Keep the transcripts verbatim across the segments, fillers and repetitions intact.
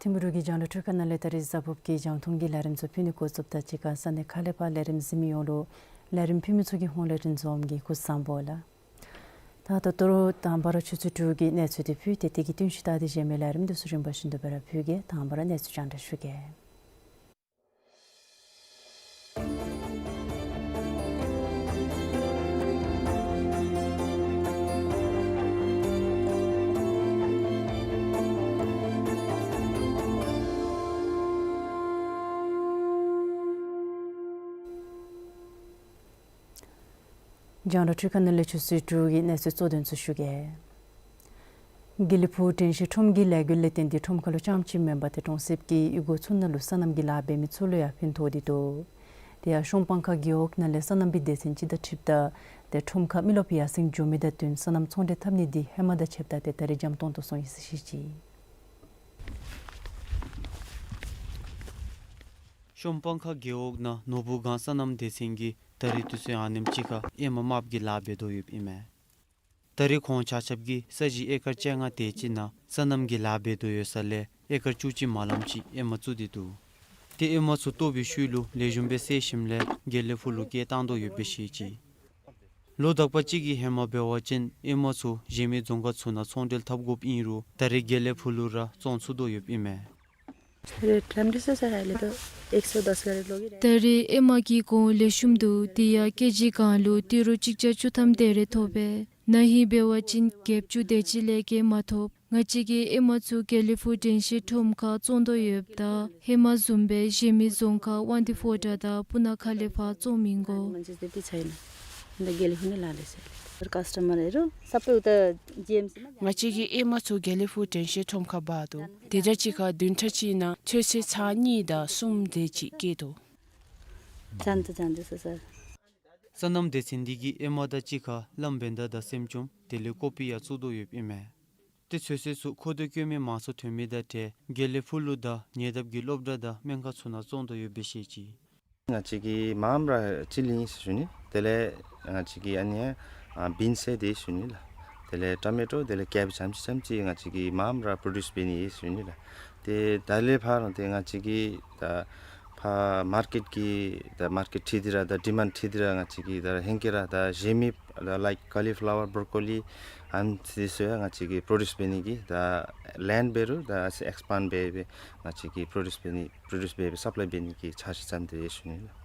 ཐིམ་ཕུག་གི་རྒྱང་བསྒྲགས་འཕྲུལ་ཁང་ནང་ལས་ད་རིས་གཟའ་ཕུརཔ་གི་རྒྱང་མཐོང་གི་ལས་རིམ་ཚུ་ཕུལ་ནི་འགོ་བཙུགསཔ་དང་གཅིག་ཁར་ས་གནས་ཁག་ལས་ཕར་ལས་རིམ་གཟིགས་མི་ཡོངས་ལུ་ལས་རིམ་ཕུལ་མི་ཚུ་གི་ཧོངས་ལས་རིན་འཛོམས་ཀྱིས་སྐུ་གཟུགས་བཟང་པོ་ལགས། ད་ད་ལྟོ་ར་དང་པ་ར་ཆུ་ཚོད་དྲུག་གི་གནས་ཚུལ་དེ་ཕུལ་ཏེ་དེ་གི་བསྟུན་ཞུ་ད་དེ་གཞན་མི་ལས་རིམ་དེ་ཚུ་རིམ་པ་བཞིན་དུ་སྦེ་ར་ཕུལ་གེ། དང་པ་ར་གནས་ཚུལ་རྒྱང་བསྒྲགས་ཞུ་གེ། རྒྱང་བསྒྲགས་འཕྲུལ་ཁང་ནང་ལས་ཆུ་ཚོད་དྲུག་གི་གནས་ཚུལ་གཙོ་དོན་ཚུ་ཞུ་གེ། དགེ་ལེགས་ཕུག་དྲན་ཤེས་ཁྲོམ་གྱི་ལས་འགུལ་ལས་བརྟེན་ཏེ་ཁྲོམ་ཁ་ལུ་རྐྱངམ་གཅིག་མེན་པར་ཏེ་གྲོང་གསེབ་ཀྱི་གཡུས་སྒོ་ཚུ་ནང་ལུ་སོ་ནམ་གྱི་ལཱ་འབད་མི་ཚུ་ལུ་ཡང་ཕན་ཐོགས་ཏེ་འདུག། དེ་ཡང་གཞོང་སྤང་ཁ་རྒེད་འོག་ནང་ལས་སོ་ནམ་པའི་སྡེ་ཚན་ཅིག་དང་འཁྲིལཝ་ད་ཏེ་ཁྲོམ་ཁར་མི་རློབས་ཡར་སེང་འགྱོ་མི་དང་བསྟུན་སོ་ནམ་ཚོང་འབྲེལ་འཐབ་ནི་འདི་ཧེ་མ་དང་ཕྱདཔ་ད་ཏེ་ད་རིས་འཇམ་ཏོང་ཏོ་སོང་ཡི་ཟེར་བཤད་ཅི། གཞོང་སྤང་ཁ་རྒེད་འོག་ནང་ནོར་བུ་སྒང་སོ་ནམ་སྡེ་ཚན་གྱིས་ད་རིས་དུས་ཚོད་ཨ་ནེམ་ཅིག་ཁར་ཨེ་མ་མརཔ་གི་ལཱ་འབད་དོ་ཡོདཔ་ཨིན་མས། ད་རིས་ཁོང་ཆ་ཁྱབ་ཀྱིས་ས་གཞི་ཨེ་ཀར་བཅོ་ལྔ་དེ་ཅིག་ནང་སོ་ནམ་གྱི་ལཱ་འབད་དོ་ཡོད་ས་ལས་ཨེ་ཀར་བཅུ་གཅིག་མ་ལམ་ཅིག་ཨེ་མ་བཙུགས་ཏེ་འདུག། ཏེ་ཨེ་མ་ཚུ་བཏོག་པའི་ཤུལ་ལུ་ལེགས་ཤོམ་སྦེ་བསལ་ཞིནམ་ལས་དགེ་ལེགས་ཕུག་ལུ་སྐྱེལ་བཏང་དོ་ཡོདཔ་སྦེ་བཤད་ཅི། ལོ་དག་པ་ཅིག་གི་ཧེ་མ་འབད་བ་ཅིན་ཨེ་མ་ཚུ་གཞན་མི་རྫོང་ཁག་ཚུ་ནང་ཚོང་འབྲེལ་འཐབ་དགོཔ་ཨིན་རུང་ད་རིས་དགེ་ལེགས་ཕུག་ལུ་ར་བཙོང་ཚུགས་དོ་ཡོདཔ་ཨིན་མས། रेट राम्रै छ सर, अहिले त एक सौ दस गरेर लगिरहेको। ད་རིས་ཨེ་མ་གི་གོང་ལེགས་ཤོམ་འདུག། དེ་ཡང་ཀེ་ཇི་གང་ལུ་ཏི་རུ་གཅིག་བརྒྱ་བཅུ་ཐམ་དེ་རེ་ཐོབ་པས། ན་ཧིང་འབད་བ་ཅིན་བརྒྱད་ཅུ་དེ་ཅིག་ལས་བརྒལ་མ་ཐོབ། ང་བཅས་ཀྱིས་ཨེ་མ་ཚུ་དགེ་ལེགས་ཕུག་དྲན་ཤེས་ཁྲོམ་ཁར་བཙོང་དོ་ཡོདཔ་ད་ཧེ་མ་བཟུམ་སྦེ་གཞན་མི་རྫོང་ཁག་དབང་འདུས་ཕོ་བྲང་དང་སྤུ་ན་ཁ་ལས་ཕར་བཙོང་མི་དགོ། मान्छे त्यति छैन। अन्त गेलेफुङ नै लाँदैछ। कस्टमरहरू सबै उता जिएमसीमा। ང་བཅས་ཀྱི་ཨེ་མ་ཚུ་དགེ་ལེགས་ཕུག་དྲན་ཤེས་ཁྲོམ་ཁར་འབག་དོ། དེ་འདྲ་ཅིག་ཁར་བདུན་ཕྲག་གཅིག་ནང་ཚོད་བསྲེ་ཚར་གཉིས་དང་གསུམ་དེ་ཅིག་སྐྱེལ་དོ། जान्छ, जान्छ सर। སོ་ནམ་སྡེ་ཚན་འདི་གིས་ཨེ་མ་དང་གཅིག་ཁར་གླང་བན་དྷ་དང་སེམ་ཅུམ་དེ་ལས་ཀོ་པི་ཡང་བཙུགས་དོ་ཡོདཔ་ཨིན་མས། ཏེ་ཚོད་བསྲེ་ཚུ་མཁོ་འདོད་བསྐྱེད་མི་མང་སུ་ཐོན་མི་དང་འབྲེལ་དགེ་ལེགས་ཕུག་ལུ་དང་ཉེ་འདབས་ཀྱི་སློབ་གྲྭ་དང་སྨན་ཁང་ཚུ་ནང་བཙོང་དོ་ཡོདཔ་སྦེ་བཤད་ཅི། ང་བཅས་ཀྱི་མངམ་ར་ཅི་ལིང་ཟེར་ཞུ་ནི། དེ་ལས་ང་བཅས་ཀྱི་ཨ་ནི་ཨ་བིན་སི་དེ་ཞུ་ནི་ལགས། དེ་ལས་ཊོ་མེ་ཊོ་དེ་ལས་ཀེ་བེཇ་ཙམ་ཅིག་ཙམ་ཅིག་ང་བཅས་ཀྱི་མངམ་ར་པྲོ་ཌིའུསི་འབད་ནི་ཨིན་ཟེར་ཞུ་ནི་ལགས། ཏེ་ད་ལས་ཕར་ཏེ་ང་བཅས་ཀྱི་ད་ཕར་མར་ཀེཊ་ཀྱི་ད་མར་ཀེཊ་ཁྲིད་དེ་ར་ད་ཌི་མཱནཌ་ཁྲིད་དེ་ར་ང་བཅས་ཀྱིས་ད་ཧེང་སྐལ་ར་ད་གཞན་མི་ད་ལའིཀ་ཀོ་ལི་ཕ་ལ་ཝར་བོར་ཀོ་ལི་ཨ་ནི་ཚུ་ཡང་ང་བཅས་ཀྱིས་པྲོ་ཌིའུསི་འབད་ནི་གི་ད་ལེནཌ་འབད་རུང་ད་ཨེགསི་པཱནཌ་འབད་འབད་ང་བཅས་ཀྱིས་པྲོ་ཌིའུསི་འབད་ནི་པྲོ་ཌིའུསི་འབད་འབད་སབ་ལའི་འབད་ནི་གི་འཆར་གཞི་བརྩམས་ཏེ་ཡོད་ཟེར་ཞུ་ནི་ལགས།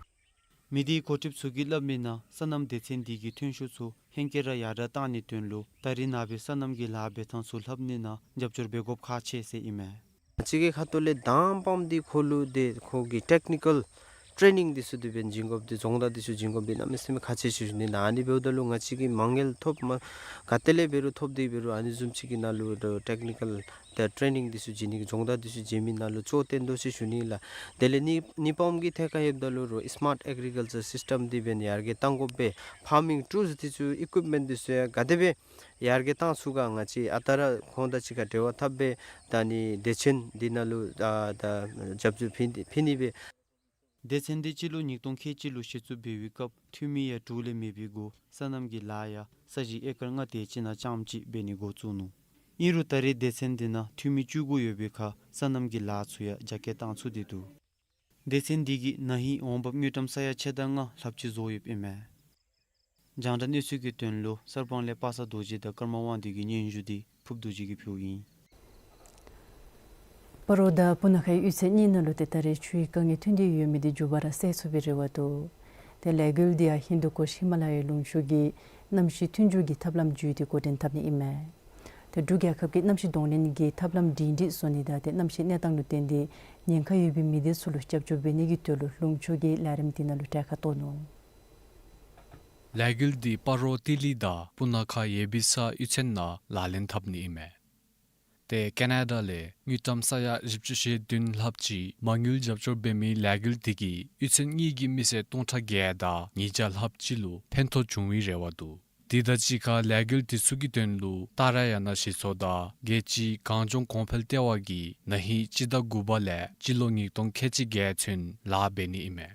མི་སྡེའི་འགོ་ཁྲིདཔ་ཚུ་གིས་སླབ་མིའི་ནང་སོ་ནམ་སྡེ་ཚན་འདི་གིས་ཐོན་ཤུགས་ཚུ་ཧེང་སྐལ་ར་ཡར་དྲག་གཏང་ནིའི་དོན་ལུ་ད་རིས་ནངས་པའི་སོ་ནམ་གྱི་ལཱ་འབད་ཐངས་ཚུ་ལྷབ་ནི་ནང་རྒྱབ་སྐྱོར་འབད་དགོཔ་ཁག་ཆེ་ཟེར་ཨིན་མས། ང་བཅས་ཀྱི་ཁ་ཐུག་ལས་དང་པམ་འདི་ཁོ་ལུ་ཏེ་ཁོ་གི་ཊེཀ་ནི་ཀཱལ་ ཊེ་ནིང་འདི་ཚུ་དེ་འབདན་བྱིན་དགོཔ་འདི་སྦྱོང་བརྡར་འདི་ཚུ་བྱིན་དགོཔ་འདི་གནམ་མེད་ས་མེད་ཁག་ཆེ་ཤོས་ཨིན་ནི། ཨ་ནི་འབདཝ་ད་ལུ་ང་བཅས་ཀྱིས་མ་དངུལ་ཐོབ་མ་ག་ཏེ་ལས་འབད་རུང་ཐོབ་སྟེ་འབད་རུང་ཨ་ནི་བཟུམ་ཅིག་གི་ནང་ལུ་ཊེག་ནི་ཀཱལ་ད་ཊེ་ནིང་འདི་ཚུ་བྱིན་ནི་གི་སྦྱོང་བརྡར་འདི་ཚུ་བྱིན་མི་ནང་ལུ་གཙོ་བོ་བཏོན་དོ་ཟེར་ཞུ་ནི་ལགས། དེ་ལས་གཉིས་གཉིས་པམ་གྱི་ཐད་ཁར་ཡོདཔ་ད་ལུ་རུང་སི་མཱཊ་ཨེག་རི་ཀཱལ་ཅར་སིསི་ཊམ་འདི་འབདན་ཡར་རྒྱས་གཏང་དགོ་པས། ཕཱར་མིང་ཊུལསི་འདི་ཚུ་ཨི་ཀུའིཔ་མེནཊ་འདི་ཚུ་ཡང་ག་དེ་སྦེ་ཡར་རྒྱས་གཏང་ཚུགས་ག་ང་བཅས་ཨ་རྟག་ར་ཁོང་དང་གཅིག་ཁར་འབྲེལ་བ་འཐབ་སྦེ་ད་ཨ་ནི་སྡེ་ཚན་འདི་ནང་ལུ་ད་ད་རྒྱབ་སྐྱོར་ཕུལ་ཕུལ་ནི་སྦེ། སྡེ་ཚན་འདི་སྤྱི་ལོ་ཉིས་སྟོང་ཁལ་གཅིག་ལུ་གཞི་བཙུགས་འབད་བའི་སྐབས་འཐུས་མི་ཡང་དྲུག་ལས་མེད་པའི་སྒོ་སོ་ནམ་གྱི་ལཱ་ཡང་ས་གཞི་ཨེ་ཀར་ལྔ་དེ་ཅིག་ནང་རྐྱངམ་གཅིག་འབད་ནི་འགོ་བཙུགས་ནུག། ཨིན་རུང་ད་རེས་སྡེ་ཚན་འདི་ནང་འཐུས་མི་བཅུ་དགུ་ཡོད་པའི་ཁར་སོ་ནམ་གྱི་ལཱ་ཚུ་ཡང་རྒྱ་སྐྱེད་གཏང་ཚུགས་ཏེ་འདུག། སྡེ་ཚན་འདི་གིས་ན་ཧིང་འོང་འབབ་དངུལ་ཀྲམ་ས་ཡ་ཕྱེད་དང་ལྔ་ལྷགཔ་ཅིག་བཟོ་ཡོདཔ་ཨིན་མས། རྒྱང་བསྒྲགས་གནས་ཚུལ་གྱི་དོན་ལུ་གསར་སྤང་ལས་པ་སངས་རྡོ་རྗེ་དང་ཀརྨ་དབང་འདུས་ཀྱི་སྙན་ཞུ་འདི་ཕུབ་རྡོ་རྗེ་གིས་ཕུལཝ་ཨིན། སྤ་རོ་དང་སྤུ་ན་ཁའི་གཡུས་ཚན་གཉིས་ནང་ལུ་ཏེ་ད་རེས་ཆུའི་དཀའ་ངལ་ཐོན་ཏེ་ཡོད་མི་འདི་མགྱོགས་པ་ར་སེལ་ཚུགས་པའི་རེ་བ་འདུག། ཏེ་ལས་འགུལ་འདི་ཡང་ཧིན་དུ་ཀུཤ་ཧི་མ་ལ་ཡའི་ལུང་ཕྱོགས་ཀྱི་གནམ་གཤིས་མཐུན་འཇུག་གི་ཐབས་ལམ་བརྒྱུད་དེ་འགོ་འདྲེན་འཐབ་ནི་ཨིན་མས། ཏེ་འབྲུག་རྒྱལ་ཁབ་ཀྱི་གནམ་གཤིས་གདོང་ལེན་གྱི་ཐབས་ལམ་སྒྲིང་སྒྲིང་བཟོ་ནི་དང་ཏེ་གནམ་གཤིས་གནས་སྟངས་ལུ་བརྟེན་ཏེ་ཉེན་ཁ་ཡོད་པའི་མི་སྡེ་ཚུ་ལུ་སྐྱབས་བཅོལ་འབད་ནི་གི་དོན་ལུ་ལུང་ཕྱོགས་ཀྱི་ལས་རིམ་འདི་ནང་ལུ་གྲལ་ཁར་གཏོགས་ནུག། ལས་འགུལ་འདི་སྤ་རོ་ཏི་ལི་དང་སྤུ་ན་ཁ་ཡེ་བི་ས་གཡུས་ཚན་ནང་ལག་ལེན་འཐབ་ནི་ཨིན་མས། ཏེ་ཀེ་ན་ཌ་ལས་དངུལ་ཀྲམ་ས་ཡ་བཞི་བཅུ་ཞེ་བདུན་ལྷགཔ་ཅིག་མ་དངུལ་རྒྱབ་སྐྱོར་འབད་མི་ལས་འགུལ་འདི་གིས་གཡུས་ཚན་གཉིས་ཀྱི་མི་སེར་སྟོང་ཕྲག་བརྒྱད་དང་ཉིས་བརྒྱ་ལྷགཔ་ཅིག་ལུ་ཕན་ཐོགས་བྱུང་བའི་རེ་བ་འདུག། དེ་དང་གཅིག་ཁར་ལས་འགུལ་འདི་ཚུ་གི་དོན་ལུ་ཏཱ་ར་ཡ་ན་གཞི་ཚོགས་དང་རྒྱལ་སྤྱིའི་གངས་ལྗོངས་གོང་འཕེལ་ལྟེ་བ་གིས་ན་ཧིང་སྤྱི་ཟླ་དགུ་པ་ལས་སྤྱི་ལོ་ཉིས་སྟོང་ཁལ་གཅིག་བརྒྱད་ཚུན་ལཱ་འབད་ནི་ཨིན་མས།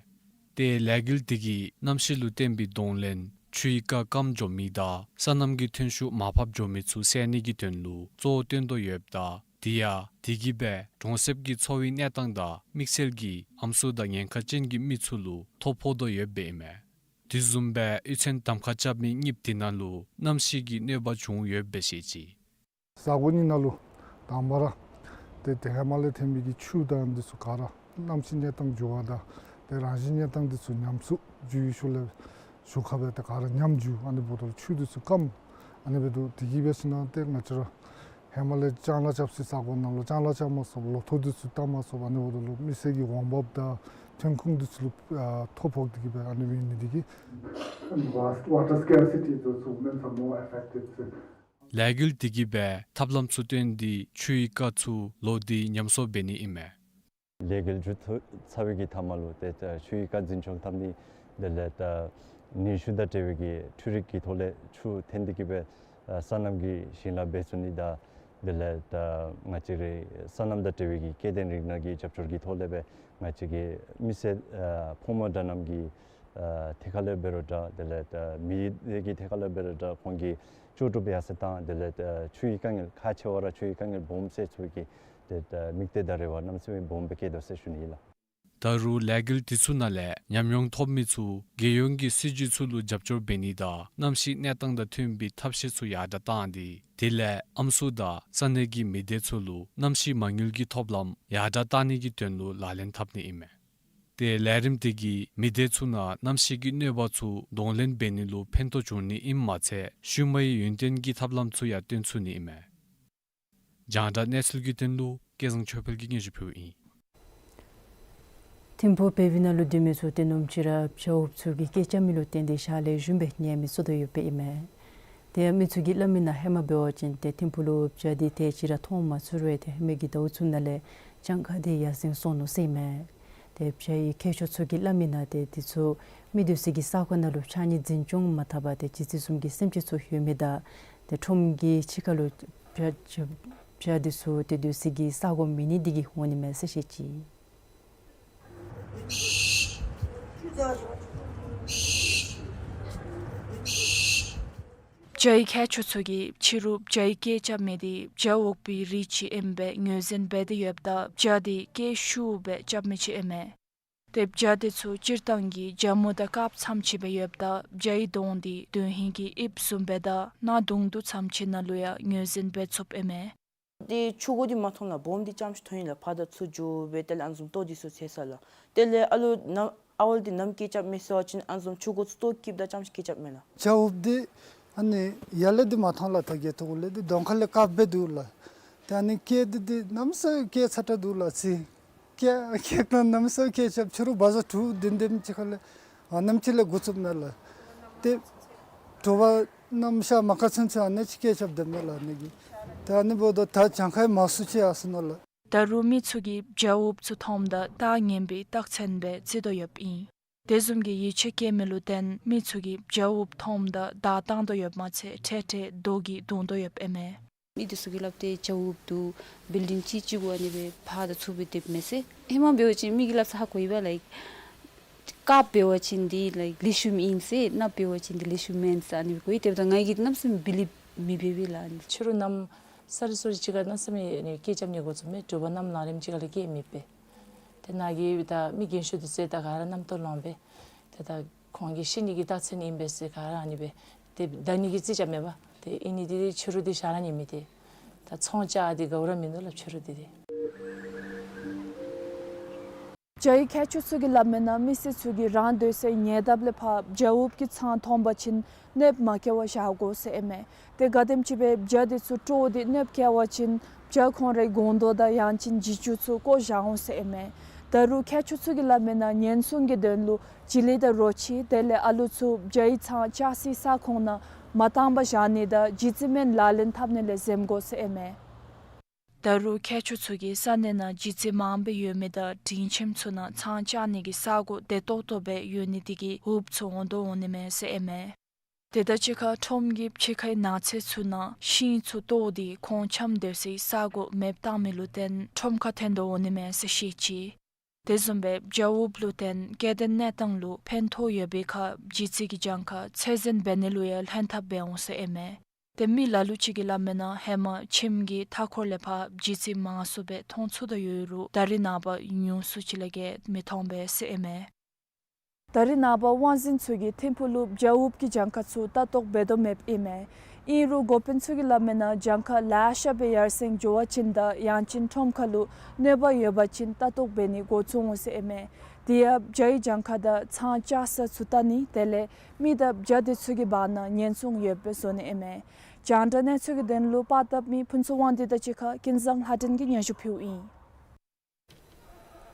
ཏེ་ལས་འགུལ་འདི་གིས་གནམ་གཤིས་ལུ་བརྟེན་པའི་གདོང་ལེན་ཆུའི་རྐ་སྐམ་འགྱོ་མི་དང་སོ་ནམ་གྱི་ཐོན་ཤུགས་མར་ཕབ་འགྱོ་མི་ཚུ་སེལ་ནི་གི་དོན་ལུ་གཙོ་བོ་བཏོན་དོ་ཡོདཔ་ད་དེ་ཡང་དེ་གིས་སྦེ་གྲོང་གསེབ་ཀྱི་འཚོ་བའི་གནས་སྟངས་དང་དམིགས་བསལ་གྱིས་ཨམ་སྲུ་དང་ཉེན་ཁ་ཅན་གྱི་མི་ཚུ་ལུ་ཐོ་ཕོག་དོ་ཡོདཔ་ཨིན་མས། དེ་བཟུམ་སྦེ་གཡུས་ཚན་གདམ་ཁ་རྐྱབ་མི་གཉིསཔོ་དེ་ནང་ལུ་གནམ་གཤིས་ཀྱི་གནོད་པ་བྱུང་ཡོདཔ་སྦེ་བཤད་ཅི། ས་གོ་གཉིས་ནང་ལུ་དང་པ་ར་ཏེ་ཏེ་ཧེ་མ་ལས་ཐོན་མི་གི་ཆུ་དང་འདི་ཚུ་ག་ར་གནམ་གཤིས་གནས་སྟངས་འགྱུར་བ་དང་ཏེ་རང་བཞིན་གནས་སྟངས་འདི་ཚུ་ཉམས་སུ་འགྱུར་བའི་ཤུལ་ལས་ཞུ་ཁ་སྦེ་ཏེ་ག་ར་ཉམས་འགྱུར། ཨ་ནི་འབདཝ་ད་ལུ་ཆུ་འདི་ཚུ་སྐམ། ཨ་ནི་འབད་དོ་དེ་གིས་འབད་ཞིནམ་ཏེ་ང་བཅས་ར་ཧེ་མ་ལས་ལྕང་ལཱ་རྐྱབ་སའི་ས་གོ་ནང་ལུ་ལྕང་ལཱ་རྐྱབ་མ་ཚུགས། ལོ་ཐོག་འདི་ཚུ་བཏབ་མ་ཚུགས། ཨ་ནི་འབདཝ་ད་ལུ་མི་སེར་གྱི་འོང་འབབ་དང་ཐོན་ཁུངས་འདི་ཚུ་ལུ་ཨ་ཐོ་ཕོག་སྟེ་གིས་སྦེ་ཨ་ནི་འབད་ནི་འདི་གིས། Water scarcity, those women are more affected. ལས་འགུལ་འདི་གིས་སྦེ་ཐབས་ལམ་ཚུ་བཏོན་ཏེ་ཆུའི་རྐ་ཚུ་ལོག་སྟེ་ཉམས་གསོ་འབད་ནི་ཨིན་མས། ལས་འགུལ་མཇུག་ཚར་བའི་གི་མཐའ་མ་ལུ་ཏེ་ཆུའི་རྐ་འཛིན་སྐྱོང་འཐབ་ནི་དེ་ལས་ད་ནུས་ཤུགས་དང་འབྲེལ་བའི་གི་འཕྲུལ་རིག་གི་ཐོག་ལས་ཆུ་འཐེན་ཏེ་གིས་སྦེ་ཨ་སོ་ནམ་གྱི་ཞིང་ལཱ་འབད་ཚུགས་ནི་དང་དེ་ལས་ད་ང་བཅས་རའི་སོ་ནམ་དང་འབྲེལ་བའི་གི་སྐྱེ་ལྡན་རིགས་སྣ་གི་རྒྱབ་སྐྱོར་གྱི་ཐོག་ལས་སྦེ་ང་བཅས་ཀྱི་མི་སེར་ཨ་ཕོ་མོ་འདྲ་རྣམས་ཀྱི་ཨ་ཐད་ཁར་ལས་འབད་རུང་འདྲ་དེ་ལས་ད་མི་སྡེ་གི་ཐད་ཁར་ལས་འབད་རུང་འདྲ་ཁོང་གི་ལྕོགས་གྲུབ་ཡར་སེང་བཏང་དེ་ལས་ད་ཆུའི་དཀའ་ངལ་ཁག་ཆེ་བ་ར་ཆུའི་དཀའ་ངལ་སྦོམ་སེལ་ཚུགས་པའི་གི་ཏེ་ད་དམིགས་གཏད་དང་རེ་བ་གནམ་མེད་ས་མེད་སྦོམ་སྦེ་བསྐྱེད་དོ་ཟེར་ཞུ་ནི་ཨིན་ལགས། ད་རུང་ལས་འགུལ་འདི་ཚུ་ནང་ལས་ཉམས་མྱོང་ཐོབ་མི་ཚུ་རྒྱལ་ཡོངས་ཀྱི་སྲིད་བྱུས་ཚུ་ལུ་རྒྱབ་སྐྱོར་འབད་ནི་དང་གནམ་གཤིས་གནས་སྟངས་དང་མཐུན་པའི་ཐབས་ཤེས་ཚུ་ཡར་དྲགས་བཏང་སྟེ་དེ་ལས་ཨམ་སྲུ་དང་ས་གནས་ཀྱི་མི་སྡེ་ཚུ་ལུ་གནམ་གཤིས་མ་དངུལ་གྱི་ཐོབ་ལམ་ཡར་དྲགས་བཏང་ནི་གི་དོན་ལུ་ལག་ལེན་འཐབ་ནི་ཨིན་མས། ཏེ་ལས་རིམ་འདི་གིས་མི་སྡེ་ཚུ་ནང་གནམ་གཤིས་ཀྱི་གནོད་པ་ཚུ་གདོང་ལེན་འབད་ནི་ལུ་ཕན་ཐོགས་འབྱུང་ནི་ཨིནམ་མ་ཚད་ཤུལ་མའི་ཡུན་བརྟན་གྱི་ཐབས་ལམ་ཚུ་ཡང་སྟོན་ཚུགས་ནི་ཨིན་མས། རྒྱང་བསྒྲགས་གནས་ཚུལ་གྱི་དོན་ལུ་སྐལ་བཟང་ཆོས་འཕེལ་གྱིས་སྙན་ཞུ་ཕུལཝ་ཨིན། ཐིམ་ཕུག་བལ་ཡུལ་ནང་ལུ་སྡོད་མི་ཚུ་ཏེ་ནུབ་ཕྱོགས་ར་བྱ་འུགཔ་ཚུ་གིས་སྐད་རྐྱབ་མི་ལུ་བརྟེན་ཏེ་ཞག་ལས་གཞོནམ་སྦེ་ཉལ་མི་ཚུགས་དོ་ཡོདཔ་ཨིན་མས། ཏེ་མི་ཚུ་གིས་སླབ་མི་ནང་ཧེ་མ་འབད་བ་ཅིན་ཏེ་ཐིམ་ཕུག་ལུ་བྱ་འདི་དེ་ཅིག་ར་མཐོང་མ་ཚུགས་རུང་ཏེ་ཧེ་མའི་གི་ཟླཝ་ཚུ་ནང་ལས་གྱངས་ཁ་འདི་ཡར་སེང་སོང་ནུག་ཟེར་ཨིན་མས། ཏེ་བྱ་ཡི་མཁས་མཆོག་ཚུ་གིས་སླབ་མི་ནང་ཏེ་འདི་ཚུ་མི་སྡོད་སའི་གི་ས་གོ་ནང་ལུ་ཕྱགས་སྙིགས་འཛིན་སྐྱོང་མ་འཐབ་པར་ཏེ་ཇི་བསྲིངས་བཟུམ་གྱི་སེམས་ཅན་ཚུ་ཡོད་མི་དང་ཏེ་ཁྲོམ་གྱི་ཕྱི་ཁ་ལུ་བྱ་བྱ་བྱ་འདི་ཚུ་ཏེ་སྡོད་སའི་གི་ས་གོ་མེད་ནི་འདི་གིས་འོང་ནི་མས་ཟེར་བཤད་ཅི། བྱ་ཡི་མཁས་མཆོག་ཚུ་གིས་ཕྱི་རུ་བྱ་ཡི་སྐད་རྐྱབ་མི་འདི་བྱ་འུག་པའི་རིགས་ཅིག་ཨིནམ་སྦེ་ངོས་འཛིན་འབད་དེ་ཡོདཔ་ད་བྱ་འདི་སྐད་ཤུགས་སྦེ་རྐྱབ་མི་ཅིག་ཨིན་མས། ཏེ་བྱ་འདི་ཚུ་སྤྱིར་བཏང་གི་བྱ་མོ་དང་སྐབས་ཙམ་ཅིག་སྦེ་ཡོདཔ་ད་བྱ་ཡི་གདོང་འདི་དོན་ཧིང་གི་དབྱིབས་བཟུམ་སྦེ་དང་སྣ་དུང་དུ་ཙམ་ཅིག་ནང་ལུ་ཡང་ངོས་འཛིན་འབད་ཚུགསཔ་ཨིན་མས། ཏེ་ཆུ་གོ་འདི་མ་མཐོང་ལགས། སྦོམ་འདི་རྐྱངམ་ཅིག་མཐོང་ཡི་ལགས། ཕར་དང་ཚུར་འགྱོ་སྦེ་དེ་ལས་ཨ་ནི་བཟུམ་ལྟོ་འདི་ཚུ་འཚོལ་ས་ལགས། དེ་ལས་ཨ་ལུ་ནམ་ཨ་ཝལ་འདི་ནམ་སྐད་རྐྱབ་མས་ཟེར་བ་ཅིན་ཨ་ནི་བཟུམ་ཆུ་གོ་ཚུ་ལྟོ་སྐྱིདཔ་དང་རྐྱངམ་ཅིག་སྐད་རྐྱབ་མས་ལགས། བྱ་འུགཔ་འདི་ཨ་ནི་ཡར་ལས་འདི་མ་མཐོང་ལགས། ད་གི་ཐོག་ལས་འདི་གདོང་ཁ་ལས་དཀརཔོ་སྦེ་འདུག་ལགས། ཏེ་ཨ་ནི་སྐད་འདི་འདི་གནམ་མེད་ས་མེད་སྐད་ཚ་དྲགས་འདུག་ལགས། ཚིག་ ཀེ་ཀེག་ནང་གནམ་མེད་ས་མེད་སྐད་རྐྱབ། ཕྱི་རུ་བ་ཛར་དྲུག་བདུན་དེམ་ཅིག་ཁ་ལས་ཨ་ནེམ་ཅིག་ལས་འགོ་བཙུགསཔ་མས་ལགས། ཏེ་དྲོ་པ་གནམ་ཤར་མ་ཁ་ཚུན་ཚོད་ཨ་ནེམ་ཅིག་སྐད་རྐྱབ་སྡོདཔ་མས་ལགས་ཨ་ནི་གིས། ཏེ་ཨ་ནི་འབདཝ་ད་ད་གྱངས་ཁ་ཡང་མང་སུ་ཅིག་ཡར་སོ་ནུག་ལགས། ད་རུང་མི་ཚུ་གིས་བྱ་འུགཔ་ཚུ་མཐོངམ་ད་རྟགས་ངན་པའི་རྟགས་མཚན་སྦེ་བརྩི་དོ་ཡོདཔ་ཨིན། དེ་བཟུམ་གྱི་ཡིད་ཆེས་བསྐྱེད་མི་ལུ་བརྟེན་མི་ཚུ་གིས་བྱ་འུགཔ་མཐོངམ་ད་བརྡ་བཏང་དོ་ཡོདཔ་མ་ཚད་འཕྲལ་འཕྲལ་རྡོ་གིས་བརྡུང་དོ་ཡོདཔ་ཨིན་མས། མི་འདི་ཚུ་གིས་སླབ་སྟེ་བྱ་འུགཔ་འདུག། བིལ་ཌིང་ཅིག་ཅིག་གུ་ཨ་ནི་སྦེ་ཕར་དང་ཚུར་སྦེ་སྡོདཔ་མས་ཟེར། ཧེ་མ་འབད་བ་ཅིན་མི་གིས་སླབ་ས་ཧ་གོ་ཡི་པ་ལགས། དཀརཔོ་འབད་བ་ཅིན་འདི་ལེགས་ཤོམ་ཨིན་ཟེར། གནགཔོ་འབད་བ་ཅིན་འདི་ལེགས་ཤོམ་མེན་ཟེར་ཨ་ནི་སྦེ་གོ་ཡི། དེ་འབདཝ་ད་ང་གིས་གནམ་མེད་ས་མེད་བི་ལིབ་མི་འབད་བས་ལགས། ཕྱི་རུ་གནམ་སེར་སེར་ཅིག་ཁར་གནམ་མེད་ས་མེད་ཨ་ནི་སྐད་རྐྱབ་ནི་འགོ་བཙུགས་མས། དྲོ་པ་གནམ་ལངས་རིམ་ཅིག་ཁ་ལས་སྐད་མི་སྤེལ། ཏེ་ནཱ་གི་ད་མི་རྒན་ཤོས་འདི་ཚུ་ད་ག་ར་རྣམ་རྟོག་ལངས་པས། ཏེ་ད་ཁོང་གིས་ཤི་ནི་གི་རྟགས་མཚན་ཨིན་པས་ཟེར་ག་ར་ཨ་ནི་སྦེ་ཏེ་བརྡ་ནི་གི་རྩིས་རྐྱབ་མས་པ། ཏེ་ཨིན་ནི་འདི་ཕྱི་རུ་འདི་ཞར་ར་ཉན་མི་ཏེ་ད་ཚོང་རྐྱབ་སྟེ་དགའཝ་ར་མིན་འདུག་ལགས་ཕྱི་རུ་འདི་ཏེ། བྱ་ཡི་མཁས་མཆོག་ཚུ་གིས་སླབ་མིའི་ནང་མི་སེར་ཚུ་གིས་རང་སྡོད་སའི་ཉེ་འདབས་ལས་ཕར་བྱ་འུགཔ་གི་ཚང་མཐོང་པ་ཅིན་གནོདཔ་མ་བཀལ་བར་བཞག་དགོ་ཟེར་ཨིན་མས། ཏེ་ག་དེམ་ཅིག་སྦེ་བྱ་འདི་ཚུ་དཀྲོགས་ཏེ་གནོདཔ་བཀལ་བ་ཅིན་བྱ་ཁོང་རའི་སྒོང་རྡོག་དང་ཡང་ཅིན་བྱི་ཅུང་ཚུ་བཀོ་བཞག་འོང་ཟེར་ཨིན་མས། ད་རུང་མཁས་མཆོག་ཚུ་གིས་སླབ་མིའི་ནང་ཉེན་སྲུང་གི་དོན་ལུ་བྱི་ལི་དང་རོ་ཁྱི་དེ་ལས་ཨ་ལུ་ཚུ་བྱ་ཡི་ཚང་བཅའ་སའི་ས་ཁོངས་ནང་མ་བཏང་པར་བཞག་ནི་དང་རྗེས་བཙུན་མའི་ལག་ལེན་འཐབ་ནི་ལས་འཛེམ་དགོ་ཟེར་ཨིན་མས། ད་རུང་མཁས་མཆོག་ཚུ་གིས་ས་གནས་ནང་རྗེས་བཙུན་མང་སྦེ་ཡོད་མི་དང་དྲིན་ཆེནམ་ཚུ་ནང་ཚང་བཅའ་ནི་གི་ས་གོ་བདེ་ཏོག་ཏོ་སྦེ་ཡོད་ནི་དེ་གིས་འུགཔ་ཚུ་འོང་དོ་འོང་ནི་མས་ཟེར་ཨིན་མས། དེ་དང་གཅིག་ཁར་ཁྲོམ་གྱི་ཕྱི་ཁའི་ནགས་ཚལ་ཚུ་ནང་ཤིང་ཚུ་བཏོག་སྟེ་ཁོང་འཁྱམས་སྡོད་སའི་ས་གོ་མེདཔ་བཏང་མི་ལུ་བརྟེན་ཁྲོམ་ཁར་འཐོན་དོ་འོང་ནི་མས་ཟེར་བཤད་ཅི། དེ་བཟུམ་སྦེ་བྱ་འུགཔ་ལུ་བརྟེན་སྐྱེ་ལྡན་གནས་སྟངས་ལུ་ཕན་ཐོགས་ཡོད་པའི་ཁར་བྱི་ཙི་གི་གྱངས་ཁ་ཚད་འཛིན་འབད་ནི་ལུ་ཡང་ལྷན་ཐབས་འབད་འོང་ཟེར་ཨིན་མས། ཏེ་མི་ལ་ལུ་ཅིག་གིས་སླབ་མིའི་ནང་ཧེ་མ་ཁྱིམ་གྱི་མཐའ་འཁོར་ལས་ཕར་བྱི་ཙི་མང་སུ་སྦེ་མཐོང་ཚུགས་དོ་ཡོད་རུང་ད་རེས་ནངས་པ་ཉུང་སུ་ཅིག་ལས་བརྒལ་མི་མཐོང་པས་ཟེར་ཨིན་མས། ད་རེས་ནངས་པ་དབང་འཛིན་ཚུ་གིས་ཐིམ་ཕུག་ལུ་བྱ་འུགཔ་གི་གྱངས་ཁ་ཚུ་ལྟ་རྟོག་འབད་དོ་མེདཔ་ཨིན་མས། ཨིན་རུང་འགོ་དཔོན་ཚུ་གིས་སླབ་མིའི་ནང་གྱངས་ཁ་ལེ་ཤ་སྦེ་ཡར་སེང་འགྱོ་བ་ཅིན་དང་ཡང་ཅིན་ཁྲོམ་ཁ་ལུ་གནོད་པ་ཡོད་པ་ཅིན་ལྟ་རྟོག་འབད་ནི་འགོ་བཙུགས་འོང་ཟེར་ཨིན་མས། དེ་ཡང་བྱ་ཡི་གྱངས་ཁ་དང་ཚང་བཅའ་ས་ཚུ་བལྟ་ནི་དེ་ལས་མི་དང་བྱ་འདི་ཚུ་གི་བར་ན་ཉེན་སྲུང་ཡོདཔ་སྦེ་བཟོ་ནི་ཨིན་མས། རྒྱང་བསྒྲགས་གནས་ཚུལ་གྱི་དོན་ལུ་པར་བཏབ་མི་ཕུན་ཚོགས་དབང་འདུས་དང་གཅིག་ཁར་ཀུན་བཟང་ལྷ་སྒྲོན་གྱིས་སྙན་ཞུ་ཕུལཝ་ཨིན།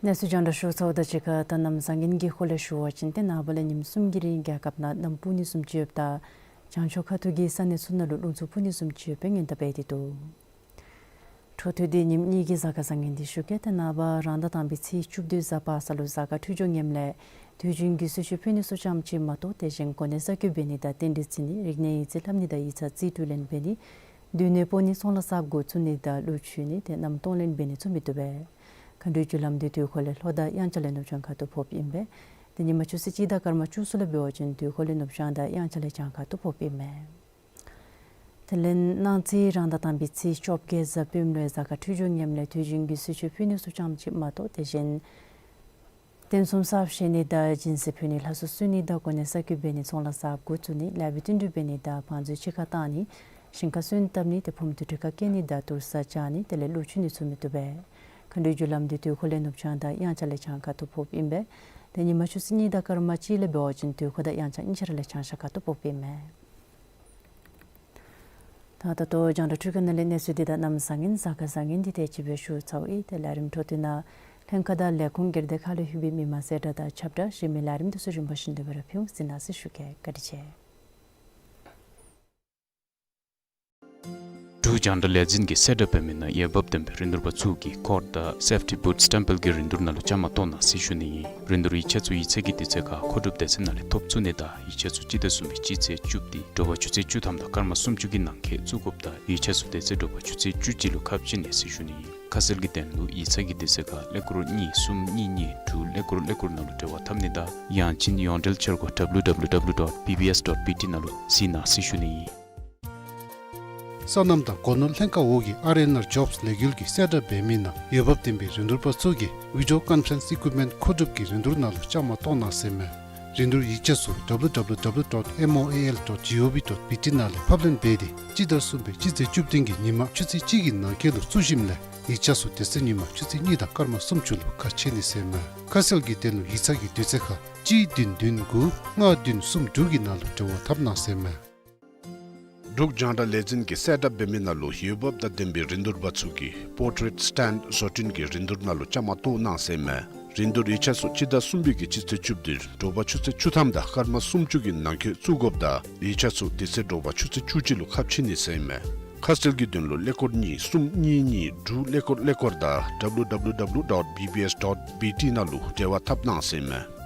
གནས་ཚུལ་རྒྱང་བསྒྲགས་ཞུ་ཚརཝ་དང་གཅིག་ཁར་ད་གནམ་བཟང་ངན་གྱི་སྐོར་ལས་ཞུ་བ་ཅིན་ཏེ་ནངས་པ་ལས་ཉིནམ་གསུམ་གྱི་རིང་རྒྱལ་ཁབ་ནང་གནམ་སྤུ་ནི་བཟུམ་ཅིག་ཡོདཔ་ད་བྱང་ཕྱོགས་ཁ་ཐུག་གི་ས་གནས་ཚུ་ནང་ལུ་རླུང་འཚུབ་འཕུ་ནི་བཟུམ་ཅིག་ཡོདཔ་སྦེ་སྔོན་བརྡ་འབད་དེ་འདུག། འཕྲོ་མཐུད་དེ་ཉིནམ་གཉིས་ཀྱི་གཟའ་སྐར་བཟང་ངན་འདི་ཞུ་གེ། ཏེ་ནངས་པ་རང་ཟླ་དང་པའི་ཚེས་བཅུ་བདུན་གཟའ་པ་སངས་ལུ་གཟའ་སྐར་འཕྲོད་སྦྱོར་ངནམ་ལས་དུས་རྒྱུན་གྱི་གསོལ་མཆོད་ཕུལ་ནི་ཚུ་ཙམ་ཅིག་མ་གཏོགས་དེ་བཞིན་གོ་གནས་གསར་བསྐོ་འབད་ནི་དང་རྟེན་འབྲེལ་བརྩི་ནི་རིག་གནས་ཡིག་རྩིས་ལྷབ་ནི་དང་ཡིག་ཚང་རྩིས་སྤྲོད་ལེན་འབད་ནི་སྡོད་གནས་སྤོ་ནི་ཚོང་ལཱ་གསརཔ་འགོ་བཙུགས་ནི་དང་གླུ་མཆོད་ནི་ཏེ་མནའམ་གཏོང་ལེན་འབད་ནི་ཚུ་མི་བཏུབ་པས། མཁའ་འགྲོའི་རྒྱུ་ལམ་འདི་དུས་འཁོར་ལས་ལྷོ་དང་དབྱངས་འཆར་ལས་ནུབ་བྱང་ཁ་ཐུག་ཕོགཔ་ཨིན་པས། ཏེ་ཉིན་མ་ཆུ་ཚོད་གཅིག་དང་སྐར་མ་བཅུ་གསུམ་ལུ་འབད་བ་ཅིན་དུས་འཁོར་ལས་ནུབ་བྱང་དང་དབྱངས་འཆར་ལས་བྱང་ཁ་ཐུག་ཕོགཔ་ཨིན་མས། དེ་ལས་གནངས་ཚེ་རང་ཟླ་དང་པའི་ཚེས་བཅོ་བརྒྱད་གཟའ་སྤེནམ་ལུ་གཟའ་སྐར་འཕྲོད་སྦྱོར་ངནམ་ལས་དུས་རྒྱུན་གྱི་གསོལ་མཆོད་ཕུལ་ནི་ཚུ་ཙམ་ཅིག་མ་གཏོགས་དེ་བཞིན་རྟེན་གསུམ་གསརཔ་བཞེངས་ནི་དང་སྦྱིན་སྲེག་ཕུལ་ནི་ལྷ་གསོལ་གསོལ་ནི་དང་གོ་གནས་གསར་བསྐོ་འབད་ནི་ཚོང་ལཱ་གསརཔ་འགོ་བཙུགས་ནི་ལེགས་པའི་བསྟུན་གྲོས་འབད་ནི་དང་བང་མཛོད་ཕྱི་ཁར་བཏང་ནི་ཞིང་ཁར་སོན་བཏབ་ནི་ཏེ་ཕུངམ་དུར་ཁྲོད་ཁར་བསྐྱལ་ནི་དང་དུར་ས་བཅག་ནི་དེ་ལས་གླུ་མཆོད་ནི་ཚུ་མི་བཏུབ་པས། མཁའ་འགྲོའི་རྒྱུ་ལམ་འདི་དུས་འཁོར་ལས་ནུབ་བྱང་དང་དབྱངས་འཆར་ལས་བྱང་ཁ་ཐུག་ཕོགཔ་ཨིན་པས། ཏེ་ཉིན་མ་ཆུ་ཚོད་གཉིས་དང་སྐར་མ་གཅིག་ལུ་འབད་བ་ཅིན་དུས་འཁོར་དང་དབྱངས་འཆར་གཉིས་ཆ་ར་ལས་བྱང་ཤར་ཁ་ཐུག་ཕོགཔ་ཨིན་མས། ད་ད་ལྟོ་རྒྱང་བསྒྲགས་འཕྲུལ་ཁང་ནང་ལས་གནས་ཚུལ་འདི་དང་གནམ་བཟང་ངན་གཟའ་སྐར་བཟང་ངན་འདི་དེ་ཅིག་སྦེ་ཞུ་ཚརཝ་ཨིན། ཏེ་ལས་རིམ་འཕྲོ་མཐུད་ནང་ལྷན་ཁག་དང་ལས་ཁུངས་སྒེར་སྡེ་ཁག་ལས་ལྷོད་པའི་མི་མང་གསལ་བསྒྲགས་དང་ཁྱབ་བསྒྲགས་གཞན་མི་ལས་རིམ་འདི་ཚུ་རིམ་པ་བཞིན་དུ་སྦེ་ར་ཕུལ་འོང་གཟིགས་གནང་ཟེར་ཞུ་གེ། བཀའ་དྲིན་ཆེ། འབྲུག་རྒྱང་བསྒྲགས་ལས་འཛིན་གྱིས་གསལ་བསྒྲགས་འབད་མི་ནང་འོས་འབབ་ལྡན་པའི་རིན་བསྡུར་པ་ཚུ་གིས་ཀོཌ་དང་སེཕ་ཊི་བུཊ་སི་ཊེམ་པལ་གྱི་རིན་བསྡུར་ནང་ལུ་བཅའ་མར་གཏོགས་གནང་ཟེར་ཞུ་ནི་ཨིན། རིན་བསྡུར་ཡིག་ཆ་ཚུ་ཡིག་ཚང་གི་དུས་ཚོད་ཁར་མཁོ་སྒྲུབ་སྡེ་ཚན་ནང་ལས་ཐོབ་ཚུགས་ནི་དང་ཡིག་ཆ་ཚུ་སྤྱི་ཟླ་གསུམ་པའི་སྤྱི་ཚེས་བཅུ་བདུན་དྲོ་པ་ཆུ་ཚོད་བཅུ་ཐམ་དང་སྐར་མ་སུམ་ཅུ་གི་ནང་འཁོད་བཙུགས་དགོཔ་དང་ཡིག་ཆ་ཚུ་དེ་ཚེ་དྲོ་པ་ཆུ་ཚོད་བཅུ་གཅིག་ལུ་ཁ་ཕྱེ་ནི་ཟེར་ཞུ་ནི་ཨིན། ཁ་གསལ་གྱི་དོན་ལུ་ཡིག་ཚང་གི་དུས་ཚོད་ཁར་ཀླད་ཀོར་གཉིས་གསུམ་གཉིས་གཉིས་དྲུག་ཀླད་ཀོར་ཀླད་ཀོར་ནང་ལུ་འབྲེལ་བ་འཐབ་ནི་དང་ཡང་ཅིན་ཡོངས་འབྲེལ་འཆར་སྒོ་ཌབ་ལུ་ཌབ་ལུ་ཌབ་ལུ་ཌོཊ་བི་བི་ཨེསི་ཌོཊ་བི་ཊི་ནང་ལུ་གཟིགས་གནང་ཟེར་ཞུ་ནི་ཨིན། སོ་ནམ་དང་སྒོ་ནོར་ལྷན་ཁག་འོག་གི་ཨར་ཨེན་ཨར་ཇོབསི་ལས་འགུལ་གྱིས་གསལ་བསྒྲགས་འབད་མི་ནང་འོས་འབབ་ལྡན་པའི་རིན་བསྡུར་པ་ཚུ་གིས་བི་ཌིའོ་ཀོན་ཕ་རེནསི་ཨི་ཀུའིཔ་མེནཊ་མཁོ་སྒྲུབ་ཀྱི་རིན་བསྡུར་ནང་ལུ་བཅའ་མར་གཏོགས་གནང་ཟེར་མས། རིན་བསྡུར་ཡིག་ཆ་ཚུ་ཌབ་ལུ་ཌབ་ལུ་ཌབ་ལུ་ཌོཊ་མོ་ཨེ་ཨེལ་ཌོཊ་ཇི་ཨོ་ཝི་ཌོཊ་བི་ཊི་ནང་ལས་ཕབ་ལེན་འབད་དེ་སྤྱི་ཟླ་གསུམ་པའི་སྤྱི་ཚེས་བཅུ་བདུན་གྱི་ཉིན་མ་ཆུ་ཚོད་གཅིག་གི་ནང་འཁོད་ལུ་བཙུགས་ཞིནམ་ལས་ཡིག་ཆ་ཚུ་དེ་ཚེ་ཉིན་མ་ཆུ་ཚོད་གཉིས་དང་སྐར་མ་སུམ་ཅུ་ལུ་ཁ་ཕྱེ་ནི་ཟེར་མས། ཁ་གསལ་གྱི་དོན་ལུ་ཡིག་ཚང་གི་དུས་ཚོད་ཁར་གཅིག་བདུན་བདུན་དགུ་ལྔ་བདུན་གསུམ་དྲུག་གི་ནང་ལུ་འབྲེལ་བ་འཐབ་གནང་ཟེར་མས། འབྲུག་རྒྱང་བསྒྲགས་ལས་འཛིན་གྱིས་གསལ་བསྒྲགས་འབད་མི་ནང་ལུ་འོས་འབབ་དང་ལྡན་པའི་རིན་བསྡུར་པ་ཚུ་གིས་པོར་ཊེཊ་སི་ཊེནཌ་བཟོ་སྐྲུན་གྱི་རིན་བསྡུར་ནང་ལུ་བཅའ་མར་གཏོགས་གནང་ཟེར་ཨིན་མས། རིན་བསྡུར་ཡིག་ཆ་ཚུ་སྤྱི་ཟླ་གསུམ་པའི་གི་སྤྱི་ཚེས་བཅུ་བདུན་དྲོ་པ་ཆུ་ཚོད་བཅུ་ཐམ་དང་སྐར་མ་སུམ་ཅུ་གི་ནང་འཁོད་བཙུགས་དགོཔ་དང་ཡིག་ཆ་ཚུ་དེ་ཚེ་དྲོ་པ་ཆུ་ཚོད་བཅུ་གཅིག་ལུ་ཁ་ཕྱེ་ནི་ཟེར་ཨིན་མས། ཁ་གསལ་གྱི་དོན་ལུ་ཀླད་ཀོར་གཉིས་གསུམ་གཉིས་གཉིས་དྲུག་ཀླད་ཀོར་ཀླད་ཀོར་དང་W W W dot B B S dot B T ནང་ལུ་འབྲེལ་བ་འཐབ་གནང་ཟེར་ཨིན་མས།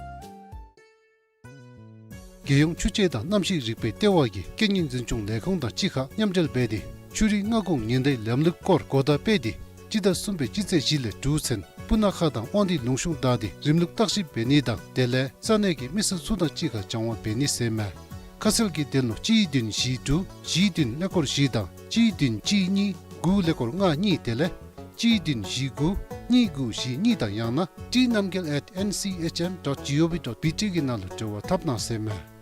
རྒྱལ་ཡོངས་ཆུ་དཔྱད་དང་གནམ་གཤིས་རིག་པའི་ལྟེ་བ་གིས་རྐྱེན་ངན་འཛིན་སྐྱོང་ལས་ཁུངས་དང་གཅིག་ཁར་མཉམ་འབྲེལ་འབད་དེ་ཆུ་རིག་མངའ་ཁོངས་ཉེན་བརྡའི་ལམ་ལུགས་སྐོར་གོ་བརྡ་སྤེལ་ཏེ་སྤྱི་ཟླ་གསུམ་པའི་སྤྱི་ཚེས་བཞི་ལས་དྲུག་ཚུན་སྤུ་ན་ཁ་དང་དབང་འདུས་ལུང་གཤོང་བདའ་སྟེ་རིམ་ལུགས་བརྟག་ཞིབ་འབད་ནི་དང་དེ་ལས་ས་གནས་ཀྱི་མི་སེར་ཚུ་དང་གཅིག་ཁར་སྦྱང་བ་འབད་ནི་ཟེར་ཨིན་མས། ཁ་གསལ་གྱི་དོན་ལུ་གཅིག་བདུན་བཞི་དྲུག་བཞི་བདུན་ཀླད་ཀོར་བཞི་དང་གཅིག་བདུན་གཅིག་གཉིས་དགུ་ཀླད་ཀོར་ལྔ་གཉིས་དེ་ལས་གཅིག་བདུན་བཞི་དགུ་གཉིས་དགུ་བཞི་གཉིས་དང་ཡང་ན་T Namgyal at N C H M dot G O V dot B T གི་ནང་ལུ་འབྲེལ་བ་འཐབ་གནང་ཟེར་ཨིན་མས།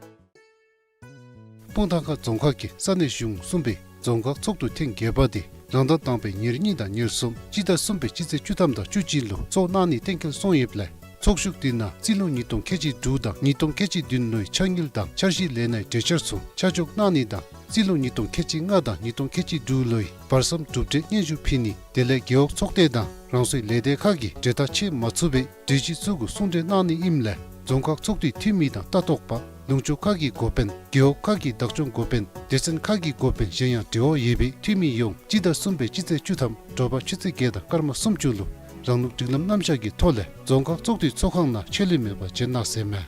སྤུངས་ཐང་ཁ་རྫོང་ཁག་གི་ས་གནས་གཞུང་གསུམ་པའི་རྫོང་ཁག་ཚོགས་འདུ་ཐེངས་བརྒྱད་པ་དེ་རང་ཟླ་དང་པའི་ཉེར་གཉིས་དང་ཉེར་གསུམ་སྤྱི་ཟླ་གསུམ་པའི་སྤྱི་ཚེས་བཅུ་ཐམ་དང་བཅུ་གཅིག་ལུ་ཚོགས་གནང་ནི་གཏན་འཁེལ་སོང་ཡོདཔ་ལས་ཚོགས་ཞུགས་དེ་ནང་རྩིས་ལོ་ཉིས་སྟོང་ཁལ་གཅིག་དྲུག་དང་ཉིས་སྟོང་ཁལ་གཅིག་བདུན་ལོའི་འཆར་དངུལ་དང་འཆར་གཞི་ལས་སྣའི་གྲོས་འཆར་ཚུ་ཆ་འཇོག་གནང་ནི་དང་རྩིས་ལོ་ཉིས་སྟོང་ཁལ་གཅིག་ལྔ་དང་ཉིས་སྟོང་ཁལ་གཅིག་དྲུག་ལོའི་བར་མཚམས་གྲུབ་འབྲས་སྙན་ཞུ་ཕུལ་ནི་དེ་ལས་རྒེད་འོག་ཚོགས་སྡེ་དང་རང་སོའི་ལས་སྡེ་ཁག་གིས་གྲོས་ཐག་ཆོད་མ་ཚུགས་པའི་གྲོས་གཞི་ཚུ་གུ་གསུང་གྲོས་གནང་ནི་ཨིནམ་ལས་རྫོང་ཁག་ཚོགས་འདུའི་འཐུས་མི་དང་ལྟ་རྟོག་པ་ལུང་ཕྱོགས་ཁག་གི་འགོ་དཔོན་རྒེད་འོག་ཁག་གི་བདག་སྐྱོང་འགོ་དཔོན་སྡེ་ཚན་ཁག་གི་འགོ་དཔོན་གཞན་ཡང་འབྲེལ་བ་ཡོད་པའི་འཐུས་མི་ཡོངས་སྤྱི་ཟླ་གསུམ་པའི་སྤྱི་ཚེས་བཅུ་ཐམ་དྲོ་པ་ཆུ་ཚོད་བརྒྱད་དང་སྐར་མ་སུམ་ཅུ་ལུ་རང་ལུགས་སྒྲིག་ལམ་རྣམ་གཞག་གི་ཐོག་ལས་རྫོང་ཁག་ཚོགས་འདུའི་ཚོགས་ཁང་ནང་ཆད་ལུས་མེད་པར་མཇལ་གནང་ཟེར་མས།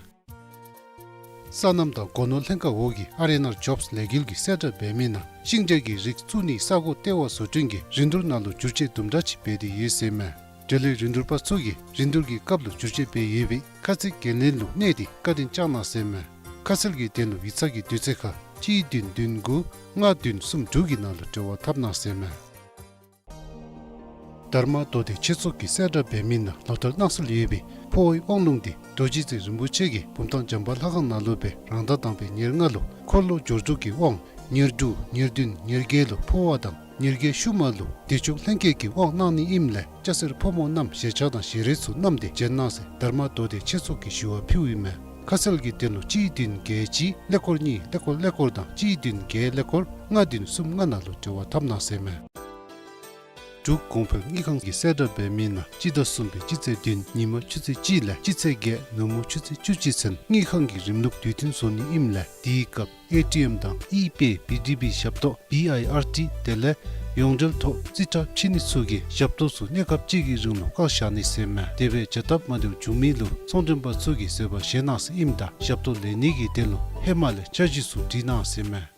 སོ་ནམ་དང་སྒོ་ནོར་ལྷན་ཁག་འོག་གི་ཨར་ཨེན་ཨར་ཇོབས་ལས་འགུལ་གྱིས་གསལ་བསྒྲགས་འབད་མི་ནང་ཤིང་འབྲས་ཀྱི་རིགས་བཙུགས་ནིའི་ས་གོ་ལྟེ་བ་བཟོ་སྐྲུན་གྱི་རིན་བསྡུར་ནང་ལུ་བསྒྱུར་བཅོས་དུམ་གྲ་ཅིག་འབད་དེ་ཡོད་ཟེར་མས། འབྲེལ་ཡོད་རིན་བསྡུར་པ་ཚུ་གིས་རིན་བསྡུར་གྱི་སྐབས་ལུ་བསྒྱུར་བཅོས་འབད་ཡོད་པའི་ཁ་ཚིག་འགན་ལེན་ལུ་གནས་ཏེ་བཀའ་དྲིན་བསྐྱང་གནང་ཟེར་མས། ཁ་གསལ་གྱི་དོན་ལུ་ཡིག་ཚང་གི་དུས་ཚོད་ཁར་གཅིག་བདུན་བདུན་དགུ་ལྔ་བདུན་གསུམ་དྲུག་གི་ནང་ལུ་འབྲེལ་བ་འཐབ་གནང་ཟེར་མས། དྷརྨ་མདོ་སྡེ་ཆོས་ཚོགས་ཀྱིས་གསལ་བསྒྲགས་འབད་མི་ནང་ལོ་ལྟར་གནང་སྲོལ་ཡོད་པའི་ཕོ་བའི་དབང་ལུང་དེ་རྡོ་རྗེ་རྩེ་རིན་པོ་ཆེ་གི་བུམ་ཐང་བྱམས་པ་ལྷ་ཁང་ནང་ལུ་སྦེ་རང་ཟླ་དང་པའི་ཉེར་ལྔ་ལུ་འཁོར་ལོ་སྦྱོར་དྲུག་གི་དབང་ཉེར་དྲུག་ཉེར་བདུན་ཉེར་བརྒྱད་ལུ་ཕོ་བ་དང་ཉེར་བརྒྱད་ཤུལ་མ་ལུ་བདེ་མཆོག་ལྷན་སྐྱེས་ཀྱི་དབང་གནང་ནི་ཨིནམ་ལས་སྐྱ་སེར་ཕོ་མོ་རྣམས་ཞལ་ཆས་དང་ཞལ་རས་ཚུ་བསྣམས་ཏེ་མཇལ་གནང་ཟེར་དྷརྨ་མདོ་སྡེ་ཆོས་ཚོགས་ཀྱིས་ཞུ་བ་ཕུལཝ་ཨིན་མས། ཁ་གསལ་གྱི་དོན་ལུ་གཅིག་བདུན་བརྒྱད་གཅིག་ཀླད་ཀོར་གཉིས་ཀླད་ཀོར་ཀླད་ཀོར་དང་གཅིག་བདུན་བརྒྱད་ཀླད་ཀོར་ལྔ་བདུན་གསུམ་ལྔ་ནང་ལུ་འབྲེལ་བ་འཐབ་གནང་ཟེར་མས། འབྲུག་གོང་འཕེལ་དངུལ་ཁང་གིས་གསལ་བསྒྲགས་འབད་མི་ནང་སྤྱི་ཟླ་གསུམ་པའི་སྤྱི་ཚེས་བདུན་ཉིན་མ་ཆུ་ཚོད་གཅིག་ལས་སྤྱི་ཚེས་བརྒྱད་ནུབ་མོ་ཆུ་ཚོད་བཅུ་གཅིག་ཚུན་དངུལ་ཁང་གི་རིམ་ལུགས་དུས་མཐུན་བཟོ་ནི་ཨིནམ་ལས་དེའི་སྐབས་ཨེ་ཊི་ཨེམ་དང་ཨི་པེ་བི་ཌི་བི་ཞབས་ཏོག་བི་ཨའི་ཨར་ཊི་དེ་ལས་ཡོངས་འབྲེལ་ཐོག་རྩིས་ཁྲ་ཕྱེ་ནི་ཚུ་གིས་ཞབས་ཏོག་ཚུ་གནས་སྐབས་གཅིག་གི་རིང་ལུ་བཀག་བཞག་ནི་ཟེར་མས། དེ་སྦེ་བྱ་སྟབས་མ་བདེཝ་བྱུང་མི་ལུ་ཚོང་མགྲོན་པ་ཚུ་གིས་བཟོད་པ་བཞེས་གནང་ཟེར་ཨིནམ་ད་ཞབས་ཏོག་ལེན་ནི་གི་དོན་ལུ་ཧེ་མ་ལས་འཆར་གཞི་ཚུ་བྲིས་གནང་ཟེར་མས།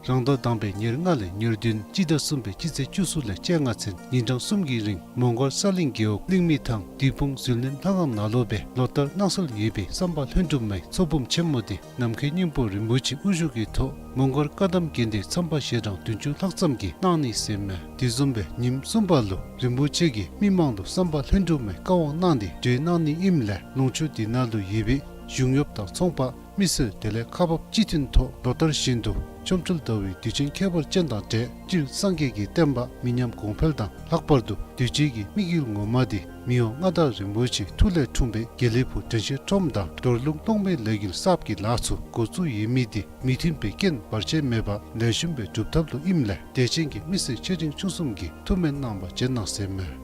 རང་ཟླ་དང་པའི་ཉེར་ལྔ་ལས་ཉེར་བདུན་སྤྱི་ཟླ་གསུམ་པའི་སྤྱི་ཚེས་བཅུ་གསུམ་ལས་བཅོ་ལྔ་ཚུན་ཉིན་གྲངས་གསུམ་གྱི་རིང་མོང་སྒར་ས་གླིང་རྒེད་འོག་གླིང་མི་ཐང་བདུད་དཔུང་ཟིལ་གནོན་ལྷ་ཁང་ནང་ལུ་སྦེ་ལོ་ལྟར་གནང་སྲོལ་ཡོད་པའི་བསམ་པ་ལྷུན་གྲུབ་མའི་ཚོགས་འབུམ་ཆེན་མོ་དེ་ནམ་མཁའི་སྙིང་པོ་རིན་པོ་ཆེ་དབུ་བཞུགས་ཀྱི་ཐོག་མོང་སྒར་བཀའ་གདམས་དགོན་སྡེའི་མཚམས་པ་ཞལ་གྲངས་བདུན་ཅུ་ལྷག་ཙམ་གྱིས་གནང་ནི་ཟེར་མས། དེ་བཟུམ་སྦེ་ཉིནམ་གསུམ་པ་ལུ་རིན་པོ་ཆེ་གིས་མི་མང་ལུ་བསམ་པ་ལྷུན་གྲུབ་མའི་བཀའ་དབང་གནང་སྟེ་གྲོལ་གནང་ནི་ཨིནམ་ལས་ལུང་ཕྱོགས་དེ་ནང་ལུ་ཡོད་པའི་གཞུང་གཡོགཔ་དང་ཚོང་པ་མི་སེར་དེ་ལས་ཁག་འབགཔ་སྤྱི་མཐུན་ཐོག་ལོ་ལྟར་བཞིན་དུ་ཆོ་འཕྲུལ་ཟླ་བའི་དུས་ཆེན་ཁྱད་པར་ཅན་དང་འབྲེལ་སྤྱིར་སངས་རྒྱས་ཀྱི་བསྟན་པ་མི་ཉམས་གོང་འཕེལ་དང་ལྷག་པར་དུ་གདུལ་བྱའི་དམིགས་ཡུལ་ངོ་མ་དེ་མི་དབང་མངའ་བདག་རིན་པོ་ཆེའི་ཐུགས་ལས་འཁྲུངས་པའི་དགེ་ལེགས་ཕུག་དྲན་ཤེས་ཁྲོམ་དང་རྡོར་ལུང་གློག་མེའི་ལས་འགུལ་གསརཔ་གི་ལཱ་ཚུ་འགོ་བཙུགས་ཡོད་མི་དེ་མུ་མཐུད་པའི་རྐྱེན་བར་ཆད་མེད་པར་ལེགས་ཤོམ་སྦེ་སྒྲུབ་ཐབས་ལུ་ཨིནམ་ལས་དད་ཅན་གྱི་མི་སེར་ཆེ་འབྲིང་ཆུང་གསུམ་གྱིས་ཐུགས་སྨོན་གནང་བར་བྱོན་གནང་ཟེར་མས།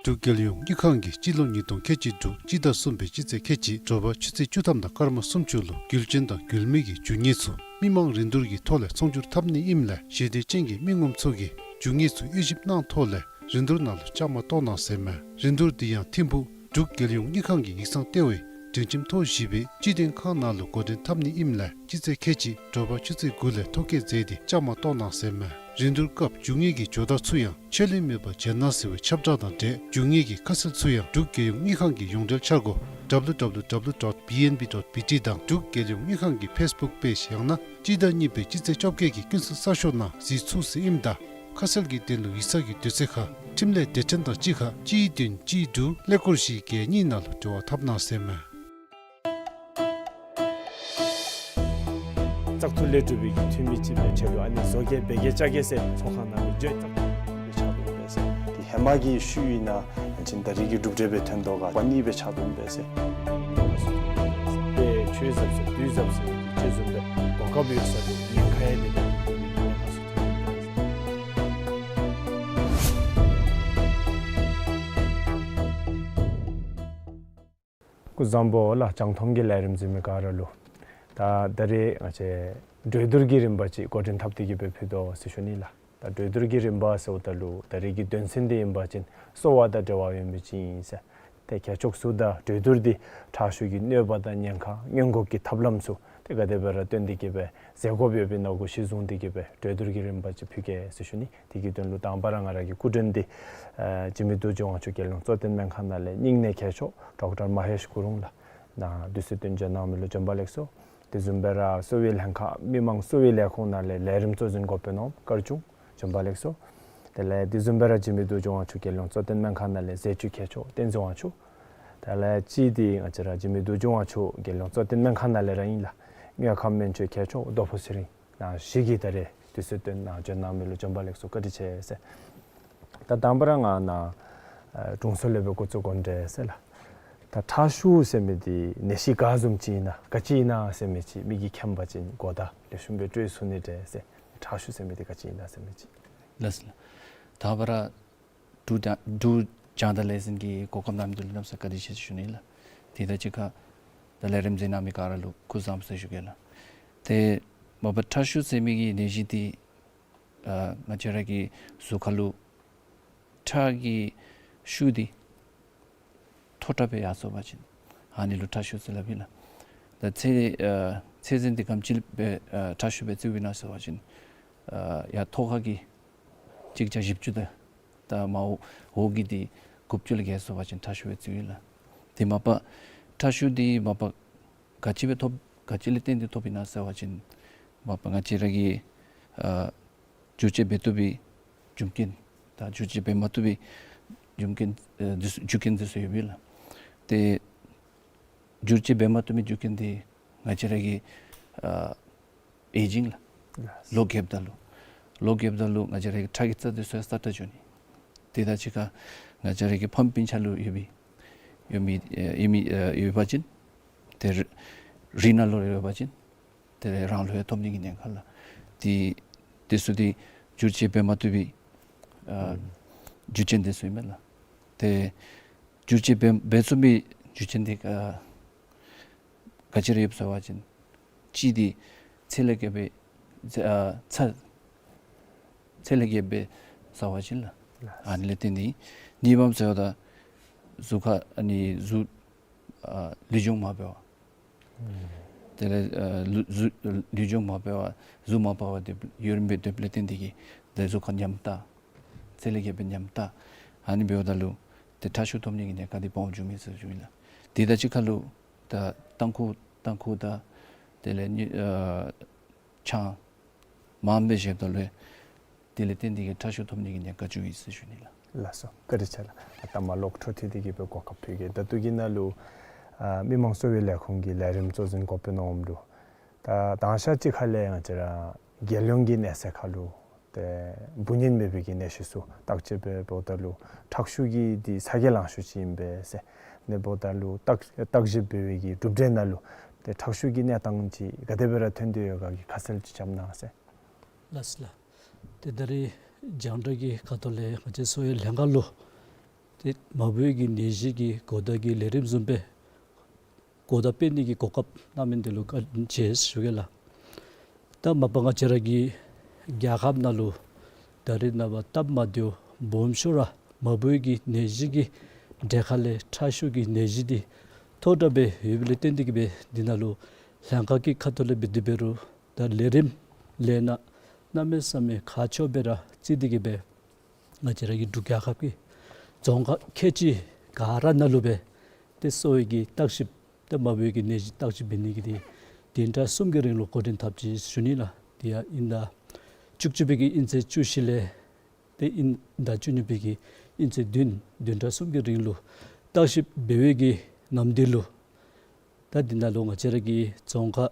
འབྲུག་རྒྱལ་ཡོངས་དངུལ་ཁང་གིས་སྤྱི་ལོ་ཉིས་སྟོང་ཁལ་གཅིག་དྲུག་སྤྱི་ཟླ་གསུམ་པའི་སྤྱི་ཚེས་ཁལ་གཅིག་དྲོ་པ་ཆུ་ཚོད་བཅུ་ཐམ་དང་སྐར་མ་སུམ་ཅུ་ལུ་རྒྱུ་ཅན་དང་རྒྱུ་མེད་ཀྱི་རྒྱུ་དངོས་ཚུ་མི་མང་རིན་བསྡུར་གྱི་ཐོག་ལས་ཚོང་སྒྱུར་འཐབ་ནི་ཨིནམ་ལས་ཞེ་འདོད་ཅན་གྱི་མི་ངོམ་ཚུ་གིས་རྒྱུ་དངོས་ཚུ་དབྱེ་ཞིབ་གནང་ཐོག་ལས་རིན་བསྡུར་ནང་ལུ་བཅའ་མར་གཏོགས་གནང་ཟེར་མས། རིན་བསྡུར་དེ་ཡང་ཐིམ་ཕུག་འབྲུག་རྒྱལ་ཡོངས་དངུལ་ཁང་གི་ཡིག་ཚང་ལྟེ་བའི་སྒྲིང་ཁྱིམ་ཐོག་བཞི་པའི་སྤྱི་དོན་ཁང་ནང་ལུ་འགོ་འདྲེན་འཐབ་ནི་ཨིནམ་ལས་སྤྱི་ཚེས་ཁལ་གཅིག་དྲོ་པ་ཆུ་ཚོད་དགུ་ལས་ཐོ་བཀོད་མཛད་དེ་བཅའ་མར་གཏོགས་གནང་ཟེར་མས། རིན་བསྡུར་སྐབས་རྒྱུ་དངོས་ཀྱི་ཇོ་བདག་ཚུ་ཡང་ཆད་ལུས་མེད་པར་མཇལ་གནང་ཟེར་བའི་ཁྱབ་བསྒྲགས་དང་འབྲེལ་རྒྱུ་དངོས་ཀྱི་ཁ་གསལ་ཚུ་ཡང་འབྲུག་རྒྱལ་ཡོངས་དངུལ་ཁང་གི་ཡོངས་འབྲེལ་འཆར་སྒོ་W W W dot B N B dot B T དང་འབྲུག་རྒྱལ་ཡོངས་དངུལ་ཁང་གི་ཕེསི་བུཀ་པེཇ་ཡང་ན་སྤྱི་ཟླ་གཉིས་པའི་སྤྱི་ཚེས་བཅོ་བརྒྱད་ཀྱི་ཀུན་གསལ་གསར་ཤོག་ནང་གཟིགས་ཚུགས་ཟེར་ཨིནམ་ད་ཁ་གསལ་གྱི་དོན་ལུ་ཡིག་ཚང་གི་དུས་ཚོད་ཁར་འཕྲིན་ལས་སྡེ་ཚན་དང་གཅིག་ཁར་གཅིག་བདུན་གཅིག་དྲུག་ཀླད་ཀོར་བཞི་བརྒྱད་གཉིས་ནང་ལུ་འབྲེལ་བ་འཐབ་གནང་ཟེར་མས། བཙག་འཐུ་ལས་གྲུབ་པའི་གི་འཐུས་མི་ཅིག་སྦེ་ཆེད་དུ་ཨ་ནི་བཟོ་གེ་འབད་གེ་བཅའ་གེ་ཟེར་ཚོགས་ཁང་ནང་ལུ་བརྗོད་བཙག་འཐུ་སྦེ་ཆགས་འདུག་པས་ཟེར། དེ་ཧེ་མ་གི་ཤུལ་ཨིན་ན་ཅིན་ད་རིས་ཀྱི་གྲུབ་འབྲས་སྦེ་ཐོན་དོ་ག་པ་ནི་སྦེ་ཆགས་འདུག་པས་ཟེར། དེ་ཆོས་ཟབ་ཟེར་དུས་ཟབ་ཟེར་ ཅིག་བཟུམ་སྦེ་གོ་སྐབས་ཡོད་ས་ལུ་ཉེན་ཁ་ཡང་འདི་ད་ཉེན་ཁ་ཚུ་ཐོན་ཡི་ཟེར། སྐུ་གཟུགས་བཟང་པོ་ལགས། རྒྱང་མཐོང་གི་ལས་རིམ་གཟིགས་མི་ག་ར་ལུ། ད་ད་རེས་ང་བཅས་གྲོས་བསྡུར་གྱི་རིམ་པ་ཅིག་འགོ་འདྲེན་འཐབ་སྟེ་གི་སྦེ་ཕུལ་དོ་ཟེར་ཞུ་ནི་ལགས། ད་གྲོས་བསྡུར་གྱི་རིམ་པ་ཟེརཝ་ད་ལུ་ད་རེས་ཀྱི་དོན་ཚན་འདི་ཨིན་པ་ཅིན་གསོ་བ་དང་འབྲེལ་བ་ཡོད་མི་ཅིག་ཨིན་ཟེར། ཏེ་ཁྱད་ཕྱོགས་ཚུ་དང་གྲོས་བསྡུར་འདི་ཁྲག་ཤུགས་ཀྱི་གནོད་པ་དང་ཉེན་ཁ་སྔོན་འགོག་གི་ཐབས་ལམ་ཚུ་ཏེ་ག་དེ་སྦེ་ར་བཏོན་ཏེ་གི་སྦེ་མཛད་དགོཔ་ཡོདཔ་ཨིན་ན་གུ་གཞི་བཟུང་སྟེ་གི་སྦེ་གྲོས་བསྡུར་གྱི་རིམ་པ་ཅིག་ཕུལ་གེ་ཟེར་ཞུ་ནི། དེ་གི་དོན་ལུ་དང་པ་ར་ང་ར་གི་སྐུ་མགྲོན་འདི་ཨ་འཇིགས་མེད་རྡོ་རྗེ་དབང་ཕྱུག་རྒྱལ་ཡོངས་གཙོ་བསྟེན་སྨན་ཁང་ནང་ལས་སྙིང་ནད་མཁས་མཆོག་ཌོག་ཊར་མ་ཧེཤ་གུ་རུང་ལགས་ནཱ་དུས་ཚོད་བཏོན་བྱོན་གནང་མི་ལུ་བྱོན་པ་ལེགས་སོ། དེ་བཟུམ་སྦེ་ར་གསོ་བའི་ལྷན་ཁག་མི་མང་གསོ་བའི་ལས་ཁུངས་ནང་ལས་ལས་རིམ་གཙོ་འཛིན་འགོ་དཔོན་ནོར་བུ་དཀར་ཆུང་བྱོན་པ་ལེགས་སོ། དེ་ལས་དེ་བཟུམ་སྦེ་ར་འཇིགས་མེད་རྡོ་རྗེ་དབང་ཕྱུག་རྒྱལ་ཡོངས་གཙོ་བསྟེན་སྨན་ཁང་ནང་ལས་ཟས་བཅུད་མཁས་མཆོག་བསྟན་འཛིན་དབང་ཕྱུག། དེ་ལས་གཅིག་འདི་ང་བཅས་ར་འཇིགས་མེད་རྡོ་རྗེ་དབང་ཕྱུག་རྒྱལ་ཡོངས་གཙོ་བསྟེན་སྨན་ཁང་ནང་ལས་ར་ཨིན་ལགས། དངོས་ཁམས་སྨན་བཅོས་མཁས་མཆོག་རྡོ་ཕུ་ཚེ་རིང་ནཱ་བཞི་གིས་ད་རེས་དུས་ཚོད་བཏོན་ནཱ་བྱོན་གནང་མི་ལུ་བྱོན་པ་ལེགས་སོ། བཀའ་དྲིན་ཆེ་ཟེར། ད་དང་པ་ར་ང་ནཱ་ཨ་དྲུང་འཚོ་ལས་སྦེ་འགོ་བཙུགས་དགོ་འདྲས་ཟེར་ལགས། ད་ཁྲག་ཤུགས་ཟེར་མི་འདི་ནད་གཞི་ག་བཟུམ་ཅིག་ཨིན་ན་ག་ཅི་ཨིན་ན་ཟེར་མི་ཅིག་མི་གིས་མཁྱེན་པ་ཅིན་གོ་བརྡ་ལེགས་ཤོམ་སྦེ་སྤྲོད་ཚུགས་ནི་འདྲས་ཟེར། ཁྲག་ཤུགས་ཟེར་མི་འདི་ག་ཅི་ཨིན་ན་ཟེར་མི་ཅིག། ལགས་སོ་ལགས། དང་པ་ར་འབྲུག་རྒྱང་འབྲུག་རྒྱང་བསྒྲགས་ལས་འཛིན་གྱིས་གོ་སྐབས་གནང་མི་འདི་ལུ་གནམ་ས་བཀའ་དྲིན་ཆེ་ཟེར་ཞུ་ནི་ལགས། དེ་དང་གཅིག་ཁར་ད་ལས་རིམ་གཟིགས་གནང་མི་ག་ར་ལུ་སྐུ་གཟུགས་བཟང་པོ་ཟེར་ཞུ་གེ་ལགས། ཏེ་མ་པ་ཁྲག་ཤུགས་ཟེར་མི་གི་ནད་གཞི་འདི་ཨ་ང་བཅས་ར་གི་གཟུགས་ཁར་ལུ་ཁྲག་གི་ཤུགས་འདི་མཐོ་དྲགས་སྦེ་ཡར་སོང་པ་ཅིན་ཨ་ནི་ལུ་ཁྲག་ཤུགས་ཟེར་སླབ་ཨིན་ལགས། ད་ཚད་ཨ་ཚད་འཛིན་འདི་ག་དེམ་ཅིག་སྦེ་ཨ་ཁྲག་ཤུགས་སྦེ་བརྩིཝ་ཨིན་ན་ཟེར་བ་ཅིན་ཨ་ཡར་ཐོག་ཁ་གི་གཅིག་བརྒྱ་བཞི་བཅུ་དང་ད་མར་འོག་འོག་གི་འདི་དགུ་བཅུ་ལས་བརྒལ་སོང་པ་ཅིན་ཁྲག་ཤུགས་སྦེ་བརྩིཝ་ཨིན་ལགས། དེ་མ་པ་ཁྲག་ཤུགས་འདི་མ་པ་ག་ཅི་སྦེ་ཐོབ་ག་ཅི་ལས་བརྟེན་ཏེ་ཐོབ་ཨིན་ན་ཟེར་བ་ཅིན་མ་པ་ང་བཅས་ར་གིས་ཨ་བསྒྱུར་བཅོས་འབད་བཏུབ་པའི་རྒྱུ་རྐྱེན་དང་བསྒྱུར་བཅོས་འབད་མ་བཏུབ་པའི་རྒྱུ་རྐྱེན་ཨ་འདི་ཚུ་རྒྱུ་རྐྱེན་འདི་ཚུ་ཡོདཔ་ཨིན་ལགས། ཏེ་བསྒྱུར་བཅོས་འབད་མ་བཏུབ་པའི་རྒྱུ་རྐྱེན་འདི་ང་བཅས་ར་གི་ཨ་ཨེ་ཇིང་ལགས། ལགས། ལོ་རྒསཔ་ད་ལུ་ལོ་རྒསཔ་ད་ལུ་ང་བཅས་ར་གི་ཁྲག་གི་རྩ་འདི་ཚུ་ཡང་སྲ་ཀྲག་འགྱོ་ནི། དེ་དང་གཅིག་ཁར་ང་བཅས་ར་གི་ཕམ་སྤུན་ཆ་ལུ་ཡོད་པའི་ཡོད་མི་ཨེ་ཡོད་མི་ཨེ་ཡོད་པ་ཅིན་ཏེ་རི་རིགས་ནང་ལུ་ཡོད་པ་ཅིན་ཏེ་རང་ལུ་ཡང་ཐོབ་ནི་གི་ཉེན་ཁ་ལགས། ཏེ་དེ་ཚུ་འདི་བསྒྱུར་བཅོས་འབད་མ་བཏུབ་པའི་ཨ་ཨུམ་རྒྱུ་རྐྱེན་འདི་ཚུ་ཨིན་མས་ལགས། ཏེ་བསྒྱུར་བཅོས་འབད་འབད་ཚུགས་པའི་རྒྱུ་རྐྱེན་འདི་ཨ་ག་ཅི་ར་ཡོདཔ་ཟེར་བ་ཅིན་གཅིག་འདི་ཚད་ལས་བརྒལ་བའི་ཚད་ཨ་ཚད་ཚད་ལས་བརྒལ་བའི་ཟེར་བ་ཅིན་ལགས། ལགས། ཨ་ནི་ལས་བརྟེན་ཏེ་གཉིས་པམ་ཟེརཝ་ད་གཟུགས་ཁར་ཨ་ནི་གཟུགས་ཨ་ལུས་སྦྱོང་མ་འབད་བར་ཨུམ་དེ་ལས་ཨ་ལུས་གཟུགས་ལུས་སྦྱོང་མ་འབད་བར་གཟུགས་མ་པ་བར་སྡོད་ཡུན་རིངམོ་སྦེ་སྡོདཔ་ལས་བརྟེན་ཏེ་གིས་ཏེ་གཟུགས་ཁར་ཉམས་ཏ་ཚད་ལས་བརྒལ་བའི་ཉམས་ཏ་ཨ་ནི་འབདཝ་ད་ལུ་ཏེ་ཁྲག་ཤུགས་ཐོབ་ནི་གི་ཉེན་ཁ་འདི་སྦོམ་འགྱོ་མི་ཟེར་ཞུཝ་ཨིན་ལགས། དེ་དང་གཅིག་ཁར་ལུ་ད་ཏམ་ཁུ་ཏམ་ཁུ་དང་དེ་ལས་ནི་ཨ་ཆང་མངམ་སྦེ་བཞེསཔ་ད་ལུ་དེ་ལས་བརྟེན་ཏེ་གིས་ཁྲག་ཤུགས་ཐོབ་ནི་གི་ཉེན་ཁ་འགྱོཝ་ཨིན་ཟེར་ཞུ་ནི་ལགས། ལགས་སོ། བཀའ་དྲིན་ཆེ་ལགས། ཨ་ད་མར་ལོག་འཕྲོ་མཐུད་དེ་གིས་སྦེ་གོ་སྐབས་ཕུལ་གེ། ད་ལྟོ་གི་ནང་ལུ་ཨ་མི་མང་གསོ་བའི་ལས་ཁུངས་ཀྱི་ལས་རིམ་གཙོ་འཛིན་འགོ་དཔོན་ནང་འོགམ་ལུ་ད་དང་ཤ་ཅིག་ཁ་ལས་ང་བཅས་ར་རྒྱལ་ཡོངས་ཀྱི་གནས་ཚད་ཁར་ལུ་ཏེ་འབུ་གཉན་མེད་པའི་གི་ནད་གཞི་ཚུ་བརྟག་དཔྱད་འབད་འབདཝ་ད་ལུ་ཁྲག་ཤུགས་ཀྱི་འདི་ཚ་གྱང་ལང་ཤོས་ཅིག་ཨིན་པས་ཟེར། ཨ་ནི་འབདཝ་ད་ལུ་བརྟག་བརྟག་ཞིབ་འབད་བའི་གི་གྲུབ་འབྲས་ནང་ལུ་ཏེ་ཁྲག་ཤུགས་ཀྱི་གནས་སྟངས་ཅིག་ག་དེ་སྦེ་ར་ཐོན་ཏེ་ཡོད་ག་གི་ཁ་གསལ་ཅིག་བཀྲམ་གནང་ཟེར། ལགས་སོ་ལགས། ཏེ་ད་རེས་རྒྱང་བསྒྲགས་ཀྱི་ཁ་ཐུག་ལས་ང་བཅས་གསོ་བའི་ལྷན་ཁག་ལུ་ཏེ་མ་བུ་གི་ནད་གཞི་གི་གོ་བརྡ་གི་ལས་རིམ་བཟུམ་སྦེ་གོ་བརྡ་སྤེལ་ནི་གི་གོ་སྐབས་གནང་མི་འདི་ལུ་བཀའ་དྲིན་ཆེ་ཟེར་ཞུ་གེ་ལགས། ད་མ་པ་ང་བཅས་ར་གི་རྒྱལ་ཁབ་ནང་ལུ་ད་རེས་ནངས་པ་སྟབས་མ་བདེཝ་སྦོམ་ཤོས་ར་མ་བུ་གི་ནད་གཞི་གི་གྲས་ཁ་ལས་ཁྲག་ཤུགས་ཀྱི་ནད་གཞི་འདི་མཐོ་དྲགས་སྦེ་ཡོདཔ་ལས་བརྟེན་ཏེ་གིས་སྦེ་འདི་ནང་ལུ་ལྷན་ཁག་གི་ཁ་ཐུག་ལས་འབད་དེ་འབད་རུང་ད་ལས་རིམ་ལས་སྣ་གནམ་མེད་ས་མེད་ཁག་ཆེཝ་སྦེ་ར་བརྩི་སྟེ་གིས་སྦེ་ང་བཅས་ར་གི་འབྲུག་རྒྱལ་ཁབ་ཀྱི་རྫོང་ཁག་ཁལ་གཅིག་ག་ར་ནང་ལུ་སྦེ་ཏེ་གསོ་བའི་གི་བརྟག་ཞིབ་ཏེ་མ་བུའི་གི་ནད་གཞི་བརྟག་ཞིབ་འབད་ནི་གི་འདི་བདུན་ཕྲག་གསུམ་གྱི་རིང་ལུ་འགོ་འདྲེན་འཐབ་ཅི་ཟེར་ཞུ་ནི་ལགས། དེ་ཡང་དབྱིན་ཟླ་བཅུ་གཅིག་པའི་གི་དབྱིན་ཚེས་བཅུ་བཞི་ལས་ཏེ་དབྱིན་ཟླ་བཅུ་གཉིས་པའི་གི་དབྱིན་ཚེས་བདུན་བདུན་ཕྲག་གསུམ་གྱི་རིང་ལུ་བརྟག་ཞིབ་འབད་བའི་གི་ནམ་དུས་ལུ་ད་འདི་ནང་ལུ་ང་བཅས་ར་གི་རྫོང་ཁག་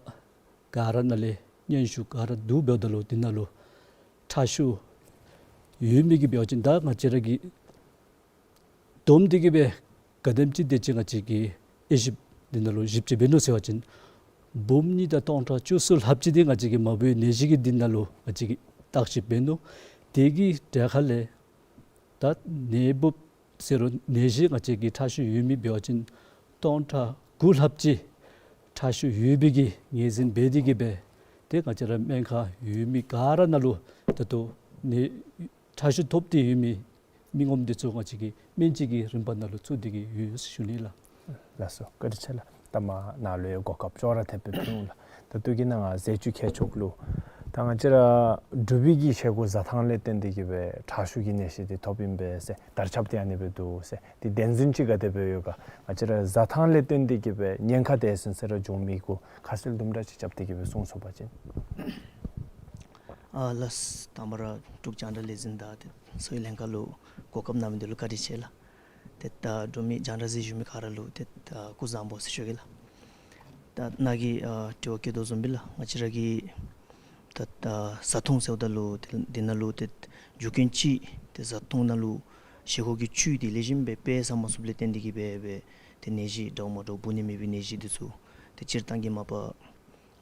ག་ར་ནང་ལས་སྙན་ཞུ་ག་ར་བསྡུ་འབདཝ་ད་ལུ་འདི་ནང་ལུ་ཁྲག་ཤུགས་ཡོད་མི་གི་འབད་བ་ཅིན་ད་ང་བཅས་ར་གིས་བསྡོམས་ཏེ་གིས་སྦེ་ག་དེམ་ཅིག་དེ་ཅིག་ང་བཅས་ཀྱིས་དབྱེ་ཞིབ་འདི་ནང་ལུ་ཞིབ་དཔྱད་འབད་ནུག་ཟེར་བ་ཅིན་ འབུམ་གཉིས་དང་སྟོང་ཕྲག་བཅུ་གསུམ་ལྷགཔ་ཅིག་འདི་ང་བཅས་ཀྱི་མ་བུའི་ནད་གཞི་གི་འདི་ནང་ལུ་ང་བཅས་ཀྱིས་བརྟག་ཞིབ་འབད་ནུག། དེ་གི་གྲས་ཁ་ལས་ད་ནད་འབུཔ་ཟེར་རུང་ནད་གཞི་ང་བཅས་ཀྱི་ཁྲག་ཤུགས་ཡོད་མི་འབད་བ་ཅིན་སྟོང་ཕྲག་དགུ་ལྷགཔ་ཅིག་ཁྲག་ཤུགས་ཡོད་པའི་གི་ངོས་འཛིན་འབད་དེ་གི་སྦེ་ཏེ་ང་བཅས་ར་སྨན་ཁང་ཡོད་མི་ག་ར་ནང་ལུ་ད་ལྟོ་ནད་ཁྲག་ཤུགས་ཐོབ་སྟེ་ཡོད་མི་མི་ངོམ་འདི་ཚུ་ང་བཅས་ཀྱིས་སྨན་བཅོས་ཀྱི་རིམ་པ་ནང་ལུ་བཙུགས་ཏེ་གི་ཡོད་ཟེར་ཞུ་ནི་ལགས། ལགས་སོ། བཀའ་དྲིན་ཆེ་ལགས། ད་མ་ནཱ་ལུ་ཡང་གོ་སྐབས་ཅོག་ར་འཐདཔ་སྦེ་ཕུལ་འོང་ལགས། ད་ལྟོ་གི་ནང་ང་ཟས་བཅུད་ཁྱད་ཆོས་ལུ་ད་ང་བཅས་ར་འབྲུག་པའི་གི་བཞེས་སྒོ་བཟའ་ཐངས་ལས་བརྟེན་ཏེ་གི་སྦེ་ཁྲག་ཤུགས་ཀྱི་ནད་གཞི་འདི་ཐོབ་ཨིན་པས་ཟེར་དར་ཁྱབ་སྟེ་ཨ་ནི་སྦེ་འདུག་ཟེར། དེ་བདེན་རྫུན་ཅིག་ག་དེ་སྦེ་ཡོད་ག། ང་བཅས་ར་བཟའ་ཐངས་ལས་བརྟེན་ཏེ་གི་སྦེ་ཉེན་ཁ་དེ་ཟེར་ཟེར་ར་འབྱུང་མི་གུ་ཁ་གསལ་དུམ་གྲ་ཅིག་རྐྱབ་སྟེ་གི་སྦེ་གསུང་ཚུགས་པ་ཅིན། ཨ་ལགས། དང་པ་ར་འབྲུག་རྒྱང་བསྒྲགས་ལས་འཛིན་དང་ཏེ་གསོ་བའི་ལྷན་ཁག་ལུ་གོ་སྐབས་གནང་མི་འདི་ལུ་བཀའ་དྲིན་ཆེ་ལགས། ཏེ་ད་འབྲུག་མི་རྒྱང་བསྒྲགས་གཟིགས་བཞུགས་མི་ག་ར་ལུ་ཏེ་ད་སྐུ་གཟུགས་བཟང་པོ་ཟེར་ཞུ་གེ་ལགས། ད་ནཱ་གིས་ཨ་དྲི་བ་བཀོད་དོ་བཟུམ་སྦེ་ལགས། ང་བཅས་ར་གི་ད་ད་བཟའ་འཐུང་ཟེརཝ་ད་ལུ་ཏེ་འདི་ནང་ལུ་ཏེ་རྒྱུ་རྐྱེན་ཅིག་ཏེ་བཟའ་འཐུང་ནང་ལུ་བཞེས་སྒོ་གི་བཅུད་འདི་ལེགས་ཤོམ་སྦེ་སྦེ་བཟའ་མ་ཚུགསཔ་ལས་བརྟེན་ཏེ་གི་སྦེ་སྦེ་ཏེ་ནད་གཞི་འདྲཝ་མ་འདྲཝ་འབུ་ནི་མེད་པའི་ནད་གཞི་འདི་ཚུ་ཏེ་སྤྱིར་བཏང་གི་མ་པ་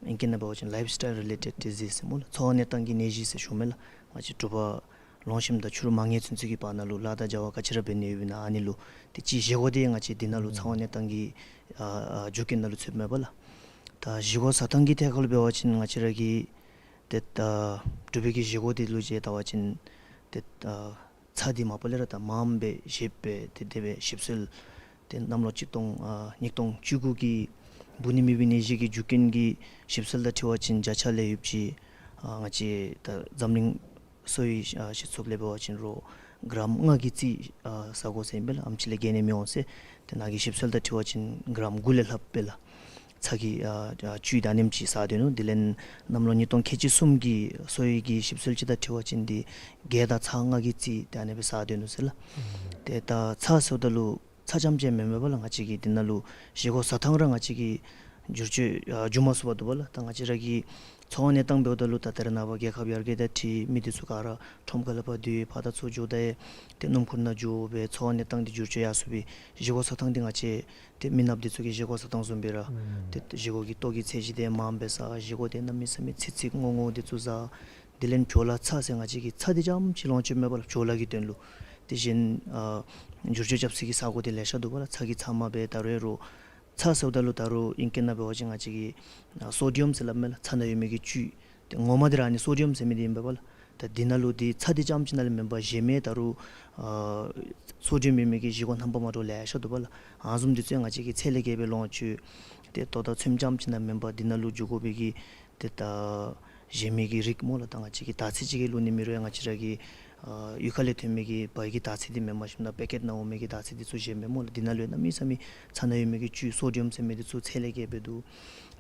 ཨིང་སྐད་ནང་འབད་བ་ཅིན་ལའིཕ་སི་ཊའིལ་རི་ལེ་ཊེཌ་ཌི་ཟིསི་ཟེར་སྨོ་ལགས། འཚོ་བ་གནས་སྟངས་ཀྱི་ནད་གཞི་ཟེར་ཞུཝ་མས་ལགས། ང་བཅས་འབྲུག་པ་ལོང་གཤམ་དང་ཕྱི་རུ་མ་ངན་ཚུན་ཚོད་ཀྱི་བར་ན་ལུ་ལཱ་དང་བྱ་བ་ག་ཅི་ར་འབད་ནི་ཡོདཔ་ཨིན་ན་ཨ་ནི་ལུ་ཏེ་ཅིག་བཞེས་སྒོ་འདི་ང་བཅས་འདི་ནང་ལུ་འཚོ་བ་གནས་སྟངས་ཀྱི་ཨ་ཨ་རྒྱུ་རྐྱེན་ནང་ལུ་ཚུདཔ་མས་པ་ལགས། ད་བཞེས་སྒོ་བཟའ་ཐངས་ཀྱི་ཐད་ཁར་ལུ་འབད་བ་ཅིན་ང་བཅས་ར་གི་ཏེ་ད་འབྲུག་པའི་གི་བཞེས་སྒོ་འདི་ལུ་ཅིག་བལྟ་བ་ཅིན་ཏེ་ད་ཚྭ་འདི་མ་པ་ལས་ར་ད་མངམ་སྦེ་བཞེས་སྦེ་ཏེ་དེ་སྦེ་ཞིབ་འཚོལ་ཏེ་གནམ་ལོ་གཅིག་སྟོང་ཨ་ཉིས་སྟོང་བཅུ་དགུ་གི་འབུ་ནི་མེད་པའི་ནད་གཞི་གི་རྒྱུ་རྐྱེན་གྱི་ཞིབ་འཚོལ་དང་འཁྲིལ་བ་ཅིན་བརྒྱ་ཆ་ལས་ཡོདཔ་ཅིག་ཨ་ང་བཅས་ད་འཛམ་གླིང་གསོ་བའི་ཨ་སྤྱི་ཚོགས་ལས་འབད་བ་ཅིན་རོགས་གྲམ་ལྔ་གི་རྩིས་ཨ་བཟའ་དགོ་ཟེར་ཨིན་པས་ལགས། ཨེམ་ཅིག་ལས་བརྒལ་ནི་མི་འོང་ཟེར། ཏེ་ནཱ་གི་ཞིབ་འཚོལ་དང་འཁྲིལ་བ་ཅིན་གྲམ་དགུ་ལས་ལྷགཔ་སྦེ་ལགས། ཚྭ་གི་ཨ་ཨ་བཅུད་ཨ་ནེམ་ཅིག་བཟའ་སྡོད་ནུག། དེ་ལས་གནམ་ལོ་ཉིས་སྟོང་ཁལ་གཅིག་གསུམ་གྱི་གསོ་བའི་གི་ཞིབ་འཚོལ་ཅིག་དང་འཁྲིལ་བ་ཅིན་འདི་གེ་དང་ཚྭ་ལྔ་གི་རྩིས་ཏེ་ཨ་ནེ་སྦེ་བཟའ་སྡོད་ནུག་ཟེར་ལགས། ཨུམ། ཏེ་ད་ཚྭ་ཟེརཝ་ད་ལུ་ཚྭ་རྐྱངམ་ཅིག་མེན་མས་པ་ལགས། ང་བཅས་ཀྱི་འདི་ནང་ལུ་བཞེས་སྒོ་བཟའ་ཐངས་ར་ང་བཅས་ཀྱིས་བསྒྱུར་བཅོས་ཨ་འགྱོ་མ་ཚུགས་པར་འདུག་པ་ལགས། ད་ང་བཅས་ར་གི་འཚོ་བ་གནས་སྟངས་འབདཝ་ད་ལུ་ད་ད་རེས་ནངས་པ་རྒྱལ་ཁབ་ཡར་རྒྱས་དང་འཁྲིལ་མི་འདི་ཚུ་ག་ར་ཁྲོམ་ཁ་ལས་ཕར་འདི་ཕར་དང་ཚུར་འགྱོཝ་ད་ཡང་ཏེ་སྣུམ་འཁོར་ནང་འགྱོ་སྦེ་འཚོ་བ་གནས་སྟངས་འདི་བསྒྱུར་བཅོས་ཡར་སོང་སྦེ་བཞེས་སྒོ་བཟའ་ཐངས་འདི་ང་བཅས་ཏེ་མི་ནགཔ་འདི་ཚུ་གི་བཞེས་སྒོ་བཟའ་ཐངས་བཟུམ་སྦེ་ར་ཨུམ་ཏེ་བཞེས་སྒོ་གི་ལྟོ་གི་ཚད་གཞི་འདི་མངམ་སྦེ་བཟའ། བཞེས་སྒོ་འདི་གནམ་མེད་ས་མེད་ཚིག་ཚིག་རྔོག་རྔོག་འདི་ཚུ་བཟའ། དེ་ལས་བྲོ་ལ་ཚྭ་ཟེར་ང་བཅས་ཀྱིས་ཚྭ་འདི་རྐྱངམ་ཅིག་ལོངས་སྤྱོད་མེད་པ་ལགས། བྲོ་ལ་གི་དོན་ལུ། དེ་བཞིན་ཨ་བསྒྱུར་བཅོས་རྐྱབ་སའི་གི་ས་སྒོ་འདི་ལེ་ཤ་འདུག་པ་ལགས། ཚྭ་གི་ཚབ་མ་སྦེ་ད་རུང་ཡང་རོགས་ཚྭ་ཟེརཝ་ད་ལུ་ད་རུང་ཨིང་སྐད་ནང་འབད་བ་ཅིན་ང་བཅས་ཀྱིས་ཨ་སོ་ཌི་ཡམ་ཟེར་སླབ་མས་ལགས། ཚྭ་ནང་ཡོད་མི་གི་བཅུད། ཏེ་ངོ་མ་འདི་ར་ཨ་ནི་སོ་ཌི་ཡམ་ཟེར་མི་འདི་ཨིན་པས་པ་ལགས། ད་འདི་ནང་ལུ་འདི་ཚྭ་འདི་རྐྱངམ་ཅིག་ནང་ལས་མེན་པར་གཞན་མི་ད་རུང་ཨ་སོ་ཌི་ཡམ་ཡོད་མི་གི་བཞེས་སྒོ་རྣམ་པ་མ་འདྲཝ་ལེ་ཤ་འདུག་པ་ལགས། ཨ་ནི་བཟུམ་འདི་ཚུ་ཡང་ང་བཅས་ཀྱིས་ཚད་ལས་བརྒལ་སྦེ་ལོངས་སྤྱོད། ཏེ་ལྟོ་དང་ཚོདམ་རྐྱངམ་ཅིག་ནང་མེན་པར་འདི་ནང་ལུ་འགྱོ་དགོ་པའི་གི་ཏེ་ད་གཞན་མི་གི་རིགས་སྨོ་ལགས། ད་ང་བཅས་ཀྱིས་དར་ཚིལ་ཅིག་གི་ལུ་ནི་མི་རུང་ཡང་ང་བཅས་ར་གི་ཨ་གཡུས་ཁ་ལས་ཐོན་མི་གི་བལ་གྱི་དར་ཚིལ་འདི་མེནམ་ཞིནམ་ད་པེ་ཀེཊ་ནང་འོང་མི་གི་དར་ཚིལ་འདི་ཚུ་གཞན་མེན་སྨོ་ལགས། འདི་ནང་ལུ་ཡང་གནམ་མེད་ས་མེད་ཚྭ་ནང་ཡོད་མི་གི་བཅུད་སོ་ཌི་ཡམ་ཟེར་མི་འདི་ཚུ་ཚད་ལས་བརྒལ་སྦེ་འདུག།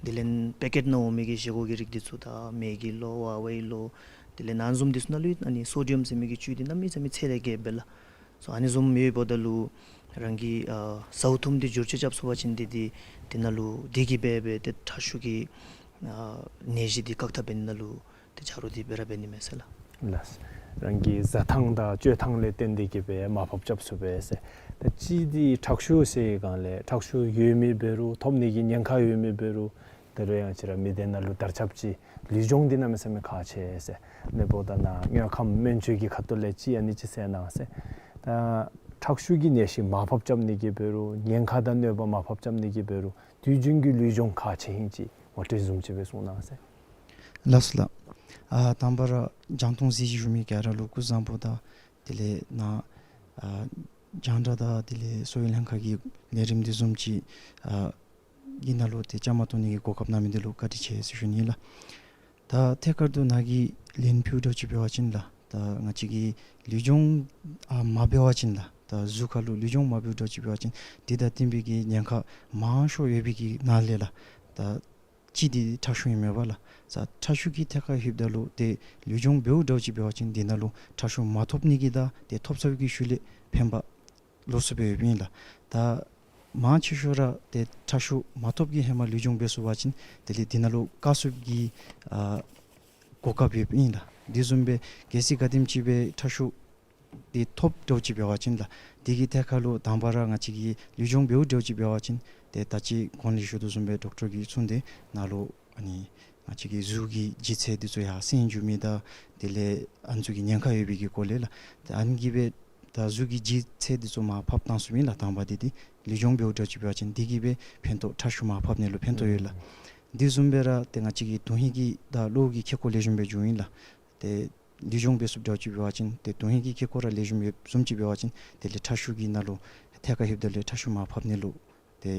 དེ་ལས་པེ་ཀེཊ་ནང་འོང་མི་གི་བཞེས་སྒོ་གི་རིགས་འདི་ཚུ་ད་མེ་གི་ལོ་ཝ་ཝའི་ལོ་དེ་ལས་ཨ་ནི་བཟུམ་འདི་ཚུ་ནང་ལུ་ཡང་ཨ་ནི་སོ་ཌི་ཡམ་ཟེར་མི་གི་བཅུད་འདི་གནམ་མེད་ས་མེད་ཚད་ལས་བརྒལ་སྦེ་ལགས། སོ་ཨ་ནི་བཟུམ་ཡོདཔ་ད་ལུ་རང་གི་ཨ་ཟཝ་འཐུངམ་འདི་བསྒྱུར་བཅོས་རྐྱབ་ཚུགས་པ་ཅིན་འདི་འདི་འདི་ནང་ལུ་འདི་གིས་འབད་སྦེ་ཏེ་ཁྲག་ཤུགས་ཀྱི་ཨ་ནད་གཞི་འདི་བཀག་ཐབས་འབད་ནི་ནང་ལུ་ཏེ་ཆ་རོགས་འདི་སྦེ་ར་འབད་ནི་མས་ཟེར་ལགས། ལགས། རང་གི་བཟའ་ཐངས་དང་སྤྱོད་ཐངས་ལས་བརྟེན་ཏེ་གི་སྦེ་མར་ཕབ་རྐྱབ་ཚུགས་པས་ཟེར། ད་གཅིག་འདི་ཁྲག་ཤུགས་ཟེར་བའི་སྒང་ལས་ཁྲག་ཤུགས་ཡོད་མི་འབད་རུང་ཐོབ་ནི་གི་ཉེན་ཁ་ཡོད་མི་འབད་རུང་ད་རུང་ཡང་ང་བཅས་ར་མི་སྡེ་ནང་ལུ་དར་ཁྱབ་ཅིག་ལུས་སྦྱོང་འདི་གནམ་མེད་ས་མེད་ཁག་ཆེ་ཟེར། ཨ་ནི་འབདཝ་ད་ནཱ་དངོས་ཁམས་སྨན་བཅོས་ཀྱི་ཁ་ཐུག་ལས་ཅིག་ཨ་ནི་ཅིག་གསལ་གནང་ཟེར། ད་ཁྲག་ཤུགས་ཀྱི་ནད་གཞི་མར་ཕབ་རྐྱབ་ནི་གི་འབད་རུང་ཉེན་ཁ་དང་གནོད་པ་མར་ཕབ་རྐྱབ་ནི་གི་འབད་རུང་དུས་རྒྱུན་གྱི་ལུས་སྦྱོང་ཁག་ཆེ་ཨིན་ཅིག་ངོ་སྤྲོད་བཟུམ་ཅིག་སྦེ་གསུང་གནང་ཟེར། ལགས་སོ་ལགས། ཨ་དང་པ་ར་རྒྱང་མཐོང་གཟིགས་བཞུགས་མི་ག་ར་ལུ་སྐུ་གཟུགས་བཟང་པོ་དང་དེ་ལས་ནཱ་ཨ་རྒྱང་བསྒྲགས་དང་དེ་ལས་གསོ་བའི་ལྷན་ཁག་གི་ལས་རིམ་འདི་བཟུམ་ཅིག་ཨ་གི་ནང་ལུ་ཏེ་བཅའ་མར་གཏོགས་ནི་གི་གོ་སྐབས་གནང་མི་འདི་ལུ་བཀའ་དྲིན་ཆེ་ཟེར་ཞུ་ནི་ལགས། ད་ཐད་ཀར་དུ་ནཱ་གིས་ལན་ཕུལཝ་འདྲཝ་ཅིག་འབད་བ་ཅིན་ལགས། ད་ང་བཅས་ཀྱིས་ལུས་སྦྱོང་ཨ་མ་འབད་བ་ཅིན་ལགས། ད་གཟུགས་ཁར་ལུ་ལུས་སྦྱོང་མ་འབདཝ་འདྲཝ་ཅིག་འབད་བ་ཅིན་འདི་དང་བསྟུན་པའི་གི་ཉེན་ཁ་མང་ཤོས་ཡོད་པའི་གི་ནང་ལས་ལགས། ད་གཅིག་འདི་ཁྲག་ཤུགས་ཨིན་མས་པ་ལགས། ད་ཁྲག་ཤུགས་ཀྱི་ཐད་ཁར་ལྷོདཔ་ད་ལུ་ཏེ་ལུས་སྦྱོང་འབདཝ་འདྲཝ་ཅིག་འབད་བ་ཅིན་འདི་ནང་ལུ་ཁྲག་ཤུགས་མ་ཐོབ་ནི་གི་དང་ཏེ་ཐོབ་ཚར་བའི་གི་ཤུལ་ལས་ཕན་པ་ལོགས་སུ་སྦེ་ཡོདཔ་ཨིན་ལགས། ད་མང་ཆེ་ཤོས་ར་ཏེ་ཁྲག་ཤུགས་མ་ཐོབ་ཀྱི་ཧེ་མ་ལུས་སྦྱོང་འབད་ཚུགས་པ་ཅིན་དེ་ལས་འདི་ནང་ལུ་བཀག་ཚུགས་ཀྱི་ཨ་གོ་སྐབས་ཡོདཔ་ཨིན་ལགས། དེ་བཟུམ་སྦེ་གལ་སྲིད་ག་དེམ་ཅིག་སྦེ་ཁྲག་ཤུགས་འདི་ཐོབ་འདྲཝ་ཅིག་འབད་བ་ཅིན་ལགས། དེ་གི་ཐད་ཁར་ལུ་དང་པ་ར་ང་བཅས་ཀྱིས་ལུས་སྦྱོང་འབདཝ་འདྲཝ་ཅིག་འབད་བ་ཅིན་ ཏེ་ད་ཅི་གོང་ལས་ཞུ་དོ་བཟུམ་སྦེ་ཌོག་ཊར་གྱིས་གསུངས་ཏེ་ནཱ་ལུ་ཨ་ནི་ང་བཅས་ཀྱི་གཟུགས་ཀྱི་ལྗིད་ཚད་འདི་ཚུ་ཡར་སེང་འགྱོ་མི་དང་དེ་ལས་ཨ་ནི་ཚུ་གི་ཉེན་ཁ་ཡོད་པའི་གི་སྐོར་ལས་ལགས། ཏེ་ཨ་ནི་གིས་སྦེ་ད་གཟུགས་ཀྱི་ལྗིད་ཚད་འདི་ཚུ་མར་ཕབ་བཏང་ཚུགས་མི་ལགས། དང་པ་འདི་འདི་ལུས་སྦྱོང་འབདཝ་འདྲཝ་ཅིག་འབད་བ་ཅིན་འདི་གིས་སྦེ་ཕན་ཐོགས་ཁྲག་ཤུགས་མར་ཕབ་ནི་ལུ་ཕན་ཐོགས་ཡོད་ལགས། འདི་བཟུམ་སྦེ་ར་ཏེ་ང་བཅས་ཀྱི་དོན་ཧིང་གི་དང་གློ་བོ་གི་ཁེ་ཀོ་ལེགས་ཤོམ་སྦེ་འགྱོཝ་ཨིན་ལགས། ཏེ་ལུས་སྦྱོང་འབད་ཚུགསཔ་འདྲཝ་ཅིག་འབད་བ་ཅིན་ཏེ་དོན་ཧིང་གི་ཁེ་ཀོ་ར་ལེགས་ཤོམ་ཡོདཔ་བཟུམ་ཅིག་འབད་བ་ཅིན་དེ་ལས་ཁྲག་ཤུགས་ཀྱི་ནང་ལུ་ཐད་ཀར་ལྷོདཔ་ད་ལུ་ཁྲག་ཤུགས་མར་ཕབ་ནི་ལུ་ཏེ་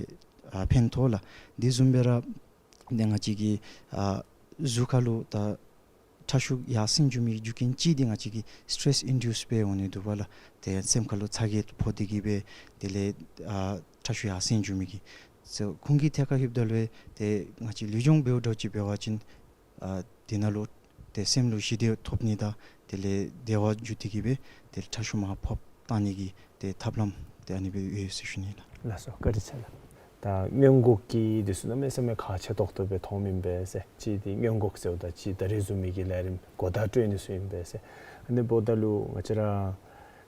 ཨ་ཕན་ཐོགས་ལགས། འདི་བཟུམ་སྦེ་ར་ཏེ་ང་བཅས་ཀྱི་ཨ་གཟུགས་ཁ་ལུ་ད་ཁྲག་ཤུགས་ཡར་སེང་འགྱོ་མི་རྒྱུ་རྐྱེན་ཅིག་འདི་ང་བཅས་ཀྱི་སི་ཊེ་རེསི་ཨིན་ཌིའུསི་སྦེ་འོང་ནི་འདུག་པ་ལགས། ཏེ་སེམས་ཁ་ལུ་ཚ་གྱང་ཕོག་སྟེ་གིས་སྦེ་དེ་ལས་ཨ་ཁྲག་ཤུགས་ཡར་སེང་འགྱོ་མི་གི་ཚུ་ཁོང་གི་ཐད་ཁར་ལྷོདཔ་ད་ལུ་ཏེ་ང་བཅས་ལུས་སྦྱོང་འབདཝ་འདྲཝ་ཅིག་འབད་བ་ཅིན་ཨ་དེ་ནང་ལུ་ཏེ་སེམས་ལུ་ཞི་བདེ་ཐོབ་ནི་དང་དེ་ལས་བདེ་བ་འགྱུར་ཏེ་གིས་སྦེ་དེ་ལས་ཁྲག་ཤུགས་མར་ཕབ་བཏང་ནི་གི་ཏེ་ཐབས་ལམ་ཏེ་ཨ་ནི་སྦེ་ཡོད་ཟེར་ཞུ་ནི་ལགས། ལགས་སོ། བཀའ་དྲིན་ཆེ་ལགས། ད་སྔོན་འགོག་གི་འདི་ཚུ་གནམ་མེད་ས་མེད་ཁག་ཆེ་ཏོག་ཏོ་སྦེ་མཐོངམ་ཨིན་པས་ཟེར། གཅིག་འདི་སྔོན་འགོག་ཟེརཝ་ད་གཅིག་ད་རིས་བཟུམ་མའི་གི་ལས་རིམ་གོ་བརྡ་སྤྲོད་ནི་ཚུ་ཨིན་པས་ཟེར། ཨ་ནི་འབདཝ་ད་ལུ་ང་བཅས་ར་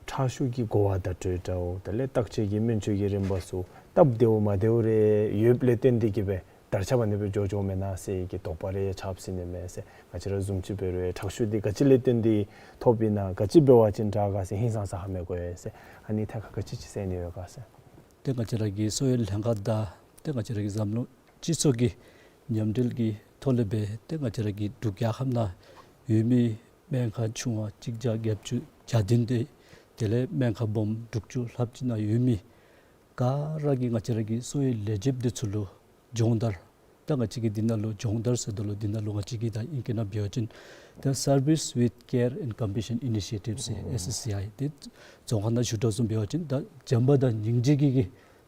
ཁྲག་ཤུགས་ཀྱི་གོ་བརྡ་སྤྲོད་འདྲཝ་དེ་ལས་བརྟག་དཔྱད་ཀྱི་སྨན་བཅོས་ཀྱི་རིམ་པ་ཚུ་སྟབས་བདེཝ་མ་བདེཝ་རེ་ཡོདཔ་ལས་བརྟེན་ཏེ་གིས་སྦེ་དར་ཁྱབ་ཨ་ནི་སྦེ་འགྱོ་འགྱོཝ་མེན་ན་ཟེར་གྱི་དོགས་པ་རེ་ཆགསཔ་ཟེར་ནི་མས་ཟེར། ང་བཅས་ར་བཟུམ་ཅིག་འབད་རུང་ཁྲག་ཤུགས་འདི་ག་ཅི་ལས་བརྟེན་ཏེ་ཐོབ་ཨིན་ན་ག་ཅི་འབད་བ་ཅིན་དྲག་ག་ཟེར་ཧིང་སངས་ས་ཧ་མི་གོ་ཡི་ཟེར། ཨ་ནི་ཐད་ཁར་ག་ཅི་ཅིག་ཟེར་ནི་ཡོད་ག་ཟེར། ཏེ་ང་བཅས་ར་གི་གསོ་བའི་ལྷན་ཁག་དང་ཏེ་ང་བཅས་ར་གི་འཛམ་གླིང་སྤྱི་ཚོགས་ཀྱི་མཉམ་འབྲེལ་གྱི་ཐོག་ལས་སྦེ་ཏེ་ང་བཅས་ར་གི་འབྲུག་རྒྱལ་ཁབ་ནང་ཡོད་མི་སྨན་ཁང་ཆུང་བ་གཅིག་བརྒྱ་བརྒྱད་ཅུ་གྱ་བདུན་དེ་དེ་ལས་སྨན་ཁང་སྦོམ་དྲུག་ཅུ་ལྷགཔ་ཅིག་ནང་ཡོད་མི་ག་ར་གིས་ང་བཅས་ར་གི་གསོ་བའི་ལས་བྱེདཔ་འདི་ཚུ་ལུ་སྦྱོང་བརྡར། ད་ང་བཅས་ཀྱིས་འདི་ནང་ལུ་སྦྱོང་བརྡར་ཟེརཝ་ད་ལུ་འདི་ནང་ལུ་ང་བཅས་ཀྱིས་ད་ཨིང་སྐད་ནང་འབད་བ་ཅིན་ད་Service with Care and Compassion Initiative ཟེར་ཨེསི་ཨེསི་སི་ཨའི་དེ་རྫོང་ཁ་ནང་ཞུ་དོ་བཟུམ་འབད་བ་ཅིན་ད་བྱམས་པ་དང་སྙིང་རྗེ་གི་གི་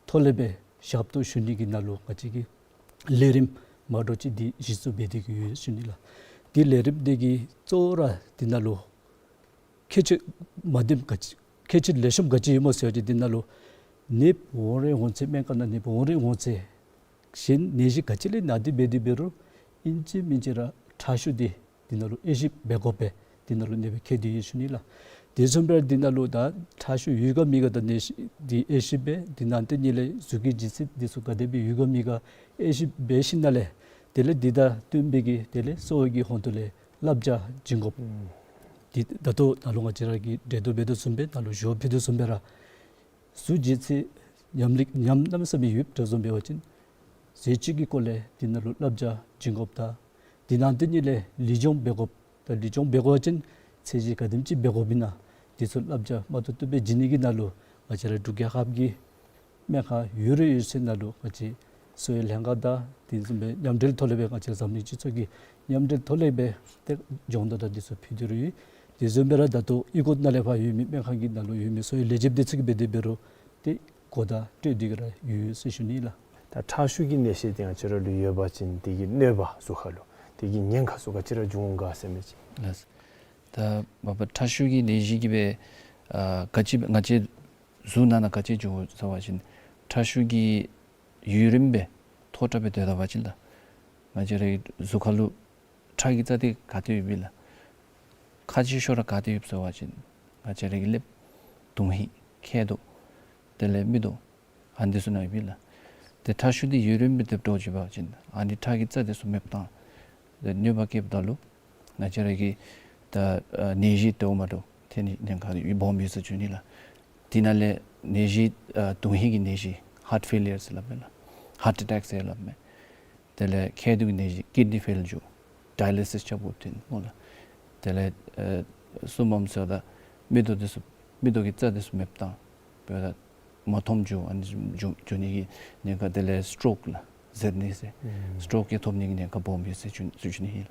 ཐོག་ལས་སྦེ་ཞབས་ཏོག་ཞུ་ནི་གི་ནང་ལུ་ང་བཅས་ཀྱིས་ལས་རིམ་མ་འདྲཝ་ཅིག་འདི་གཞི་བཙུགས་འབད་དེ་གི་ཡོད་ཟེར་ཞུ་ནི་ལགས། དེ་ལས་རིམ་འདི་གི་གཙོ་བོ་ར་འདི་ནང་ལུ་ཁྱད་ཆོས་མ་བདེནམ་ག་ཅི་ཁྱད་ཆོས་ལེགས་ཤོམ་ག་ཅི་ཡོདཔ་སྨོ་ཟེར་བ་ཅིན་འདི་ནང་ལུ་ནདཔ་འོང་རན་འོང་ཚེ་སྨན་ཁང་ནང་ནདཔ་འོང་རན་འོང་ཚེ་གཞན་ནད་གཞི་ག་ཅི་ལས་ན་སྟེ་འབད་དེ་འབད་རུང་ཨིན་ཅི་མིན་ཅི་ར་ཁྲག་ཤུགས་འདི་འདི་ནང་ལུ་དབྱེ་ཞིབ་འབད་དགོ་པས། འདི་ནང་ལུ་ནདཔ་ཁྱད་དེ་ཡོད་ཟེར་ཞུ་ནི་ལགས། དེ་བཟུམ་སྦེ་འདི་ནང་ལུ་ད་ཁྲག་ཤུགས་ཡོད་ག་མེད་ག་ད་ནད་གཞི་འདི་དབྱེ་ཞིབ་འབད། དེ་ནང་དེ་ཉིད་ལས་གཟུགས་ཀྱི་ལྗིད་ཚད་འདི་ཚུ་ག་དེ་སྦེ་ཡོད་ག་མེད་ག་དབྱེ་ཞིབ་འབད་ཞིནམ་ལས་དེ་ལས་འདི་དང་བསྟུན་པའི་གི་དེ་ལས་གསོ་བའི་གི་ཧོང་ཏོ་ལས་བསླབ་བྱ་བྱིན་དགོཔ། ཨུམ། འདི་ད་ལྟོ་ནཱ་ལུ་ང་བཅས་ར་གིས་འགྲེལ་བརྡ་འབད་དོ་བཟུམ་སྦེ་ནཱ་ལུ་ཞུ་བ་ཕུལ་དོ་བཟུམ་སྦེ་ར་གཟུགས་ལྗིད་ཚད་ཉམས་ལེགས་ཉམས་གནམ་མེད་ས་མེད་ཡོདཔ་འདྲཝ་བཟུམ་འབད་བ་ཅིན་ཟས་བཅུད་ཀྱི་སྐོར་ལས་འདི་ནང་ལུ་བསླབ་བྱ་བྱིན་དགོཔ་དང་དེ་ནང་དེ་ཉིད་ལས་ལུས་སྦྱོང་འབད་དགོཔ་དང་ལུས་སྦྱོང་འབད་དགོ་པ་ཅིན་ཚད་གཞི་ག་དེམ་ཅིག་འབད་དགོཔ་ཨིན་ན་འདི་ཚུ་བསླབ་བྱ་མ་ཏོག་ཏོ་སྦེ་བྱིན་ནི་གི་ནང་ལུ་ང་བཅས་ར་འབྲུག་རྒྱལ་ཁབ་ཀྱི་སྨན་ཁང་ཡོད་རུང་ཡོད་ཚད་ནང་ལུ་ང་བཅས་གསོ་བའི་ལྷན་ཁག་དང་དེ་བཟུམ་སྦེ་མཉམ་འབྲེལ་ཐོག་ལས་སྦེ་ང་བཅས་འཛམ་གླིང་སྤྱི་ཚོགས་ཀྱི་མཉམ་འབྲེལ་ཐོག་ལས་སྦེ་ཏེ་སྦྱོང་བརྡར་དང་འདི་ཚུ་ཕུལ་ཏེ་ར་ཡོད། དེ་བཟུམ་སྦེ་ར་ད་ལྟོ་ཨི་ཀོ་ནང་ལས་ཕར་ཡོད་མི་སྨན་ཁང་གི་ནང་ལུ་ཡོད་མི་གསོ་བའི་ལས་བྱེདཔ་འདི་ཚུ་གིས་འབད་དེ་འབད་རུང་ཏེ་གོ་བརྡ་སྤྲོད་དེ་གི་ར་ཡོད་ཟེར་ཞུ་ནི་ལགས། ད་ཁྲག་ཤུགས་ཀྱི་ནད་གཞི་འདི་ང་བཅས་ར་ལུ་ཡོད་པ་ཅིན་དེ་གི་གནོད་པ་གཟུགས་ཁ་ལུ་དེ་གི་ཉེན་ཁ་ཚུ་ག་ཅི་ར་འབྱུང་ག་ཟེར་མི་ཅིག། ལགས། ད་མ་པ་ཁྲག་ཤུགས་ཀྱི་ནད་གཞི་གིས་སྦེ་ཨ་ག་ཅི་ང་བཅས་གཟུགས་ནང་ན་ག་ཅི་འབྱུང་ཟེར་བ་ཅིན་ཁྲག་ཤུགས་ཀྱི་ཡུན་རིངམོ་སྦེ་མཐོ་དྲགས་སྦེ་སྡོད་ད་པ་ཅིན་ལགས་ང་བཅས་རའི་གཟུགས་ཁ་ལུ་ཁྲག་གི་རྩ་འདི་ག་ཏེ་ཡོདཔ་ཨིན་ལགས། ཁག་ཆེ་ཤོས་ར་ག་ཏེ་ཡོདཔ་ཟེར་བ་ཅིན་ང་བཅས་ར་གི་ཀླདཔ་དོན་ཧིང་མཁལ་རྡོག་དེ་ལས་མིག་ཏོ་ཨ་ནི་འདི་ཚུ་ནང་ཡོདཔ་ཨིན་ལགས། ཏེ་ཁྲག་ཤུགས་འདི་ཡུན་རིངམོ་སྦེ་སྡོད་འགྱོ་བ་ཅིན་ཨ་ནི་ཁྲག་གི་རྩ་འདི་ཚུ་མེདཔ་བཏང་ཏེ་གནོད་པ་བསྐྱལཝ་ད་ལུ་ང་བཅས་ར་གི་ད་ཨ་ནད་གཞི་དེ་འོ་མ་འདྲཝ་ཐོན་ནི་ཉེན་ཁ་སྦོམ་ཡོད་ཟེར་ཞུ་ནི་ལགས། དེ་ནང་ལས་ནད་གཞི་ཨ་དོན་ཧིང་གི་ནད་གཞི་ཧཱརཊ་ཕེ་ལི་ཡར་ཟེར་སླབ་མས་ལགས། ཧཱརཊ་ཨེ་ཊེཀ་ཟེར་སླབ་མས། དེ་ལས་མཁལ་རྡོག་གི་ནད་གཞི་ཀིཌ་ནི་ཕེལ་འགྱོ། ཌའི་ལི་སིས་རྐྱབ་དགོཔ་ཐོན་སྨོ་ལགས། དེ་ལས་ཨེ་གསུམ་པམ་ཟེརཝ་ད་མིག་ཏོ་འདི་ཚུ་མིག་ཏོ་གི་རྩ་འདི་ཚུ་མེདཔ་བཏང་འབདཝ་ད་མ་མཐོངམ་འགྱོ་ཨ་ནི་འགྱོ་འགྱོ་ནི་གི་ཉེན་ཁ། དེ་ལས་སི་ཊོག་ལགས་ཟེར་ནི་ཟེར་ཨུམ་སི་ཊོག་གི་ཐོབ་ནི་གི་ཉེན་ཁ་སྦོམ་ཡོད་ཟེར་ཞུ་ཞུ་ནི་ཨིན་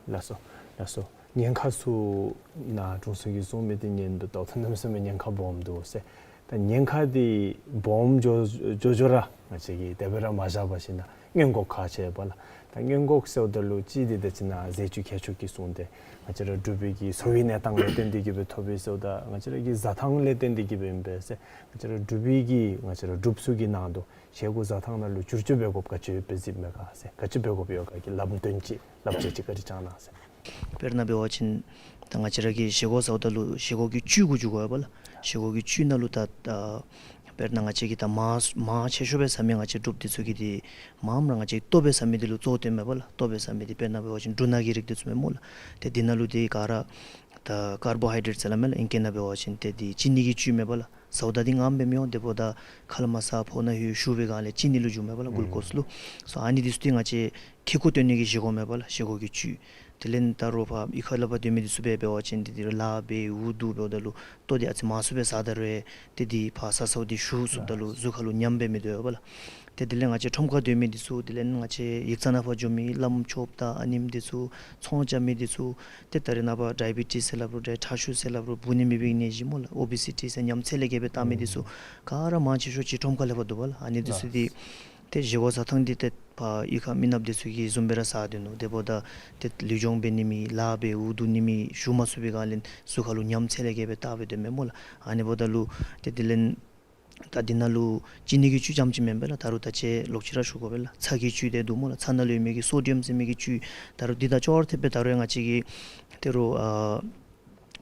ལགས། ལགས་སོ། ལགས་སོ། ཉེན་ཁ་ཚུ་ནཱ་དྲུང་འཚོ་གིས་གསུངས་མི་འདི་ཉན་དོ་བལྟཝ་ད་གནམ་མེད་ས་མེད་ཉེན་ཁ་སྦོམ་འདུག་ཟེར། ད་ཉེན་ཁ་འདི་སྦོམ་འགྱོ་འགྱོ་འགྱོ་ར་ང་བཅས་ཀྱིས་དེ་སྦེ་ར་མ་བཞག་པར་ཞིནམ་ན་སྔོན་འགོག་ཁག་ཆེ་བས་ལགས། ད་སྔོན་འགོག་ཟེརཝ་ད་ལུ་གཅིག་འདི་ད་ཅི་ནཱ་ཟས་བཅུད་མཁས་མཆོག་གིས་གསུངས་ཏེ་ང་བཅས་ར་འབྲུག་པའི་གི་འཚོ་བའི་གནས་སྟངས་ལས་བརྟེན་ཏེ་གིས་སྦེ་ཐོབ་པས་ཟེརཝ་ད་ང་བཅས་ར་གི་བཟའ་ཐངས་ལས་བརྟེན་ཏེ་གིས་སྦེ་ཨིན་པས་ཟེར། ང་བཅས་ར་འབྲུག་པའི་གི་ང་བཅས་ར་འབྲུགཔ་ཚུ་གི་ནང་དུ་བཞེས་སྒོ་བཟའ་ཐངས་ནང་ལུ་བསྒྱུར་བཅོས་འབད་དགོཔ་ག་ཅི་ཡོདཔ་སྦེ་གཟིགསཔ་མས་ག་ཟེར། ག་ཅི་འབད་དགོཔ་ཡོད་ག་གི་ལམ་སྟོན་ཅིག་བསླབ་བྱ་ཅིག་བཀའ་དྲིན་བསྐྱང་གནང་ཟེར། དཔེར་ན་འབད་བ་ཅིན་ད་ང་བཅས་ར་གིས་བཞེས་སྒོ་བཟའཝ་ད་ལུ་བཞེས་སྒོ་གི་བཅུད་གུ་འགྱུར་དགོ་པས་ལགས། བཞེས་སྒོ་གི་བཅུད་ནང་ལུ་ད་ད་ དཔེར་ན་ང་བཅས་ཀྱིས་ད་མང་མང་ཆེ་ཤོས་སྦེ་ཟ་མི་ང་བཅས་འབྲུགཔ་འདི་ཚུ་གིས་འདི་མངམ་ར་ང་བཅས་ལྟོ་སྦེ་ཟ་མི་འདི་ལུ་གཙོ་བོ་བཏོནམ་མས་པ་ལགས། ལྟོ་སྦེ་ཟ་མི་འདི་དཔེར་ན་འབད་བ་ཅིན་འབྲུ་སྣ་གི་རིགས་འདི་ཚུ་མས་སྨོ་ལགས། ཏེ་འདི་ནང་ལུ་འདི་ག་ར་ད་ཀར་བོ་ཧའི་ཌེ་རེཊ་ཟེར་སླབ་མས་ལགས། ཨིང་སྐད་ནང་འབད་བ་ཅིན་ཏེ་འདི་ཅི་ནི་གི་བཅུད་མས་པ་ལགས། ཟཝ་ད་འདི་མངམ་སྦེ་མི་འོང་། དེ་འབདཝ་ད་ཁ་ལས་མར་ཟ་ཕོཝ་ནང་ལྷོད་ཞུ་བའི་སྒང་ལས་ཅི་ནི་ལུ་འགྱུརཝ་མས་པ་ལགས། གླུ་ཀོསི་ལུ། སོ་ཨ་ནི་འདི་ཚུ་འདི་ང་བཅས་ཁེ་ཀོ་བཏོན་ནི་གི་བཞེས་སྒོ་མས་པ་ལགས། བཞེས་སྒོ་གི་བཅུད། དེ་ལས་ད་རུང་ཕར་གཡུས་ཁ་ལས་ཕར་སྡོད་མི་འདི་ཚུ་འབད་འབད་བ་ཅིན་འདི་འདི་ར་ལཱ་འབད་འུ་སྡུག་འབདཝ་ད་ལུ་ལྟོ་འདི་ཨ་ཙི་མང་སུ་སྦེ་ཟ་ད་རུང་ཏེ་འདི་ཕར་ཟ་ཟཝ་འདི་ཞུ་ཚུགསཔ་ད་ལུ་གཟུགས་ཁ་ལུ་ཉམས་སྦེ་མི་སྡོད་པ་ལགས། ཏེ་དེ་ལས་ང་བཅས་ཁྲོམ་ཁར་སྡོད་མི་འདི་ཚུ་དེ་ལས་ང་བཅས་ཡིག་ཚང་ནང་ཕར་འགྱོ་མི་བླམ་ཆོསཔ་དང་ཨ་ནེམོ་འདི་ཚུ་ཚོང་རྐྱབ་མི་འདི་ཚུ་ཏེ་ད་རེས་ནངས་པ་ཌའི་བི་ཊིས་ཟེར་སླབ་རུང་ཌའི་ཊ་ཤུ་ཟེར་སླབ་རུང་འབུ་ནི་མེད་པའི་ནད་གཞི་སྨོ་ལགས། ཨོ་བི་སི་ཊི་ཟེར་ཉམས་ཚད་ལས་བརྒལ་སྦེ་བཏང་མི་འདི་ཚུ་ག་ར་མང་ཆེ་ཤོས་ཅིག་ཁྲོམ་ཁ་ལས་ཕར་འདུག་པ་ལགས། ཨ་ནི་འདི་ཚུ་འདི་ཏེ་བཞེས་སྒོ་ཟ་ཐངས་འདི་ཏེ་ཕར་གཡུས་ཁ་མི་ནགཔ་འདི་ཚུ་གིས་བཟུམ་སྦེ་ར་ཟ་སྡོད་ནུག། དེ་འབདཝ་ད་ཏེ་ལུས་སྦྱོང་འབད་ནི་མེད་ལཱ་འབད་འུ་སྡུག་ནི་མེད་ཞུ་མ་ཚུགས་པའི་སྒང་ལས་གཟུགས་ཁ་ལུ་ཉམས་ཚད་ལས་བརྒལ་སྦེ་བཏང་སྦེ་སྡོདཔ་མས་སྨོ་ལགས། ཨ་ནི་འབདཝ་ད་ལུ་ཏེ་དེ་ལས་ད་འདི་ནང་ལུ་ཅི་ནི་གི་བཅུད་རྐྱངམ་ཅིག་མེན་པས་ལགས། ད་རུང་ད་ཅི་ལོག་ཅི་ར་ཞུ་དགོ་པས་ལགས། ཚྭ་གི་བཅུད་འདི་འདུག་སྨོ་ལགས། ཚྭ་ནང་ལུ་ཡོད་མི་གི་སོ་ཌི་ཡམ་ཟེར་མི་གི་བཅུད་ད་རུང་འདི་དང་ཅོག་ར་འཐདཔ་སྦེ་ད་རུང་ཡང་ང་བཅས་ཀྱིས་ད་རུང་ཨ་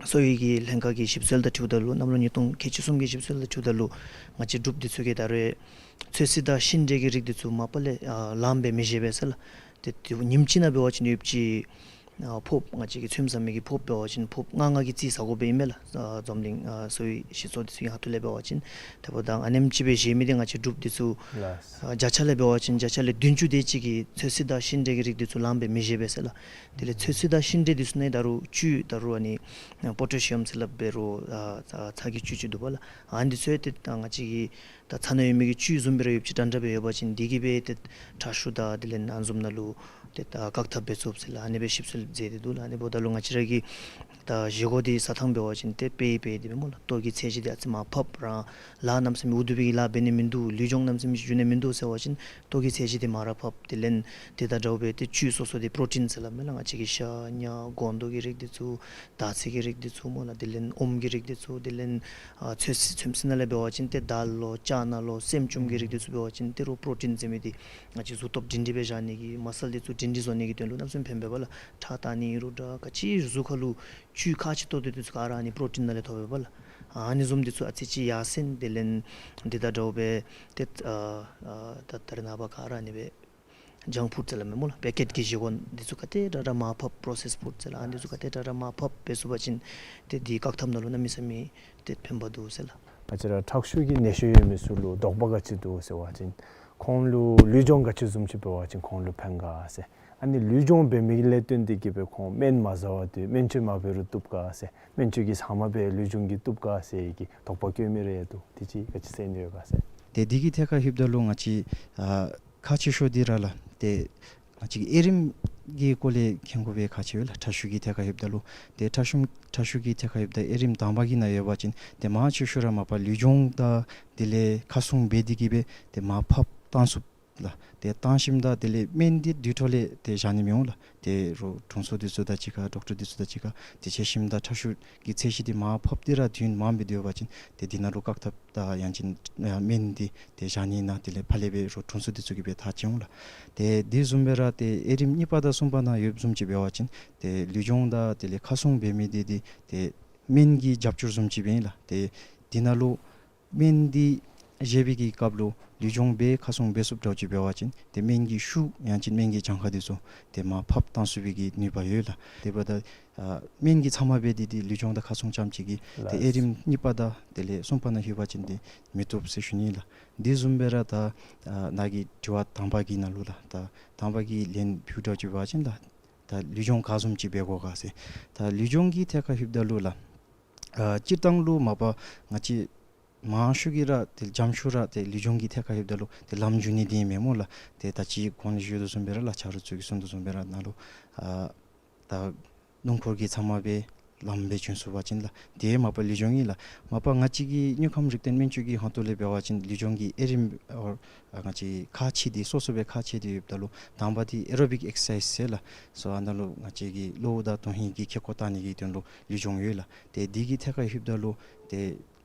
གསོ་བའི་གི་ལྷན་ཁག་གི་ཞིབ་འཚོལ་དང་འཁྲིལཝ་ད་ལུ་གནམ་ལོ་ཉིས་སྟོང་ཁལ་གཅིག་གསུམ་གྱི་ཞིབ་འཚོལ་དང་འཁྲིལཝ་ད་ལུ་ང་བཅས་འབྲུགཔ་འདི་ཚུ་གིས་ད་རུང་ཚོད་བསྲེ་དང་ཤིང་འབྲས་ཀྱི་རིགས་འདི་ཚུ་མ་པ་ལས་ཨ་ལངམ་སྦེ་མི་བཞེས་པས་ཟེར་ལགས། ཏེ་དེ་ཉིནམ་གཅིག་ནང་འབད་བ་ཅིན་ཡོདཔ་ཅིག་ཨ་ཕོརཔ་ང་བཅས་ཀྱིས་ཚོདམ་ཟ་མི་གི་ཕོརཔ་འབད་བ་ཅིན་ཕོརཔ་ལྔ་ལྔ་གི་རྩིས་ཟ་དགོཔ་ཨིན་མས་ལགས། ཨ་འཛམ་གླིང་ཨ་གསོ་བའི་སྤྱི་ཚོགས་འདི་ཚུ་གི་ཁ་ཐུག་ལས་འབད་བ་ཅིན། དེ་འབདཝ་ད་ཨ་ནེམ་ཅིག་སྦེ་བཞེས་མི་འདི་ང་བཅས་འབྲུགཔ་འདི་ཚུ་ལགས། ཨ་བརྒྱ་ཆ་ལས་འབད་བ་ཅིན་བརྒྱ་ཆ་ལས་བདུན་ཅུ་དེ་ཅིག་གིས་ཚོད་བསྲེ་དང་ཤིང་འབྲས་ཀྱི་རིགས་འདི་ཚུ་ལངམ་སྦེ་མི་བཞེས་པས་ཟེར་ལགས། དེ་ལས་ཚོད་བསྲེ་དང་ཤིང་འབྲས་འདི་ཚུ་ནང་ད་རུང་བཅུད་ད་རུང་ཨ་ནི་པོ་ཊེ་ཤི་ཡམ་ཟེར་སླབ་འབད་རུང་ཨ་ཚྭ་གི་བཅུད་ཅིག་འདུག་པ་ལགས། ཨ་ནི་འདི་ཚུ་ཡང་ཏེ་ད་ང་བཅས་ཀྱི་ད་ཚྭ་ནང་ཡོད་མི་གི་བཅུད་བཟུམ་སྦེ་ར་ཡོདཔ་ཅིག་འདྲན་འདྲ་སྦེ་ཡོད་པ་ཅིན་འདི་གིས་སྦེ་ཏེ་ཁྲག་ཤུགས་དང་དེ་ལས་ཨ་ནི་བཟུམ་ནང་ལུ་ཏེ་ད་བཀག་ཐབས་འབད་ཚུགས་ཟེར་ལགས། ཨ་ནི་སྦེ་ཞིབ་འཚོལ་མཛད་དེ་འདུག་ལགས། ཨ་ནི་འབདཝ་ད་ལུ་ང་བཅས་ར་གི་ད་བཞེས་སྒོ་འདི་ཟ་ཐངས་འབད་བ་ཅིན་ཏེ་དཔེ་དཔེ་འདི་སྨོ་ལགས། ལྟོ་གི་ཚད་གཞི་འདི་ཨ་ཙི་མར་ཕབ་ར་ལཱ་གནམ་མེད་ས་མེད་འུ་སྡུག་པའི་གི་ལཱ་འབད་ནི་མིན་འདུག། ལུས་སྦྱོང་གནམ་མེད་ས་མེད་ཅིག་འགྱོ་ནི་མིན་འདུག་ཟེར་བ་ཅིན་ལྟོ་གི་ཚད་གཞི་འདི་མར་ར་ཕབ། དེ་ལས་དེ་དང་འདྲཝ་སྦེ་ཏེ་བཅུད་སོ་སོ་འདི་པྲོ་ཊིན་ཟེར་སླབ་མས་ལགས། ང་བཅས་ཀྱི་ཤ་ཉ་སྒོང་རྡོག་གི་རིགས་འདི་ཚུ་དར་ཚིལ་གྱི་རིགས་འདི་ཚུ་སྨོ་ལགས། དེ་ལས་ཨོམ་གྱི་རིགས་འདི་ཚུ་དེ་ལས་ཨ་ཚོད་བསྲེ་ཚོད་བསྲེ་ནང་ལས་འབད་བ་ཅིན་ཏེ་དཱལ་ལོ་ཅ་ན་ལོ་སྲནམ་ཅུམ་གྱི་རིགས་འདི་ཚུ་འབད་བ་ཅིན་ཏེ་རོགས་པྲོ་ཊིན་ཟེར་མི་འདི་ང་བཅས་གཟུགས་སྟོབས་སྒྲིང་སྒྲི་སྦེ་བཞག་ནི་གི་མ་སཱལ་འདི་ཚུ་སྒྲིང་སྒྲི་བཟོ་ནི་གི་དོན་ལུ་གནམ་མེད་ས་མེད་ཕན་པས་པ་ལགས། ཁྲག་བཏང་ནི་རུང་འདྲ་ག་ཅི་གཟུགས་ཁ་ལུ་བཅུད་ཁག་ཆེ་ཏོག་ཏོ་འདི་ཚུ་ག་ར་ཨ་ནི་པྲོ་ཊིན་ནང་ལས་ཐོབ་པས་པ་ལགས། ཨ་ནི་བཟུམ་འདི་ཚུ་ཨ་ཙི་ཅིག་ཡར་སེང་དེ་ལས་འདི་དང་འདྲཝ་སྦེ་ཏེ་ཨ་ཨ་ད་ད་རེས་ནངས་པ་ག་ར་ཨ་ནི་སྦེ་ཇངཀ་ཕུཌ་ཟེར་སླབ་མས་སྨོ་ལགས། པེ་ཀེཊ་གི་བཞེས་སྒོ་འདི་ཚུ་ག་དེ་དྲག་དྲག་མར་ཕབ། པྲོ་སེསཌ་ཕུཌ་ཟེར་སླབ། ཨ་ནི་འདི་ཚུ་ག་དེ་དྲག་དྲག་མར་ཕབ་འབད་ཚུགས་པ་ཅིན་ཏེ་འདི་བཀག་ཐབས་ནང་ལུ་གནམ་མེད་ས་མེད་ཏེ་ཕན་པ་འདུག་ཟེར་ལགས། ང་བཅས་ར་ཁྲག་ཤུགས་ཀྱི་ནད་གཞི་ཡོད་མི་ཚུ་ལུ་དོགས་པ་ག་ཅི་འདུག་ཟེར་བ་ཅིན་ཁོང་ལུ་ལུས་སྦྱོང་ག་ཅི་བཟུམ་ཅིག་འབད་བ་ཅིན་ཁོང་ལུ་ཕན་ག་ཟེར། ཨ་ནི་ལུས་སྦྱོང་འབད་མི་ལས་བརྟེན་ཏེ་གིས་སྦེ་ཁོང་སྨན་མ་ཟ་བར་དུ་སྨན་བཅོས་མ་འབད་རུང་བཏུབ་ག་ཟེར། སྨན་བཅོས་ཀྱི་ཟ་མ་སྦེ་ལུས་སྦྱོང་གིས་བཏུབ་ག་ཟེར་གྱི་དོགས་པ་བཀོད་མི་རེ་འདུག། དེ་ཅིག་ག་ཅི་ཟེར་ནི་ཡོད་ག་ཟེར། ཏེ་འདི་གི་ཐད་ཁར་ལྷོདཔ་ད་ལུ་ང་བཅས་ཨ་ཁག་ཆེ་ཤོས་འདི་ར་ལགས། ཏེ་ང་བཅས་ཀྱིས་དབྱེ་རིམ་གྱི་སྐོར་ལས་མཁྱེན་དགོ་པའི་ཁག་ཆེ་བས་ལགས། ཁྲག་ཤུགས་ཀྱི་ཐད་ཁར་ལྷོདཔ་ད་ལུ་ཏེ་ཁྲག་ཤུགས་ཁྲག་ཤུགས་ཀྱི་ཐད་ཁར་ལྷོདཔ་ད་དབྱེ་རིམ་དང་པ་གི་ནང་ཡོད་པ་ཅིན་ཏེ་མང་ཆེ་ཤོས་ར་མ་པ་ལུས་སྦྱོང་དང་དེ་ལས་ཁ་སྲུང་འབད་དེ་གིས་སྦེ་ཏེ་མར་ཕབ་བཏང་ཚུགས་ལགས། ཏེ་བཏང་ཞིནམ་ད་དེ་ལས་སྨན་འདི་དུས་ཐོག་ལས་ཏེ་བཞག་ནི་མི་འོང་ལགས། ཏེ་རོགས་དྲུང་འཚོ་འདི་ཚུ་དང་གཅིག་ཁར་ཌོག་ཊར་འདི་ཚུ་དང་གཅིག་ཁར་ཏེ་འཕྱད་ཞིནམ་ད་ཁྲག་ཤུགས་ཀྱི་ཚད་གཞི་འདི་མར་ཕབ་སྟེ་ར་དུས་ཡུན་མངམ་སྦེ་སྡོད་པ་ཅིན་ཏེ་འདི་ནང་ལུ་བཀག་ཐབས་དང་ཡང་ཅིན་ཨ་སྨན་འདི་ཏེ་བཞག་ནི་ཨིན་ན་དེ་ལས་ཕར་ལས་སྦེ་རོགས་དྲུང་འཚོ་འདི་ཚུ་གིས་སྦེ་ཐག་བཅད་འོང་ལགས། ཏེ་འདི་བཟུམ་སྦེ་ར་ཏེ་དབྱེ་རིམ་གཉིས་པ་དང་གསུམ་པ་ནང་ཡོདཔ་བཟུམ་ཅིག་འབད་བ་ཅིན་ཏེ་ལུས་སྦྱོང་དང་དེ་ལས་ཁ་སྲུང་འབད་མི་འདི་འདི་ཏེ་སྨན་གྱི་རྒྱབ་སྐྱོར་བཟུམ་ཅིག་སྦེ་ཨིན་ལགས། ཏེ་འདི་ནང་ལུ་སྨན་འདི་བཞེས་པའི་གི་སྐབས་ལུ་ལུས་སྦྱོང་འབད་ཁ་སྲུང་འབད་ཚུགསཔ་འདྲཝ་ཅིག་འབད་བ་ཅིན་ཏེ་སྨན་གྱི་ཤུགས་ཡང་ཅིན་སྨན་གྱི་གྱངས་ཁ་འདི་ཚུ་ཏེ་མར་ཕབ་བཏང་ཚུགས་པའི་གི་ནུས་པ་ཡོད་ལགས། དེ་འབདཝ་ད་ཨ་སྨན་གྱི་ཚབ་མ་འབད་དེ་ཏེ་ལུས་སྦྱོང་དང་ཁ་སྲུང་རྐྱངམ་ཅིག་གིས་ཏེ་ལགས། དབྱེ་རིམ་གཉིས་པ་དང་དེ་ལས་གསུམ་པ་ནང་ལྷོད་པ་ཅིན་ཏེ་མི་བཏུབ་ཟེར་ཞུ་ནི་ལགས། འདི་བཟུམ་སྦེ་ར་ད་ཨ་ནཱ་གི་དྲི་བ་དང་པ་གི་ནང་ལུ་ལགས། ད་དང་པ་གི་ལན་ཕུལ་འདྲཝ་ཅིག་འབད་བ་ཅིན་ད་ད་ལུས་སྦྱོང་ག་བཟུམ་ཅིག་འབད་དགོ་ག་ཟེར། ད་ལུས་སྦྱོང་གི་ཐད་ཁར་ལྷོདཔ་ད་ལུ་ལགས། ཨ་སྤྱིར་བཏང་ལུ་མ་པ་ང་བཅས་མང་ཤོས་ཀྱིས་ར་ཏེ་འཇམ་ཤོས་ར་ཏེ་ལུས་སྦྱོང་གི་ཐད་ཁར་ལྷོདཔ་ད་ལུ་ཏེ་ལམ་འགྱོ་ནི་འདི་ཨིན་མས་སྨོ་ལགས། ཏེ་ད་ཅི་གོང་ལུ་ཞུ་དོ་བཟུམ་སྦེ་ར་ལགས། ཆ་རོགས་ཚུ་གིས་གསུང་དོ་བཟུམ་སྦེ་ར་ནཱ་ལུ་ཨ་ད་སྣུམ་འཁོར་གྱི་ཚབ་མ་སྦེ་ལམ་སྦེ་བྱོན་ཚུགས་པ་ཅིན་ལགས། དེ་མ་པ་ལུས་སྦྱོང་ཨིན་ལགས། མ་པ་ང་བཅས་ཀྱི་དངོས་ཁམས་རིག་ལྡན་སྨན་བཅོས་ཀྱི་ཁ་ཐུག་ལས་འབད་བ་ཅིན་ལུས་སྦྱོང་གི་དབྱེ་རིམ་ཨ་ང་བཅས་ཁག་ཆེ་འདི་སོ་སོ་སྦེ་ཁག་ཆེ་འདི་ཡོདཔ་ད་ལུ་དང་པ་འདི་ཨེ་རོ་བིག་ཨེག་སར་སའིཛ་ཟེར་ལགས། སོ་ཨ་ནཱ་ལུ་ང་བཅས་ཀྱི་གློ་བོ་དང་དོན་ཧིང་གི་ཁེ་ཀོ་བཏང་ནི་གི་དོན་ལུ་ལུས་སྦྱོང་ཡོད་ལགས། ཏེ་འདི་གི་ཐད་ཁར་ལྷོདཔ་ད་ལུ་ཏེ་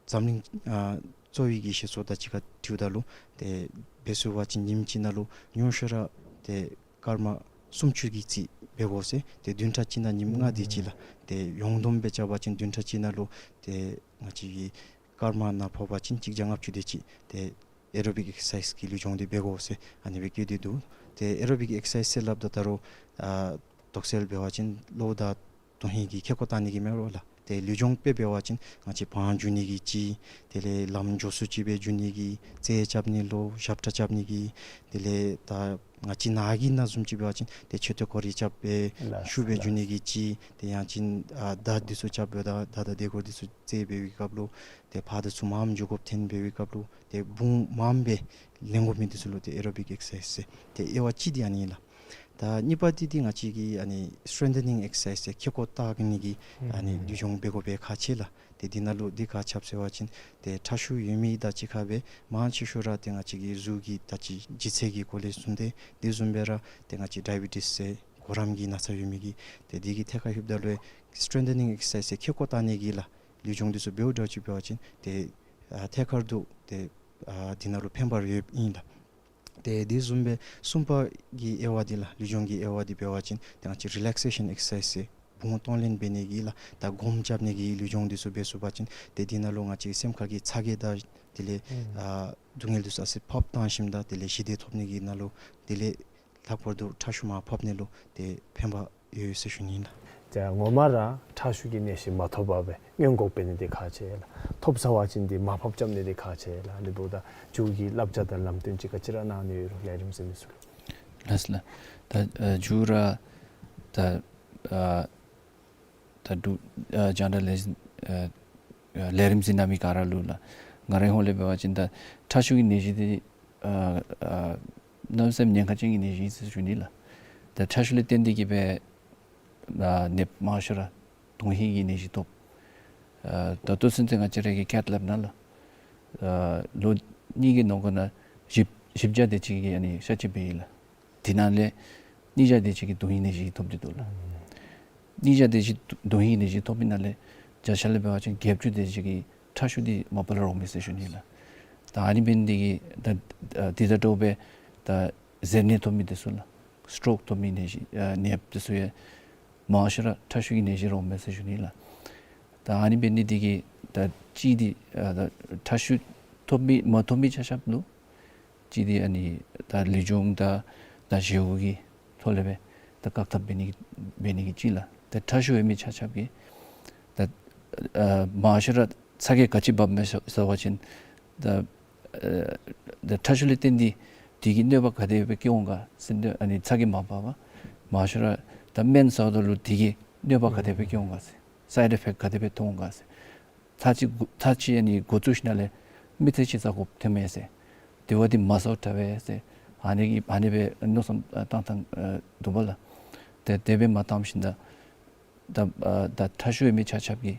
འཛམ་གླིང་ཨ་གསོ་བའི་གི་སྤྱི་ཚོགས་དང་གཅིག་ཁར་འཁྲིལཝ་ད་ལུ་ཏེ་འབད་ཚུགས་པ་ཅིན་ཉིནམ་གཅིག་ནང་ལུ་ཉུང་ཤོས་ར་ཏེ་སྐར་མ་སུམ་ཅུ་གི་རྩིས་འབད་དགོ་ཟེར། ཏེ་བདུན་ཕྲག་གཅིག་ནང་ཉིནམ་ལྔ་དེ་ཅིག་ལགས། ཏེ་ཡོངས་བསྡོམས་སྦེ་རྐྱབ་པ་ཅིན་བདུན་ཕྲག་གཅིག་ནང་ལུ་ཏེ་ང་བཅས་ཀྱི་ སྐར་མ་ནང་ཕོག་པ་ཅིན་གཅིག་བརྒྱ་ལྔ་བཅུ་དེ་ཅིག་ཏེ་ཨེ་རོ་བིག་ཨེག་སར་སའིཛ་གི་ལུས་སྦྱོང་འདི་འབད་དགོ་ཟེར་ཨ་ནི་སྦེ་བཀོད་དེ་འདུག། ཏེ་ཨེ་རོ་བིག་ཨེག་སར་སའིཛ་ཟེར་སླབ་ད་ད་རུང་ཨ་དོགས་སེལ་འབད་བ་ཅིན་གློ་བ་དང་དོན་ཧིང་གི་ཁེ་ཀོ་བཏང་ནི་གི་མེན་རོ་ལགས། ཏེ་ལུས་སྦྱོང་དཔེ་འབད་བ་ཅིན་ང་བཅས་བང་རྒྱུག་ནི་གི་ཅིག། དེ་ལས་ལམ་མགྱོགས་སུ་ཅིག་སྦེ་རྒྱུག་ནི་གི། རྩེད་རྐྱབ་ནི་ལུ་ཞབས་ཁྲ་རྐྱབ་ནི་གི། དེ་ལས་ད་ང་བཅས་ནཱ་གི་ནང་བཟུམ་ཅིག་འབད་བ་ཅིན་ཏེ་མཆོད་རྟེན་སྐོར་ར་རྐྱབ་སྦེ་ལགས་ཤུགས་སྦེ་ལགས། རྒྱུག་ནི་གི་ཅིག། ཏེ་ཡང་ཅིན་ཨ་མདའ་འདི་ཚུ་རྐྱབ་སྦེ་ད་མདའ་དང་དེ་སྐོར་འདི་ཚུ་རྩེད་འབད་བའི་སྐབས་ལུ་ཏེ་ཕར་དང་ཚུར་མངམ་འགྱོ་དགོཔ་ཐོན་འབད་བའི་སྐབས་ལུ་ཏེ་བུང་མངམ་སྦེ་ལེན་དགོ་མི་འདི་ཚུ་ལུ་ཏེ་ཨེ་རོ་བིག་ཨེག་སར་སའིཛ་ཟེར། ཏེ་དབྱེ་བ་གཅིག་འདི་ཨ་ནི་ཨིན་ལགས། ད་གཉིས་པ་འདི་འདི་ང་བཅས་ཀྱི་ཨ་ནི་སི་ཊེང་ཐ་ནིང་ཨེག་སར་སའིཛ་ཟེར་ཁེ་ཀོ་བཏགས་ནི་གི་ཨ་ནི་ཨུམ་ལུས་སྦྱོང་འབད་དགོ་པའི་ཁག་ཆེ་ལགས། ཏེ་འདི་ནང་ལུ་འདི་ག་ཅི་འབད་ཟེར་བ་ཅིན་ཏེ་ཁྲག་ཤུགས་ཡོད་མི་དང་གཅིག་ཁར་སྦེ་མང་ཆེ་ཤོས་ར་ཏེ་ང་བཅས་ཀྱི་གཟུགས་ཀྱི་ད་ཅི་ལྗིད་ཚད་ཀྱི་སྐོར་ལས་བཟུང་སྟེ་དེ་བཟུམ་སྦེ་ར་ཏེ་ང་བཅས་ཌའི་བི་ཊིས་ཟེར་གོ་རམས་ཀྱི་ན་ཚ་ཡོད་མི་གིས་ཏེ་འདི་གི་ཐད་ཁར་ལྷོདཔ་ད་ལུ་སི་ཊེང་ཐ་ནིང་ཨེག་སར་སའིཛ་ཟེར་ཁེ་ཀོ་བཏགས་ནི་གི་ལགས་ལུས་སྦྱོང་འདི་ཚུ་འབདཝ་འདྲཝ་ཅིག་འབད་བ་ཅིན་ཏེ་ཨ་ཐད་ཀར་དུ་ཏེ་ཨ་འདི་ནང་ལུ་ཕན་པ་ཡོདཔ་ཨིན་ལགས། ཏེ་དེ་བཟུམ་སྦེ་གསུམ་པ་གི་དབྱེ་བ་འདི་ལགས་ལུས་སྦྱོང་གི་དབྱེ་བ་འདི་འབད་བ་ཅིན་ཏེ་ང་བཅས་རི་ལེག་སེ་ཤཱན་ཨེག་སར་སའིཛ་ཟེར་བུང་གཏོང་ལེན་འབད་ནི་གི་ལགས། ད་སྒོམ་རྐྱབ་ནི་གི་ལུས་སྦྱོང་འདི་ཚུ་འབད་ཚུགས་པ་ཅིན་ཏེ་འདི་ནང་ལུ་ང་བཅས་སེམས་ཁ་གི་ཚ་གྱང་དང་དེ་ལས་ཨུམ་ཨ་སྡུག་བསྔལ་འདི་ཚུ་ཨ་ཙི་ཕབ་བཏང་ཞིནམ་ད་དེ་ལས་ཞི་བདེ་ཐོབ་ནི་གི་ནང་ལུ་དེ་ལས་ལྷག་པར་དུ་ཁྲག་ཤུགས་མར་ཕབ་ནི་ལུ་ཏེ་ཕན་པ་ཡོད་ཟེར་ཞུ་ནི་ཨིན་ལགས། ཏེ་ངོ་མ་ར་ཁྲག་ཤུགས་ཀྱི་ནད་གཞི་མ་ཐོབ་པར་སྦེ་སྔོན་འགོག་འབད་ནི་འདི་ཁག་ཆེ་ལགས། ཐོབ་ཚར་བ་ཅིན་འདི་མར་ཕབ་རྐྱབ་ནི་འདི་ཁག་ཆེ་ལགས། ཨ་ནི་འབདཝ་ད་མཇུག་གི་བསླབ་བྱ་དང་ལམ་སྟོན་ཅིག་ག་ཅི་ར་གནང་ནི་ཡོད་རུང་ལས་རིམ་གཟིགས་མི་ཚུ་ལུ། ལགས་སོ་ལགས། ད་ཨ་མཇུག་ར་ད་ཨ་ད་འབྲུག་ཨ་རྒྱང་བསྒྲགས་ལས་ཨ་ཨ་ལས་རིམ་གཟིགས་གནང་མི་ག་ར་ལུ་ལགས། ང་རའི་ཧོངས་ལས་འབད་བ་ཅིན་ད་ཁྲག་ཤུགས་ཀྱི་ནད་གཞི་འདི་ཨ་ཨ་གནམ་མེད་ས་མེད་ཉེན་ཁ་ཅན་གྱི་ནད་གཞི་ཨིན་ཟེར་ཞུ་ནི་ལགས། ད་ཁྲག་ཤུགས་ལས་བརྟེན་ཏེ་གིས་སྦེ་ཨ་ནདཔ་མང་ཤོས་ར་དོན་ཧིང་གི་ནད་གཞི་ཐོབ། ཨ་ད་ལྟོ་ཚུན་ཚོད་ང་བཅས་ར་གི་ཀེཐ་ལེབ་ནང་ལུ་ཨ་ལོ་གཉིས་ཀྱི་ནང་འཁོད་ནང་བཞི་བཞི་བརྒྱ་དེ་ཅིག་གིས་ཨ་ནི་གཤག་བཅོས་འབད་ཡི་ལགས། དེ་ནང་ལས་ཉིས་བརྒྱ་དེ་ཅིག་གིས་དོན་ཧིང་ནད་གཞི་ཐོབ་སྟེ་འདུག་ལགས། ཉིས་བརྒྱ་དེ་ཅིག་དོན་ཧིང་ནད་གཞི་ཐོབ་པའི་ནང་ལས་བརྒྱ་ཆ་ལས་འབད་བ་ཅིན་བརྒྱད་ཅུ་དེ་ཅིག་གིས་ཁྲག་ཤུགས་འདི་མ་པ་ལས་རོགས་མས་ཟེར་ཞུ་ནི་ལགས། ད་ཨ་ནི་འབད་ནི་འདི་གིས་ད་ཨ་འདི་དང་འདྲཝ་སྦེ་ད་གཟེར་ནད་ཐོབ་མི་འདི་ཚུ་ལགས། སི་ཊོག་ཐོབ་མི་ནད་གཞི་ཨ་ནདཔ་འདི་ཚུ་ཡང་མང་ཤོས་ར་ཁྲག་ཤུགས་ཀྱི་ནད་གཞི་རོགས་མས་ཟེར་ཞུ་ནི་ལགས། ད་ཨ་ནི་འབད་ནི་འདི་གིས་ད་གཅིག་འདི་ཨ་ད་ཁྲག་ཤུགས་ཐོབ་མི་མ་ཐོབ་མི་ཆ་ཁྱབ་ལུ་གཅིག་འདི་ཨ་ནི་ད་ལུས་སྦྱོང་དང་ད་བཞེས་སྒོ་གི་ཐོག་ལས་སྦེ་ད་བཀག་ཐབས་འབད་ནི་འབད་ནི་གི་གཅིག་ལགས། ད་ཁྲག་ཤུགས་ཡོད་མི་ཆ་ཁྱབ་ཀྱིས་ད་ཨ་མང་ཤོས་ར་ཚ་གྱང་ག་ཅི་འབབ་མས་ཟེར་བ་ཅིན་ད་ཨ་ད་ཁྲག་ཤུགས་ལས་བརྟེན་ཏེ་དེ་གི་གནོད་པ་ག་དེ་སྦེ་བཀལ་འོང་ག་ཟེར་ཨ་ནི་ཚ་གྱང་མ་འབབ་པར་མང་ཤོས་ར་ད་སྨན་ཟཝ་ད་ལུ་དེ་གི་གནོད་པ་ག་དེ་སྦེ་བཀལ་འོང་ག་ཟེར་སའིཌ་ཨི་ཕེཀཊ་ག་དེ་སྦེ་ཐོན་འོང་ག་ཟེར། ཚར་གཅིག་འགོ་ཚར་གཅིག་ཨ་ནི་འགོ་བཙུགས་ཞིནམ་ལས་མི་ཚེ་གཅིག་ཟ་དགོཔ་ཐོན་མས་ཟེར། དེ་བ་འདི་མ་ཟཝ་དྲག་པས་ཟེར། ཨ་ནི་གི་ཨ་ནི་སྦེ་མནོ་བསམ་བཏང་བཏང་འདུག་པ་ལགས། ཏེ་དེ་སྦེ་མ་བཏངམ་ཞིནམ་ད་ད་ཨ་ད་ཁྲག་ཤུགས་ཡོད་མི་ཆ་ཁྱབ་ཀྱིས་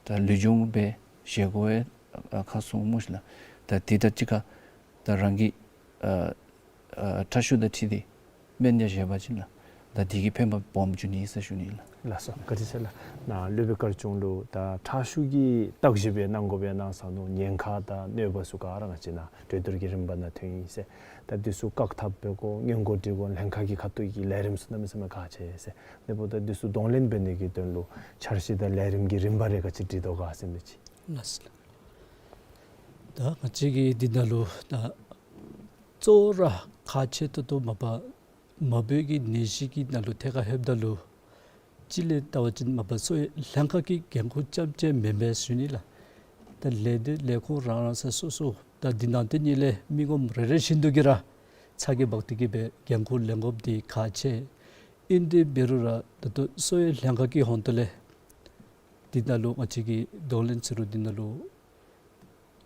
ད་ལུས་སྦྱོང་འབད་བཞེས་སྒོ་ཡང་ཨ་ཁ་སྲུང་སྨོ་ཤིག་ལགས། ད་དེ་དང་གཅིག་ཁར་ད་རང་གི་ཨ་ཨ་ཁྲག་ཤུགས་དང་འཁྲིལ་ཏེ་སྨན་ཡང་བཞེས་པ་ཅིན་ལགས། ད་དེ་གིས་ཕན་པ་སྦོམ་འབྱུང་ནི་ཟེར་ཞུ་ནི་ལགས། ལགས་སོ། བཀའ་དྲིན་ཆེ་ལགས། ནཱ་སློབ་དཔོན་དཀར་ཆུང་ལུ་ད་ཁྲག་ཤུགས་ཀྱི་བརྟག་ཞིབ་ཡང་གནང་དགོཔ་ཡང་གནང་སོང་ནུག། ཉེན་ཁ་དང་གནོད་པ་ཚུ་ག་ར་ང་བཅས་ནཱ་གྲོས་བསྡུར་གྱི་རིམ་པ་ནང་ཐོན་ཡི་ཟེར། ད་འདི་ཚུ་བཀག་ཐབས་འབད་དགོ་སྔོན་འགོག་འདྲི་དགོ་ལྷན་ཁག་གི་ཁ་ཐུག་གི་ལས་རིམ་ཚུ་གནམ་མེད་ས་མེད་ཁག་ཆེ་ཟེར། དེ་འབདཝ་ད་འདི་ཚུ་གདོང་ལེན་འབད་ནི་གི་དོན་ལུ་འཆར་གཞི་དང་ལས་རིམ་གྱི་རིམ་པ་རེ་ག་ཅི་སྒྲིག་དོ་ག་ཟེར་མི་ཅིག། ལགས་སོ། ད་ང་བཅས་ཀྱིས་འདི་ནང་ལུ་ད་གཙོ་བོ་ར་ཁག་ཆེ་ཏོག་ཏོ་མ་པ་མ་བུ་གི་ནད་གཞི་གི་ནང་ལུ་ཐད་ཁར་ལྷོདཔ་ད་ལུ་སྤྱིར་ལས་བལྟ་བ་ཅིན་མ་པ་གསོ་བའི་ལྷན་ཁག་གི་འགན་ཁུར་རྐྱངམ་གཅིག་མེན་པས་ཟེར་ཞུ་ནི་ལགས། ད་ལས་སྡེ་ལས་ཁུངས་རང་རང་ས་སོ་སོ་ད་འདི་ནང་དེ་ཉིད་ལས་མི་ངོམ་རེ་རེ་བཞིན་དུ་གིས་ར་ཚ་གྱང་འབག་སྟེ་གིས་སྦེ་འགན་ཁུར་ལེན་དགོཔ་འདི་ཁག་ཆེ། ཨིན་ཏེ་འབད་རུང་ར་ད་ལྟོ་གསོ་བའི་ལྷན་ཁག་གི་ཧོང་ཏོ་ལས་འདི་ནང་ལུ་ང་བཅས་ཀྱིས་གདོང་ལེན་ཟེར་རུང་འདི་ནང་ལུ་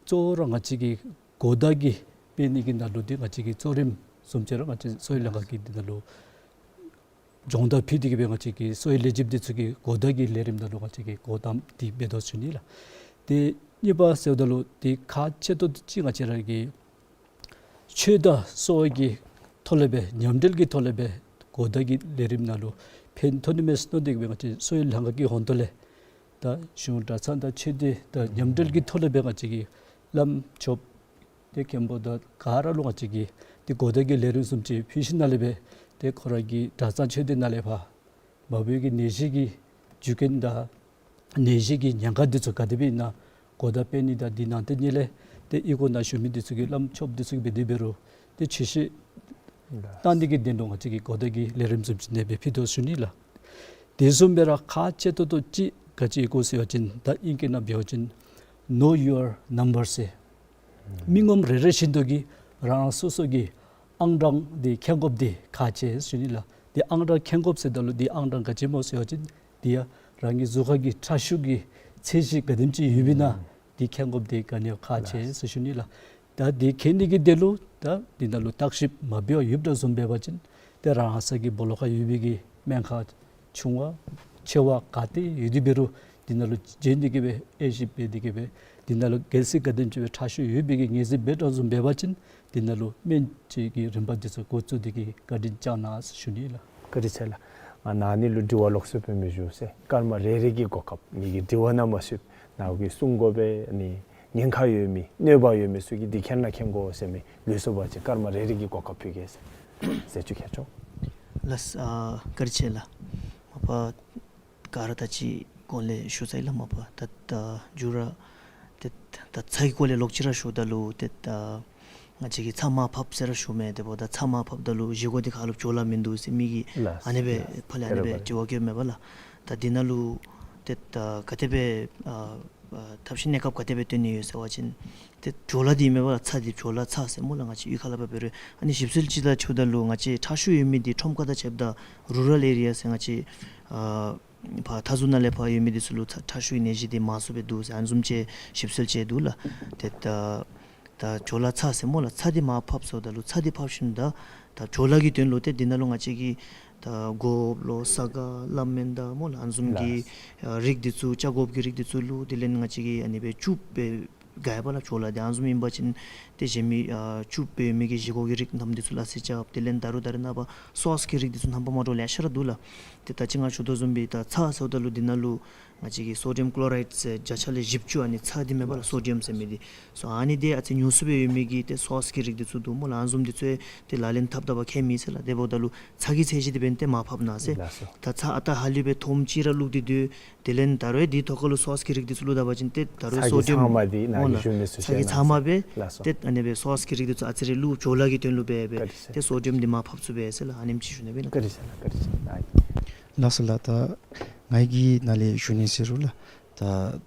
གཙོ་བོ་ར་ང་བཅས་ཀྱི་གོ་བརྡ་གི་སྤེལ་ནི་གི་ནང་ལུ་འདི་ང་བཅས་ཀྱི་གཙོ་རིམ་བཟུམ་ཅིག་ར་ང་བཅས་གསོ་བའི་ལྷན་ཁག་གིས་འདི་ནང་ལུ་སྦྱོང་བརྡར་ཕུལ་ཏེ་གིས་སྦེ་ང་བཅས་ཀྱི་གསོ་བའི་ལས་བྱེདཔ་འདི་ཚུ་གི་གོ་བརྡ་གི་ལས་རིམ་ནང་ལུ་ང་བཅས་ཀྱིས་འགོ་དང་པ་འདི་འབད་དོ་ཟེར་ཞུ་ནི་ལགས། ཏེ་གཉིས་པ་ཟེརཝ་ད་ལུ་འདི་ཁག་ཆེ་ཏོག་ཏོ་ཅིག་ང་བཅས་ར་གི་ཆོས་དང་གསོ་བ་གི་ཐོག་ལས་སྦེ་མཉམ་འབྲེལ་གྱི་ཐོག་ལས་སྦེ་གོ་བརྡ་གི་ལས་རིམ་ནང་ལུ་ཕན་ཐོགས་ནི་མས་ཟེར་མནོ་སྟེ་གིས་སྦེ་ང་བཅས་གསོ་བའི་ལྷན་ཁག་གི་ཧོང་ཏོ་ལས་ད་གཞུང་གྲྭ་ཚང་དང་ཆོས་སྡེ་དང་མཉམ་འབྲེལ་གྱི་ཐོག་ལས་སྦེ་ང་བཅས་ཀྱི་བླམ་ཆོསཔ་ཏེ་མཁན་པོ་དང་ག་ར་ལུ་ང་བཅས་ཀྱིས་ཏེ་གོ་བརྡ་གི་ལས་རིམ་བཟུམ་ཅིག་ཕུལ་ཞིནམ་ལས་སྦེ་ཏེ་ཁོ་ར་གི་གྲྭ་ཚང་ཆོས་སྡེ་ནང་ལས་ཕར་མ་བུ་གི་ནད་གཞི་གི་རྒྱུ་རྐྱེན་དང་ནད་གཞི་གི་ཉེན་ཁ་འདི་ཚུ་ག་དེ་སྦེ་ཨིན་ན་ གོ་བརྡ་སྤེལ་ནི་དང་འདི་ནང་ཏེ་ཉེ་ལས་ཏེ་ཨི་ཁུག་ནང་བཞུགས་མི་འདི་ཚུ་གིས་བླམ་ཆོསཔ་འདི་ཚུ་གིས་འབད་དེ་འབད་རུང་ཏེ་ཆོས་བཤད་གཏང་ནི་གི་དོན་ལུ་ང་བཅས་ཀྱིས་གོ་བརྡ་གི་ལས་རིམ་བཟུམ་ཅིག་ཨ་ནེ་སྦེ་ཕུལ་དོ་ཞུ་ནི་ལགས། དེ་བཟུམ་སྦེ་ར་ཁག་ཆེ་ཏོག་ཏོ་ཅིག་ག་ཅི་ཨིན་གོ་ཟེར་བ་ཅིན་ད་ཨིང་སྐད་ནང་འབད་བ་ཅིན་Know Your Number ཟེར། མི་ངོམ་རེ་རེ་བཞིན་དུ་གིས་རང་སོ་སོ་གི་ཨང་གྲངས་འདི་མཁྱེན་དགོཔ་འདི་ཁག་ཆེ་ཞུ་ནི་ལགས། འདི་ཨང་གྲངས་མཁྱེན་དགོཔ་ཟེརཝ་ད་ལུ་འདི་ཨང་གྲངས་ག་ཅི་སྨོ་ཟེར་བ་ཅིན་འདི་ཡང་རང་གི་གཟུགས་ཁར་གྱི་ཁྲག་ཤུགས་ཀྱི་ཚད་གཞི་ག་དེམ་ཅིག་ཡོདཔ་ཨིན་ན་འདི་མཁྱེན་དགོཔ་འདི་ག་ནི་ཡང་ཁག་ཆེ་ཟེར་ཞུ་ནི་ལགས། ད་འདི་མཁྱེན་ནི་གི་དོན་ལུ་ད་འདི་ནང་ལུ་བརྟག་ཞིབ་མ་འབད་བར་ཡོདཔ་འདྲཝ་བཟུམ་འབད་བ་ཅིན་ཏེ་རང་ས་གི་སྦོ་ལོགས་ཁར་ཡོད་པའི་གི་སྨན་ཁང་ཆུང་བ་ཆེ་བ་ག་ཏེ་ཡོད་དེ་འབད་རུང་འདི་ནང་ལུ་བྱོན་ཏེ་གིས་སྦེ་དབྱེ་ཞིབ་འབད་དེ་གིས་སྦེ་འདི་ནང་ལུ་གལ་སྲིད་ག་དེམ་ཅིག་སྦེ་ཁྲག་ཤུགས་ཡོད་པའི་གི་ངེས་ཤེས་འབད་འདྲཝ་བཟུམ་འབད་བ་ཅིན་འདི་ནང་ལུ་སྨན་བཅོས་ཀྱི་རིམ་པ་འདི་ཚུ་འགོ་བཙུགས་ཏེ་གིས་བཀའ་དྲིན་བསྐྱང་གནང་ཞུ་ནི་ལགས། བཀའ་དྲིན་ཆེ་ལགས། ང་ནཱ་ནི་ལུ་དྲི་བ་ལོགས་སུ་སྤེལ་མི་ཞུ་ཟེར། སྐར་མ་རེ་རེ་གི་གོ་སྐབས་ངེ་གི་དྲི་བ་ནང་མ་ཚུད་ནཱ་གིས་གསུང་དགོ་པའི་ཨ་ནི་ཉེན་ཁ་ཡོད་མི་གནོད་པ་ཡོད་མི་ཚུ་གིས་འདི་མཁྱེན་ན་མཁྱེན་དགོ་ཟེར་མི་ལུས་སོ་བ་ཅིན་སྐར་མ་རེ་རེ་གི་གོ་སྐབས་ཕུལ་གེ་ཟེར། ཟེར་ཅིག་ཁྱེད་ཆོ། ལགས། ཨ་བཀའ་དྲིན་ཆེ་ལགས། མ་པ་ག་ར་ད་ཅི་གོང་ལས་ཞུ་ཚར་ཡི་ལགས། མ་པ་ད་ད་མཇུག་ར་ཏེ་ད་ཚ་གི་སྐོར་ལས་ལོག་ཅི་ར་ཞུཝ་ད་ལུ་ཏེ་ད་ང་བཅས་ཀྱིས་ཚ་མར་ཕབ་ཟེར་ར་ཞུཝ་མས། དེ་འབདཝ་ད་ཚ་མར་ཕབ་ད་ལུ་བཞེས་སྒོ་འདི་ཁ་ལུ་བྲོ་བརླག་མིན་འདུག་ཟེར་མི་གིས་ལགས། ཨ་ནེ་སྦེ་ལགས། ཕར་ལས་ཨ་ནེ་སྦེ་དྲི་བ་བཀོདཔ་མས་པ་ལགས། ད་འདི་ནང་ལུ་ཏེ་ད་ག་དེ་སྦེ་ཨ་ཨ་ཐབས་ཤེས་གནས་སྐབས་ག་དེ་སྦེ་བཏོན་ནི་ཡོད་ཟེར་བ་ཅིན་ཏེ་བྲོ་བརླག་འདི་མས་པ་ལགས། ཚ་འདི་བྲོ་བརླག་ཚ་ཟེར་སྨོ་ལགས། ང་བཅས་གཡུས་ཁ་ལས་ཕར་འབད་རུང་ཨ་ནི་ཞིབ་འཚོལ་ཅིག་ལུ་ཆ་བཞགཔ་ད་ལུ་ང་བཅས་ཁྲག་ཤུགས་ཡོད་མི་འདི་ཁྲོམ་ཁ་དང་ཕྱདཔ་ད་རུ་རཱལ་ཨེ་རི་ཡ་ཟེར་ང་བཅས་ཨ་ཕར་མཐའ་ཟུར་ནང་ལས་ཕར་ཡོད་མི་འདི་ཚུ་ལུ་ཁྲག་ཁྲག་ཤུགས་ཀྱི་ནད་གཞི་འདི་མང་སུ་སྦེ་འདུག་ཟེར་ཨ་ནི་བཟུམ་ཅིག་ཞིབ་འཚོལ་ཅིག་འདུག་ལགས། ཏེ་ད་ད་བྲོ་བརླག་ཚ་ཟེར་སྨོ་ལགས། ཚ་འདི་མར་ཕབ་སོངམ་ད་ལུ་ཚ་འདི་ཕབ་ཞིནམ་ད་ད་བྲོ་བརླག་གི་དོན་ལུ་ཏེ་འདི་ནང་ལུ་ང་བཅས་ཀྱིས་ད་སྒོགཔ་ལོ་ས་ག་སླབ་མེན་ན་ད་སྨོ་ལགས། ཨ་ནི་བཟུམ་གྱི་ལགས། ཨ་རིགས་འདི་ཚུ་ཆ་སྒོགཔ་གི་རིགས་འདི་ཚུ་བླུགས། དེ་ལས་ང་བཅས་ཀྱིས་ཨ་ནི་སྦེ་བཅུག་སྦེ་དགའ་ཡི་པ་ལགས། བྲོ་བརླག་འདི་ཨ་ནི་བཟུམ་ཨིན་པ་ཅིན་ཏེ་གཞན་མི་ཨ་བཅུག་སྦེ་མི་གི་བཞེས་སྒོ་གི་རིགས་རྣམས་འདི་ཚུ་སླ་བསྲེ་རྐྱབ། དེ་ལས་ད་རུང་ད་རེས་ནངས་པ་སོསི་གི་རིགས་འདི་ཚུ་རྣམ་པ་མ་འདྲཝ་ལེ་ཤ་ར་འདུག་ལགས། ཏེ་ད་ཅི་ང་ཞུ་དོ་བཟུམ་སྦེ་ད་ཚ་ཟེརཝ་ད་ལུ་འདི་ནང་ལུ་ང་བཅས་ཀྱིས་སོ་ཌི་ཡམ་ཀློ་རའིཌ་ཟེར་བརྒྱ་ཆ་ལས་བཞི་བཅུ་ཨ་ནི་ཚ་འདི་མས་པ་ལགས། སོ་ཌི་ཡམ་ཟེར་མི་འདི་སོ་ཨ་ནི་འདི་ཨ་ཙི་ཉུང་སུ་སྦེ་ཡོད་མི་གི་ཏེ་སོསི་གི་རིགས་འདི་ཚུ་འདུག་སྨོ་ལགས། ཨ་ནི་བཟུམ་འདི་ཚུ་ཏེ་ལག་ལེན་འཐབ་ད་པ་ཁྱད་མེད་ཟེར་ལགས། དེ་འབདཝ་ད་ལུ་ཚ་གི་ཚད་གཞི་འདི་འབདན་ཏེ་མར་ཕབ་གནང་ཟེར། ལགས་སོ། ད་ཚ་ཨ་རྟག་ཧ་ལུགས་སྦེ་ཐོནམ་ཅིག་ར་བླུགས་ཏེ་སྡོད། དེ་ལས་ད་རུང་འདི་ཐོག་ཁ་ལུ་སོསི་གི་རིགས་འདི་ཚུ་བླུགས་ད་པ་ཅིན་ཏེ་ད་རུང་ཚ་གི་སོ་ཌི་ཡམ་ཚང་མ་འདི་ནཱ་གིས་ཞུ་མི་ཚུ་ཚ་གི་ཚང་མ་སྦེ། ལགས་སོ། ཏེ་ཨ་ནི་སྦེ་སོསི་གི་རིགས་འདི་ཚུ་ཨ་ཙི་རེ་བླུགས། བྲོ་བརླག་གི་དོན་ལུ་འབད་སྦེ། བཀའ་དྲིན་ཆེ། ཏེ་སོ་ཌི་ཡམ་འདི་མར་ཕབ་ཚུགས་པས་ཟེར་ལགས། ཨ་ནེམ་ཅིག་ཞུ་ནི་སྦེ་ལགས། བཀའ་དྲིན་ཆེ་ལགས། བཀའ་དྲིན་ཆེ་ལགས། ལགས་སོ་ལགས། ད་ང་གིས་ནཱ་ལས་ཞུ་ནི་ཟེར་རུང་ལགས། ད་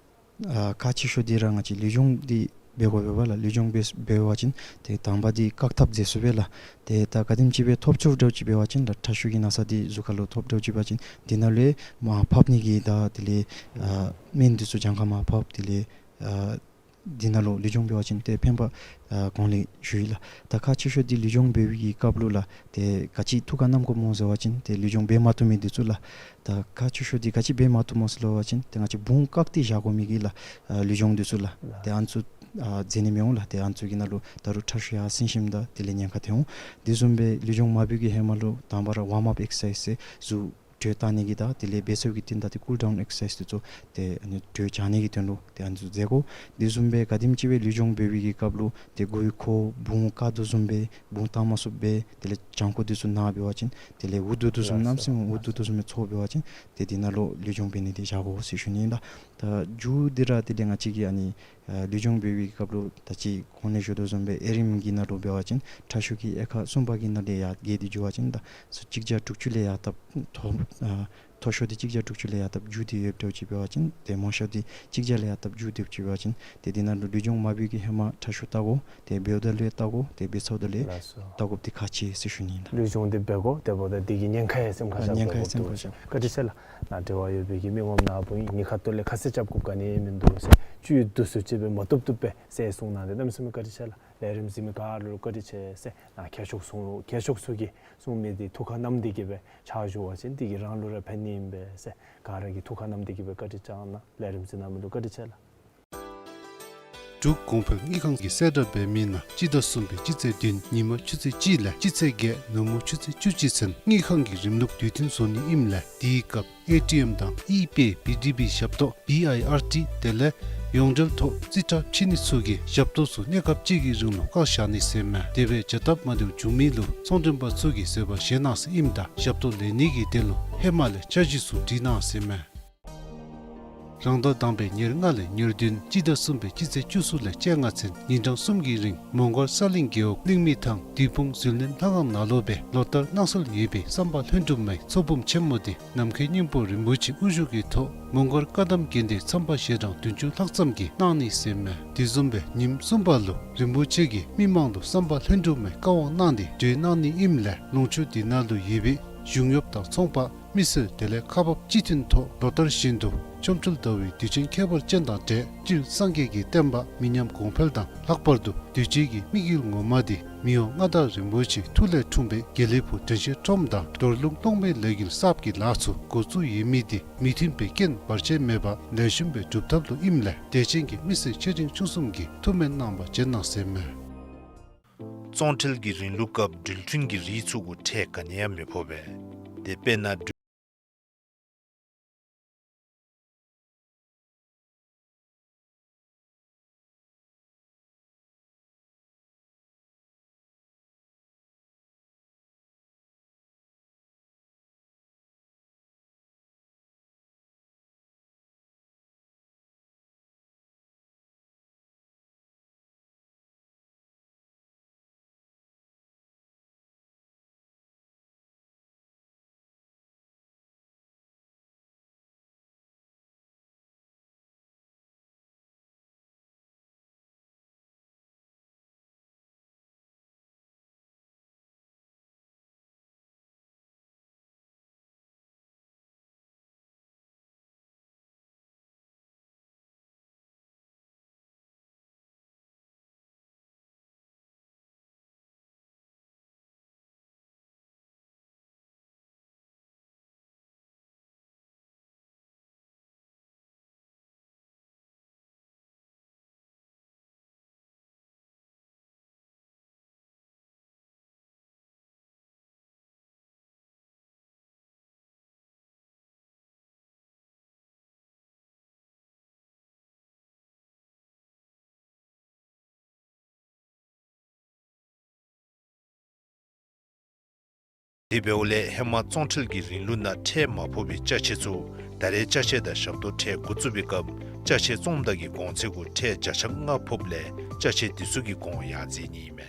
ཨ་ཁག་ཆེ་ཤོས་འདི་ར་ང་བཅས་ལུས་སྦྱོང་འདི་འབད་དགོ་པས་པ་ལགས། ལུས་སྦྱོང་འབད་འབད་བ་ཅིན་ཏེ་དང་པ་འདི་བཀག་ཐབས་མཛད་ཚུགས་པས་ལགས། ཏེ་ད་ག་དེམ་ཅིག་སྦེ་ཐོབ་ཚུགསཔ་འདྲཝ་ཅིག་འབད་བ་ཅིན་ད་ཁྲག་ཤུགས་ཀྱི་ན་ཚ་འདི་གཟུགས་ཁ་ལུ་ཐོབ་འདྲཝ་ཅིག་འབད་བ་ཅིན་འདི་ནང་ལུ་མར་ཕབ་ནི་གི་ད་དེ་ལས་ཨ་སྨན་འདི་ཚུ་གྱངས་ཁ་མར་ཕབ། དེ་ལས་ཨ་འདི་ནང་ལུ་ལུས་སྦྱོང་འབད་བ་ཅིན་ཏེ་ཕན་པ་ཨ་གོང་ལས་ཞུ་ཡི་ལགས། ད་ཁག་ཆེ་ཤོས་འདི་ལུས་སྦྱོང་འབད་བའི་གི་སྐབས་ལུ་ལགས་ཏེ་ག་ཅི་ཐུགས་ཁར་བསྣམ་དགོཔ་སྨོ་ཟེར་བ་ཅིན་ཏེ་ལུས་སྦྱོང་འབད་མ་བཏུབ་མི་འདི་ཚུ་ལགས། ད་ཁག་ཆེ་ཤོས་འདི་ག་ཅི་འབད་མ་བཏུབ་སྨོ་ཟེར་བ་ཅིན་ཏེ་ང་བཅས་བུང་བཀག་སྟེ་བཞག་དགོ་མི་གི་ལགས་ཨ་ལུས་སྦྱོང་འདི་ཚུ་ལགས། ཏེ་ཨ་ནི་ཚུ་ཨ་མཛད་ནི་མི་འོང་ལགས། ཏེ་ཨ་ནི་ཚུ་གི་ནང་ལུ་ད་རུང་ཁྲག་ཤུགས་ཡར་སེང་ཞིནམ་ད་དེ་ལས་ཉེན་ཁ་ཐོན་འོང་། དེ་བཟུམ་སྦེ་ལུས་སྦྱོང་མ་འབད་བའི་གི་ཧེ་མ་ལུ་དང་པ་ར་ཝརམ་ཨཔ་ཨེག་སར་སའིཛ་ཟེར་གཟུགས་དྲོད་བཏང་ནི་གི་དང་དེ་ལས་འབད་ཚར་བའི་གི་རྟིང་བདའ་སྟེ་ཀུལ་ཌའུན་ཨེག་སར་སའིཛ་འདི་ཚུ་ཏེ་ཨ་ནི་དྲོད་འཇགས་ནི་གི་དོན་ལུ་ཏེ་ཨ་ནི་ཚུ་མཛད་དགོ། དེ་བཟུམ་སྦེ་ག་དེམ་ཅིག་སྦེ་ལུས་སྦྱོང་འབད་བའི་གི་སྐབས་ལུ་ཏེ་མགུ་ཡུ་འཁོར་བུང་བཀག་དོ་བཟུམ་སྦེ་བུང་བཏང་མ་ཚུགསཔ་སྦེ་དེ་ལས་བྱང་ཁོག་འདི་ཚུ་ན་འབད་བ་ཅིན་དེ་ལས་འུ་སྡུག་དོ་བཟུམ་གནམ་མེད་ས་མེད་འུ་སྡུག་དོ་བཟུམ་སྦེ་ཚོར་འབད་བ་ཅིན་ཏེ་འདི་ནང་ལུ་ལུས་སྦྱོང་འབད་ནི་འདི་བཞག་དགོ་ཟེར་ཞུ་ནི་ཨིན་ལགས། ད་མཇུག་འདི་ར་དེ་ལས་ང་བཅས་ཀྱིས་ཨ་ནི་ཨ་ལུས་སྦྱོང་འབད་བའི་གི་སྐབས་ལུ་ད་ཅི་གོང་ལས་ཞུ་དོ་བཟུམ་སྦེ་ཨེ་རིམ་གྱི་ནང་ལུ་འབད་བ་ཅིན་ཁྲག་ཤུགས་ཀྱི་དབྱེ་ཁག་གསུམ་པ་གི་ནང་ལས་ཡར་རྒྱས་ཏེ་འགྱོ་བ་ཅིན་ད་སུ་གཅིག་བརྒྱ་དྲུག་ཅུ་ལས་ཡར་བཏབ་མཐོ་ཨ་མཐོ་ཤོས་འདི་གཅིག་བརྒྱ་དྲུག་ཅུ་ལས་ཡར་བཏབ་འགྱོ་སྟེ་ཡོདཔ་འདྲཝ་ཅིག་འབད་བ་ཅིན་ཏེ་མང་ཤོས་འདི་གཅིག་བརྒྱ་ལས་ཡར་བཏབ་འགྱོ་སྟེ་ཡོདཔ་ཅིག་འབད་བ་ཅིན་ཏེ་འདི་ནང་ལུ་ལུས་སྦྱོང་མ་འབད་བའི་གི་ཧེ་མ་ཁྲག་ཤུགས་བལྟ་དགོ། ཏེ་འབདཝ་ད་ལུ་བལྟ་དགོ། ཏེ་འབད་ཚརཝ་ད་ལུ་ལགས་སོ། བལྟ་དགོཔ་འདི་ཁག་ཆེ་ཟེར་ཞུ་ནི་ཨིན་ལགས། ལུས་སྦྱོང་འདི་འབད་དགོ། དེ་འབདཝ་ད་འདི་གི་ཉེན་ཁ་ཡང་སེམས་ཁར་ཨ་བཞག་ཉེན་ཁ་ཡང་དགོཔ་སེམས་ཁར་འདུག་བཞག། བཀའ་དྲིན་ཆེ་ལགས། ནཱ་འབྲེལ་བ་ཡོད་པའི་གི་མི་ངོམ་ནཱ་བུ་ཨིན། ཉེན་ཁ་ཐོག་ལས་ཁ་གསལ་རྐྱབ་དགོཔ་ག་ནི་ཡང་མིན་འདུག་ཟེར་བཅུད་བསྡུ་སུ་ཅིག་སྦེ་མ་བཏུབ་བཏུབ་སྦེ་ཟེར་གསུངས་གནང་སྟེ་གནམ་མེད་ས་མེད་བཀའ་དྲིན་ཆེ་ལགས། ལས་རིམ་གཟིགས་མི་ག་ར་ལུ་བཀའ་དྲིན་ཆེ་ཟེར། ནཱ་མཁས་མཆོག་ཚུ་མཁས་མཆོག་ཚུ་གིས་གསུངས་མི་འདི་ཐུགས་ཁར་བསྣམས་ཏེ་གིས་སྦེ་ཕྱག་ཞུ་བ་ཅིན་འདི་གིས་རང་ལུ་ར་ཕན་ནི་ཨིན་པས་ཟེར། ག་ར་གིས་ཐུགས་ཁར་བསྣམས་ཏེ་གིས་སྦེ་བཀའ་དྲིན་བསྐྱང་གནང་། ལས་རིམ་གཟིགས་གནང་མི་ལུ་བཀའ་དྲིན་ཆེ་ལགས། འབྲུག་གོང་འཕེལ་དངུལ་ཁང་གིས་གསལ་བསྒྲགས་འབད་མི་ནང་སྤྱི་ཟླ་གསུམ་པའི་སྤྱི་ཚེས་བདུན་ཉིན་མ་ཆུ་ཚོད་གཅིག་ལས་སྤྱི་ཚེས་བརྒྱད་ནུབ་མོ་ཆུ་ཚོད་བཅུ་གཅིག་ཚུན་དངུལ་ཁང་གི་རིམ་ལུགས་དུས་མཐུན་བཟོ་ནི་ཨིནམ་ལས་དེའི་སྐབས་ཨེ་ཊི་ཨེམ་དང་ཨི་པེ་བི་ཌི་བི་ཞབས་ཏོག་བི་ཨའི་ཨར་ཊི་དེ་ལས་ཡོངས་འབྲེལ་ཐོག་རྩིས་ཁྲ་ཕྱེ་ནི་ཚུ་གིས་ཞབས་ཏོག་ཚུ་གནས་སྐབས་གཅིག་གི་རིང་ལུ་བཀག་བཞག་ནི་ཟེར་མས། དེ་སྦེ་བྱ་ཐབས་མ་བདེཝ་བྱུང་མི་ལུ་ཚོང་མགྲོན་པ་ཚུ་གིས་བཟོད་པ་བཞེས་གནང་ཟེར་ཨིནམ་ད་ཞབས་ཏོག་ལེན་ནི་གི་དོན་ལུ་ཧེ་མ་ལས་འཆར་གཞི་ཚུ་བྲིས་གནང་ཟེར་མས། རང་ཟླ་དང་པའི་ཉེར་ལྔ་ལས་ཉེར་བདུན་སྤྱི་ཟླ་གསུམ་པའི་སྤྱི་ཚེས་བཅུ་གསུམ་ལས་བཅོ་ལྔ་ཚུན་ཉིན་གྲངས་གསུམ་གྱི་རིང་མོང་སྒར་ས་གླིང་རྒེད་འོག་གླིང་མི་ཐང་བདུད་དཔུང་ཟིལ་གནོན་ལྷ་ཁང་ནང་ལུ་སྦེ་ལོ་ལྟར་གནང་སྲོལ་ཡོད་པའི་བསམ་པ་ལྷུན་གྲུབ་མའི་ཚོགས་འབུམ་ཆེན་མོ་དེ་ནམ་མཁའི་སྙིང་པོ་རིན་པོ་ཆེ་དབུ་བཞུགས་ཀྱི་ཐོག་མོང་སྒར་བཀའ་གདམས་དགོན་སྡེའི་མཚམས་པ་ཞལ་གྲངས་བདུན་ཅུ་ལྷག་ཙམ་གྱིས་གནང་ནི་ཟེར་མས། དེ་བཟུམ་སྦེ་ཉིནམ་གསུམ་པ་ལུ་རིན་པོ་ཆེ་གིས་མི་མང་ལུ་བསམ་པ་ལྷུན་གྲུབ་མའི་བཀའ་དབང་གནང་སྟེ་གྲོལ་གནང་ནི་ཨིནམ་ལས་ལུང་ཕྱོགས་དེ་ནང་ལུ་ཡོད་པའི་གཞུང་གཡོགཔ་དང་ཚོང་པ་མི་སེར་དེ་ལས་ཁག་འབགཔ་སྤྱི་མཐུན་ཐོག་ལོ་ལྟར་བཞིན་དུ་ཆོ་འཕྲུལ་ཟླ་བའི་དུས་ཆེན་ཁྱད་པར་ཅན་དང་འབྲེལ་སྤྱིར་སངས་རྒྱས་ཀྱི་བསྟན་པ་མི་ཉམས་གོང་འཕེལ་དང་ལྷག་པར་དུ་གདུལ་བྱའི་དམིགས་ཡུལ་ངོ་མ་དེ་མི་དབང་མངའ་བདག་རིན་པོ་ཆེའི་ཐུགས་ལས་འཁྲུངས་པའི་དགེ་ལེགས་ཕུག་དྲན་ཤེས་ཁྲོམ་དང་རྡོར་ལུང་གློག་མེའི་ལས་འགུལ་གསརཔ་གི་ལཱ་ཚུ་འགོ་བཙུགས་ཡོད་མི་དེ་མི་མཐུན་པའི་རྐྱེན་བར་ཆད་མེད་པར་ལེགས་ཤོམ་སྦེ་སྒྲུབ་ཐབས་ལུ་ཨིནམ་ལས་དད་ཅན་གྱི་མི་སེར་ཆེ་འབྲིང་ཆུང་གསུམ་གྱིས་ཐུགས་སྨོན་གནང་བར་བྱོན་གནང་ཟེར་མས། བཙོང་ཁྲལ་གྱི་རིང་ལུགས་སྐབས་འགྲུལ་འཕྲིན་གྱི་རིགས་ཚུ་གུ་ཁྲལ་ག་ནི་ཡང་མི་ཕོག་པས། དེ་དཔེར་ན་འགྲུལ། དེ་འབདཝ་ལས་ཧེ་མ་བཙོང་ཁྲལ་གྱི་རིང་ལུགས་ནང་ཁྲལ་མ་ཕོག་པའི་ཅ་ཆས་ཚུ་ད་རེས་ཅ་ཆས་དང་ཞབས་ཏོག་ཁྲལ་འགོ་བཙུགས་པའི་སྐབས་ཅ་ཆས་བཙོངམ་ད་གི་གོང་ཚད་གུ་ཁྲལ་བརྒྱ་ཆ་ལྔ་ཕོགཔ་ལས་ཅ་ཆས་དེ་ཚུ་གི་གོང་ཡར་འཛེགས་ནི་ཨིན་མས།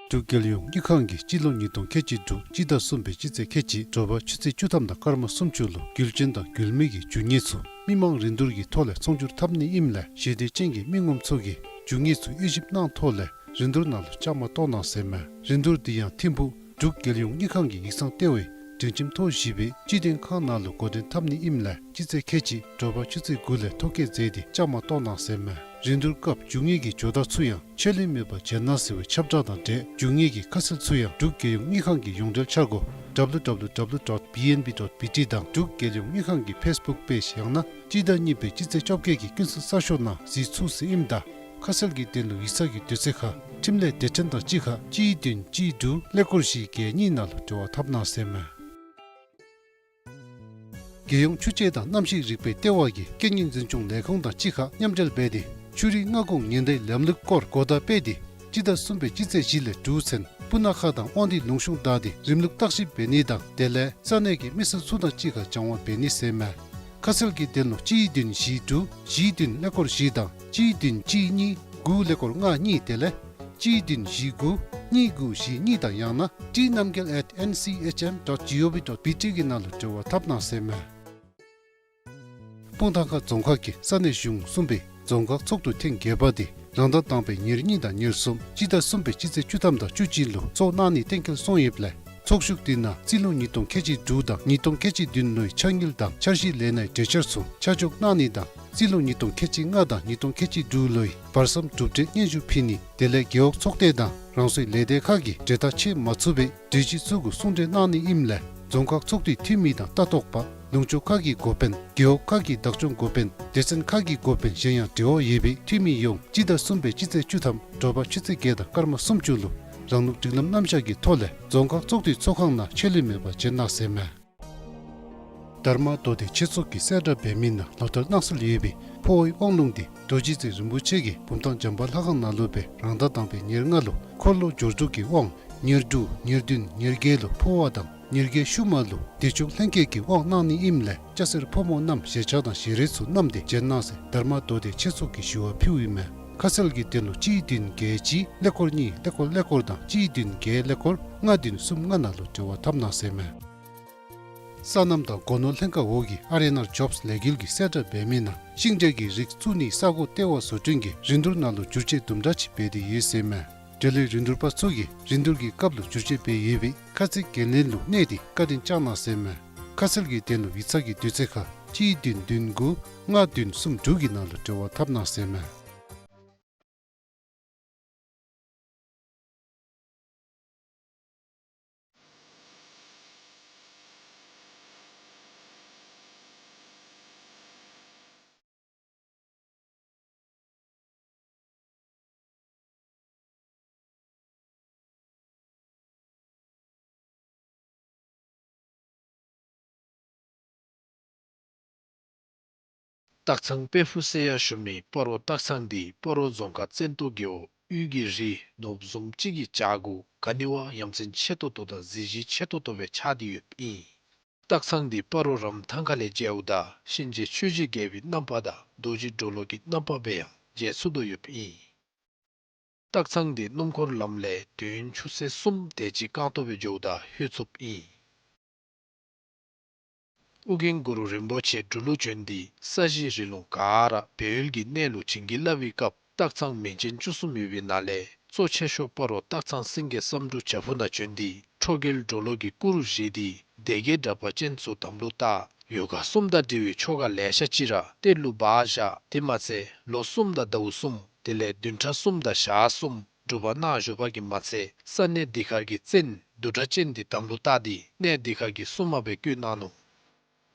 འབྲུག་རྒྱལ་ཡོངས་དངུལ་ཁང་གིས་སྤྱི་ལོ་ཉིས་སྟོང་ཁལ་གཅིག་དྲུག་སྤྱི་ཟླ་གསུམ་པའི་སྤྱི་ཚེས་ཁལ་གཅིག་དྲོ་པ་ཆུ་ཚོད་བཅུ་ཐམ་དང་སྐར་མ་སུམ་ཅུ་ལུ་རྒྱུ་ཅན་དང་རྒྱུ་མེད་ཀྱི་རྒྱུ་དངོས་ཚུ་མི་མང་རིན་བསྡུར་གྱི་ཐོག་ལས་ཚོང་སྒྱུར་འཐབ་ནི་ཨིནམ་ལས་ཞི་བདེ་ཅན་གྱི་མི་ངོམ་ཚུ་གིས་རྒྱུ་དངོས་ཚུ་དབྱེ་ཞིབ་གནང་ཐོག་ལས་རིན་བསྡུར་ནང་ལུ་བཅའ་མར་གཏོགས་གནང་ཟེར་མས། རིན་བསྡུར་དེ་ཡང་ཐིམ་ཕུག་འབྲུག་རྒྱལ་ཡོངས་དངུལ་ཁང་གི་ཡིག་ཚང་ལྟེ་བའི་སྒྲིང་ཁྱིམ་ཐོག་བཞི་པའི་སྤྱི་དོན་ཁང་ནང་ལུ་འགོ་འདྲེན་འཐབ་ནི་ཨིནམ་ལས་སྤྱི་ཚེས་ཁལ་གཅིག་དྲོ་པ་ཆུ་ཚོད་དགུ་ལས་ཐོ་བཀོད་མཛད་དེ་བཅའ་མར་གཏོགས་གནང་ཟེར་མས། རིན་བསྡུར་སྐབས་རྒྱུ་དངོས་ཀྱི་ཇོ་བདག་ཚུ་ཡང་ཆད་ལུས་མེད་པར་བྱོན་གནང་ཟེར་བའི་ཁྱབ་བསྒྲགས་དང་འབྲེལ་རྒྱུ་དངོས་ཀྱི་ཁ་གསལ་ཚུ་ཡང་འབྲུག་རྒྱལ་ཡོངས་དངུལ་ཁང་གི་ཡོངས་འབྲེལ་འཆར་སྒོ་W W W dot B N B dot B T དང་འབྲུག་རྒྱལ་ཡོངས་དངུལ་ཁང་གི་ཕེསི་བུཀ་པེཇ་ཡང་ན་སྤྱི་ཟླ་གཉིས་པའི་སྤྱི་ཚེས་བཅོ་བརྒྱད་ཀྱི་ཀུན་གསལ་གསར་ཤོག་ནང་གཟིགས་ཚུགས་ཟེར་ཨིནམ་ད་ཁ་གསལ་གྱི་དོན་ལུ་ཡིག་ཚང་གི་དུས་ཚོད་ཁར་ཁྲིམས་ལས་སྡེ་ཚན་དང་གཅིག་ཁར་གཅིག་བདུན་གཅིག་དྲུག་ཀླད་ཀོར་བཞི་བརྒྱད་གཉིས་ནང་ལུ་འབྲེལ་བ་འཐབ་གནང་ཟེར་མས། རྒྱལ་ཡོངས་ཆུ་དཔྱད་དང་གནམ་གཤིས་རིག་པའི་ལྟེ་བ་གིས་རྐྱེན་ངན་འཛིན་སྐྱོང་ལས་ཁུངས་དང་གཅིག་ཁར་མཉམ་འབྲེལ་འབད་དེ་ཆུ་རུད་མངའ་ཁོངས་ཉེན་བརྡའི་ལམ་ལུགས་སྐོར་གོ་བརྡ་སྤེལ་ཏེ་སྤྱི་ཟླ་གསུམ་པའི་སྤྱི་ཚེས་བཞི་ལས་དྲུག་ཚུན་སྤུ་ན་ཁ་དང་དབང་འདུས་ལུང་གཤོང་བདའ་སྟེ་རིམ་ལུགས་བརྟག་ཞིབ་འབད་ནི་དང་དེ་ལས་ས་གནས་ཀྱི་མི་སེར་ཚུ་དང་གཅིག་ཁར་སྦྱང་བ་འབད་ནི་ཟེར་མས། ཁ་གསལ་གྱི་དོན་ལུ་གཅིག་བདུན་བཞི་དྲུག་བཞི་བདུན་ཀླད་ཀོར་བཞི་དང་གཅིག་བདུན་གཅིག་གཉིས་དགུ་ཀླད་ཀོར་ལྔ་གཉིས་དེ་ལས་གཅིག་བདུན་བཞི་དགུ་གཉིས་དགུ་བཞི་གཉིས་དང་ཡང་ན་ཏི་རྣམ་རྒྱལ་at N C H M dot G O V dot B T གི་ནང་ལུ་འབྲེལ་བ་འཐབ་གནང་ཟེར་མས། སྤུངས་ཐང་ཁ་རྫོང་ཁག་གི་ས་གནས་གཞུང་གསུམ་པའི་རྫོང་ཁག་ཚོགས་འདུ་ཐེངས་བརྒྱད་པ་དེ་རང་ཟླ་དང་པའི་ཉེར་གཉིས་དང་ཉེར་གསུམ་སྤྱི་ཟླ་གསུམ་པའི་སྤྱི་ཚེས་བཅུ་ཐམ་དང་བཅུ་གཅིག་ལུ་ཚོགས་གནང་ནི་གཏན་འཁེལ་སོང་ཡོདཔ་ལས་ཚོགས་བཞུགས་དེ་ནང་རྩིས་ལོ་ཉིས་སྟོང་ཁལ་གཅིག་དྲུག་དང་ཉིས་སྟོང་ཁལ་གཅིག་བདུན་ལོའི་འཆར་དངུལ་དང་འཆར་གཞིའི་ལས་སྣའི་གྲོས་འཆར་ཚུ་ཆ་འཇོག་གནང་ནི་དང་རྩིས་ལོ་ཉིས་སྟོང་ཁལ་གཅིག་ལྔ་དང་ཉིས་སྟོང་ཁལ་གཅིག་དྲུག་ལོའི་བར་མཚམས་གྲུབ་འབྲས་སྙན་ཞུ་ཕུལ་ནི་དེ་ལས་རྒེད་འོག་ཚོགས་སྡེ་དང་རང་སོའི་ལས་སྡེ་ཁག་གིས་གྲོས་ཐག་ཆོད་མ་ཚུགས་པའི་གྲོས་གཞི་ཚུ་གུ་གསུང་གྲོས་གནང་ནི་ཨིནམ་ལས་རྫོང་ཁག་ཚོགས་འདུའི་འཐུས་མི་དང་ལྟ་རྟོག་པ་ལུང་ཕྱོགས་ཁག་གི་འགོ་དཔོན་རྒེད་འོག་ཁག་གི་བདག་སྐྱོང་འགོ་དཔོན་སྡེ་ཚན་ཁག་གི་འགོ་དཔོན་གཞན་ཡང་འབྲེལ་བ་ཡོད་པའི་འཐུས་མི་ཡོངས་སྤྱི་ཟླ་གསུམ་པའི་སྤྱི་ཚེས་བཅུ་ཐམ་དྲོ་པ་ཆུ་ཚོད་བརྒྱད་དང་སྐར་མ་སུམ་ཅུ་ལུ་རང་ལུགས་སྒྲིག་ལམ་རྣམ་གཞག་གི་ཐོག་ལས་རྫོང་ཁག་ཚོགས་འདུའི་ཚོགས་ཁང་ནང་ཆད་ལུས་མེད་པར་བྱོན་གནང་ཟེར་མས། དྷརྨ་མདོ་སྡེ་ཆོས་ཚོགས་ཀྱི་གསལ་བསྒྲགས་འབད་མི་ནང་ལོ་ལྟར་གནང་སྲོལ་ཡོད་པའི་འཕོ་བའི་དབང་ལུང་དེ་རྡོ་རྗེ་རྩེ་རིན་པོ་ཆེ་གིས་བུམ་ཐང་བྱམས་པ་ལྷ་ཁང་ནང་ལུ་སྦེ་རང་ཟླ་དང་པའི་ཉེར་ལྔ་ལུ་འཁོར་ལོ་སྦྱོར་དྲུག་གི་དབང་ཉེར་དྲུག་ཉེར་བདུན་ཉེར་བརྒྱད་ལུ་འཕོ་བ་དང་ ཉེར་བརྒྱད་ཤུལ་མ་ལུ་བདེ་མཆོག་ལྷན་རྒྱས་ཀྱིས་དབང་གནང་ནི་ཨིནམ་ལས་སྐྱ་སེར་ཕོ་མོ་རྣམས་ཞལ་ཆས་དང་ཞལ་རས་ཚུ་བསྣམས་ཏེ་བྱོན་གནང་ཟེར་དྷརྨ་མདོ་སྡེ་ཆེད་ཚོགས་ཀྱིས་ཞུ་བ་ཕུལཝ་ཨིན་མས། ཁ་གསལ་གྱི་དོན་ལུ་གཅིག་བདུན་བརྒྱད་གཅིག་ཀླད་ཀོར་གཉིས་ཀླད་ཀོར་ཀླད་ཀོར་དང་གཅིག་བདུན་བརྒྱད་ཀླད་ཀོར་ལྔ་བདུན་གསུམ་ལྔ་ནང་ལུ་འབྲེལ་བ་འཐབ་གནང་ཟེར་མས། སོ་ནམ་དང་སྒོ་ནོར་ལྷན་ཁག་འོག་གི་ཨར་ཨེན་ཨར་ཇོབསི་ལས་འགུལ་གྱིས་གསལ་བསྒྲགས་འབད་མི་ནང་ཤིང་འབྲས་ཀྱི་རིགས་བཙུགས་ནིའི་ས་གོ་ལྟེ་བ་བཟོ་སྐྲུན་གྱི་རིན་བསྡུར་ནང་ལུ་བསྒྱུར་བཅོས་དུམ་གྲ་ཅིག་འབད་དེ་ཡོད་ཟེར་མས། འབྲེལ་ཡོད་རིན་བསྡུར་པ་ཚུ་གིས་རིན་བསྡུར་གྱི་སྐབས་ལུ་བསྒྱུར་བཅོས་འབད་ཡོད་པའི་ཁ་ཚིག་འགན་ལེན་ལུ་གནས་ཏེ་བཀའ་དྲིན་བསྐྱང་གནང་ཟེར་མས། ཁ་གསལ་གྱི་དོན་ལུ་ཡིག་ཚང་གི་དུས་ཚོད་ཁར་གཅིག་བདུན་བདུན་དགུ་ལྔ་བདུན་གསུམ་དྲུག་གི་ནང་ལུ་འབྲེལ་བ་འཐབ་གནང་ཟེར་མས། སྟག་ཚང་དཔལ་ཕུག་ཟེར་ཡང་ཞུ་མི་སྤ་རོ་སྟག་ཚང་འདི་སྤ་རོ་རྫོང་ཁག་བཙན་ཏོ་རྒེད་འོག་དབུས་ཀྱི་རི་ནོར་བུ་བཟུམ་ཅིག་གི་བྱག་གུ་ག་ནི་བ་ཡ་མཚན་ཆེ་ཏོག་ཏོ་དང་གཟི་བརྗིད་ཆེ་ཏོག་ཏོ་སྦེ་ཆགས་ཏེ་ཡོདཔ་ཨིན། སྟག་ཚང་འདི་སྤ་རོ་རམ་ཐང་ཁ་ལས་མཇལཝ་ད་གཤིན་རྗེ་ཆོས་རྗེ་རྒྱལ་པོའི་རྣམ་པ་དང་རྡོ་རྗེ་གྲོ་ལོད་ཀྱི་རྣམ་པ་སྦེ་ཡང་མཇལ་ཚུགས་དོ་ཡོདཔ་ཨིན། སྟག་ཚང་འདི་སྣུམ་འཁོར་ལམ་ལས་དུས་ཡུན་ཆུ་ཚོད་གསུམ་དེ་ཅིག་རྐང་སྟོང་སྦེ་འགྱོཝ་ད་ལྷོད་ཚུགསཔ་ཨིན། ཨོ་རྒྱན་གུ་རུ་རིན་པོ་ཆེ་འབྲུག་ལུ་བྱོན་ཏེ་ས་གཞི་རི་ལུང་ག་ར་སྦས་ཡུལ་གྱི་གནས་ལུ་བྱིན་གྱིས་བརླབས་པའི་སྐབས་སྟག་ཚང་མིང་ཅན་བཅུ་གསུམ་ཡོད་པའི་ནང་ལས་གཙོ་ཆེ་ཤོས་སྤ་རོ་སྟག་ཚང་སེང་གེ་བསམ་འགྲུབ་བྱག་ཕུག་ནང་བྱོན་ཏེ་ཁྲོ་རྒྱལ་གྲོ་ལོད་ཀྱི་སྐུ་རུ་བཞེངས་ཏེ་སྡེ་བརྒྱད་དྲེགས་པ་ཅན་ཚུ་དམ་ལུ་བཏགས། ཡོ་ག་གསུམ་དང་འབྲེལ་བའི་ཆོ་ག་ལེ་ཤ་ཅིག་ར་གཏེར་ལུ་སྦ་བཞག། དེ་མ་ཚད་ལོ་གསུམ་དང་ཟླཝ་གསུམ་དེ་ལས་བདུན་ཕྲག་གསུམ་དང་ཞག་གསུམ་སྒྲུབ་པ་གནང་བཞུགས་པ་གིས་མ་ཚད་ས་གནས་འདི་ཁར་གྱི་བཙན་བདུད་དྲེགས་ཅན་འདི་དམ་ལུ་བཏགས་ཏེ་གནས་འདི་ཁར་གྱི་སྲུང་མ་སྦེ་བསྐོས་གནང་ནུག།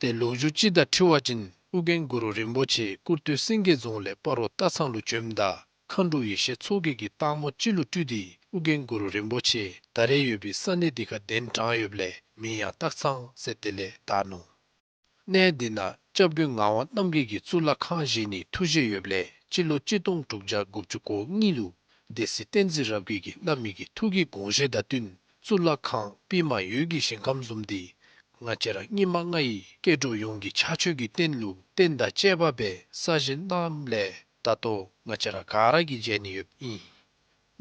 ཏེ་ལོ་རྒྱུས་ཅིག་དང་འཁྲིལ་བ་ཅིན་ཨོ་རྒྱན་གུ་རུ་རིན་པོ་ཆེ་ཀུར་སྟོད་སེང་གེ་རྫོང་ལས་སྤ་རོ་སྟག་ཚང་ལུ་བྱོནམ་ད་མཁའ་འགྲོ་ཡེ་ཤེས་མཚོ་རྒྱལ་གྱི་སྟག་མོ་ཅིག་ལུ་སྤྲུལ་ཏེ་ཨོ་རྒྱན་གུ་རུ་རིན་པོ་ཆེ་ད་རེས་ཡོད་པའི་ས་གནས་འདི་ཁར་གདན་དྲངས་ཡོདཔ་ལས་མིང་ཡང་སྟག་ཚང་ཟེར་དེ་ལས་བཏགས་ནུག། གནས་འདི་ནང་སྐྱབས་མགོན་ངག་དབང་རྣམ་རྒྱལ་གྱིས་གཙུག་ལག་ཁང་བཞེངས་ནིའི་ཐུགས་བཞེད་ཡོདཔ་ལས་སྤྱི་ལོ་གཅིག་སྟོང་དྲུག་བརྒྱ་དགུ་བཅུ་གོ་གཉིས་ལུ་སྡེ་སྲིད་བསྟན་འཛིན་རབ་རྒྱས་ཀྱིས་བླ་མའི་གི་ཐུགས་ཀྱི་དགོངས་བཞེད་དང་བསྟུན་གཙུག་ལག་ཁང་པདྨ་འོད་ཀྱི་ཞིང་ཁམས་བཟུམ་འདི་ང་བཅས་ར་སྙིགས་མ་ལྔ་ཡི་སྐྱེ་འགྲོ་ཡོངས་ཀྱི་ཕྱག་མཆོད་ཀྱི་རྟེན་ལུ་རྟེན་དང་བཅས་པ་སྦེ་གསར་བཞེངས་གནངམ་ལས་ད་ལྟོ་ང་བཅས་ར་ག་ར་གིས་མཇལ་ནི་ཡོདཔ་ཨིན།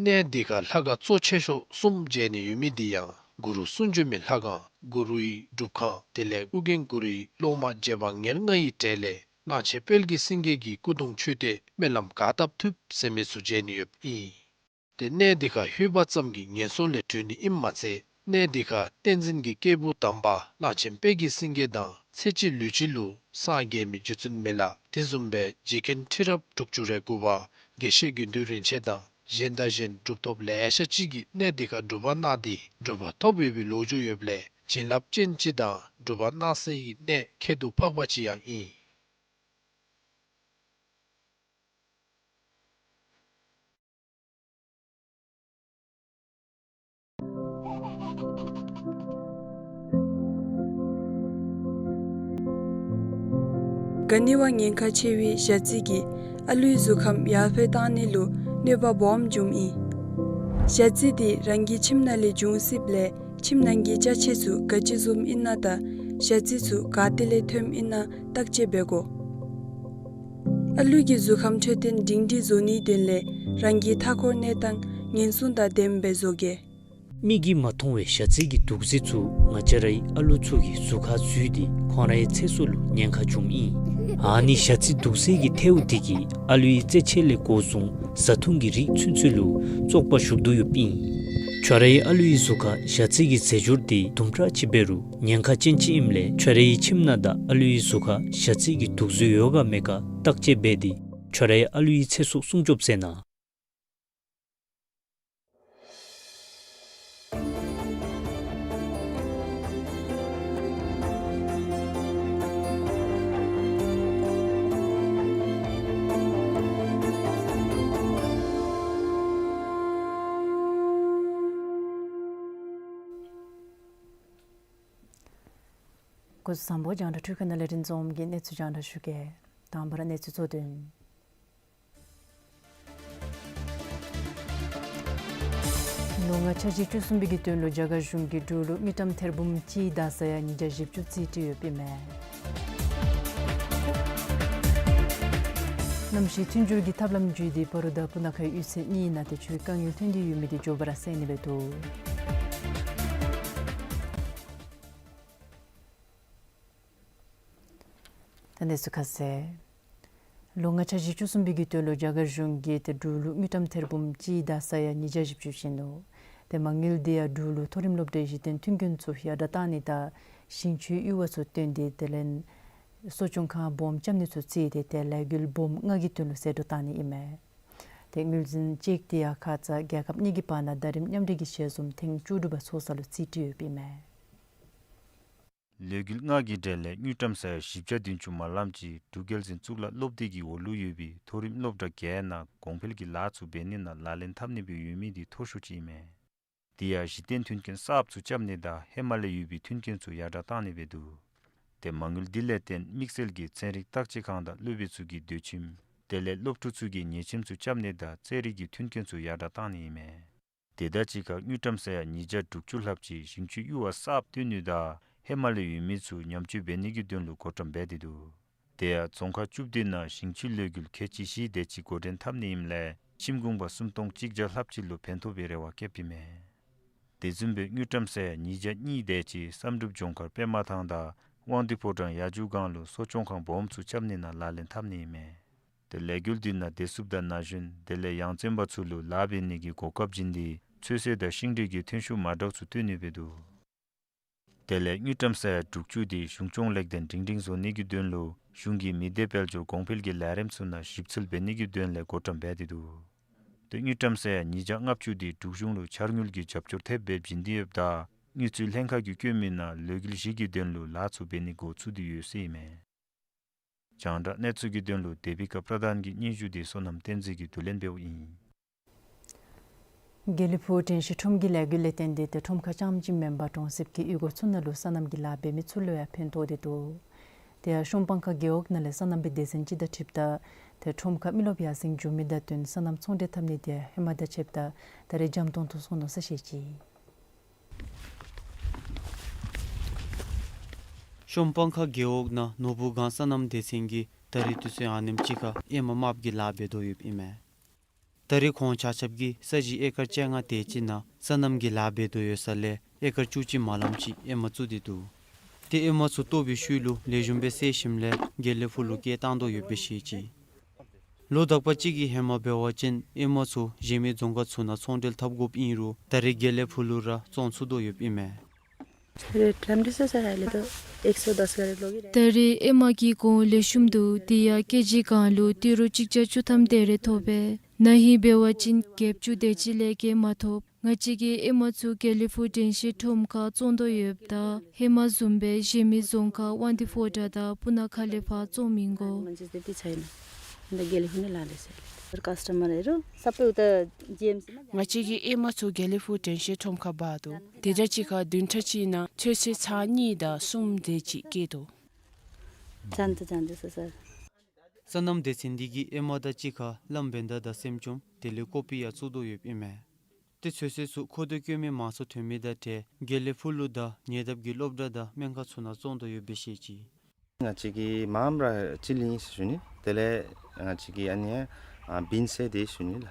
གནས་འདི་ཁར་ལྷ་ཁང་གཙོ་ཆེ་ཤོས་གསུམ་མཇལ་ནི་ཡོད་མི་འདི་ཡང་གུ་རུ་གསུང་བྱོན་མའི་ལྷ་ཁང་གུ་རུའི་སྒྲུབ་ཁང་དེ་ལས་ཨོ་རྒྱན་གུ་རུའི་སློབ་མ་རྗེ་འབངས་ཉེར་ལྔ་ཡི་གྲས་ལས་གླང་ཆེན་དཔལ་གྱི་སེང་གེ་གི་སྐུ་གདུང་མཆོད་རྟེན་སྨོན་ལམ་ག་བཏབ་ཐུབ་ཟེར་མི་ཚུ་མཇལ་ནི་ཡོདཔ་ཨིན། ཏེ་གནས་འདི་ཁར་ལྷོད་པ་ཙམ་གྱིས་ངན་སོང་ལས་གྲོལ་ནི་ཨིནམ་མ་ཚད་གནས་འདི་ཁར་བསྟན་འཛིན་གྱི་སྐྱེས་བུ་དམ་པ་གླང་ཆེན་དཔལ་གྱི་སེང་གེ་དང་ཚེ་གཅིག་ལུས་གཅིག་ལུ་སངས་རྒྱས་མི་རྗེ་བཙུན་མི་ལ་དེ་བཟུམ་སྦེ་རྗེ་མཁན་ཁྲི་རབས་དྲུག་ཅུ་རེ་དགུ་པ་དགེ་བཤེས་དགེ་འདུན་རིན་ཆེན་དང་གཞན་དང་གཞན་གྲུབ་ཐོབ་ལེ་ཤ་ཅིག་གིས་གནས་འདི་ཁར་སྒྲུབ་པ་གནང་སྟེ་གྲུབ་པ་ཐོབ་ཡོད་པའི་ལོ་རྒྱུས་ཡོདཔ་ལས་བྱིན་རླབས་ཅན་ཅིག་དང་སྒྲུབ་པ་གནང་སའི་གནས་ཁྱད་དུ་འཕགས་པ་ཅིག་ཡང་ཨིན། ག་ནི་བ་ཉེན་ཁ་ཆེ་བའི་ཞ་རྩི་གིས་ཨ་ལུའི་གཟུགས་ཁམས་ཡར་འཕེལ་གཏང་ནི་ལུ་གནོད་པ་སྦོམ་འབྱུངམ་ཨིན། ཞ་རྩི་འདི་རང་གི་ཁྱིམ་ནང་ལས་འབྱུང་སྲིདཔ་ལས་ཁྱིམ་ནང་གི་ཅ་ཆས་ཚུ་ག་ཅི་བཟུམ་ཨིན་ན་དང་ཞ་རྩི་ཚུ་ག་ཏེ་ལས་ཐོནམ་ཨིན་ན་བརྟག་དཔྱད་འབད་དགོ། ཨ་ལུ་གི་གཟུགས་ཁམས་འཕྲོད་བསྟེན་སྒྲིང་སྒྲིང་བཟོ་ནིའི་དོན་ལས་རང་གི་མཐའ་འཁོར་གནས་སྟངས་ཉེན་སྲུང་དང་ལྡནམ་སྦེ་བཟོ་གེ། མིག་གིས་མ་མཐོང་བའི་ཞ་རྩི་གི་དུག་རྫས་ཚུ་ང་བཅས་རའི་ཨ་ལུ་ཚུ་གི་གཟུགས་ཁར་འཛུལ་ཏེ་ཁོང་རའི་ཚེ་སྲོག་ལུ་ཉེན་ཁ་འབྱུངམ་ཨིན། ཨ་ནི་ཞ་རྩི་དུག་རྫས་ཀྱི་ཐལཝ་འདི་གིས་ཨ་ལུའི་རྩེད་ཆས་ལས་འགོ་བཟུང་བཟའ་འཐུང་གི་རིགས་ཚུན་ཚོད་ལུ་བཙོག་པ་ཞུགས་དོ་ཡོདཔ་ཨིན། ཁྱོད་རའི་ཨ་ལུའི་གཟུགས་ཁར་ཞ་རྩི་གི་རྫས་སྦྱོར་འདི་དུམ་གྲ་ཅིག་འབད་རུང་ཉེན་ཁ་ཅན་ཅིག་ཨིནམ་ལས་ཁྱོད་རའི་ཁྱིམ་ནང་དང་ཨ་ལུའི་གཟུགས་ཁར་ཞ་རྩི་གི་དུག་རྫས་ཡོད་ག་མེད་ག་བརྟག་དཔྱད་འབད་དེ་ཁྱོད་རའི་ཨ་ལུའི་ཚེ་སྲོག་སྲུང་སྐྱོབ་མཛད་གནང་། སྐུ་གཟུགས་བཟང་པོ། རྒྱང་བསྒྲགས་འཕྲུལ་ཁང་ནང་ལས་རིན་འཛོམས་ཀྱིས་གནས་ཚུལ་རྒྱང་བསྒྲགས་ཞུ་གེ། དང་པ་ར་གནས་ཚུལ་གཙོ་དོན། ལོ་ལྔ་ཆ་བཞི་བཅུ་གསུམ་པའི་གི་དོན་ལུ་རྒྱ་གར་གཞུང་གིས་འབྲུག་ལུ་དངུལ་ཀྲམ་ཐེར་འབུམ་གཅིག་དང་ས་ཡ་ཉིས་བརྒྱ་བཞི་བཅུ་རྩིས་སྤྲོད་ཡོདཔ་ཨིན་མས། གནམ་གཤིས་མཐུན་འགྱུར་གྱི་ཐབས་ལམ་བརྒྱུད་དེ་སྤ་རོ་དང་སྤུ་ན་ཁའི་གཡུས་ཚན་གཉིས་ནང་ཏེ་ཆུའི་དཀའ་ངལ་ཐོན་ཏེ་ཡོད་མི་དེ་མགྱོགས་པ་ར་སེལ་ནི་སྦེ་འདུག། ད་གནས་ཚུལ་ཁ་གསལ། ལོ་ལྔ་ཆ་བཞི་བཅུ་གསུམ་པའི་གི་དོན་ལུ་རྒྱ་གར་གཞུང་གིས་ཏེ་འབྲུག་ལུ་དངུལ་ཀྲམ་ཐེར་འབུམ་གཅིག་དང་ས་ཡ་ཉིས་བརྒྱ་བཞི་བཅུ་བྱིན་ནུག། ཏེ་མ་དངུལ་དེ་ཡང་འབྲུག་ལུ་མཐོ་རིམ་སློབ་གྲྭའི་གཞི་རྟེན་མཐུན་རྐྱེན་ཚུ་ཡར་དྲག་གཏང་ནི་དང་ཞིང་ཆུའི་གཡུར་བ་ཚུ་བཏོན་ཏེ་དེ་ལས་གསོ་སྐྱོང་ཁང་སྦོམ་རྐྱབ་ནི་ཚུ་བརྩིས་ཏེ་ཏེ་ལས་འགུལ་སྦོམ་ལྔ་གི་དོན་ལུ་རྩིས་སྤྲོད་གཏང་ནི་ཨིན་མས། ཏེ་དངུལ་འཛིན་ཅིག་དེ་ཡང་ཁ་ཙ་རྒྱལ་ཁབ་གཉིས་ཀྱི་བར་ན་ཟླ་རིམ་མཉམ་འབྲེལ་གྱི་ཞལ་འཛོམས་ཐེངས་བཅུ་དྲུག་པ་ཚོགས་ས་ལུ་རྩིས་སྤྲོད་ཡོདཔ་ཨིན་མས། ལས་འགུལ་ལྔ་གི་གྲས་ལས་དངུལ་ཀྲམ་ས་ཡ་བཞི་བརྒྱ་བདུན་ཅུ་མ་ལམ་ཅིག་འབྲུག་རྒྱལ་འཛིན་གཙུག་ལག་སློབ་སྡེ་གི་འོག་ལུ་ཡོད་པའི་མཐོ་རིམ་སློབ་གྲྭ་བརྒྱད་ནང་གོང་འཕེལ་གྱི་ལཱ་ཚུ་འབད་ནི་ནང་ལག་ལེན་འཐབ་ནི་སྦེ་ཡོད་མི་དེ་མཐོ་ཤོས་ཅིག་ཨིན་མས། དེ་ཡང་གཞི་རྟེན་མཐུན་རྐྱེན་གསརཔ་ཚུ་རྐྱབ་ནི་དང་ཧེ་མ་ལས་ཡོད་པའི་མཐུན་རྐྱེན་ཚུ་ཡར་དྲག་གཏང་ནི་སྦེ་འདུག། ཏེ་མ་དངུལ་དེ་ལས་བརྟེན་དམིགས་བསལ་གྱི་ཚན་རིག་བརྟག་དཔྱད་ཁང་དང་སློབ་དཔོན་ཚུ་གི་སྡོད་ཁྱིམ་དེ་ལས་སློབ་ཕྲུག་ཚུ་གི་ཉལ་ཁྱིམ་ཚུ་རྐྱབ་ནི་དང་རྩེད་རིགས་ཀྱི་མཐུན་རྐྱེན་ཚུ་ཡར་དྲག་གཏང་ནི་ཨིན་མས། དེ་དང་གཅིག་ཁར་དངུལ་ཀྲམ་ས་ཡ་ཉིས་བརྒྱ་དྲུག་ཅུ་ལྷགཔ་ཅིག་ཞིང་ཆུའི་གཡུར་བ་གསརཔ་བཏོན་ནི་དང་ཧེ་མ་ལས་ཡོད་མི་ཚུ་ཉམས་བཅོས་འབད་ནི་གི་དོན་ལུ་བགོ་བཀྲམ་འབད་དེ་འདུག། དེ་ཡང་རྫོང་ཁག་བཅུ་བདུན་ནང་ཞིང་ཆུའི་ལས་འགུལ་ཁལ་གཅིག་བཞི་དེ་ཅིག་འགོ་འདྲེན་འཐབ་ནི་ཨིནམ་ལས་ཁྱིམ་གུང་པ་སུམ་སྟོང་གཅིག་བརྒྱ་ལྷགཔ་ཅིག་ལུ་ཕན་ཐོགས་པའི་རེ་བ་བསྐྱེདཔ་ཨིན་མས། དེ་བཟུམ་སྦེ་དངུལ་ཀྲམ་ས་ཡ་ཉིས་བརྒྱ་གཉིས་དེ་ཅིག་བསམ་གྲུབ་ལྗོངས་མཁར་པདྨ་ཐང་དང་དབང་འདུས་ཕོ་བྲང་ཡ་ཇུ་སྒང་ལུ་གསོ་སྐྱོང་ཁང་སྦོམ་ཚུ་རྐྱབ་ནི་ནང་ལག་ལེན་འཐབ་ནི་ཨིན་མས། ཏེ་ལས་འགུལ་དེ་ནང་བདེ་སྲུངཔ་དང་ན་གཞོན་དེ་ལས་ཡང་རྩེནམོ་ཚུ་ལུ་ལཱ་འབད་ནི་གི་གོ་སྐབས་བྱིན་ཏེ་ཚོད་བསྲེ་དང་ཤིང་འབྲས་ཀྱི་ཐོན་ཤུགས་མ་འདྲཝ་ཚུ་བཏོན་ནི་སྦེ་འདུག། དེ་ལས་དངུལ་ཀྲམ་ས་ཡ་དྲུག་ཅུ་དེ་གཞུང་སྐྱོང་ལེགས་ལྡན་སྒྲིང་སྒྲིང་བཟོ་ནི་གི་དོན་ལུ་གཞུང་གིས་མི་སྡེ་དཔལ་འབྱོར་གོང་འཕེལ་གྱི་ལས་རིམ་ཚུ་ནང་ཞིབ་འཚོལ་འབད་ནི་གི་དོན་ལས་བགོ་བཀྲམ་འབད་དེ་འདུག། ཏེ་དངུལ་ཀྲམ་ས་ཡ་ཉིས་བརྒྱ་ལྔ་བཅུ་དེ་འབྲུག་གཞུང་ལུ་འཆར་དངུལ་གྱི་རྒྱབ་སྐྱོར་ཐེབས་སྦེ་བྱིན་ཏེ་ཡོདཔ་ད་དངུལ་རྩིས་ལྷན་ཁག་གིས་བཀོད་མི་ནང་ལས་འགུལ་བཞི་གི་དོན་ལུ་ལཱ་ཚུ་འབད་ནི་འགོ་བཙུགས་ཏེ་ཡོད་ཟེར་ཨིན་མས། རྒྱང་བསྒྲགས་གནས་ཚུལ་གྱི་དོན་ལུ་དེ་བི་ཀ་པྲ་དཱན་གྱི་སྙན་ཞུ་དེ་བསོད་ནམས་བསྟན་འཛིན་གྱིས་བསྡུ་ལེན་འབདཝ་ཨིན། དགེ་ལེགས་ཕུག་དྲན་ཤེས་ཁྲོམ་གྱི་ལས་འགུལ་ལས་བརྟེན་ཏེ་ཏེ་ཁྲོམ་ཁ་རྐྱངམ་གཅིག་མེན་པར་གྲོང་གསེབ་ཀྱི་གཡུས་སྒོ་ཚུ་ནང་ལུ་སོ་ནམ་གྱི་ལཱ་འབད་མི་ཚུ་ལུ་ཡང་ཕན་ཐོགས་ཏེ་འདུག། དེ་ཡང་གཤོང་སྤང་ཁ་རྒེད་འོག་ནང་ལས་སོ་ནམ་པའི་སྡེ་ཚན་ཅིག་དང་འཁྲིལཝ་ད་ཏེ་ཁྲོམ་ཁར་མི་རློབས་ཡར་སེང་འགྱོ་མི་དང་བསྟུན་སོ་ནམ་ཚོང་འབྲེལ་འཐབ་ནི་དེ་ཧེ་མ་དང་ཕྱདཔ་ད་ད་རེས་འཇམ་ཏོང་ཏོ་སོང་ནུག་ཟེར་བཤད་ཅི། གཤོང་སྤང་ཁ་རྒེད་འོག་ནང་ནོར་བུ་སྒང་སོ་ནམ་སྡེ་ཚན་གྱིས་ད་རེས་དུས་ཚོད་ཨ་ནེམ་ཅིག་ཁར་ཨེ་མ་མརཔ་གི་ལཱ་འབད་དོ་ཡོདཔ་ཨིན་མས། ད་རེས་ཁོང་ཆ་ཁྱབ་ཀྱིས་ས་གཞི་ཨེ་ཀར་བཅོ་ལྔ་དེ་ཅིག་ནང་སོ་ནམ་གྱི་ལཱ་འབད་དོ་ཡོད་ས་ལས་ཨེ་ཀར་བཅུ་གཅིག་མ་ལམ་ཅིག་ཨེ་མ་བཙུགས་ཏེ་འདུག། ཏེ་ཨེ་མ་ཚུ་བཏོག་པའི་ཤུལ་ལུ་ལེགས་ཤོམ་སྦེ་བསལ་ཞིནམ་ལས་དགེ་ལེགས་ཕུག་ལུ་སྐྱེལ་བཏང་དོ་ཡོདཔ་སྦེ་བཤད་ཅི། ལོ་དག་པ་ཅིག་གི་ཧེ་མ་འབད་བ་ཅིན་ཨེ་མ་ཚུ་གཞན་མི་རྫོང་ཁག་ཚུ་ནང་ཚོང་འབྲེལ་འཐབ་དགོཔ་ཨིན་རུང་ད་རེས་དགེ་ལེགས་ཕུག་ལུ་ར་བཙོང་ཚུགས་དོ་ཡོདཔ་ཨིན་མས། रेट राम्रै छ सर, अहिले त एक सौ दस गरेर लगिरहेको। ད་རེས་ཨེ་མ་གི་གོང་ལེགས་ཤོམ་འདུག། དེ་ཡང་ཀེ་ཇི་གང་ལུ་ཏི་རུ་གཅིག་བརྒྱ་བཅུ་ཐམ་དེ་རེ་ཐོབ་པས། ན་ཧིང་འབད་བ་ཅིན་བརྒྱད་ཅུ་དེ་ཅིག་ལས་བརྒལ་མ་ཐོབ། ང་བཅས་ཀྱིས་ཨེ་མ་ཚུ་དགེ་ལེགས་ཕུག་དྲན་ཤེས་ཁྲོམ་ཁར་བཙོང་དོ་ཡོདཔ་ད་ཧེ་མ་བཟུམ་སྦེ་གཞན་མི་རྫོང་ཁག་དབང་འདུས་ཕོ་བྲང་དང་སྤུ་ན་ཁ་ལས་ཕར་བཙོང་མི་དགོ། मान्छे त्यति छैन। अन्त गेलेको नै लाँदैछ। कस्टमरहरू सबै उता जिएमसीमा। ང་བཅས་ཀྱི་ཨེ་མ་ཚུ་དགེ་ལེགས་ཕུག་དྲན་ཤེས་ཁྲོམ་ཁར་འབག་དོ། དེ་དང་གཅིག་ཁར་བདུན་ཕྲག་གཅིག་ནང་ཚོད་བསྲེ་ཚར་གཉིས་དང་གསུམ་དེ་ཅིག་སྐྱེལ་དོ། जान त जाँदैछ सर। སོ་ནམ་སྡེ་ཚན་འདི་གིས་ཨེ་མ་དང་གཅིག་ཁར་ལམ་བེན་ཌར་དང་སེམ་ཅོམ་དེ་ལས་ཀོ་པི་ཡང་བཙུགས་དོ་ཡོདཔ་ཨིན་མས། ཏེ་ཚོད་བསྲེ་ཚུ་མཁོ་འདོད་བསྐྱེད་མི་མང་སུ་ཐོན་མི་དང་འཁྲིལ་དགེ་ལེགས་ཕུག་ལུ་དང་ཉེ་འདབས་ཀྱི་སློབ་གྲྭ་དང་སྨན་ཁང་ཚུ་ནང་བཙོང་དོ་ཡོདཔ་སྦེ་བཤད་ཅི། ང་བཅས་ཀྱིས་མངམ་ར་ཅི་ལི་ཨིན་ཟེར་ཞུ་ནི། དེ་ལས་ང་བཅས་ཀྱིས་ཨ་ནི་ཡང་ཨ་བིན་སི་དེ་ཞུ་ནི་ལགས།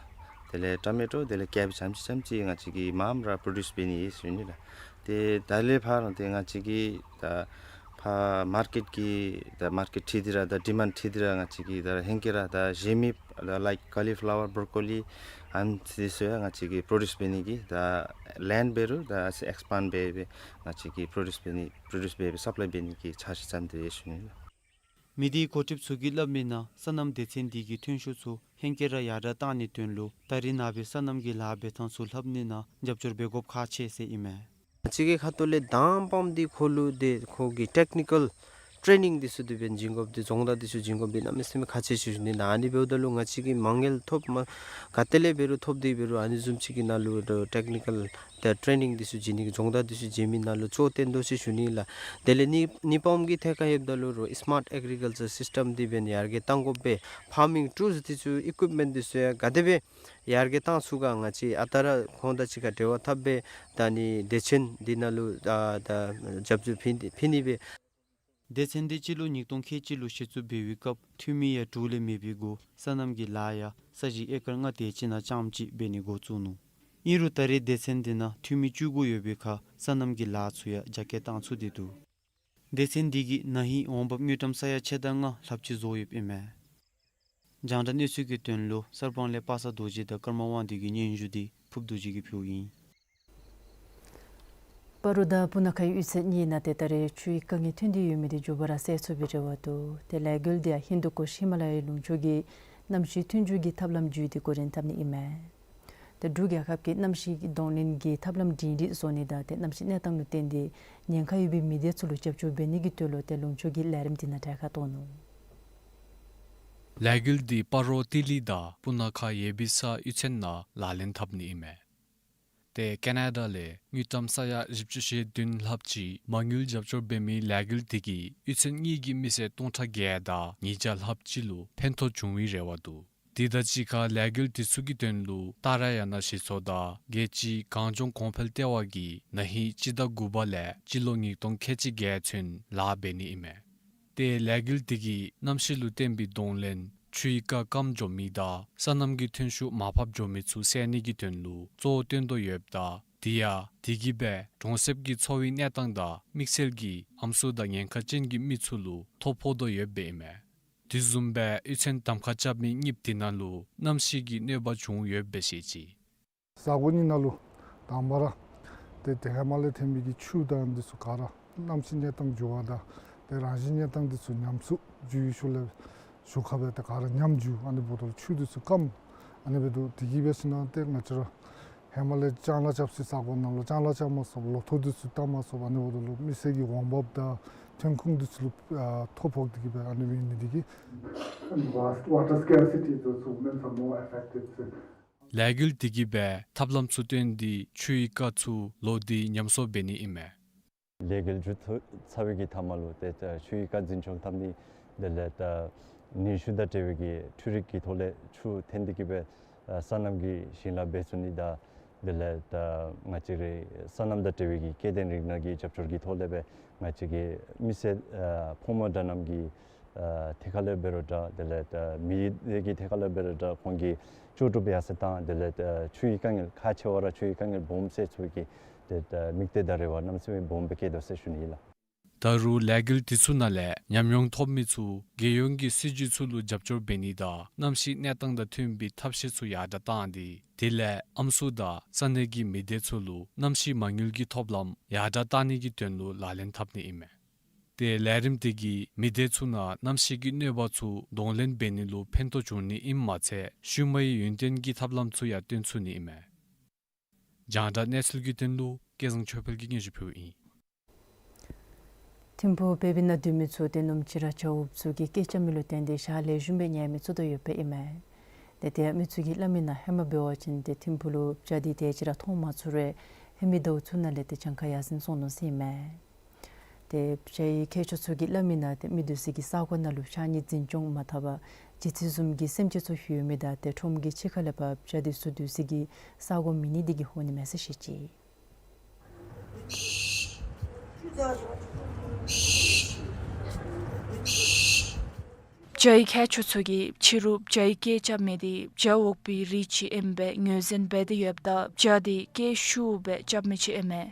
དེ་ལས་ཊོ་མེ་ཊོ་དེ་ལས་ཀེ་བེཇ་ཙམ་ཅིག་ཙམ་ཅིག་ང་བཅས་ཀྱིས་མངམ་ར་པྲོ་ཌིའུསི་འབད་ནི་ཨིན་ཟེར་ཞུ་ནི་ལགས། ཏེ་ད་ལས་ཕར་ཏེ་ང་བཅས་ཀྱིས་ད་ཕར་མར་ཀེཊ་ཀྱི་ད་མར་ཀེཊ་འཁྲིལ་ཏེ་ར་ད་ཌི་མཱནཌ་འཁྲིལ་ཏེ་ར་ང་བཅས་ཀྱིས་ད་ཧེང་སྐལ་ར་ད་གཞན་མི་ད་ལའིཀ་ཀོ་ལི་ཕ་ལ་ཝར་བྲོ་ཀོ་ལི་ཨ་ནི་ཚུ་ཡང་ང་བཅས་ཀྱིས་པྲོ་ཌིའུསི་འབད་ནི་གི་ད་ལེནཌ་འབད་རུང་ད་ཨེགསི་པཱནཌ་འབད་འབད་ང་བཅས་ཀྱིས་པྲོ་ཌིའུསི་འབད་ནི་པྲོ་ཌིའུསི་འབད་འབད་སབ་ལའི་འབད་ནི་གི་འཆར་གཞི་བརྩམས་ཏེ་ཡོད་ཟེར་ཞུ་ནི་ལགས། མི་སྡེའི་འགོ་ཁྲིདཔ་ཚུ་གིས་སླབ་མི་ནང་སོ་ནམ་སྡེ་ཚན་འདི་གིས་ཐོན་ཤུགས་ཚུ་ཧེང་སྐལ་ར་ཡར་དྲག་གཏང་ནིའི་དོན་ལུ་ད་རིས་ནངས་པའི་སོ་ནམ་གྱི་ལཱ་འབད་ཐངས་ཚུ་ལྷབ་ནི་ནང་རྒྱབ་སྐྱོར་འབད་དགོཔ་ཁག་ཆེ་ཟེར་ཨིན་མས། ང་བཅས་ཀྱི་ཁ་ཐུག་ལས་དང་པམ་འདི་ཁོ་ལུ་ཏེ་ཁོ་གི་ཊེཀ་ནི་ཀཱལ་ ཊེ་ནིང་འདི་ཚུ་དེ་འབདན་བྱིན་དགོཔ་འདི་སྦྱོང་བརྡར་འདི་ཚུ་བྱིན་དགོཔ་འདི་གནམ་མེད་ས་མེད་ཁག་ཆེ་ཤོས་ཨིན། ཨ་ནི་འབདཝ་ད་ལུ་ང་བཅས་ཀྱིས་མ་དངུལ་ཐོབ་མ་ག་ཏེ་ལས་འབད་རུང་ཐོབ་སྟེ་འབད་རུང་ཨ་ནི་བཟུམ་ཅིག་གི་ནང་ལུ་ཊེག་ནི་ཀཱལ་ད་ཊེ་ནིང་འདི་ཚུ་བྱིན་ནི་གི་སྦྱོང་བརྡར་འདི་ཚུ་བྱིན་མི་ནང་ལུ་གཙོ་བོ་བཏོན་དོ་ཟེར་ཞུ་ནི་ལགས། དེ་ལས་གཉིས་གཉིས་པམ་གྱི་ཐད་ཁར་ཡོདཔ་ད་ལུ་རོགས་སི་མཱཊ་ཨེག་རི་ཀཱལ་ཅར་སིསི་ཊམ་འདི་འབདན་ཡར་རྒྱས་གཏང་དགོ་པས། ཕཱར་མིང་ཊུལསི་འདི་ཚུ་ཨི་ཀུའིཔ་མེནཊ་འདི་ཚུ་ཡང་ག་དེ་སྦེ་ཡར་རྒྱས་གཏང་ཚུགས་ག་ང་བཅས་ཨ་རྟག་ར་ཁོང་དང་གཅིག་ཁར་འབྲེལ་བ་འཐབ་སྦེ་ད་ཨ་ནི་སྡེ་ཚན་འདི་ནང་ལུ་ཨ་ད་རྒྱབ་སྐྱོར་ཕུལ་ཕུལ་ནི་སྦེ། སྡེ་ཚན་འདི་སྤྱི་ལོ་ཉིས་སྟོང་ཁལ་གཅིག་ལུ་གཞི་བཙུགས་འབད་བའི་སྐབས་འཐུས་མི་ཡང་དྲུག་ལས་མེད་པའི་སྒོ་སོ་ནམ་གྱི་ལཱ་ཡང་ས་གཞི་ཨེ་ཀར་ལྔ་དེ་ཅིག་ནང་རྐྱངམ་གཅིག་འབད་ནི་འགོ་བཙུགས་ནུག། ཨིན་རུང་ད་རེས་སྡེ་ཚན་འདི་ནང་འཐུས་མི་བཅུ་དགུ་ཡོད་པའི་ཁར་སོ་ནམ་གྱི་ལཱ་ཚུ་ཡང་རྒྱ་སྐྱེད་གཏང་ཚུགས་ཏེ་འདུག། སྡེ་ཚན་འདི་གིས་ན་ཧིང་འོང་འབབ་དངུལ་ཀྲམ་ས་ཡ་ཕྱེད་དང་ལྔ་ལྷགཔ་ཅིག་བཟོ་ཡོདཔ་ཨིན་མས། རྒྱང་བསྒྲགས་གནས་ཚུལ་གྱི་དོན་ལུ་གསར་སྤང་ལས་པ་སངས་རྡོ་རྗེ་དང་ཀརྨ་དབང་འདུས་ཀྱི་སྙན་ཞུ་འདི་ཕུབ་རྡོ་རྗེ་གིས་ཕུལཝ་ཨིན། སྤ་རོ་དང་སྤུ་ན་ཁ་གཡུས་ཚན་གཉིས་ནང་ཏེ་ད་རེས་ཆུའི་དཀའ་ངལ་ཐོན་ཏེ་ཡོད་མི་འདི་མགྱོགས་པ་ར་སེལ་ཚུགས་པའི་རེ་བ་འདུག། ཏེ་ལས་འགུལ་འདི་ཡང་ཧིན་དུ་ཀུཤ་ཧི་མ་ལ་ཡའི་ལུང་ཕྱོགས་ཀྱི་གནམ་གཤིས་མཐུན་འཇུག་གི་ཐབས་ལམ་བརྒྱུད་དེ་འགོ་འདྲེན་འཐབ་ནི་ཨིན་མས། ཏེ་འབྲུག་རྒྱལ་ཁབ་ཀྱིས་གནམ་གཤིས་ཀྱི་གདོང་ལེན་གྱི་ཐབས་ལམ་སྒྲིང་སྒྲིང་བཟོ་ནི་དང་ཏེ་གནམ་གཤིས་གནས་སྟངས་ལུ་བརྟེན་ཏེ་ཉེན་ཁ་ཡོད་པའི་མི་སྡེ་ཚུ་ལུ་རྒྱབ་སྐྱོར་འབད་ནི་གི་དོན་ལུ་ཏེ་ལུང་ཕྱོགས་ཀྱི་ལས་རིམ་འདི་ནང་གྲལ་ཁར་གཏོགས་ནུག། ལས་འགུལ་འདི་སྤ་རོ་ཏི་ལི་དང་སྤུ་ན་ཁ་ཡེ་བི་ས་གཡུས་ཚན་ནང་ལག་ལེན་འཐབ་ནི་ཨིན་མས། ཏེ་ཀེ་ན་ཌ་ལས་དངུལ་ཀྲམ་ས་ཡ་བཞི་བཅུ་ཞེ་བདུན་ལྷགཔ་ཅིག་མ་དངུལ་རྒྱབ་སྐྱོར་འབད་མི་ལས་འགུལ་འདི་གིས་གཡུས་ཚན་གཉིས་ཀྱི་མི་སེར་སྟོང་ཕྲག་བརྒྱད་དང་ཉིས་བརྒྱ་ལྷགཔ་ཅིག་ལུ་ཕན་ཐོགས་འབྱུང་བའི་རེ་བ་འདུག། དེ་དང་གཅིག་ཁར་ལས་འགུལ་འདི་ཚུ་གི་དོན་ལུ་ཏཱ་ར་ཡ་ན་གཞི་ཚོགས་དང་རྒྱལ་སྤྱིའི་གངས་ལྗོངས་གོང་འཕེལ་ལྟེ་བ་གིས་ན་ཧིང་སྤྱི་ཟླ་དགུ་པ་ལས་སྤྱི་ལོ་ཉིས་སྟོང་ཁལ་གཅིག་བརྒྱད་ཚུན་ལཱ་འབད་ནི་ཨིན་མས། ཏེ་ལས་འགུལ་འདི་གིས་གནམ་གཤིས་ལུ་བརྟེན་པའི་གདོང་ལེན་ཆུའི་རྐ་སྐམ་འགྱོ་མི་དང་སོ་ནམ་གྱི་ཐོན་ཤུགས་མར་ཕབ་འགྱོ་མི་ཚུ་སེལ་ནི་གི་དོན་ལུ་གཙོ་བོ་བཏོན་དོ་ཡོདཔ་ད་དེ་ཡང་དེ་གིས་སྦེ་གྲོང་གསེབ་ཀྱི་འཚོ་བའི་གནས་སྟངས་དང་དམིགས་བསལ་གྱིས་ཨམ་སྲུ་དང་ཉེན་ཁ་ཅན་གྱི་མི་ཚུ་ལུ་ཐོ་ཕོག་དོ་ཡོདཔ་ཨིན་མས། དེ་བཟུམ་སྦེ་གཡུས་ཚན་གདམ་ཁ་རྐྱབ་མི་གཉིས་འདི་ནང་ལུ་གནམ་གཤིས་ཀྱི་གནོད་པ་བྱུང་ཡོདཔ་སྦེ་བཤད་ཅི། ས་གོ་གཉིས་ནང་ལུ་དང་པ་ར་ཏེ་ཏེ་ཧེ་མ་ལས་ཐོན་མི་གི་ཆུ་དང་འདི་ཚུ་ག་ར་གནམ་གཤིས་གནས་སྟངས་འགྱུར་བ་དང་ཏེ་རང་བཞིན་གནས་སྟངས་འདི་ཚུ་ཉམས་སུ་འགྱུར་བའི་ཤུལ་ལས་ཞུ་ཁ་སྦེ་ཏེ་ག་ར་ཉམས་འགྱུར། ཨ་ནི་འབདཝ་ད་ལུ་ཆུ་འདི་ཚུ་སྐམ། ཨ་ནི་འབད་དོ་དེ་གིས་འབད་ཞིན་ན་ཏེ་ང་བཅས་ར་ཧེ་མ་ལས་ལྕང་ལཱ་རྐྱབ་སའི་ས་གོ་ནང་ལུ་ལྕང་ལཱ་རྐྱབ་མ་ཚུགས། ལོ་ཐོག་འདི་ཚུ་བཏབ་མ་ཚུགས། ཨ་ནི་འབདཝ་ད་ལུ་མི་སེར་གྱི་འོང་འབབ་དང་ཐོན་ཁུངས་འདི་ཚུ་ལུ་ཨ་ཐོ་ཕོག་སྟེ་གིས་སྦེ་ཨ་ནི་འབད་ནི་འདི་གིས། Vast water scarcity, the women are more affected. ལས་འགུལ་འདི་གིས་སྦེ་ཐབས་ལམ་ཚུ་བཏོན་ཏེ་ཆུའི་རྐ་ཚུ་ལོག་སྟེ་ཉམས་གསོ་འབད་ནི་ཨིན་མས། ལས་འགུལ་མཇུག་ཚར་བའི་གི་མཐའ་མ་ལུ་ཏེ་ཆུའི་རྐ་འཛིན་སྐྱོང་འཐབ་ནི་དེ་ལས་ད་ནུས་ཤུགས་དང་འབྲེལ་བའི་གི་འཕྲུལ་རིག་གི་ཐོག་ལས་ཆུ་འཐེན་ཏེ་གིས་སྦེ་ཨ་སོ་ནམ་གྱི་ཞིང་ལཱ་འབད་ཚུགས་ནི་དང་དེ་ལས་ད་ང་བཅས་རའི་སོ་ནམ་དང་འབྲེལ་བའི་གི་སྐྱེ་ལྡན་རིགས་སྣ་གི་རྒྱབ་སྐྱོར་གྱི་ཐོག་ལས་སྦེ་ང་བཅས་ཀྱི་མི་སེར་ཨ་ཕོ་མོ་འདྲ་རྣམས་ཀྱི་ཨ་ཐད་ཁ་ལས་འབད་རུང་འདྲ་དེ་ལས་ད་མི་སྡེ་གི་ཐད་ཁ་ལས་འབད་རུང་འདྲ་ཁོང་གི་ལྕོགས་གྲུབ་ཡར་སེང་དང་དེ་ལས་ད་ཆུའི་དཀའ་ངལ་ཁག་ཆེ་བ་ར་ཆུའི་དཀའ་ངལ་སྦོམ་སེལ་ཚུགས་ཀྱི་ཏེ་ད་དམིགས་གཏད་དང་རེ་བ་གནམ་མེད་ས་མེད་སྦོམ་སྦེ་བསྐྱེད་དོ་ཟེར་ཞུ་ནི་ཨིན་ལགས། ད་རུང་ལས་འགུལ་འདི་ཚུ་ནང་ལས་ཉམས་མྱོང་ཐོབ་མི་ཚུ་རྒྱལ་ཡོངས་ཀྱི་སྲིད་བྱུས་ཚུ་ལུ་རྒྱབ་སྐྱོར་འབད་ནི་དང་གནམ་གཤིས་གནས་སྟངས་དང་མཐུན་པའི་ཐབས་ཤེས་ཚུ་ཡར་དྲགས་བཏང་སྟེ་དེ་ལས་ཨམ་སྲུ་དང་ས་གནས་ཀྱི་མི་སྡེ་ཚུ་ལུ་གནམ་གཤིས་མ་དངུལ་གྱི་ཐོབ་ལམ་ཡར་དྲགས་བཏང་ནི་གི་དོན་ལུ་ལག་ལེན་འཐབ་ནི་ཨིན་མས། ཏེ་ལས་རིམ་འདི་གིས་མི་སྡེ་ཚུ་ནང་གནམ་གཤིས་ཀྱི་གནོད་པ་ཚུ་གདོང་ལེན་འབད་ནི་ལུ་ཕན་ཐོགས་འབྱུང་ནི་ཨིནམ་མ་ཚད་ཤུལ་མའི་ཡུན་བརྟན་གྱི་ཐབས་ལམ་ཚུ་ཡང་སྟོན་ཚུགས་ནི་ཨིན་མས། རྒྱང་བསྒྲགས་གནས་ཚུལ་གྱི་དོན་ལུ་སྐལ་བཟང་ཆོས་འཕེལ་གྱིས་སྙན་ཞུ་ཕུལཝ་ཨིན། ཐིམ་ཕུག་བེ་བི་ན་སྡོད་མི་ཚུ་ཏེ་ནུབ་ཕྱེད་ར་བྱ་འུགཔ་ཚུ་གིས་སྐད་རྐྱབ་མི་ལུ་བརྟེན་ཏེ་ཞག་ལེགས་ཤོམ་སྦེ་ཉལ་མི་ཚུགས་དོ་ཡོདཔ་ཨིན་མས། ཏེ་ཏེ་མི་ཚུ་གིས་སླབ་མི་ནང་ཧེ་མ་འབད་བ་ཅིན་ཏེ་ཐིམ་ཕུག་ལུ་བྱ་འདི་དེ་ཅིག་ར་མཐོང་མ་ཚུགས་རུང་ཧེ་མའི་ཟླཝ་ཚུ་ནང་ལས་ཏེ་གྱངས་ཁ་ཡར་སེང་སོང་ནུག་ཟེར་ཨིན་མས། ཏེ་བྱ་ཡི་མཁས་མཆོག་ཚུ་གིས་སླབ་མི་ནང་ཏེ་མི་སྡོད་སའི་གི་ས་གོ་ནང་ལུ་ཕྱགས་སྙིགས་འཛིན་སྐྱོང་མ་འཐབ་པར་ཇི་ཚིག་བཟུམ་གྱི་སེམས་ཅན་ཚུ་ཡོད་མི་དང་ཏེ་ཁྲོམ་གྱི་ཕྱི་ཁ་ལས་ཕར་བྱ་འདི་ཚུ་སྡོད་སའི་གི་ས་གོ་མེད་ནི་འདི་གིས་འོང་ནི་མས་ཟེར་བཤད་ཅི། བྱ་ཡི་མཁས་མཆོག་ཚུ་གིས་ཕྱི་རུ་བྱ་ཡི་སྐད་རྐྱབ་མི་འདི་བྱ་འུག་པའི་རིགས་ཅིག་ཨིནམ་སྦེ་ངོས་འཛིན་འབད་དེ་ཡོདཔ་ད་བྱ་འདི་སྐད་ཤུགས་སྦེ་རྐྱབ་མི་ཅིག་ཨིན་མས།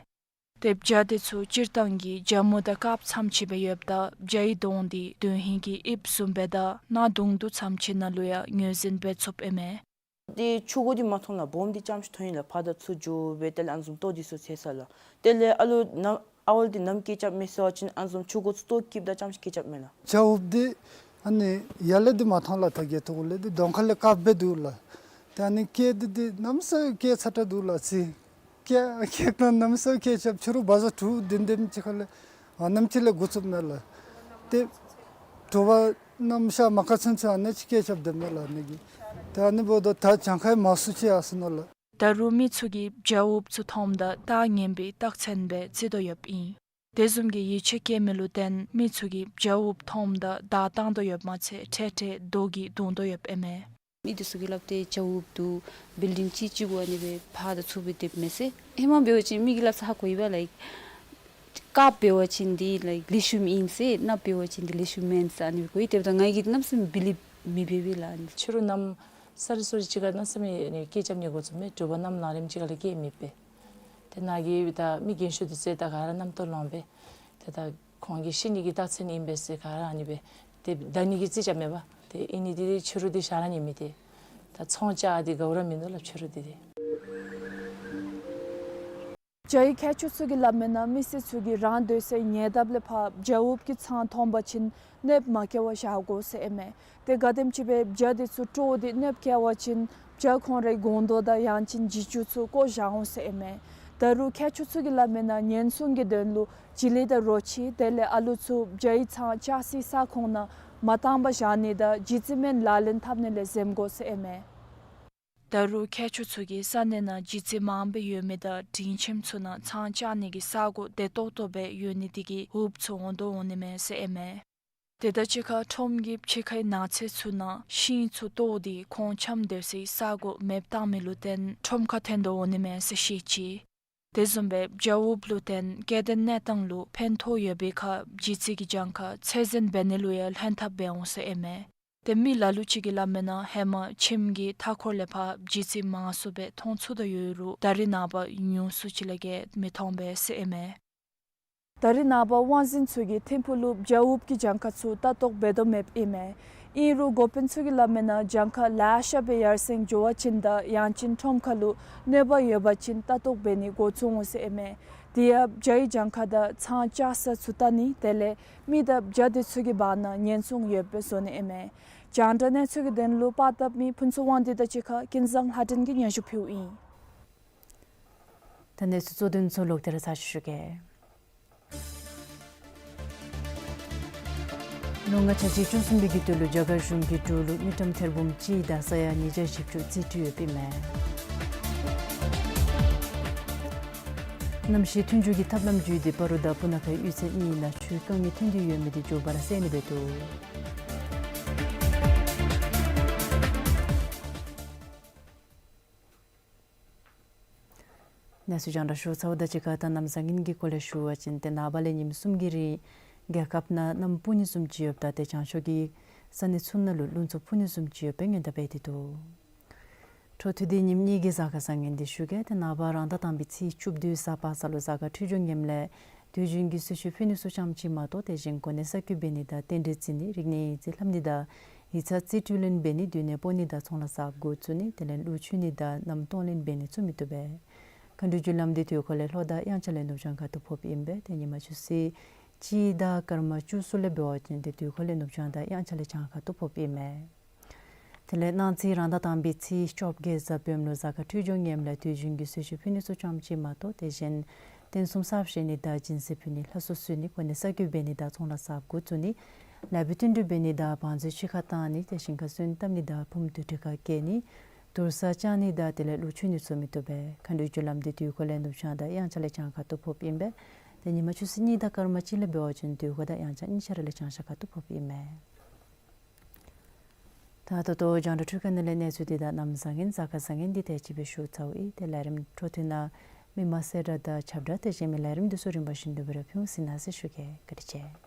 ཏེ་བྱ་འདི་ཚུ་སྤྱིར་བཏང་གི་བྱ་མོ་དང་སྐབས་མཚམས་ཅིག་སྦེ་ཡོདཔ་ད་བྱ་ཡི་གདོང་འདི་དོན་ཧིང་གི་དབྱིབས་བཟུམ་སྦེ་དང་གནག་དུང་དུ་མཚམས་ཅིག་ནང་ལུ་ཡང་ངོས་འཛིན་འབད་ཚུགསཔ་ཨིན་མས། ཏེ་ཆུ་གོ་འདི་མ་མཐོང་ལགས། སྦོམ་འདི་རྐྱངམ་ཅིག་མཐོང་ཡི་ལགས། ཕར་དང་ཚུར་འགྱོ་སྦེ་དེ་ལས་ཨ་ནི་བཟུམ་ལྟོ་འདི་ཚུ་འཚོལ་ས་ལགས། དེ་ལས་ཨ་ལུ་ནམ་ཨ་ཝལ་འདི་ནམ་སྐད་རྐྱབ་མས་ཟེར་བ་ཅིན་ཨ་ནི་བཟུམ་ཆུ་གོ་ཚུ་ལྟོ་སྐྱིདཔ་ད་རྐྱངམ་ཅིག་སྐད་རྐྱབ་མས་ལགས། བྱ་འུགཔ་འདི་ཨ་ནི་ཡར་ལས་འདི་མ་མཐོང་ལགས། ད་གི་ཐོག་ལས་འདི་གདོང་ཁ་ལས་དཀརཔོ་སྦེ་འདུག་ལགས། ཏེ་ཨ་ནི་སྐད་འདི་འདི་གནམ་མེད་ས་མེད་སྐད་ཚ་དྲགས་འདུག་ལགས། ཚིག་སྐད་སྐད་གནམ་མེད་ས་མེད་སྐད་རྐྱབ། ཕྱི་རུ་བ་ཛ་དྲུག་བདུན་དེམ་ཅིག་ཁ་ལས་ཨ་གནམ་ཐིག་ལས་འགོ་བཙུགསཔ་མས་ལགས། ཏེ་དྲོ་པ་གནམ་ཤར་མ་ཁ་ཚུན་ཚོད་ཨ་ནི་ཅིག་སྐད་རྐྱབ་སྡོདཔ་མས་ལགས་ཨ་ནི་གིས། ཏེ་ཨ་ནི་འབདཝ་ད་ད་གྱངས་ཁ་མང་སུ་ཅིག་ཡར་སོ་ནུག་ལགས། ད་རུང་མི་ཚུ་གིས་བྱ་འུགཔ་ཚུ་མཐོངམ་ད་བདག་ངན་པའི་རྟགས་མཚན་སྦེ་བརྩི་དོ་ཡོདཔ་ཨིན། དེ་བཟུམ་གྱི་ཡིད་ཆེས་བསྐྱེད་མི་ལུ་བརྟེན་མི་ཚུ་གིས་བྱ་འུགཔ་མཐོངམ་ད་བདའ་བཏང་དོ་ཡོདཔ་མ་ཚད་ཁྲལ་ཁྲལ་རྡོ་གིས་བརྡུང་དོ་ཡོདཔ་ཨིན་མས། མི་འདི་ཚུ་གིས་སླབ་སྟེ་བྱ་འུགཔ་འདུག་བིལ་ཌིང་ཅིག་ཅིག་གུ་ཨ་ནི་སྦེ་ཕར་དང་ཚུར་སྦེ་སྡོདཔ་མས་ཟེར། ཧེ་མ་འབད་བ་ཅིན་མི་གིས་སླབ་ས་ཧ་གོ་ཡི་པ་ལགས། དཀརཔོ་འབད་བ་ཅིན་འདི་ལེགས་ཤོམ་ཨིན་ཟེར་གནགཔོ་འབད་བ་ཅིན་འདི་ལེགས་ཤོམ་མེན་ཟེར་ཨ་ནི་སྦེ་གོ་ཡི། དེ་འབདཝ་ད་ང་གིས་གནམ་མེད་ས་མེད་བི་ལིབ་མི་འབད་བས་ལགས། ཕྱི་རུ་གནམ་སེར་སེར་ཅིག་ཁར་གནམ་མེད་ས་མེད་ཨ་ནི་སྐད་རྐྱབ་ནི་འགོ་བཙུགས་མས། དྲོ་པ་གནམ་ལངས་རནམ་ཅིག་ཁར་ལས་སྐད་མི་སྤེལ། ཏེ་ནཱ་གི་ད་མི་རྒན་ཤོས་འདི་ཚུ་ད་ག་ར་རྣམ་རྟོག་ལངས་པས། ཏེ་ད་ཁོང་གིས་ཤི་ནི་གི་རྟགས་མཚན་ཨིན་པས་ཟེར་ག་ར་ཨ་ནི་སྦེ་ཏེ་བདའ་ནི་གི་རྩིས་རྐྱབ་མས་པ། ཏེ་ཨིན་ནི་འདི་ཕྱི་རུ་འདི་བཞག་ར་ནི་མེད། ཏེ་ད་ཚང་བཅའ་འདི་དགའཝ་ར་མིན་འདུག་ལགས་ཕྱི་རུ་འདི་ཏེ། བྱ་ཡི་མཁས་མཆོག་ཚུ་གིས་སླབ་མིའི་ནང་མི་སེར་ཚུ་གིས་རང་སྡོད་སའི་ཉེ་འདབས་ལས་ཕར་བྱ་འུགཔ་གི་ཚང་མཐོང་པ་ཅིན་གནོདཔ་མ་བཀལ་བར་བཞག་དགོ་ཟེར་ཨིན་མས། ཏེ་ག་དེམ་ཅིག་སྦེ་བྱ་འདི་ཚུ་དཀྲོགས་ཏེ་གནོདཔ་བཀལ་བ་ཅིན་བྱ་ཁོང་རའི་སྒོང་རྡོག་དང་ཡང་ཅིན་བྱི་ཅུང་ཚུ་བཀོ་བཞག་འོང་ཟེར་ཨིན་མས། ད་རུང་མཁས་མཆོག་ཚུ་གིས་སླབ་མིའི་ནང་ཉེན་སྲུང་གི་དོན་ལུ་བྱི་ལི་དང་རོ་ཁྱི་དེ་ལས་ཨ་ལུ་ཚུ་བྱ་ཡི་ཚང་བཅའ་སའི་ས་ཁོངས་ནང་མ་བཏང་པར་བཞག་ནི་དང་རྗེས་བཙུན་མའི་ལག་ལེན་འཐབ་ནི་ལས་འཛེམ་དགོ་ཟེར་ཨིན་མས། ད་རུང་མཁས་མཆོག་ཚུ་གིས་ས་གནས་ནང་རྗེས་བཙུན་མང་སྦེ་ཡོད་མི་དང་སྒྲིང་ཁྱིམ་ཚུ་ནང་ཚང་བཅའ་ནི་གི་ས་གོ་བདེ་ཏོག་ཏོ་སྦེ་ཡོད་ནི་དེ་གིས་འུགཔ་ཚུ་འོང་དོ་འོང་ནི་མས་ཟེར་ཨིན་མས། དེ་དང་གཅིག་ཁར་ཁྲོམ་གྱི་ཕྱི་ཁའི་ནགས་ཚལ་ཚུ་ནང་ཤིང་ཚུ་བཏོག་སྟེ་ཁོང་འཁྱམས་སྡོད་སའི་ས་གོ་མེདཔ་བཏང་མི་ལུ་བརྟེན་ཁྲོམ་ཁར་ཐོན་དོ་འོང་ནི་མས་ཟེར་བཤད་ཅི། དེ་བཟུམ་སྦེ་བྱ་འུགཔ་ལུ་བརྟེན་སྐྱེ་ལྡན་གནས་སྟངས་ལུ་ཕན་ཐོགས་ཡོད་པའི་ཁར་རྗེས་བཙུན་གྱི་གྱངས་ཁ་ཚད་འཛིན་འབད་ནི་ལུ་ཡང་ལྷན་ཐབས་འབད་འོང་ཟེར་ཨིན་མས། ཏེ་མི་ལ་ལུ་ཅིག་གིས་སླབ་མིའི་ནང་ཧེ་མ་ཁྱིམ་གྱི་མཐའ་འཁོར་ལས་ཕར་རྗེས་བཙུན་མང་སུ་སྦེ་མཐོང་ཚུགས་དོ་ཡོད་རུང་ད་རེས་ནངས་པ་ཉུང་སུ་ཅིག་ལས་བརྒལ་མི་མཐོང་པས་ཟེར་ཨིན་མས། ད་རེས་ནངས་པ་དབང་འཛིན་ཚུ་གིས་ཐིམ་ཕུག་ལུ་བྱ་འུགཔ་གི་གྱངས་ཁ་ཚུ་ལྟ་རྟོག་འབད་དོ་མེདཔ་ཨིན་མས། ཨིན་རུང་འགོ་དཔོན་ཚུ་གིས་སླབ་མིའི་ནང་གྱངས་ཁ་ལེ་ཤ་སྦེ་ཡར་སེང་འགྱོ་བ་ཅིན་དང་ཡང་ཅིན་ཁྲོམ་ཁ་ལུ་གནོད་པ་ཡོད་པ་ཅིན་ལྟ་རྟོག་འབད་ནི་འགོ་བཙུགས་འོང་ཟེར་ཨིན་མས། དེ་ཡང་བྱ་ཡི་གྱངས་ཁ་དང་ཚང་བཅའ་ས་ཚུ་བལྟ་ནི་དེ་ལས་མི་དང་བྱ་དེ་ཚུ་གི་བར་ན་ཉེན་སྲུང་ཡོདཔ་སྦེ་བཟོ་ནི་ཨིན་མས། རྒྱང་བསྒྲགས་གནས་ཚུལ་གྱི་དོན་ལུ་པར་བཏབ་མི་ཕུན་ཚོགས་དབང་འདུས་དང་གཅིག་ཁར་ཀུན་བཟང་ལྷ་སྒྲོན་གྱིས་སྙན་ཞུ་ཕུལཝ་ཨིན། ད་གནས་ཚུལ་གཙོ་དོན་ཚུ་ལོག་སྟེ་ར་ཚར་ཅིག་ཞུ་གེ། ལོ་ལྔ་ཆ་གཅིག་བཅུ་གསུམ་པའི་དགུན་ལོ་རྒྱ་གར་གཞུང་གི་འབྲུག་ལུ་དངུལ་ཀྲམ་ཐེར་འབུམ་གཅིག་དང་ས་ཡ་ཉིས་བརྒྱ་བཞི་བཅུ་རྩིས་སྤྲོད་ཡོདཔ་ཨིན་མས། གནམ་གཤིས་མཐུན་འགྱུར་གྱི་ཐབས་ལམ་བརྒྱུད་དེ་སྤ་རོ་དང་སྤུ་ན་ཁ་གཡུས་ཚན་གཉིས་ནང་ཆུའི་དཀའ་ངལ་ཐོན་དོ་ཡོད་མི་དེ་མགྱོགས་པ་ར་སེལ་ནི་འབད་དོ། གནས་ཚུལ་རྒྱང་བསྒྲགས་ཞུ་ཚརཝ་དང་གཅིག་ཁར་ད་གནམ་བཟང་ངན་གྱི་སྐོར་ལས་ཞུ་བ་ཅིན་ཏེ་ནངས་པ་ལས་ཉིནམ་གསུམ་གྱི་རིང་རྒྱལ་ཁབ་ནང་གནམ་སྤུ་ནི་བཟུམ་ཅིག་ཡོདཔ་ད་ཏེ་བྱང་ཕྱོགས་ཀྱི་ས་གནས་ཚུ་ནང་ལུ་རླུང་འཚུབ་འཕུ་ནི་བཟུམ་ཅིག་ཡོདཔ་སྦེ་སྔོན་བརྡ་འབད་དེ་འདུག། འཕྲོ་མཐུད་དེ་ཉིནམ་གཉིས་ཀྱི་གཟའ་སྐར་བཟང་ངན་དེ་ཞུ་གེ། ཏེ་ནངས་པ་རང་ཟླ་དང་པའི་ཚེས་བཅུ་བདུན་གཟའ་པ་སངས་ལུ་གཟའ་སྐར་འཕྲོད་སྦྱོར་ངནམ་ལས་དུས་རྒྱུན་གྱི་གསོལ་མཆོད་ཕུལ་ནི་ཚུ་ཙམ་ཅིག་མ་གཏོགས་དེ་བཞིན་གོ་གནས་གསར་བསྐོ་འབད་ནི་དང་རྟེན་འབྲེལ་བརྩི་ནི་རིག་གནས་ཡིག་རྩིས་ལྷབ་ནི་དང་ཡིག་ཚང་རྩིས་སྤྲོད་ལེན་འབད་ནི་སྡོད་གནས་སྤོ་ནི་དང་ཚོང་ལཱ་གསརཔ་འགོ་བཙུགས་ནི་དེ་ལས་ལུག་འཁྱུ་ནི་དང་གནམ་གཏོང་ལེན་འབད་ནི་ཚུ་མི་བཏུབ་པས། མཁའ་འགྲོའི་རྒྱུ་ལམ་འདི་དུས་འཁོར་ལས་ལྷོ་དང་དབྱངས་འཆར་ལས་ནུབ་བྱང་ཁ་ཐུག་ཕོགཔ་ཨིན་པས། ཏེ་ཉིན་མ་ཆུ་ཚོད་གཅིག་དང་སྐར་མ་བཅུ་གསུམ་ལས་འབད་བ་ཅིན་ཏེ་དུས་འཁོར་ལས་ནུབ་བྱང་དང་དབྱངས་འཆར་ལས་བྱང་ཁ་ཐུག་ཕོགཔ་ཨིན་མས། དེ་ལས་གནངས་ཚེ་རང་ཟླ་དང་པའི་ཚེས་བཅོ་བརྒྱད་གཟའ་སྤེནམ་ལུ་གཟའ་སྐར་འཕྲོད་སྦྱོར་ངནམ་ལས་དུས་རྒྱུན་གྱི་གསོལ་མཆོད་ཕུལ་ནི་ཚུ་ཙམ་ཅིག་མ་གཏོགས་དེ་བཞིན་རྟེན་གསུམ་གསརཔ་བཞེངས་ནི་དང་སྦྱིན་སྲེག་ཕུལ་ནི་ལྷ་གསོལ་གསོལ་ནི་གོ་གནས་གསར་བསྐོ་འབད་ནི་དང་ཚོང་ལཱ་གསརཔ་འགོ་བཙུགས་ནི་ལཱ་འབད་བསྟུན་གྲོས་འབད་ནི་དང་བང་མཛོད་ཕྱི་ཁར་བཏང་ནི་དེ་ཞིང་ཁར་སོན་བཏབ་ནི་དང་ཕུངམ་དུར་ཁྲོད་ཁར་བསྐྱལ་ནི་དུར་ས་བཅག་ནི་དང་དེ་ལས་ལུག་འཁྱུ་ནི་ཚུ་མི་བཏུབ་པས། མཁའ་འགྲོའི་རྒྱུ་ལམ་འདི་དུས་འཁོར་ལས་ནུབ་བྱང་དང་དབྱངས་འཆར་ལས་བྱང་ཁ་ཐུག་ཕོགཔ་ཨིན་པས། ཏེ་ཉིན་མ་ཆུ་ཚོད་གཉིས་དང་སྐར་མ་གཅིག་ལས་འབད་བ་ཅིན་དུས་འཁོར་དང་དབྱངས་འཆར་གཉིས་ཆ་ར་ལས་བྱང་ཤར་ཁ་ཐུག་ཕོགཔ་ཨིན་མས། ད་ད་ལྟོ་རྒྱང་བསྒྲགས་འཕྲུལ་ཁང་ནང་ལས་གནས་ཚུལ་འདི་དང་གནམ་བཟང་ངན་གཟའ་སྐར་བཟང་ངན་འདི་དེ་ཅིག་སྦེ་ཞུ་ཚརཝ་ཨིན། ཏེ་ལས་རིམ་འཕྲོ་མཐུད་ནང་མི་མང་གསལ་བསྒྲགས་དང་ཁྱབ་བསྒྲགས་དེ་བཞིན་མི་ལས་རིམ་འདི་ཚུ་རིམ་པ་བཞིན་དུ་སྦེ་ར་ཕུལ་ཟེར་ན་ཟེར་ཞུ་གེ། བཀའ་དྲིན་ཆེ།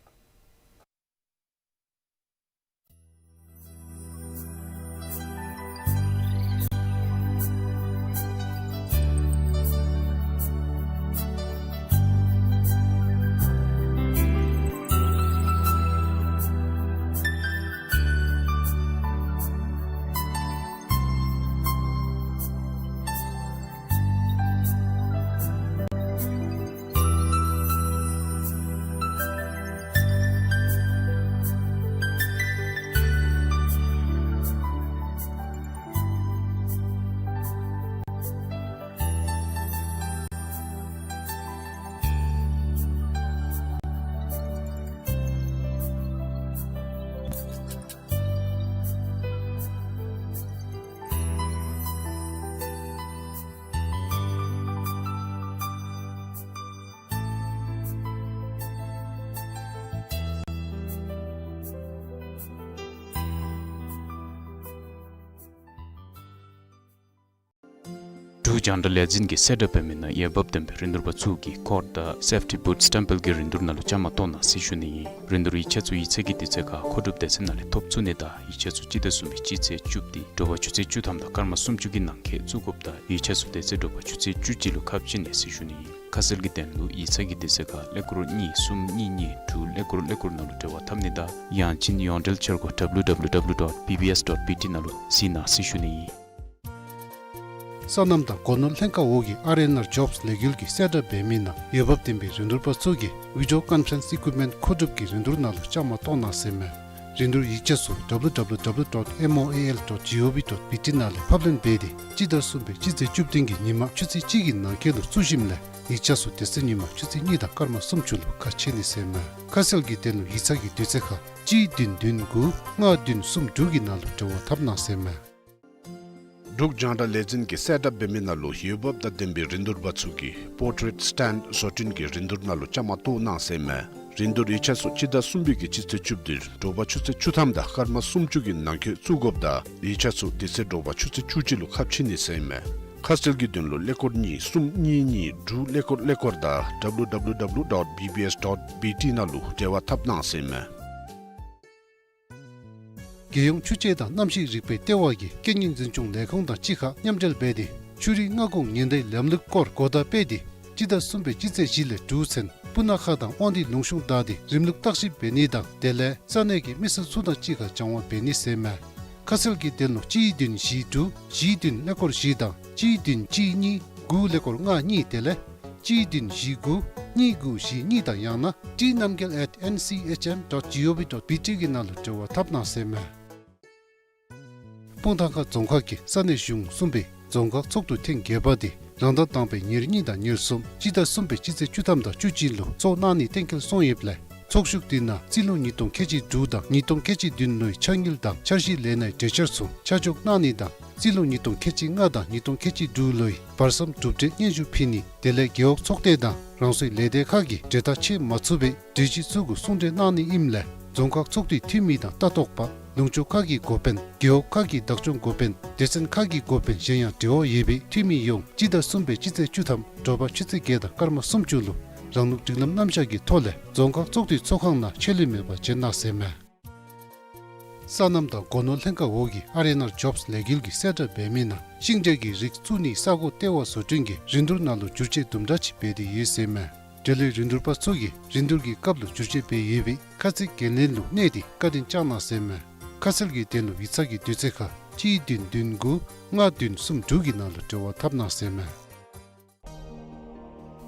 རྒྱང་བསྒྲགས་ལས་འཛིན་གྱིས་གསལ་བསྒྲགས་འབད་མི་ནང་འོས་འབབ་ལྡན་པའི་རིན་བསྡུར་པ་ཚུ་གིས་ཀོཌ་དང་སེཕ་ཊི་བུཊ་སི་ཊེམ་པལ་གྱི་རིན་བསྡུར་ནང་ལུ་བཅའ་མར་གཏོགས་གནང་ཟེར་ཞུ་ནི་ཨིན། རིན་བསྡུར་ཡིག་ཆ་ཚུ་ཡིག་ཚང་གི་དུས་ཚོད་ཁར་མཁོ་སྒྲུབ་སྡེ་ཚན་ནང་ལས་ཐོབ་ཚུགས་ནི་དང་ཡིག་ཆ་ཚུ་སྤྱི་ཟླ་གསུམ་པའི་སྤྱི་ཚེས་བཅུ་བདུན་དྲོ་པ་ཆུ་ཚོད་བཅུ་ཐམ་དང་སྐར་མ་སུམ་ཅུ་གི་ནང་འཁོད་བཙུགས་དགོཔ་དང་ཡིག་ཆ་ཚུ་དེ་ཚེ་དྲོ་པ་ཆུ་ཚོད་བཅུ་གཅིག་ལུ་ཁ་ཕྱེ་ནི་ཟེར་ཞུ་ནི་ཨིན། ཁ་གསལ་གྱི་དོན་ལུ་ཡིག་ཚང་གི་དུས་ཚོད་ཁར་ཀླད་ཀོར་གཉིས་གསུམ་གཉིས་གཉིས་དྲུག་ཀླད་ཀོར་ཀླད་ཀོར་ནང་ལུ་འབྲེལ་བ་འཐབ་ནི་དང་ཡང་ཅིན་ཡོངས་འབྲེལ་འཆར་སྒོ་W W W dot B B S dot B T ནང་ལུ་གཟིགས་གནང་ཟེར་ཞུ་ནི་ཨིན། སོ་ནམ་དང་སྒོ་ནོར་ལྷན་ཁག་འོག་གི་ཨར་ཨེན་ཨར་ཇོབས་ལས་འགུལ་གྱིས་གསལ་བསྒྲགས་འབད་མི་ནང་འོས་འབབ་ལྡན་པའི་རིན་བསྡུར་པ་ཚུ་གིས་བི་ཌིའོ་ཀོན་ཕ་རེནསི་ཨི་ཀུའིཔ་མེནཊ་མཁོ་སྒྲུབ་ཀྱི་རིན་བསྡུར་ནང་ལུ་བཅའ་མར་གཏོགས་གནང་ཟེར་མས། རིན་བསྡུར་ཡིག་ཆ་ཚུ་W W W dot M O A L dot G O V dot B T ནང་ལས་ཕབ་ལེན་འབད་དེ་སྤྱི་ཟླ་གསུམ་པའི་སྤྱི་ཚེས་བཅུ་བདུན་གྱི་ཉིན་མ་ཆུ་ཚོད་གཅིག་གི་ནང་འཁོད་ལུ་བཙུགས་ཞིནམ་ལས་ཡིག་ཆ་ཚུ་དེ་ཚེ་ཉིན་མ་ཆུ་ཚོད་གཉིས་དང་སྐར་མ་སུམ་ཅུ་ལུ་ཁ་ཕྱེ་ནི་ཟེར་མས། ཁ་གསལ་གྱི་དོན་ལུ་ཡིག་ཚང་གི་དུས་ཚོད་ཁར་གཅིག་བདུན་བདུན་དགུ་ལྔ་བདུན་གསུམ་དྲུག་གི་ནང་ལུ་འབྲེལ་བ་འཐབ་གནང་ཟེར་མས། འབྲུག་རྒྱང་བསྒྲགས་ལས་འཛིན་གྱིས་གསལ་བསྒྲགས་འབད་མི་ནང་ལུ་འོས་འབབ་དང་ལྡན་པའི་རིན་བསྡུར་པ་ཚུ་གིས་པོར་ཊེཊ་སི་ཊེནཌ་བཟོ་སྐྲུན་གྱི་རིན་བསྡུར་ནང་ལུ་བཅའ་མར་གཏོགས་གནང་ཟེར་མས། རིན་བསྡུར་ཡིག་ཆ་ཚུ་སྤྱི་ཟླ་གསུམ་པའི་གི་སྤྱི་ཚེས་བཅུ་བདུན་དྲོ་པ་ཆུ་ཚོད་བཅུ་ཐམ་དང་སྐར་མ་སུམ་ཅུ་གི་ནང་འཁོད་བཙུགས་དགོཔ་དང་ཡིག་ཆ་ཚུ་དེ་ཚེ་དྲོ་པ་ཆུ་ཚོད་བཅུ་གཅིག་ལུ་ཁ་ཕྱེ་ནི་ཟེར་མས། ཁ་གསལ་གྱི་དོན་ལུ་ཀླད་ཀོར་གཉིས་གསུམ་གཉིས་གཉིས་དྲུག་ཀླད་ཀོར་ཀླད་ཀོར་དང་W W W dot B B S dot B T ནང་ལུ་འབྲེལ་བ་འཐབ་གནང་ཟེར་མས། རྒྱལ་ཡོངས་ཆུ་དཔྱད་དང་གནམ་གཤིས་རིག་པའི་ལྟེ་བ་གིས་སྐད་གཉིས་འཛིན་སྐྱོང་ལས་ཁུངས་དང་གཅིག་ཁར་མཉམ་འབྲེལ་འབད་དེ་ཆུ་རུད་མངའ་ཁོངས་ཉེན་བརྡའི་ལམ་ལུགས་སྐོར་གོ་བརྡ་སྤེལ་ཏེ་སྤྱི་ཟླ་གསུམ་པའི་སྤྱི་ཚེས་བཞི་ལས་དྲུག་ཚུན་སྤུ་ན་ཁ་དང་དབང་འདུས་ལུང་གཤོང་བདའ་སྟེ་རིམ་ལུགས་བརྟག་ཞིབ་འབད་ནི་དང་དེ་ལས་ས་གནས་ཀྱི་མི་སེར་ཚུ་དང་གཅིག་ཁར་སྦྱང་བ་འབད་ནི་ཟེར་མས། ཁ་གསལ་གྱི་དོན་ལུ་གཅིག་བདུན་བཞི་དྲུག་བཞི་བདུན་ཀླད་ཀོར་བཞི་དང་གཅིག་བདུན་གཅིག་གཉིས་དགུ་ཀླད་ཀོར་ལྔ་གཉིས་དེ་ལས་གཅིག་བདུན་བཞི་དགུ་གཉིས་དགུ་བཞི་གཉིས་དང་ཡང་ན་ཊི་རྣམ་རྒྱལ་at N C H M dot G O V dot B T གི་ནང་ལུ་འབྲེལ་བ་འཐབ་གནང་ཟེར་མས། སྤུངས་ཐང་ཁ་རྫོང་ཁག་གི་ས་གནས་གཞུང་གསུམ་པའི་རྫོང་ཁག་ཚོགས་འདུ་ཐེངས་བརྒྱད་པ་དེ་རང་ཟླ་དང་པའི་ཉེར་གཉིས་དང་ཉེར་གསུམ་སྤྱི་ཟླ་གསུམ་པའི་སྤྱི་ཚེས་བཅུ་ཐམ་དང་བཅུ་གཅིག་ལུ་ཚོགས་གནང་ནི་གཏན་འཁེལ་སོང་ཡོདཔ་ལས་ཚོགས་བཞུགས་དེ་ནང་རྩིས་ལོ་ཉིས་སྟོང་ཁལ་གཅིག་དྲུག་དང་ཉིས་སྟོང་ཁལ་གཅིག་བདུན་ལོའི་ཕྱག་དངུལ་དང་འཆར་གཞི་ལས་སྣའི་གྲོས་འཆར་ཚུ་ཆ་འཇོག་གནང་ནི་དང་རྩིས་ལོ་ཉིས་སྟོང་ཁལ་གཅིག་ལྔ་དང་ཉིས་སྟོང་ཁལ་གཅིག་དྲུག་ལོའི་བར་མཚམས་གྲུབ་འབྲས་སྙན་ཞུ་ཕུལ་ནི་དེ་ལས་རྒེད་འོག་ཚོགས་སྡེ་དང་རང་སོའི་ལས་སྡེ་ཁག་གིས་གྲོས་ཐག་ཆོད་མ་ཚུགས་པའི་གྲོས་གཞི་ཚུ་གུ་གསུང་གྲོས་གནང་ནི་ཨིནམ་ལས་རྫོང་ཁག་ཚོགས་འདུའི་འཐུས་མི་དང་ལྟ་རྟོག་པ་ལུང་ཕྱོགས་ཁག་གི་འགོ་དཔོན་རྒེད་འོག་ཁག་གི་བདག་སྐྱོང་འགོ་དཔོན་སྡེ་ཚན་ཁག་གི་འགོ་དཔོན་གཞན་ཡང་འབྲེལ་བ་ཡོད་པའི་འཐུས་མི་ཡོངས་སྤྱི་ཟླ་གསུམ་པའི་སྤྱི་ཚེས་བཅུ་ཐམ་དྲོ་པ་ཆུ་ཚོད་བརྒྱད་དང་སྐར་མ་སུམ་ཅུ་ལུ་རང་ལུགས་སྒྲིག་ལམ་རྣམ་གཞག་གི་ཐོག་ལས་རྫོང་ཁག་ཚོགས་འདུའི་ཚོགས་ཁང་ནང་ཆད་ལུས་མེད་པར་འབྱོན་གནང་ཟེར་མས། སོ་ནམ་དང་སྒོ་ནོར་ལྷན་ཁག་འོག་གི་ཨར་ཨེན་ཨར་ཇོབས་ལས་འགུལ་གྱིས་གསལ་བསྒྲགས་འབད་མི་ནང་ཤིང་འབྲས་ཀྱི་རིགས་བཙུགས་ནིའི་ས་གོ་ལྟེ་བ་བཟོ་སྐྲུན་གྱི་རིན་བསྡུར་ནང་ལུ་བསྒྱུར་བཅོས་དུམ་གྲ་ཅིག་འབད་དེ་ཡོད་ཟེར་མས། འབྲེལ་ཡོད་རིན་བསྡུར་པ་ཚུ་གིས་རིན་བསྡུར་གྱི་སྐབས་ལུ་བསྒྱུར་བཅོས་འབད་ཡོད་པའི་ཁ་ཚིག་འགན་ལེན་ལུ་གནས་ཏེ་བཀའ་དྲིན་བསྐྱངས་གནང་ཟེར་མས། ཁ་གསལ་གྱི་དོན་ལུ་ཡིག་ཚང་གི་དུས་ཚོད་ཁར་གཅིག་བདུན་བདུན་དགུ་ལྔ་བདུན་གསུམ་དྲུག་གི་ནང་ལུ་འབྲེལ་བ་འཐབ་གནང་ཟེར་མས།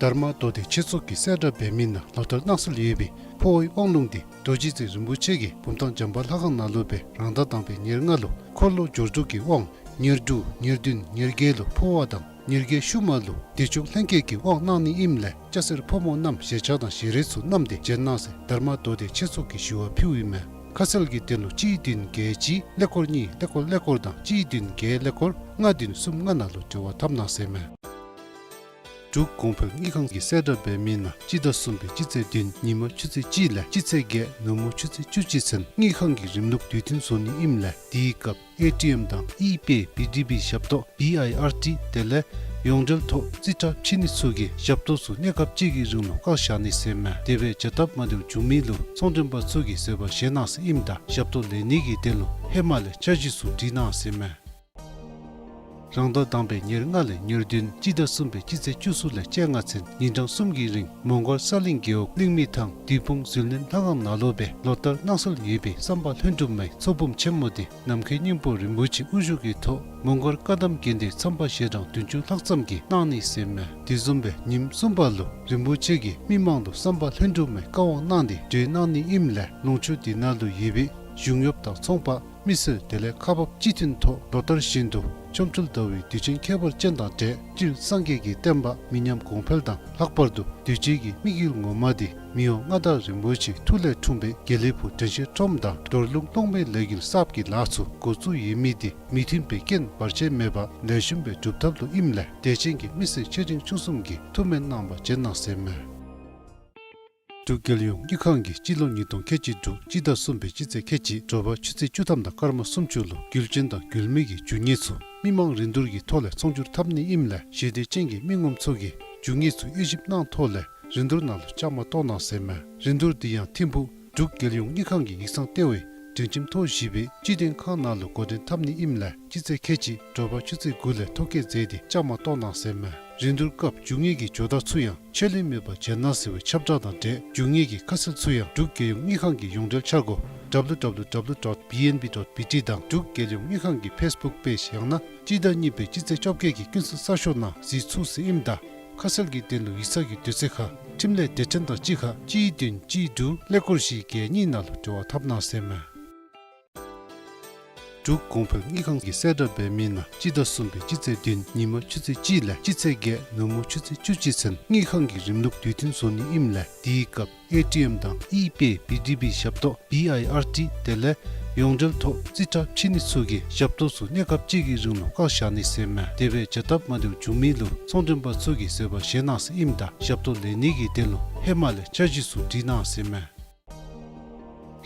དྷརྨ་མདོ་སྡེ་ཆོས་ཚོགས་ཀྱིས་གསལ་བསྒྲགས་འབད་མི་ནང་ལོ་ལྟར་གནང་སྲོལ་ཡོད་པའི་འཕོ་བའི་དབང་ལུང་དེ་རྡོ་རྗེ་རྩེ་རིན་པོ་ཆེ་གིས་བུམ་ཐང་འཇམ་དཔལ་ལྷ་ཁང་ནང་ལུ་སྦེ་རང་ཟླ་དང་པའི་ཉེར་ལྔ་ལུ་འཁོར་ལོ་སྦྱོར་དྲུག་གི་དབང་ཉེར་དྲུག་ཉེར་བདུན་ཉེར་བརྒྱད་ལུ་འཕོ་བ་དང་ཉེར་བརྒྱད་ཤུལ་མ་ལུ་བདེ་མཆོག་ལྷན་སྐྱེས་ཀྱི་དབང་གནང་ནི་ཨིནམ་ལས་སྐྱ་སེར་ཕོ་མོ་རྣམས་ཞལ་ཆས་དང་ཞལ་རས་ཚུ་བསྣམས་ཏེ་འབྱོན་གནང་ཟེར་དྷརྨ་མདོ་སྡེ་ཆོས་ཚོགས་ཀྱིས་ཞུ་བ་ཕུལཝ་ཨིན་མས། ཁ་གསལ་གྱི་དོན་ལུ་གཅིག་བདུན་བརྒྱད་གཅིག་ཀླད་ཀོར་གཉིས་ཀླད་ཀོར་ཀླད་ཀོར་དང་གཅིག་བདུན་བརྒྱད་ཀླད་ཀོར་ལྔ་བདུན་གསུམ་ལྔ་ནང་ལུ་འབྲེལ་བ་འཐབ་གནང་ཟེར་མས། འབྲུག་གོང་འཕེལ་དངུལ་ཁང་གིས་གསལ་བསྒྲགས་འབད་མི་ནང་སྤྱི་ཟླ་གསུམ་པའི་སྤྱི་ཚེས་བདུན་ཉིན་མ་ཆུ་ཚོད་གཅིག་ལས་སྤྱི་ཚེས་བརྒྱད་ནུབ་མོ་ཆུ་ཚོད་བཅུ་གཅིག་ཚུན་དངུལ་ཁང་གི་རིམ་ལུགས་དུས་མཐུན་བཟོ་ནི་ཨིནམ་ལས་དེའི་སྐབས་ཨེ་ཊི་ཨེམ་དང་ཨི་པེ་བི་ཌི་བི་ཞབས་ཏོག་བི་ཨའི་ཨར་ཊི་དེ་ལས་ཡོངས་འབྲེལ་ཐོག་རྩིས་ཁྲ་ཕྱེ་ནི་ཚུ་གིས་ཞབས་ཏོག་ཚུ་གནས་སྐབས་གཅིག་གི་རིང་ལུ་བཀག་བཞག་ནི་ཟེར་མས། དེ་སྦེ་བྱ་སྟབས་མ་བདེཝ་བྱུང་མི་ལུ་ཚོང་མགྲོན་པ་ཚུ་གིས་བཟོད་པ་བཞེས་གནང་ཟེར་ཨིནམ་ད་ཞབས་ཏོག་ལེན་ནི་གི་དོན་ལུ་ཧེ་མ་ལས་འཆར་གཞི་ཚུ་སྒྲིག་གནང་ཟེར་མས། རང་ཟླ་དང་པའི་ཉེར་ལྔ་ལས་ཉེར་བདུན་སྤྱི་ཟླ་གསུམ་པའི་སྤྱི་ཚེས་བཅུ་གསུམ་ལས་བཅོ་ལྔ་ཚུན་ཉིན་གྲངས་གསུམ་གྱི་རིང་མོང་སྒར་ས་གླིང་རྒེད་འོག་གླིང་མི་ཐང་བདུད་དཔུང་ཟིལ་གནོན་ལྷ་ཁང་ནང་ལུ་སྦེ་ལོ་ལྟར་གནང་སྲོལ་ཡོད་པའི་བསམ་པ་ལྷུན་གྲུབ་མའི་ཚོགས་འབུམ་ཆེན་མོ་དེ་ནམ་མཁའི་སྙིང་པོ་རིན་པོ་ཆེ་དབུ་བཞུགས་ཀྱི་ཐོག་མོང་སྒར་བཀའ་གདམས་དགོན་སྡེའི་མཚམས་པ་ཞལ་གྲངས་བདུན་ཅུ་ལྷག་ཙམ་གྱིས་གནང་ནི་ཟེར་མས། དེ་བཟུམ་སྦེ་ཉིནམ་གསུམ་པ་ལུ་རིན་པོ་ཆེ་གིས་མི་མང་ལུ་བསམ་པ་ལྷུན་གྲུབ་མའི་བཀའ་དབང་གནང་སྟེ་གྲོལ་གནང་ནི་ཨིནམ་ལས་ལུང་ཕྱོགས་དེ་ནང་ལུ་ཡོད་པའི་གཞུང་གཡོགཔ་དང་ཚོང་པ་མི་སེར་དེ་ལས་ཁག་འབགཔ་སྤྱི་མཐུན་ཐོག་ལོ་ལྟར་བཞིན་དུ་ཆོ་འཕྲུལ་ཟླ་བའི་དུས་ཆེན་ཁྱད་པར་ཅན་དང་འབྲེལ་སྤྲུལ་སངས་རྒྱས་ཀྱི་བསྟན་པ་མི་ཉམས་གོང་འཕེལ་དང་ལྷག་པར་དུ་གདུལ་བྱའི་གི་དམིགས་ཡུལ་ངོ་མ་དེ་མི་དབང་མངའ་བདག་རིན་པོ་ཆེའི་ཐུགས་ལས་འཁྲུངས་པའི་དགེ་ལེགས་ཕུག་དྲན་ཤེས་ཁྲོམ་དང་རྡོར་ལུང་སློབ་མའི་ལས་འགུལ་གསརཔ་གི་ལཱ་ཚུ་འགོ་བཙུགས་ཡོད་མི་དེ་མི་མཐུན་པའི་རྐྱེན་བར་ཆད་མེད་པར་ལེགས་ཤོམ་སྦེ་སྒྲུབ་ཐབས་ལུ་ཨིནམ་ལས་དད་ཅན་གྱི་མི་སེར་ཆེ་འབྲིང་ཆུང་གསུམ་གྱིས་ཐུགས་སྨོན་གནང་བར་བྱོན་གནང་ཟེར་མས། འབྲུག་རྒྱལ་ཡོངས་དངུལ་ཁང་གིས་སྤྱི་ལོ་ཉིས་སྟོང་ཁལ་གཅིག་དྲུག་སྤྱི་ཟླ་གསུམ་པའི་སྤྱི་ཚེས་ཁལ་གཅིག་དྲོ་པ་ཆུ་ཚོད་བཅུ་ཐམ་དང་སྐར་མ་སུམ་ཅུ་ལུ་རྒྱུ་ཅན་དང་རྒྱུ་མེད་ཀྱི་རྒྱུ་དངོས་ཚུ་ མི་མང་རིན་བསྡུར་གྱི་ཐོག་ལས་ཚོང་སྒྱུར་འཐབ་ནི་ཨིནམ་ལས་ཞི་བདེ་ཅན་གྱི་མི་ངོམ་ཚུ་གིས་རྒྱུ་དངོས་ཚུ་དབྱེ་ཞིབ་གནང་ཐོག་ལས་རིན་བསྡུར་ནང་ལུ་བཅའ་མར་གཏོགས་གནང་ཟེར་མས། རིན་བསྡུར་འདི་ཡང་ཐིམ་ཕུག་འབྲུག་རྒྱལ་ཡོངས་དངུལ་ཁང་གི་ཡིག་ཚང་ལྟེ་བའི་སྒྲིང་ཁྱིམ་ཐོག་བཞི་པའི་སྤྱི་དོན་ཁང་ནང་ལུ་འགོ་འདྲེན་འཐབ་ནི་ཨིནམ་ལས་སྤྱི་ཚེས་ཁལ་གཅིག་དྲོ་པ་ཆུ་ཚོད་དགུ་ལས་ཐོ་བཀོད་མཛད་དེ་བཅའ་མར་གཏོགས་གནང་ཟེར་མས། རིན་བསྡུར་སྐབས་རྒྱུ་དངོས་ཀྱི་ཇོ་བདག་ཚུ་ཡང་ཆད་ལུས་མེད་པར་མཇལ་གནང་ཟེར་བའི་ཁྱབ་བསྒྲགས་དང་འབྲེལ་རྒྱུ་དངོས་ཀྱི་ཁ་གསལ་ཚུ་ཡང་འབྲུག་རྒྱལ་ཡོངས་དངུལ་ཁང་གི་ཡོངས་འབྲེལ་འཆར་སྒོ་W W W dot B N B dot B T དང་འབྲུག་རྒྱལ་ཡོངས་དངུལ་ཁང་གི་ཕེས་བུཀ་པེཇ་ཡང་ན་སྤྱི་ཟླ་གཉིས་པའི་སྤྱི་ཚེས་བཅོ་བརྒྱད་ཀྱི་ཀུན་གསལ་གསར་ཤོག་ནང་གཟིགས་ཚུགས་ཟེར་ཨིནམ་ད་ཁ་གསལ་གྱི་དོན་ལུ་ཡིག་ཚང་གི་དུས་ཚོད་ཁར་འཕྲིན་ལས་སྡེ་ཚན་དང་གཅིག་ཁར་གཅིག་བདུན་གཅིག་དྲུག་ཀླད་ཀོར་བཞི་བརྒྱད་གཉིས་ནང་ལུ་འབྲེལ་བ་འཐབ་གནང་ཟེར་མས། འབྲུག་གོང་འཕེལ་དངུལ་ཁང་གིས་གསལ་བསྒྲགས་འབད་མི་ནང་སྤྱི་ཟླ་གསུམ་པའི་སྤྱི་ཚེས་བདུན་ཉིན་མ་ཆུ་ཚོད་གཅིག་ལས་སྤྱི་ཚེས་བརྒྱད་ནུབ་མོ་ཆུ་ཚོད་བཅུ་གཅིག་ཚུན་དངུལ་ཁང་གི་རིམ་ལུགས་དུས་མཐུན་བཟོ་ནི་ཨིནམ་ལས་དེའི་སྐབས་ཨེ་ཊི་ཨེམ་དང་ཨི་པེ་བི་ཌི་བི་ཞབས་ཏོག་བི་ཨའི་ཨར་ཊི་དེ་ལས་ཡོངས་འབྲེལ་ཐོག་རྩིས་ཁྲ་ཕྱེ་ནི་ཚུ་གི་ཞབས་ཏོག་ཚུ་གནས་སྐབས་གཅིག་གི་རིང་ལུ་བཀག་བཞག་ནི་ཟེར་མས། དེ་སྦེ་བྱ་སྟབས་མ་བདེཝ་བྱུང་མི་ལུ་ཚོང་མགྲོན་པ་ཚུ་གིས་བཟོད་པ་བཞེས་གནང་ཟེར་ཨིནམ་ད་ཞབས་ཏོག་ལེན་ནི་གི་དོན་ལུ་ཧེ་མ་ལས་འཆར་གཞི་ཚུ་སྒྲིག་གནང་ཟེར་མས།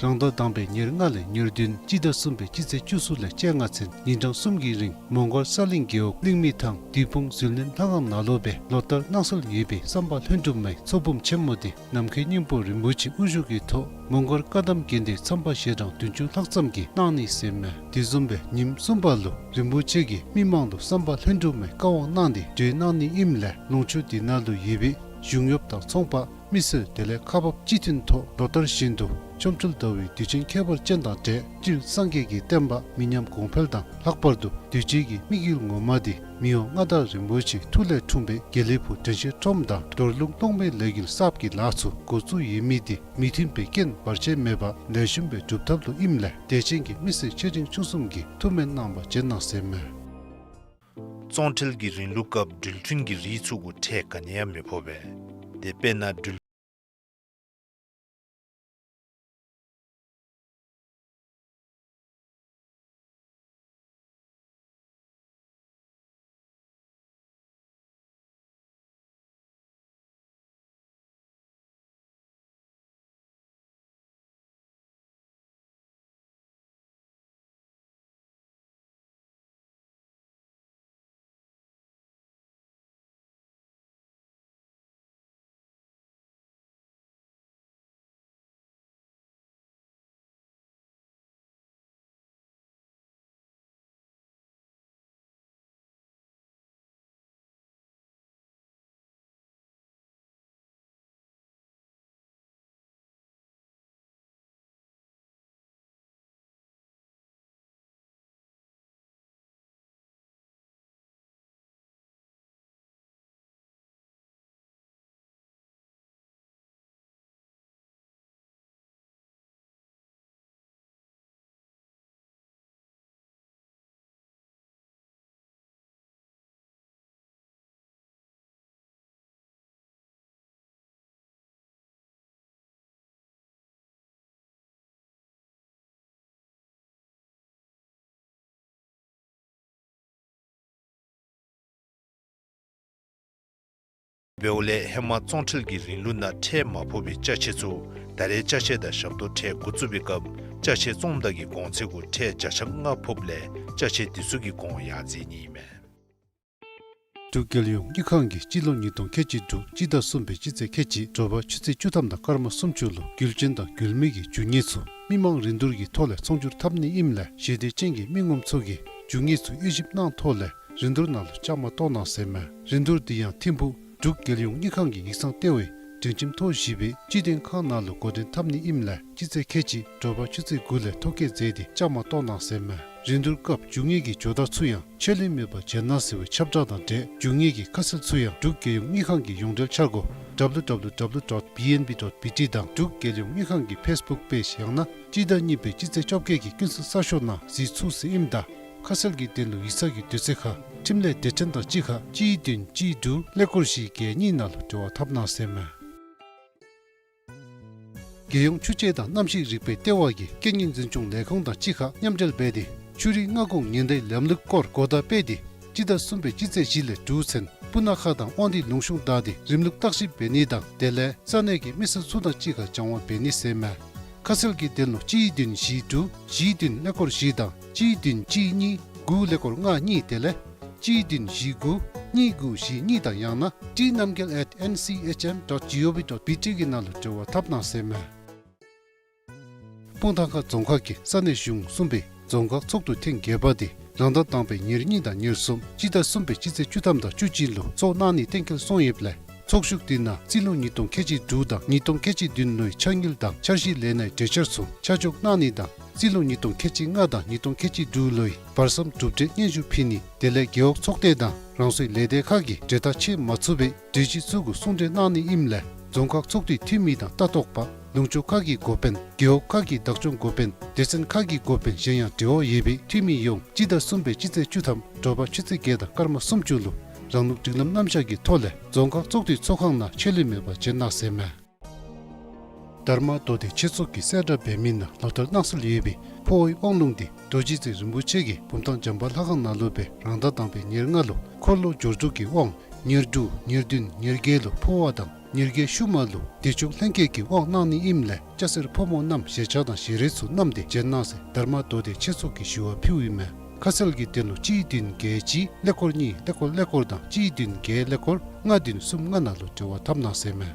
རང་ཟླ་དང་པའི་ཉེར་ལྔ་ལས་ཉེར་བདུན་སྤྱི་ཟླ་གསུམ་པའི་སྤྱི་ཚེས་བཅུ་གསུམ་ལས་བཅོ་ལྔ་ཚུན་ཉིན་གྲངས་གསུམ་གྱི་རིང་མོང་སྒར་ས་གླིང་རྒེད་འོག་གླིང་མི་ཐང་བདུད་དཔུང་ཟིལ་གནོན་ལྷ་ཁང་ནང་ལུ་སྦེ་ལོ་ལྟར་གནང་སྲོལ་ཡོད་པའི་བསམ་པ་ལྷུན་གྲུབ་མའི་ཚོགས་འབུམ་ཆེན་མོ་འདི་ནམ་མཁའི་སྙིང་པོ་རིན་པོ་ཆེ་དབུ་བཞུགས་ཀྱི་ཐོག་མོང་སྒར་བཀའ་གདམས་དགོན་སྡེའི་མཚམས་པ་ཞལ་གྲངས་བདུན་ཅུ་ལྷག་ཙམ་གྱིས་གནང་ནི་ཟེར་མས། དེ་བཟུམ་སྦེ་ཉིནམ་གསུམ་པ་ལུ་རིན་པོ་ཆེ་གིས་མི་མང་ལུ་བསམ་པ་ལྷུན་གྲུབ་མའི་བཀའ་དབང་གནང་སྟེ་གྲོལ་གནང་ནི་ཨིནམ་ལས་ལུང་ཕྱོགས་འདི་ནང་ལུ་ཡོད་པའི་གཞུང་གཡོགཔ་དང་ཚོང་པ་མི་སེར་དེ་ལས་ཁག་འབགཔ་སྤྱི་མཐུན་ཐོག་ལོ་ལྟར་བཞིན་དུ་ཆོ་འཕྲུལ་ཟླ་བའི་དུས་ཆེན་ཁྱད་པར་ཅན་དང་འབྲེལ་སྤྱིར་སངས་རྒྱས་ཀྱི་བསྟན་པ་མི་ཉམས་གོང་འཕེལ་དང་ལྷག་པར་དུ་གདུལ་བྱའི་གི་དམིགས་ཡུལ་ངོ་མ་དེ་མི་དབང་མངའ་བདག་རིན་པོ་ཆེ་ཐུགས་ལས་འཁྲུངས་པའི་དགེ་ལེགས་ཕུག་དྲན་ཤེས་ཁྲོམ་དང་རྡོར་ལུང་སྟོང་པའི་ལས་འགུལ་གསརཔ་གི་ལཱ་ཚུ་འགོ་བཙུགས་ཡོད་མི་དེ་མི་མཐུན་བད་ཀན་བར་ཆད་མེད་པར་ལེགས་ཤོམ་སྦེ་སྒྲུབ་ཐབས་ལུ་ཨིནམ་ལས་དད་ཅན་གྱི་མི་སེར་ཆེ་འབྲིང་ཆུང་གསུམ་གྱིས་ཐུགས་སྨོན་གནང་བར་བྱོན་གནང་ཟེར་མས། བཙོང་ཁྲལ་གྱི་རིང་ལུགས་སྐབས་འགྲུལ་འཕྲིན་གྱི་རིགས་ཚུ་གུ་ཁྲལ་ག་ནི་ཡང་མི་ཕོག་པས། དེ་དཔེར་ན་འགྲུལ། འབདཝ་ལས་ཧེ་མ་བཙོང་ཁྲལ་གྱི་རིང་ལུགས་ནང་ཁྲལ་མ་ཕོག་པའི་ཅ་ཆས་ཚུ་ད་རེས་ཅ་ཆས་དང་ཞབས་ཏོག་ཁྲལ་འགོ་བཙུགས་པའི་སྐབས་ཅ་ཆས་བཙོངམ་ད་གི་གོང་ཚད་གུ་ཁྲལ་བརྒྱ་ཆ་ལྔ་ཕོགཔ་ལས་ཅ་ཆས་དེ་ཚུ་གི་གོང་ཡར་འཛེགས་ནི་ཨིན་མས། འབྲུག་རྒྱལ་ཡོངས་དངུལ་ཁང་གིས་སྤྱི་ལོ་ཉིས་སྟོང་ཁལ་གཅིག་དྲུག་སྤྱི་ཟླ་གསུམ་པའི་སྤྱི་ཚེས་ཁལ་གཅིག་དྲོ་པ་ཆུ་ཚོད་བཅུ་ཐམ་དང་སྐར་མ་སུམ་ཅུ་ལུ་རྒྱུ་ཅན་དང་རྒྱུ་མེད་ཀྱི་རྒྱུ་དངོས་ཚུ་མི་མང་རིན་བསྡུར་གྱི་ཐོག་ལས་ཚོང་སྒྱུར་འཐབ་ནི་ཨིནམ་ལས་ཞི་བདེ་ཅན་གྱི་མི་ངོམ་ཚུ་གིས་རྒྱུ་དངོས་ཚུ་དབྱེ་ཞིབ་གནང་ཐོག་ལས་རིན་བསྡུར་ནང་ལུ་བཅའ་མར་གཏོགས་གནང་ཟེར་མས། རིན་བསྡུར་འདི་ཡང་ཐིམ་ཕུག་འབྲུག་རྒྱལ་ཡོངས་དངུལ་ཁང་གི་ཡིག་ཚང་ལྟེ་བའི་སྒྲིང་ཁྱིམ་ཐོག་བཞི་པའི་སྤྱི་དོན་ཁང་ནང་ལུ་འགོ་འདྲེན་འཐབ་ནི་ཨིནམ་ལས་སྤྱི་ཚེས་ཁལ་གཅིག་དྲོ་པ་ཆུ་ཚོད་དགུ་ལས་ཐོ་བཀོད་མཛད་དེ་བཅའ་མར་གཏོགས་གནང་ཟེར་མས། རིན་བསྡུར་སྐབས་རྒྱུ་དངོས་ཀྱི་ཇོ་བདག་ཚུ་ཡང་ཆད་ལུས་མེད་པར་མཇལ་གནང་ཟེར་བའི་ཁྱབ་བསྒྲགས་དང་འབྲེལ་རྒྱུ་དངོས་ཀྱི་ཁ་གསལ་ཚུ་ཡང་འབྲུག་རྒྱལ་ཡོངས་དངུལ་ཁང་གི་ཡོངས་འབྲེལ་འཆར་སྒོ་W W W dot B N B dot B T དང་འབྲུག་རྒྱལ་ཡོངས་དངུལ་ཁང་གི་ཕེས་བུཀ་པེཇ་ཡང་ན་སྤྱི་ཟླ་གཉིས་པའི་སྤྱི་ཚེས་བཅོ་བརྒྱད་ཀྱི་ཀུན་གསལ་གསར་ཤོག་ནང་གཟིགས་ཚུགས་ཟེར་ཨིནམ་ད་ཁ་གསལ་གྱི་དོན་ལུ་ཡིག་ཚང་གི་དུས་ཚོད་ཁར་འཕྲིན་ལས་སྡེ་ཚན་དང་གཅིག་ཁར་གཅིག་བདུན་གཅིག་དྲུག་ཀླད་ཀོར་བཞི་བརྒྱད་གཉིས་ནང་ལུ་འབྲེལ་བ་འཐབ་གནང་ཟེར་མས། རྒྱལ་ཡོངས་ཆུ་དཔྱད་དང་གནམ་གཤིས་རིག་པའི་ལྟེ་བ་གིས་རྐྱེན་ངན་འཛིན་སྐྱོང་ལས་ཁུངས་དང་གཅིག་ཁར་མཉམ་འབྲེལ་འབད་དེ་ཆུ་རུད་མངའ་ཁོངས་ཉེན་བརྡའི་ལམ་ལུགས་སྐོར་གོ་བརྡ་སྤེལ་ཏེ་སྤྱི་ཟླ་གསུམ་པའི་སྤྱི་ཚེས་བཞི་ལས་དྲུག་ཚུན་སྤུ་ན་ཁ་དང་དབང་འདུས་ལུང་གཤོང་བདའ་སྟེ་རིམ་ལུགས་བརྟག་ཞིབ་འབད་ནི་དང་དེ་ལས་ས་གནས་ཀྱི་མི་སེར་ཚུ་དང་གཅིག་ཁར་སྦྱང་བ་འབད་ནི་ཟེར་མས། ཁ་གསལ་གྱི་དོན་ལུ་གཅིག་བདུན་བཞི་དྲུག་གཅིག་བདུན་ཀླད་ཀོར་བཞི་དང་གཅིག་བདུན་གཅིག་གཉིས་ དགུ་ཀླད་ཀོར་ལྔ་གཉིས། དེ་ལས་གཅིག་བདུན་བཞི་དགུ་གཉིས་དགུ་བཞི་གཉིས་དང་ཡང་ན་ཏི་རྣམ་རྒྱལ་at N C H M dot G O V dot B T གི་ནང་ལུ་འབྲེལ་བ་འཐབ་གནང་ཟེར་མས། སྤུངས་ཐང་ཁ་རྫོང་ཁག་གི་ས་གནས་གཞུང་གསུམ་པའི་རྫོང་ཁག་ཚོགས་འདུ་ཐེངས་བརྒྱད་པ་དེ་རང་ཟླ་དང་པའི་ཉེར་གཉིས་དང་ཉེར་གསུམ་སྤྱི་ཟླ་གསུམ་པའི་སྤྱི་ཚེས་བཅུ་ཐམ་དང་བཅུ་གཅིག་ལུ་ཚོགས་གནང་ནི་གཏན་འཁེལ་སོང་ཡོདཔ་ལས་ཚོགས་བཞུགས་དེ་ནང་རྩིས་ལོ་ཉིས་སྟོང་ཁལ་གཅིག་དྲུག་དང་ཉིས་སྟོང་ཁལ་གཅིག་བདུན་ལོའི་ཆ་དངུལ་དང་འཆར་གཞི་ལས་སྣའི་གྲོས་འཆར་ཚུ་ཆ་འཇོག་གནང་ནི་དང་རྩིས་ལོ་ཉིས་སྟོང་ཁལ་གཅིག་ལྔ་དང་ཉིས་སྟོང་ཁལ་གཅིག་དྲུག་ལོའི་བར་མཚམས་གྲུབ་འབྲས་སྙན་ཞུ་ཕུལ་ནི། དེ་ལས་རྒེད་འོག་ཚོགས་སྡེ་དང་རང་སོའི་ལས་སྡེ་ཁག་གིས་གྲོས་ཐག་བཅད་མ་ཚུགས་པའི་གྲོས་གཞི་ཚུ་གུ་གསུང་གྲོས་གནང་ནི་ཨིནམ་ལས་རྫོང་ཁག་ཚོགས་འདུའི་འཐུས་མི་དང་ལྟ་རྟོག་པ་ལུང་ཕྱོགས་ཁག་གི་འགོ་དཔོན་རྒེད་འོག་ཁག་གི་བདག་སྐྱོང་འགོ་དཔོན་སྡེ་ཚན་ཁག་གི་འགོ་དཔོན་གཞན་ཡང་འབྲེལ་བ་ཡོད་པའི་འཐུས་མི་ཡོངས་སྤྱི་ཟླ་གསུམ་པའི་སྤྱི་ཚེས་བཅུ་ཐམ་དྲོ་པ་ཆུ་ཚོད་བརྒྱད་དང་སྐར་མ་སུམ་ཅུ་ལུ་རང་ལུགས་སྒྲིག་ལམ་རྣམ་གཞག་གི་ཐོག་ལས་རྫོང་ཁག་ཚོགས་འདུའི་ཚོགས་ཁང་ནང་ཆད་ལུས་མེད་པར་བྱོན་གནང་ཟེར་མས། དྷརྨ་མདོ་སྡེ་ཆོས་ཚོགས་ཀྱི་གསལ་བསྒྲགས་འབད་མི་ནང་ལོ་ལྟར་གནང་སྲོལ་ཡོད་པའི་ཕོ་བོའི་དབང་ལུང་དེ་རྡོ་རྗེ་རྩེ་རིན་པོ་ཆེ་གིས་བུམ་ཐང་བྱམས་པ་ལྷ་ཁང་ནང་ལུ་སྦེ་རང་ཟླ་དང་པའི་ཉེར་ལྔ་ལུ་འཁོར་ལོ་སྦྱོར་དྲུག་གི་དབང་ཉེར་དྲུག་ཉེར་བདུན་ཉེར་བརྒྱད་ལུ་ཕོ་བ་དང་ཉེར་བརྒྱད་ཤུལ་མ་ལུ་བདེ་མཆོག་ལྷན་སྐྱེས་ཀྱི་དབང་གནང་ནི་ཨིནམ་ལས་སྐྱ་སེར་ཕོ་མོ་རྣམས་ཞལ་ཆས་དང་ཞལ་རས་ཚུ་བསྣམས་ཏེ་བྱོན་གནང་ཟེར་དྷརྨ་མདོ་སྡེ་ཆོས་ཚོགས་ཀྱིས་ཞུ་བ་ཕུལཝ་ཨིན་མས། ཁ་གསལ་གྱི་དོན་ལུ་གཅིག་བདུན་བརྒྱད་གཅིག་ཀླད་ཀོར་གཉིས་ཀླད་ཀོར་ཀླད་ཀོར་དང་གཅིག་བདུན་བརྒྱད་ཀླད་ཀོར་ལྔ་བདུན་གསུམ་ལྔ་ནང་ལུ་འབྲེལ་བ་འཐབ་གནང་ཟེར་མས།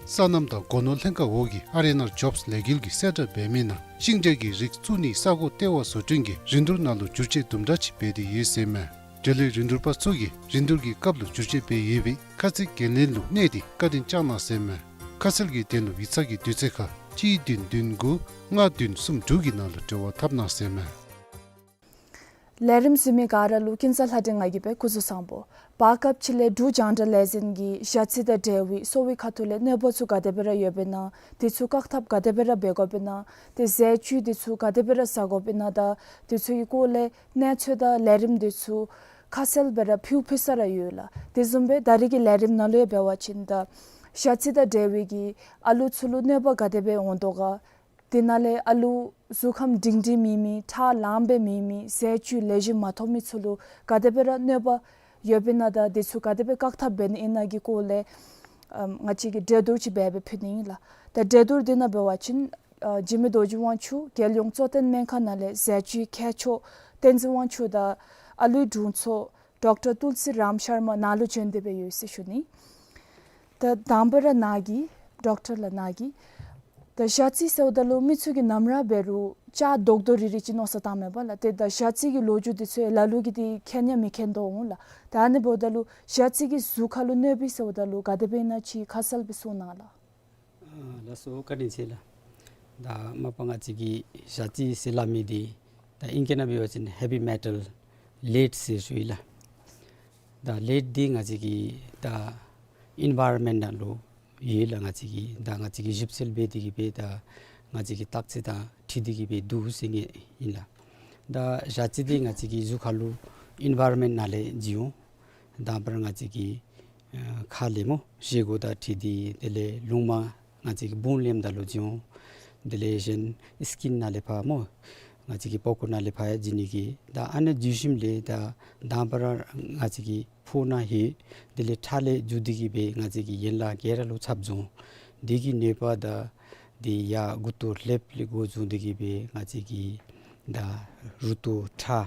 སོ་ནམ་དང་སྒོ་ནོར་ལྷན་ཁག་འོག་གི་ཨར་ཨེན་ཨར་ཇོབས་ལས་འགུལ་གྱི་གསལ་བསྒྲགས་འབད་མི་ནང་ཤིང་འབྲས་ཀྱི་རིགས་བཙུགས་ནིའི་ས་གོ་ལྟེ་བ་བཟོ་སྐྲུན་གྱི་རིན་བསྡུར་ནང་ལུ་བསྒྱུར་བཅོས་དུམ་གྲ་ཅིག་འབད་དེ་ཡོད་ཟེར་མས། འབྲེལ་ཡོད་རིན་བསྡུར་པ་ཚུ་གིས་རིན་བསྡུར་གྱི་སྐབས་ལུ་བསྒྱུར་བཅོས་འབད་ཡོད་པའི་ཁ་ཚིག་འགན་ལེན་ལུ་གནས་ཏེ་བཀའ་དྲིན་བསྐྱང་གནང་ཟེར་མས། ཁ་གསལ་གྱི་དོན་ལུ་ཡིག་ཚང་གི་དུས་ཚོད་ཁར་གཅིག་བདུན་བདུན་དགུ་ལྔ་བདུན་གསུམ་དྲུག་གི་ནང་ལུ་འབྲེལ་བ་འཐབ་གནང་ཟེར་མས། ལས་རིམ་གཟིགས་མི་ག་ར་ལུ་ཀུན་བཟང་ལྷ་སྒྲོན་ང་གིས་སྦེ་སྐུ་གཟུགས་བཟང་པོ། བར་སྐབས་ཅིག་ལས་འབྲུག་རྒྱང་བསྒྲགས་ལས་འཛིན་གྱིས་ཞ་རྩི་དང་འབྲེལ་བའི་གསོ་བའི་ཁ་ཐུག་ལས་གནོད་པ་ཚུ་ག་དེ་སྦེ་ར་ཡོདཔ་ཨིན་ན། དེ་ཚུ་བཀག་ཐབས་ག་དེ་སྦེ་ར་འབད་དགོཔ་ཨིན་ན། དེ་ཟས་བཅུད་དེ་ཚུ་ག་དེ་སྦེ་ར་ཟ་དགོཔ་ཨིན་ན་དང་དེ་ཚུ་གི་སྐོར་ལས་གནས་ཚུལ་དང་ལས་རིམ་དེ་ཚུ་ཁ་གསལ་སྦེ་ར་ཕུལ་ཕུལ་ས་ར་ཡོད་ལགས། དེ་བཟུམ་སྦེ་ད་རེས་ཀྱི་ལས་རིམ་ནང་ལུ་ཡང་འབད་བ་ཅིན་ད་ཞ་རྩི་དང་འབྲེལ་བའི་གི་ཨ་ལུ་ཚུ་ལུ་གནོད་པ་ག་དེ་སྦེ་འོང་དོ་ག། དེ་ནང་ལས་ཨ་ལུ་གཟུགས་ཁམས་སྒྲིང་སྒྲིང་མེད་མི་ཁྲག་ལངམ་སྦེ་མེད་མི་ཟས་བཅུད་ལེགས་ཤོམ་མ་ཐོབ་མི་ཚུ་ལུ་ག་དེ་སྦེ་ར་གནོད་པ་ཡོདཔ་ཨིན་ན་དང་དེ་ཚུ་ག་དེ་སྦེ་བཀག་ཐབས་འབད་ནི་ཨིན་ན་གི་སྐོར་ལས་ཨམ་ང་བཅས་ཀྱིས་གྲོས་བསྡུར་ཅིག་འབད་སྦེ་ཕུལ་ནི་ཨིན་ལགས། ད་གྲོས་བསྡུར་དེ་ནང་འབད་བ་ཅིན་ཨ་འཇིགས་མེད་རྡོ་རྗེ་དབང་ཕྱུག་རྒྱལ་ཡོངས་གཙོ་བསྟེན་སྨན་ཁང་ནང་ལས་ཟས་བཅུད་མཁས་མཆོག་བསྟན་འཛིན་དབང་ཕྱུག་དང་ཨ་ལུའི་དྲུང་འཚོ་ཌོག་ཊར་ཏུལ་སི་རམ་ཤར་མ་ནཱ་ལུ་བྱོན་ཏེ་སྦེ་ཡོད་ཟེར་ཞུ་ནི། ད་དང་པ་ར་ནཱ་གིས་ཌོག་ཊར་ལགས་ནཱ་གིས་ད་ཞ་རྩི་ཟེརཝ་ད་ལུ་མི་ཚུ་གིས་ནམ་ར་འབད་རུང་ལྕགས་རྡོག་རྡོག་རིལ་རི་ཅིག་མནོ་བསམ་བཏངམ་མས་པ་ལགས། ཏེ་ད་ཞ་རྩི་གི་ལོ་རྒྱུས་དེ་ཚུ་ལ་ལུ་གིས་ཏེ་མཁྱེན་ཡང་མི་མཁྱེན་དོ་འོང་ལགས། ད་ཨ་ནི་འབདཝ་ད་ལུ་ཞ་རྩི་གིས་གཟུགས་ཁར་ལུ་གནོད་པས་ཟེརཝ་ད་ལུ་ག་དེ་སྦེ་ཨིན་ན་ཅིག་ཁ་གསལ་སྦེ་གསུང་གནང་ལགས། ཨ་ལགས་སོ། བཀའ་དྲིན་ཆེ་ལགས། ད་མ་པ་ང་བཅས་ཀྱི་ཞ་རྩི་ཟེར་སླབ་མི་འདི་ད་ཨིང་སྐད་ནང་འབད་བ་ཅིན་ཧེ་བི་མེ་ཊལ་ལེཌ་ཟེར་ཞུ་ཡི་ལགས། ད་ལེཌ་འདི་ང་བཅས་ཀྱི་ད་ཨིན་ཝའི་རོན་མེནཊ་ནང་ལུ་ཡོད་ལགས། ང་བཅས་ཀྱི་ད་ང་བཅས་ཀྱིས་ཞིབ་འཚོལ་འབད་དེ་གི་སྦེ་ད་ང་བཅས་ཀྱི་བརྟག་དཔྱད་དང་འཁྲིལ་ཏེ་གི་སྦེ་འདུག་ཟེར་ངེས་ཨིན་ལགས། ད་ཞ་རྩི་འདི་ང་བཅས་ཀྱི་གཟུགས་ཁར་ལུ་ཨིན་ཝའི་རོན་མེནཊ་ནང་ལས་བྱུང་འོང་། དང་པ་ར་ང་བཅས་ཀྱི་ཨ་ཁ་ལས་སྨོ་བཞེས་སྒོ་དང་འཁྲིལ་ཏེ་དེ་ལས་རླུང་མ་ང་བཅས་ཀྱི་བུང་ལེནམ་ད་ལུ་བྱུང་འོང་། དེ་ལས་གཞན་སི་ཀིན་ནང་ལས་ཕར་སྨོ་ང་བཅས་ཀྱི་པགས་ཀོ་ནང་ལས་ཕར་ཡང་བྱུང་ནི་གི། ད་ཨ་ནི་བྱུང་ཞིནམ་ལས་ད་དང་པ་ར་ང་བཅས་ཀྱི་ཕོཝ་ནང་ལྷོད། དེ་ལས་ཁྲག་ལས་འགྱོ་སྟེ་གི་སྦེ་ང་བཅས་ཀྱི་ཡན་ལག་ག་ར་ལུ་ཁྱབ་འགྱོ་འོང་། དེ་གི་ནད་པ་དང་དེ་ཡར་མགུ་ཏོ་ལྷེབ་ལས་འགོ་བཟུང་སྟེ་གི་སྦེ་ང་བཅས་ཀྱི་ད་རུ་ཏོ་ཁྲག་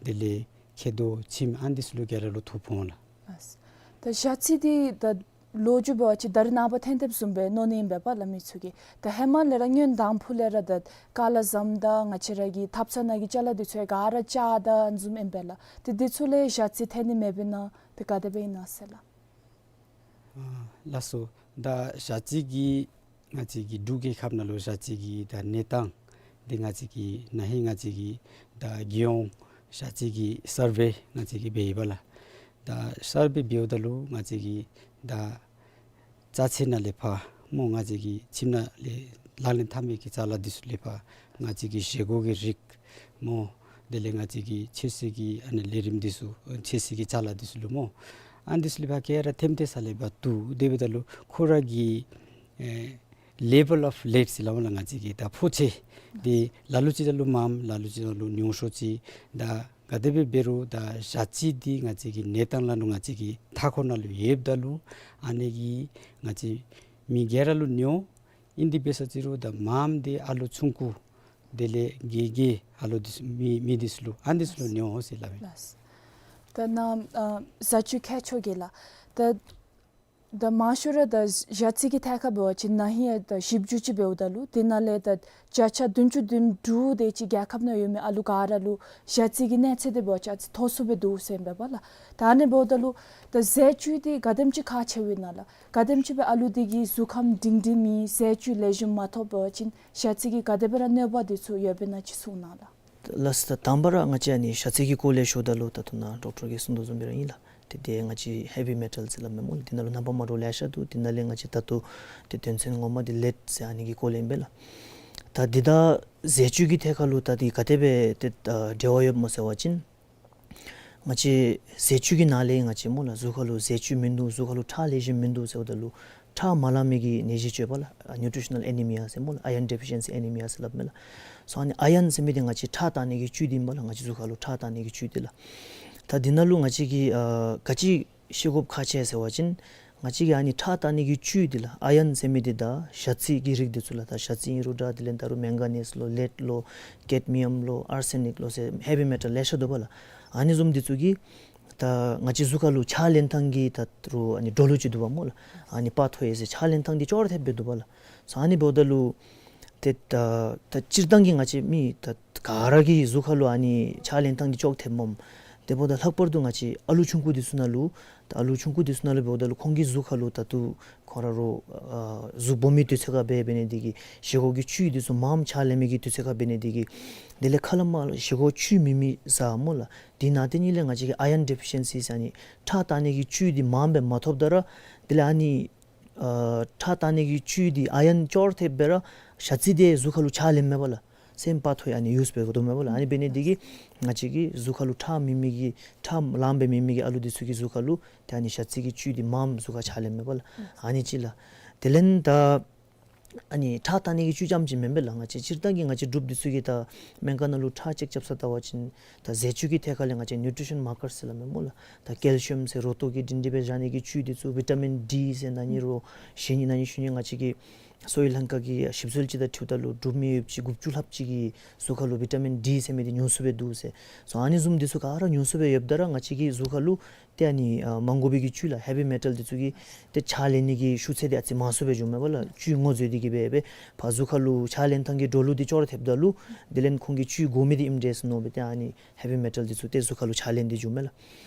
དེ་ལས་མཁལ་རྡོག་མཆིནམ་ཨ་ནི་ཚུ་ལུ་ག་ར་ལུ་ཐོབ་འོང་ལགས། ལགས། ད་ཞ་རྩི་འདི་ད་ལོ་རྒྱུས་འབད་བ་ཅིན་ད་རེས་ནངས་པ་ཐོན་ཐོནམ་བཟུམ་སྦེ་མནོ་ནི་ཨིན་པས་པ་ལགས་མི་ཚུ་གིས། ད་ཧེ་མ་ལས་ར་སྔོན་དང་ཕུ་ལས་ར་ད་ཀ་ལ་ཟམ་དང་ང་བཅས་ར་གི་ཐབ་ཚང་ནང་གི་ཅ་ལ་འདི་ཚུ་ག་ར་ལྕགས་དང་བཟུམ་ཨིན་པས་ལགས། ཏེ་འདི་ཚུ་ལས་ཞ་རྩི་ཐོན་ནི་མེདཔ་ཨིན་ན་ཏེ་ག་དེ་སྦེ་ཨིན་ན་ཟེར་ལགས། ཨ་ལགས་སོ། ད་ཞ་རྩི་གི་ང་བཅས་ཀྱི་འབྲུག་རྒྱལ་ཁབ་ནང་ལུ་ཞ་རྩི་གི་ད་གནས་སྟངས་འདི་ང་བཅས་ཀྱིས་ན་ཧིང་ང་བཅས་ཀྱིས་ད་རྒྱལ་ཡོངས་ཞ་རྩི་གི་སར་ཝེ་ང་བཅས་ཀྱིས་འབད་ཡི་པ་ལགས། ད་སར་ཝེ་འབདཝ་ད་ལུ་ང་བཅས་ཀྱི་ད་རྩ་ཚད་ནང་ལས་ཕར་སྨོ་ང་བཅས་ཀྱི་ཁྱིམ་ནང་ལས་ལག་ལེན་འཐབ་མི་གི་ཅ་ལ་འདི་ཚུ་ལས་ཕར་ང་བཅས་ཀྱི་བཞེས་སྒོ་གི་རིགས་སྨོ། དེ་ལས་ང་བཅས་ཀྱི་ཆོས་སྲིད་ཀྱི་ཨ་ནི་ལས་རིམ་འདི་ཚུ་ཆོས་སྲིད་ཀྱི་ཅ་ལ་འདི་ཚུ་ལུ་སྨོ། ཨ་ནི་འདི་ཚུ་ལས་ཕར་ག་ར་ཐེམ་ཐེ་ས་ལས་ཕར་བཏུབ། དེ་འབདཝ་ད་ལུ་ཁོ་ར་གི་ཨེ་ལེ་བཱལ་ཨོཕ་ལེཌ་ཟེར་སླབ་མས་ལགས། ང་བཅས་ཀྱི་ད་ཕོ་ཆེ་འདི་ལ་ལུ་ཅིག་ད་ལུ་མངམ་ལ་ལུ་ཅིག་ད་ལུ་ཉུང་ཤོས་ཅིག། ད་ག་དེ་སྦེ་འབད་རུང་ད་ཞ་རྩི་འདི་ང་བཅས་ཀྱི་གནས་སྟངས་ལ་ནུ་ང་བཅས་ཀྱི་མཐའ་འཁོར་ནང་ལུ་ཡོདཔ་ད་ལུ་ཨ་ནི་གིས་ང་བཅས་མི་ག་ར་ལུ་ཉོ། ཨིན་དེ་འབད་ས་ཅིག་རུང་ད་མངམ་འདི་ཨ་ལུ་ཆུང་ཀུ་ དེ་ལས་དགེ་རྒན་ཨ་ལོ་འདི་ཚུ་མི་མི་འདི་ཚུ་ལུ་ཨ་འདི་ཚུ་ལུ་ཉོ་ཟེར་སླབ་ཨིན། ལགས། ད་ནཱ་ཨ་བཟའ་བཅུད་མཁས་མཆོག་གིས་ལགས། ད་ད་མང་ཤོས་ར་ད་ཞ་རྩི་གི་ཐད་ཁར་འབད་བ་ཅིན་ན་ཧིང་ཡང་ད་ཞིབ་འཇུག་ཅིག་འབདཝ་ད་ལུ་དེ་ནང་ལས་ད་བརྒྱ་ཆ་བདུན་ཅུ་དོན་དྲུག་དེ་ཅིག་རྒྱལ་ཁབ་ནང་ཡོད་མི་ཨ་ལུ་ག་ར་ལུ་ཞ་རྩི་གི་གནས་ཚད་དེ་འབད་བ་ཅིན་ཨ་ཙི་མཐོ་སུ་སྦེ་འདུག་ཟེར་ཨིན་པས་ལགས། ད་ཨ་ནི་འབདཝ་ད་ལུ་ད་ཟས་བཅུད་འདི་ག་དེམ་ཅིག་ཁག་ཆེཝ་ཨིན་ན་ལགས། ག་དེམ་ཅིག་སྦེ་ཨ་ལུ་འདི་གི་གཟུགས་ཁམས་སྒྲིང་སྒྲིང་མེད་ཟས་བཅུད་ལེགས་ཤོམ་མ་ཐོབ་པ་ཅིན་ཞ་རྩི་གིས་ག་དེ་སྦེ་ར་གནོད་པ་འདི་ཚུ་ཡོདཔ་ཨིན་ན་ཅིག་གསུང་གནང་ལགས། ལགས་སོ། ད་དང་པ་ར་ང་བཅས་ཨ་ནི་ཞ་རྩི་གི་སྐོར་ལས་ཞུཝ་ད་ལུ་ད་ལྟོ་ནཱ་ཌོག་ཊར་གྱིས་གསུངས་དོ་བཟུམ་སྦེ་ར་ཨིན་ལགས། ཏེ་དེ་ང་བཅས་ཧེ་བི་མེ་ཊལ་ཟེར་སླབ་མས་སྨོ་ལགས། དེ་ནང་ལུ་རྣམ་པ་མ་འདྲཝ་ལེ་ཤ་འདུག། དེ་ནང་ལས་ང་བཅས་ད་ལྟོ་ཏེ་དོན་ཚན་ངོ་མ་འདི་ལེཌ་ཟེར་ཨ་ནི་གི་སྐོར་ལས་ཨིན་པས་ལགས། ད་འདི་དང་ཟས་བཅུད་ཀྱི་ཐད་ཁར་ལུ་ད་འདི་ག་དེ་སྦེ་ཏེ་ཨ་འབྲེལ་བ་ཡོདཔ་སྨོ་ཟེར་བ་ཅིན་ང་བཅས་ཟས་བཅུད་ཀྱི་ནང་ལས་ང་བཅས་སྨོ་ལགས་གཟུགས་ཁར་ལུ་ཟས་བཅུད་མིན་འདུག། གཟུགས་ཁར་ལུ་ཁྲག་ལེགས་ཤོམ་མིན་འདུག་ཟེརཝ་ད་ལུ་ཁྲག་མ་ལང་མི་གི་ནད་གཞི་ཅིག་ཡོད་པས་ལགས། ཨ་ནིའུ་ཊི་རི་ཤ་ནཱལ་ཨེ་ནི་མི་ཡ་ཟེར་སྨོ་ལགས། ཨའི་རཱན་ཌི་ཕི་ཤན་སི་ཨེ་ནི་མི་ཡ་ཟེར་སླབ་མས་ལགས། སོ་ཨ་ནི་ཨའི་རཱན་ཟེར་མི་འདི་ང་བཅས་ཁྲག་བཏང་ནི་གི་བཅུད་འདི་ཨིན་པས་ལགས། ང་བཅས་གཟུགས་ཁར་ལུ་ཁྲག་བཏང་ནི་གི་བཅུད་འདི་ལགས། ད་འདི་ནང་ལུ་ང་བཅས་ཀྱིས་ཨ་ག་ཅི་ཤེས་དགོཔ་ཁག་ཆེ་ཟེར་བ་ཅིན་ང་བཅས་ཀྱིས་ཨ་ནི་ཁྲག་བཏང་ནི་གི་བཅུད་འདི་ལགས། ཨའི་རཱན་ཟེར་མི་འདི་དང་ཞ་རྩི་གི་རིགས་འདི་ཚུ་ལགས། ད་ཞ་རྩི་ཨིན་རུང་འདྲ། དེ་ལས་ད་རུང་མེང་ག་ནིས་ལོ་ལེཌ་ལོ་ཀེཌ་མི་ཡམ་ལོ་ཨར་སེ་ནིཀ་ལོ་ཟེར་ཧེ་བི་མེ་ཊལ་ལེ་ཤ་འདུག་པས་ལགས། ཨ་ནི་བཟུམ་འདི་ཚུ་གིས་ད་ང་བཅས་གཟུགས་ཁར་ལུ་ཕྱག་ལེན་ཐངས་ཀྱི་ད་རུང་ཨ་ནི་འགྲོ་ལུགས་ཅིག་འདུག་པས་སྨོ་ལགས། ཨ་ནི་པ་ཐོ་ཡེ་ཟེར་ཕྱག་ལེན་ཐངས་འདི་ཅོག་ར་འཐདཔ་སྦེ་འདུག་པས་ལགས། སོ་ཨ་ནི་འབདཝ་ད་ལུ་ཏེ་ད་ད་སྤྱིར་བཏང་གི་ང་བཅས་མི་ད་ག་ར་གི་གཟུགས་ཁར་ལུ་ཨ་ནི་ཕྱག་ལེན་ཐངས་འདི་ཅོག་འཐདཔ་མས། དེ་འབདཝ་ད་ལྷག་པར་དུ་ང་བཅས་ཨ་ལུ་ཆུང་ཀུ་འདི་ཚུ་ནང་ལུ་ད་ཨ་ལུ་ཆུང་ཀུ་འདི་ཚུ་ནང་ལུ་འབདཝ་ད་ལུ་ཁོང་གི་གཟུགས་ཁར་ལུ་ད་ལྟོ་ཁོང་ར་རོགས་ཨ་གཟུགས་སྦོམ་མི་དུས་ཚོད་ཁར་འབད་འབད་ནི་འདི་གིས་བཞེས་སྒོ་གི་བཅུད་འདི་ཚུ་མངམ་ཕྱག་ལེན་མི་གི་དུས་ཚོད་ཁར་འབད་ནི་འདི་གིས་དེ་ལས་ཁ་ལས་མར་བཞེས་སྒོ་བཅུད་མེད་མི་བཟའ་སྨོ་ལགས། དེ་ནང་དེ་ཉིད་ལས་ང་བཅས་ཀྱིས་ཨའི་རཱན་ཌི་ཕི་ཤན་སི་ཟེར་ཨ་ནི་ཁྲག་བཏང་ནི་གི་བཅུད་འདི་མངམ་སྦེ་མ་ཐོབ་ད་ར་དེ་ལས་ཨ་ནི་ཨ་ཁྲག་བཏང་ནི་གི་བཅུད་འདི་ཨའི་རཱན་ཅོག་ར་འཐདཔ་སྦེ་ར་ཞ་རྩི་འདི་གཟུགས་ཁར་ལུ་ཕྱག་ལེནམ་མས་པ་ལགས། སེམས་པ་ཐོ་ཡ་ཨ་ནི་ཡུས་འབད་དགོ་དོ་མས་པ་ལགས། ཨ་ནི་འབད་ནི་འདི་གིས་ང་བཅས་ཀྱི་གཟུགས་ཁར་ལུ་ཁྲག་མེད་མི་གི་ཁྲག་ལངམ་སྦེ་མེད་མི་གི་ཨ་ལུ་འདི་ཚུ་གི་གཟུགས་ཁར་ལུ་ཏེ་ཨ་ནི་ཞ་རྩི་གི་བཅུད་འདི་མངམ་གཟུགས་ཁར་ཕྱག་ལེནམ་མས་པ་ལགས། ཨ་ནི་ཅིག་ལགས། དེ་ལས་ད་ཨ་ནི་ཁྲག་བཏང་ནི་གི་བཅུད་རྐྱངམ་ཅིག་མེན་པས་ལགས། ང་བཅས་སྤྱིར་བཏང་གི་ང་བཅས་འབྲུགཔ་འདི་ཚུ་གིས་ད་སྨན་ཁང་ནང་ལུ་ཁྲག་ཅེཀ་རྐྱབ་ས་བལྟ་བ་ཅིན་ད་ཟས་བཅུད་ཀྱི་ཐད་ཁར་ལས་ང་བཅས་ནིའུ་ཊི་རི་ཤན་མར་ཀར་ཟེར་སླབ་མས་སྨོ་ལགས། ད་ཀེལ་ཤི་ཡམ་ཟེར་རོ་ཏོག་གི་སྒྲིང་སྒྲི་སྦེ་བཞག་ནི་གི་བཅུད་འདི་ཚུ་བི་ཊ་མིན་ཌི་ཟེར་ན་ནི་རོ་ཞིནམ་ན་ནི་ཤུལ་ནི་ང་བཅས་ཀྱི་སོ་ཡི་ལྷན་ཁག་གི་ཞིབ་འཚོལ་ཅིག་དང་འཁྲིལཝ་ད་ལུ་འབྲུགཔ་མི་ཡོདཔ་ཅིག་དགུ་བཅུ་ལྷགཔ་ཅིག་གི་གཟུགས་ཁར་ལུ་བི་ཊ་མིན་ཌི་ཟེར་མི་འདི་ཉུང་སུ་སྦེ་འདུག་ཟེར། སོ་ཨ་ནི་བཟུམ་འདི་ཚུ་ག་ར་ཉུང་སུ་སྦེ་ཡོདཔ་ད་ར་ང་བཅས་ཀྱི་གཟུགས་ཁར་ལུ་ཏེ་ཨ་ནི་ཨ་མ་དགོ་པའི་གི་བཅུད་ལགས་ཧེ་བི་མེ་ཊལ་འདི་ཚུ་གིས་ཏེ་ཕྱག་ལེན་ནི་གི་ཤུགས་ཚད་འདི་ཨ་ཙི་མང་སུ་སྦེ་འགྱོཝ་མས་པ་ལགས། བཅུད་ངོ་འཛོལ་ཏེ་གི་སྦེ་སྦེ་ཕར་གཟུགས་ཁར་ལུ་ཕྱག་ལེན་ཐངས་ཀྱི་འགྲོ་ལུགས་འདི་ཅོག་ར་འཐདཔ་ད་ལུ་དེ་ལས་ཁོང་གིས་བཅུད་དགོ་མི་འདི་ཨིནམ་འདྲས་ཟེར་མནོ་སྦེ་ཏེ་ཨ་ནི་ཧེ་བི་མེ་ཊལ་འདི་ཚུ་ཏེ་གཟུགས་ཁར་ལུ་ཕྱག་ལེན་ཏེ་འགྱོཝ་མས་ལགས།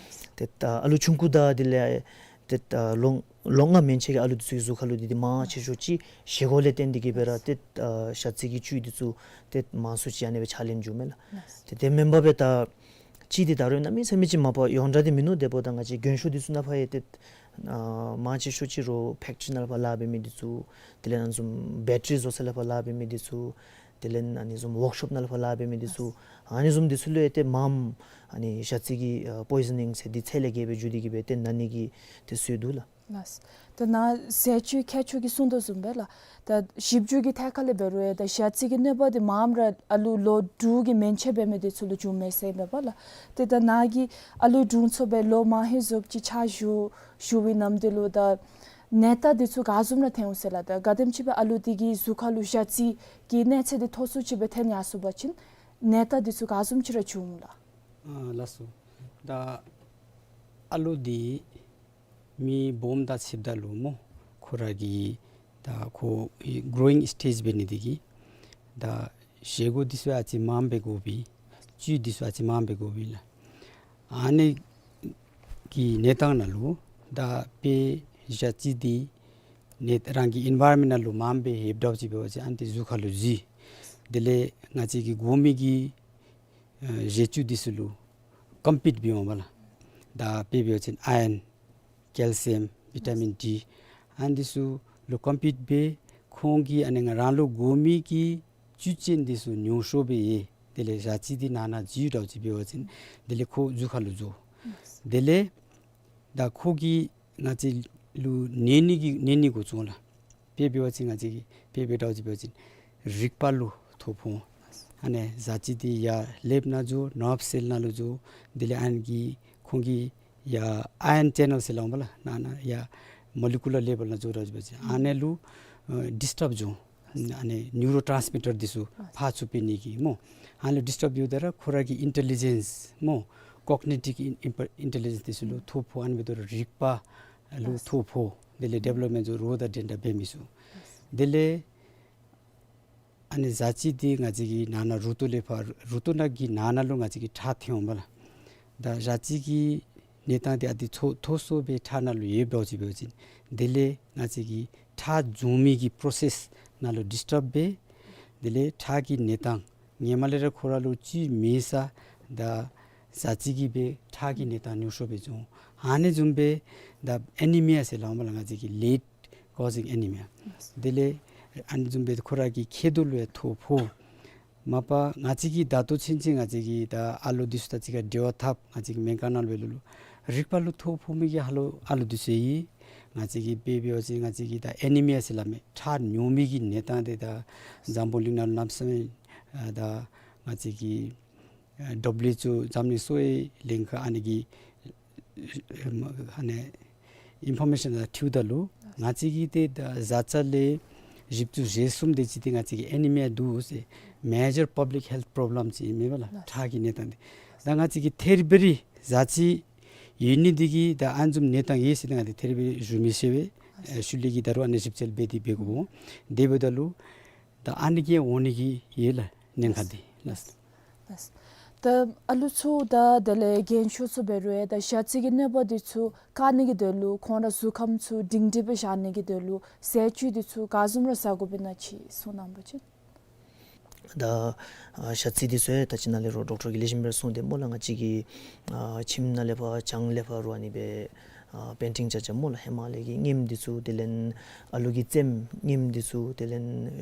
ཏེ་ད་ཨ་ལུ་ཆུང་ཀུ་དང་དེ་ལས་ཏེ་ད་ལོ་ལོ་ལྔ་མན་ཆད་ཀྱི་ཨ་ལུ་འདི་ཚུ་གི་གཟུགས་ཁར་ལུ་འདི་འདི་མང་ཆེ་ཤོས་ཅིག་བཞེས་སྒོ་ལས་བརྟེན་ཏེ་གི་སྦེ་ར་ཏེ་ཨ་ཞ་རྩི་གི་བཅུད་འདི་ཚུ་ཏེ་མང་སུ་ཅིག་ཨ་ནི་སྦེ་ཕྱག་ལེན་འགྱོཝ་མས་ལགས། ཏེ་དེ་མེན་པར་སྦེ་ད་ཅིག་འདི་ད་རུང་གནམ་མེད་ས་མེད་ཅིག་མ་པ་ཡོངས་གྲགས་འདི་མིན་ནུག། དེ་འབདཝ་ད་ང་བཅས་རྒན་ཤོས་འདི་ཚུ་ནང་ཕར་ཡང་ཏེ་ཨ་མང་ཆེ་ཤོས་ཅིག་རོགས་ཕེཀ་ཊི་ནང་ལུ་ཕར་ལཱ་འབད་མི་འདི་ཚུ་དེ་ལས་ཨ་ནི་བཟུམ་བེ་ཊ་རི་བཟོ་ས་ལུ་ཕར་ལཱ་འབད་མི་འདི་ཚུ་དེ་ལས་ཨ་ནི་བཟུམ་ཝརཀ་ཤོབ་ནང་ལུ་ཕར་ལཱ་འབད་མི་འདི་ཚུ་ཨ་ནི་བཟུམ་འདི་ཚུ་ལུ་ཡང་ཏེ་མངམ་ཨ་ནི་ཞ་རྩི་གི་ཨ་པོའི་ཟ་ནིང་ཟེར་འདི་ཚད་ལས་བརྒལ་སྦེ་འགྱོ་སྟེ་གི་སྦེ་ཏེ་ན་ནི་གི་ཏེ་སྲོལ་འདུག་ལགས། ལགས། ད་ནཱ་ཟས་བཅུད་མཁས་མཆོག་གིས་གསུངས་དོ་བཟུམ་སྦེ་ལགས། ད་ཞིབ་འཇུག་གི་ཐད་ཁར་ལས་འབད་རུང་ཡང་ད་ཞ་རྩི་གི་གནོད་པ་འདི་མངམ་ར་ཨ་ལུ་ལོ་དྲུག་གི་མན་ཆད་འབད་མི་འདི་ཚུ་ལུ་འབྱུངམ་མས་ཟེར་ཨིན་པས་ལགས། ཏེ་ད་ནཱ་གིས་ཨ་ལུ་དྲུང་འཚོ་སྦེ་ལོ་མང་ཧེང་བཟུམ་ཅིག་ཕྱག་ཞུ་ཞུ་བའི་ནམ་དུས་ལུ་ད་ནད་རྟགས་འདི་ཚུ་ག་བཟུམ་ར་ཐོན་འོང་ཟེར་ལགས། ད་ག་དེམ་ཅིག་སྦེ་ཨ་ལུ་འདི་གི་གཟུགས་ཁར་ལུ་ཞ་རྩི་གི་གནས་ཚད་འདི་མཐོ་སུ་ཅིག་སྦེ་ཐོན་ཡར་སོང་པ་ཅིན་ནད་རྟགས་འདི་ཚུ་ག་བཟུམ་ཅིག་ར་འབྱུང་འོང་ལགས། ཨ་ལགས་སོ། ད་ཨ་ལུ་འདི་མི་སྦོམ་དང་ཕྱདཔ་ད་ལུ་སྨོ་ཁོ་ར་གི་ད་ཁོ་གི་གྲོ་ཝིང་སི་ཊེཇ་འབད་ནི་འདི་གིས་ད་བཞེས་སྒོ་འདི་ཚུ་ཨ་ཙི་མངམ་སྦེ་དགོ་པས། བཅུད་འདི་ཚུ་ཨ་ཙི་མངམ་སྦེ་དགོ་པས་ལགས། ཨ་ནི་གི་གནས་སྟངས་ནང་ལུ་ད་དཔེ་ཞ་རྩི་འདི་ནི་རང་གི་ཨེན་ཝའི་རོན་མེནཊ་ནང་ལུ་མངམ་སྦེ་ཡོདཔ་འདྲཝ་ཅིག་འབད་བ་ཅིན་ཨ་ནི་འདི་གཟུགས་ཁར་ལུ་འཛུལ། དེ་ལས་ང་བཅས་ཀྱི་དགོ་མི་གི་ཨ་བཞེས་བཅུད་འདི་ཚུ་ལུ་ཀོམ་པིཊ་འབད་འོང་པས་ལགས། ད་དཔེ་འབད་བ་ཅིན་ཨའི་རཱན་ཀེལ་ཤི་ཡམ་བི་ཊ་མིན་ཌི་ཨ་ནི་འདི་ཚུ་ལུ་ཀོམ་པིཊ་འབད་ཁོང་གིས་ཨ་ནི་ང་རང་ལུ་དགོ་མི་གི་བཅུད་ཅན་འདི་ཚུ་ཉུང་ཤོས་སྦེ་ཡོད། དེ་ལས་ཞ་རྩི་འདི་ནང་ན་འཛུལ་འདྲཝ་ཅིག་འབད་བ་ཅིན་དེ་ལས་ཁོ་གཟུགས་ཁར་ལུ་འཛུལ། དེ་ལས་ད་ཁོ་གིས་ང་བཅས་ལུ་ནད་ནི་གི་ནད་ནི་འགོ་བཙུགས་ལགས། དཔེ་འབད་བ་ཅིན་ང་བཅས་ཀྱི་དཔེ་འབད་འདྲཝ་ཅིག་འབད་བ་ཅིན་རིག་པ་ལུ་ཐོ་ཕོག། ཨ་ནི་ཞ་རྩི་འདི་ཡར་ཀླདཔ་ནང་འཛུལ། ནརབ་སེལ་ནང་ལུ་འཛུལ། དེ་ལས་ཨ་ནི་གིས་ཁོང་གི་ཡར་ཨའི་རཱན་ཅེ་ནལ་ཟེར་སླབ་འོང་པས་ལགས། ནང་ན་ཡར་མོ་ལི་ཀུ་ལར་ལེ་བཱལ་ནང་འཛུལ་འདྲཝ་ཅིག་འབད་བ་ཅིན་ཨ་ནི་ལུ་ཨ་ཌིསི་ཊརབ་འགྱོ། ཨ་ནི་ནིའུ་རོ་ཊཱནསི་མི་ཊར་འདི་ཚུ་ཕར་ཚུར་འཕེལ་ནི་གི་སྨོ། ཨ་ནི་ལུ་ཌིསི་ཊབ་ཡོདཔ་ད་ར་ཁོ་ར་གི་ཨིན་ཊེ་ལི་ཇེནསི་སྨོ། ཀོག་ནི་ཊིབ་ཨིན་ཨིན་ཊེ་ལི་ཇེནསི་འདི་ཚུ་ལུ་ཐོ་ཕོག། ཨ་ནི་འབདཝ་ད་ར་རིག་པ་ལུ་ཐོ་ཕོག། དེ་ལས་ཌི་བེ་ལོབ་མེནཊ་ཚུ་རོགས་དང་འགྲན་ཟླ་འབད་མི་ཚུགས། དེ་ལས་ཨ་ནི་ཟ་ཅི་འདི་ང་བཅས་ཀྱི་ནང་ན་རུ་ཏོ་ལས་ཕར་རུ་ཏོ་ནང་གི་ནང་ན་ལུ་ང་བཅས་ཀྱི་ཁྲག་ཐོན་འོང་པ་ལགས། ད་ཟ་ཅི་གི་གནས་སྟངས་འདི་ཨ་ནི་ཚུ་མཐོ་སུ་སྦེ་ཁྲག་ནང་ལུ་ཡོདཔ་འདྲཝ་ཅིག་འབད་བ་ཅིན་དེ་ལས་ང་བཅས་ཀྱི་ཁྲག་འཇུ་མི་གི་པྲོ་སེསི་ནང་ལུ་ཌིསི་ཊབ་འབད། དེ་ལས་ཁྲག་གི་གནས་སྟངས་ཧེ་མ་ལས་ར་ཁོ་ར་ལུ་ཅི་མེད་ས་ད་ཟ་ཅི་གིས་སྦེ་ཁྲག་གི་གནས་སྟངས་ཉུང་སུ་སྦེ་འགྱོ། ཨ་ནི་བཟུམ་སྦེ་ད་ཨེ་ནི་མི་ཡ་ཟེར་སླབ་འོང་པ་ལགས། ང་བཅས་ཀྱི་ལེཌ་ཀོ་ཟིང་ཨེ་ནི་མི་ཡ། དེ་ལས་ཨ་ནི་བཟུམ་སྦེ་ཁོ་ར་གི་མཁལ་རྡོག་ལུ་ཡང་ཐོ་ཕོག། མ་པ་ང་བཅས་ཀྱི་ད་ལྟོ་ཚུན་ཚོད་ང་བཅས་ཀྱི་ད་ཨ་ལོ་འདི་ཚུ་དང་གཅིག་ཁར་འབྲེལ་བ་འཐབ། ང་བཅས་ཀྱི་སྨན་ཁང་ནང་ལུ་འབད་ལུ་ལུ་རིག་པ་ལུ་ཐོ་ཕོག་མི་གི་ཨ་ལོ་ཨ་ལོ་འདི་ཚུ་ཡོད། ང་བཅས་ཀྱི་དཔེ་འབད་བ་ཅིན་ང་བཅས་ཀྱི་ད་ཨེ་ནི་མི་ཡ་ཟེར་སླབ་མི་ཁྲག་ཉུང་མི་གི་གནས་སྟངས་འདི་ད་འཛམ་བུ་གླིང་ནང་ལུ་གནམ་མེད་ས་མེད་ཨ་ད་ང་བཅས་ཀྱི་ཨ་ཌབ་ལིའུ་ཨེཆ་ཨོ་འཛམ་གླིང་གསོ་བའི་ལྷན་ཁག་ཨ་ནི་གི་ཨ་ནི་ཨིན་ཕོར་མེ་ཤཱན་དང་འཁྲིལཝ་ད་ལུ་ང་བཅས་ཀྱི་ཏེ་ད་བཟའ་ཚང་ལས་བཞི་བཅུ་ཞེ་གསུམ་དེ་ཅིག་འདི་ང་བཅས་ཀྱི་ཨེ་ནི་མི་ཡ་འདུག་ཟེར། མེ་ཇར་པབ་ལིཀ་ཧེལཐ་པོརོབ་ལེམ་ཅིག་ཨིན་མས་པ་ལགས། ཁྲག་གི་གནས་སྟངས་འདི་ད་ང་བཅས་ཀྱི་ཐེར་བེ་རི་བཟའ་ཅི་ཡོད་ནི་འདི་གིས་ད་ཨ་ནི་བཟུམ་གནས་སྟངས་ཡོད་ཟེར་ཏེ་ང་བཅས་ཐེར་བེ་རི་ཞུ་མི་ཤེས་པས། ཨ་ཤུལ་ལས་ཀྱི་ད་རུང་ཨ་ནི་ཞིབ་འཚོལ་འབད་དེ་འབད་དགོ་འོང་། དེ་འབདཝ་ད་ལུ་ད་ཨ་ནི་གིས་འོང་ནི་གི་ཡོད་ལགས་ཉེན་ཁ་འདི་ལགས། ལགས། ད་ཨ་ལུ་ཚུ་དང་དེ་ལས་རྒན་ཤོས་ཚུ་འབད་རུང་ད་ཞ་ཚི་གི་གནོད་པ་འདི་ཚུ་བཀག་ནི་གི་དོན་ལུ་ཁོང་ར་གཟུགས་ཁམས་ཚུ་སྒྲིང་སྒྲིང་སྦེ་བཞག་ནི་གི་དོན་ལུ་ཟས་བཅུད་འདི་ཚུ་ག་བཟུམ་ར་ཟ་དགོཔ་ཨིན་ན་ཅིག་གསུང་གནང་བ་ཅིན། ད་ཨ་ཞ་ཚི་འདི་ཚུ་ཡང་ད་ཅི་ནཱ་ལས་རོགས་ཌོག་ཊར་གྱིས་ལེགས་ཤོམ་སྦེ་གསུངས་ཏེ་སྨོ་ལགས། ང་བཅས་ཀྱི་ཨ་ཁྱིམ་ནང་ལས་ཕར་གྱང་ལས་ཕར་རུང་ཨ་ནི་སྦེ་ཨ་པེན་ཊིང་རྐྱབ་རྐྱབ་སྨོ་ལགས། ཧེ་མ་ལས་ཀྱི་རྔེམ་འདི་ཚུ་དེ་ལས་ཨ་ལུ་གི་རྩེདམོ་རྔེམ་འདི་ཚུ་དེ་ལས་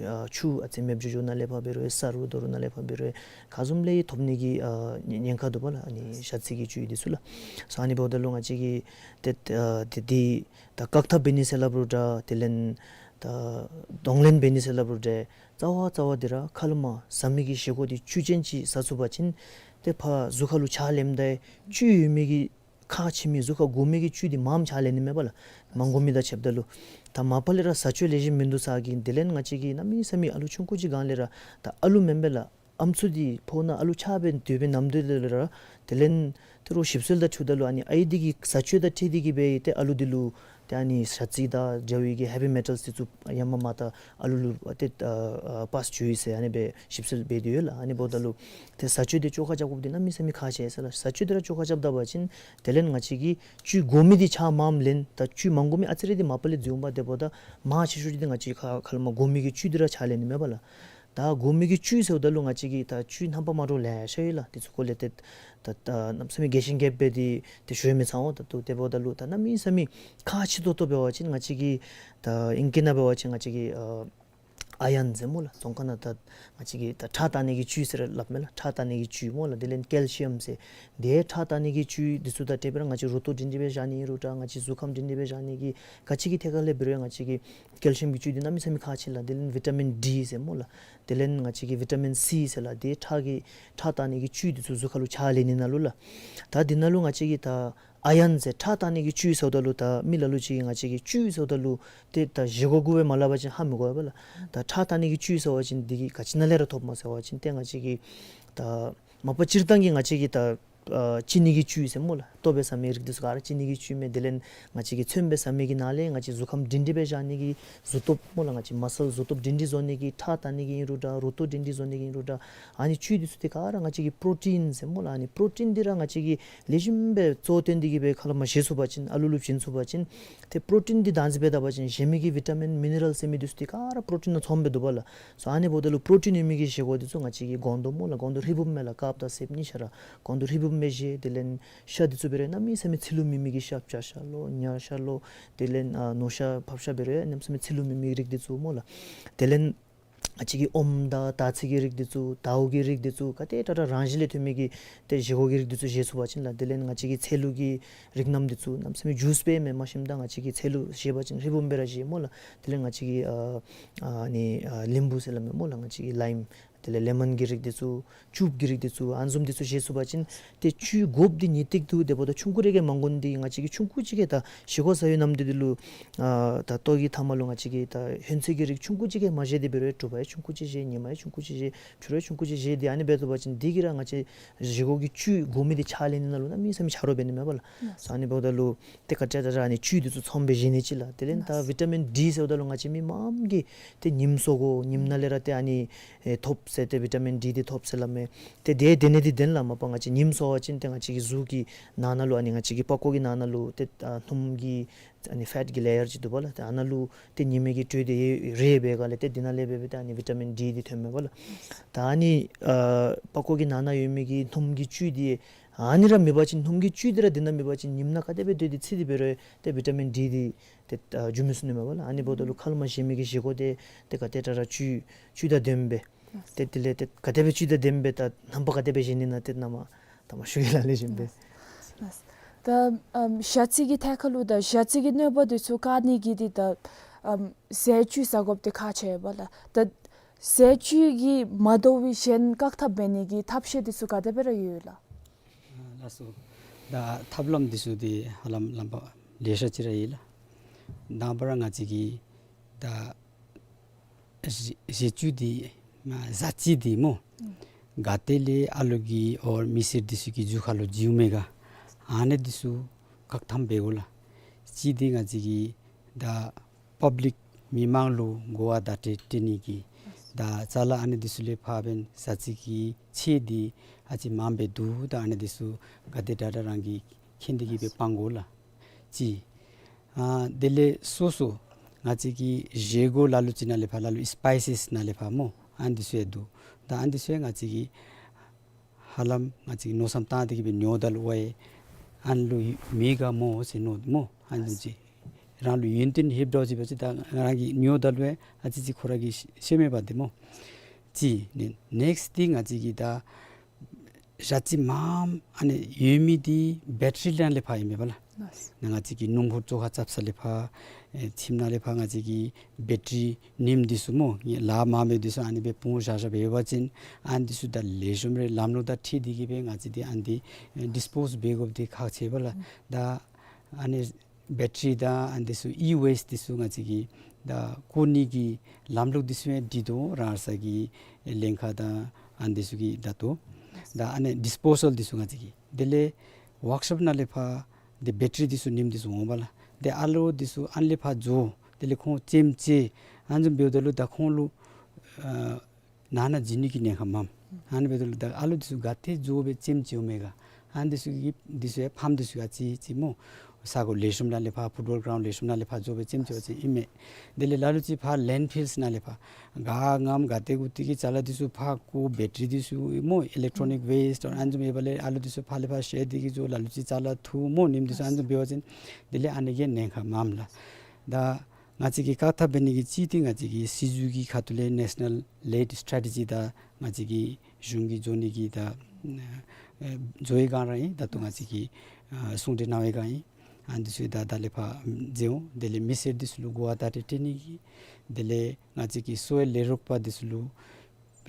ཨ་ཆུ་ཨ་ཙི་མེདཔ་འགྱོ་འགྱོཝ་ནང་ལས་ཕར་འབད་རུང་ས་རུ་རྡོ་རུ་ནང་ལས་ཕར་འབད་རུང་ག་བཟུམ་ལས་ཐོབ་ནི་གི་ཨ་ཉེན་ཉེན་ཁ་འདུག་པ་ལགས། ཨ་ནི་ཞ་ཚི་གི་བཅུད་འདི་ཚུ་ལགས། སོ་ཨ་ནི་འབདཝ་ད་ལུ་ང་བཅས་ཀྱིས་ཏེ་ཨ་ཏེ་འདི་ད་བཀག་ཐབས་འབད་ནི་ཟེར་སླབ་རུང་འདྲ། དེ་ལས་ད་གདོང་ལེན་འབད་ནི་ཟེར་སླབ་རུང་འདྲ། རྩ་བ་རྩ་བ་འདི་ར་ཁ་ལས་མར་ཟ་མི་གི་བཞེས་སྒོ་འདི་བཅུད་ཅན་ཅིག་ཟ་ཚུགས་པ་ཅིན་ཏེ་ཕར་གཟུགས་ཁ་ལུ་ཆ་ལེནམ་ད་བཅུད་ཡོད་མི་གི་ཁག་ཆེ་མི་གཟུགས་ཁར་དགོ་མི་གི་བཅུད་འདི་མངམ་ཆ་ལེན་ནི་མས་པ་ལགས། མ་དགོ་མི་དང་ཕྱདཔ་ད་ལུ། ད་མ་པ་ལས་ར་བཟའ་སྤྱོད་ལེགས་ཤོམ་མིན་འདུག་ཟེར་གི་དེ་ལས་ང་བཅས་ཀྱིས་གནམ་མེད་ས་མེད་ཨ་ལུ་ཆུང་ཀུ་ཅིག་སྒང་ལས་ར་ད་ཨ་ལུ་མེན་པས་ལགས། ཨམ་སྲུ་འདི་ཕོཝ་ནང་ཨ་ལུ་ཆགས་སྦེ་སྡོད་པའི་ནམ་དུས་ལས་ར་དེ་ལས་ད་རུང་ཞིབ་འཚོལ་དང་འཁྲིལཝ་ད་ལུ་ཨ་ནི་ཨའི་འདི་གི་བཟའ་སྤྱོད་དང་འཁྲིལ་ཏེ་གིས་སྦེ་ཏེ་ཨ་ལུ་འདི་ལུ་ཏེ་ཨ་ནི་ཞ་ཚི་དང་འདྲ་བའི་གི་ཧེ་བི་མེ་ཊལ་འདི་ཚུ་ཡར་མར་མར་ད་ཨ་ལུ་ལུ་ཏེ་ཨ་ཨ་པཱས་འགྱོ་ཡི་ཟེར་ཨ་ནི་སྦེ་ཞིབ་འཚོལ་འབད་དེ་ཡོད་ལགས། ཨ་ནི་འབདཝ་ད་ལུ་ཏེ་བཟའ་སྤྱོད་འདི་བཅོ་ཁ་རྐྱབ་དགོཔ་འདི་གནམ་མེད་ས་མེད་ཁག་ཆེ་ཟེར་ལགས། བཟའ་སྤྱོད་འདི་ར་བཅོ་ཁ་རྐྱབ་ད་པ་ཅིན་དེ་ལས་ང་བཅས་ཀྱིས་བཅུད་དགོ་མི་འདི་ཆ་མངམ་ལེན། ད་བཅུད་མ་དགོ་མི་ཨ་ཙི་རེ་འདི་མ་པ་ལས་འཛོལ་འོང་པ། དེ་འབདཝ་ད་མང་ཆེ་ཤོས་འདི་ང་བཅས་ཁ་ཁ་ལས་མར་དགོ་མི་གི་བཅུད་འདི་ར་ཆ་ལེན་ནི་མས་པ་ལགས། ད་དགོ་མི་གི་བཅུད་ཟེརཝ་ད་ལུ་ང་བཅས་ཀྱིས་ད་བཅུད་རྣམ་པ་མ་འདྲཝ་ལེ་ཤ་ཡོད་ལགས། དེ་ཚུ་སྐོར་ལས་ཏེ་ད་ད་གནམ་མེད་ས་མེད་རྒྱས་ཤིང་རྒྱསཔ་སྦེ་འདི་ཏེ་ཞུ་མི་ཚར་འོང་། ད་ལྟོ་དེ་འབདཝ་ད་ལུ་ད་གནམ་མེད་ས་མེད་ཁག་ཆེ་ཏོག་ཏོ་འབད་བ་ཅིན་ང་བཅས་ཀྱིས་ད་ཨིང་སྐད་ནང་འབད་བ་ཅིན་ང་བཅས་ཀྱིས་ཨ་ཨའི་རཱན་ཟེར་སྨོ་ལགས། རྫོང་ཁ་ནང་ད་ང་བཅས་ཀྱིས་ད་ཁྲག་བཏང་ནི་གི་བཅུད་ཟེར་སླབ་མས་ལགས། ཁྲག་བཏང་ནི་གི་བཅུད་སྨོ་ལགས། དེ་ལས་ཀེལ་ཤི་ཡམ་ཟེར། དེ་ཁྲག་བཏང་ནི་གི་བཅུད་འདི་ཚུ་དང་འབྲེལ་སྦེ་ར་ང་བཅས་རུ་ཏོག་སྒྲིང་སྒྲིང་སྦེ་བཞག་ནི་ཨིན་རུང་འདྲ། ང་བཅས་གཟུགས་ཁམས་སྒྲིང་སྒྲིང་སྦེ་བཞག་ནི་གི་ག་ཅི་གི་ཐད་ཁར་ལས་འབད་རུང་ང་བཅས་ཀྱིས་ཀེལ་ཤི་ཡམ་གྱི་བཅུད་འདི་གནམ་མེད་ས་མེད་ཁག་ཆེ་ལགས། དེ་ལས་བི་ཊ་མིན་ཌི་ཟེར་སྨོ་ལགས། དེ་ལས་ང་བཅས་ཀྱིས་བི་ཊ་མིན་སི་ཟེར་ལགས། དེ་ཁྲག་གི་ཁྲག་བཏང་ནི་གི་བཅུད་འདི་ཚུ་གཟུགས་ཁ་ལུ་ཆ་ལེན་ནི་ནང་ལུ་ལགས། ད་འདི་ནང་ལུ་ང་བཅས་ཀྱིས་ད་ཨའི་རཱན་ཟེར་ཁྲག་བཏང་ནི་གི་བཅུད་ཟེརཝ་ད་ལུ་ད་མི་ལ་ལུ་ཅིག་གིས་ང་བཅས་ཀྱིས་བཅུད་ཟེརཝ་ད་ལུ་ཏེ་ད་བཞེས་སྒོ་གུ་སྦེ་མ་སླབ་པ་ཅིན་ཧ་མི་གོ་བས་པ་ལགས། ད་ཁྲག་བཏང་ནི་གི་བཅུད་ཟེར་བ་ཅིན་འདི་གིས་ག་ཅི་ནང་ལས་ར་ཐོབ་མས་ཟེར་བ་ཅིན་ཏེ་ང་བཅས་ཀྱིས་ད་མ་པ་སྤྱིར་བཏང་གི་ང་བཅས་ཀྱིས་ད་ཨ་ཅི་ནི་གི་བཅུད་ཟེར་སྨོ་ལགས། ལྟོ་སྦེ་ཟ་མི་རིགས་འདི་ཚུ་ག་ར་ཅི་ནི་གི་བཅུད་མས། དེ་ལས་ང་བཅས་ཀྱིས་ཚོདམ་སྦེ་ཟ་མི་གི་ནང་ལས་ང་བཅས་གཟུགས་ཁམས་སྒྲིང་སྒྲིང་སྦེ་བཞག་ནི་གི་གཟུགས་སྟོབས་སྨོ་ལགས། ང་བཅས་མ་སཱལ་གཟུགས་སྟོབས་སྒྲིང་སྒྲིང་བཟོ་ནི་གི་ཁྲག་བཏང་ནི་གི་ཨིན་རུང་འདྲ། རུ་ཏོག་སྒྲིང་སྒྲིང་བཟོ་ནི་གི་ཨིན་རུང་འདྲ། ཨ་ནི་བཅུད་འདི་ཚུ་ཏེ་ག་ར་ང་བཅས་ཀྱིས་པྲོ་ཊིན་ཟེར་སྨོ་ལགས། ཨ་ནི་པྲོ་ཊིན་འདི་ར་ང་བཅས་ཀྱིས་ལེགས་ཤོམ་སྦེ་གཙོ་བཏོན་ཏེ་གིས་སྦེ་ཁ་ལས་མར་བཞེས་ཚུགས་པ་ཅིན་ཨ་ལུ་ལུ་བྱིན་ཚུགས་པ་ཅིན་ཏེ་པྲོ་ཊིན་འདི་བདག་འཛིན་འབད་ད་པ་ཅིན་གཞན་མི་གི་བི་ཊ་མིན་མི་ནི་རཱལ་ཟེར་མི་འདི་ཚུ་ཏེ་ག་ར་པྲོ་ཊིན་ནང་ཚངམ་སྦེ་འདུག་པ་ལགས། སོ་ཨ་ནི་འབདཝ་ད་ལུ་པྲོ་ཊིན་ཡོད་མི་གི་བཞེས་སྒོ་འདི་ཚུ་ང་བཅས་ཀྱིས་སྒོང་རྡོག་སྨོ་ལགས། སྒོང་རྡོག་ཧྲིལ་བུམ་མས་ལགས། དཀརཔོ་དང་སེརཔོ་གཉིས་ཆ་ར་སྒོང་རྡོག་ཧྲིལ་བུམ་སྦེ་བཞེས། དེ་ལས་ཤ་འདི་ཚུ་འབད་རུང་གནམ་མེད་ས་མེད་ཚིལ་ལུ་མེད་མི་གི་ཤ་བྱ་ཤ་ལོ་ཉ་ཤ་ལོ་དེ་ལས་ཨ་ནོར་ཤ་ཕགཔ་ཤ་འབད་རུང་གནམ་མེད་ས་མེད་ཚིལ་ལུ་མེད་མི་གི་རིགས་འདི་ཚུ་སྨོ་ལགས། དེ་ལས་ང་བཅས་ཀྱིས་ཨོམ་དང་དར་ཚིལ་གྱི་རིགས་འདི་ཚུ་དར་བོ་གི་རིགས་འདི་ཚུ་ག་དེ་དྲག་དྲག་རང་བཞིན་ལས་ཐོན་མི་གི་ཏེ་བཞེས་སྒོ་གི་རིགས་འདི་ཚུ་བཞེས་ཚུགས་པ་ཅིན་ལགས། དེ་ལས་ང་བཅས་ཀྱིས་ཚལ་ལུ་གི་རིགས་རྣམས་འདི་ཚུ་གནམ་མེད་ས་མེད་ཇུས་སྦེ་མེན། མ་གཞི་ད་ང་བཅས་ཀྱིས་ཚལ་ལུ་བཞེས་པ་ཅིན་ཧྲིལ་བུམ་སྦེ་ར་བཞེས་སྨོ་ལགས། དེ་ལས་ང་བཅས་ཀྱིས་ཨ་ཨ་ནི་ཨ་ལིམ་བུ་ཟེར་སླབ་མས་སྨོ་ལགས། ང་བཅས་ཀྱིས་ལའིམ་ དེ་ལས་ལེ་མོན་གྱི་རིགས་འདི་ཚུ་ཅུབ་ཀྱི་རིགས་འདི་ཚུ་ཨ་ནི་བཟུམ་འདི་ཚུ་བཞེས་ཚུགས་པ་ཅིན་ཏེ་བཅུད་དགོཔ་འདི་ངེས་ཏིག་འདུག། དེ་འབདཝ་ད་ཆུང་ཀུ་རེ་གིས་མ་དགོ་ནི་འདི་ང་བཅས་ཀྱིས་ཆུང་ཀུ་ཅིག་གིས་ད་བཞེས་སྒོ་ཟ་ཡོད་ནམ་འདི་འདི་ལུ་ཨ་ད་ལྟོ་གི་མཐའ་མ་ལུ་ང་བཅས་ཀྱིས་ད་ཧོན་ཚོད་ཀྱི་རིགས་ཆུང་ཀུ་ཅིག་གིས་མ་བཞེས་ཏེ་འབད་རུང་དྲོ་པ་ཡང་ཆུང་ཀུ་ཅིག་བཞེས། ཉིན་མ་ཡང་ཆུང་ཀུ་ཅིག་བཞེས། ཕྱི་རུ་ཡང་ཆུང་ཀུ་ཅིག་བཞེས། ཏེ་ཨ་ནི་འབད་ཚུགས་པ་ཅིན་འདི་གིས་ར་ང་བཅས་བཞེས་སྒོ་གི་བཅུད་དགོ་མི་འདི་ཆགས་ལེན་ནི་ནང་ལུ་གནམ་མེད་ས་མེད་ཆ་རོགས་འབད་ནི་མས་པ་ལགས། ཨ་ནི་འབདཝ་ད་ལུ་ཏེ་ག་ཏེ་ད་ར་ཨ་ནི་བཅུད་འདི་ཚུ་ཚངམ་སྦེ་བཞེས་ནི་ཅིག་ལགས། དེ་ལས་ད་ཝི་ཊ་མིན་ཌི་ཟེརཝ་ད་ལུ་ང་བཅས་མི་མངམ་གིས་ཏེ་ཉིམ་སྲོ་དགོ། ཉིམ་ནང་ལས་ར་ཏེ་ཨ་ནི་ཨེ་ཐོབ་ཟེར་ཏེ་ཝི་ཊ་མིན་ཌི་འདི་ཐོབ་ཟེར་སླབ་མས། ཏེ་དེ་དེ་ནི་འདི་བདེན་ལགས། མ་པ་ང་བཅས་ཉིམ་སྲོ་བ་ཅིན་ཏེ་ང་བཅས་ཀྱི་གཟུགས་ཀྱི་ནང་ན་ལུ་ཨ་ནི་ང་བཅས་ཀྱི་པགས་ཀོ་གི་ནང་ན་ལུ་ཏེ་ཨ་སྣུམ་གྱི་ཨ་ནི་ཕེཊ་ཀྱི་ལེ་ཡར་ཅིག་འདུག་པ་ལགས། ཏེ་ཨ་ནཱ་ལུ་ཏེ་ཉི་མའི་གི་དྲོད་འདི་རེག་པའི་སྒང་ལས་ཏེ་འདི་ནང་ལས་འབད་འབད་ཏེ་ཨ་ནི་ཝི་ཊ་མིན་ཌི་འདི་ཐོནམ་མས་པ་ལགས། ད་ཨ་ནི་ཨ་པགས་ཀོ་གི་ནང་ན་ཡོད་མི་གི་སྣུམ་གྱི་བཅུད་འདི་ཨ་ནི་ར་མེད་པ་ཅིན་སྣུམ་གྱི་བཅུད་འདི་ར་འདི་ནང་མེད་པ་ཅིན་ཉིམ་ནང་ག་དེ་སྦེ་སྡོད་དེ་ཚིག་སྟེ་འབད་རུང་ཏེ་ཝི་ཊ་མིན་ཌི་འདི་ཏེ་ཨ་འགྱོ་མི་ཚུགས་ནི་མས་པ་ལགས། ཨ་ནི་འབདཝ་ད་ལུ་ཁ་ལས་མར་བཞེས་མི་གི་བཞེས་སྒོ་འདི་ཏེ་ག་ཏེ་ད་ར་བཅུད་བཅུད་དང་ལྡནམ་སྦེ་ཏེ་དེ་ལས་ཏེ་ག་དེ་སྦེ་བཅུད་དང་ལྡནམ་སྦེ་ད་རྣམ་པ་ག་དེ་སྦེ་བཞེས་ནི་ན་ཏེ་ནཱ་མར་ད་མར་ཞུ་གེ་ལགས། ལེགས་ཤོམ་སྦེ། ལགས། ད་ཨམ་ཞ་རྩི་གི་ཐད་ཁར་ལུ་ད་ཞ་རྩི་གི་གནོད་པ་འདི་ཚུ་བཀག་ནི་གི་འདི་ད་ཨམ་ཟས་བཅུད་ཟ་དགོཔ་འདི་ཁག་ཆེ་བས་ལགས། ད་ཟས་བཅུད་ཀྱིས་མ་དོ་བའི་གཞན་བཀག་ཐབས་འབད་ནི་གི་ཐབས་ཤེས་འདི་ཚུ་ག་དེ་སྦེ་ར་ཡོད་ལགས། ཨ་ལགས་སོ། ད་ཐབས་ལམ་འདི་ཚུ་འདི་ཧ་ལམ་ལམ་པ་ལེ་ཤ་ཅིག་ར་ཡོད་ལགས། དང་པ་ར་ང་བཅས་ཀྱིས་ད་ཟས་ཟས་བཅུད་འདི་ཨ་ཟ་རྩི་འདི་སྨོ། ག་ཏེ་ལས་ཨ་ལོ་གི་ཨོར་མི་སེར་འདི་ཚུ་གི་རྒྱུ་ཁ་ལུ་འཛུལཝ་མས་ག། ཨ་ནི་འདི་ཚུ་བཀག་ཐབས་འབད་དགོ་ལགས། གཅིག་འདི་ང་བཅས་ཀྱིས་ད་པབ་ལིཀ་མི་མང་ལུ་གོ་བ་བརྡ་སྤྲོད་སྤྲོད་ནི་གི་ད་ཅ་ལ་ཨ་ནི་འདི་ཚུ་ལས་ཕར་འབདན་ཟ་རྩི་གི་ཚད་འདི་ཨ་ཙི་མངམ་སྦེ་འདུག། ད་ཨ་ནི་འདི་ཚུ་ག་དེ་དྲག་དྲག་རང་གིས་མཁྱེན་ཏེ་གིས་སྦེ་སྤང་དགོ་ལགས། གཅིག། ཨ་དེ་ལས་སོ་སོ་ང་བཅས་ཀྱི་བཞེས་སྒོ་ལ་ལུ་ཅིག་ནང་ལས་ཕར་ལ་ལུ་སི་པའི་སིས་ནང་ལས་ཕར་སྨོ། ཨ་ནི་འདི་ཚུ་ཡང་འདུག། ད་ཨ་ནི་འདི་ཚུ་ཡང་ང་བཅས་ཀྱིས་ཧ་ལམ་ང་བཅས་ཀྱིས་མནོ་བསམ་བཏང་སྟེ་གིས་སྦེ་ཉོཝ་ད་ལུ་ཝའི་ཨ་ནི་ལུ་མེད་ག་སྨོ་ཟེར་མནོ་སྨོ། ཨ་ནི་བཟུམ་ཅིག་རང་ལུ་ཡོན་ཏན་ལྷོདཔ་འདྲཝ་ཅིག་འབད་ཅི། ད་རང་གིས་ཉོཝ་ད་ལུ་ཨ་ཙི་ཅིག་ཁོ་ར་གིས་ཤེས་མས་པ་འདི་སྨོ། གཅིག་ནི་ནེགསཊ་འདི་ང་བཅས་ཀྱིས་ད་ཞ་རྩི་མངམ་ཨ་ནི་ཡོད་མི་འདི་བེ་ཊ་རི་ནང་ལས་ཕར་ཨིན་མས་པ་ལགས། ལགས། ང་བཅས་ཀྱི་སྣུམ་འཁོར་བཅོ་ཁ་རྐྱབ་ས་ལས་ཕར་ཨེ་ཁྱིམ་ནང་ལས་ཕར་ང་བཅས་ཀྱི་བེ་ཊ་རི་ཉིམ་འདི་ཚུ་སྨོ། ལཱ་མང་མི་འདི་ཚུ་ཨ་ནི་སྦེ་སྤུངས་བཞག་བཞག་འབད་བ་ཅིན་ཨ་ནི་འདི་ཚུ་ད་ལེགས་ཤོམ་རེ་ལམ་ལུགས་དང་འཁྲིལ་ཏེ་གིས་སྦེ་ང་བཅས་འདི་ཨ་ནི་འདི་ཨེ་ཌིས་པོསི་འབད་དགོཔ་འདི་ཁག་ཆེ་བས་ལགས། ད་ཨ་ནི་བེ་ཊ་རི་དང་ཨ་ནི་འདི་ཚུ་ཨི་ཝེསཊ་འདི་ཚུ་ང་བཅས་ཀྱིས་ད་བཀོ་ནི་གི་ལམ་ལུགས་འདི་ཚུ་ཡང་འདི་དོ་རང་སོའི་གི་ལྷན་ཁག་དང་ཨ་ནི་འདི་ཚུ་གིས་ད་དོ། ད་ཨ་ནི་ཌིས་པོ་སཱལ་འདི་ཚུ་ང་བཅས་ཀྱིས་དེ་ལས་ཝརཀ་ཤོབ་ནང་ལས་ཕར་འདི་བེ་ཊ་རི་འདི་ཚུ་ཉིམ་འདི་ཚུ་འོང་བས་ལགས། དེ་ཨ་ལོ་འདི་ཚུ་ཨ་ནི་ལས་ཕར་འགྱོ། དེ་ལས་ཁོང་ཅེམ་ཅེ་ཨ་ནི་བཟུམ་འབདཝ་ད་ལུ་ད་ཁོང་ལུ་ཨ་ནང་ན་འཛུལ་ནི་གི་ཉེན་ཁ་མངམ། ཨ་ནི་འབདཝ་ད་ལུ་ད་ཨ་ལོ་འདི་ཚུ་ག་ཏེ་འགྱོ་སྦེ་ཅེམ་ཅེཝ་མས་ག། ཨ་ནི་འདི་ཚུ་གི་འདི་ཚུ་ཡང་ཕམ་འདི་ཚུ་ཡང་ཅིག་ཅིག་སྨོ། ས་གོ་ལེགས་ཤོམ་ནང་ལས་ཕར་ཕུཊ་བཱོལ་གརའུནཌ་ལེགས་ཤོམ་ནང་ལས་ཕར་འགྱོ་སྦེ་ཅེམ་ཅེཝ་ཅིག་ཨིན་མས། དེ་ལས་ལ་ལུ་ཅིག་ཕར་ལེནཌ་ཕིལསི་ནང་ལས་ཕར་ག་ངམ་ག་ཏེ་གུ་ཏེ་གི་ཅ་ལ་འདི་ཚུ་ཕར་བཀོ། བེ་ཊ་རི་འདི་ཚུ་སྨོ་ཨི་ལེག་ཊོ་ནིཀ་ཝེསཊ་ཨ་ནི་བཟུམ་ཡོདཔ་ལས་ཨ་ལོ་འདི་ཚུ་ཕར་ལས་ཕར་བཤལ་ཏེ་གིས་འགྱོ། ལ་ལུ་ཅིག་ཅ་ལ་འཐུ་སྨོ་ཉིམ་འདི་ཚུ་ཨ་ནི་བཟུམ་འབད་བ་ཅིན་དེ་ལས་ཨ་ནི་གི་ཉེན་ཁ་མངམ་ལགས། ད་ང་བཅས་ཀྱིས་བཀག་ཐབས་འབད་ནི་གི་གཅིག་འདི་ང་བཅས་ཀྱི་སྲིད་བྱུས་ཀྱི་ཁ་ཐུག་ལས་ནེ་ཤ་ནཱལ་ལེཌ་སི་ཊེ་ཊི་ཇི་དང་ང་བཅས་ཀྱི་གཞུང་གིས་འགྱོ་ནི་གི་ད་ཨེ་འགྱོ་བའི་སྒང་ར་ཨིན། ད་ལྟོ་ང་བཅས་ཀྱིས་ཨ་གསུང་གྲོས་གནང་བའི་སྒང་ཨིན། ཨ་འདི་ཚུ་ད་ད་ལས་ཕར་མཛད་འོང་། དེ་ལས་མི་སེར་འདི་ཚུ་ལུ་གོ་བ་བརྡ་སྤྲོད་སྤྲོད་ནི་གི། དེ་ལས་ང་བཅས་ཀྱི་གསོ་བའི་ལས་རོགས་པ་འདི་ཚུ་ལུ་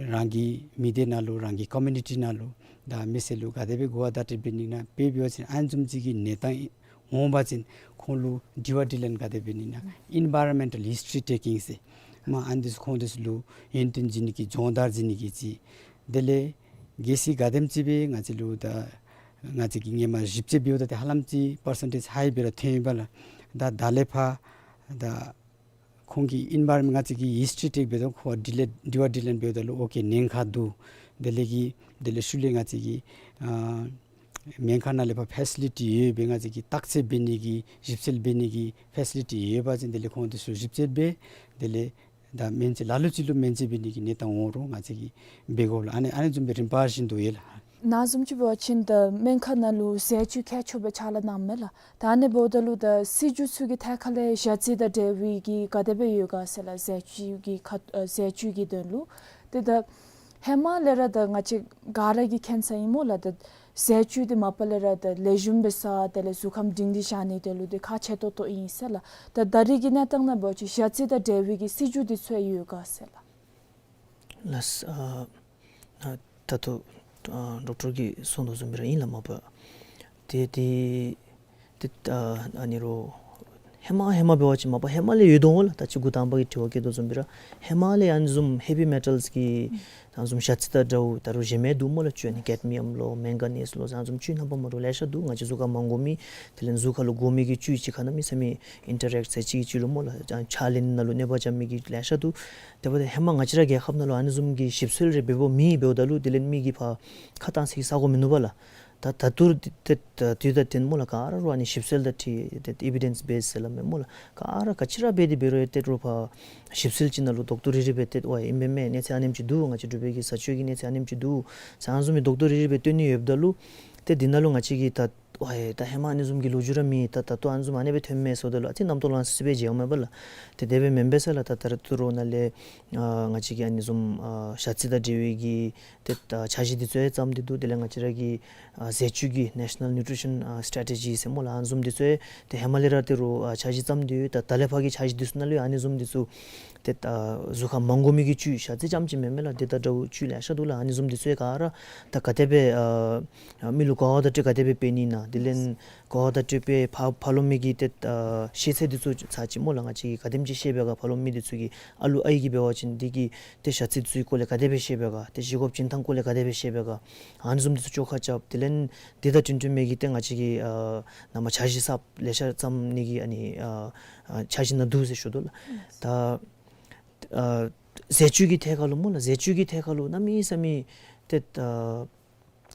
རང་གི་མི་སྡེ་ནང་ལུ་རང་གི་ཀོ་མིའུ་ནི་ཊི་ནང་ལུ་ད་མི་སེར་ལུ་ག་དེ་སྦེ་གོ་བ་བརྡ་སྤྲོད་འབད་ནི་ན་འབད་འབད་བ་ཅིན་ཨ་ནི་བཟུམ་ཅིག་གི་གནས་སྟངས་འོང་བ་ཅིན་ཁོང་ལུ་དྲི་བ་དྲིས་ལན་ག་དེ་འབད་ནི་ན་ཨིན་བཱ་རོན་མེནཊལ་ཧིསི་ཊི་རི་ཊེ་ཀིང་ཟེར་མ་ཨ་ནི་འདི་ཚུ་ཁོང་འདི་ཚུ་ལུ་ཡོན་ཏན་བྱིན་ནི་གི་སྦྱོང་བརྡར་བྱིན་ནི་གི་ཅིག། དེ་ལས་གལ་སྲིད་ག་དེམ་ཅིག་སྦེ་ང་བཅས་ལུ་ད་ང་བཅས་ཀྱིས་ཧེ་མ་ཞིབ་དཔྱད་འབདཝ་ད་ཏེ་ཧ་ལམ་ཅིག་པར་སེན་ཊེཇ་ཧའི་སྦེ་ར་ཐོན་ཡི་པ་ལགས། ད་ད་ལས་ཕར་ད་ཁོང་གི་ཨིན་བཱ་རོན་མེནཊ་ང་བཅས་ཀྱིས་ཧིསི་ཊི་རི་ཊེཀ་འབདཝ་ད་ཁོང་དྲི་ལན་དྲི་བ་དྲིས་ལན་འབདཝ་ད་ལུ་ཨོ་ཀེ་ཉེན་ཁ་འདུག། དེ་ལས་ཀྱི་དེ་ལས་ཤུལ་ལས་ང་བཅས་ཀྱིས་ཨ་སྨན་ཁང་ནང་ལས་ཕར་ཕེ་སི་ལི་ཊི་ཡོད་པའི་ང་བཅས་ཀྱིས་བརྟག་དཔྱད་འབད་ནི་གི་ཞིབ་དཔྱད་འབད་ནི་གི་ཕེ་སི་ལི་ཊི་ཡོད་པ་ཅིན་དེ་ལས་ཁོང་འདི་ཚུ་ཞིབ་དཔྱད་འབད། དེ་ལས་ད་སྨན་བཅོས་ལ་ལུ་ཅིག་ལུ་སྨན་བཅོས་འབད་ནི་གི་གནས་སྟངས་འོང་རུང་ང་བཅས་ཀྱིས་འབད་དགོ་ལགས། ཨ་ནི་ཨ་ནི་བཟུམ་སྦེ་རིམ་པ་བཞིན་དུ་ཡོད་ལགས། ནཱ་བཟུམ་ཅིག་འབད་བ་ཅིན་ད་སྨན་ཁང་ནང་ལུ་ཟས་བཅུད་མཁས་མཆོག་སྦེ་ཕྱག་ལཱ་གནངམ་མས་ལགས། ད་ཨ་ནི་འབདཝ་ད་ལུ་ད་སྲིད་བྱུས་ཚུ་གི་ཐད་ཁར་ལས་ཞ་རྩི་དང་འབྲེལ་བའི་གི་ག་དེ་སྦེ་ཡོད་ག་ཟེར་ལགས། ཟས་བཅུད་ཀྱི་ཁ་ཨ་ཟས་བཅུད་ཀྱི་དོན་ལུ། ཏེ་ད་ཧེ་མ་ལས་ར་ད་ང་བཅས་ག་ར་གིས་མཁྱེན་ས་ཨིན་སྨོ་ལགས། ད་ཟས་བཅུད་འདི་མ་པ་ལས་ར་ད་ལེགས་ཤོམ་སྦེ་ཟ་དེ་ལས་གཟུགས་ཁམས་སྒྲིང་སྒྲི་བཞག་ནི་དེ་ལུ་འདི་ཁག་ཆེ་ཏོག་ཏོ་ཨིན་ཟེར་ལགས། ད་ད་རེས་ཀྱི་གནས་སྟངས་ནང་འབད་བ་ཅིན་ཞ་རྩི་དང་འབྲེལ་བའི་གི་སྲིད་བྱུས་འདི་ཚུ་ཡང་ཡོད་ག་ཟེར་ལགས། ལགས། ཨ་ ཨ་ད་ལྟོ་ཨ་ཌོག་ཊར་གྱིས་གསུངས་དོ་བཟུམ་སྦེ་ར་ཨིན་ལགས། མ་པ་ཏེ་ཏེ་ཏེ་ཨ་ཨ་ནི་རོགས་ཧེ་མ་ཧེ་མ་འབད་བ་ཅིན་མ་པ་ཧེ་མ་ལས་ཡོད་དོ་འོང་ལགས། ད་ཅི་འགོ་དང་པ་གི་དྲི་བ་བཀོད་དོ་བཟུམ་སྦེ་ར་ཧེ་མ་ལས་ཨ་ནི་བཟུམ་ཧེ་བི་མེ་ཊལ་གྱི་ཨ་ནི་བཟུམ་ཞ་རྩི་དང་འདྲཝ་ད་རུང་གཞན་མི་འདུག་སྨོ་ལགས། བཅུད་ཨ་ནི་ཀེཌ་མི་ཡམ་ལོ་མེང་ག་ནིས་ལོ་ཟེར་ཨ་ནི་བཟུམ་བཅུད་རྣམ་པ་མ་འདྲཝ་ལེ་ཤ་འདུག། ང་བཅས་གཟུགས་ཁར་མ་དགོ་མི་དེ་ལས་གཟུགས་ཁར་ལུ་དགོ་མི་གི་བཅུད་ཅིག་ཁར་གནམ་མེད་ས་མེད་ཨིན་ཊ་རེཀཊ་ཟེར་ཅིག་གི་བཅུད་ལུ་སྨོ་ལགས། ཨ་ཕྱག་ལེན་ནང་ལུ་གནོད་པ་རྐྱབ་མི་གི་ལེ་ཤ་འདུག། དེ་འབདཝ་ད་ཧེ་མ་ང་བཅས་ར་རྒྱལ་ཁབ་ནང་ལུ་ཨ་ནི་བཟུམ་གྱི་ཞིབ་འཚོལ་རེ་འབད་བ་མེད། འབདཝ་ད་ལུ་དེ་ལས་མི་གིས་ཕར་ཁ་བཏང་ས་གི་ས་གོ་མིན་ནུག་པ་ལགས། ད་ད་ལྟོ་ཏེ་ད་དུས་ད་ཏེ་སྨོ་ལགས་ག་ར་རོགས་ཨ་ནི་ཞིབ་འཚོལ་དང་འཁྲིལ་ཏེ་ཨི་བི་ཌེནསི་བེསཌ་ཟེར་སླབ་མས་སྨོ་ལགས། ག་ར་ག་ཅི་ར་འབད་དེ་འབད་རུང་ཏེ་རོགས་ཕར་ཞིབ་འཚོལ་ཅིག་ནང་ལུ་དོག་དོག་རིལ་རིལ་སྦེ་ཏེ་ཝའི་ཨིན་པས་མས། གནས་ཚད་ཨ་ནེམ་ཅིག་འདུག། ང་བཅས་འབྲུག་པའི་གི་བཟའ་སྤྱོད་ཀྱི་གནས་ཚད་ཨ་ནེམ་ཅིག་འདུག་ཟེར་ཨ་ནི་བཟུམ་མའི་དོག་དོག་རིལ་རིལ་སྦེ་སྟོན་ནི་ཡོདཔ་ད་ལུ་ཏེ་འདི་ནང་ལུ་ང་བཅས་ཀྱིས་ད་ཝའི་ད་ཧེ་མ་ཨ་ནི་བཟུམ་གྱི་ལོ་རྒྱུས་ར་མེད། ད་ད་ལྟོ་ཨ་ནི་བཟུམ་ཨ་ནི་སྦེ་ཐོནམ་མས་ཟེརཝ་ད་ལུ་ཨ་ཙི་རྣམ་རྟོག་ལང་སི་སི་སྦེ་མཇལཝ་མས་པ་ལགས། ཏེ་དེ་སྦེ་མེན་པས་ཟེར་ལགས། ད་ད་རུང་ཏེ་རོགས་ནཱ་ལས་ཨ་ང་བཅས་ཀྱི་ཨ་ནི་བཟུམ་ཨ་ཞ་རྩི་དང་འབྲེལ་བའི་གི་ཏེ་ཨ་འཆར་གཞི་འདི་ཚུ་ཡང་བརྩམས་ཏེ་འདུག། དེ་ལས་ང་བཅས་ར་གི་ཨ་ཟས་བཅུད་ཀྱི་ནེ་ཤ་ནཱལ་ནིའུ་ཊི་རི་ཤཱན་ཨ་སི་ཊེ་ཊི་ཇི་ཟེར་སྨོ་ལགས། ཨ་ནི་བཟུམ་འདི་ཚུ་ཡང་ཏེ་ཧེ་མ་ལས་ར་ཏེ་རོགས་ཨ་འཆར་གཞི་བརྩམས་ཏེ་ཡོད། ད་ད་ལས་ཕར་གྱི་འཆར་གཞི་འདི་ཚུ་ནང་ལུ་ཡང་ཨ་ནི་བཟུམ་འདི་ཚུ་ཏེ་ཨ་གཟུགས་ཁར་མ་དགོ་མི་གི་བཅུད་ཞ་རྩི་རྐྱངམ་ཅིག་མེན་མས་ལགས། དེ་དང་འདྲཝ་བཅུད་ལེ་ཤ་འདུག་ལགས། ཨ་ནི་བཟུམ་འདི་ཚུ་ཡང་ག་ར་ད་ག་དེ་སྦེ་ཨ་ཨ་མི་ལུ་གོ་བ་དང་འཁྲིལ་ག་དེ་སྦེ་སྤེལ་ནི་ཨིན་ན། དེ་ལས་གོ་བ་དང་འཁྲིལ་སྦེ་ཕར་ཕར་ལོགས་མི་གི་ཏེ་ཨ་ཤེས་ཚད་འདི་ཚུ་ཚར་ཅིག་སྨོ་ལགས་ང་བཅས་ཀྱིས་ག་དེམ་ཅིག་ཤེས་པས་ག། ཕར་ལོགས་མི་འདི་ཚུ་གིས་ཨ་ལུ་ཨའི་གིས་འབད་བ་ཅིན་འདི་གི་ཏེ་ཞ་རྩི་འདི་ཚུ་གི་སྐོར་ལས་ག་དེ་སྦེ་ཤེས་པས་ག། ཏེ་བཞེས་སྒོ་བྱིན་ཐངས་སྐོར་ལས་ག་དེ་སྦེ་ཤེས་པས་ག། ཨ་ནི་བཟུམ་འདི་ཚུ་བཅོ་ཁ་རྐྱབ། དེ་ལས་འདི་དང་བསྟུན་བསྟུན་མི་གི་ཏེ་ང་བཅས་ཀྱིས་ཨ་ནཱ་མར་འཆར་གཞི་གསརཔ་ལེ་ཤ་བརྩམ་ནི་གི་ཨ་ནི་ཨ་ཨ་འཆར་གཞི་ནང་འདུག་ཟེར་ཞུ་དོ་ལགས། ད་ཨ་ཟས་བཅུད་ཀྱི་ཐད་ཁར་ལུ་སྨོ་ལགས། ཟས་བཅུད་ཀྱི་ཐད་ཁར་ལུ་གནམ་མེད་ས་མེད་ཏེ་ཨ་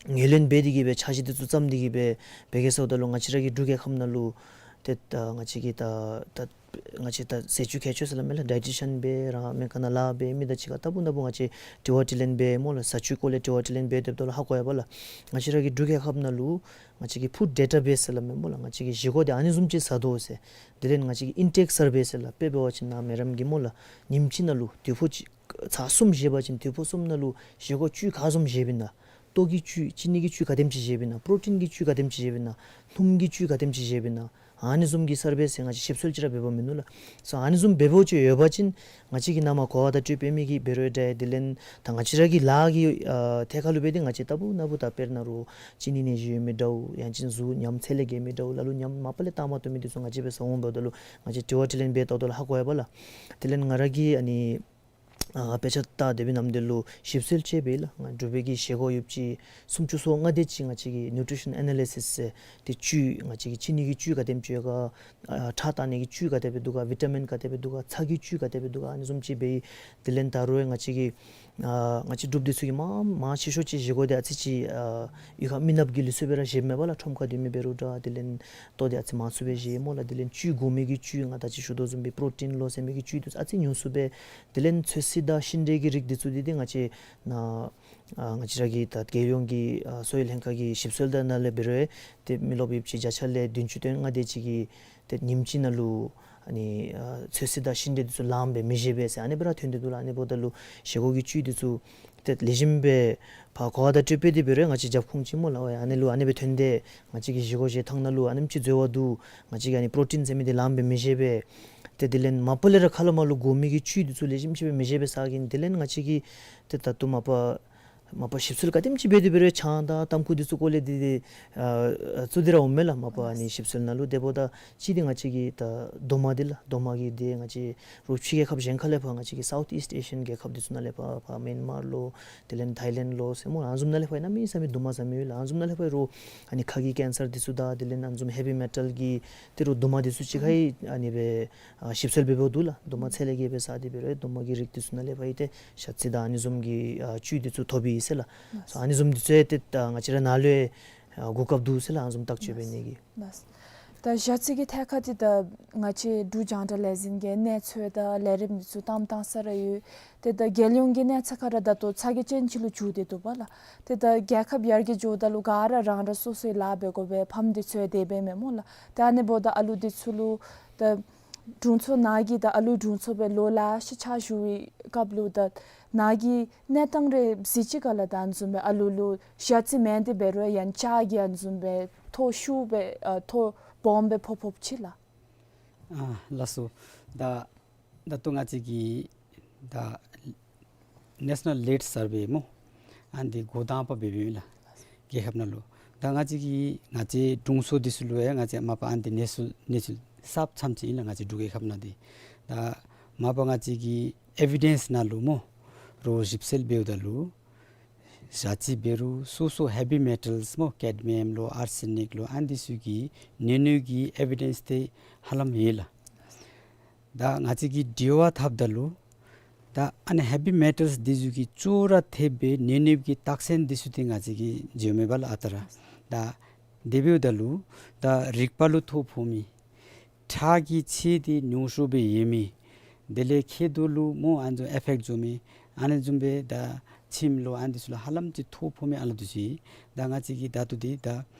ངོས་ལེན་འབད་དེ་གིས་སྦེ་འཆར་གཞི་འདི་ཚུ་བརྩམས་ཏེ་གིས་སྦེ་འབད་གེ་ཟེརཝ་ད་ལུ་ང་བཅས་ར་གི་འབྲུག་རྒྱལ་ཁབ་ནང་ལུ་ཏེ་ཨ་ང་བཅས་ཀྱིས་ད་ད་ང་བཅས་ད་ཟས་བཅུད་མཁས་མཆོག་ཟེར་སླབ་མས་ལགས། ཌའི་ཊི་ཤཱན་སྦེ་ར་མེན་ག་ནཱ་ལཱ་འབད་མི་དང་གཅིག་ཁར་ལྟ་བུ་ལྟ་བུ་ང་བཅས་དྲི་བ་དྲིས་ལན་འབད་སྨོ་ལགས། ཟས་བཅུད་སྐོར་ལས་དྲི་བ་དྲིས་ལན་འབད་སྡོདཔ་ད་ལུ་ཧ་གོ་ཡི་པ་ལགས། ང་བཅས་ར་གི་འབྲུག་རྒྱལ་ཁབ་ནང་ལུ་ང་བཅས་ཀྱི་ཕུཌ་ཌེ་ཊ་བེསཌ་ཟེར་སླབ་མས་སྨོ་ལགས། ང་བཅས་ཀྱིས་བཞེས་སྒོ་འདི་ཨ་ནི་བཟུམ་ཅིག་ཟ་དོ་ཟེར། དེ་ལས་ང་བཅས་ཀྱི་ཨིན་ཊེཀ་སར་བེ་ཟེར་ལགས། དཔེ་འབད་བ་ཅིན་ནཱ་མེ་རམ་གྱིས་སྨོ་ལགས་ཉིནམ་གཅིག་ནང་ལུ་དུས་ཕོ་གཅིག་ཚར་གསུམ་བཞེས་པ་ཅིན་དུས་ཕོ་གསུམ་ནང་ལུ་བཞེས་སྒོ་བཅུད་ག་བཟུམ་བཞེསཔ་ཨིན་ན། ལྟོ་གི་བཅུད་ཅི་ནི་གི་བཅུད་ག་དེམ་ཅིག་བཞེསཔ་ཨིན་ན། པྲོ་ཊིན་གྱི་བཅུད་ག་དེམ་ཅིག་བཞེསཔ་ཨིན་ན། སྣུམ་གྱི་བཅུད་ག་དེམ་ཅིག་བཞེསཔ་ཨིན་ན། ཨ་ནི་བཟུམ་གྱི་སར་བེ་ཟེར་ང་བཅས་ཞིབ་འཚོལ་ཅིག་ར་འབད་བ་མིན་ནུག་ལགས། སོ་ཨ་ནི་བཟུམ་འབད་བ་ཅིན་ཡོད་པ་ཅིན་ང་བཅས་ཀྱིས་ནཱ་མར་གོ་བ་དང་འཁྲིལ་སྦེ་མི་གིས་འབད་རུང་འདྲ། དེ་ལས་ད་ང་བཅས་ར་གི་ལཱ་གི་ཨ་ཐད་ཁར་ལུ་འབད་དེ་ང་བཅས་ལྟ་བུ་ལྟ་བུ་ད་དཔེར་ན་རོགས་གཅིན་སྙི་ནད་གཞི་ཡོད་མི་འདྲཝ་ཡང་ཅིན་གཟུགས་ཉམས་ཚད་ལས་བརྒལ་མི་འདྲཝ་ལ་ལུ་ཉམས་མ་པ་ལས་བཏང་མ་བཏུབ་མི་འདི་ཚུ་ང་བཅས་འབད་ཟ་འོང་འབདཝ་ད་ལུ་ང་བཅས་དྲི་བ་དྲིས་ལན་འབད་ལྟཝ་ད་ལུ་ཧ་གོ་ཡི་པ་ལགས། དེ་ལས་ང་ར་གིས་ཨ་ནི་ཨ་དཔེ་ཆ་ལྟ་སྡོད་པའི་ནམ་དུས་ལུ་ཞིབ་འཚོལ་ཅིག་འབད་ཡི་ལགས། ང་འབྲུག་པའི་གི་བཞེས་སྒོ་ཡོདཔ་ཅིག་སུམ་ཅུ་སོ་ལྔ་དེ་ཅིག་ང་བཅས་ཀྱིས་ནིའུ་ཊི་རི་ཤཱན་ཨེ་ནཱ་ལི་སིསི་ཟེར་ཏེ་བཅུད་ང་བཅས་ཀྱི་གཅིན་སྙི་གི་བཅུད་ག་དེམ་ཅིག་ཡོད་ག། ཨ་ཁྲག་བཏང་ནི་གི་བཅུད་ག་དེ་སྦེ་འདུག་ག། བི་ཊ་མིན་ག་དེ་སྦེ་འདུག་ག། ཚྭ་གི་བཅུད་ག་དེ་སྦེ་འདུག་ག། ཨ་ནི་བཟུམ་ཅིག་འབད་ཡི། དེ་ལས་ད་རུང་ང་བཅས་ཀྱི་ཨ་ང་བཅས་འབྲུགཔ་འདི་ཚུ་གིས་མང་མང་ཆེ་ཤོས་ཅིག་བཞེས་སྒོ་འདི་ཨ་ཙི་ཅིག་ཨ་གཡུས་ཁར་མི་ནགཔ་གི་ལུགས་སྲོལ་སྦེ་ར་བཞེསཔ་མས་པ་ལགས། ཁྲོམ་ཁར་སྡོད་མི་འབད་རུང་འདྲ། དེ་ལས་ལྟོ་འདི་ཨ་ཙི་མང་སུ་སྦེ་བཞེས་སྨོ་ལགས། དེ་ལས་བཅུད་དགོ་མི་གི་བཅུད་ང་ད་ཅི་ཞུ་དོ་བཟུམ་སྦེ་པྲོ་ཊིན་ལོ་ཟེར་མི་གི་བཅུད་འདི་ཚུ་ཨ་ཙི་ཉུང་སུ་སྦེ། དེ་ལས་ཚོད་བསྲེ་དང་ཤིང་འབྲས་ཀྱི་རིགས་འདི་ཚུ་འདི་འདི་ང་བཅས་ནཱ་ཨ་ང་བཅས་ར་གི་ད་རྒྱལ་ཡོངས་ཀྱི་ཨ་གསོ་བའི་ལྷན་ཁག་གི་ཞིབ་འཚོལ་དང་ནང་ལས་འབད་རུང་ཏེ་མི་རློབས་ཡོདཔ་ཅིག་བརྒྱ་ཆ་ལས་བདུན་ཅུ་དོན་ལྔ་དེ་ཅིག་གིས་ཏེ་ཉིནམ་གཅིག་ནང་ལུ་ཨ་ནི་ཨ་ཚོད་བསྲེ་དང་ཤིང་འབྲས་འདི་ཚུ་ལངམ་སྦེ་མི་བཞེས་པས་ཟེར་ཨ་ནི་སྦེ་ར་ཐོན་ཏེ་འདུག་ལགས། ཨ་ནི་འབདཝ་ད་ལུ་བཞེས་སྒོ་གི་བཅུད་འདི་ཚུ་ཏེ་ལེགས་ཤོམ་སྦེ་ཕར་གོ་བ་དང་འཁྲིལ་སྦེ་འདི་འབད་རུང་ང་བཅས་རྒྱབ་ཁུངས་ཅིག་སྨོ་ལགས། ཨ་ནི་ལུ་ཨ་ནི་སྦེ་ཐོན་ཏེ་ང་བཅས་ཀྱི་བཞེས་སྒོ་བཞེས་ཐངས་ནང་ལུ་ཨ་ནེམ་ཅིག་འཛོལ་བ་འདུག། ང་བཅས་ཀྱིས་ཨ་ནི་པྲོ་ཊིན་ཟེར་མི་འདི་ལངམ་སྦེ་མི་བཞེས་པས། ཏེ་དེ་ལས་མ་པ་ལས་ར་ཁ་ལས་མར་ལུ་དགོ་མི་གི་བཅུད་འདི་ཚུ་ལེགས་ཤོམ་ཅིག་སྦེ་མི་བཞེས་པས་ཟེར་གིས་དེ་ལས་ང་བཅས་ཀྱིས་ཏེ་ད་ལྟོ་མ་པ་མ་པ་ཞིབ་འཚོལ་ག་དེམ་ཅིག་འབད་དེ་འབད་རུང་ཆང་དང་ཏམ་ཁུ་འདི་ཚུ་སྐོར་ལས་འདི་འདི་ཨ་བཙུགས་ཏེ་ར་འོངམ་མས་ལགས། མ་པ་ཨ་ནི་ཞིབ་འཚོལ་ནང་ལུ་དེ་འབདཝ་ད་གཅིག་འདི་ང་བཅས་ཀྱི་ད་རྡོག་མ་འདི་ལགས། རྡོག་མ་གི་འདི་ང་བཅས་རོགས་ཕྱི་རྒྱལ་ཁབ་གཞན་ཁ་ལས་ཕར་ང་བཅས་ཀྱི་སའུཐ་ཨིསཊ་ཨེ་ཤི་ཡཱན་རྒྱལ་ཁབ་འདི་ཚུ་ནང་ལས་ཕར་ཕར་མེན་མར་ལོ་དེ་ལས་ཐའི་ལེནཌ་ལོ་ཟེར་སྨོ་ཨ་ནི་བཟུམ་ནང་ལས་ཕར་གནམ་མེད་ས་མེད་རྡོག་མ་ཟ་མི་ཡོད་ལགས། ཨ་ནི་བཟུམ་ནང་ལས་ཕར་རོགས་ཨ་ནི་ཁ་གི་ཀེན་སར་འདི་ཚུ་དང་དེ་ལས་ཨ་ནི་བཟུམ་ཧེ་བི་མེ་ཊལ་གྱི་ཏེ་རོགས་རྡོག་མ་འདི་ཚུ་ཅིག་ཁར་ཨ་ནི་སྦེ་ཨ་ཞིབ་འཚོལ་འབད་འབདཝ་འདུག་ལགས། རྡོག་མ་ཚད་ལས་བརྒལ་སྦེ་ཟ་སྟེ་འབད་རུང་རྡོག་མ་གི་རིགས་འདི་ཚུ་ནང་ལས་ཕར་ཨིན་ཏེ་ཞ་རྩི་དང་ཨ་ནི་བཟུམ་གྱི་ཨ་བཅུད་འདི་ཚུ་ཐོབ་ཨིན་ཟེར་ལགས། ལགས། སོ་ཨ་ནི་བཟུམ་འདི་ཚུ་ཡང་ཏེ་ད་ང་བཅས་ར་ནཱ་ལུ་ཡང་ཨ་གོ་སྐབས་འདུག་ཟེར་ལགས། ཨ་ནི་བཟུམ་བརྟག་དཔྱད་འབད་ནི་གི། ལགས། ད་ཞ་རྩི་གི་ཐད་ཁར་འདི་ད་ང་བཅས་འབྲུག་རྒྱང་བསྒྲགས་ལས་འཛིན་གྱི་གནས་ཚུལ་དང་ལས་རིམ་འདི་ཚུ་བཏང་བཏང་ས་ར་ཡོད། ཏེ་ད་རྒྱལ་ཡོངས་ཀྱི་གནས་ཚད་ཁར་ར་ད་ལྟོ་ཚ་གྱང་ཅན་ཅིག་ལུ་འགྱུར་ཏེ་འདུག་པ་ལགས། ཏེ་ད་རྒྱལ་ཁབ་ཡར་རྒྱས་འགྱོཝ་ད་ལུ་ག་ར་རང་རང་སོ་སོའི་ལཱ་འབད་དགོ་པས། ཕམ་འདི་ཚུ་ཡང་དེ་སྦེ་མས་སྨོ་ལགས། ཏེ་ཨ་ནི་འབདཝ་ད་ཨ་ལུ་འདི་ཚུ་ལུ་ད་དྲུང་འཚོ་ནཱ་གིས་ད་ཨ་ལུ་དྲུང་འཚོ་སྦེ་ལོ་ལེ་ཤ་ཕྱག་ཞུ་བའི་སྐབས་ལུ་ད་ནཱ་གིས་གནས་སྟངས་རེ་གཟིགས་ཅི་ག་ལགས། ད་ཨ་ནི་བཟུམ་སྦེ་ཨ་ལུ་ལུ་ཞ་རྩི་མེན་ཏེ་འབད་རུང་ཡང་ལྕགས་ཀྱི་ཨ་ནི་བཟུམ་སྦེ་ཐོ་ཤུགས་སྦེ་ཨ་ཐོ་སྦོམ་སྦེ་ཕོག་ཕོགཔ་ཅིག་ལགས། ཨ་ལགས་སོ། ད་ད་ལྟོ་ང་བཅས་ཀྱི་ད་ནེ་ཤ་ནཱལ་ལེཌ་སར་ཝེ་སྨོ། ཨ་ནི་འདི་འགོ་དང་པ་འབད་འབདཝ་ཨིན་ལགས། རྒྱལ་ཁབ་ནང་ལུ། ད་ང་བཅས་ཀྱི་ང་བཅས་དྲུང་འཚོ་འདི་ཚུ་ལུ་ཡང་ང་བཅས་མ་པ་ཨ་ནི་འདི་གནས་ཚུལ་གནས་ཚུལ་གསརཔ་ཙམ་ཅིག་ཨིན་ལགས། ང་བཅས་འབྲུག་རྒྱལ་ཁབ་ནང་འདི། ད་མ་པ་ང་བཅས་ཀྱི་ཨེ་བི་ཌེནསི་ནང་ལུ་སྨོ། རོགས་ཞིབ་འཚོལ་འབདཝ་ད་ལུ་ཞ་རྩི་འབད་རུང་སོ་སོ་ཧེ་བི་མེ་ཊལསི་སྨོ། ཀེཌ་མི་ཡམ་ལོ་ཨར་སེ་ནིཀ་ལོ་ཨ་ནི་འདི་ཚུ་གི་ནད་ནུས་ཀྱི་ཨེ་བི་ཌེནསི་འདི་ཧ་ལམ་ཡོད་ལགས། ད་ང་བཅས་ཀྱིས་འགྲེལ་བ་འཐབ་ད་ལུ་ད་ཨ་ནི་ཧེ་བི་མེ་ཊལསི་འདི་ཚུ་གིས་ཅོག་ར་འཐདཔ་སྦེ་ནད་ནུས་ཀྱི་རྟགས་མཚན་འདི་ཚུ་འདི་ང་བཅས་ཀྱིས་བརྗོད་མི་པ་ལགས་ཨ་རྟག་ར། ད་དེ་འབདཝ་ད་ལུ་ད་རིག་པ་ལུ་ཐོ་ཕོག་མི། ཁྲག་གི་ཚད་འདི་ཉུང་སུ་སྦེ་ཡོད་མི། དེ་ལས་མཁལ་རྡོག་ལུ་སྨོ་ཨ་ནི་བཟུམ་ཨེ་ཕེཀཊ་འགྱོ་མི། ཨ་ནི་བཟུམ་སྦེ་ད་མཆིནམ་ལོ་ཨ་ནི་འདི་ཚུ་ལུ་ཧ་ལམ་ཅིག་ཐོ་ཕོག་མི་ཨ་ལུ་འདི་ཚུ་ཨིན། ད་ང་བཅས་ཀྱིས་ད་ལྟོ་འདི་ད་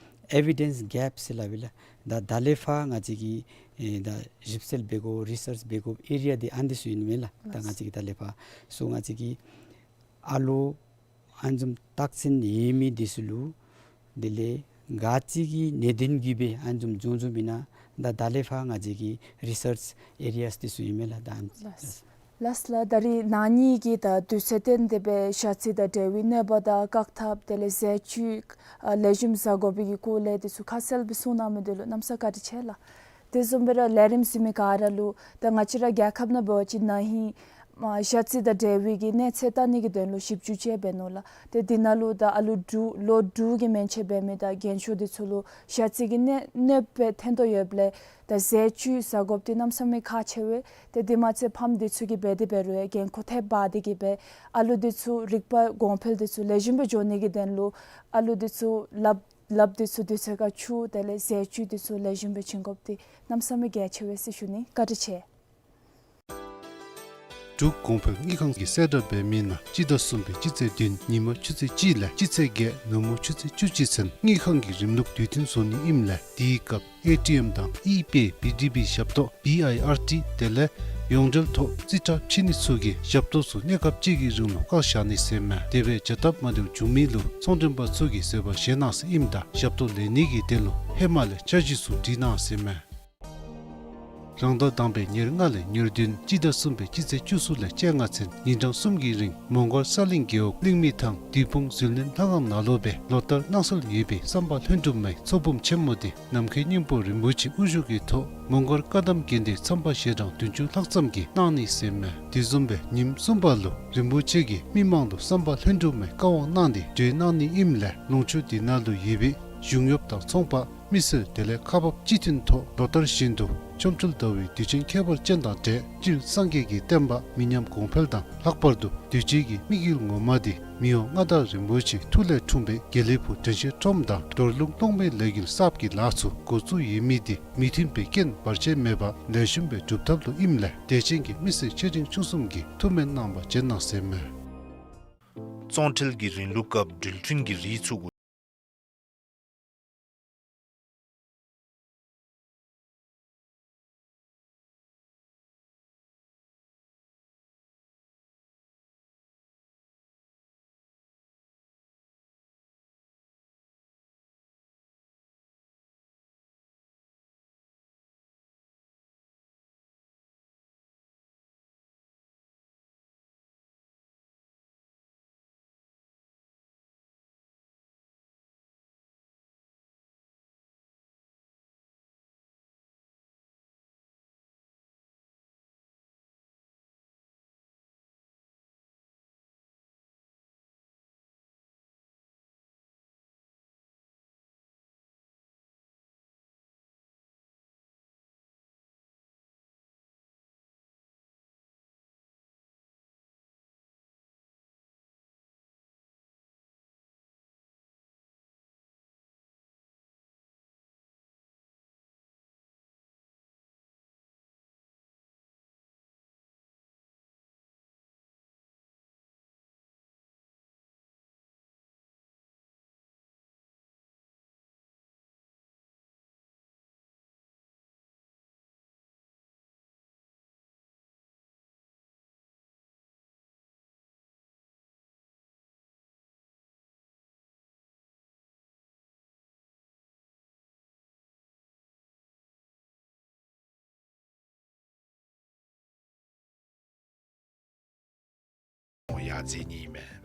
ཨེ་བི་ཌེནསི་གེཔ་ཟེར་སླབ་ཨིན་ལགས། ད་ད་ལས་ཕར་ང་བཅས་ཀྱིས་ཨེ་ད་ཞིབ་འཚོལ་འབད་དགོ་རི་སརཆ་འབད་དགོ་ཨེ་རི་ཡ་འདི་ཨ་ནི་འདི་ཚུ་ཨིན་མས་ལགས། ད་ང་བཅས་ཀྱིས་ད་ལས་ཕར་སོ་ང་བཅས་ཀྱིས་ཨ་ལོ་ཨ་ནི་བཟུམ་རྟགས་མཚན་ཡོད་མི་འདི་ཚུ་ལུ་དེ་ལས་ག་ཅི་གི་ནད་གདོན་གྱིས་སྦེ་ཨ་ནི་བཟུམ་འབྱུང་འབྱུངམ་ཨིན་ན་ད་ད་ལས་ཕར་ང་བཅས་ཀྱི་རི་སརཆ་ཨེ་རི་ཡས་འདི་ཚུ་ཨིན་མས་ལགས། ད་ཨ་ནི་ལགས། ལགས་ལགས། ད་རིས་ན་ཧིང་གི་ད་དུས་ཚོད་བཏོན་ཏེ་སྦེ་ཞ་རྩི་དང་འབྲེལ་བའི་གནོད་པ་དང་བཀག་ཐབས་དེ་ལས་ཟས་བཅུད་ཨ་ལེགས་ཤོམ་བཟའ་དགོ་པའི་གི་སྐོར་ལས་འདི་ཚུ་ཁ་གསལ་སྦེ་གསུངས་གནང་མི་འདི་ལུ་གནམ་ས་བཀའ་དྲིན་ཆེ་ལགས། དེ་བཟུམ་སྦེ་ར་ལས་རིམ་གཟིགས་མི་ག་ར་ལུ་ད་ང་བཅས་ར་རྒྱལ་ཁབ་ནང་འབད་བ་ཅིན་ན་ཧིང་ཨ་ཞ་རྩི་དང་འབྲེལ་བའི་གི་གནས་ཚད་བལྟ་ནི་གི་དོན་ལུ་ཞིབ་འཇུག་ཅིག་འབད་ནུག་ལགས། ཏེ་འདི་ནང་ལུ་ད་ཨ་ལོ་དྲུག་ལོ་དྲུག་གི་མན་ཆད་འབད་མི་ད་རྒན་ཤོས་འདི་ཚུ་ལུ་ཞ་རྩི་གི་གནོད་གནོད་པ་ཐོན་དོ་ཡོདཔ་ལས་ད་ཟས་བཅུད་བཟའ་དགོཔ་འདི་གནམ་ས་མེད་ཁག་ཆེ་བས། ཏེ་དེ་མ་ཚད་ཕམ་འདི་ཚུ་གིས་འབད་དེ་འབད་རུང་ཡང་འགན་ཁུར་ཐེབས་འབག་སྟེ་གིས་སྦེ་ཨ་ལོ་འདི་ཚུ་རིག་པ་གོང་འཕེལ་འདི་ཚུ་ལེགས་ཤོམ་སྦེ་འགྱོ་ནི་གི་དོན་ལུ་ཨ་ལོ་འདི་ཚུ་ལགཔ་ལགཔ་འདི་ཚུ་དུས་ཚོད་ཁར་འཁྱུ། དེ་ལས་ཟས་བཅུད་འདི་ཚུ་ལེགས་ཤོམ་སྦེ་བྱིན་དགོཔ་འདི་གནམ་ས་མེད་གལ་ཆེ་བས་ཟེར་ཞུ་ནི། བཀའ་དྲིན་ཆེ། འབྲུག་གོང་འཕེལ་དངུལ་ཁང་གིས་གསལ་བསྒྲགས་འབད་མི་ནང་སྤྱི་ཟླ་གསུམ་པའི་སྤྱི་ཚེས་བདུན་ཉིན་མ་ཆུ་ཚོད་གཅིག་ལས་སྤྱི་ཚེས་བརྒྱད་ནུབ་མོ་ཆུ་ཚོད་བཅུ་གཅིག་ཚུན་དངུལ་ཁང་གི་རིམ་ལུགས་དུས་མཐུན་བཟོ་ནི་ཨིནམ་ལས་དེའི་སྐབས་ཨེ་ཊི་ཨེམ་དང་ཨི་པེ་བི་ཌི་བི་ཞབས་ཏོག་བི་ཨའི་ཨར་ཊི་དེ་ལས་ཡོངས་འབྲེལ་ཐོག་རྩིས་ཁྲ་ཕྱེ་ནི་ཚུ་གིས་ཞབས་ཏོག་ཚུ་གནས་སྐབས་གཅིག་གི་རིང་ལུ་བཀག་བཞག་ནི་ཟེར་མས། དེ་སྦེ་བྱ་སྟབས་མ་བདེཝ་བྱུང་མི་ལུ་ཚོང་མགྲོན་པ་ཚུ་གིས་བཟོད་པ་བཞེས་གནང་ཟེར་ཨིནམ་ད་ཞབས་ཏོག་ལེན་ནི་གི་དོན་ལུ་ཧེ་མ་ལས་འཆར་གཞི་ཚུ་བྲིས་གནང་ཟེར་མས། རང་ཟླ་དང་པའི་ཉེར་ལྔ་ལས་ཉེར་བདུན་སྤྱི་ཟླ་གསུམ་པའི་སྤྱི་ཚེས་བཅུ་གསུམ་ལས་བཅོ་ལྔ་ཚུན་ཉིན་གྲངས་གསུམ་གྱི་རིང་མོང་སྒར་ས་གླིང་རྒེད་འོག་གླིང་མི་ཐང་བདུད་དཔུང་གཟུ་ལེན་ལྷ་ཁང་ནང་ལུ་སྦེ་ལོ་ལྟར་གནང་སྲོལ་ཡོད་པའི་བསམ་པ་ལྷུན་གྲུབ་མའི་ཚོགས་འབུམ་ཆེན་མོ་འདི་ནམ་མཁའི་སྙིང་པོ་རིན་པོ་ཆེ་དབུ་བཞུགས་ཀྱི་ཐོག་མོང་སྒར་བཀའ་གདམས་དགོན་སྡེའི་མཚམས་པ་ཞལ་གྲངས་བདུན་ཅུ་ལྷག་ཙམ་གྱིས་གནང་ནི་ཟེར་མས། དེ་བཟུམ་སྦེ་ཉིནམ་གསུམ་པ་ལུ་རིན་པོ་ཆེ་གིས་མི་མང་ལུ་བསམ་པ་ལྷུན་གྲུབ་མའི་བཀའ་དབང་གནང་སྟེ་གྲོལ་གནང་ནི་ཨིནམ་ལས་ལུང་ཕྱོགས་འདི་ནང་ལུ་ཡོད་པའི་གཞུང་གཡོགཔ་དང་ཚོང་པ་མི་སེར་དེ་ལས་ཁག་འབགཔ་སྤྱི་མཐུན་ཐོག་ལོ་ལྟར་བཞིན་དུ་ཆོ་འཕྲུལ་ཟླ་བའི་དུས་ཆེན་ཁྱད་པར་ཅན་དང་འབྲེལ་སྤྱིར་སངས་རྒྱས་ཀྱི་བསྟན་པ་མི་ཉམས་གོང་འཕེལ་དང་ལྷག་པར་དུ་གདུལ་བྱའི་གི་དམིགས་ཡུལ་ངོ་མ་འདི་མི་དབང་མངའ་བདག་རིན་པོ་ཆེའི་ཐུགས་ལས་འཁྲུངས་པའི་དགེ་ལེགས་ཕུག་དྲན་ཤེས་ཁྲོམ་དང་རྡོར་ལུང་སློབ་མའི་ལས་འགུལ་གསརཔ་གི་ལཱ་ཚུ་འགོ་བཙུགས་ཡོད་མི་འདི་མི་མཐུན་པའི་རྐྱེན་བར་ཆད་མེད་པར་ལེགས་ཤོམ་སྦེ་སྒྲུབ་ཐབས་ལུ་ཨིནམ་ལས་དད་ཅན་གྱི་མི་སེར་ཆེ་འབྲིང་ཆུང་གསུམ་གྱིས་ཐུགས་སྨོན་གནང་བར་བྱོན་གནང་ཟེར་མས། ཚོང་འབྲེལ་གྱི་རིང་ལུགས་སྐབས་འགྲུལ་འཕྲིན་གྱི་རིགས་ཚུ་གུ། ཡང་མཛད་ནི་ཨིན་མས།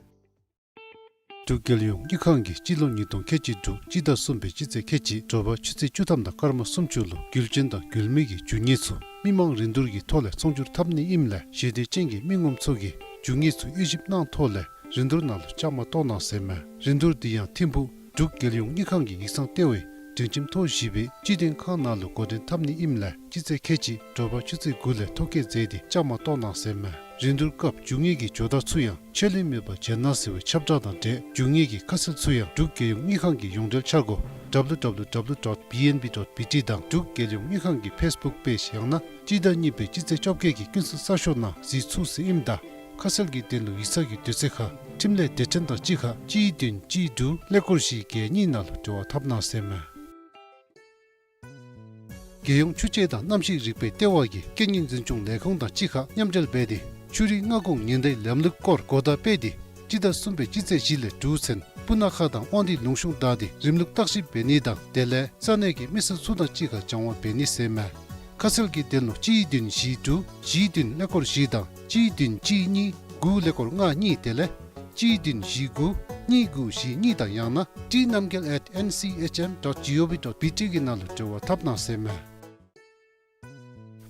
འབྲུག་རྒྱལ་ཡོངས་དངུལ་ཁང་གིས་སྤྱི་ལོ་ཉིས་སྟོང་ཁལ་གཅིག་དྲུག་སྤྱི་ཟླ་གསུམ་པའི་སྤྱི་ཚེས་ཁལ་གཅིག་དྲོ་པ་ཆུ་ཚོད་བཅུ་ཐམ་དང་སྐར་མ་སུམ་ཅུ་ལུ་རྒྱུ་ཆེན་དང་རྒྱུ་མེད་ཀྱི་རྒྱུ་དངོས་ཚུ་མི་མང་རིན་བསྡུར་གྱི་ཐོག་ལས་ཚོང་སྒྱུར་འཐབ་ནི་ཨིནམ་ལས་ཞེ་འདོད་ཅན་གྱི་མི་ངོམ་ཚུ་གིས་རྒྱུ་དངོས་ཚུ་དབྱེ་ཞིབ་གནང་ཐོག་ལས་རིན་བསྡུར་ནང་ལུ་བཅའ་མར་གཏོགས་གནང་ཟེར་མས། རིན་བསྡུར་འདི་ཡང་ཐིམ་ཕུག་འབྲུག་རྒྱལ་ཡོངས་དངུལ་ཁང་གི་ཡིག་ཚང་ལྟེ་བའི་སྒྲིང་ཁྱིམ་ཐོག་བཞི་པའི་སྤྱི་དོན་ཁང་ནང་ལུ་འགོ་འདྲེན་འཐབ་ནི་ཨིནམ་ལས་སྤྱི་ཚེས་ཁལ་གཅིག་དྲོ་པ་ཆུ་ཚོད་དགུ་ལས་ཐོ་བཀོད་མཛད་དེ་བཅའ་མར་གཏོགས་གནང་ཟེར་མས། རིན་བསྡུར་སྐབས་རྒྱུ་དངོས་ཀྱི་ཇོ་བདག་ཚུ་ཡང་ཆད་ལུས་མེད་པར་མཇལ་གནང་ཟེར་བའི་ཁྱབ་བསྒྲགས་དང་འབྲེལ་རྒྱུ་དངོས་ཀྱི་ཁ་གསལ་ཚུ་ཡང་འབྲུག་རྒྱལ་ཡོངས་དངུལ་ཁང་གི་ཡོངས་འབྲེལ་འཆར་སྒོ་W W W dot B N B dot B T དང་འབྲུག་རྒྱལ་ཡོངས་དངུལ་ཁང་གི་ཕེསི་བུཀ་པེཇ་ཡང་ན་སྤྱི་ཟླ་གཉིས་པའི་སྤྱི་ཚེས་བཅོ་བརྒྱད་ཀྱི་ཀུན་གསལ་གསར་ཤོག་ནང་གཟིགས་ཚུགས་ཟེར་ཨིནམ་ད་ཁ་གསལ་གྱི་དོན་ལུ་ཡིག་ཚང་གི་དུས་ཚོད་ཁར་འཕྲིན་ལས་སྡེ་ཚན་དང་གཅིག་ཁར་གཅིག་བདུན་གཅིག་དྲུག་ཀླད་ཀོར་བཞི་བརྒྱད་གཉིས་ནང་ལུ་འབྲེལ་བ་འཐབ་གནང་ཟེར་མས། རྒྱལ་ཡོངས་ཆུ་དཔྱད་དང་གནམ་གཤིས་རིག་པའི་ལྟེ་བ་གིས་རྐྱེན་ངན་འཛིན་སྐྱོང་ལས་ཁུངས་དང་གཅིག་ཁར་མཉམ་འབྲེལ་འབད་དེ་ཆུ་རུད་མངའ་ཁོངས་ཉེན་བརྡའི་ལམ་ལུགས་སྐོར་གོ་བརྡ་སྤེལ་ཏེ་སྤྱི་ཟླ་གསུམ་པའི་སྤྱི་ཚེས་བཞི་ལས་དྲུག་ཚུན་སྤུ་ན་ཁ་དང་དབང་འདུས་ལུང་གཤོང་བདའ་སྟེ་རིམ་ལུགས་བརྟག་ཞིབ་འབད་ནི་དང་དེ་ལས་ས་གནས་ཀྱི་མི་སེར་ཚུ་དང་གཅིག་ཁར་སྦྱང་བ་འབད་ནི་ཟེར་མས། ཁ་གསལ་གྱི་དོན་ལུ་གཅིག་བདུན་བཞི་དྲུག་གཅིག་བདུན་ཀླད་ཀོར་བཞི་དང་གཅིག་བདུན་གཅིག་གཉིས་དགུ་ཀླད་ཀོར་ལྔ་གཉིས་དེ་ལས་གཅིག་བདུན་བཞི་དགུ་གཉིས་དགུ་བཞི་གཉིས་དང་ཡང་ན་ཏི་རྣམ་རྒྱལ་at N C H M dot G O V dot B T གི་ནང་ལུ་འབྲེལ་བ་འཐབ་གནང་ཟེར་མས།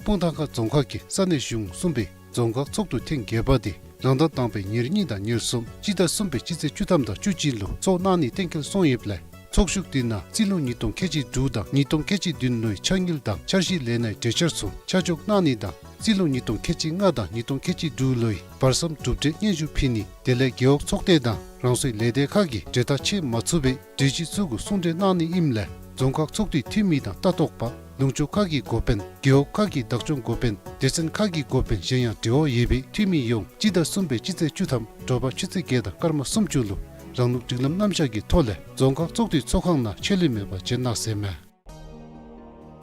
སྤུངས་ཐང་ཁ་རྫོང་ཁག་གི་ས་གནས་གཞུང་གསུམ་པའི་རྫོང་ཁག་ཚོགས་འདུ་ཐེངས་བརྒྱད་པ་དེ་རང་ཟླ་དང་པའི་ཉེར་གཉིས་དང་ཉེར་གསུམ་སྤྱི་ཟླ་གསུམ་པའི་སྤྱི་ཚེས་བཅུ་ཐམ་དང་བཅུ་གཅིག་ལུ་ཚོགས་གནང་ནི་གཏན་འཁེལ་སོང་ཡོདཔ་ལས་ཚོགས་བཞུགས་དེ་ནང་རྩིས་ལོ་ཉིས་སྟོང་ཁལ་གཅིག་དྲུག་དང་ཉིས་སྟོང་ཁལ་གཅིག་བདུན་ལོའི་ཆ་དངུལ་དང་འཆར་གཞི་ལས་སྣའི་གྲོས་འཆར་ཚུ་ཆ་འཇོག་གནང་ནི་དང་རྩིས་ལོ་ཉིས་སྟོང་ཁལ་གཅིག་ལྔ་དང་ཉིས་སྟོང་ཁལ་གཅིག་དྲུག་ལོའི་བར་མཚམས་གྲུབ་འབྲས་སྙན་ཞུ་ཕུལ་ནི་དེ་ལས་རྒེད་འོག་ཚོགས་སྡེ་དང་རང་སོའི་ལས་སྡེ་ཁག་གིས་གྲོས་ཐག་བཅད་མ་ཚུགས་པའི་གྲོས་གཞི་ཚུ་གུ་གསུང་གྲོས་གནང་ནི་ཨིནམ་ལས་རྫོང་ཁག་ཚོགས་འདུའི་འཐུས་མི་དང་ལྟ་རྟོག་པ་ལུང་ཕྱོགས་ཁག་གི་འགོ་དཔོན་རྒེད་འོག་ཁག་གི་བདག་སྐྱོང་འགོ་དཔོན་སྡེ་ཚན་ཁག་གི་འགོ་དཔོན་གཞན་ཡང་འབྲེལ་བ་ཡོད་པའི་འཐུས་མི་ཡོངས་སྤྱི་ཟླ་གསུམ་པའི་སྤྱི་ཚེས་བཅུ་ཐམ་དྲོ་པ་ཆུ་ཚོད་བརྒྱད་དང་སྐར་མ་སུམ་ཅུ་ལུ་རང་ལུགས་སྒྲིག་ལམ་རྣམ་གཞག་གི་ཐོག་ལས་རྫོང་ཁག་ཚོགས་འདུའི་ཚོགས་ཁང་ནང་ཆད་ལུས་མེད་པར་བྱོན་གནང་ཟེར་མས།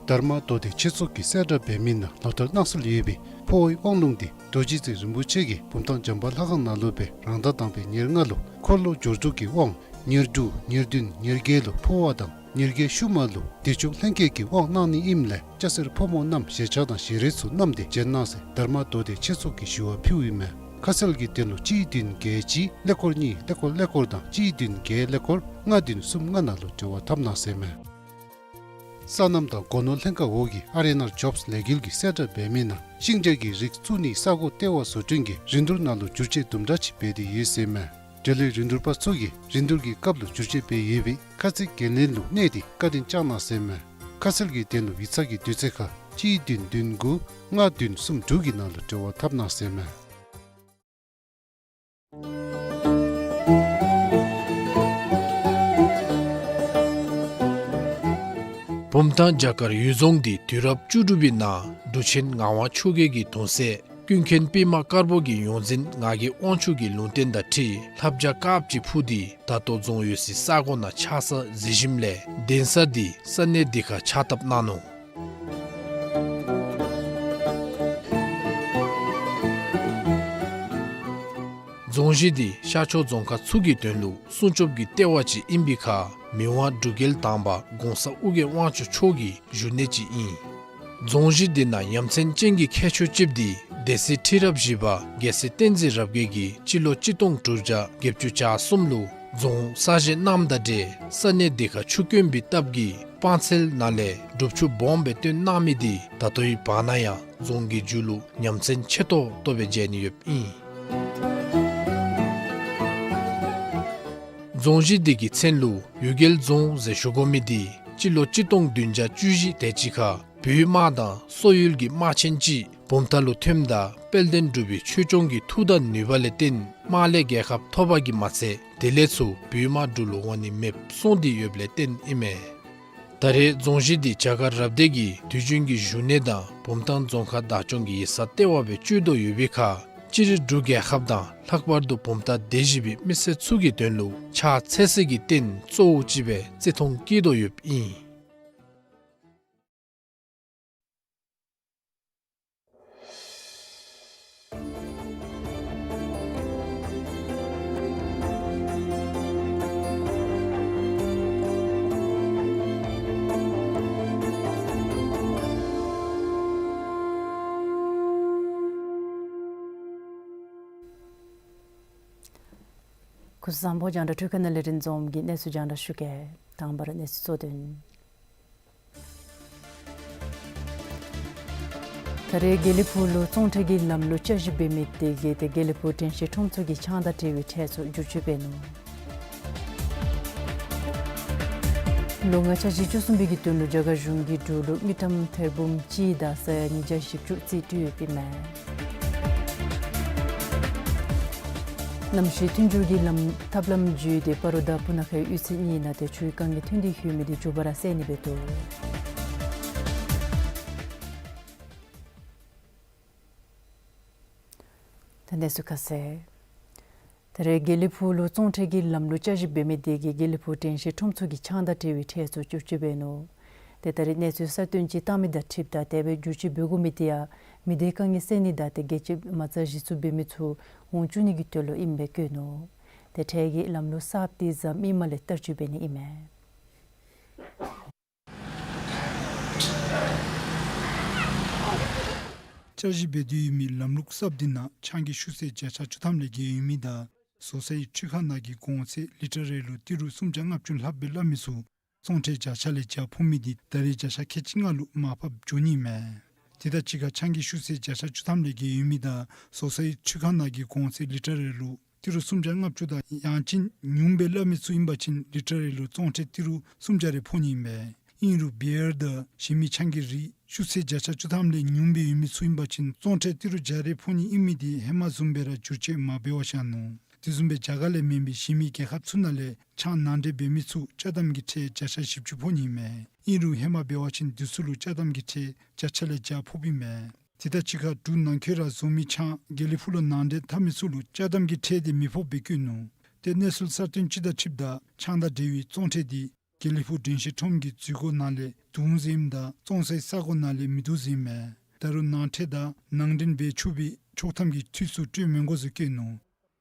དྷརྨ་མདོ་སྡེ་ཆོས་ཚོགས་ཀྱིས་གསལ་བསྒྲགས་འབད་མི་ནང་ལོ་ལྟར་གནང་སྲོལ་ཡོད་པའི་ཕོ་བའི་དབང་ལུང་འདི་རྡོ་རྗེ་རྩེ་རིན་པོ་ཆེ་གིས་བུམ་ཐང་འཇམ་དཔལ་ལྷ་ཁང་ནང་ལུ་སྦེ་རང་ཟླ་དང་པའི་ཉེར་ལྔ་ལུ་འཁོར་ལོ་སྦྱོར་དྲུག་གི་དབང་ཉེར་དྲུག་ཉེར་བདུན་ཉེར་བརྒྱད་ལུ་ཕོ་བ་དང་ཉེར་བརྒྱད་ཤུལ་མ་ལུ་བདེ་མཆོག་ལྷན་སྐྱེས་ཀྱི་དབང་གནང་ནི་ཨིནམ་ལས་སྐྱ་སེར་ཕོ་མོ་རྣམས་ཞལ་ཆས་དང་ཞལ་རས་ཚུ་བསྣམས་ཏེ་བྱོན་གནང་ཟེར་དྷརྨ་མདོ་སྡེ་ཆོས་ཚོགས་ཀྱིས་ཞུ་བ་ཕུལཝ་ཨིན་མས། ཁ་གསལ་གྱི་དོན་ལུ་གཅིག་བདུན་བརྒྱད་གཅིག་ཀླད་ཀོར་གཉིས་ཀླད་ཀོར་ཀླད་ཀོར་དང་གཅིག་བདུན་བརྒྱད་ཀླད་ཀོར་ལྔ་བདུན་གསུམ་ལྔ་ནང་ལུ་འབྲེལ་བ་འཐབ་གནང་ཟེར་མས། སོ་ནམ་དང་སྒོ་ནོར་ལྷན་ཁག་འོག་གི་ཨར་ཨེན་ཨར་ཇོབས་ལས་འགུལ་གྱིས་གསལ་བསྒྲགས་འབད་མི་ནང་ཤིང་འབྲས་ཀྱི་རིགས་བཙུགས་ནིའི་ས་གོ་ལྟེ་བ་བཟོ་སྐྲུན་གྱི་རིན་བསྡུར་ནང་ལུ་བསྒྱུར་བཅོས་དུམ་གྲ་ཅིག་འབད་དེ་ཡོད་ཟེར་མས། འབྲེལ་ཡོད་རིན་བསྡུར་པ་ཚུ་གིས་རིན་བསྡུར་གྱི་སྐབས་ལུ་བསྒྱུར་བཅོས་འབད་ཡོད་པའི་ཁ་ཚིག་འགན་ལེན་ལུ་གནས་ཏེ་བཀའ་དྲིན་བསྐྱང་གནང་ཟེར་མས། ཁ་གསལ་གྱི་དོན་ལུ་ཡིག་ཚང་གི་དུས་ཚོད་ཁར་གཅིག་བདུན་བདུན་དགུ་ལྔ་བདུན་གསུམ་དྲུག་གི་ནང་ལུ་འབྲེལ་བ་འཐབ་གནང་ཟེར་མས། བུམ་ཐང་བྱ་དཀར་གཡུལ་རྫོང་འདི་དུས་རབས་བཅུ་དྲུག་པའི་ནང་འབྲུག་ཆེན་ངག་དབང་ཆོས་རྒྱལ་གྱི་གདུང་སྲས་ཀུན་མཁྱེན་པདྨ་དཀར་པོ་གི་ཡོངས་འཛིན་ངག་གི་དབང་ཕྱུག་གི་ལུང་བསྟན་དང་འཁྲིལ་ལྷ་བྱ་དཀརཔོ་ཅིག་འཕུར་ཏེ་ད་ལྟོ་རྫོང་ཡོད་སའི་ས་གོ་ནང་ཆགས་ས་གཟིགས་ཞིནམ་ལས་གདན་ས་འདི་ས་གནས་འདི་ཁར་ཕྱག་བཏབ་གནང་ནུག། རྫོང་གཞི་འདི་ཤར་ཕྱོགས་རྫོང་ཁག་ཚུ་གི་དོན་ལུ་སྲུང་སྐྱོབ་ཀྱི་ལྟེ་བ་ཅིག་ཨིན་པའི་ཁར་མི་དབང་འབྲུག་རྒྱལ་དང་པ་གོང་ས་ཨོ་རྒྱན་དབང་ཕྱུག་མཆོག་གི་བཞུགས་གནས་ཅིག་ཨིན། རྫོང་གཞི་འདི་ནང་ཡ་མཚན་ཅན་གྱི་ཁྱད་ཆོས་ཅིག་འདི་སྡེ་སྲིད་ཁྲི་རབས་བཞི་པ་རྒྱལ་སྲས་བསྟན་འཛིན་རབ་རྒྱས་ཀྱིས་སྤྱི་ལོ་གཅིག་སྟོང་དྲུག་བརྒྱ་བརྒྱད་ཅུ་གྱ་གསུམ་ལུ་རྫོང་གསར་བཞེངས་གནངམ་དང་འབྲེལ་ས་གནས་འདི་ཁར་ཆུ་དཀོན་པའི་སྟབས་ཀྱིས་སྤང་ཚལ་ནང་ལས་སྒྲུབ་ཆུ་སྦོམ་སྦེ་བཏོན་གནང་མི་འདི་ད་ལྟོའི་བར་ན་ཡང་རྫོང་གི་མཇུག་ལུ་ཡ་མཚན་ཆེ་ཏོག་ཏོ་སྦེ་མཇལ་ནི་ཡོདཔ་ཨིན། རྫོང་གཞི་འདི་གི་མཚན་ལུ་གཡུལ་རྒྱལ་རྫོང་ཟེར་ཞུ་དགོ་མི་འདི་སྤྱི་ལོ་གཅིག་སྟོང་བདུན་བརྒྱ་བཅུ་བཞི་དེ་ཅིག་ཁར་བོད་དམག་དང་སོག་ཡུལ་གྱི་དམག་ཆེན་ཅིག་བུམ་ཐང་ལུ་ཐོནམ་ད་དཔལ་ལྡན་འབྲུག་པའི་ཆོས་སྐྱོང་གི་མཐུ་དང་ནུས་པ་ལས་བརྟེན་དམག་ལས་རྒྱལ་ཁ་ཐོབ་པ་གིས་མ་ཚད་དེ་ལས་ཚུར་བོད་དམག་འབྲུག་ལུ་འོང་ནི་མེདཔ་སོང་སྟེ་ཡོདཔ་ལས་བརྟེན་ཨིན་མས། ད་རེས་རྫོང་གཞི་འདི་བྱ་དཀར་རབ་སྡེ་གི་དུས་རྒྱུན་གྱི་བཞུགས་གནས་དང་བུམ་ཐང་རྫོང་ཁག་བདག་སྐྱོང་གི་ཡིག་ཚང་ལྟེ་བ་སྦེ་སྤྱོད་དོ་ཡོད་པའི་ཁར་སྤྱིར་འབྲུག་རྒྱལ་ཁབ་དང་ལྷག་པར་དུ་བུམ་ཐང་སྡེ་བཞི་པའི་མི་སེར་ཚུ་གི་དོན་ལུ་ཕྱག་འཚལ་སྲིད་ཀྱི་རྟེན་གཙོ་བོ་ཅིག་སྦེ་བརྩི་མཐོང་བསྐྱེད་དོ་ཡོདཔ་ཨིན། བཟང་པོ། རྒྱང་བསྒྲགས་འཕྲུལ་ཁང་ནང་ལས་རིན་འཛོམས་ཀྱིས་གནས་ཚུལ་རྒྱང་བསྒྲགས་ཞུ་གེ། དང་པ་ར་གནས་ཚུལ་གཙོ་དོན། ད་རེས་དགེ་ལེགས་ཕུག་ལུ་བཙོང་ཁྲལ་གྱི་ལམ་ལུགས་བསྐྱར་ཞིབ་འབད་མི་དེ་གིས་ཏེ་དགེ་ལེགས་ཕུག་དྲན་ཤེས་ཁྲོམ་ཚུ་གི་ཆང་དང་འབྲེལ་བའི་ཁྲལ་ཚུ་བསྒྱུར་བཅོས་འབད་ནུག། ལོ་ལྔ་ཆ་བཞི་བཅུ་གསུམ་པའི་གི་དོན་ལུ་རྒྱ་གར་གཞུང་གིས་འབྲུག་ལུ་དངུལ་ཀྲམ་ཐེར་འབུམ་གཅིག་དང་ས་ཡ་ཉིས་བརྒྱ་བཞི་བཅུ་རྩིས་སྤྲོད་ཡོདཔ་ཨིན་མས། གནམ་གཤིས་མཐུན་སྦྱོར་གྱི་ལམ་ཐབས་ལམ་བརྒྱུད་དེ་སྤ་རོ་དང་སྤུ་ན་ཁའི་གཡུས་ཚན་གཉིས་ནང་ཏེ་ཆུའི་དཀའ་ངལ་ཐོན་ཏེ་ཡོད་མི་དེ་མགྱོགས་པ་ར་སེལ་ནི་འབད་དོ། ད་གནས་ཚུལ་ཁ་གསལ། ད་རེས་དགེ་ལེགས་ཕུག་ལུ་བཙོང་ཁྲལ་གྱི་ལམ་ལུགས་བསྐྱར་ཞིབ་འབད་མི་དེ་གིས་དགེ་ལེགས་ཕུག་དྲན་ཤེས་ཁྲོམ་ཚུ་གི་ཆང་དང་འབྲེལ་བའི་ཁྲལ་ཚུ་བསྒྱུར་བཅོས་འབད་ནུག། ཏེ་ད་རེས་གནས་ཚུལ་གསར་བཏོན་ཅིག་བཏང་མི་དང་འཁྲིལཝ་ད་དེ་སྦེ་བསྒྱུར་བཅོས་འབད་དགོ་མི་དེ་ཡང་མི་སྡེའི་དཀའ་ངལ་སེལ་ནི་དང་ཏེ་རྒྱལ་སྤྱིའི་མ་རྩ་གཞི་བཙུགས་འབད་མི་ཚུ་འོང་བཅུག་ནི་གི་དོན་ལུ་ཨིནམ་སྦེ་བཀོད་ནུག། ཏེ་ཁྲལ་གྱི་ལམ་ལུགས་གསརཔ་དེ་གཟའ་མིག་དམར་ལས་བསྟར་སྤྱོད་འབད་ནི་ཨིན་མས། བསྐྱར་ཞིབ་འབད་དེ་ཡོད་མི་ལམ་ལུགས་གསརཔ་འདི་ནང་ཆང་གི་ཤུགས་ཚད་བརྒྱ་ཆ་བཅུ་ཐམ་ལས་བརྒལ་ཡོད་མི་དང་བཟོ་ཚོང་འཕྲུལ་ཁང་ནང་གི་གོང་ཚད་ལི་ཊར་རེ་ལུ་ཏི་རུ་སུམ་བརྒྱ་ལྔ་བཅུ་ལྷགཔ་སྦེ་སླབ་མི་ཚུ་བཙོང་ཁྲལ་བརྒྱ་ཆ་ལས་བརྒྱ་ཕོག་མི་འདི་ད་རེས་བརྒྱ་ཆ་ཁལ་གཅིག་ལྔ་ལུ་མར་ཕབ་འགྱོ་ནི་མས། དེ་དང་གཅིག་ཁར་ཆང་གི་ཤུགས་ཚད་བརྒྱ་ཆ་བཅུ་ཐམ་ལས་བརྒལ་ཡོད་མི་དང་བཟོ་ཚོང་འཕྲུལ་ཁང་ནང་གི་གོང་ཚད་ལི་ཊར་རེ་ལུ་ཏི་རུ་སུམ་བརྒྱ་ལྔ་བཅུ་དང་ཡང་ཅིན་ཉུངམ་སྦེ་སླབ་མི་ཚུ་ཨིན་པ་ཅིན་ལི་ཊར་རེ་ལུ་བཙོང་ཁྲལ་ཏི་རུ་སུམ་བརྒྱ་རེ་ཕོག་ནི་ཨིན་པས། ཨིན་རུང་བི་ཡར་དང་གཞན་མི་ཆང་གི་རིགས་ཤུགས་ཚད་བརྒྱ་ཆ་བཅུ་ཐམ་ལས་ཉུངམ་སྦེ་ཡོད་མི་ཚུ་ཨིན་པ་ཅིན་བཙོང་ཁྲལ་ཏི་རུ་བརྒྱ་རེ་ཕོག་ནི་ཨིན་མི་དེ་ཧེ་མ་བཟུམ་སྦེ་ར་བསྒྱུར་བཅོས་མ་འབད་བར་བཞག་ནུག། དེ་བཟུམ་སྦེ་རྒྱ་གར་ལས་མེན་པའི་གཞན་མི་རྒྱལ་ཁབ་ཚུ་ནང་ལས་ཆང་ནང་འདྲེན་འབད་མི་ཚུ་ཅ་དམ་གྱི་ཁྲལ་བརྒྱ་ཆ་བཞི་བཅུ་ཕོག་ནི་མས། ཨིན་རུང་ཧེ་མ་འབད་བ་ཅིན་དེ་ཚུ་ལུ་ཅ་དམ་གྱི་ཁྲལ་བརྒྱ་ཆ་ལས་བརྒྱ་ཕོགཔ་ཨིན་མས། དེ་དང་གཅིག་ཁར་འབྲུག་ནང་འཁོད་ར་བཟོ་མི་ཆང་དགེ་ལེགས་ཕུག་ལུ་ནང་འདྲེན་འཐབ་མི་ཚུ་ལུ་ཅ་དམ་གྱི་ཁྲལ་དེ་མི་ཕོགཔ་སྦེ་བཀོད་ནུག། ཏེ་གནས་ཚུལ་གསར་བཏོན་ཅིག་དང་འཁྲིལཝ་ད་ཆང་དང་འབྲེལ་བའི་བཙོང་ཁྲལ་དེ་དགེ་ལེགས་ཕུག་དྲན་ཤེས་ཁྲོམ་གྱི་འཛུལ་སྒོ་ནང་ལས་བསྡུ་འོང་ཟེར་ཨིནམ་ད་བཙོང་སའི་ས་གོ་ནང་ལས་མི་བསྡུ་ཟེར་ཨིན་མས། ད་རུང་ནང་ཁྲལ་དང་ནང་འདྲེན་འབད་ཆོག་པའི་ཆོག་ཐམ་གྱི་འཐུས་ཚུ་སྤྲོད་མི་དགོ་ཟེར་བཀོད་ནུག།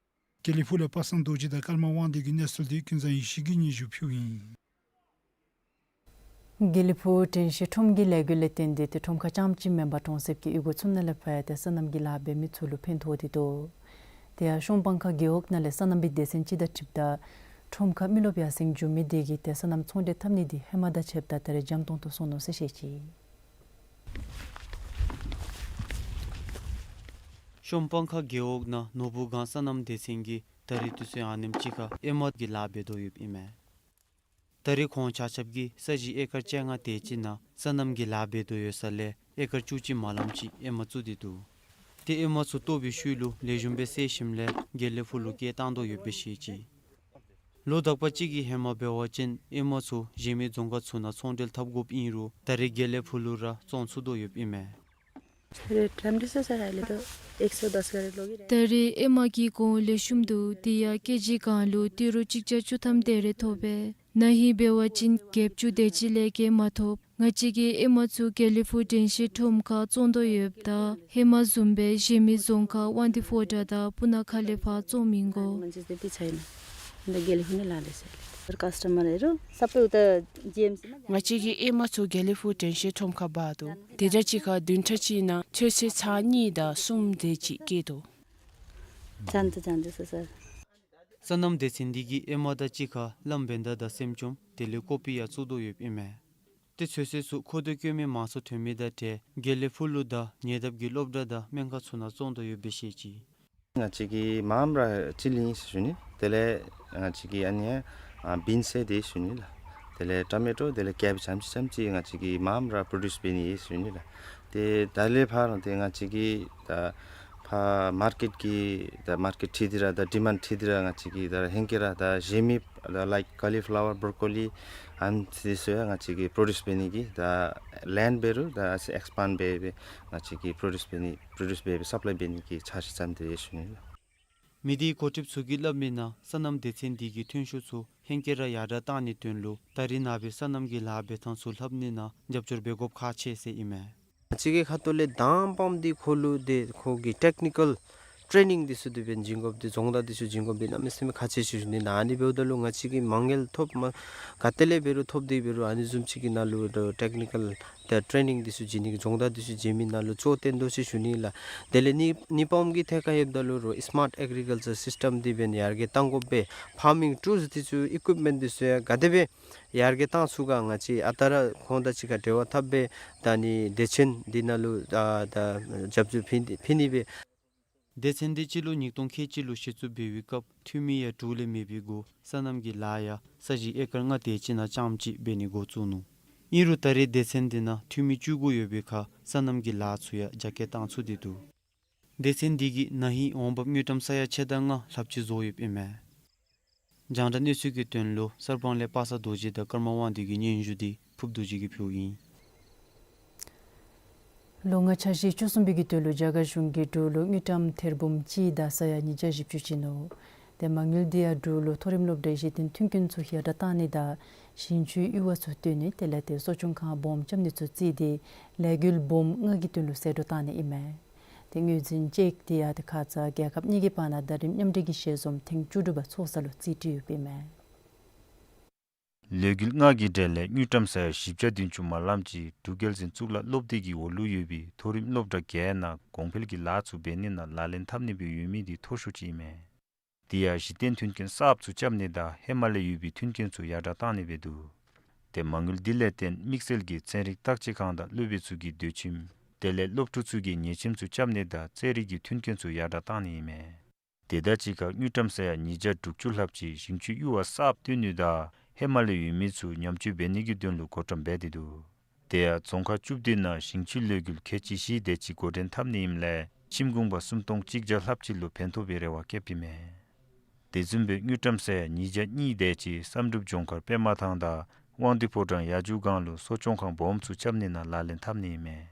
དགེ་ལེགས་ཕུག་ལས་པ་སངས་རྡོ་རྗེ་དང་ཀརྨ་དབང་འདུས་ཀྱི་གནས་ཚུལ་དེ་ཀུན་བཟང་ཡེ་ཤེས་ཀྱིས་སྙན་ཞུ་ཕུལཝ་ཨིན། དགེ་ལེགས་ཕུག་དྲན་ཤེས་ཁྲོམ་གྱི་ལས་འགུལ་ལས་བརྟེན་ཏེ་ཏེ་ཁྲོམ་ཁ་རྐྱངམ་གཅིག་མེན་པར་གྲོང་གསེབ་ཀྱི་གཡུས་སྒོ་ཚུ་ནང་ལས་ཕར་ཡང་ཏེ་སོ་ནམ་གྱི་ལཱ་འབད་མི་ཚུ་ལུ་ཕན་ཐོགས་ཏེ་འདུག། དེ་ཡང་གཤོང་སྤང་ཁ་རྒེད་འོག་ནང་ལས་སོ་ནམ་པའི་སྡེ་ཚན་ཅིག་དང་འཁྲིལཝ་ད་ཁྲོམ་ཁར་མི་རློབས་ཡར་སེང་འགྱོ་མི་དེ་གིས་ཏེ་སོ་ནམ་ཚོང་འབྲེལ་འཐབ་ནི་དེ་ཧེ་མ་དང་ཕྱདཔ་ད་ད་རེས་འཇམ་ཏོང་ཏོ་སོང་ནུག་ཟེར་བཤད་ཅི། གཤོང་སྤང་ཁ་རྒེད་འོག་ནང་ནོར་བུ་སྒང་སོ་ནམ་སྡེ་ཚན་གྱིས་ད་རེས་དུས་ཚོད་ཨ་ནེམ་ཅིག་ཁར་ཨེ་མ་གི་ལཱ་འབད་དོ་ཡོདཔ་ཨིན་མས། ད་རེས་ཁོང་ཆ་ཁྱབ་ཀྱིས་ས་གཞི་ཨེ་ཀར་བཅོ་ལྔ་དེ་ཅིག་ནང་སོ་ནམ་གྱི་ལཱ་འབད་དོ་ཡོད་ས་ལས་ཨེ་ཀར་བཅུ་གཅིག་མ་ལངམ་ཅིག་ཨེ་མ་བཙུགས་ཏེ་འདུག། ཏེ་ཨེ་མ་ཚུ་བཏོག་པའི་ཤུལ་ལུ་ལེགས་ཤོམ་སྦེ་བསལ་ཞིནམ་ལས་དགེ་ལེགས་ཕུག་ལུ་སྐྱེལ་བཏང་དོ་ཡོདཔ་སྦེ་བཤད་ཅི། ལོ་དག་པ་ཅིག་གི་ཧེ་མ་འབད་བ་ཅིན་ཨེ་མ་ཚུ་གཞན་མི་རྫོང་ཁག་ཚུ་ནང་ཚོང་འབྲེལ་འཐབ་དགོཔ་ཨིན་རུང་ད་རེས་དགེ་ལེགས་ཕུག་ལུ་ར་བཙོང་ཚུགས་དོ་ཡོདཔ་ཨིན་མས། ད་རེས་ཨེ་མ་གི་གོང་ལེགས་ཤོམ་འདུག། དེ་ཡང་ཀེ་ཇི་གང་ལུ་ཏི་རུ་གཅིག་བརྒྱ་བཅུ་ཐམ་དེ་རེ་ཐོབ་པས། ན་ཧིང་འབད་བ་ཅིན་བརྒྱད་ཅུ་དེ་ཅིག་ལས་བརྒལ་མ་ཐོབ། ང་བཅས་ཀྱིས་ཨེ་མ་ཚུ་དགེ་ལེགས་ཕུག་དྲན་ཤེས་ཁྲོམ་ཁར་བཙོང་དོ་ཡོདཔ་ད་ཧེ་མ་བཟུམ་སྦེ་གཞན་མི་རྫོང་ཁག་དབང་འདུས་ཕོ་བྲང་དང་སྤུ་ན་ཁ་ལས་ཕར་བཙོང་མི་དགོ། ང་བཅས་ཀྱིས་ཨེ་མ་ཚུ་དགེ་ལེགས་ཕུག་དྲན་ཤེས་ཁྲོམ་ཁར་འབག་འདུག། དེ་དང་གཅིག་ཁར་བདུན་ཕྲག་གཅིག་ནང་ཚོད་བསྲེ་ཚར་གཉིས་དང་གསུམ་དེ་ཅིག་སྐྱེས་འདུག། ཅན་ཏ་ཅན་ཏ་ས་ས། སོ་ནམ་སྡེ་ཚན་འདི་གིས་ཨེ་མ་དང་གཅིག་ཁར་ལམ་བེན་ཌ་དང་སེམ་ཅུམ་དེ་ལས་ཀོ་པི་ཡང་བཙུགས་དོ་ཡོདཔ་ཨིན་མས། ཏེ་ཚོད་བསྲེ་ཚུ་མཁོ་འདོད་སྐྱོན་མེད་མང་སུ་ཐོན་མི་དང་འབྲེལ་དགེ་ལེགས་ཕུག་ལུ་དང་ཉེ་འདབས་ཀྱི་སློབ་གྲྭ་དང་སྨན་ཁང་ཚུ་ནང་བཙོང་དོ་ཡོདཔ་སྦེ་བཤད་ཅི། ང་བཅས་ཀྱི་མངམ་ར་ཅི་ལི་ཨིན་ཟེར་ཞུ་ནི། དེ་ལས་ང་བཅས་ཀྱི་ཨ་ནི་ཨ་བིན་སི་དེ་ཞུ་ནི་ལགས། དེ་ལས་ཊོ་མེ་ཊོ་དེ་ལས་ཀེ་བེཇ་ཙམ་ཅིག་ཙམ་ཅིག་ང་བཅས་ཀྱི་མངམ་ར་པྲོ་ཌིའུསི་འབད་ནི་ཨིན་ཟེར་ཞུ་ནི་ལགས། ཏེ་ད་ལས་ཕར་ཏེ་ང་བཅས་ཀྱིས་ད་ཕར་མར་ཀེཊ་ཀྱི་ད་མར་ཀེཊ་འཁྲིལ་ཏེ་ར་ད་ཌི་མཱནཌ་འཁྲིལ་ཏེ་ར་ང་བཅས་ཀྱིས་ད་ཧེང་སྐལ་ར་ད་གཞན་མི་ད་ལའིཀ་ཀོ་ལི་ཕ་ལ་ཝར་བརོ་ཀོ་ལི་ཨ་ནི་ཚུ་ཡང་ང་བཅས་ཀྱིས་པྲོ་ཌིའུསི་འབད་ནི་གི་ད་ལེནཌ་འབད་རུང་ད་ཨེགསི་པཱནཌ་འབད་འབད་ང་བཅས་ཀྱིས་པྲོ་ཌིའུསི་འབད་ནི་པྲོ་ཌིའུསི་འབད་འབད་སབ་ལའི་འབད་ནི་གི་འཆར་གཞི་བརྩམས་ཏེ་ཡོད་ཟེར་ཞུ་ནི་ལགས། མི་སྡེའི་འགོ་ཁྲིདཔ་ཚུ་གིས་སླབ་མིའི་ནང་སོ་ནམ་སྡེ་ཚན་འདི་གིས་ཐོན་ཤུགས་ཚུ་ཧེང་སྐལ་ར་ཡར་དྲགས་གཏང་ནིའི་དོན་ལུ་ད་རེས་ནངས་པའི་སོ་ནམ་གྱི་ལཱ་འབད་ཐངས་ཚུ་ལྷབ་ནི་ནང་རྒྱབ་སྐྱོར་འབད་དགོཔ་ཁག་ཆེ་ཟེར་ཨིན་མས། ང་བཅས་ཀྱི་ཁ་ཐུག་ལས་དང་པམ་འདི་ཁོ་ལུ་ཏེ་ཁོ་གི་ཊེཀ་ནི་ཀཱལ་ ཊེ་ནིང་འདི་ཚུ་འདི་འབདན་བྱིན་དགོཔ་འདི་སྦྱོང་བརྡར་འདི་ཚུ་བྱིན་དགོཔ་འདི་གནམ་མེད་ས་མེད་ཁག་ཆེ་ཤོས་ཅིག་ཨིན། ཨ་ནི་འབདཝ་ད་ལུ་ང་བཅས་ཀྱིས་མ་དངུལ་ཐོབ་མ་ག་ཏེ་ལས་འབད་རུང་ཐོབ་སྟེ་འབད་རུང་ཨ་ནི་བཟུམ་ཅིག་གི་ནང་ལུ་ཊེག་ནི་ཀཱལ་ད་ཊེ་ནིང་འདི་ཚུ་བྱིན་ནི་གི་སྦྱོང་བརྡར་འདི་ཚུ་བྱིན་མི་ནང་ལུ་གཙོ་བོ་བཏོན་དོ་ཟེར་ཞུ་ནི་ལགས། དེ་ལས་ནི་ནི་པམ་གྱི་ཐད་ཁར་ཡོདཔ་ད་ལུ་རུང་སི་མཱརཊ་ཨེག་རི་ཀཱལ་ཅར་སིསི་ཊམ་འདི་འབདན་ཡར་རྒྱས་གཏང་དགོ་པས། ཕཱར་མིང་ཊུལསི་འདི་ཚུ་ཨི་ཀུའིཔ་མེནཊ་འདི་ཚུ་ཡང་ག་དེ་སྦེ་ཡར་རྒྱས་གཏང་ཚུགས་ག་ང་བཅས་ཨ་རྟག་ར་ཁོང་དང་གཅིག་ཁར་འབྲེལ་བ་འཐབ་སྦེ་ད་ནི་སྡེ་ཚན་འདི་ནང་ལུ་ད་ད་རྒྱབ་སྐྱོར་ཕུལ་ཕུལ་ནི་སྦེ། སྡེ་ཚན་འདི་སྤྱི་ལོ་ཉིས་སྟོང་ཁལ་གཅིག་ལུ་གཞི་བཙུགས་འབད་བའི་སྐབས་འཐུས་མི་ཡང་དྲུག་ལས་མེད་པའི་སྒོ་སོ་ནམ་གྱི་ལཱ་ཡང་ས་གཞི་ཨེ་ཀར་ལྔ་དེ་ཅིག་ནང་རྐྱངམ་གཅིག་འབད་ནི་འགོ་བཙུགས་ནུག། ཨིན་རུང་ད་རེས་སྡེ་ཚན་འདི་ནང་འཐུས་མི་བཅུ་དགུ་ཡོད་པའི་ཁར་སོ་ནམ་གྱི་ལཱ་ཚུ་ཡང་རྒྱ་སྐྱེད་གཏང་ཚུགས་ཏེ་འདུག། སྡེ་ཚན་འདི་གིས་ན་ཧིང་འོང་འབབ་དངུལ་ཀྲམ་ས་ཡ་ཕྱེད་དང་ལྔ་ལྷགཔ་ཅིག་བཟོ་ཡོདཔ་ཨིན་མས། རྒྱང་བསྒྲགས་གནས་ཚུལ་གྱི་དོན་ལུ་གསར་སྤང་ལས་པ་སངས་རྡོ་རྗེ་དང་ཀརྨ་དབང་འདུས་ཀྱི་སྙན་ཞུ་འདི་ཕུབ་རྡོ་རྗེ་གིས་ཕུལཝ་ཨིན། ལོ་ལྔ་འཆར་གཞི་བཅུ་གསུམ་པའི་གི་དོན་ལུ་རྒྱ་གར་གཞུང་གིས་འབྲུག་ལུ་དངུལ་ཀྲམ་ཐེར་འབུམ་གཅིག་དང་ས་ཡ་ཉིས་བརྒྱ་བཞི་བཅུ་བྱིན་ནུག། ཏེ་མ་དངུལ་འདི་ཡང་འབྲུག་ལུ་མཐོ་རིམ་སློབ་གྲྭའི་གཞི་རྟེན་མཐུན་རྐྱེན་ཚུ་ཡར་དྲག་གཏང་ནི་དང་ཞིང་ཆུའི་གཡུར་བ་ཚུ་བཏོན་ནི་དེ་ལས་ཏེ་གསོ་སྐྱོང་ཁང་སྦོམ་རྐྱབ་ནི་ཚུ་བརྩིས་ཏེ་ལས་འགུལ་སྦོམ་ལྔ་གི་དོན་ལུ་གསལ་བསྒྲགས་གཏང་ནི་ཨིན་མས། ཏེ་དངོས་འཛིན་ཅེཀ་འདི་ཡང་ཏེ་ཁ་ཙ་རྒྱལ་ཁབ་གཉིས་ཀྱི་བར་ན་ཟླ་རིམ་མཉམ་འབྲེལ་གྱི་ཞལ་འཛོམས་ཐེངས་བཅུ་དྲུག་པ་ཚོགས་ས་ལུ་རྩིས་སྤྲོད་ཡོདཔ་ཨིན་མས། ལས་འགུལ་ལྔ་གི་གྲས་ལས་དངུལ་ཀྲམ་ས་ཡ་བཞི་བརྒྱ་བདུན་ཅུ་མ་ལངམ་ཅིག་འབྲུག་རྒྱལ་འཛིན་གཙུག་ལག་སློབ་སྡེ་གི་འོག་ལུ་ཡོད་པའི་མཐོ་རིམ་སློབ་གྲྭ་བརྒྱད་ནང་གོང་འཕེལ་གྱི་ལཱ་ཚུ་འབད་ནི་ནང་ལག་ལེན་འཐབ་ནི་སྦེ་ཡོད་མི་འདི་མཐོ་ཤོས་ཅིག་ཨིན་མས། དེ་ཡང་གཞི་རྟེན་མཐུན་རྐྱེན་གསརཔ་ཚུ་རྐྱབ་ནི་དང་ཧེ་མ་ལས་ཡོད་པའི་མཐུན་རྐྱེན་ཚུ་ཡར་དྲག་གཏང་ནི་སྦེ་འདུག། ཏེ་མ་དངུལ་འདི་ལས་བརྟེན་དམིགས་བསལ་གྱི་ཚན་རིག་བརྟག་དཔྱད་ཁང་དང་སློབ་དཔོན་ཚུ་གི་སྡོད་ཁྱིམ་དེ་ལས་སློབ་ཕྲུག་ཚུ་གི་ཉལ་ཁྱིམ་ཚུ་རྐྱབ་ནི་དང་རྩེད་རིགས་ཀྱི་མཐུན་རྐྱེན་ཚུ་ཡར་དྲག་གཏང་ནི་ཨིན་མས། དེ་དང་གཅིག་ཁར་དངུལ་ཀྲམ་ས་ཡ་ཉིས་བརྒྱ་དྲུག་ཅུ་ལྷགཔ་ཅིག་ཞིང་ཆུའི་གཡུར་བ་གསརཔ་བཏོན་ནི་དང་ཧེ་མ་ལས་ཡོད་མི་ཚུ་ཉམས་བཅོས་འབད་ནི་གི་དོན་ལུ་བགོ་བཀྲམ་འབད་དེ་འདུག། དེ་ཡང་རྫོང་ཁག་བཅུ་བདུན་ནང་ཞིང་ཆུའི་ལས་འགུལ་ཁལ་གཅིག་བཞི་དེ་ཅིག་འགོ་འདྲེན་འཐབ་ནི་ཨིནམ་ལས་ཁྱིམ་གུང་པ་སུམ་སྟོང་གཅིག་བརྒྱ་ལྷགཔ་ཅིག་ལུ་ཕན་ཐོགས་པའི་རེ་བ་བསྐྱེདཔ་ཨིན་མས། དེ་བཟུམ་སྦེ་དངུལ་ཀྲམ་ས་ཡ་ཉིས་བརྒྱ་གཉིས་དེ་ཅིག་བསམ་གྲུབ་ལྗོངས་མཁར་པདྨ་ཐང་དང་དབང་འདུས་ཕོ་བྲང་ཡ་ཇུ་སྒང་ལུ་གསོ་སྐྱོང་ཁང་སྦོམ་ཚུ་རྐྱབ་ནི་ནང་ལག་ལེན་འཐབ་ནི་ཨིན་མས།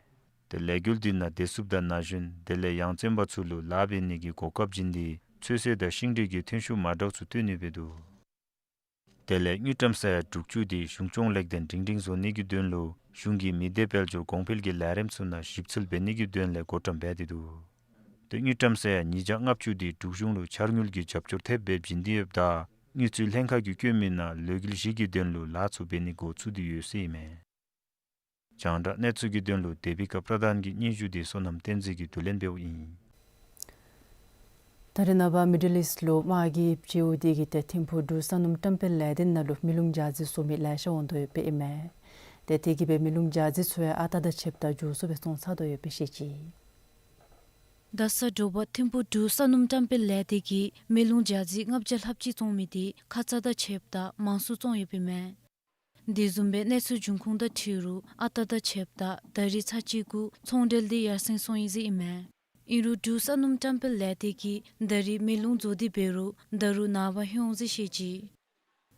ཏེ་ལས་འགུལ་འདི་ནང་བདེ་སྲུངཔ་དང་ན་གཞོན་དེ་ལས་ཡང་བཙོན་པ་ཚུ་ལུ་ལཱ་འབད་ནི་གི་གོ་སྐབས་བྱིན་ཏེ་ཚོད་བསྲེ་དང་ཤིང་འབྲས་ཀྱི་ཐོན་ཤུགས་མ་འདྲཝ་ཚུ་བཏོན་ནི་སྦེ་འདུག། དེ་ལས་དངུལ་ཀྲམ་ས་ཡ་དྲུག་ཅུ་དེ་གཞུང་སྐྱོང་ལེགས་ལྡན་སྒྲིང་སྒྲིང་བཟོ་ནི་གི་དོན་ལུ་གཞུང་གིས་མི་སྡེ་དཔལ་འབྱོར་གོང་འཕེལ་གྱི་ལས་རིམ་ཚུ་ནང་ཞིབ་འཚོལ་འབད་ནི་གི་དོན་ལས་བགོ་བཀྲམ་འབད་དེ་འདུག། ཏེ་དངུལ་ཀྲམ་ས་ཡ་ཉིས་བརྒྱ་ལྔ་བཅུ་དེ་འབྲུག་གཞུང་ལུ་འཆར་དངུལ་གྱི་རྒྱབ་སྐྱོར་ཐེབས་སྦེ་བྱིན་ཏེ་ཡོདཔ་ད་དངུལ་རྩིས་ལྷན་ཁག་གིས་བསྐྱོན་མི་ནང་ལས་འགུལ་བཞི་གི་དོན་ལུ་ལཱ་ཚུ་འབད་ནི་འགོ་བཙུགས་ཏེ་ཡོད་ཟེར་ཨིན་མས། རྒྱང་བསྒྲགས་གནས་ཚུལ་གྱི་དོན་ལུ་དེ་བི་ཀ་པྲ་དྷཱན་གྱི་སྙན་ཞུ་དེ་བསོད་ནམས་བསྟན་འཛིན་གྱིས་བསྡུ་ལེན་འབདཝ་ཨིན། ད་རེས་ནངས་པ་མི་ཌལ་ཨིསཊ་ལུ་དམག་གི་བྱེལཝ་དེ་གིས་ཏེ་ཐིམ་ཕུག་འབྲུག་ས་སྣུམ་བཀྲམ་སྤེལ་ལས་སྡེ་ནང་ལུ་མེ་རླུང་འཇའ་རྩི་བཟོ་མི་ལེ་ཤ་འོང་དོ་ཡོདཔ་ཨིན་མས། ཏེ་དེ་གིས་སྦེ་མེ་རླུང་འཇའ་རྩི་ཚུ་ཡང་ཨ་རྟག་དང་ཕྱདཔ་ད་མགྱོགས་སུ་སྦེ་བཙོང་ཚར་དོ་ཡོདཔ་སྦེ་བཤད་ཅི། ད་ས་དྲོ་པ་ཐིམ་ཕུག་འབྲུག་ས་སྣུམ་བཀྲམ་སྤེལ་ལས་སྡེ་གིས་མེ་རླུང་འཇའ་རྩི་ལྔ་བརྒྱ་ལྷགཔ་ཅིག་བཙོང་མི་དེ་ཁ་ཙ་དང་ཕྱདཔ་ད་མང་སུ་བཙོང་ཡོདཔ་ཨིན་མས། དེ་བཟུམ་སྦེ་གནས་ཚུལ་འབྱུང་ཁུངས་དང་འཁྲིལ་རུང་ཨ་རྟག་དང་ཕྱདཔ་ད་ད་རིས་ཚར་གཅིག་གུ་ཚོང་འབྲེལ་དེ་ཡར་སེང་སོང་ཡི་ཟེར་ཨིན་མས། ཨིན་རུང་འབྲུག་ས་སྣུམ་བཀྲམ་སྤེལ་ལས་སྡེ་གིས་ད་རིས་མེ་རླུང་རྫོགས་ཏེ་འབད་རུང་ད་རུང་ནངས་པ་ལྷོད་འོང་ཟེར་བཤད་ཅི།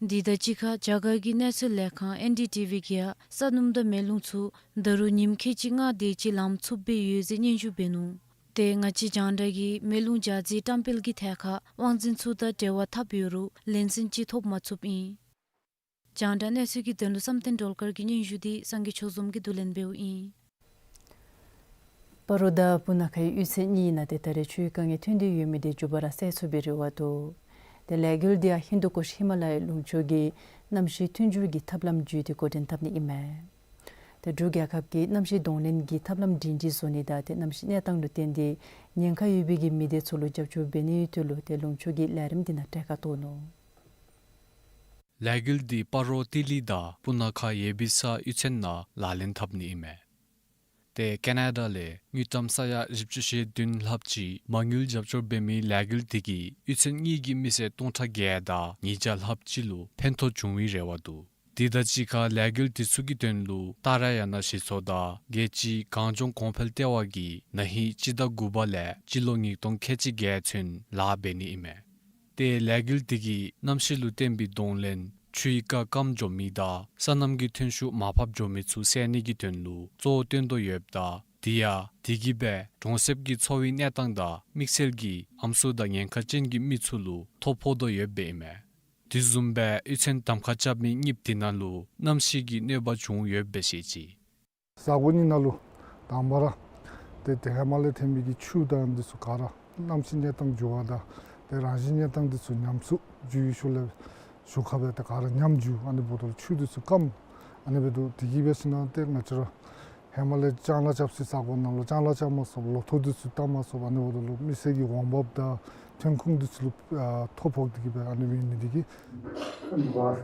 དེ་དང་གཅིག་ཁར་རྒྱ་གར་གྱི་གནས་ཚུལ་ལས་ཁང་ཨེན་ཌི་ཊི་ཝི་གིས་ཡང་ས་སྣུམ་དང་མེ་རླུང་ཚུ་ད་རུང་ཉིནམ་ཁལ་གཅིག་ལྔ་དེ་ཅིག་ལངམ་ཚུགསཔ་སྦེ་ཡོད་ཟེར་སྙན་ཞུ་འབད་ནུག། ཏེ་ང་བཅས་རྒྱང་བསྒྲགས་ཀྱིས་མེ་རླུང་འཇའ་རྩི་བཀྲམ་སྤེལ་གྱི་ཐད་ཁར་དབང་འཛིན་ཚུ་དང་འབྲེལ་བ་འཐབ་ཡོད་རུང་ལན་གསལ་ཅིག་ཐོབ་མ་ཚུགསཔ་ཨིན། རྒྱང་བསྒྲགས་གནས་ཚུལ་གྱི་དོན་ལུ་བསམ་གཏན་སྒྲོལ་དཀར་གྱི་སྙན་ཞུ་དེ་སངས་རྒྱས་ཆོས་འཛོམས་ཀྱིས་བསྡུ་ལེན་འབདཝ་ཨིན། སྤ་རོ་དང་སྤུ་ན་ཁའི་གཡུས་ཚན་གཉིས་ནང་ཏེ་ད་རེས་ཆུའི་དཀའ་ངལ་ཐོན་ཏེ་ཡོད་མི་དེ་མགྱོགས་པ་ར་སེལ་ཚུགས་པའི་རེ་བ་འདུག། ཏེ་ལས་འགུལ་དེ་ཡང་ཧིན་དུ་ཀུཤ་ཧི་མ་ལ་ཡའི་ལུང་ཕྱོགས་ཀྱི་གནམ་གཤིས་མཐུན་འགྱུར་གྱི་ཐབས་ལམ་བརྒྱུད་དེ་འགོ་འདྲེན་འཐབ་ནི་ཨིན་མས། ཏེ་འབྲུག་རྒྱལ་ཁབ་ཀྱིས་གནམ་གཤིས་གདོང་ལེན་གྱི་ཐབས་ལམ་སྒྲིང་སྒྲིང་བཟོ་ནི་དང་ཏེ་གནམ་གཤིས་གནས་སྟངས་ལུ་བརྟེན་ཏེ་ཉེན་ཁ་ཡོད་པའི་གི་མི་སྡེ་ཚུ་ལུ་རྒྱབ་སྐྱོར་འབད་ནིའི་དོན་ལུ་ཏེ་ལུང་ཕྱོགས་ཀྱི་ལས་རིམ་དེ་ནང་གྲལ་ཁར་གཏོགས་ནུག། ལས་འགུལ་འདི་སྤ་རོ་ཏི་ལི་དང་སྤུ་ན་ཁ་ཡེ་བི་ས་གཡུས་ཚན་ནང་ལག་ལེན་འཐབ་ནི་ཨིན་མས། ཏེ་ཀེ་ན་ཌ་ལས་དངུལ་ཀྲམ་ས་ཡ་བཞི་བཅུ་ཞེ་བདུན་ལྷགཔ་ཅིག་མ་དངུལ་རྒྱབ་སྐྱོར་འབད་མི་ལས་འགུལ་འདི་གིས་གཡུས་ཚན་གཉིས་ཀྱི་མི་སེར་སྟོང་ཕྲག་བརྒྱད་དང་ཉིས་བརྒྱ་ལྷགཔ་ཅིག་ལུ་ཕན་ཐོགས་འབྱུང་བའི་རེ་བ་འདུག། དེ་དང་གཅིག་ཁར་ལས་འགུལ་འདི་ཚུ་གི་དོན་ལུ་ཏཱ་ར་ཡ་ན་གཞི་ཚོགས་དང་རྒྱལ་སྤྱིའི་གངས་ལྗོངས་གོང་འཕེལ་ལྟེ་བ་གིས་ན་ཧིང་སྤྱི་ཟླ་དགུ་པ་ལས་སྤྱི་ལོ་ཉིས་སྟོང་ཁལ་གཅིག་བརྒྱད་ཚུན་ལཱ་འབད་ནི་ཨིན་མས། ཏེ་ལས་འགུལ་འདི་གིས་གནམ་གཤིས་ལུ་བརྟེན་པའི་གདོང་ལེན་ཆུའི་རྐ་སྐམ་འགྱོ་མི་དང་སོ་ནམ་གྱི་ཐོན་ཤུགས་མར་ཕབ་འགྱོ་མི་ཚུ་སེལ་ནི་གི་དོན་ལུ་གཙོ་བོ་བཏོན་དོ་ཡོདཔ་ད་དེ་ཡང་དེ་གིས་སྦེ་གྲོང་གསེབ་ཀྱི་འཚོ་བའི་གནས་སྟངས་དང་དམིགས་བསལ་གྱིས་ཨམ་སྲུ་དང་ཉེན་ཁ་ཅན་གྱི་མི་ཚུ་ལུ་ཐོ་ཕོག་དོ་ཡོདཔ་ཨིན་མས། དེ་བཟུམ་སྦེ་གཡུས་ཚན་གདམ་ཁ་རྐྱབ་མི་གཉིསཔོ་དེ་ནང་ལུ་གནམ་གཤིས་ཀྱི་གནོད་པ་བྱུང་ཡོདཔ་སྦེ་བཤད་ཅི། ས་གོ་གཉིས་ནང་ལུ་དང་པ་ར་ཏེ་ཏེ་ཧེ་མ་ལས་ཐོན་པའི་གི་ཆུ་དང་འདི་ཚུ་ག་ར་ གནམ་གཤིས་གནས་སྟངས་འགྱུར་བ་དང་ཏེ་རང་བཞིན་གནས་སྟངས་འདི་ཚུ་ཉམས་གསོ་འགྱོ་བའི་ཤུལ་ལས་ཞོར་ཁར་སྦེ་ཏེ་ག་ར་ཉམས་འགྱོ། ཨ་ནི་འབདཝ་ད་ལུ་ཆུ་འདི་ཚུ་སྐམ། ཨ་ནི་འབདཝ་ད་དེ་གིས་འབད་ཞིན་ན་ཏེ་ང་བཅས་ར་ཧེ་མ་ལས་ལྕང་ལཱ་རྐྱབ་སའི་ས་གོ་ནང་ལུ་ལྕང་ལཱ་རྐྱབ་མ་ཚུགས། ལོ་ཐོག་འདི་ཚུ་བཏབ་མ་ཚུགས། ཨ་ནི་འབདཝ་ད་ལུ་མི་སེར་གྱི་འོང་འབབ་དང་ཐོན་ཁུངས་འདི་ཚུ་ལུ་ཨ་ཐོ་ཕོག་སྟེ་གིས་སྦེ་ཨ་ནི་སྦེ་ཨིན་ནི་འདི་གིས།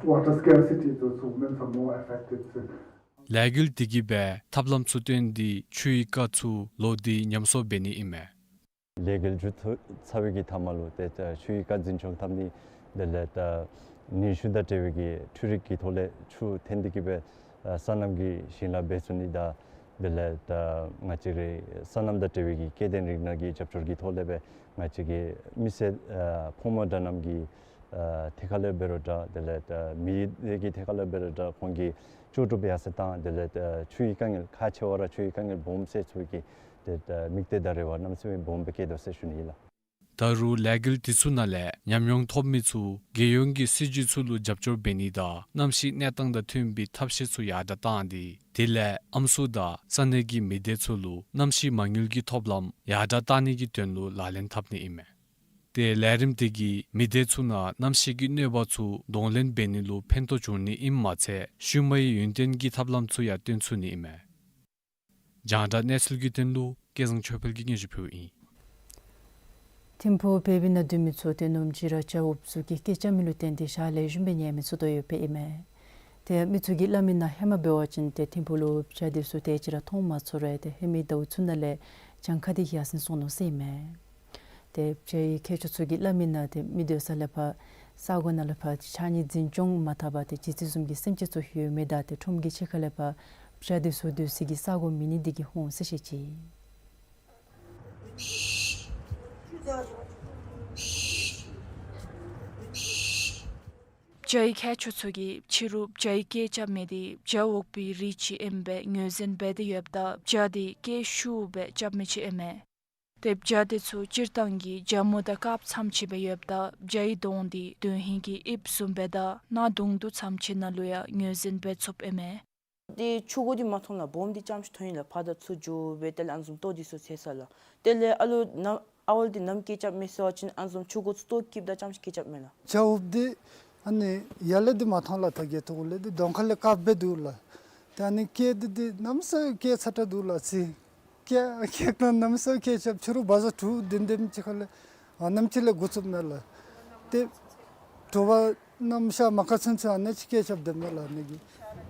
Water scarcity, those who are more affected. ལས་འགུལ་འདི་གིས་སྦེ་ཐབས་ལམ་ཚུ་བཏོན་ཏེ་ཆུའི་རྐ་ཚུ་ལོག་སྟེ་ཉམས་གསོ་འབད་ནི་ཨིན་མས། ལས་འགུལ་མཇུག་བསྡུ་ཚར་བའི་གི་མཐའ་མ་ལུ་ཏེ་ཆུའི་རྐ་འཛིན་སྐྱོང་འཐབ་ནི་དེ་ལས་ད་ནུས་ཤུགས་དང་འབྲེལ་བའི་གི་འཕྲུལ་རིག་གི་ཐོག་ལས་ཆུ་འཐེན་ཏེ་གིས་སྦེ་ཨ་སོ་ནམ་གྱི་ཞིང་ལཱ་འབད་ཚུགས་ནི་དང་དེ་ལས་ད་ང་བཅས་རའི་སོ་ནམ་དང་འབྲེལ་བའི་གི་སྐྱེ་ལྡན་རིགས་སྣ་གི་རྒྱབ་སྐྱོར་གྱི་ཐོག་ལས་སྦེ་ང་བཅས་ཀྱི་མི་སེར་ཨ་ཕོ་མོ་འདྲ་རྣམས་ཀྱི་ཨ་ཐད་ཁར་ལས་འབད་རུང་འདྲ་དེ་ལས་ད་མི་སྡེ་གི་ཐད་ཁར་ལས་འབད་རུང་འདྲ་ཁོང་གི་ལྕོགས་གྲུབ་ཡར་སེང་བཏང་དེ་ལས་ད་ཆུའི་དཀའ་ངལ་ཁག་ཆེ་བ་ར་ཆུའི་དཀའ་ངལ་སྦོམ་སེལ་ཚུགས་ཀྱི་ཏེ་ད་དམིགས་གཏད་དང་རེ་བ་གནམ་མེད་ས་མེད་སྦོམ་སྦེ་བསྐྱེད་དོ་ཟེར་ཞུ་ནི་ཨིན་ལགས། ད་རུང་ལས་འགུལ་འདི་ཚུ་ནང་ལས་ཉམས་མྱོང་ཐོབ་མི་ཚུ་རྒྱལ་ཡོངས་ཀྱི་སྲིད་བྱུས་ཚུ་ལུ་རྒྱབ་སྐྱོར་འབད་ནི་དང་གནམ་གཤིས་གནས་སྟངས་དང་མཐུན་པའི་ཐབས་ཤེས་ཚུ་ཡར་དྲགས་བཏང་སྟེ་དེ་ལས་ཨམ་སྲུ་དང་ས་གནས་ཀྱི་མི་སྡེ་ཚུ་ལུ་གནམ་གཤིས་མ་དངུལ་གྱི་ཐོབ་ལམ་ཡར་དྲགས་བཏང་ནི་གི་དོན་ལུ་ལག་ལེན་འཐབ་ནི་ཨིན་མས། ཏེ་ལས་རིམ་འདི་གིས་མི་སྡེ་ཚུ་ནང་གནམ་གཤིས་ཀྱི་གནོད་པ་ཚུ་གདོང་ལེན་འབད་ནི་ལུ་ཕན་ཐོགས་འབྱུང་ནི་ཨིནམ་མ་ཚད་ཤུལ་མའི་ཡུན་བརྟན་གྱི་ཐབས་ལམ་ཚུ་ཡང་སྟོན་ཚུགས་ནི་ཨིན་མས། རྒྱང་བསྒྲགས་གནས་ཚུལ་གྱི་དོན་ལུ་སྐལ་བཟང་ཆོས་འཕེལ་གྱིས་སྙན་ཞུ་ཕུལཝ་ཨིན། ཐིམ་ཕུག་བེ་བི་ནང་སྡོད་མི་ཚུ་ཏེ་ནུབ་གཅིག་ར་བྱ་འུགཔ་ཚུ་གིས་སྐད་རྐྱབ་མི་ལུ་བརྟེན་ཏེ་ཞག་ལེགས་ཤོམ་སྦེ་ཉལ་མི་ཚུགས་དོ་ཡོདཔ་ཨིན་མས། ཏེ་མི་ཚུ་གིས་སླབ་མི་ནང་ཧེ་མ་འབད་བ་ཅིན་ཏེ་ཐིམ་ཕུག་ལུ་བྱ་འདི་ཚུ་དེ་ཅིག་ར་མཐོང་མ་ཚུགས་རུང་ཏེ་ཧེ་མའི་ཟླཝ་ཚུ་ནང་ལས་གྱངས་ཁ་འདི་ཡར་སེང་སོང་ནུག་ཟེར་ཨིན་མས། ཏེ་བྱ་ཡི་མཁས་མཆོག་ཚུ་གིས་སླབ་མི་ནང་ཏེ་མི་སྡོད་ས་ལས་ཕར་ས་གོ་ནང་ལས་ཕར་ཕྱགས་སྙིགས་འཛིན་སྐྱོང་མ་འཐབ་པར་ཏེ་ལྗིད་ཚད་བཟུམ་གྱི་སེམས་ཅན་ཚུ་ཡོད་མི་དང་ཏེ་ཁྲོམ་གྱི་ཕྱི་ཁ་ལས་ཕར་བྱ་འདི་ཚུ་སྡོད་སའི་གི་ས་གོ་མེད་ནི་འདི་གིས་འོང་ཟེར་བཤད་ཅི། བྱ་ཡི་མཁས་མཆོག་ཚུ་གིས་ཕྱི་རུ་བྱ་ཡི་སྐད་རྐྱབ་མི་འདི་བྱ་འུག་པའི་རིགས་ཅིག་ཨིནམ་སྦེ་ངོས་འཛིན་འབད་དེ་ཡོདཔ་ད་བྱ་འདི་སྐད་ཤུགས་སྦེ་རྐྱབ་མི་ཅིག་ཨིན་མས། ཏེ་བྱ་འདི་ཚུ་སྤྱིར་བཏང་གི་བྱ་མོ་དང་སྐབས་ཙམ་ཅིག་སྦེ་ཡོདཔ་ད་བྱ་ཡི་གདོང་འདི་དོན་ཧིང་གི་དབྱིབས་བཟུམ་སྦེ་དང་གནག་དུང་དུ་ཙམ་ཅིག་ནང་ལུ་ཡང་ངོས་འཛིན་འབད་ཚུགསཔ་ཨིན་མས། ཏེ་ཆུ་གོ་འདི་མ་མཐོངམ་ལས་སྦོམ་འདི་ཙམ་ཅིག་མཐོང་ཡི་ལགས། ཕར་དང་ཚུར་འགྱོ་སྦེ་དེ་ལས་ཨ་ནི་བཟུམ་ལྟོ་འདི་ཚུ་འཚོལ་ས་ལགས། དེ་ལས་ཨ་ལུ་ནམ་ཨ་ཝལ་འདི་ནམ་སྐད་རྐྱབ་མས་ཟེར་བ་ཅིན་ཨ་ནི་བཟུམ་ཆུ་གོ་ཚུ་ལྟོ་སྐྱིདཔ་ད་ཙམ་ཅིག་སྐད་རྐྱབ་མས་ལགས། བྱ་འུགཔ་འདི་ཨ་ནི་ཡར་ལས་འདི་མ་མཐོང་ལགས། ད་གི་ཐོག་ལས་འདི་གདོང་ཁ་ལས་དཀརཔོ་སྦེ་འདུག་ལགས། ཏེ་ཨ་ནི་སྐད་འདི་འདི་གནམ་མེད་ས་མེད་སྐད་ཚ་དྲགས་འདུག་ལགས། ཚིག་སྐད་སྐད་གནམ་མེད་ས་མེད་སྐད་རྐྱབ། ཕྱི་རུ་བ་ཟ་དྲུག་བདུན་དེམ་ཅིག་ཁ་ལས་ཨ་ནེམ་ཅིག་ལས་འགོ་བཙུགསཔ་མས་ལགས། ཏེ་དྲོ་པ་གནམ་ཤར་མ་ཁ་ཚུན་ཚོད་ཨ་ནི་ཅིག་སྐད་རྐྱབ་སྡོདཔ་མས་ལགས་ཨ་ནི་གིས།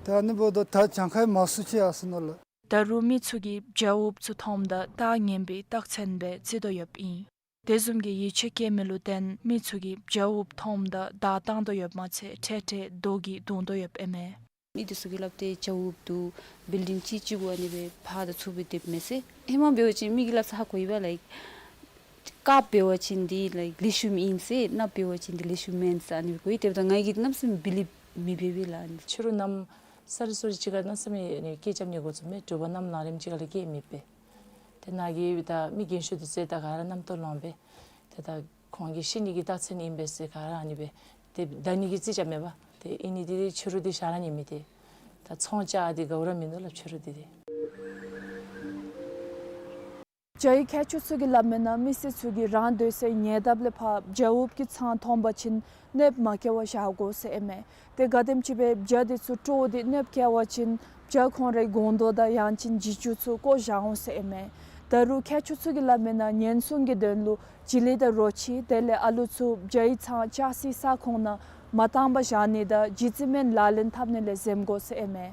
ཏེ་ཨ་ནི་འབདཝ་ད་ད་གྱངས་ཁ་ཡང་མང་སུ་ཅིག་ཡར་སོང་ནུག་ལགས། ད་རུང་མི་ཚུ་གིས་བྱ་འུགཔ་ཚུ་མཐོངམ་ད་བལྟ་ཉན་པའི་རྟགས་མཚན་སྦེ་བརྩི་དོ་ཡོདཔ་ཨིན། དེ་བཟུམ་གྱི་ཡིད་ཆེས་བསྐྱེད་མི་ལུ་བརྟེན་མི་ཚུ་གིས་བྱ་འུགཔ་མཐོངམ་ད་བརྡ་བཏང་དོ་ཡོདཔ་མ་ཚད་འཕྲལ་འཕྲལ་རྡོ་གིས་བརྡུང་དོ་ཡོདཔ་ཨིན་མས། མི་འདི་ཚུ་གིས་སླབ་སྟེ་བྱ་འུགཔ་འདུག། བིལ་ཌིང་གཅིག་གཅིག་གུ་ཨ་ནི་སྦེ་ཕར་དང་ཚུར་སྦེ་སྡོདཔ་མས་ཟེར། ཧེ་མ་འབད་བ་ཅིན་མི་གིས་སླབ་ས་ཧ་གོ་ཡི་པ་ལགས། དཀརཔོ་འབད་བ་ཅིན་འདི་ལགས་ལེགས་ཤོམ་ཨིན་ཟེར། གནགཔོ་འབད་བ་ཅིན་འདི་ལེགས་ཤོམ་མེན་ཟེར་ཨ་ནི་སྦེ་གོ་ཡི། དེ་འབདཝ་ད་ང་གིས་གནམ་མེད་ས་མེད་བི་ལིབ་མི་འབད་བས་ལགས། ཕྱི་རུ་གནམ་སེར་སེར་ཅིག་ཁར་གནམ་མེད་ས་མེད་ཨ་ནི་སྐད་རྐྱབ་ནི་འགོ་བཙུགས་མས། དྲོ་པ་གནམ་ལངས་རནམ་ཅིག་ཁ་ལས་སྐད་མེད་པས། ཏེ་ནཱ་གི་ད་མི་རྒན་ཤོས་འདི་ཚུ་ད་ག་ར་རྣམ་རྟོག་ལངས་པས། ཏེ་ད་ཁོང་གི་ཤི་ནི་གི་རྟགས་མཚན་ཨིན་པས་ཟེར་ག་ར་ཨ་ནི་སྦེ་ཏེ་བལྟ་ནི་གི་རྩིས་རྐྱབ་མས་པ། ཏེ་ཨིན་ནི་འདི་ཕྱི་རུ་འདི་ཞར་ར་ཉན་མི་འདི་ད་ཚོང་རྐྱབ་སྟེ་དགའཝ་ར་མིན་འདུག་ལགས་ཕྱི་རུ་འདི་ཏེ། བྱ་ཡི་མཁས་མཆོག་ཚུ་གིས་སླབ་མི་ནང་མི་སེར་ཚུ་གིས་རང་སྡོད་སའི་ཉེ་འདབས་ལས་ཕར་བྱ་འུགཔ་གི་ཚང་མཐོང་པ་ཅིན་གནོདཔ་མ་བཀལ་བར་བཞག་དགོ་ཟེར་ཨིན་མས། ཏེ་ག་དེམ་ཅིག་སྦེ་བྱ་འདི་ཚུ་དཀྲོགས་ཏེ་གནོདཔ་བཀལ་བ་ཅིན་བྱ་ཁོང་རའི་སྒོང་རྡོག་དང་ཡང་ཅིན་བྱི་ཅུང་ཚུ་བཀོ་བཞག་འོང་ཟེར་ཨིན་མས། ད་རུང་མཁས་མཆོག་ཚུ་གིས་སླབ་མི་ནང་ཉེན་སྲུང་གི་དོན་ལུ་བྱི་ལི་དང་རོ་ཁྱི་དེ་ལས་ཨ་ལུ་ཚུ་བྱ་ཡི་ཚང་བཅའ་སའི་ས་ཁོངས་ནང་མ་བཏང་པར་བཞག་ནི་དང་ལྗིད་ཚད་མེན་ལག་ལེན་འཐབ་ནི་ལས་འཛེམ་དགོ་ཟེར་ཨིན་མས།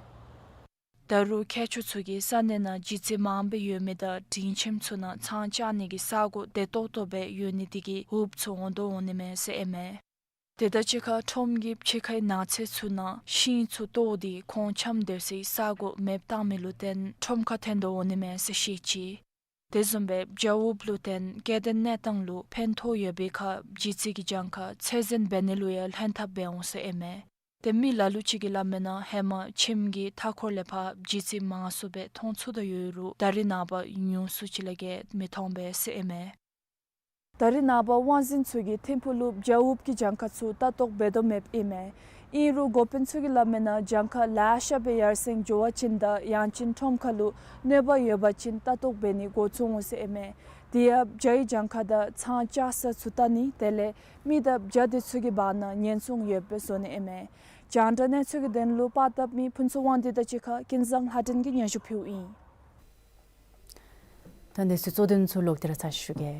ད་རུང་མཁས་མཆོག་ཚུ་གིས་ས་གནས་ནང་ལྗིད་ཚད་མང་པོ་ཡོད་མི་དང་སྒྲིང་ཁྱིམ་ཚུ་ནང་ཚང་བཅའ་ནི་གི་ས་གོ་བདེ་ཏོག་ཏོ་སྦེ་ཡོད་ནི་འདི་གིས་འུགཔ་ཚུ་འོང་དོ་འོང་ནི་མས་ཟེར་ཨིན་མས། དེ་དང་གཅིག་ཁར་ཁྲོམ་གྱི་ཕྱི་ཁའི་ནགས་ཚལ་ཚུ་ནང་ཤིང་ཚུ་བཏོག་སྟེ་ཁོང་འཁྱམས་སྡོད་སའི་ས་གོ་མེདཔ་བཏང་མི་ལུ་བརྟེན་ཁྲོམ་ཁར་འཐོན་དོ་འོང་ནི་མས་ཟེར་བཤད་ཅི། དེ་བཟུམ་སྦེ་བྱ་འུགཔ་ལུ་བརྟེན་སྐྱེ་ལྡན་གནས་སྟངས་ལུ་ཕན་ཐོགས་ཡོད་པའི་ཁར་ལྗིད་ཚད་ཀྱི་གྱངས་ཁ་ཚད་འཛིན་འབད་ནི་ལུ་ཡང་ལྷན་ཐབས་འབད་འོང་ཟེར་ཨིན་མས། ཏེ་མི་ལ་ལུ་ཅིག་གིས་སླབ་མི་ནང་ཧེ་མ་ཁྱིམ་གྱི་མཐའ་འཁོར་ལས་ཕར་ལྗིད་ཚད་མང་སུ་སྦེ་མཐོང་ཚུགས་དོ་ཡོད་རུང་ད་རེས་ནངས་པ་ཉུང་སུ་ཅིག་ལས་བརྒལ་མི་མཐོང་པས་ཟེར་ཨིན་མས། ད་རེས་ནངས་པ་དབང་འཛིན་ཚུ་གིས་ཐིམ་ཕུག་ལུ་བྱ་འུགཔ་གི་གྱངས་ཁ་ཚུ་ལྟ་རྟོག་འབད་དོ་མེདཔ་ཨིན་མས། ཨིན་རུང་འགོ་དཔོན་ཚུ་གིས་སླབ་མི་ནང་གྱངས་ཁ་ལེ་ཤ་སྦེ་ཡར་སེང་འགྱོ་བ་ཅིན་དང་ཡང་ཅིན་ཁྲོམ་ཁ་ལུ་གནོད་པ་ཡོད་པ་ཅིན་ལྟ་རྟོག་འབད་ནི་འགོ་བཙུགས་འོང་ཟེར་ཨིན་མས། དེ་ཡང་བྱ་ཡི་གྱངས་ཁ་དང་ཚང་བཅའ་ས་ཚུ་བལྟ་ནི་དེ་ལས་མི་དང་བྱ་དེ་ཚུ་གི་བར་ན་ཉེན་སྲུང་ཡོདཔ་སྦེ་བཟོ་ནི་ཨིན་མས། རྒྱང་བསྒྲགས་གནས་ཚུལ་གྱི་དོན་ལུ་པར་བཏབ་མི་ཕུན་ཚོགས་དབང་འདུས་དང་གཅིག་ཁར་ཀུན་བཟང་ལྷ་སྒྲོན་གྱིས་སྙན་ཞུ་ཕུལཝ་ཨིན། ད་གནས་ཚུལ་གཙོ་དོན་ཚུ་ལོག་སྟེ་ར་ཚར་ཞུ་གེ།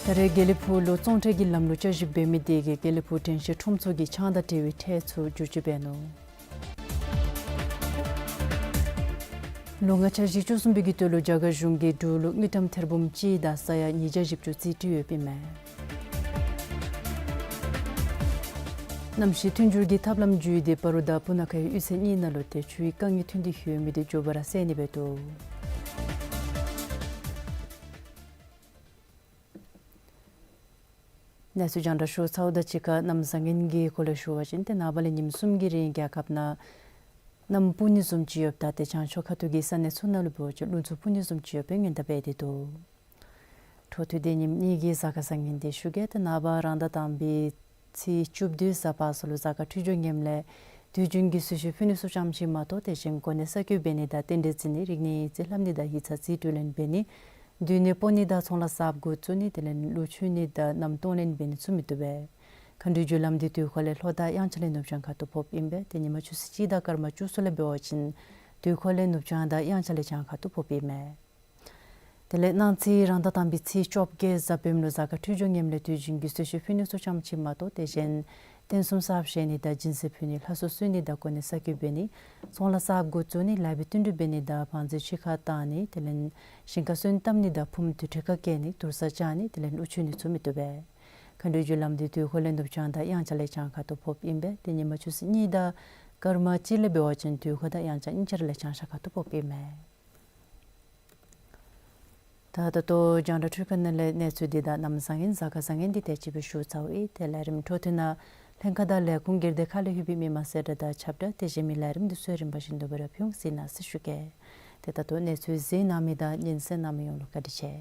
ད་རེས་དགེ་ལེགས་ཕུག་ལུ་བཙོང་ཁྲལ་གྱི་ལམ་ལུགས་བསྐྱར་ཞིབ་འབད་མི་དེ་གིས་དགེ་ལེགས་ཕུག་དྲན་ཤེས་ཁྲོམ་ཚོགས་ཀྱི་ཆང་དང་འབྲེལ་བའི་ཁྲལ་ཚུ་བསྒྱུར་བཅོས་འབད་ནུག། ལོ་ལྔ་འཆར་གཞི་བཅུ་གསུམ་པའི་དུས་ལུ་རྒྱ་གར་གཞུང་གིས་འབྲུག་ལུ་དངུལ་ཀྲམ་ཐེར་འབུམ་གཅིག་དང་ས་ཡ་ཉིས་བརྒྱ་བཞི་བཅུ་རྩིས་སྤྲོད་ཡོདཔ་ཨིན་མས། གནམ་གཤིས་མཐུན་འགྱུར་གྱི་ཐབས་ལམ་བརྒྱུད་དེ་སྤ་རོ་དང་སྤུ་ན་ཁའི་གཡུས་ཚན་གཉིས་ནང་ལུ་དེ་ཆུའི་དཀའ་ངལ་ཐོན་ཏེ་ཡོད་མི་དེ་མགྱོགས་པ་ར་སེལ་ནི་འབད་དོ། གནས་ཚུལ་རྒྱང་བསྒྲགས་ཞུ་ཚརཝ་དང་གཅིག་ཁར་གནམ་བཟང་ངན་གྱི་སྐོར་ལས་ཞུ་བ་ཅིན་ཏེ་ནངས་པ་ལས་ཉིནམ་གསུམ་གྱི་རིང་རྒྱལ་ཁབ་ནང་གནམ་སྤུ་ནི་བཟུམ་ཅིག་ཡོདཔ་ད་ཏེ་བྱང་ཕྱོགས་ཁ་ཐུག་གི་ས་གནས་ཚུ་ནང་ལུ་འབད་བ་ཅིན་རླུང་འཚུབ་སྤུ་ནི་བཟུམ་ཅིག་ཡོདཔ་སྦེ་སྔོན་བརྡ་འབད་དེ་འདུག། འཕྲོ་མཐུད་དེ་ཉིནམ་གཉིས་ཀྱི་གཟའ་སྐར་བཟང་ངན་དེ་ཞུ་གེ། ཏེ་ནངས་པ་རང་ཟླ་དང་པའི་ཚེས་བཅུ་བདུན་གཟའ་པ་སངས་ལུ་གཟའ་སྐར་འཕྲོད་སྦྱོར་ངནམ་ལས་དུས་རྒྱུན་གྱི་གསོལ་མཆོད་ཕུལ་ནི་ཚུ་ཙམ་ཅིག་མ་གཏོགས་དེ་བཞིན་གོ་གནས་གསར་བསྐོ་འབད་ནི་དང་རྟེན་འབྲེལ་བརྩི་ནི་རིག་གནས་རྩིས་ལྷབ་ནི་དང་ཡིག་ཚང་རྩིས་སྤྲོད་ལེན་འབད་ནི་སྡོད་གནས་སྤོ་ནི་དང་ཚོང་ལཱ་གསརཔ་འགོ་བཙུགས་ནི་དེ་ལས་གླུ་མཆོད་ནི་དང་རྣམ་གཏོང་ལེན་འབད་ནི་ཚུ་མི་བཏུབ་པས། མཁའ་འགྲོའི་རྒྱུ་ལམ་འདི་དུས་འཁོར་ལས་ལྷོ་དང་དབྱངས་འཆར་ལས་ནུབ་བྱང་ཁ་ཐུག་ཕོགཔ་ཨིན་པས། ཏེ་ཉིན་མ་ཆུ་ཚོད་གཅིག་དང་སྐར་མ་བཅུ་གསུམ་ལས་འབད་བ་ཅིན་དུས་འཁོར་ལས་ནུབ་བྱང་དང་དབྱངས་འཆར་ལས་བྱང་ཁ་ཐུག་ཕོགཔ་ཨིན་མས། དེ་ལས་གནངས་ཚེ་རང་ཟླ་དང་པའི་ཚེས་བཅོ་བརྒྱད་གཟའ་སྤེནམ་ལུ་གཟའ་སྐར་འཕྲོད་སྦྱོར་ངནམ་ལས་དུས་རྒྱུན་གྱི་གསོལ་མཆོད་ཕུལ་ནི་ཚུ་ཙམ་ཅིག་མ་གཏོགས་དེ་བཞིན་རྟེན་གསུམ་གསརཔ་བཞེངས་ནི་དང་སྦྱིན་སྲེག་ཕུལ་ནི་ལྷ་གསོལ་གསོལ་ནི་དང་གོ་གནས་གསར་བསྐོ་འབད་ནི་ཚོང་ལཱ་གསརཔ་འགོ་བཙུགས་ནི་ལཱ་བའི་བསྟུན་གྲོས་འབད་ནི་དང་བང་མཛོད་ཕྱི་ཁར་བཏང་ནི་དེ་ལས་ཞིང་ཁར་སོན་བཏབ་ནི་དང་ཕུངམ་དུར་ཁྲོད་ཁར་བསྐྱལ་ནི་དུར་ས་བཅག་ནི་དེ་ལས་གླུ་མཆོད་ནི་ཚུ་མི་བཏུབ་པས། མཁའ་འགྲོའི་རྒྱུ་ལམ་འདི་དུས་འཁོར་ལས་ནུབ་བྱང་དང་དབྱངས་འཆར་ལས་བྱང་ཁ་ཐུག་ཕོགཔ་ཨིན་པས། ཏེ་ཉིན་མ་ཆུ་ཚོད་གཉིས་དང་སྐར་མ་གཅིག་ལས་འབད་བ་ཅིན་དུས་འཁོར་དང་དབྱངས་འཆར་གཉིས་ཆ་ར་ལས་བྱང་ཤར་ཁ་ཐུག་ཕོགཔ་ཨིན་མས། ད་ད་ལྟོ་རྒྱང་བསྒྲགས་འཕྲུལ་ཁང་ནང་ལས་གནས་ཚུལ་འདི་དང་གནམ་བཟང་ངན་གཟའ་སྐར་བཟང་ངན་འདི་དེ་ཅིག་སྦེ་ཞུ་ཚརཝ་ཨིན། དེ་ལས་རིམ་འཕྲོ་མཐུད་ནང་ལྷན་ཁག་དང་ལས་ཁུངས་སྒེར་སྡེ་ཁག་ལས་ལྷོད་པའི་མི་མང་གསལ་བསྒྲགས་དང་ཁྱབ་བསྒྲགས་དེ་བཞིན་མི་ལས་རིམ་འདི་ཚུ་རིམ་པ་བཞིན་དུ་སྦེ་ར་ཕུལ་འོང་གཟིགས་གནང་ཟེར་ཞུ་གེ། ཏེ་ད་ལྟོ་གནས་ཚུལ་གཟིགས་གནང་མི་དང་ཉན་གསན་གནང་མི་ཡོངས་ལུ་བཀའ་དྲིན་ཆེ།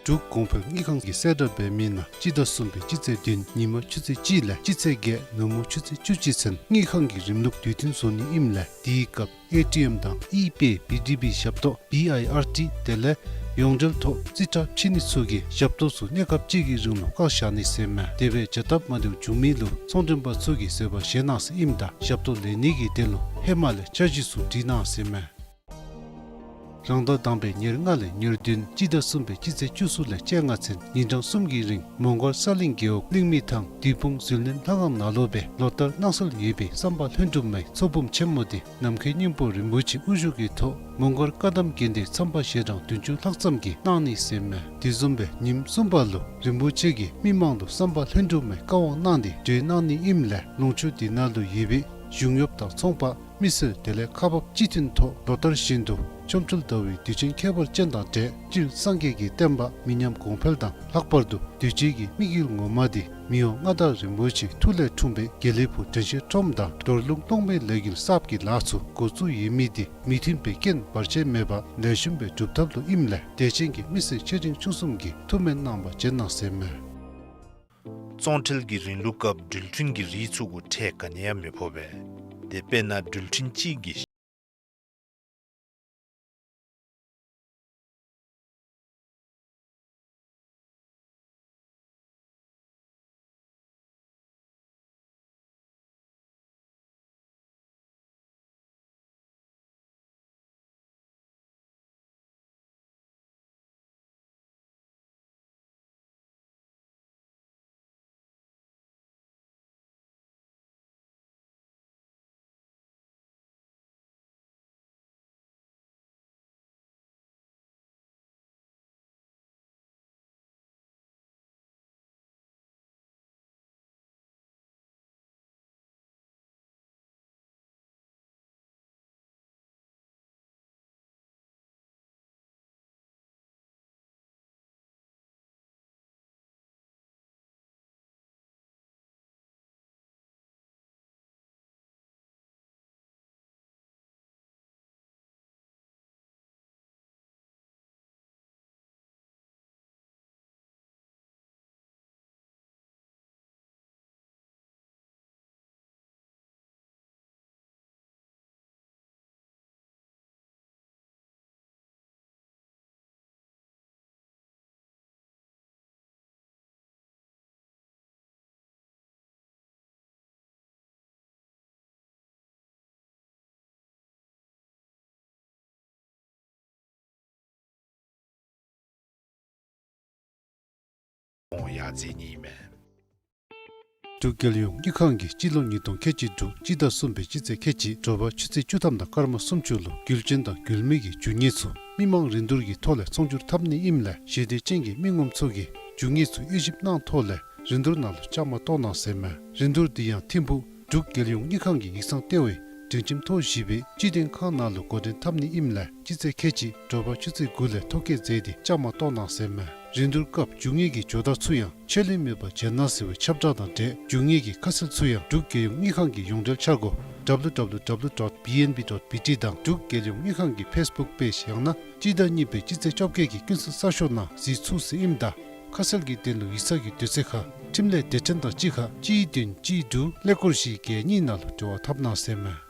འབྲུག་གོང་འཕེལ་དངུལ་ཁང་གིས་གསལ་བསྒྲགས་འབད་མི་ནང་སྤྱི་ཟླ་གསུམ་པའི་སྤྱི་ཚེས་བདུན་ཉིན་མ་ཆུ་ཚོད་གཅིག་ལས་སྤྱི་ཚེས་བརྒྱད་ནུབ་མོ་ཆུ་ཚོད་བཅུ་གཅིག་ཚུན་དངུལ་ཁང་གི་རིམ་ལུགས་དུས་མཐུན་བཟོ་ནི་ཨིནམ་ལས་དེའི་སྐབས་ཨེ་ཊི་ཨེམ་དང་ཨི་པེ་བི་ཌི་བི་ཞབས་ཏོག་བི་ཨའི་ཨར་ཊི་དེ་ལས་ཡོངས་འབྲེལ་ཐོག་རྩིས་ཁྲ་ཕྱེ་ནི་ཚུ་གི་ཞབས་ཏོག་ཚུ་གནས་སྐབས་གཅིག་གི་རིང་ལུ་བཀག་བཞག་ནི་ཟེར་མས། དེ་སྦེ་བྱ་སྟབས་མ་བདེཝ་བྱུང་མི་ལུ་ཚོང་མགྲོན་པ་ཚུ་གིས་བཟོད་པ་བཞེས་གནང་ཟེར་ཨིནམ་ད་ཞབས་ཏོག་ལེན་ནི་གི་དོན་ལུ་ཧེ་མ་ལས་འཆར་གཞི་ཚུ་སྒྲིག་གནང་ཟེར་མས། རང་ཟླ་དང་པའི་ཉེར་ལྔ་ལས་ཉེར་བདུན་སྤྱི་ཟླ་གསུམ་པའི་སྤྱི་ཚེས་བཅུ་གསུམ་ལས་བཅོ་ལྔ་ཚུན་ཉིན་གྲངས་གསུམ་གྱི་རིང་མོང་སྒར་ས་གླིང་རྒེད་འོག་གླིང་མི་ཐང་བདུད་དཔུང་ཟིལ་གནོན་ལྷ་ཁང་ནང་ལུ་སྦེ་ལོ་ལྟར་གནང་སྲོལ་ཡོད་པའི་བསམ་པ་ལྷུན་གྲུབ་མའི་ཚོགས་འབུམ་ཆེན་མོ་འདི་ནམ་མཁའི་སྙིང་པོ་རིན་པོ་ཆེ་དབུ་བཞུགས་ཀྱི་ཐོག་མོང་སྒར་བཀའ་གདམས་དགོན་སྡེ་ཚངས་པ་ཞལ་གྲངས་བདུན་ཅུ་ལྷག་ཙམ་གྱིས་གནང་ནི་ཟེར་མས། དེ་བཟུམ་སྦེ་ཉིནམ་གསུམ་པ་ལུ་རིན་པོ་ཆེ་གིས་མི་མང་ལུ་བསམ་པ་ལྷུན་གྲུབ་མའི་བཀའ་དབང་གནང་སྟེ་གྲོལ་གནང་ནི་ཨིནམ་ལས་ལུང་ཕྱོགས་འདི་ནང་ལུ་ཡོད་པའི་གཞུང་གཡོགཔ་དང་ཚོང་པ་མི་སེར་དེ་ལས་ཁག་འབགཔ་སྤྱི་མཐུན་ཐོག་ལོ་ལྟར་བཞིན་དུ་ཆོ་འཕྲུལ་ཟླ་བའི་དུས་ཆེན་ཁྱད་པར་ཅན་དང་འབྲེལ་སྤྱིར་སངས་རྒྱས་ཀྱི་བསྟན་པ་མི་ཉམས་གོང་འཕེལ་དང་ལྷག་པར་དུ་དུས་ཅི་གི་དམིགས་ཡུལ་ངོ་མ་འདི་མི་དབང་མངའ་བདག་རིན་པོ་ཆེའི་ཐུགས་ལས་འཁྲུངས་པའི་དགེ་ལེགས་ཕུག་དྲན་ཤེས་ཁྲོམ་དང་རྡོར་ལུང་གློག་མེའི་ལས་འགུལ་གསརཔ་གི་ལཱ་ཚུ་འགོ་བཙུགས་ཡོད་མི་འདི་མི་མཐུན་པའི་རྐྱེན་བར་ཆད་མེད་པར་ལེགས་ཤོམ་སྦེ་འགྲུབ་ཐབས་ལུ་ཨིནམ་ལས་དད་ཅན་གྱི་མི་སེར་ཆེ་འབྲིང་ཆུང་གསུམ་གྱིས་ཐུགས་སྨོན་གནང་བར་བྱོན་གནང་ཟེར་མས། བཙོང་ཁྲལ་གྱི་རིང་ལུགས་སྐབས་འགྲུལ་འཕྲིན་གྱི་རིགས་ཚུ་གུ་ཁྲལ་ག་ནི་ཡང་མི་ཕོག་པས། དེ་དཔེར་ན་འགྲུལ་འཕྲིན་གཅིག་གི་ འོང་ཡར་མཛད་ནི་ཨིན་མས། འབྲུག་རྒྱལ་ཡོངས་དངུལ་ཁང་གིས་སྤྱི་ལོ་ཉིས་སྟོང་ཁལ་གཅིག་དྲུག་སྤྱི་ཟླ་གསུམ་པའི་སྤྱི་ཚེས་ཁལ་གཅིག་དྲོ་པ་ཆུ་ཚོད་བཅུ་ཐམ་དང་སྐར་མ་སུམ་ཅུ་ལུ་རྒྱུད་ཆེན་དང་རྒྱུད་སྨད་ཀྱི་རྒྱུ་དངོས་ཚུ་མི་མང་རིན་བསྡུར་གྱི་ཐོག་ལས་ཚོང་སྒྱུར་འཐབ་ནི་ཨིནམ་ལས་ཞི་བདེ་ཅན་གྱི་མི་ངོམ་ཚུ་གིས་རྒྱུ་དངོས་ཚུ་དབྱེ་ཞིབ་གནང་ཐོག་ལས་རིན་བསྡུར་ནང་ལུ་བཅའ་མར་གཏོགས་གནང་ཟེར་མས། རིན་བསྡུར་འདི་ཡང་ཐིམ་ཕུག་འབྲུག་རྒྱལ་ཡོངས་དངུལ་ཁང་གི་ཡིག་ཚང་ལྟེ་བའི་སྒྲིང་ཁྱིམ་ཐོག་བཞི་པའི་སྤྱི་དོན་ཁང་ནང་ལུ་འགོ་འདྲེན་འཐབ་ནི་ཨིནམ་ལས་སྤྱི་ཚེས་ཁལ་གཅིག་དྲོ་པ་ཆུ་ཚོད་དགུ་ལས་ཐོ་བཀོད་མཛད་དེ་བཅའ་མར་གཏོགས་གནང་ཟེར་མས། རིན་བསྡུར་སྐབས་རྒྱུ་དངོས་ཀྱི་ཇོ་བདག་ཚུ་ཡང་ཆད་ལུས་མེད་པར་མཇལ་གནང་ཟེར་བའི་ཁྱབ་བསྒྲགས་དང་འབྲེལ་རྒྱུ་དངོས་ཀྱི་ཁ་གསལ་ཚུ་ཡང་འབྲུག་རྒྱལ་ཡོངས་དངུལ་ཁང་གི་ཡོངས་འབྲེལ་འཆར་སྒོ་W W W dot B N B dot B T དང་འབྲུག་རྒྱལ་ཡོངས་དངུལ་ཁང་གི་ཕེས་བུཀ་པེཇ་ཡང་ན་སྤྱི་ཟླ་གཉིས་པའི་སྤྱི་ཚེས་བཅོ་བརྒྱད་ཀྱི་ཀུན་གསལ་གསར་ཤོག་ནང་གཟིགས་ཚུགས་ཟེར་ཨིནམ་ད་ཁ་གསལ་གྱི་དོན་ལུ་ཡིག་ཚང་གི་དུས་ཚོད་ཁར་འཕྲིན་ལས་སྡེ་ཕྲན་དང་གཅིག་ཁར་གཅིག་བདུན་གཅིག་དྲུག་ཀླད་ཀོར་བཞི་བརྒྱད་གཉིས་ནང་ལུ་འབྲེལ་བ་འཐབ་གནང་ཟེར་མས།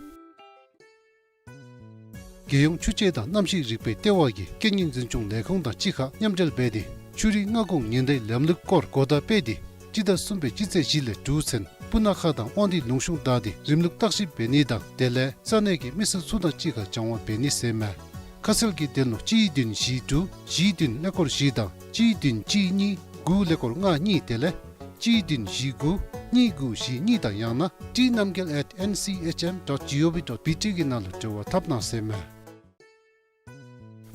རྒྱལ་ཡོངས་ཆུ་དཔྱད་དང་གནམ་གཤིས་རིག་པའི་ལྟེ་བ་གིས་སྐད་གཉིས་འཛིན་སྐྱོང་ལས་ཁུངས་དང་གཅིག་ཁར་མཉམ་འབྲེལ་འབད་དེ་ཆུ་རུད་མངའ་ཁོངས་ཉེན་བརྡའི་ལམ་ལུགས་སྐོར་གོ་བརྡ་སྤེལ་ཏེ་སྤྱི་ཟླ་གསུམ་པའི་སྤྱི་ཚེས་བཞི་ལས་དྲུག་ཚུན་སྤུ་ན་ཁ་དང་དབང་འདུས་ལུང་གཤོང་བདའ་སྟེ་རིམ་ལུགས་བརྟག་ཞིབ་འབད་ནི་དང་དེ་ལས་ས་གནས་ཀྱི་མི་སེར་ཚུ་དང་གཅིག་ཁར་སྦྱང་བ་འབད་ནི་ཟེར་མས། ཁ་གསལ་གྱི་དོན་ལུ་གཅིག་བདུན་བཞི་དྲུག་བཞི་བདུན་ཀླད་ཀོར་བཞི་དང་གཅིག་བདུན་གཅིག་གཉིས་དགུ་ཀླད་ཀོར་ལྔ་གཉིས་དེ་ལས་གཅིག་བདུན་བཞི་དགུ་གཉིས་དགུ་བཞི་གཉིས་དང་ཡང་ན་ཊི་རྣམ་རྒྱལ་at N C H M dot G O V dot B T གི་ནང་ལུ་འབྲེལ་བ་འཐབ་གནང་ཟེར་མས།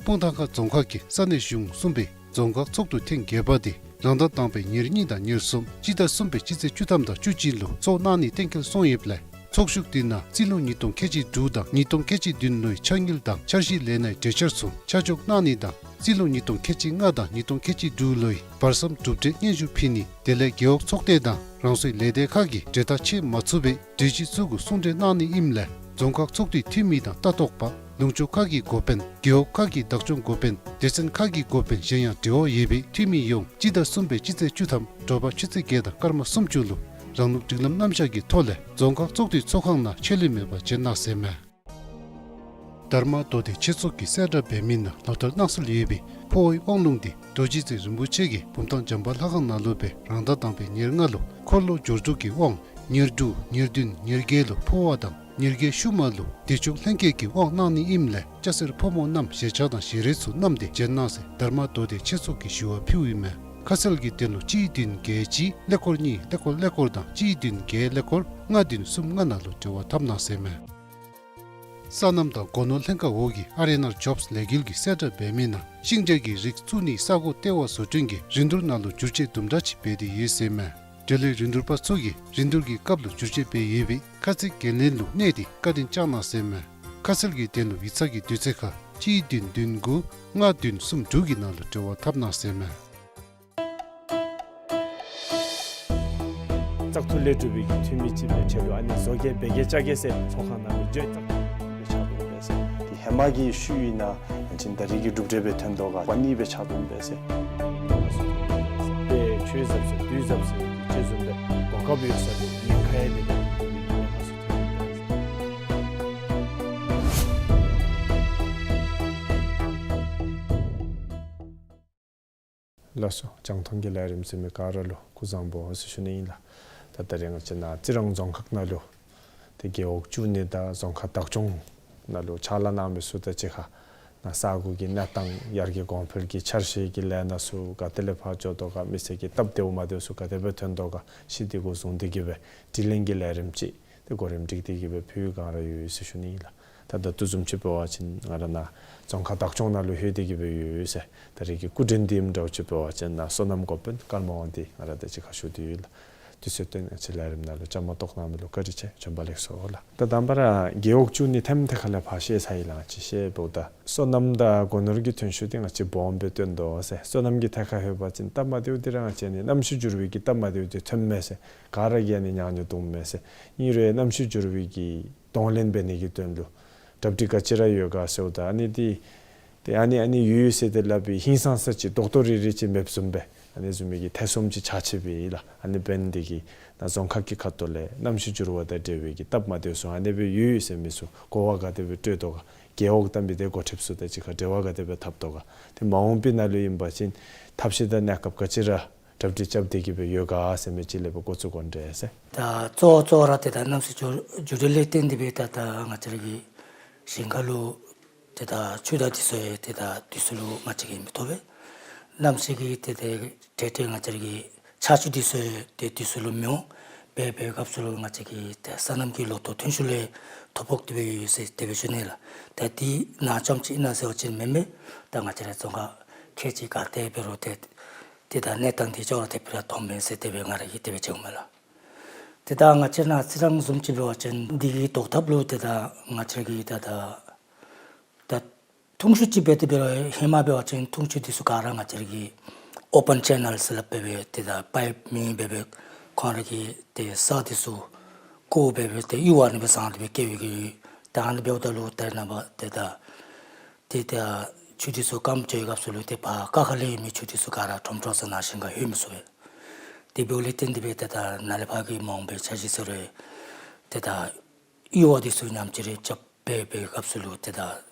སྤུངས་ཐང་ཁ་རྫོང་ཁག་གིས་ས་གནས་གཞུང་གསུམ་པའི་རྫོང་ཁག་ཚོགས་འདུ་ཐེངས་བརྒྱད་པ་དེ་རང་ཟླ་དང་པའི་ཉེར་གཉིས་དང་ཉེར་གསུམ་སྤྱི་ཟླ་གསུམ་པའི་སྤྱི་ཚེས་བཅུ་ཐམ་དང་བཅུ་གཅིག་ལུ་ཚོགས་གནང་ནི་གཏན་འཁེལ་སོང་ཡོདཔ་ལས་ཚོགས་ཞུགས་དེ་ནང་རྩིས་ལོ་ཉིས་སྟོང་ཁལ་གཅིག་དྲུག་དང་ཉིས་སྟོང་ཁལ་གཅིག་བདུན་ལོའི་ཆ་དངུལ་དང་འཆར་གཞི་ལས་སྣའི་གྲོས་འཆར་ཚུ་ཆ་འཇོག་གནང་ནི་དང་རྩིས་ལོ་ཉིས་སྟོང་ཁལ་གཅིག་ལྔ་དང་ཉིས་སྟོང་ཁལ་གཅིག་དྲུག་ལོའི་བར་མཚམས་གྲུབ་འབྲས་སྙན་ཞུ་ཕུལ་ནི་དེ་ལས་རྒེད་འོག་ཚོགས་སྡེ་དང་རང་སོའི་ལས་སྡེ་ཁག་གིས་གྲོས་ཐག་ཆོད་མ་ཚུགས་པའི་གྲོས་གཞི་ཚུ་གུ་གསུང་གྲོས་གནང་ནི་ཨིནམ་ལས་རྫོང་ཁག་ཚོགས་འདུའི་འཐུས་མི་དང་ལྟ་རྟོག་པ་ལུང་ཕྱོགས་ཁག་གི་འགོ་དཔོན་རྒེད་འོག་ཁག་གི་བདག་སྐྱོང་འགོ་དཔོན་སྡེ་ཚན་ཁག་གི་འགོ་དཔོན་གཞན་ཡང་འབྲེལ་བ་ཡོད་པའི་འཐུས་མི་ཡོངས་སྤྱི་ཟླ་གསུམ་པའི་སྤྱི་ཚེས་བཅུ་ཐམ་དྲོ་པ་ཆུ་ཚོད་བརྒྱད་དང་སྐར་མ་སུམ་ཅུ་ལུ་རང་ལུགས་སྒྲིག་ལམ་རྣམ་གཞག་གི་ཐོག་ལས་རྫོང་ཁག་ཚོགས་འདུའི་ཚོགས་ཁང་ནང་ཆད་ལུས་མེད་པར་མཇལ་གནང་ཟེར་མས། དྷརྨ་མདོ་སྡེ་ཆོས་ཚོགས་ཀྱིས་གསལ་བསྒྲགས་འབད་མི་ནང་ལོ་ལྟར་གནང་སྲོལ་ཡོད་པའི་འཕོ་བའི་དབང་ལུང་དེ་རྡོ་རྗེ་རྩེ་རིན་པོ་ཆེ་གིས་བུམ་ཐང་བྱམས་པ་ལྷ་ཁང་ནང་ལུ་སྦེ་རང་ཟླ་དང་པའི་ཉེར་ལྔ་ལུ་འཁོར་ལོ་སྦྱོར་དྲུག་གི་དབང་ཉེར་དྲུག་ཉེར་བདུན་ཉེར་བརྒྱད་ལུ་འཕོ་བ་དང་ཉེར་བརྒྱད་ཤུལ་མ་ལུ་བདེ་མཆོག་ལྷན་སྐྱེས་ཀྱི་དབང་གནང་ནི་ཨིནམ་ལས་སྐྱ་སེར་ཕོ་མོ་རྣམས་ཞལ་ཆས་དང་ཞལ་རས་ཚུ་བསྣམས་ཏེ་མཇལ་གནང་ཟེར་དྷརྨ་མདོ་སྡེ་ཆོས་ཚོགས་ཀྱིས་ཞུ་བ་ཕུལཝ་ཨིན་མས། ཁ་གསལ་གྱི་དོན་ལུ་གཅིག་བདུན་བརྒྱད་གཅིག་ཀླད་ཀོར་གཉིས་ཀླད་ཀོར་ཀླད་ཀོར་དང་གཅིག་བདུན་བརྒྱད་ཀླད་ཀོར་ལྔ་བདུན་གསུམ་ལྔ་ནང་ལུ་འབྲེལ་བ་འཐབ་གནང་ཟེར་མས། སོ་ནམ་དང་སྒོ་ནོར་ལྷན་ཁག་འོག་གི་ཨར་ཨེན་ཨར་ཇོབསི་ལས་འགུལ་གྱིས་གསལ་བསྒྲགས་འབད་མི་ནང་ཤིང་འབྲས་ཀྱི་རིགས་བཙུགས་ནིའི་ས་གོ་ལྟེ་བ་བཟོ་སྐྲུན་གྱི་རིན་བསྡུར་ནང་ལུ་བསྒྱུར་བཅོས་དུམ་གྲ་ཅིག་འབད་དེ་ཡོད་ཟེར་མས། འབྲེལ་ཡོད་རིན་བསྡུར་པ་ཚུ་གིས་རིན་བསྡུར་གྱི་སྐབས་ལུ་བསྒྱུར་བཅོས་འབད་ཡོད་པའི་ཁ་ཚིག་འགན་ལེན་ལུ་གནས་ཏེ་བཀའ་དྲིན་བསྐྱང་གནང་ཟེར་མས། ཁ་གསལ་གྱི་དོན་ལུ་ཡིག་ཚང་གི་དུས་ཚོད་ཁར་གཅིག་བདུན་བདུན་དགུ་ལྔ་བདུན་གསུམ་དྲུག་གི་ནང་ལུ་འབྲེལ་བ་འཐབ་གནང་ཟེར་མས། བཙག་འཐུ་ལས་གྲུབ་པའི་གི་འཐུས་མི་ཅིག་སྦེ་ཁྲལ་ལུ་ཨ་ནི་བཟོ་གེ་འབད་གེ་བཅའ་གེ་ཟེར་ཚོགས་ཁང་ནང་ལུ་བརྗོད་བཙག་འཐུ་སྦེ་ཆགས་འདུག་པས་ཟེར། དེ་ཧེ་མ་གི་ཤུལ་ཨིན་ན་ཅིན་ད་རིས་ཀྱི་གྲུབ་འབྲས་སྦེ་ཐོན་དོ་ག་པ་ནི་སྦེ་ཆགས་འདུག་པས་ཟེར། དཔེ་ཆོས་ཟབ་ཟེར་དུས་ཟབ་ཟེར་ཅིག་བཟུམ་སྦེ་གོ་སྐབས་ཡོད་ས་ལུ་ཉེན་ཁ་ཡང་དེ་ལས་ཉེན་ཁ་སུ་ཐོན་འདུག་པས་ཟེར། ལགས་སོ། རྒྱང་མཐོང་གི་ལས་རིམ་གཟིགས་མི་ག་ར་ལུ་སྐུ་གཟུགས་བཟང་པོ་ཟེར་ཞུ་ནི་ཨིན་ལགས། ད་ད་རེས་ང་བཅས་ནཱ་རྩི་རང་རྫོང་ཁག་ནང་ལུ་ཏེ་རྒེད་འོག་བཅུ་གཉིས་དང་རྫོང་ཁག་བདག་སྐྱོང་ནང་ལུ་ཕྱག་ལཱ་གནང་མི་ཚུ་དང་གཅིག་ཁར་ནཱ་ས་གོ་གི་གནས་སྟངས་ཡར་རྒྱས་གོང་འཕེལ་གྱི་འཆར་གཞི་གི་ལས་སྣ་ཚུ་ག་ཏེ་ལས་ཕར་འགྱོ་དོ་ག་མི་སེར་གྱི་སྟབས་བདེཝ་མ་བདེཝ་ཚུ་ག་དེ་སྦེ་ཐོན་དོ་ག་ཤེས་ཏེ་གུ་བཟུང་སྟེ་གི་སྦེ་དྲི་ལན་གྱི་ལས་རིམ་ཅིག་ཏེ་གོ་རིམ་སྒྲིག་སྟེ་གི་སྦེ་ཕུལ་ག་ར་ཡོད་ཟེར་ཞུ་ནི་ཨིན་ལགས། ད་ད་ལྟོ་བཟུམ་ཅིག་འབད་བ་ཅིན་ང་ར་ནཱ་རྫོང་ཁག་བདག་སྐྱོང་ནང་ལུ་ལྷོད་དེ་གི་སྦེ་ཡོད་ཟེར། ད་རེས་ཀྱི་སྐུ་མགྲོན་འདི་ཨིནམ་འདྲཝ་ཅིག་འབད་བ་ཅིན་ནཱ་སོ་ནམ་འགོ་དཔོན་ཀརྨ་དབང་འདུས་ང་ར་དང་གཅིག་ཁར་ཞུ་སྟེ་ཡོད་ལགས། དུས་ཚོད་བཏོན་ང་བཅས་ལས་རིམ་ནང་ལུ་བཅའ་མར་གཏོགས་གནང་མི་ལུ་བཀའ་དྲིན་ཆེ། བྱོན་པ་ལེགས་སོ་ལགས། ད་དང་པ་ར་རྒེད་འོག་བཅུ་གཉིས་ཐེམ་ཐེ་ཁ་ལས་ཕར་བཤད་ཚར་ཡི་ལགས། ཅིག་བཤད་འབདཝ་ད་སོ་ནམ་དང་སྒོ་ནོར་གྱི་ཐོན་ཤུགས་འདི་ང་བཅས་སྦོམ་སྦེ་བཏོན་དོ་ཟེར། སོ་ནམ་གྱི་ཐད་ཁར་ལྷོད་པ་ཅིན་སྟབས་མ་བདེཝ་འདི་ར་ང་བཅས་ནི་གནམ་གཤིས་འགྱུར་བའི་གི་སྟབས་མ་བདེཝ་འདི་ཐོནམ་མས་ཟེར། ག་ར་གིས་ཨ་ནི་ཉན་ཉན་འདུག་མས་ཟེར། ཨིན་རུང་གནམ་གཤིས་འགྱུར་བའི་གི་གདོང་ལེན་འབད་ནི་གི་དོན་ལུ་གྲ་སྒྲིག་ག་ཅི་ར་ཡོད་ག་ཟེརཝ་ད་ཨ་ནི་འདི་ཏེ་ཨ་ནི་ཨ་ནི་ཡོད་ཟེར་ཏེ་སླབ་པའི་ཧིང་སངས་ས་ཅིག་རྡོག་རྡོག་རིལ་རི་ཅིག་མེདཔ་བཟུམ་སྦེ་ཨ་ནི་བཟུམ་མའི་གི་ཐེ་ཚོམ་ཅིག་ཆགས་ཅི་སྦེ་ཨིན་ལགས། ཨ་ནི་འབད་ནི་འདི་གིས་ནཱ་རྫོང་ཁག་གི་ཁ་ཐུག་ལས་གནམ་གཤིས་འགྱུར་བ་དང་འབྲེལ་བའི་གི་སྟབས་མ་བདེཝ་ཚུ་ཨ་ནི་སྦེ་ཡོད་ཡོད་ཟེར་མི་ཚུ་གོ་བ་ག་དེ་སྦེ་སྤྲོད་དོ་ག། རྒེད་འོག་དང་མི་སྡེ་འགོ་ཁྲིདཔ་ཚུ་དང་གཅིག་ཁར་འབྲེལ་བ་ག་དེ་སྦེ་འཐབ་དོ་ག། ཏེ་མ་འོངས་པའི་ནང་ལུ་ཨིན་པ་ཅིན་ཐབས་ཤེས་དང་གནས་སྐབས་ག་ཅི་ར་གྲ་སྒྲིག་རྐྱབ་སྟེ་གི་སྦེ་ཡོད་ག་ཟེར་མི་ཅིག་ལས་སྦེ་འགོ་བཙུགས་དགོ་འདྲས་ཟེར། ད་གཙོ་བོ་གཙོ་བོ་ར་ཏེ་ད་གནམ་གཤིས་འགྱུར་འགྱུར་ལས་བརྟེན་ཏེ་སྦེ་ད་ད་ང་བཅས་ར་གི་ཞིང་ཁ་ལུ་ཏེ་ད་ཆུ་དང་འདི་ཚུ་ཡང་ཏེ་ད་དུས་ཚོད་ལུ་ང་བཅས་ཀྱིས་མི་ཐོབ་པས། གནམ་གཤིས་ཀྱི་ཏེ་ཏེ་འཕྲལ་འཕྲལ་ང་བཅས་ར་གི་ ཆར་ཆུ་འདི་ཚུ་ཏེ་དུས་སུ་ལུ་མི་འོང་། འབད་བའི་སྐབས་སུ་ལུ་ང་བཅས་ཀྱི་ཏེ་སོ་ནམ་གྱི་ལོ་ཐོག་ཐོན་ཤུགས་ལས་ཐོ་ཕོག་སྟེ་སྦེ་ཡོད་ཟེར་དེ་སྦེ་ཞུ་ནི་ལགས། ཏེ་འདི་ནང་ཙམ་ཅིག་ཨིན་ན་ཟེར་བ་ཅིན་མེན་མས། ད་ང་བཅས་ར་རྫོང་ཁག་ཁལ་གཅིག་ག་ཏེ་འབད་རུང་ཏེ་ཏེ་ད་གནས་སྟངས་འདི་ཅོག་ར་འཐདཔ་ར་མཐོངམ་མས་ཟེར་དེ་སྦེ་ང་ར་གིས་དེ་སྦེ་ཞུཝ་མས་ལགས། ཏེ་ད་ང་བཅས་ནཱ་རྩི་རང་བཟུམ་ཅིག་འབད་བ་ཅིན་འདི་གི་བཟློག་ཐབས་ལུ་ཏེ་ད་ང་བཅས་ཀྱིས་ད་ད་ད་འཐུང་ཆུ་ཅིག་འབད་དེ་འབད་རུང་ཧེ་མ་འབད་བ་ཅིན་འཐུང་ཆུ་འདི་ཚུ་ག་ར་ང་བཅས་ཀྱིས་ཨོ་པཱན་ཅེ་ནཱལ་ཟེར་སླབ་སྦེ་སྦེ་ཏེ་ད་པའིཔ་མེ་འབད་སྦེ་ཁོང་ར་གིས་ཏེ་ས་འདི་ཚུ་བརྐོ་སྦེ་སྦེ་ཏེ་གཡུར་བ་ཨ་ནི་སྦེ་བཟའ་སྟེ་སྦེ་བསྐྱལ་བའི་གི་ད་ཨ་ནི་འབདཝ་ད་ལུ་ད་རེས་ནངས་པ་ཏེ་ད་ཏེ་ད་ཆུ་འདི་ཚུ་སྐམ་འགྱོ་བའི་སྐབས་སུ་ལུ་ཏེ་ཕར་ཀ་ཁ་ལས་ཡོད་མི་ཆུ་འདི་ཚུ་ག་ར་ཁྲོམ་ཁྲོ་ས་ནང་ཞིང་ཁར་ལྷོད་མི་ཚུགས་པས། དེ་འབདཝ་ལས་བརྟེན་ཏེ་སྦེ་ཏེ་ད་ནཱ་ལས་ཕར་གྱི་མ་འོངས་པའི་འཆར་གཞི་ཟེར་རུང་ཏེ་ད་གཡུར་བ་འདི་ཚུ་ཉམས་བཅོས་རེ་རྐྱབ་སྦེ་འབད་བའི་སྐབས་སུ་ལུ་ཏེ་ད་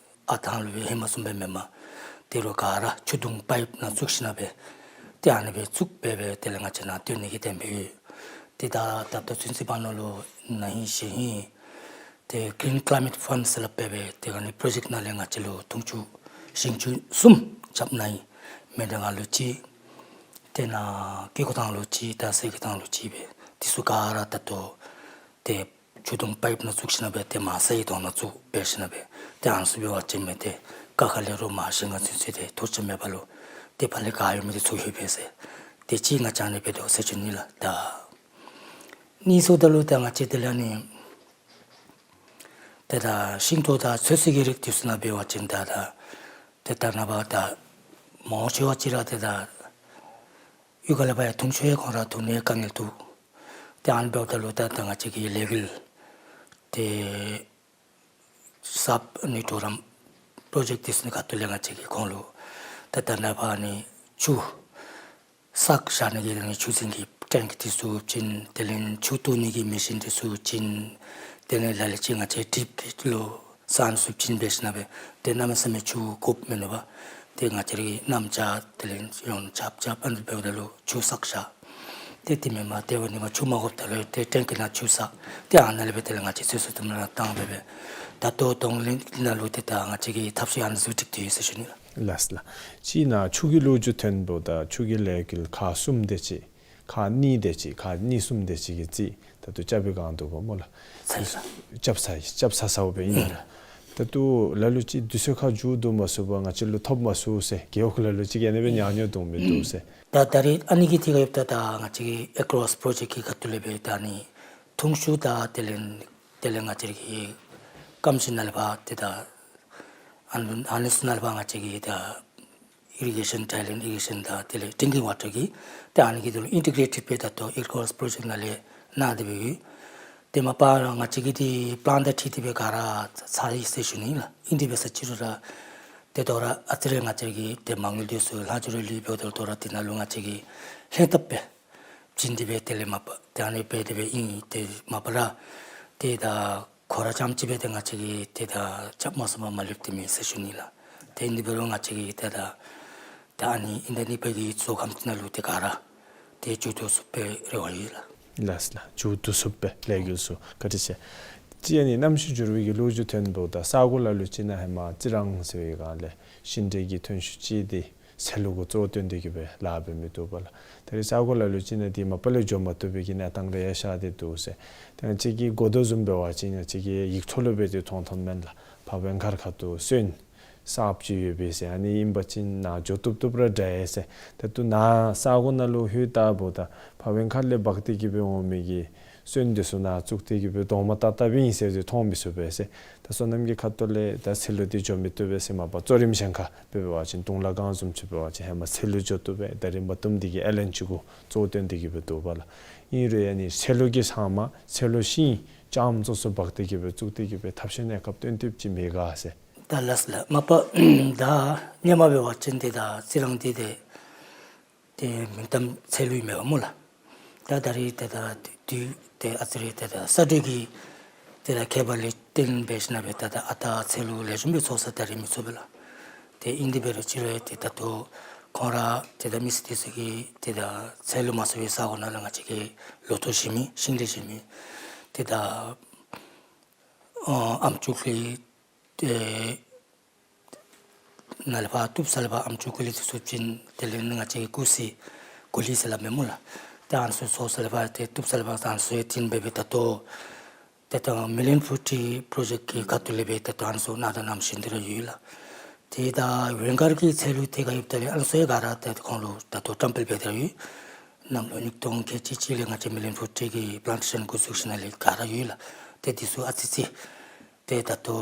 ཨ་ཐང་ལུ་སྦེ་ཧེ་མ་བཟུམ་སྦེ་མེན་པར་ཏེ་རོགས་ག་ར་ཆུ་དུང་པའིཔ་ནང་བཙུགས་ཞིནམ་སྦེ་ཏེ་ཨ་ནི་སྦེ་བཙུགས་སྦེ་སྦེ་དེ་ལས་ང་བཅས་ནཱ་བཏོན་ནི་གི་དམ་བཅའ་ཡོད། ཏེ་ད་ད་ལྟོ་ཚུན་ཚོད་པ་ནང་ལུ་ན་ཧིང་གཞེས་ཧིང་ཏེ་གི་རིན་ཀི་ལའི་མེཊ་ཕཱནཌ་ཟེར་སླབ་སྦེ་སྦེ་ཏེ་ཨ་ནི་པྲོ་ཇེཀཊ་ནང་ལས་ང་བཅས་ལུ་འཐུང་ཆུ་ཞིང་ཆུ་གསུམ་རྐྱབ་གནང་ཡི། མི་དང་ང་ལུ་གཅིག། ཏེ་ནཱ་སྐྱེ་དགུ་ཐང་ལུ་གཅིག་དང་སེ་གི་ཐང་ལུ་གཅིག་སྦེ་འདི་ཚུ་ག་ར་ད་ལྟོ་ཏེ་ཆུ་དུང་པའིཔ་ནང་བཙུགས་ཞིནམ་སྦེ་ཏེ་མར་ས་ཡི་དོང་ནང་བཙུགས་སྦེ་ཞིནམ་སྦེ་ཏེ་ཨ་ནི་ཚུ་འབད་བ་ཅིན་མི་ཏེ་ཀ་ཁ་ལས་རོགས་མར་ཞིང་ཁར་ཚུན་ཚོད་ཏེ་ཐོགས་ཆགས་མེད་པར་ལུ་ཏེ་ཕར་ལས་ག་ཡོད་མི་འདི་ཚུ་ལྷོད་པས་ཟེར། ཏེ་གཅིག་ང་བཅས་ཨ་ནི་འབད་དོ་ཟེར་ཞུ་ནི་ལགས། ད་གཉིས་ཟེརཝ་ད་ལུ་ད་ང་བཅས་དེ་ལས་ཨ་ནི་ཏེ་ད་ཤིང་ཏོག་དང་ཚོད་བསྲེ་གི་རིགས་འདི་ཚུ་ནང་འབད་བ་ཅིན་ད་ད་ཏེ་ད་ནངས་པ་ད་མང་ཆེ་བ་ཅིག་ར་ཏེ་ད་གཡུས་ཁ་ལས་ཕར་ཡང་འཐུང་ཆུ་ཡང་ཁོང་ར་འཐུང་ནི་དཀའ་ངལ་འདུག། ཏེ་ཨ་ནི་འབདཝ་ད་ལུ་ད་ད་ང་བཅས་ཀྱི་ལས་འགུལ་ཏེ་སབ་ཨ་ནི་གྲོགས་རམ་པྲོ་ཇེཀཊ་འདི་ཚུ་ནི་ཁ་ཐུག་ལས་ང་བཅས་ཀྱིས་ཁོང་ལུ་ད་ད་ནངས་པ་ཨ་ནི་ཆུ་བསགས་བཞག་ནི་གི་ཨ་ནི་ཆུ་འཛིན་གྱི་ཊེངཀ་འདི་ཚུ་བྱིན། དེ་ལས་ཆུ་བཏོག་ནི་གི་མེ་ཤིན་འདི་ཚུ་བྱིན། དེ་ལས་ལ་ལུ་ཅིག་ང་བཅས་ཌིབ་ཀྱི་ལོ་ས་འདི་ཚུ་བྱིན་སྦེ་ཞིནམ་སྦེ་ཏེ་གནམ་མེད་ས་མེད་ཆུ་དགོཔ་མིན་འདུག་པ། ཏེ་ང་བཅས་ར་གིས་གནམ་ལྕགས་དེ་ལས་ཡང་ཆརཔ་རྐྱབ་ཨ་ནི་འབདཝ་ད་ལུ་ཆུ་བསགས་བཞག། ཏེ་དེ་མེན་པར་ཏེ་འབདཝ་ད་ལུ་ཆུ་མ་དགོཔ་ད་ལུ་ཏེ་ཊེངཀ་ནང་ཆུ་བསགས། ཏེ་ཨ་ནཱ་ལས་སྦེ་དེ་ལས་ང་བཅས་ཚོད་བསྲེ་བཏབ་ནི་ནང་བཏང་སྦེ་སྦེ་ད་ལྟོ་གདོང་ལེན་ནང་ལུ་ཏེ་ད་ང་བཅས་ཀྱིས་ཐབས་ཤེས་ཨ་ནི་ཚུ་སྒྲིག་སྟེ་ཡོད་ཟེར་ཞུ་ནི་ལགས། ལགས་ལགས། གཅིག་ནཱ་ཆུ་གི་ལོ་རྒྱུས་ཐོན་འབདཝ་ད་ཆུ་གི་ལས་འགུལ་ཁག་གསུམ་དེ་ཅིག་ཁག་གཉིས་དེ་ཅིག་ཁག་གཉིས་གསུམ་དེ་ཅིག་གི་རྩིས་ད་ལྟོ་རྐྱབ་པའི་སྒང་འདུག་པ་སྨོ་ལགས། རྐྱབ་ཚར་རྐྱབ་ཚར་ཚརཝ་སྦེ་ཨིན་ལགས། ད་ལྟོ་ལ་ལུ་ཅིག་དུས་ཚོད་ཁར་མཇུག་བསྡུ་མ་ཚུགས་པར་ང་བཅས་ལུ་ཐོབ་མ་ཚུགས་ཟེར་རྒེད་འོག་ལ་ལུ་ཅིག་ཨ་ནི་སྦེ་ཉག་ཉོག་འདུག་མི་འདུག་ཟེར། ད་ད་རེས་ཨ་ནི་གི་ཐད་ཁར་ཡོདཔ་ད་ད་ང་བཅས་ཀྱི་ཨེཀ་རོསི་པྲོ་ཇེཀཊ་གི་ཁ་ཐུག་ལས་སྦེ་ད་ཨ་ནི་འཐུང་ཆུ་དང་དེ་ལས་དེ་ལས་ང་བཅས་ཀྱི་སྐམ་ཆུ་ནང་ལས་ཕར་ཏེ་ད་ཨ་ནི་ཨ་ནི་ཚུ་ནང་ལས་ཕར་ང་བཅས་ཀྱི་ད་ཨི་རི་གེ་ཤཱན་ཌི་རའི་ལེན་ཨི་རི་གེ་ཤཱན་དང་དེ་ལས་ཌིང་ཀིང་ཝ་ཊར་གྱི་ཏེ་ཨ་ནི་གི་དོན་ལུ་ཨིན་ཊི་གྲེ་ཊེཌ་སྦེ་ད་ལྟོ་ཨེཀ་རོསི་པྲོ་ཇེཀཊ་ནང་ལས་གནང་སྟེ་སྦེ་ཡོད། ཏེ་མ་པ་ང་བཅས་ཀྱི་ཏེ་པི་ལཱནཊ་དང་འཁྲིལ་ཏེ་སྦེ་ག་ར་ཚར་ཡི་ཟེར་ཞུ་ནི་ལགས། ཨིན་ཏེ་འབད་ས་ཅིག་རུང་ར་ཏེ་དོ་རུང་ཨ་ཙི་རེ་ང་བཅས་ཀྱི་ཏེ་མ་དངུལ་འདི་ཚུ་ལྷག་ཅི་རུང་ལུས་འབདཝ་ད་དོ་རུང་དེ་ནང་ལུ་ང་བཅས་ཀྱིས་ལྷན་ཐབས་སྦེ་བྱིན་ཏེ་སྦེ་དེ་ལས་མ་པ་ཏེ་ཨ་ནི་སྦེ་དེ་སྦེ་ཨིན། ཏེ་མ་པ་ར་ཏེ་ད་ཁོ་ར་རྐྱངམ་ཅིག་སྦེ་ཏེ་ང་བཅས་ཀྱིས་ཏེ་ད་རྐྱབ་མ་ཚུགས་པར་མ་ལུསཔ་འདི་མེན་ཟེར་ཞུ་ནི་ལགས། ཏེ་ཨིན་ཏེ་འབད་རུང་ང་བཅས་ཀྱིས་ཏེ་ད་ད་ཨ་ནི་ཨིན་ད་ནི་པའི་གི་ཚོགས་ཁང་འདི་ནང་ལུ་ཏེ་ག་ར་ཏེ་མཇུག་བསྡུ་ཚུགསཔ་སྦེ་རེ་བ་ཡོད་ལགས། ལགས་ལགས། མཇུག་བསྡུ་ཚུགསཔ་སྦེ་ལས་འགུལ་ཚུ་བཀའ་དྲིན་ཆེ། ཅིག་ཨ་ནི་གནམ་གཤིས་འགྱུར་བའི་གི་ལོ་རྒྱུས་ཐོན་འབདཝ་ད་ས་གོ་ལ་ལུ་ཅིག་ནཱ་ཧེ་མ་རྩི་རང་ཟེར་བའི་སྒང་ལས་ཤིང་འབྲས་ཀྱི་ཐོན་ཤུགས་ཅིག་འདི་ཚལ་ལུ་གུ་གཙོ་བོ་བཏོན་ཏེ་གི་སྦེ་ལཱ་འབད་མི་འདུག་པ་ལགས། ད་རེས་ས་གོ་ལ་ལུ་ཅིག་ནཱ་འདི་མ་པ་ལས་འགྱོ་མ་བཏུབ་པའི་གི་གནས་སྟངས་རེ་ཡང་ཤར་ཏེ་འདུག་ཟེར། ད་ང་བཅས་ཀྱི་གོ་བརྡ་བཟུམ་འབད་བ་ཅིན་ང་བཅས་ཀྱིས་ཡིག་ཐོག་ལུ་སྦེ་ཏེ་མཐོང་མཐོངམ་མེན་ལགས། ཕ་བོད་མཁར་ཁ་ཐུག་སོན་གསརཔ་ཅིག་ཡོད་པས་ཟེར། ཨ་ནི་ཨིན་པ་ཅིན་ནཱ་འགྱོ་བཏུབ་བཏུབ་ར་འདྲ་ཡི་ཟེར། ད་ལྟོ་ནཱ་ས་གོ་ནང་ལུ་ལྷོད་ལྟ་འབདཝ་ད་ཕ་བོད་མཁར་ལས་འབག་སྟེ་གི་སྦེ་འོང་མི་གི་སོན་འདི་ཚུ་ནཱ་བཙུགས་ཏེ་གི་སྦེ་དོང་མ་བཏགས་བཏགསཔ་ཨིན་ཟེར་ཏེ་མཐོང་མི་ཚུགས་པས་ཟེར། ད་སོ་ནམ་གྱི་ཁ་ཐུག་ལས་ད་ཚལ་ལུ་འདི་འགྱོ་མི་བཏུབ་པས་ཟེར་མ་པ་གཙོ་རིམ་གཞན་ཁར་འབད་བ་ཅིན་དུང་ལ་སྒང་བཟུམ་ཅིག་འབད་བ་ཅིན་ཧེ་མ་ཚལ་ལུ་འགྱོ་བཏུབ་པས། ད་རིས་མ་བཏུབ་འདི་གིས་ཨེ་ལེན་ཅིག་གུ་གཙོ་བོ་བཏོན་ཏེ་གི་སྦེ་འདུག་པ་ལགས། ཨིན་རུང་ཨ་ནི་ཚལ་ལུ་གི་ཚང་མ་ཚལ་ལུ་ཤིང་རྐྱངམ་ཙོགས་སུ་འབག་སྟེ་གི་སྦེ་བཙུགས་ཏེ་གི་སྦེ་ཐབས་ཤེས་གནས་སྐབས་བཏོན་ཏེ་ཅིག་མེད་ག་ཟེར། ད་ལགས་ལགས། མ་པ་ད་སྔོན་མ་འབད་བ་ཅིན་ཏེ་ད་རྩི་རང་འདི་ཏེ་ཏེ་མིང་གཏམ་ཚལ་ལུ་ཨིན་མས་པ་སྨོ་ལགས། ད་ད་རེས་ཏེ་ད་དུས་ཏེ་ཨ་ཙི་རེ་ཏེ་ད་ས་དྲོད་ཀྱི་ཏེ་ད་ཁྱད་པར་ལས་བརྟེན་འབད་ཞིནམ་སྦེ་ད་ད་ཨ་རྟག་ཚལ་ལུ་ལེགས་ཤོམ་སྦེ་འཚོ་ས་ད་རེས་མི་འཚོ་བས་ལགས། ཏེ་ཨིན་ཏེ་འབད་རུང་ཅིག་རུང་ཏེ་ད་ལྟོ་ཁོང་ར་ཏེ་ད་མི་སེར་འདི་ཚུ་གིས་ཏེ་ད་ཚལ་ལུ་མ་འཚོ་བའི་ས་གོ་ནང་ལུ་ང་བཅས་ཀྱིས་ལོ་ཐོག་བཞེས་མི་ཤིང་འབྲས་བཞེས་མི་ཏེ་ད་ཨ་ཨམ་ཅུ་ཀུ་ལི་ཏེ་ནཱ་ལས་ཕར་གཏུབ་ས་ལས་ཕར་ཨམ་ཅུ་ཀུ་ལི་འདི་ཚུ་བྱིན། དེ་ལས་ང་བཅས་ཀྱིས་ཀུ་སི་ཀུ་ལི་ཟེར་སླབ་མས་སྨོ་ལགས། ཏེ་ཨ་ནི་ཚུ་བཟོ་ས་ལས་ཕར་ཏེ་བཏུབ་ས་ལས་ཕར་ཨ་ནི་ཚུ་ཡང་བཏོན་སྦེ་སྦེ་ད་ལྟོ་ཏེ་ད་མི་ལི་ཡོན་ཕུ་ཊི་པྲོ་ཇེཀཊ་ཀྱི་ཁ་ཐུག་ལས་སྦེ་ད་ལྟོ་ཨ་ནི་ཚུ་ནང་དང་གནམ་མེད་ས་མེད་འདི་ར་ཡོད་ལགས། ཏེ་ད་ཝེན་གར་གྱི་ཚལ་ལུ་ཏེ་ག་ཡོདཔ་ད་ལས་ཨ་ནི་ཚུ་ཡང་ག་ར་ཏེ་ཁོང་ལུ་ད་ལྟོ་བཀྲམ་སྤེལ་འབད་དེ་ར་ཡོད། གནམ་ལོ་ཉིས་སྟོང་ཁལ་གཅིག་གཅིག་ལས་ང་བཅས་མི་ལི་ཡོན་ཕུ་ཊི་གི་པ་ལན་ཊེ་ཤཱན་འགོ་བཙུགས་ཞིནམ་ལས་ག་ར་ཡོད་ལགས། ཏེ་འདི་ཚུ་ཨ་ཙི་ཙི་ཏེ་ད་ལྟོ་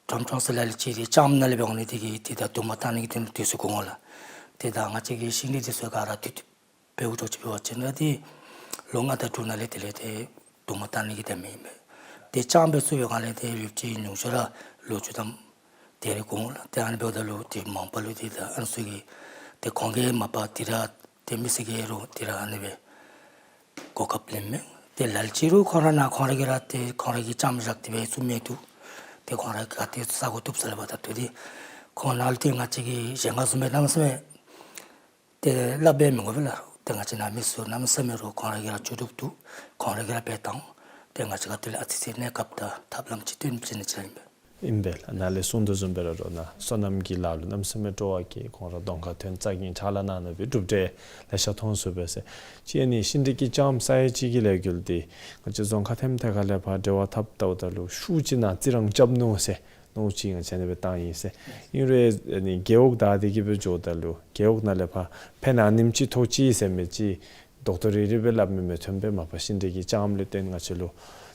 ཀྲམ་ཀྲང་ཟེར་སླབ་ལས་ཅི་ཏེ་ལྕངམ་ནང་ལས་འབད་འོང་ནི་དེ་གིས་ཏེ་ད་རྡོག་མ་བཏགས་ནི་གི་དོན་ལུ་དུས་ཚོད་འགོར་འོང་ལགས། ཏེ་ད་ང་བཅས་ཀྱི་ཤིང་འབྲས་འདི་ཚུ་ག་ར་དུས་དུས་འབདཝ་འདྲཝ་ཅིག་འབད་བ་ཅིན་ར་ཏེ་ལོ་ལྔ་དང་དྲུག་ནང་ལས་དེ་ལས་ཏེ་རྡོག་མ་བཏགས་ནི་གི་དེ་མེན་མས། ཏེ་ལྕངམ་འབད་ཚུགས་པའི་སྒང་ལས་ཏེ་ཡོདཔ་ཅིག་ཉུང་ཤོས་ར་ལོ་བཅུ་ཐམ་དེ་རེ་འགོར་འོང་ལགས། ཏེ་ཨ་ནི་འབདཝ་ད་ལུ་ཏེ་མ་འོངས་པ་ལུ་ཏེ་ད་ཨ་ནི་ཚུ་གི་ཏེ་ཁོང་གིས་མ་པ་ཏེ་ར་ཏེ་མི་སེར་གྱི་རོགས་ཏེ་ར་ཨ་ནི་སྦེ་གོ་སྐབས་ལེན་མས། ཏེ་ལ་ལུ་ཅིག་རུང་ཁོང་ར་ནཱ་ཁོང་ར་གིས་ར་ཏེ་ཁོང་ར་གིས་ལྕངམ་བཞག་སྟེ་སྦེ་བཙུགས་མི་འདུག། ཏེ་ཁོང་ར་ག་ཏེ་ས་གོ་བཏུབ་ས་ལས་ཕར་ད་ལྟོ་འདི་ཁོང་ནང་ལུ་ཏེ་ང་བཅས་ཀྱིས་གཞན་ཁར་བཟུམ་སྦེ་གནམ་མེད་ས་མེད་ཏེ་སླབ་སྦེ་མི་དགོ་པས་ལགས། ཏེ་ང་བཅས་ནཱ་མི་ཚུ་གནམ་མེད་ས་མེད་རོགས་ཁོང་ར་གིས་ར་ལྕོགས་གྲུབ་འདུག། ཁོང་ར་གིས་ར་འབད་བཏང་། ཏེ་ང་བཅས་ཁ་ཐུག་ལས་ཨ་ཙི་ཙི་གནས་སྐབས་དང་ཐབས་ལམ་ཅིག་སྟོན་བྱིན་ནི་ཅིག་ར་ཨིན་པས། ཨིན་པས་ལགས། ནཱ་ལས་གསུངས་དོ་བཟུམ་སྦེ་ར་རོགས་ནཱ་སོ་ནམ་གྱི་ལཱ་ལུ་གནམ་མེད་ས་མེད་སྤྲོ་བ་བསྐྱེད་ཁོང་ར་གདོང་ཁར་ཐོན་རྩ་འགེངས་ཕྱག་ལཱ་གནང་གནང་བའི་གྲུབ་འབྲས་ལེ་ཤ་མཐོང་ཚུགས་པས་ཟེར། གཅིག་ཨ་ནི་ཤིང་འབྲས་ཀྱི་ལྕངམ་ས་ཡ་གཅིག་གི་ལས་འགུལ་འདི་ང་བཅས་རྫོང་ཁག་ཐེམ་ཐད་ཁ་ལས་ཕར་འབྲེལ་བ་འཐབ་འཐབཝ་ད་ལུ་ཤུགས་ཅིག་ནཱ་རྩི་རང་རྐྱབ་ནུག་ཟེར་མནོཝ་ཅིག་ང་བཅས་ཨ་ནི་སྦེ་བཏང་ཡི་ཟེར། ཨིན་རུང་ཨ་ནི་རྒེད་འོག་བདའ་སྟེ་གི་སྦེ་འགྱོཝ་ད་ལུ་རྒེད་འོག་ནང་ལས་ཕར་ཕན་ཨ་ནེམ་ཅིག་ཐོགས་ཅི་ཟེར་མི་ཅིག་རྡོག་རྡོག་རིལ་རིལ་སྦེ་སླབ་མི་མི་ཐོན་པས། མ་པ་ཤིང་འབྲས་ཀྱི་ལྕངམ་ལས་བརྟེན་ང་བཅས་ལུ་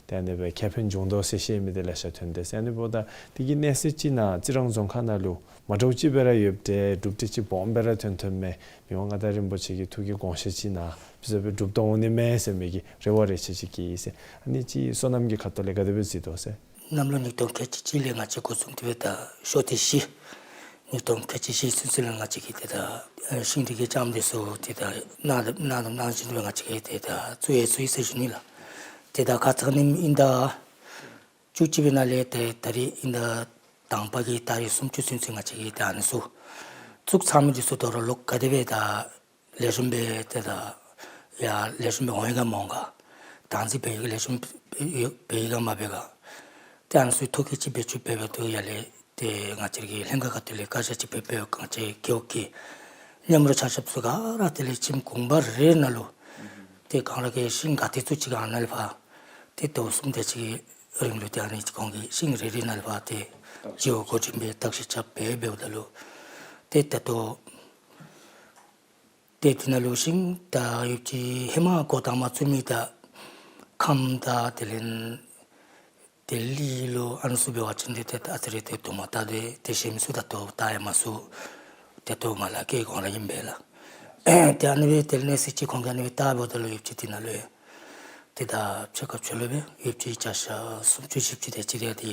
ཏེ་ཨ་ནི་སྦེ་ཁེ་ཕན་བྱུང་དོ་ཟེར་བཤད་མི་འདི་ལེ་ཤ་ཐོན་ཏེ་ཟེར། ཨ་ནི་འབདཝ་ད་དེ་གི་གནས་ཚུལ་ཅིག་ནཱ་རྩི་རང་རྫོང་ཁག་ནང་ལུ་མ་འདྲཝ་ཅིག་སྦེ་ར་ཡོདཔ་འདྲས་གྲུབ་འབྲས་ཅིག་སྦོམ་སྦེ་ར་ཐོན་ཐོནམ་མས། མི་དབང་མངའ་བདག་རིན་པོ་ཆེ་གི་ཐུགས་ཀྱི་དགོངས་བཞེད་ཅིག་ནཱ་ཕུལ་ས་སྦེ་འགྲུབ་ད་འོང་ནི་མས་ཟེར་མི་གི་རེ་བ་རེ་ཆེ་ཅིག་བསྐྱེད་ཡི་ཟེར། ཨ་ནི་ཅིག་སོ་ནམ་གྱི་ཁ་ཐུག་ལས་ག་དེ་སྦེ་གཟིགས་དོ་ཟེར། གནམ་ལོ་ཉིས་སྟོང་ཁལ་གཅིག་གཅིག་ལས་ང་བཅས་འགོ་བཟུང་སྟེ་སྦེ་ད་ཤོག་ཐེངས་བཞི་ཉིས་སྟོང་ཁལ་གཅིག་བཞི་ཚུན་ཚོད་ལས་ང་བཅས་ཀྱིས་ཏེ་ད་ཤིང་འབྲས་ཀྱི་ལྕངམ་འདི་ཚུ་ཏེ་ད་གནང་གནང་གནང་བཞིན་སྦེ་ང་བཅས་ཀྱིས་ཏེ་ད་བཙུགས་ཡང་བཙུགས་ཡི་ཟེར་ཞུ་ནི་ལགས། ཏེ་ད་ཁ་ཙ་ཉིནམ་དབྱིན་ཟླ་བཅུ་གཅིག་པའི་ནང་ལས་ཏེ་ད་རིས་དབྱིན་ཟླ་དང་པ་གི་ཏ་རིག་སུམ་ཅུ་ཚུན་ཚོད་ང་བཅས་ཀྱིས་ད་ཨ་ནི་ཚུ་བཙུགས་ཚར་མི་འདི་ཚུ་དོ་རུང་ལོག་ག་དེ་སྦེ་ད་ལེགས་ཤོམ་སྦེ་ཏེ་ད་ཡར་ལེགས་ཤོམ་སྦེ་འོང་ཡི་ག་མ་འོང་ག། བདག་འཛིན་འབད་ཡི་ག་ལེགས་ཤོམ་འབད་ཡི་ག་མ་འབད་ག། ཏེ་ཨ་ནི་ཚུ་ཐོ་འགོད་ཅིག་འབད་བཅུག་འབད་འབདཝ་ད་ཡར་ལས་ཏེ་ང་བཅས་ཀྱི་ལྷན་ཁག་ཁ་ཐུག་ལས་བཀའ་ཤག་ཅིག་འབད་འབདཝ་ང་བཅས་རྒེད་འོག་གི་མཉམ་རོགས་ཆ་ཁྱབ་ཚུ་ག་ར་དེ་ལས་ཁྱིམ་གུང་པ་རེ་ནང་ལུ་ཏེ་གང་ར་གིས་ཤིང་ག་དེ་བཙུགས་ཅི་ག་ཨ་ནཱ་ལས་ཕར་ཏེ་ཟླཝ་གསུམ་དེ་ཅིག་གི་རིང་ལུ་ཏེ་ཨ་ནི་ཁོང་གིས་ཤིང་རེ་རེ་ནང་ལས་ཕར་ཏེ་སྤྱི་འོག་འགོ་འདྲེན་འབད་བརྟག་ཞིབ་རྐྱབ་འབད་འབདཝ་ད་ལུ་ཏེ་ད་ལྟོ་ཏེ་དེ་ནང་ལུ་ཤིང་ད་ཡོདཔ་ཅིག་ཧེ་མ་འགོ་དང་པ་བཙུགས་མི་ད་ཁམ་དང་དེ་ལས་ཏེ་ལི་ལོ་ཨ་ནི་ཚུ་འབད་བ་ཅིན་ཏེ་ཏེ་ཨ་ཙི་རེ་ཏེ་རྡོག་མ་བཏགས་ཏེ་ཏེ་ཤེས་མི་ཚུ་ད་ལྟོ་བཏགས་ཡང་མ་ཚུགས། ཏེ་རྡོག་མ་ལག་ཁྱེར་གོང་ར་ཨིན་པས་ལགས། ཏེ་ཨ་ནི་སྦེ་དེ་ལས་གནས་ཚུལ་ཅིག་ཁོང་གིས་ཨ་ནི་སྦེ་བལྟ་འབདཝ་ད་ལུ་ཡོདཔ་ཅིག་དེ་ནང་ལུ་ཏེ་ད་ཕྱེད་ཀ་ཕྱེད་ལོ་སྦེ་ཡོདཔ་ཅིག་བརྒྱ་ཆ་སུམ་ཅུ་བཞི་བཅུ་དེ་ཅིག་ར་ཏེ་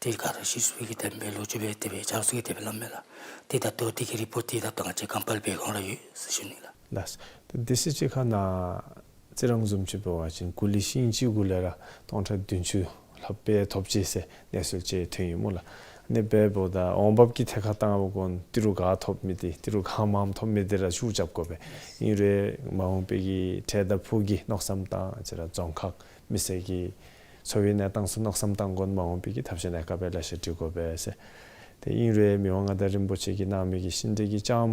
ཏེ་ག་ར་ཤི་སོང་པའི་གི་དེ་སྦེ་ལོ་རྒྱུས་སྦེ་དེ་སྦེ་ཆ་རོགས་ཚུ་གིས་དེ་སྦེ་སླབ་མས་ལགས། ཏེ་ད་ལྟོ་དེ་གི་རི་པོརཊ་འདི་ད་ལྟོ་ང་བཅས་ཀམ་པའིལ་འབད་གོང་ར་ཡོད་ཟེར་ཞུ་ནི་ལགས། ལགས། ཏེ་དུས་ཚོད་ཅིག་ཁར་ནཱ་རྩི་རང་བཟུམ་ཅིག་འབད་བ་ཅིན་གུ་ལི་ཤིང་གཅིག་གུ་ལས་ར་སྟོང་ཕྲག་བདུན་ཅུ་ལྷགཔ་སྦེ་ཐོབ་ཅི་ཟེར་གནས་ཚུལ་ཅིག་ཐོན་ཡི་སྨོ་ལགས། ཨ་ནི་སྦེ་འབདཝ་ད་འོང་འབབ་ཀྱི་ཐད་ཁར་བཏང་བ་ཅིན་ཏི་རུ་ག་ཐོབ་མི་འདི་ཏི་རུ་ག་མངམ་ཐོབ་མི་འདི་ར་ཤུགས་རྐྱབ་དགོ་པས། ཨིན་རུང་མ་འོངས་པའི་གི་འཕྲལ་དང་ཕུགས་ཀྱི་མནོ་བསམ་བཏང་ཅི་ར་རྫོང་ཁག་མི་སེར་གྱི་འཚོ་བའི་གནས་སྟངས་ཚུ་མནོ་བསམ་བཏང་དགོ་ན་མ་འོངས་པའི་གི་ཐབས་ཤེས་གནས་སྐབས་ལེ་ཤ་སྒྲིག་དགོ་པས་ཟེར། ཏེ་ཨིན་རུང་མི་དབང་མངའ་བདག་རིན་པོ་ཆེ་གིས་གནང་མི་གི་ཤིང་འབྲས་ཀྱི་ལྕངམ་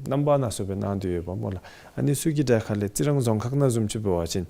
རྣམ་པ་སྣ་ཚོགས་སྦེ་གནང་སྟེ་ཡོདཔ་སྨོ་ལགས། ཨ་ནི་ཚུ་གི་གྲས་ཁ་ལས་རྩི་རང་རྫོང་ཁག་ནང་བཟུམ་ཅིག་འབད་བ་ཅིན་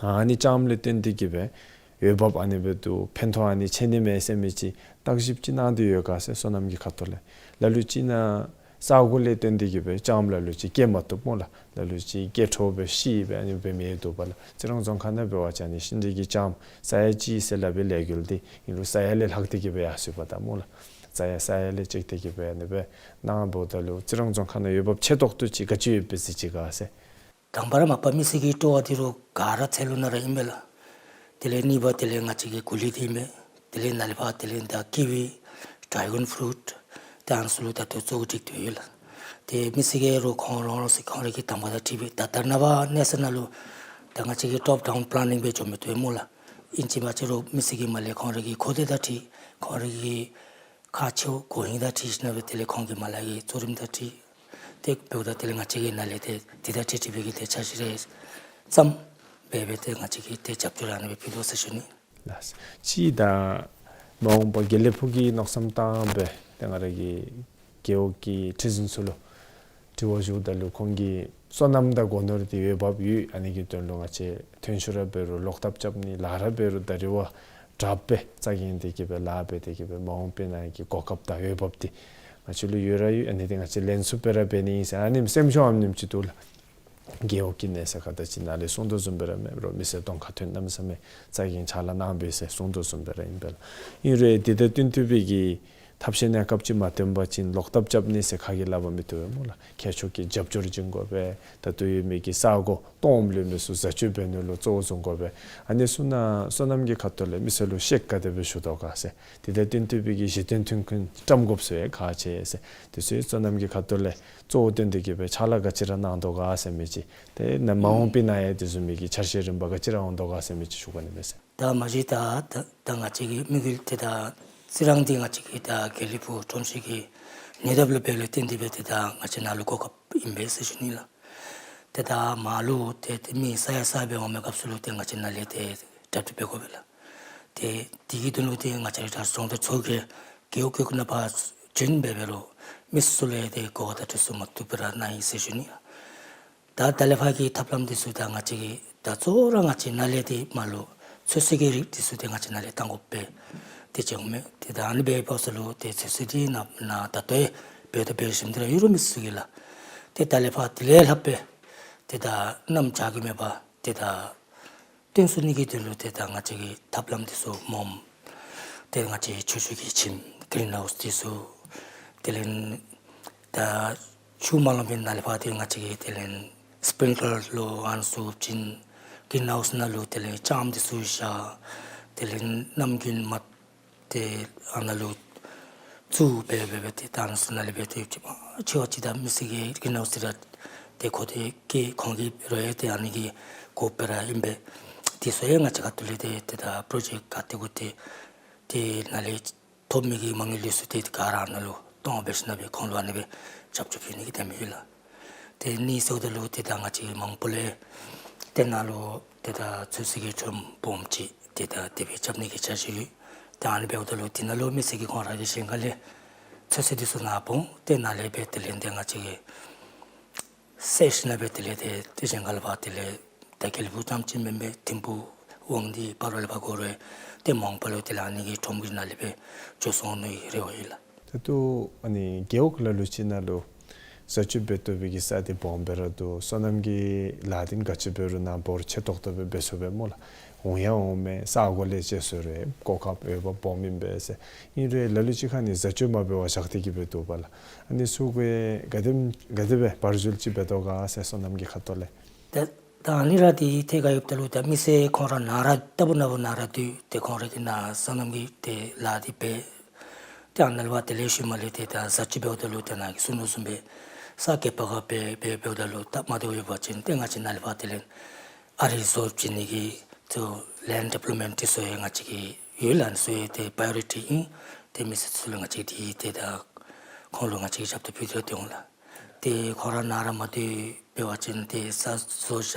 ཨ་ནི་ལྕངམ་ལས་བརྟེན་ཏེ་གི་སྦེ་འོས་འབབ་ཨ་ནི་སྦེ་འདུག་ཕན་ཐོགས་ཨ་ནི་ཆེ་ནི་མས་ཟེར་མི་ཅིག་བརྟག་ཞིབ་ཅིག་གནང་སྟེ་ཡོད་ག་ཟེར་སོ་ནམ་གྱི་ཁ་ཐུག་ལས། ལ་ལུ་ཅིག་ནང་ས་གོ་ལས་བརྟེན་ཏེ་གི་སྦེ་ལྕངམ་ལ་ལུ་ཅིག་སྐྱེ་མ་བཏུབ་སྨོ་ལགས། ལ་ལུ་ཅིག་སྐྱེ་འཕྲོ་སྦེ་ཤི་སྦེ་ཨ་ནི་སྦེ་མི་འདུག་པ་ལགས། རྩི་རང་རྫོང་ཁག་ནང་འབད་བ་ཅིན་ཨ་ནི་ཤིང་འབྲས་ཀྱི་ལྕངམ་ས་ཡ་གཅིག་ཟེར་སླབ་པའི་ལས་འགུལ་འདི་ཨིན་རུང་ས་ཡ་ལས་ལྷག་སྟེ་གི་སྦེ་ཡར་སོང་པ་ད་སྨོ་ལགས། ས་ཡ་ས་ཡ་ལས་བཅད་དེ་གི་སྦེ་ཨ་ནི་སྦེ་གནང་འབདཝ་ད་ལུ་རྩི་རང་རྫོང་ཁག་ནང་འོས་འབབ་ཆེ་ཏོག་ཏོ་ཅིག་ག་ཅི་ཡོདཔ་སྦེ་གཟིགས་ཅི་ག་ཟེར། དང་པ་ར་མ་པ་མི་སེར་གྱི་སྤྲོ་བ་འདི་རུང་ག་ར་ཚལ་ལུ་ནང་ར་ཨིན་པས་ལགས། དེ་ལས་གཉིས་པ་དེ་ལས་ང་བཅས་ཀྱི་གུ་ལི་འདི་ཨིན་པས། དེ་ལས་ནཱ་ལས་ཕར་དེ་ལས་ད་ཀི་ཝི་ཌེ་གཱོན་ཕུ་རུཊ་ཏེ་ཨ་ནི་ཚུ་ལུ་ད་ལྟོ་བཙུགས་སྒྲིག་སྟེ་ཡོད་ལགས། ཏེ་མི་སེར་གྱིས་རོགས་ཁོང་རང་རང་སོ་ཁོང་རའི་གི་དང་པ་དང་འཁྲིལ་སྦེ་ད་ལྟོ་ནངས་པ་གནས་ཚུལ་ནང་ལུ་ད་ང་བཅས་ཀྱིས་ཊོབ་ཌའུན་པ་ལེ་ནིང་སྦེ་འགྱོ་མི་བཏུབ་སྨོ་ལགས། ཨིན་ཅི་མ་ཅི་རུང་མི་སེར་གྱིས་མར་ལས་ཁོང་རའི་གི་མཁོ་འདོད་དང་འཁྲིལ་ཁོང་རའི་གི་ཁག་ཆེཝ་གོ་ཧིང་དང་འཁྲིལ་ཞིནམ་ལས་དེ་ལས་ཁོང་གིས་མར་ལས་ཀྱི་གཙོ་རིམ་དང་འཁྲིལ་ཏེ་འབདཝ་ད་དེ་ལས་ང་བཅས་ཀྱིས་ནཱ་ལས་ཏེ་དེ་དང་འཁྲིལ་འཁྲིལ་སྦེ་གི་ཏེ་འཆར་གཞི་རེ་བརྩམས་སྦེ་སྦེ་ཏེ་ང་བཅས་ཀྱིས་ཏེ་རྒྱབ་སྐྱོར་ཨ་ནི་སྦེ་ཕུལ་དོ་ཟེར་ཞུ་ནི། ལགས། ཅིག་ད་མ་འོངས་པ་དགེ་ལེགས་ཕུག་གི་མནོ་བསམ་བཏང་སྦེ་ཏེ་ང་ར་གི་རྒེད་འོག་གི་ཁྲི་འཛིན་ཚུ་ལུ་དྲི་བ་ཞུཝ་ད་ལུ་ཁོང་གིས་ སོ་ནམ་དང་སྒོ་ནོར་འདི་འོས་འབབ་ཡོད། ཨ་ནི་གི་དོན་ལུ་ང་བཅས་ཐོན་ཤུགས་ར་འབད་རུང་ལོག་ཐབས་རྐྱབ་ནི་ལཱ་ར་འབད་རུང་ད་རིས་བ་དྲགཔ་སྦེ་རྩ་འགེངས་ཏེ་གི་སྦེ་ལཱ་འབད་དེ་གི་སྦེ་མ་འོངས་པའི་ནང་གི་གོ་སྐབས་དང་འོས་འབབ་འདི་ང་བཅས་ལུ་ཡོད་ར་ཡོད། ཨ་ནི་འདི་ང་བཅས་ལེན་ཚུགསཔ་སྦེ་ར་འབད་ནི་ཨིན་ཟེར་ཨ་ནི་སེམས་ཤུགས་ཨ་ནེམ་ཅིག་འདུག་ལགས། རྒེད་འོག་གི་གནས་ཚད་ཁ་ད་ཅི་ནཱ་ལས་གསུང་དོ་བཟུམ་སྦེ་ར་མེན་རུང་མི་སེར་གདོང་ཁར་ཐོན་གནམ་མེད་ས་མེད་རྩ་འགེངས་ཕྱག་ལཱ་གནང་པས་ཟེར་གསུང་དོ་བཟུམ་སྦེ་ར་ཨིན་པས་ལགས། ཨིན་རུང་དེ་དང་བསྟུན་ཏེ་སྦེ་གི་ཐབས་ཤེས་གནས་སྐབས་ཅིག་མ་བཏོན་པ་ཅིན་ལོག་ཐབས་རྐྱབ་ནི་ཟེར་ཁ་གིས་སླབ་མི་བཏུབ་པས་སྨོ་ལགས། མཁས་མཆོག་གི་རྒྱབ་སྐྱོར་བྱིན་དགོ་པས། ད་ལྟོ་ཡོད་མི་གི་ས་སྒོ་སྟོངམ་ལུས་མི་ཚུ་བཟའ་སྤྱོད་འབད་ནི་ལུ་གཙོ་བོ་བཟུང་དགོ་པས། ཨ་ནི་ཚུ་ནང་སོ་ནམ་གྱི་ཁ་ཐུག་ལས་མི་སེར་ལུ་ཤེད་ག་དེ་སྦེ་ཞུ་དོ་ག་ཟེར། དེ་དང་བསྟུན་ཏེ་སྦེ་གི་གཞི་རྟེན་ཐོན་ཁུངས་བཀྲམ་དགོཔ་ཚུ་ཡང་ཁག་ཆེ་ཟེར། དེ་ཚུ་སོ་ནམ་གྱི་ཁ་ཐུག་ལས་གཙོ་བོ་བཏོན་ཏེ་གི་སྦེ་ཕྱག་ལཱ་ག་ཅི་ར་གནང་དོ་ག་ཟེར་མི་ཅིག། ཏེ་ནཱ་མ་འོངས་པའི་ནང་ཡང་དེ་བཟུམ་མའི་གི་འཆར་གཞི་རིམ་པ་ག་ཅི་ར་འོང་དོ་ག་ཟེར་མི་ཅིག་ཞུ་དགོ་ནི་མས་ཟེར། ད་མ་གཞི་ད་ད་ད་ང་བཅས་ཀྱི་དམིགས་ཡུལ་དེ་ད་རྩི་རང་འདི་ང་བཅས་ཀྱི་ད་དགེ་ལེགས་ཕུག་ཁྲོམ་གཞིས་ཀྱི་ཉེ་འདབས་ལུ་འབདཝ་ལས་བརྟེན་ཏེ་སྦེ་ཏེ་ད་ང་བཅས་ནཱ་ལུ་གོ་སྐབས་ཨིན་པས་ཟེར་ཞུ་ནི་ལགས། ཏེ་ད་མར་ལུ་ཏེ་ཏེ་མི་ས་ཡ་ས་སྦེ་འོང་མི་སྐབས་སུ་ལུ་ཏེ་ང་བཅས་ནཱ་ལས་ཏེ་གྲ་སྒྲིག་འབད་དགོ་པས་ལགས། ཏེ་དེ་གི་དོན་ལུ་ཏེ་ང་བཅས་ར་ད་ཚོང་དོན་ཚོགས་ཀྱི་རྒེད་འོག་ཀྱི་ནང་ཕར་བྱོན་འབད་འབད་རུང་མི་ཚུ་ལུ་ཏེ་གོ་བ་དང་འཕྲོད་སུ་མ་བཏུབ་པར་ནཱ་ཨིན་ཟེར་ཞུ་ནི་ལགས། ད་ད་ལས་ཕར་གྱི་ཐབས་ལམ་འདི་ཚུ་ད་ང་བཅས་ཀྱིས་ད་གཙོ་བོ་ར་ང་བཅས་ནཱ་ལས་ཏེ་མར་ལུ་ཚོད་བསྲེ་གི་རིགས་འདི་ཚུ་ཏེ་ང་བཅས་ནཱ་ལས་བཏང་དགོ་པས། ཏེ་ཅིག་འོང་མས། ཏེ་ད་ཨ་ནི་འབད་བའི་སྐབས་སུ་ལུ་ཏེ་ཚོད་བསྲེ་འདི་ནཱ་ནཱ་ད་ལྟོ་ཡང་འབད་དོ་འབད་ཞིནམ་འདི་ར་ཡོད་རུང་མི་ཚུ་གིས་ལགས། ཏེ་ད་ལས་ཕར་དེ་ལས་ལྷག་སྦེ་ཏེ་ད་གནམ་བྱཱར་གྱི་མེད་པར་ཏེ་ད་བཏོན་ཚུགས་ནི་གི་དོན་ལུ་ཏེ་ད་ང་བཅས་ཀྱི་ཐབས་ལམ་འདི་ཚུ་སྨོ། ཏེ་ང་བཅས་ཆུ་ཤུགས་ཀྱི་ཁྱིམ་གིརིན་ཧའུསི་འདི་ཚུ་དེ་ལས་ད་ཆུ་མ་ལང་པའི་ནང་ལས་ཕར་ཏེ་ང་བཅས་ཀྱིས་དེ་ལས་སི་པིང་ཀི་ལར་ལུ་ཨ་ནི་ཚུ་བྱིན། གིརིན་ཧའུསི་ནང་ལུ་དེ་ལས་ལྕངམ་འདི་ཚུ་བཞག། དེ་ལས་གནམ་དགུན་མ་ཏེ་ཨ་ནཱ་ལུ་བཙུགས་འབད་འབད་འབད་ཏེ་ད་ཨ་ནི་ཚུ་ནང་ལས་འབད་ཏེ་ཅིག་མ་ཆེ་བ་ཅིག་ད་མི་སེར་གྱི་གིརིན་ཧའུསི་ར་ཏེ་ཁོ་ཏེ་ཀྱི་ཁོང་གི་རོགས་ཡང་ཏེ་ཨ་ནི་གི་དགོཔ་སྦེ་ར་ཨིན་པས། དེ་ཚུ་ཡང་ང་བཅས་ཁ་ཐུག་ལས་ཏེ་ཏེ་ད་པྲོ་ཇེཀཊ་ག་ཏེ་དགོ་ཏེ་དེ་ནང་ལས་ཐོབ་མི་གི་མ་དངུལ་ལུས་སུ་ཏེ་ག་ར་ནཱ་ལུ་གཏོང་འབད་ཞིནམ་སྦེ་ཁོང་ལུ་ཨ་ནི་སྦེ་རྒྱབ་སྐྱོར་ཕུལ་ནི་གི་དེམ་ཡོད་ལགས། ཏེ་ཨ་ནི་ཟེརཝ་ད་ལུ་ཏེ་ད་ང་བཅས་མང་པོ་ལས་ཏེ་ནཱ་ལུ་ཏེ་ད་ཚོད་བསྲེ་གི་ཁྲོམ་སྦོམ་ཅིག་ཏེ་ད་དེ་སྦེ་རྐྱབ་ནི་གི་འཆར་གཞི་ཡོད། ཏེ་ཨ་ནི་འབདཝ་ད་ལུ་དེ་ནང་ལུ་མི་སེར་གྱིས་ཁོང་ར་གི་གཞན་ཁ་ལས་ཚོད་བསྲེ་འདི་ཚུ་ནཱ་སྤུངས་ཏེ་ནཱ་ལས་འབད་དེ་ལས་ཏེ་ང་བཅས་ཀྱིས་བསད་ཞིནམ་སྦེ་དེ་ལས་ཏེ་ཏེ་གཞན་ཁ་ལས་ཕར་དེ་ལས་ད་དགེ་ལེགས་ཕུག་རྐྱངམ་ཅིག་མེན་པར་ཐིམ་ཕུག་དབང་འདུས་སྤ་རོ་ལས་ཕར་འགོ་རུང་ཏེ་མ་འོངས་པ་ལུ་དེ་ལས་ཨ་ནི་གི་ཁྲོམ་གྱི་ནང་ལས་འབད་འགྱོ་སོང་ནི་རེ་བ་ཡོད་ལགས། ད་ལྟོ་ཨ་ནི་རྒེད་འོག་ལ་ལུ་ཅིག་ནང་ལུ་བཟའ་སྤྱོད་འབད་བཏུབ་པའི་གི་ས་འདི་སྦོམ་སྦེ་ར་འདུག། སོ་ནམ་གྱི་ལཱ་འདི་ག་ཅི་འབད་རུང་ནཱ་འབོར་ཆེ་ཏོག་ཏོ་སྦེ་འབད་ཚུགས་པས་སྨོ་ལགས། འོང་ཡང་འོང་མས། ས་སྒོ་ལས་བཅད་སོང་རུང་གོ་སྐབས་འོས་འབབ་སྦོམ་ཨིན་པས་ཟེར། ཨིན་རུང་ལ་ལུ་ཅིག་ཁར་ནི་བཟའ་སྤྱོད་མ་འབད་བར་བཞག་སྟེ་གི་སྦེ་འདུག་པ་ལགས། ཨ་ནི་ཚུ་གིས་ག་དེམ་ག་དེ་སྦེ་བར་འཇུག་ཅིག་འབད་དོ་ག་ཟེར་སོ་ནམ་གྱི་ཁ་ཐུག་ལས། ད་ད་ཨ་ནི་ར་འདི་ཐད་ཁར་ཡོདཔ་ད་ལུ་ད་མི་སེར་ཁོང་ར་ནཱ་ར་ལྟ་བུ་ནཱ་བུ་ནཱ་ར་སྡོད་དེ་ཁོང་ར་གིས་ནཱ་སོ་ནམ་གྱི་ཏེ་ལཱ་འདི་འབད། ཏེ་ཨ་ནཱ་ལས་ཕར་དེ་ལས་ཤུལ་མ་ལས་ཏེ་ད་བཟའ་སྤྱོད་འབདཝ་ད་ལུ་ཏེ་ནཱ་གི་གསུང་དོ་བཟུམ་སྦེ་ས་ག་པ་ག་འབད་འབད་འབདཝ་ད་ལུ་སྟབས་མ་བདེཝ་ཡོད་པ་ཅིན་ཏེ་ང་བཅས་ནཱ་ལས་ཕར་དེ་ལས་ཨ་རི་བཟོ་བྱིན་ནི་གི་ཏེ་ལེནཌ་ཌི་བེ་ལོབ་མེནཊ་འདི་ཚུ་ཡང་ང་བཅས་ཀྱི་ཡོད་ལགས། ཨ་ནི་ཚུ་ཡང་ཏེ་པ་རའི་ཡོ་རི་ཊི་ཨིན། ཏེ་མི་སེར་ཚུ་ལུ་ང་བཅས་ཀྱིས་ཏེ་ད་ཁོང་ལུ་ང་བཅས་ཀྱིས་རྒྱབ་སྐྱོར་ཕུལ་ཏེ་ར་འོང་ལགས། ཏེ་ཁོང་ར་ནཱ་ར་མ་སྡོད་པ་ཅིན་ཏེ་ས་བཟོ་བཞག་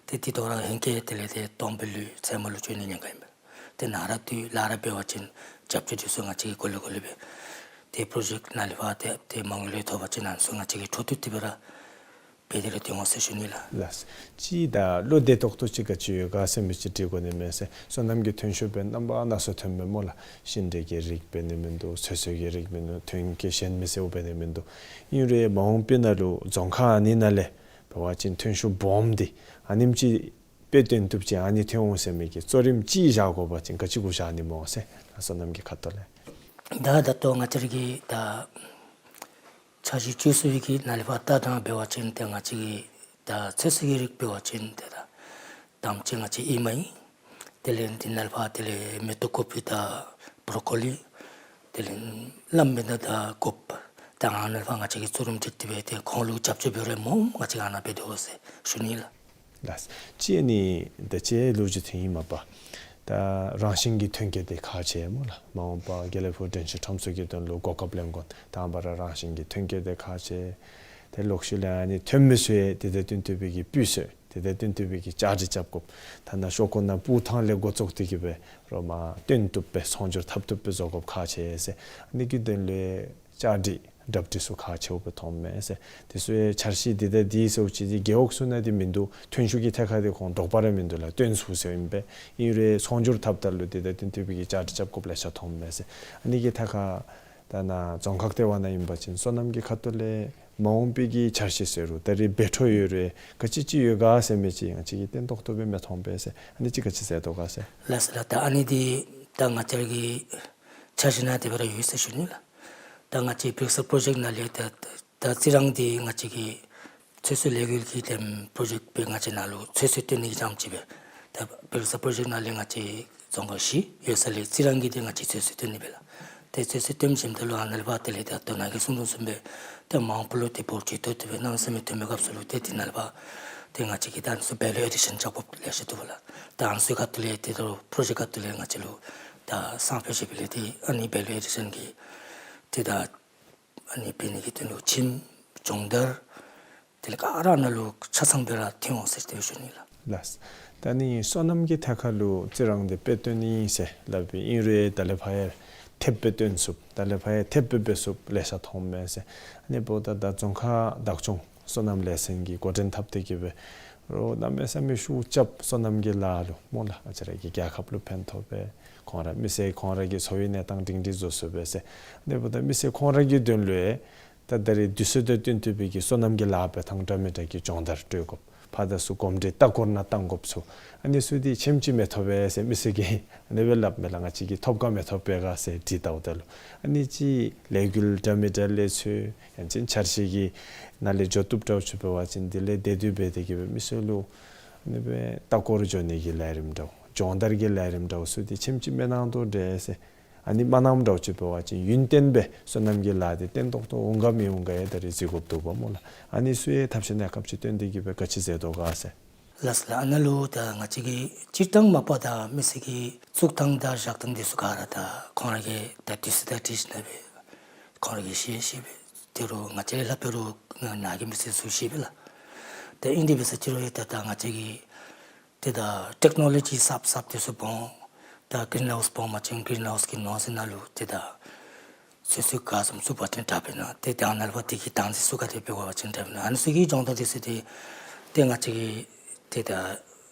ཏེ་དེ་ཐོག་ར་ཧེང་སྐལ་དེ་ལས་ཏེ་སྟོངམ་སྦེ་ལུས་ཚལ་མ་ལུ་བྱོན་ནི་ཉེན་ཁ་ཨིན་པས། ཏེ་ནཱ་ར་སྡོད་ལཱ་ར་འབད་བ་ཅིན་རྒྱབ་སྐྱོར་འདི་ཚུ་ང་བཅས་ཀྱིས་གོ་ལེ་གོ་ལེ་སྦེ་ཏེ་པྲོ་ཇེཀཊ་ནཱ་ལས་ཕར་ཏེ་ཏེ་མ་དངུལ་ལུ་ཐོབ་པ་ཅིན་ཨ་ནི་ཚུ་ང་བཅས་ཀྱིས་འཕྲོ་མཐུད་དེ་སྦེ་ར་འབད་དེ་ར་སྡོད་འོང་ཟེར་ཞུ་ནི་ལགས། ལགས། ཅིག་ད་བློ་བདེ་ཏོག་ཏོ་ཅིག་ག་ཅི་ཡོད་ག་ཟེར་མི་ཅིག་དྲི་དགོ་ནི་མས་ཟེར། སོ་ནམ་གྱི་ཐོན་ཤུགས་འབད་རྣམ་པ་སྣ་ཚོགས་ཐོནམ་མས་སྨོ་ལགས། ཤིང་འབྲས་ཀྱི་རིགས་འབད་ནི་མིན་འདུག། ཚོད་བསྲེ་གི་རིགས་འབད་ནི་ཐོན་སྐྱེད་གཞན་མི་སེར་འབད་ནི་མིན་འདུག། ཨིན་རུང་མ་འོངས་པའི་ནང་ལུ་རྫོང་ཁག་ཨ་ནི་ནང་ལས་འབད་བ་ཅིན་ཐོན་ཤུགས་སྦོམ་འདི་ཨ་ནེམ་ཅིག་སྦེ་བཏོན་བཏུབ་ཅིག་ཨ་ནི་ཐོན་འོང་ཟེར་མི་གི་གཙོ་རིམ་ཅིག་བཞག་དགོ་པ་ཅིན་ག་ཅི་གུ་བཞག་ནི་སྨོ་ཟེར་སོ་ནམ་གྱི་ཁ་ཐུག་ལས། ད་ད་ལྟོ་ང་བཅས་ར་གི་ད་འཆར་གཞི་བཅུ་གསུམ་གྱི་ནང་ལས་ཕར་ལྟ་སྟངས་འབད་བ་ཅིན་ཏེ་ང་བཅས་ཀྱི་ད་ཚོད་བསྲེ་གི་རིགས་འབད་བ་ཅིན་ཏེ་ད་དང་པ་ཅིག་ང་བཅས་ཨེ་མ་ཨིན། དེ་ལས་འདི་ནང་ལས་ཕར་དེ་ལས་མེ་ཏོག་ཀོ་པི་དང་བོ་རོ་ཀོ་ལི། དེ་ལས་ལམ་མེན་ན་ད་གོ་པ། ད་ཨ་ནཱ་ལས་ཕར་ང་བཅས་ཀྱིས་གཙོ་རིམ་སྒྲིག་སྟེ་སྦེ་ཏེ་ཁོང་ལུ་རྒྱབ་སྐྱོར་འབད་རུང་སྨོ་ང་བཅས་ཨ་ནཱ་འབད་དོ་ཟེར་ཞུ་ནི་ལགས། ལགས། ཅིག་ཨ་ནི་ད་ཅི་ལོ་རྒྱུས་ཐོན་ཡི་མས་པ། ད་རང་བཞིན་གྱི་ཐོན་སྐྱེད་འདི་ཁག་ཆེ་སྨོ་ལགས། མ་འོངས་པ་དགེ་ལེགས་ཕུག་འགྲན་བཞུད་ཁྲོམ་ཚོགས་ཀྱི་དོན་ལུ་གོ་སྐབས་ལེན་དགོ། དང་པ་ར་རང་བཞིན་གྱི་ཐོན་སྐྱེད་འདི་ཁག་ཆེ། ཏེ་ལོག་ཤུལ་ལས་ཨ་ནི་ཐོན་མི་ཚུ་ཡང་དེ་དང་བསྟུན་ཏེ་སྦེ་གི་སྤུས་ཚད་དེ་དང་བསྟུན་ཏེ་སྦེ་གི་བཅའ་སྒྲིག་རྐྱབ་དགོ། ཐ་ན་ཤོག་ཀུ་ནང་སྤུག་ཐངས་ལས་འགོ་བཙུགས་ཏེ་གི་སྦེ་རོགས་མར་བཏོན་བཏུབ་སྦེ་ཚོང་སྒྱུར་འཐབ་བཏུབ་སྦེ་བཟོ་དགོཔ་ཁག་ཆེ་ཟེར། ཨ་ནི་གི་དོན་ལས་བཅའ་སྒྲིག་ གྲ་སྒྲིག་ཚུ་ཁག་ཆེཝ་སྦེ་མཐོངམ་མས་ཟེར། དེ་ཚུ་ཡང་འཆར་གཞི་འདི་དང་འདི་ཟེརཝ་ཅིག་འདི་རྒེད་འོག་ཚུ་ནང་འདི་མིན་འདུག། ཐོན་ཤུགས་ཀྱི་ཐད་ཁར་འདི་ཁོང་དོགས་པ་ར་མིན་འདུག་ལགས། བཏོན་ཚུགས་ཟེར་ཨིན་པས། ཨིན་རུང་ཚོང་སྒྱུར་འཐབ་ད་ལུ་འདི་དང་འདི་འཐད་པའི་གི་བཅའ་སྒྲིག་རྐྱབ་དགོཔ་ལེ་ཤ་མཐོངམ་མས་ཟེར། ཨ་ནི་གི་ཐད་ཁར་ད་ནཱ་རྫོང་ཁག་ལྟེ་བ་ནང་ཨིན་པ་ཅིན་སོ་ནམ་གྱི་ཁ་ཐུག་ལས་མ་འོངས་པའི་གི་འཆར་གཞི་ཟེར་རུང་ད་རེས་འབད་འཕྲོ་ཡོད་རུང་ག་ཅི་ཅིག་ཡོད་ག་ཟེར་མི་ཅིག་ང་བཅས་ཀྱིས་བརྟན་ཏོག་ཏོ་སྦེ་མི་མཐོང་པས་ཟེར། ཨ་ནི་ཅིག་ག་ཅི་ཟེར་དོ་ག་ཟེར། ལགས་སོ་ལགས། ད་ཨ་ནི་འདི་ད་ང་བཅས་ཀྱི་འཆར་གཞི་ནང་དེ་སྦེ་ར་ཡོད་ཟེར་ཞུ་ནི་ལགས། ད་ང་བཅས་བིར་ས་པྲོ་ཇེཀཊ་ནང་ལས་ད་ད་རྩི་རང་འདི་ང་བཅས་ཀྱི་ཚོད་བསྲེ་ལས་འགུལ་གྱི་དེམ་པྲོ་ཇེཀཊ་སྦེ་ང་བཅས་ནང་ལུ་ཚོད་བསྲེ་བཏོན་ནི་གི་རྐྱངམ་ཅིག་སྦེ། ད་བིར་ས་པྲོ་ཇེཀཊ་ནང་ལས་ང་བཅས་རྫོང་ཁག་བཞི་ཡོད་ས་ལས་རྩི་རང་གི་འདི་ང་བཅས་ཚོད་བསྲེ་བཏོན་ནི་སྦེ་ལགས། ཏེ་ཚོད་བསྲེ་བཏོན་ཞིནམ་ད་ལུ་ཨ་ནཱ་ལས་ཕར་དེ་ལས་ད་ལྟོ་ནཱ་གིས་གསུང་དོ་བཟུམ་སྦེ་ཏེ་མ་འོངས་པ་ལུ་ཏེ་བོ་ཊི་ཏོ་དེ་སྦེ་གནམ་མེད་ས་མེད་ཐོན་པའི་སྐབས་སུ་ལུ་ཏེ་དེ་ནང་ལས་ཕར་ཏེ་ང་བཅས་ཀྱིས་ད་ཨ་ནི་ཚུ་ཝེ་ལུ་ཨེ་ཌི་ཤཱན་རྐྱབ་དགོཔ་ལེ་ཤ་འདུག་པ་ལགས། ད་ཨ་ནི་ཚུ་ཁ་ཐུག་ལས་ཏེ་ད་པྲོ་ཇེཀཊ་ཁ་ཐུག་ལས་ང་བཅས་ལུ་ད་སང་ཕོད་ཅིག་སྦེ་ལས་ཏེ་ཨ་ནི་ཝེ་ལུ་ཨེ་ཌི་ཤཱན་གྱི་ཏེ་ད་ཨ་ནི་འབད་ནི་གི་དོན་ལུ་ཁྱིམ་སྦྱོང་བརྡར་དེ་ལས་ག་ར་ནང་ལུ་ཆ་ཚང་སྦེ་ར་ཐོན་འོང་ཟེར་དེ་སྦེ་ཞུ་ནི་ལགས། ལགས། ད་ནི་སོ་ནམ་གྱི་ཐད་ཁར་ལུ་རྩི་རང་འདི་དཔེ་སྟོན་ནི་ཨིན་ཟེར་སླབ་པའི་ཨིན་རུང་ད་ལས་ཕར་ཡང་ཐེབས་སྦེ་སྟོན་ཚུགསཔ་ད་ལས་ཕར་ཡང་ཐེབས་སྦེ་འབད་ཚུགསཔ་ལེ་ཤ་མཐོངམ་མས་ཟེར། ཨ་ནི་འབདཝ་ད་ད་རྫོང་ཁག་བདག་སྐྱོང་སོ་ནམ་ལས་ཚན་གྱིས་འགོ་འདྲེན་འཐབ་སྟེ་གི་སྦེ་རོགས་གནམ་མེད་ས་མེད་ཤུགས་རྐྱབ་སོ་ནམ་གྱི་ལཱ་ལུ་སྨོ་ལགས། ང་བཅས་ར་གི་རྒྱལ་ཁབ་ལུ་ཕན་ཐོགས་པས། ཁོང་ར་མི་སེར་ཁོང་ར་གི་འཚོ་བའི་གནས་སྟངས་སྒྲིང་སྒྲི་བཟོ་ཚུགས་པས་ཟེར། ཨ་ནི་འབདཝ་ད་མི་སེར་ཁོང་ར་གི་དོན་ལུ་ཡང་ད་ད་རེས་དུས་ཚོད་དང་བསྟུན་ཏེ་སྦེ་གི་སོ་ནམ་གྱི་ལཱ་འབད་ཐངས་འདྲ་མི་འདྲ་གི་སྦྱོང་བརྡར་སྤྲོད་དགོཔ། ཕར་དང་ཚུར་གོམས་འདྲིས་ལྟ་སྐོར་ནང་བཏང་དགོཔ་ཚུ། ཨ་ནི་ཚུ་འདི་ཆེམ་ཅིག་མི་ཐོབ་པས་ཟེར་མི་སེར་གྱིས་ཨ་ནི་སྦེ་སླབ་མས་ལགས། ང་བཅས་ཀྱིས་ཐོབ་ག་མི་ཐོབ་པས་ག་ཟེར་དྲི་བལྟཝ་ད་ལུ། ཨ་ནི་ཅིག་ལས་འགུལ་འདྲ་མི་འདྲ་ལས་ཚུར་ཡང་ཅིན་འཆར་གཞི་གི་ནང་ལས་འགྱོ་བཏུབ་འདྲཝ་ཅིག་འབད་བ་ཅིན་དེ་ལས་དེ་དུས་འབད་དེ་གི་སྦེ་མི་སེར་ལུ་ཨ་ནི་སྦེ་ལྟ་སྐོར་འགྱོ་ནི་གི་ལས་རིམ་འདྲཝ་སྦྱོང་བརྡར་གྱི་ལས་རིམ་འདྲཝ་ཚུ་འདི་ཆེམ་ཅིག་མི་གནང་དོ་འདྲས་ཟེར། ཨ་ནི་མ་གནངམ་འདྲཝ་ཅིག་འབད་བ་ཅིན་ཡུན་བརྟན་སྦེ་སོ་ནམ་གྱི་ལཱ་འདི་བརྟན་ཏོག་ཏོ་འོང་ག་མི་འོང་ག་ཡང་ད་རེས་གཟིགས་དགོཔ་འདུག་པ་སྨོ་ལགས། ཨ་ནི་ཚུ་ཡང་ཐབས་ཤེས་གནས་སྐབས་ཅིག་བཏོན་ཏེ་གི་སྦེ་ག་ཅི་མཛད་དོ་ག་ཟེར། ལགས་སོ་ལགས། ཨ་ནཱ་ལུ་ད་ང་བཅས་ཀྱིས་སྤྱིར་བཏང་མ་པ་ད་མི་སེར་གྱི་བཙུགས་ཐངས་དང་བཞག་ཐངས་འདི་ཚུ་ག་ར་ད་ཁོང་ར་གིས་ད་དུས་ཚོད་དང་འཁྲིལ་ཞིནམ་ལས་ཁོང་ར་གིས་ཤེས་ཤེས་པས། དེ་རུང་ང་བཅས་ལས་ལྷག་པའི་རོགས་ནཱ་གི་མི་སེར་ཚུ་ཤེས་པས་ལགས། ད་ཨིན་དེ་འབད་ས་ཅིག་རུང་ད་ད་ང་བཅས་ཀྱིས་ཏེ་ད་ཊེཀ་ནོ་ལོ་ཇི་གསརཔ་གསརཔ་འདི་ཚུ་སྦོམ་ད་གིརིན་ཧའུསི་སྦོམ་མ་ཅིན་གིརིན་ཧའུསི་གི་ནང་ཟེར་ནང་ལུ་ཏེ་ད་ཚོད་བསྲེ་ག་བཟུམ་བཙུགས་པ་ཅིན་དྲག་པས་ན། ཏེ་ད་ནཱ་ལས་ཕར་དེ་གི་དང་འདོད་ཚུ་ག་དེ་འབད་བ་ཅིན་དྲག་པས་ན། ཨ་ནི་ཚུ་གི་སྦྱོང་བརྡར་འདི་ཚུ་འདི་ཏེ་ང་བཅས་ཀྱིས་ཏེ་ད་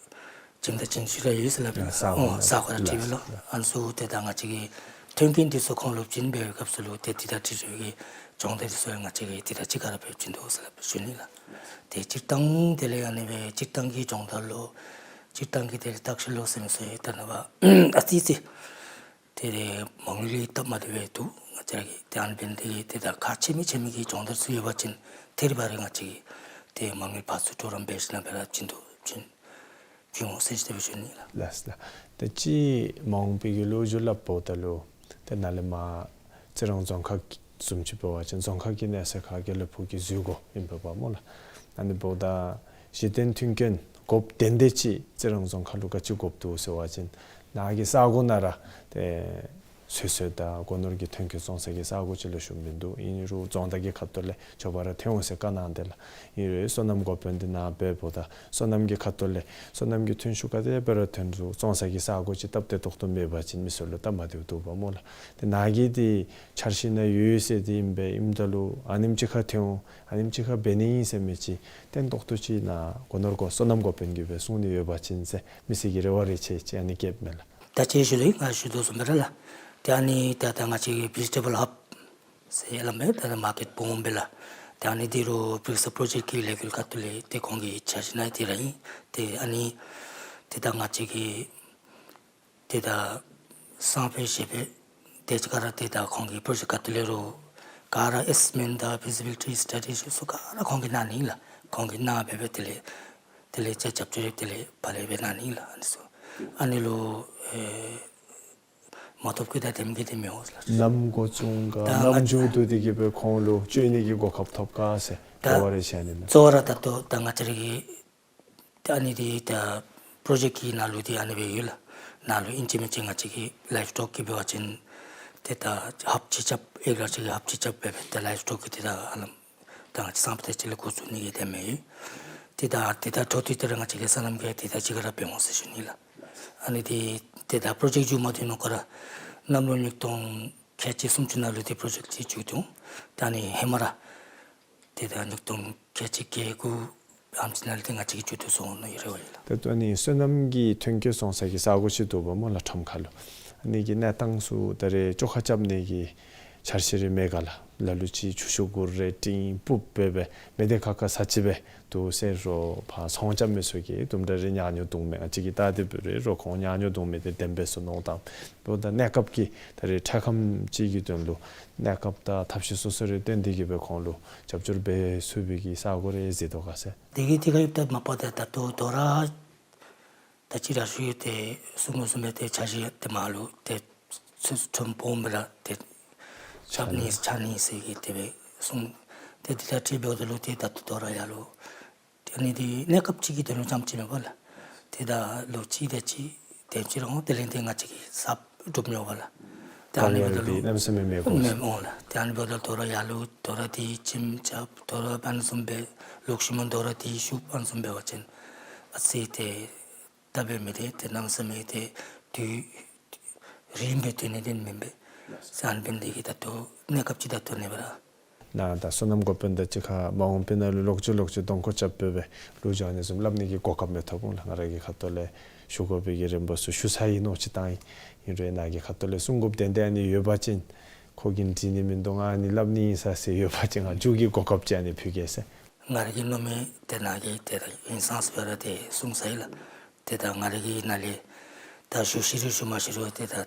ཁྱིམ་དང་ཁྱིམ་ཚུ་ར་ཡོད་ཟེར་སླབ་པས། ཨ་ས་གོ་ཨོ་ནང་ས་གོ་ར་ལགས་འཁྲིལ་བས་ལགས། ཨ་ནི་ཚུ་ཏེ་ད་ང་བཅས་ཀྱིས་མཐུན་རྐྱེན་འདི་ཚུ་ཁོང་ལུ་སྦྱིན་པའི་སྐབས་སུ་ལུ་ཏེ་དེ་དང་འཁྲིལ་བའི་གི་སྦྱོང་བརྡར་འདི་ཚུ་ང་བཅས་ཀྱིས་དེ་དང་གཅིག་ཁར་འབད་བྱིན་དོ་ཟེར་སླབ་ཞུ་ནི་ལགས། ཏེ་སྤྱིར་བཏང་དེ་ལས་ཨ་ནི་སྦེ་སྤྱིར་བཏང་གི་སྦྱོང་བརྡར་ལུ་སྤྱིར་བཏང་གི་དེ་ལས་བརྟག་ཞིབ་ལུ་ཟེར་མི་ཚུ་ཡང་ད་ནཱ་ཕར་ཨ་ཙི་ཙི་དེ་ལས་མ་དངུལ་གྱི་སྟབས་མ་བདེཝ་འདུག། ང་བཅས་ར་གི་ཏེ་ཨ་ནི་འབད་ནི་དེ་གིས་ཏེ་ད་ཁག་ཆེ་མི་ཆེ་མི་གི་སྦྱོང་བརྡར་ཚུ་ཡོད་པ་ཅིན་ཐད་རི་བ་རི་ང་བཅས་ཀྱིས་ཏེ་མ་དངུལ་ཕར་ཚུར་གྲོགས་རམ་འབད་ཞིནམ་ལས་སྦེ་ར་བྱིན་དོ་བྱིན་བྱིན་འོང་ཟེར་ཞུ་ནི་ལགས། ལགས་ལགས། ད་ཅི་མ་འོངས་པའི་གི་ལོ་རྒྱུས་སླབ་འབདཝ་ད་ལུ་ཏེ་ནཱ་ལས་མར་རྩི་རང་རྫོང་ཁག་བཟུམ་ཅིག་འབད་བ་ཅིན་རྫོང་ཁག་གི་གནས་ཚད་ཁར་དགེ་ལེགས་ཕུག་གི་འཛུལ་སྒོ་ཨིན་པས་པ་སྨོ་ལགས། ཨ་ནི་འབདཝ་ད་གཞི་རྟེན་མཐུན་རྐྱེན་དགོཔ་དོན་དེ་ཅིག་རྩི་རང་རྫོང་ཁག་ལུ་ག་ཅི་དགོཔ་འདུག་ཟེར་བ་ཅིན་ནཱ་གི་ས་གོ་ནང་ར་ཏེ་ཚོད་བསྲེ་དང་སྒོ་ནོར་གྱི་ཐོན་སྐྱེད་བཙོང་ས་གི་ས་གོ་ཅིག་ལས་ཤོར་མིན་འདུག། ཨིན་རུང་རྫོང་བདག་གི་ཁ་ཐུག་ལས་མགྱོགས་པ་ར་ཐོན་འོང་ཟེར་བཀའ་གནང་དེས་ལགས། ཨིན་རུང་སོ་ནམ་འགོ་དཔོན་འདི་ནཱ་འབདཝ་ད་སོ་ནམ་གྱི་ཁ་ཐུག་ལས་སོ་ནམ་གྱི་ཐོན་ཤུགས་ག་དེ་སྦེ་ར་ཐོན་རུང་བཙོང་ས་གི་ས་གོ་ཅིག་སྟབས་བདེ་ཏོག་ཏོ་མེད་པ་ཅིན་མི་སེར་ལུ་སྟབས་མ་བདེཝ་འདུག་པ་སྨོ་ལགས། ཏེ་ནཱ་གི་འདི་འཆར་གཞི་ནང་ཡོད་ཟེར་འདི་ཨིན་པས། ཨིནམ་ད་ལུ་ཨ་ནེམ་ཅིག་ཁར་ཐོན་འོང་ཨ་ནེམ་ཅིག་ཁར་འབད་ནི་ཨིན་ཟེར་མི་ཅིག་བརྟན་ཏོག་ཏོ་ཅིག་ནཱ་སྒོ་ནོར་འགོ་སོ་ནམ་འགོ་དཔོན་གྱིས་སྦེ་གསུང་ནི་ཡོད་པ་ཅིན་ཟེར་མི་སེར་གྱི་རེ་བ་རེ་ཆེ་ཅིག་ཨ་ནི་བསྐྱེདཔ་མས་ལགས། ད་ཅི་ཞུ་དོ་ང་ཞུ་དོ་བཟུམ་སྦེ་ར་ལགས། ཏེ་ཨ་ནི་ད་ད་ང་བཅས་ཀྱི་བེ་ཇི་ཊེ་བཱལ་ཧབ་ཟེར་སླབ་མས། ད་ད་མར་ཀེཊ་སྦོམ་སྦེ་ལགས། ཏེ་ཨ་ནི་འདི་རུང་བིར་ས་པྲོ་ཇེཀཊ་ཀྱི་ལས་འགུལ་ཁ་ཐུག་ལས་ཏེ་ཁོང་གི་འཆར་གཞི་ནང་འདི་ར་ཨིན། ཏེ་ཨ་ནི་ཏེ་ད་ང་བཅས་ཀྱི་ཏེ་ད་སང་ཕོད་གཞེས་ཕོད་དེ་ཅིག་ཁར་ཏེ་ད་ཁོང་གི་པྲོ་ཇེཀཊ་ཁ་ཐུག་ལས་རུང་ག་ར་ཨེ་སེསི་མེནཊ་དང་ཕི་ཛི་བི་ལི་ཊི་སི་ཊ་ཌི་ཚུ་ག་ར་ཁོང་གིས་གནང་ནི་ལགས། ཁོང་གིས་གནང་སྦེ་སྦེ་དེ་ལས་དེ་ལས་ཅིག་རྒྱབ་སྐྱོར་ཡོད། དེ་ལས་ཕར་ལས་སྦེ་གནང་ནི་ལགས། ཨ་ནི་ཚུ་ཨ་ནི་ལུ་ཨེ་མ་ཐོབ་གི་ད་དེམ་གི་དེ་མི་འོང་ལགས། ནམ་འགོ་བཙུགས་ག་ད་ནམ་མཇུག་བསྡུ་སྟེ་གི་སྦེ་ཁོང་ལུ་སྤྱོད་ནི་གི་གོ་སྐབས་ཐོབ་ག་ཟེར་ད་གོ་བ་རེ་ཆ་ནི་ན། གཙོ་བོ་ར་ད་ལྟོ་ད་ང་བཅས་ར་གི་ད་ཨ་ནི་འདི་ད་པྲོ་ཇེཀཊ་ཀྱི་ནང་ལུ་འདི་ཨ་ནི་སྦེ་ཡོད་ལགས། ནང་ལུ་ཨིན་ཅི་མིན་ཅི་ང་བཅས་ཀྱིས་ལའིབ་སི་ཊོག་གི་འབད་བ་ཅིན་ཏེ་ད་ཧབ་ཅིག་རྐྱབ་ཨེ་ཀར་ཅིག་གི་ཧབ་ཅིག་རྐྱབ་སྦེ་སྦེ་ད་ལའིབ་སི་ཊོག་གི་ཏེ་ད་ཧ་ལམ་ད་ང་བཅས་སང་ཕོད་དེ་ཅིག་ལས་འགོ་བཙུགས་ནི་གི་དེམ་ཡོད། ཏེ་ད་ཏེ་ད་འཕྲོ་མཐུད་དེ་ར་ང་བཅས་ཀྱིས་སོ་ནམ་གྱི་ཏེ་ད་ཅིག་ཁར་ར་འབད་འོང་ཟེར་ཞུ་ནི་ལགས། ཨ་ནི་འདི་ཏེ་ད་པྲོ་ཇེཀཊ་མཇུག་མ་བསྡུ་ནང་འཁོད་ར་གནམ་ལོ་ཉིས་སྟོང་ ཁལ་གཅིག་སུམ་ཅུ་ནང་ལུ་ཏེ་པྲོ་ཇེཀཊ་ཅིག་མཇུག་བསྡུ་འོང་། ད་ཨ་ནི་ཧེ་མ་ར་ཏེ་ད་ཉིས་སྟོང་ཁལ་གཅིག་བརྒྱད་དགུ་ཨམ་ཅིག་ནང་ལུ་ཏེ་ང་བཅས་ཀྱིས་མཇུག་བསྡུ་སོང་ནི་ཨིན་རེ་བ་ཡོད་ལགས། ད་ལྟོ་ཨ་ནི་སོ་ནམ་གྱི་ཐོན་སྐྱེད་བཙོང་ས་གི་ས་གོ་ཅིག་འདུག་པ་སྨོ་ལགས་ཁྲོམ་ཁ་ལུ། ཨ་ནི་གི་གནས་སྟངས་ཚུ་ད་རེས་བཅོ་ཁ་རྐྱབ་ནི་གི་འཆར་གཞི་རེ་མེད་ག་ལགས། ལ་ལུ་ཅིག་ཆུ་ཤོག་གུ་རེ་སྤྲིན་ཕུབ་སྦེ་སྦེ་མི་སྡེ་ཁག་ཁར་ས་ཅིག་སྦེ་འདུག་ཟེར་རོགས་ཕར་ཚོང་རྐྱབ་མི་ཚུ་གིས་དུམ་གྲ་རེ་ཉག་ཉོག་འདུག་མས། ང་བཅས་ཀྱིས་བལྟ་སྟེ་འབད་རུང་རོགས་ཁོང་ཉག་ཉོག་འདུག་མས། ཏེ་བདེན་པས་ཟེར་མནོ་དོ། འབདཝ་ད་གནས་སྐབས་ཀྱི་ད་རེས་འཕྲལ་ཁམས་ཅིག་གི་དོན་ལུ་གནས་སྐབས་དང་ཐབས་ཤེས་སོ་སོ་རེ་བཏོན་ཏེ་གིས་སྦེ་ཁོང་ལུ་རྒྱབ་སྐྱོར་འབད་ཚུགས་པའི་གི་ས་གོ་རེ་གཟིགས་དོ་ག་ཟེར། དེ་གིས་དེ་ག་ཡོདཔ་ད་མ་པ་ད་ད་ལྟོ་དོ་ར་ད་ཅི་ར་ཞུ་ཡི། ཏེ་གསུང་མི་གསུང་མི་ཏེ་འཆར་གཞི་ཏེ་མ་ལུ་ཏེ་ཚུ་ཁྲོམ་སྦོམ་སྦེ་ར་ཏེ་རྐྱབ་ནི་འཆར་ནི་ཟེར་གི་དེ་སྦེ་གསུངས། ཏེ་དེ་ལས་ཏེ་འབདཝ་ད་ལུ་ཏེ་ད་ལྟོ་དོ་ར་ཡར་ལུ་ཏེ་ཨ་ནི་འདི་གནས་སྐབས་ཅིག་གི་དོན་ལུ་རྐྱངམ་ཅིག་མེན་པ་ལགས། ཏེ་ད་ལོ་གཅིག་དེ་ཅིག་དེམ་ཅིག་ར་འོང་། དེ་ལས་ཏེ་ང་བཅས་ཀྱི་གསརཔ་གྲུབ་འགྱོ་བ་ལགས། ཏེ་ཨ་ནི་འབདཝ་ད་ལུ་གནམ་མེད་ས་མེད་མེད་དགོ་མེན་འོང་ལགས། ཏེ་ཨ་ནི་འབདཝ་ད་དོ་ར་ཡར་ལུ་དོ་ར་ཏེ་ཁྱིམ་རྐྱབ་དོ་ར་ཨ་ནི་བཟུམ་སྦེ་ལོག་ཤུལ་མ་དོ་ར་ཏེ་ཤུབ་ཨ་ནི་བཟུམ་འབད་བ་ཅིན་ཨ་ཙི་ཏེ་སྟབས་མི་བདེ། ཏེ་གནམ་མེད་ས་མེད་ཏེ་དུས་རིངམོ་སྦེ་སྡོད་ནི་འདི་མེན་པས། ཨ་ནི་འབད་ནི་འདི་གིས་ད་ལྟོ་གནས་སྐབས་ཅིག་ད་ལྟོ་ཨ་ནི་སྦེ་ར། ནཱ་ད་སོ་ནམ་འགོ་དཔོན་དང་གཅིག་ཁར་མ་འོངས་པའི་ནང་ལུ་ལོག་ཅི་ལོག་ཅི་གདོང་ཁ་རྐྱབ་སྦེ་སྦེ་ལུ་ཅིག་ཨ་ནི་བཟུམ་སླབ་ནི་གི་གོ་སྐབས་མི་ཐོབ་འོང་ལགས། ང་ར་གི་ཁ་ཐུག་ལས་ཞུ་དགོ་པའི་གི་རིམ་པ་ཚུ་ཞུ་ཚར་ཡི་མནོ་ཅིག་བཏང་ཡི། ཨིན་རུང་ནཱ་གི་ཁ་ཐུག་ལས་གསུང་དགོཔ་དེ་འདི་ཨ་ནི་ཡོད་པ་ཅིན་ཁོ་གིས་འགྲིག་ནི་མིན་འདུག། ང་ཨ་ནི་སླབ་ནི་ཨིན་ས་ཟེར་ཡོད་པ་ཅིན་ང་མཇུག་གི་གོ་སྐབས་ཅིག་ཨ་ནི་ཕུལ་གེ་ཟེར། ང་ར་གིས་མནོ་མི་དེ་ནཱ་གིས་དེ་ད་ཨིན་སང་སྤེ་ར་དེ་གསུངས་ཚར་ཡི་ལགས། དེ་ད་ང་ར་གིས་ནཱ་ལས་ད་ཞུ་ཤེས་རུང་ཞུ་མ་ཤེས་རུང་དེ་ད་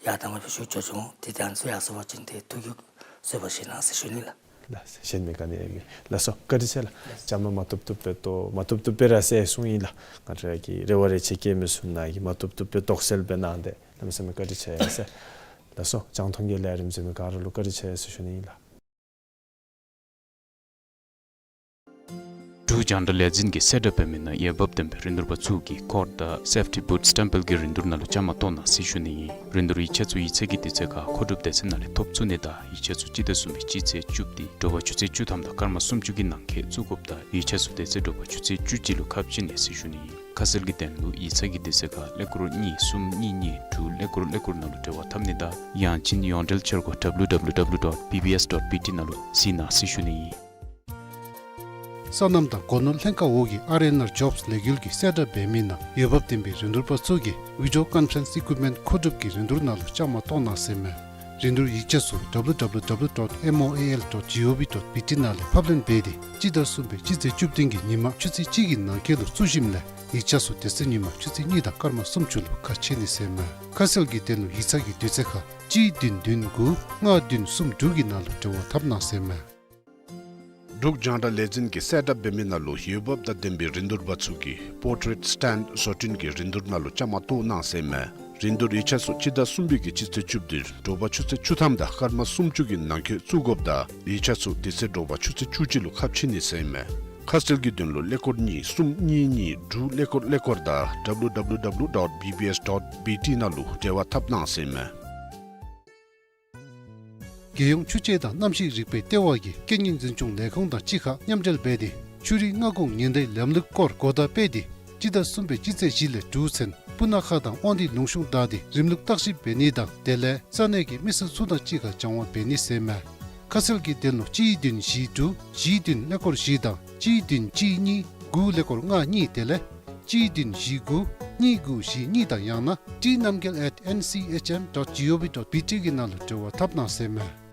ཡར་དང་པ་ཞུ་ཆོག་ཆོག། དེ་ད་ཨ་ནི་ཚུ་ཡར་སོང་པ་ཅིན་དེ་ཐུགས་ཁར་གསོལ་བ་བཞེས་གནང་ཟེར་ཞུ་ནི་ལགས། ལགས་སོ། གཞན་མི་ག་ནི་ཡང་མེད། ལགས་སོ། བཀའ་དྲིན་ཆེ་ལགས། བཅའ་མར་མ་བཏུབ་བཏུབ་སྦེ་བཏོག། མ་བཏུབ་བཏུབ་སྦེ་ར་ཟེར་གསུངས་ཡི་ལགས། ང་ར་གིས་རེ་བ་རེ་ཆེ་བསྐྱེད་མི་ཚུགས། ནཱ་གིས་མ་བཏུབ་བཏུབ་སྦེ་དོགས་སེལ་འབད་གནང་སྟེ་གནམ་མེད་ས་མེད་བཀའ་དྲིན་ཆེ་ཡ་ཟེར། ལགས་སོ། རྒྱང་མཐོང་གི་ལས་རིམ་གཟིགས་མི་ག་ར་ལུ་བཀའ་དྲིན་ཆེ་ཡ་ཟེར་ཞུ་ནི་ཨིན་ལགས། འབྲུག་རྒྱང་བསྒྲགས་ལས་འཛིན་གྱིས་གསལ་བསྒྲགས་འབད་མི་ནང་འོས་འབབ་ལྡན་པའི་རིན་བསྡུར་པ་ཚུ་གིས་ཀོཌ་དང་སེཕ་ཊི་བུཊ་སི་ཊེམ་པེཌ་ཀྱི་རིན་བསྡུར་ནང་ལུ་བཅའ་མར་གཏོགས་གནང་ཟེར་ཞུ་ནི་ཨིན། རིན་བསྡུར་ཡིག་ཆ་ཚུ་ཡིག་ཚང་གི་དུས་ཚོད་ཁར་མཁོ་སྒྲུབ་སྡེ་ཚན་ནང་ལས་ཐོབ་ཚུགས་ནི་དང་ཡིག་ཆ་ཚུ་སྤྱི་ཟླ་གསུམ་པའི་སྤྱི་ཚེས་བཅུ་པ་སྟེ་དྲོ་པ་ཆུ་ཚོད་བཅུ་ཐམ་དང་སྐར་མ་སུམ་ཅུ་གི་ནང་འཁོད་བཙུགས་དགོཔ་དང་ཡིག་ཆ་ཚུ་དེ་ཚེ་དྲོ་པ་ཆུ་ཚོད་བཅུ་གཅིག་ལུ་ཁ་ཕྱེ་ནི་ཟེར་ཞུ་ནི་ཨིན། ཁ་གསལ་གྱི་དོན་ལུ་ཡིག་ཚང་གི་དུས་ཚོད་ཁར་ཀླད་ཀོར་གཉིས་གསུམ་གཉིས་གཉིས་དྲུག་ཀླད་ཀོར་ཀླད་ཀོར་ནང་ལུ་འབྲེལ་བ་འཐབ་ནི་དང་ཡང་ཅིན་ཡོངས་འབྲེལ་འཆར་སྒོ་W W W dot B B S dot B T ནང་ལུ་གཟིགས་གནང་ཟེར་ཞུ་ནི་ཨིན། སོ་ནམ་དང་སྒོ་ནོར་ལྷན་ཁག་འོག་གི་ཨར་ཨེན་ཨར་ཇོབས་ལས་འགུལ་གྱིས་གསལ་བསྒྲགས་འབད་མི་ནང་འོས་འབབ་ལྡན་པའི་རིན་བསྡུར་པ་ཚུ་གིས་ཝི་ཌིའོ་ཀོན་ཕ་རེནསི་ཨི་ཀུའིཔ་མེནཊ་མཁོ་སྒྲུབ་ཀྱི་རིན་བསྡུར་ནང་ལུ་བཅའ་མར་གཏོགས་གནང་ཟེར་མས། རིན་བསྡུར་ཡིག་ཆ་ཚུ་W W W dot M O A L dot G O V dot B T ནང་ལས་ཕབ་ལེན་འབད་དེ་སྤྱི་ཟླ་གསུམ་པའི་སྤྱི་ཚེས་བཅུ་བདུན་གྱི་ཉིན་མ་ཆུ་ཚོད་གཅིག་གི་ནང་འཁོད་ལུ་བཙུགས་ཞིནམ་ལས་ཡིག་ཆ་ཚུ་དེ་ཚེ་ཉིན་མ་ཆུ་ཚོད་གཉིས་དང་སྐར་མ་སུམ་ཅུ་ལུ་ཁ་ཕྱེ་ནི་ཟེར་མས། ཁ་གསལ་གྱི་དོན་ལུ་ཡིག་ཚང་གི་དུས་ཚོད་ཁར་གཅིག་བདུན་བདུན་དགུ་ལྔ་བདུན་གསུམ་དྲུག་གི་ནང་ལུ་འབྲེལ་བ་འཐབ་གནང་ཟེར་མས། འབྲུག་རྒྱང་བསྒྲགས་ལས་འཛིན་གྱིས་གསལ་བསྒྲགས་འབད་མི་ནང་ལུ་འོས་འབབ་དང་ལྡན་པའི་རིན་བསྡུར་པ་ཚུ་གིས་པོར་ཊེཊ་སི་ཊེནཌ་བཟོ་སྐྲུན་གྱི་རིན་བསྡུར་ནང་ལུ་བཅའ་མར་གཏོགས་གནང་ཟེར་མས། རིན་བསྡུར་ཡིག་ཆ་ཚུ་སྤྱི་ཟླ་གསུམ་པའི་གི་སྤྱི་ཚེས་བཅུ་བདུན་དྲོ་པ་ཆུ་ཚོད་བཅུ་ཐམ་དང་སྐར་མ་སུམ་ཅུ་གི་ནང་འཁོད་བཙུགས་དགོཔ་དང་ཡིག་ཆ་ཚུ་དེ་ཚེ་དྲོ་པ་ཆུ་ཚོད་བཅུ་གཅིག་ལུ་ཁ་ཕྱེ་ནི་ཟེར་མས། ཁ་གསལ་གྱི་དོན་ལུ་ཀླད་ཀོར་གཉིས་གསུམ་གཉིས་གཉིས་དྲུག་ཀླད་ཀོར་ཀླད་ཀོར་དང་W W W dot B B S dot B T ནང་ལུ་འབྲེལ་བ་འཐབ་གནང་ཟེར་མས། རྒྱལ་ཡོངས་ཆུ་དཔྱད་དང་གནམ་གཤིས་རིག་པའི་ལྟེ་བ་གིས་རྐྱེན་ངན་འཛིན་སྐྱོང་ལས་ཁུངས་དང་གཅིག་ཁར་མཉམ་འབྲེལ་འབད་དེ་ཆུ་རིག་མངའ་ཁོངས་ཉེན་བརྡའི་ལམ་ལུགས་སྐོར་གོ་བརྡ་སྤེལ་ཏེ་སྤྱི་ཟླ་གསུམ་པའི་སྤྱི་ཚེས་བཞི་ལས་དྲུག་ཚུན་སྤུ་ན་ཁ་དང་དབང་འདུས་ལུང་གཤོང་བདའ་སྟེ་རིམ་ལུགས་བརྟག་ཞིབ་འབད་ནི་དང་དེ་ལས་ས་གནས་ཀྱི་མི་སེར་ཚུ་དང་གཅིག་ཁར་སྦྱང་བ་འབད་ནི་ཟེར་མས། ཁ་གསལ་གྱི་དོན་ལུ་གཅིག་བདུན་བཞི་དྲུག་བཞི་བདུན་ཀླད་ཀོར་བཞི་དང་གཅིག་བདུན་གཅིག་གཉིས་དགུ་ཀླད་ཀོར་ལྔ་གཉིས་དེ་ལས་གཅིག་བདུན་བཞི་དགུ་གཉིས་དགུ་བཞི་གཉིས་དང་ཡང་ན་ཏི་རྣམ་རྒྱལ་at N C H M dot G O V dot B T གི་ནང་ལུ་འབྲེལ་བ་འཐབ་གནང་ཟེར་མས།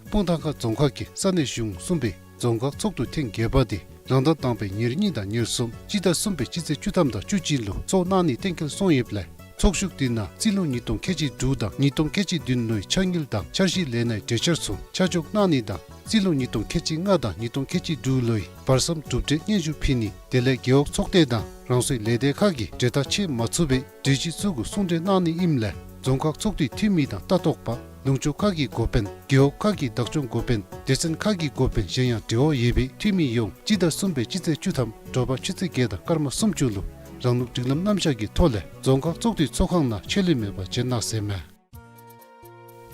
སྤུངས་ཐང་ཁ་རྫོང་ཁག་གིས་ས་གནས་གཞུང་གསུམ་པའི་རྫོང་ཁག་ཚོགས་འདུ་ཐེངས་བརྒྱད་པ་དེ་རང་ཟླ་དང་པའི་ཉེར་གཉིས་དང་ཉེར་གསུམ་སྤྱི་ཟླ་གསུམ་པའི་སྤྱི་ཚེས་བཅུ་ཐམ་དང་བཅུ་གཅིག་ལུ་ཚོགས་གནང་ནི་གཏན་འཁེལ་སོང་ཡོདཔ་ལས་ཚོགས་ཞུགས་དེ་ནང་རྩིས་ལོ་ཉིས་སྟོང་ཁལ་གཅིག་དྲུག་དང་ཉིས་སྟོང་ཁལ་གཅིག་བདུན་ལོའི་ཕྱག་དངུལ་དང་འཆར་གཞི་ལས་སྣའི་གྲོས་འཆར་ཚུ་ཆ་འཇོག་གནང་ནི་དང་རྩིས་ལོ་ཉིས་སྟོང་ཁལ་གཅིག་ལྔ་དང་ཉིས་སྟོང་ཁལ་གཅིག་དྲུག་ལོའི་བར་མཚམས་གྲུབ་འབྲས་སྙན་ཞུ་ཕུལ་ནི་དེ་ལས་རྒེད་འོག་ཚོགས་སྡེ་དང་རང་སོའི་ལས་སྡེ་ཁག་གིས་གྲོས་ཐག་བཅད་མ་ཚུགས་པའི་གྲོས་གཞི་ཚུ་གུ་གསུང་གྲོས་གནང་ནི་ཨིནམ་ལས་རྫོང་ཁག་ཚོགས་འདུའི་འཐུས་མི་དང་ལྟ་རྟོག་པ་ལུང་ཕྱོགས་ཁག་གི་འགོ་དཔོན་རྒེད་འོག་ཁག་གི་བདག་སྐྱོང་འགོ་དཔོན་སྡེ་ཚན་ཁག་གི་འགོ་དཔོན་གཞན་ཡང་འབྲེལ་བ་ཡོད་པའི་འཐུས་མི་ཡོངས་སྤྱི་ཟླ་གསུམ་པའི་སྤྱི་ཚེས་བཅུ་ཐམ་དྲོ་པ་ཆུ་ཚོད་བརྒྱད་དང་སྐར་མ་སུམ་ཅུ་ལུ་རང་ལུགས་སྒྲིག་ལམ་རྣམ་གཞག་གི་ཐོག་ལས་རྫོང་ཁག་ཚོགས་འདུའི་ཚོགས་ཁང་ནང་ཆད་ལུས་མེད་པར་བྱོན་གནང་ཟེར་མས།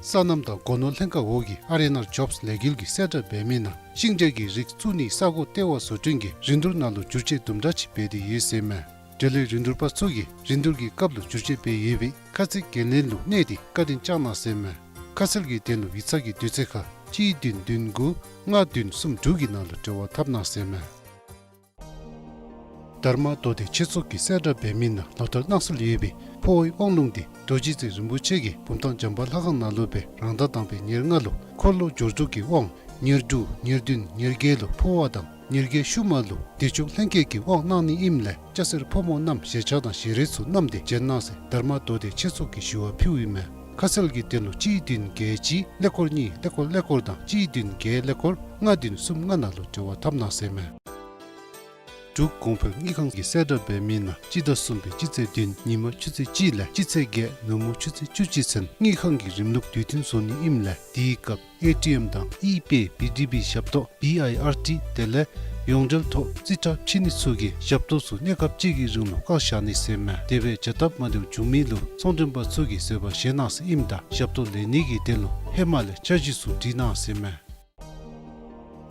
སོ་ནམ་དང་སྒོ་ནོར་ལྷན་ཁག་འོག་གི་ཨར་ཨེན་ཨར་ཇོབས་ལས་འགུལ་གྱིས་གསལ་བསྒྲགས་འབད་མི་ནང་ཤིང་འབྲས་ཀྱི་རིགས་བཙུགས་ནིའི་ས་གོ་ལྟེ་བ་བཟོ་སྐྲུན་གྱི་རིན་བསྡུར་ནང་ལུ་བསྒྱུར་བཅོས་དུམ་གྲ་ཅིག་འབད་དེ་ཡོད་ཟེར་མས། འབྲེལ་ཡོད་རིན་བསྡུར་པ་ཚུ་གིས་རིན་བསྡུར་གྱི་སྐབས་ལུ་བསྒྱུར་བཅོས་འབད་ཡོད་པའི་ཁ་ཚིག་འགན་ལེན་ལུ་གནས་ཏེ་བཀའ་དྲིན་བསྐྱང་གནང་ཟེར་མས། ཁ་གསལ་གྱི་དོན་ལུ་ཡིག་ཚང་གི་དུས་ཚོད་ཁར་གཅིག་བདུན་བདུན་དགུ་ལྔ་བདུན་གསུམ་དྲུག་གི་ནང་ལུ་འབྲེལ་བ་འཐབ་གནང་ཟེར་མས། དྷརྨ་མདོ་སྡེ་ཆོས་ཚོགས་ཀྱིས་གསལ་བསྒྲགས་འབད་མི་ནང་ལོ་ལྟར་གནང་སྲོལ་ཡོད་པའི་ཕོ་བོའི་དབང་ལུང་འདི་རྡོ་རྗེ་རྩེ་རིན་པོ་ཆེ་གིས་བུམ་ཐང་བྱམས་པ་ལྷ་ཁང་ནང་ལུ་སྦེ་རང་ཟླ་དང་པའི་ཉེར་ལྔ་ལུ་འཁོར་ལོ་སྦྱོར་དྲུག་གི་དབང་ཉེར་དྲུག་ཉེར་བདུན་ཉེར་བརྒྱད་ལུ་ཕོ་བ་དང་ཉེར་བརྒྱད་ཤུལ་མ་ལུ་བདེ་མཆོག་ལྷན་སྐྱེས་ཀྱི་དབང་གནང་ནི་ཨིནམ་ལས་སྐྱ་སེར་ཕོ་མོ་རྣམས་ཞལ་ཆས་དང་ཞལ་རས་ཚུ་བསྣམས་ཏེ་བྱོན་གནང་ཟེར་དྷརྨ་མདོ་སྡེ་ཆོས་ཚོགས་ཀྱིས་ཞུ་བ་ཕུལཝ་ཨིན་མས། ཁ་གསལ་གྱི་དོན་ལུ་གཅིག་བདུན་བརྒྱད་གཅིག་ཀླད་ཀོར་གཉིས་ཀླད་ཀོར་ཀླད་ཀོར་དང་གཅིག་བདུན་བརྒྱད་ཀླད་ཀོར་ལྔ་བདུན་གསུམ་ལྔ་ནང་ལུ་འབྲེལ་བ་འཐབ་གནང་ཟེར་མས། འབྲུག་གོང་འཕེལ་དངུལ་ཁང་གིས་གསལ་བསྒྲགས་འབད་མི་ནང་སྤྱི་ཟླ་གསུམ་པའི་སྤྱི་ཚེས་བདུན་ཉིན་མ་ཆུ་ཚོད་གཅིག་ལས་སྤྱི་ཚེས་བརྒྱད་ནུབ་མོ་ཆུ་ཚོད་བཅུ་གཅིག་ཚུན་དངུལ་ཁང་གི་རིམ་ལུགས་དུས་མཐུན་བཟོ་ནི་ཨིནམ་ལས་དེའི་སྐབས་ཨེ་ཊི་ཨེམ་དང་ཨི་པེ་བི་ཌི་བི་ཞབས་ཏོག་བི་ཨའི་ཨར་ཊི་དེ་ལས་ཡོངས་འབྲེལ་ཐོག་རྩིས་ཁྲ་ཕྱེ་ནི་ཚུ་གིས་ཞབས་ཏོག་ཚུ་གནས་སྐབས་གཅིག་གི་རིང་ལུ་བཀག་བཞག་ནི་ཟེར་མས། དེ་སྦེ་བྱ་སྟབས་མ་བདེཝ་བྱུང་མི་ལུ་ཚོང་མགྲོན་པ་ཚུ་གིས་བཟོད་པ་བཞེས་གནང་ཟེར་ཨིནམ་ད་ཞབས་ཏོག་ལེན་ནི་གི་དོན་ལུ་ཧེ་མ་ལས་འཆར་གཞི་ཚུ་བྲིས་གནང་ཟེར་མས།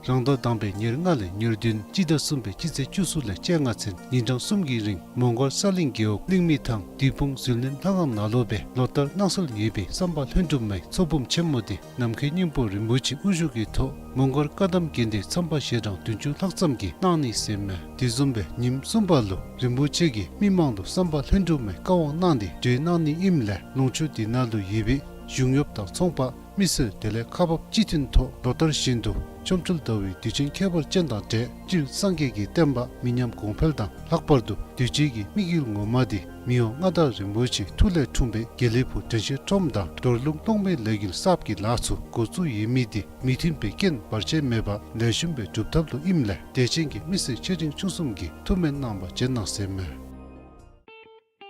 རང་ཟླ་དང་པའི་ཉེར་ལྔ་ལས་ཉེར་བདུན་སྤྱི་ཟླ་གསུམ་པའི་སྤྱི་ཚེས་བཅུ་གསུམ་ལས་བཅོ་ལྔ་ཚུན་ཉིན་གྲངས་གསུམ་གྱི་རིང་མོང་སྒར་ས་གླིང་རྒེད་འོག་གླིང་མི་ཐང་བདུད་དཔུང་ཟིལ་གནོན་ལྷ་ཁང་ནང་ལུ་སྦེ་ལོ་ལྟར་གནང་སྲོལ་ཡོད་པའི་བསམ་པ་ལྷུན་གྲུབ་མའི་ཚོགས་འབུམ་ཆེན་མོ་འདི་ནམ་མཁའི་སྙིང་པོ་རིན་པོ་ཆེ་དབུ་བཞུགས་ཀྱི་ཐོག་མོང་སྒར་བཀའ་གདམས་དགོན་སྡེའི་མཚམས་པ་ཞལ་གྲངས་བདུན་ཅུ་ལྷག་ཙམ་གྱིས་གནང་ནི་ཟེར་མས། དེ་བཟུམ་སྦེ་ཉིནམ་གསུམ་པ་ལུ་རིན་པོ་ཆེ་གིས་མི་མང་ལུ་བསམ་པ་ལྷུན་གྲུབ་མའི་བཀའ་དབང་གནང་སྟེ་གྲོལ་གནང་ནི་ཨིནམ་ལས་ལུང་ཕྱོགས་འདི་ནང་ལུ་ཡོད་པའི་གཞུང་གཡོགཔ་དང་ཚོང་པ་མི་སེར་དེ་ལས་ཁག་འབགཔ་སྤྱི་མཐུན་ཐོག་ལོ་ལྟར་བཞིན་དུ་ཆོ་འཕྲུལ་ཟླ་བའི་དུས་ཆེན་ཁྱད་པར་ཅན་དང་འབྲེལ་སྤྱིར་སངས་རྒྱས་ཀྱི་བསྟན་པ་མི་ཉམས་གོང་འཕེལ་དང་ལྷག་པར་དུ་གདུལ་བྱའི་དམིགས་ཡུལ་ངོ་མ་འདི་མི་དབང་མངའ་བདག་རིན་པོ་ཆེའི་ཐུགས་ལས་འཁྲུངས་པའི་དགེ་ལེགས་ཕུག་དྲན་ཤེས་ཁྲོམ་དང་རྡོར་ལུང་སློབ་མའི་ལས་འགུལ་གསརཔ་གི་ལཱ་ཚུ་འགོ་བཙུགས་ཡོད་མི་འདི་མི་མཐུན་པའི་རྐྱེན་བར་ཆད་མེད་པར་ལེགས་ཤོམ་སྦེ་སྒྲུབ་ཐབས་ལུ་ཨིནམ་ལས་དད་ཅན་གྱི་མི་སེར་ཆེ་འབྲིང་ཆུང་གསུམ་གྱིས་ཐུགས་སྨོན་གནང་བར་བྱོན་གནང་ཟེར་མས།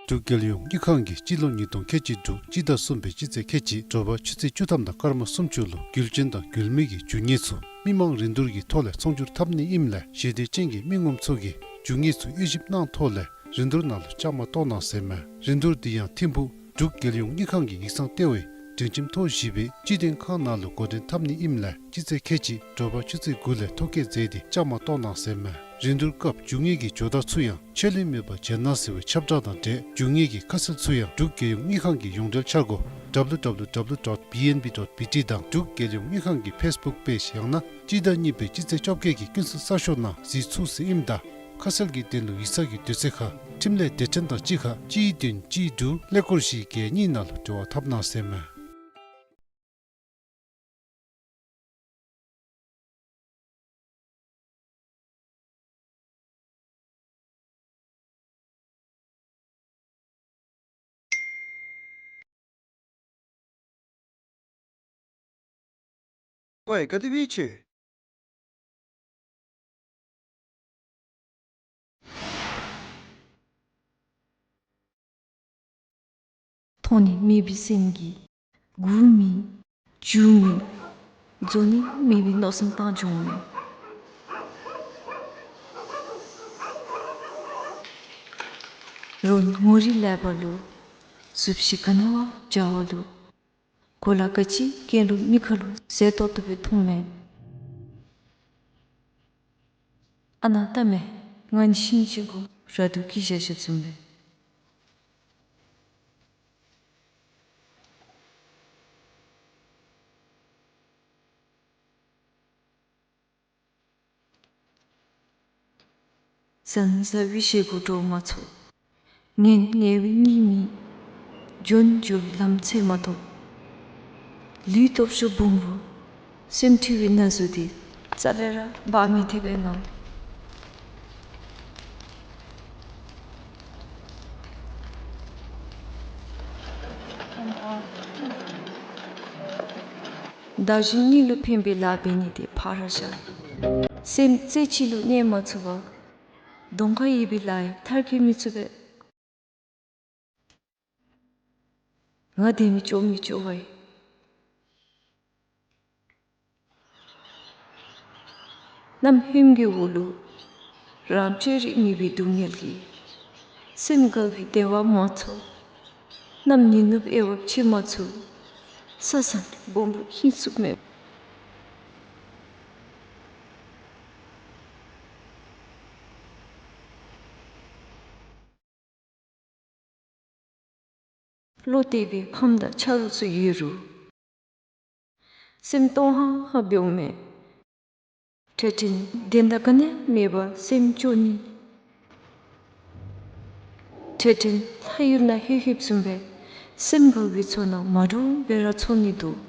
འབྲུག་རྒྱལ་ཡོངས་དངུལ་ཁང་གིས་སྤྱི་ལོ་ཉིས་སྟོང་ཁལ་གཅིག་དྲུག་སྤྱི་ཟླ་གསུམ་པའི་སྤྱི་ཚེས་ཁལ་གཅིག་དྲོ་པ་ཆུ་ཚོད་བཅུ་ཐམ་དང་སྐར་མ་སུམ་ཅུ་ལུ་རྒྱུ་ཅན་དང་རྒྱུ་མེད་ཀྱི་རྒྱུ་དངོས་ཚུ་མི་མང་རིན་བསྡུར་གྱི་ཐོག་ལས་ཚོང་སྒྱུར་འཐབ་ནི་ཨིནམ་ལས་ཞི་བདེ་ཅན་གྱི་མི་ངོམ་ཚུ་གིས་རྒྱུ་དངོས་ཚུ་དབྱེ་ཞིབ་གནང་ཐོག་ལས་རིན་བསྡུར་ནང་ལུ་བཅའ་མར་གཏོགས་གནང་ཟེར་མས། རིན་བསྡུར་འདི་ཡང་ཐིམ་ཕུག་འབྲུག་རྒྱལ་ཡོངས་དངུལ་ཁང་གི་ཡིག་ཚང་ལྟེ་བའི་སྒྲིང་ཁྱིམ་ཐོག་བཞི་པའི་སྤྱི་དོན་ཁང་ནང་ལུ་འགོ་འདྲེན་འཐབ་ནི་ཨིནམ་ལས་སྤྱི་ཚེས་ཁལ་གཅིག་དྲོ་པ་ཆུ་ཚོད་དགུ་ལས་ཐོ་བཀོད་མཛད་དེ་བཅའ་མར་གཏོགས་གནང་ཟེར་མས། རིན་བསྡུར་སྐབས་རྒྱུ་དངོས་ཀྱི་ཇོ་བདག་ཚུ་ཡང་ཆད་ལུས་མེད་པར་བྱོན་གནང་ཟེར་བའི་ཁྱབ་བསྒྲགས་དང་འབྲེལ་རྒྱུ་དངོས་ཀྱི་ཁ་གསལ་ཚུ་ཡང་འབྲུག་རྒྱལ་ཡོངས་དངུལ་ཁང་གི་ཡོངས་འབྲེལ་འཆར་སྒོ་W W W dot B N B dot B T དང་འབྲུག་རྒྱལ་ཡོངས་དངུལ་ཁང་གི་ཕེས་བུཀ་པེཇ་ཡང་ན་སྤྱི་ཟླ་གཉིས་པའི་སྤྱི་ཚེས་བཅོ་བརྒྱད་ཀྱི་ཀུན་གསལ་གསར་ཤོག་ནང་གཟིགས་ཚུགས་ཟེར་ཨིནམ་ད་ཁ་གསལ་གྱི་དོན་ལུ་ཡིག་ཚང་གི་དུས་ཚོད་ཁར་འཕྲིན་ལས་སྡེ་ཕྲན་དང་གཅིག་ཁར་གཅིག་བདུན་གཅིག་དྲུག་ཀླད་ཀོར་བཞི་བརྒྱད་གཉིས་ནང་ལུ་འབྲེལ་བ་འཐབ་གནང་ཟེར་མས། ཝའི་ག་དེ་སྦེ་ཡོད་ཅི། མཐོང་ནི་མེད་པའི་སེམས་ཀྱིས་སྒུག་མི་འགྱོ་མི་རྫོགས་ནི་མེད་པའི་མནོ་བསམ་བཏང་འགྱོ་མི། རོགས་ངོ་རིས་ལེགས་པ་ལུ་གཟུགས་གཞི་ག་ནི་བ་འཇའ་བ་ལུ་གོ་ལ་ག་ཅི་གྱོན་རུང་མིག་ཁར་ལུ་མཛེས་ཏོག་ཏོ་སྦེ་མཐོངམ་མས། ཨ་ནཱ་ལྟ་མས། ང་ནི་ཤིང་ཅིག་གུ་ར་དུ་སྐྱེས་བཞག་བཞགཔ་བཟུམ་སྦེ། ཟང་ཟ་བའི་བཞེས་སྒོ་འགྲོ་མ་ཚུགས། ངལ་ངལ་བའི་གཉིད་མི་འབྱུང་། འགྱོ་བའི་ལམ་འཚོལ་མ་ཐོབ། ལུས་སྟོབས་ཤུགས་སྦོམ་རུང་སེམས་འཁྲུལ་བའི་ན་ཟུག་འདི་རྩ་ལས་ར་འབག་མི་ཐེག་པའི་ངང་། བདག་གཞན་གཉིས་ལུ་ཕན་པའི་ལཱ་འབད་ནི་དེ་ཕར་བཞག། སེམས་རྩེ་གཅིག་ལུ་གནས་མ་ཚུགས་པར་གདོང་ཁར་ཡོད་པའི་ལཱ་ཡང་མཐར་འཁྱོལ་མི་ཚུགས་པས། ང་བདེན་མི་སྐྱོ་མི་སྐྱོ་བ་ཡིན། གནམ་ཧོནམ་གྱི་འོག་ལུ་རང་སྤྱོད་རིག་མེད་པའི་སྡུག་བསྔལ་གྱིས་སེམས་འགག་པའི་བདེ་བ་མ་ཚོར། གནམ་ཉི་ནུབ་དབྱེ་བ་ཕྱེ་མ་ཚུགས། ས་བཟང་སྦོམ་པོ་ཧིང་སུག་མེད། བློ་གཏད་པའི་ཕམ་དང་ཆ་རོགས་ཚུ་ཡོད་རུང་སེམས་སྟོང་ཧང་ཧང་འབདཝ་མས། འཕྲལ་འཕྲལ་བདེན་མཐའ་ག་ནི་ཡང་མེད་པར་སེམས་སྐྱོ་ནི། འཕྲལ་འཕྲལ་ལྷ་ཡུལ་ནང་ལྷོད་ལྷོདཔ་བཟུམ་སྦེ་སེམས་དགའ་བའི་ཚོར་སྣང་མ་འདྲཝ་སྦེ་ར་ཚོར་ནི་འདུག།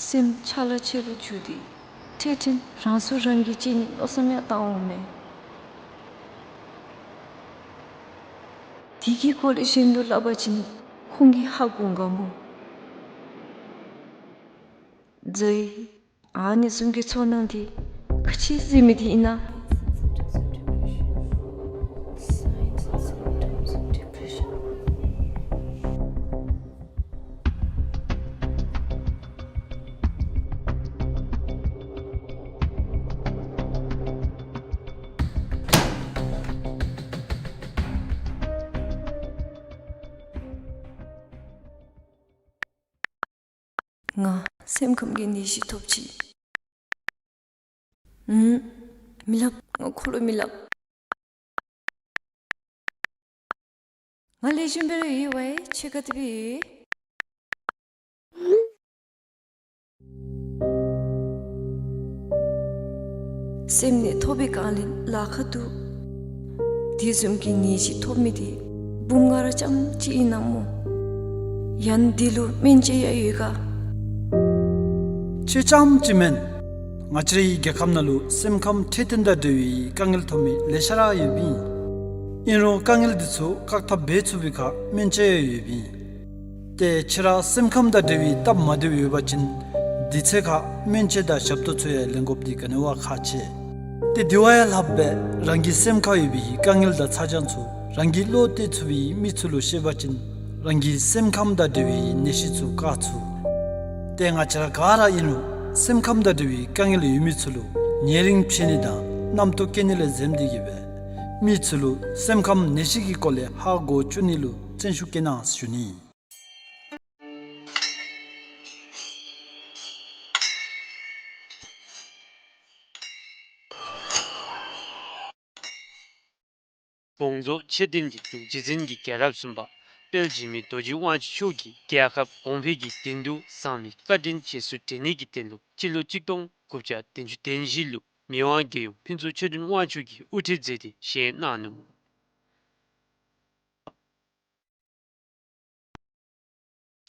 སེམས་ཆག་ལ་ཆེ་རུ་འགྱོ་སྟེ་འཕྲལ་འཕྲལ་རང་སྲོག་རང་གིས་བཅད་ནི་མནོ་བསམ་ཡང་བཏང་འོང་མས། དེ་གི་སྐོར་ལས་གཞན་དུ་སླབ་པ་ཅིན་ཁོང་གིས་ཧ་གོ་འོང་ག་མོ། ཛའི། ཨ་ནི་བཟུམ་གྱི་ཚོར་སྣང་འདི་ག་ཅི་ཟེར་མི་འདི་ཨིན་ན། ང་སེམས་ཁམས་ཀྱི་ནད་གཞི་ཐོབ་ཅི། ཨུམ། མི་སླབ། ང་ཁོ་ལུ་མི་སླབ། ང་ལེགས་ཤོམ་སྦེ་ར་ཡོད་པས། ཁྱོད་ག་དེ་སྦེ་ཡོད། སེམས་ནད་ཐོབ་པའི་སྒང་ལས་ལཱ་ཁག་འདུག། དེ་བཟུམ་གྱི་ནད་གཞི་ཐོབ་མི་དེ་འབུམ་ལྔ་ར་རྐྱངམ་གཅིག་ཨིན་ན་མོ། ཡང་འདི་ལུ་སྨན་དཔྱད་ཡང་ཡོད་ག། ཁྱོད་རྐྱངམ་གཅིག་མེན། ང་བཅས་རའི་རྒྱལ་ཁབ་ནང་ལུ་སེམས་ཁམས་འཕྲོད་བསྟེན་དང་འབྲེལ་བའི་དཀའ་ངལ་ཐོབ་མི་ལེ་ཤ་ར་ཡོདཔ་ཨིན། ཨིན་རུང་དཀའ་ངལ་འདི་ཚུ་བཀག་ཐབས་འབད་ཚུགས་པའི་ཁར་སྨན་དཔྱད་ཡང་ཡོདཔ་ཨིན། ཏེ་ཁྱོད་ར་སེམས་ཁམས་དང་འབྲེལ་བའི་སྟབས་མ་བདེཝ་ཡོད་པ་ཅིན་དུས་ཚོད་ཁར་སྨན་དཔྱད་དང་ཞབས་ཏོག་ཚུ་ཡང་ལེན་དགོཔ་འདི་ག་ནི་བ་ཁག་ཆེ། ཏེ་དེ་བ་ཡང་ལྷགཔ་སྦེ་རང་གི་སེམས་ཁར་ཡོད་པའི་དཀའ་ངལ་དང་ཚ་གྱང་ཚུ་རང་གིས་བློ་གཏད་ཚུགས་པའི་མི་ཚུ་ལུ་བཤད་པ་ཅིན་རང་གི་སེམས་ཁམས་དང་འབྲེལ་བའི་ནད་གཞི་ཚུ་བཀག་ཚུགས། ཏེ་ང་བཅས་ར་ག་ར་ཨིན་རུང་སེམས་ཁམས་དང་འབྲེལ་བའི་དཀའ་ངལ་ཡོད་མི་ཚུ་ལུ་ཉེ་རིང་ཕྱད་ནི་དང་རྣམ་རྟོག་སྐྱེ་ནི་ལས་འཛེམ་སྟེ་གི་སྦེ་མི་ཚུ་ལུ་སེམས་ཁམས་ནད་གཞི་གི་སྐོར་ལས་ཧ་གོ་བཅུག་ནི་ལུ་བརྩོན་ཤུགས་བསྐྱེད་གནང་ཞུ་ནི། བོང་རྫོང་ཆོས་ལྡན་གྱི་འབྲུག་རྗེ་བཙན་གྱི་རྒྱལ་རབས་གསུམ་པ་དཔལ་འཇིགས་མེད་རྡོ་རྗེ་དབང་ཕྱུག་མཆོག་གིས་རྒྱལ་ཁབ་གོང་འཕེལ་གྱི་དོན་དུ་བཟང་མི་བཀའ་དྲིན་རྗེས་སུ་དྲན་ནི་གི་དོན་ལུ་སྤྱི་ལོ་གཅིག་སྟོང་དགུ་བརྒྱ་བདུན་ཅུ་དོན་བཞི་ལུ་མི་དབང་རྒྱལ་ཡུམ་ཕུན་ཚོགས་ཆོས་སྒྲོན་དབང་ཕྱུག་གིས་དབུ་ཁྲིད་མཛད་དེ་བཞེངས་གནང་ནུག།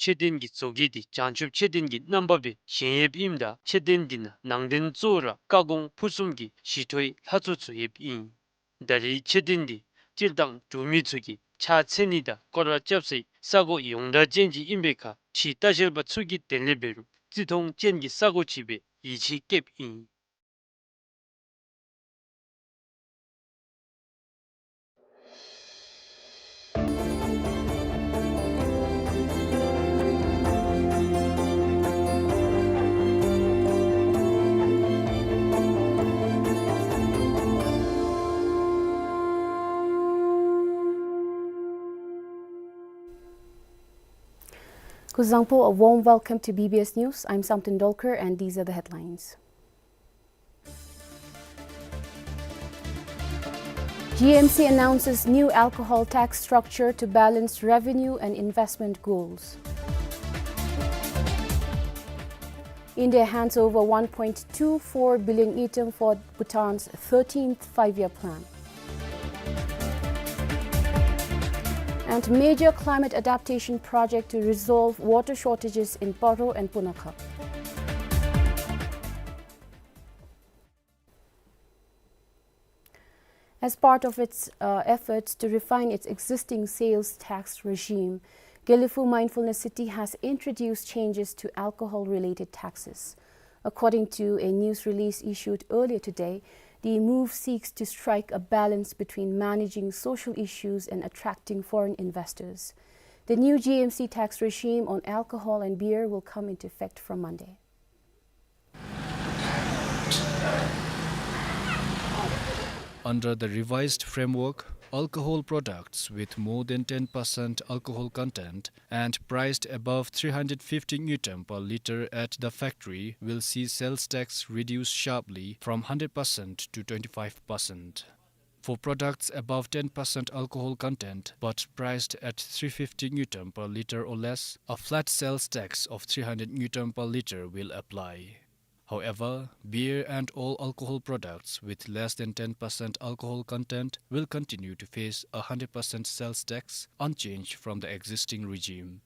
ཆོས་ལྡན་གྱི་མཛོད་དགེ་འདི་བྱང་ཆུབ་ཆོས་ལྡན་གྱི་རྣམ་པ་སྦེ་བཞེངས་ཡོདཔ་ཨིནམ་ད་ཆོས་ལྡན་འདི་ནང་ནང་རྟེན་གཙོ་བོ་ར་བཀའ་དགོངས་ཕུར་གསུམ་གྱི་ཞི་ཁྲོའི་ལྷ་ཚོགས་ཚུ་ཡོདཔ་ཨིན། ད་རེས་ཆོས་ལྡན་འདི་སྤྱིར་བཏང་འབྲུག་མི་ཚུ་གིས་ཕྱག་འཚལ་ནི་དང་སྐོར་ར་རྐྱབ་སའི་ས་གོ་ཡོངས་གྲགས་ཅན་ཅིག་ཨིན་པའི་ཁར་ཕྱི་ལྟ་བཤལ་པ་ཚུ་གིས་དོན་ལས་འབད་རུང་བརྩི་མཐོང་ཅན་གྱི་ས་གོ་ཅིག་སྦེ་ཡིད་ཆེས་བསྐྱེདཔ་ཨིན། Kuzuzangpo, a warm welcome to B B S News. I'm Samten Dolkar, and these are the headlines. G M C announces new alcohol tax structure to balance revenue and investment goals. India hands over one point two four billion ngultrum for Bhutan's thirteenth Five-Year Plan. And major climate adaptation project to resolve water shortages in Paro and Punakha. As part of its, uh, efforts to refine its existing sales tax regime, Gelephu Mindfulness City has introduced changes to alcohol-related taxes. According to a news release issued earlier today, the move seeks to strike a balance between managing social issues and attracting foreign investors. The new G M C tax regime on alcohol and beer will come into effect from Monday. Under the revised framework, alcohol products with more than ten percent alcohol content and priced above three hundred fifty ngultrum per liter at the factory will see sales tax reduced sharply from hundred percent to twenty-five percent. For products above ten percent alcohol content but priced at three fifty ngultrum per liter or less, a flat sales tax of three hundred ngultrum per liter will apply. However, beer and all alcohol products with less than ten percent alcohol content will continue to face a hundred percent sales tax, unchanged from the existing regime.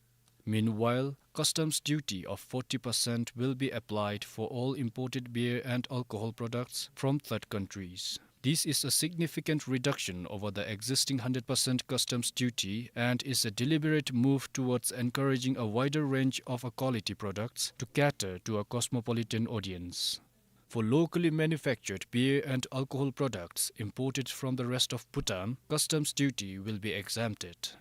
Meanwhile, customs duty of forty percent will be applied for all imported beer and alcohol products from third countries. This is a significant reduction over the existing hundred percent customs duty and is a deliberate move towards encouraging a wider range of a quality products to cater to a cosmopolitan audience. For locally manufactured beer and alcohol products imported from the rest of Bhutan, customs duty will be exempted.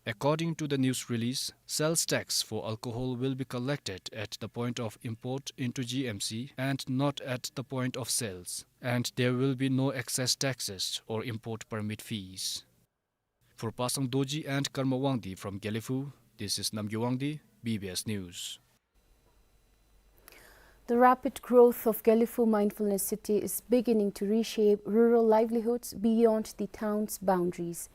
According to the news release, sales tax for alcohol will be collected at the point of import into G M C and not at the point of sales, and there will be no excise taxes or import permit fees. For Pasang Dorji and Karma Wangdi from Gelephu, this is Namgay Wangdi, B B S News. The rapid growth of Gelephu Mindfulness City is beginning to reshape rural livelihoods beyond the town's boundaries.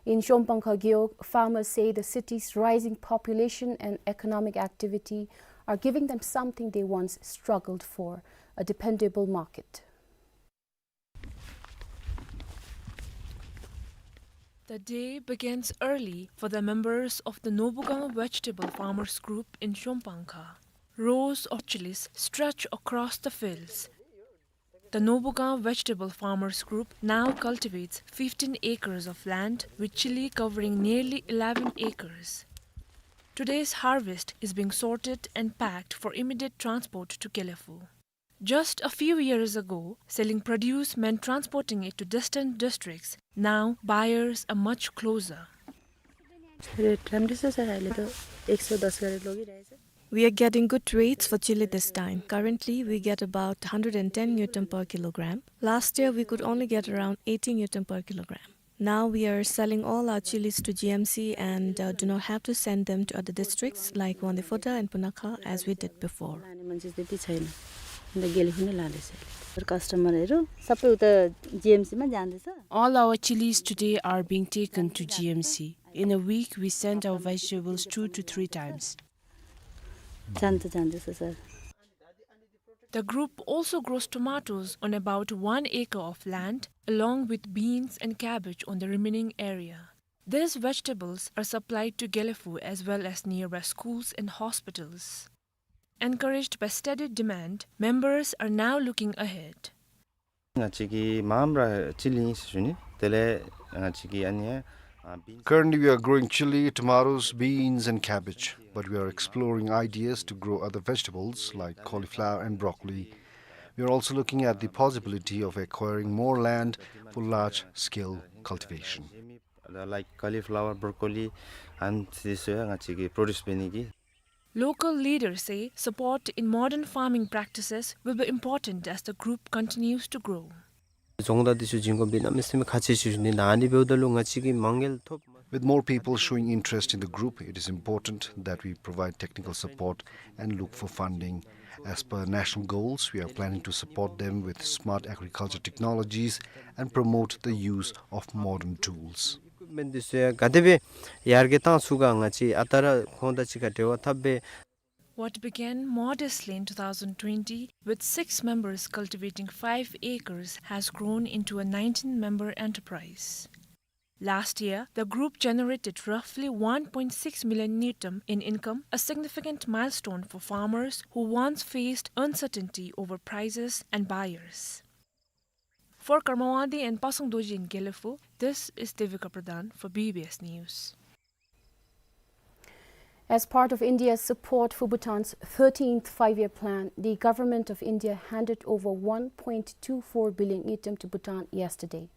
In Shombankha Gewog, farmers say the city's rising population and economic activity are giving them something they once struggled for, a dependable market. The day begins early for the members of the Nobugang Vegetable Farmers Group in Shombankha. Rows of chilies stretch across the fields. The Nobugang Vegetable Farmers Group now cultivates fifteen acres of land, with chili covering nearly eleven acres. Today's harvest is being sorted and packed for immediate transport to Gelephu. Just a few years ago, selling produce meant transporting it to distant districts. Now, buyers are much closer. Rate राम्रै छ सर, अहिले त एक सौ दस गरेर लगिरहेछ। We are getting good rates for chili this time. Currently, we get about hundred and ten ngultrum per kilogram. Last year, we could only get around eighty ngultrum per kilogram. Now we are selling all our chilies to G M C and, uh, do not have to send them to other districts like Wangdue Phodrang and Punakha as we did before. लाने मान्छे त्यति छैन। अन्त गेलेफु नै लाँदैछ अहिले। कस्टमरहरू सबै उता जिएमसीमा जाँदैछ। All our chilies today are being taken to G M C. In a week, we send our vegetables two to three times. जान्छ, जाँदैछ sir. The group also grows tomatoes on about one acre of land, along with beans and cabbage on the remaining area. These vegetables are supplied to Gelephu as well as nearby schools and hospitals. Encouraged by steady demand, members are now looking ahead. ང་བཅས་ཀྱིས་མངམ་ར་ཅི་ལི་ཟེར་ཞུ་ནི། དེ་ལས་ང་བཅས་ཀྱིས་ཨ་ནི་ཨ་བིན། Currently, we are growing chili, tomatoes, beans, and cabbage, but we are exploring ideas to grow other vegetables like cauliflower and broccoli. We are also looking at the possibility of acquiring more land for large-scale cultivation. Like cauliflower, broccoli, and this, uh, ང་བཅས་ཀྱིས་པྲོ་ཌུས་འབད་ནི་གི། Local leaders say support in modern farming practices will be important as the group continues to grow. རྫོང་བདག་འདི་ཚུ་བྱིན་དགོཔ་འདི་གནམ་མེད་ས་མེད་ཁག་ཆེ་ཤོས་ཨིན། ཨ་ནི་འབདཝ་ད་ལུ་ང་བཅས་ཀྱིས་མ་དངུལ་ཐོབ། With more people showing interest in the group, it is important that we provide technical support and look for funding. As per national goals, we are planning to support them with smart agriculture technologies and promote the use of modern tools. Equipment འདི་ཚུ་ཡང་ག་དེ་སྦེ་ཡར་རྒྱས་བཏང་ཚུགས་ག་ང་བཅས་ཨ་རྟག་ར་ཁོང་དང་གཅིག་ཁར་འབྲེལ་བ་འཐབ་སྦེ། What began modestly in two thousand twenty, with six members cultivating five acres, has grown into a nineteen-member enterprise. Last year, the group generated roughly one point six million ngultrum in income, a significant milestone for farmers who once faced uncertainty over prices and buyers. For Karma Wangdi and Pasang Dorji in Gelephu, this is Devika Pradhan for B B S News. As part of India's support for Bhutan's thirteenth Five-Year Plan, the Government of India handed over one point two four billion ngultrum to Bhutan yesterday.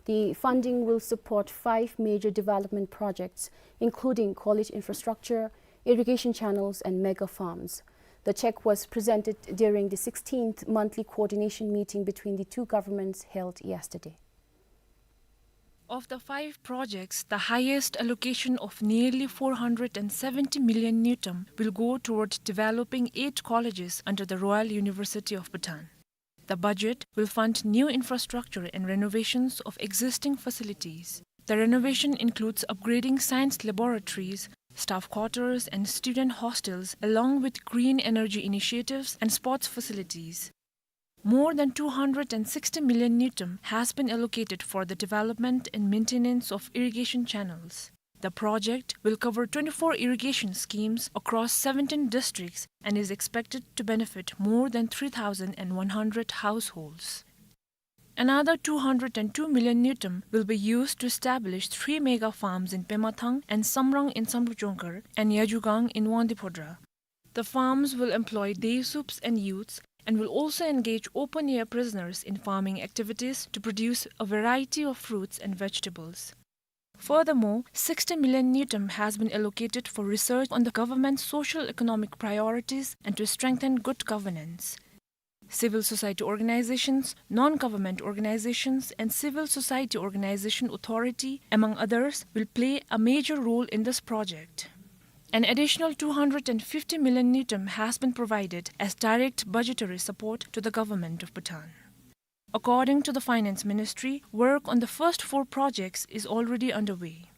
The funding will support five major development projects, including college infrastructure, irrigation channels, and mega farms. The check was presented during the sixteenth monthly coordination meeting between the two governments held yesterday. Of the five projects, the highest allocation of nearly four hundred and seventy million ngultrum will go toward developing eight colleges under the Royal University of Bhutan. The budget will fund new infrastructure and renovations of existing facilities. The renovation includes upgrading science laboratories, staff quarters, and student hostels, along with green energy initiatives and sports facilities. More than two hundred and sixty million ngultrum has been allocated for the development and maintenance of irrigation channels. The project will cover twenty-four irrigation schemes across seventeen districts and is expected to benefit more than three thousand one hundred households. Another two hundred and two million ngultrum will be used to establish three mega farms in Pemathang and Samrang in Samdrup Jongkhar and Yajugang in Wangdue Phodrang. The farms will employ day soups and youths and will also engage open-air prisoners in farming activities to produce a variety of fruits and vegetables. Furthermore, sixty million ngultrum has been allocated for research on the government's social-economic priorities and to strengthen good governance. Civil society organizations, non-government organizations, and civil society organization authority, among others, will play a major role in this project. An additional two hundred and fifty million ngultrum has been provided as direct budgetary support to the government of Bhutan. According to the Finance Ministry, work on the first four projects is already underway.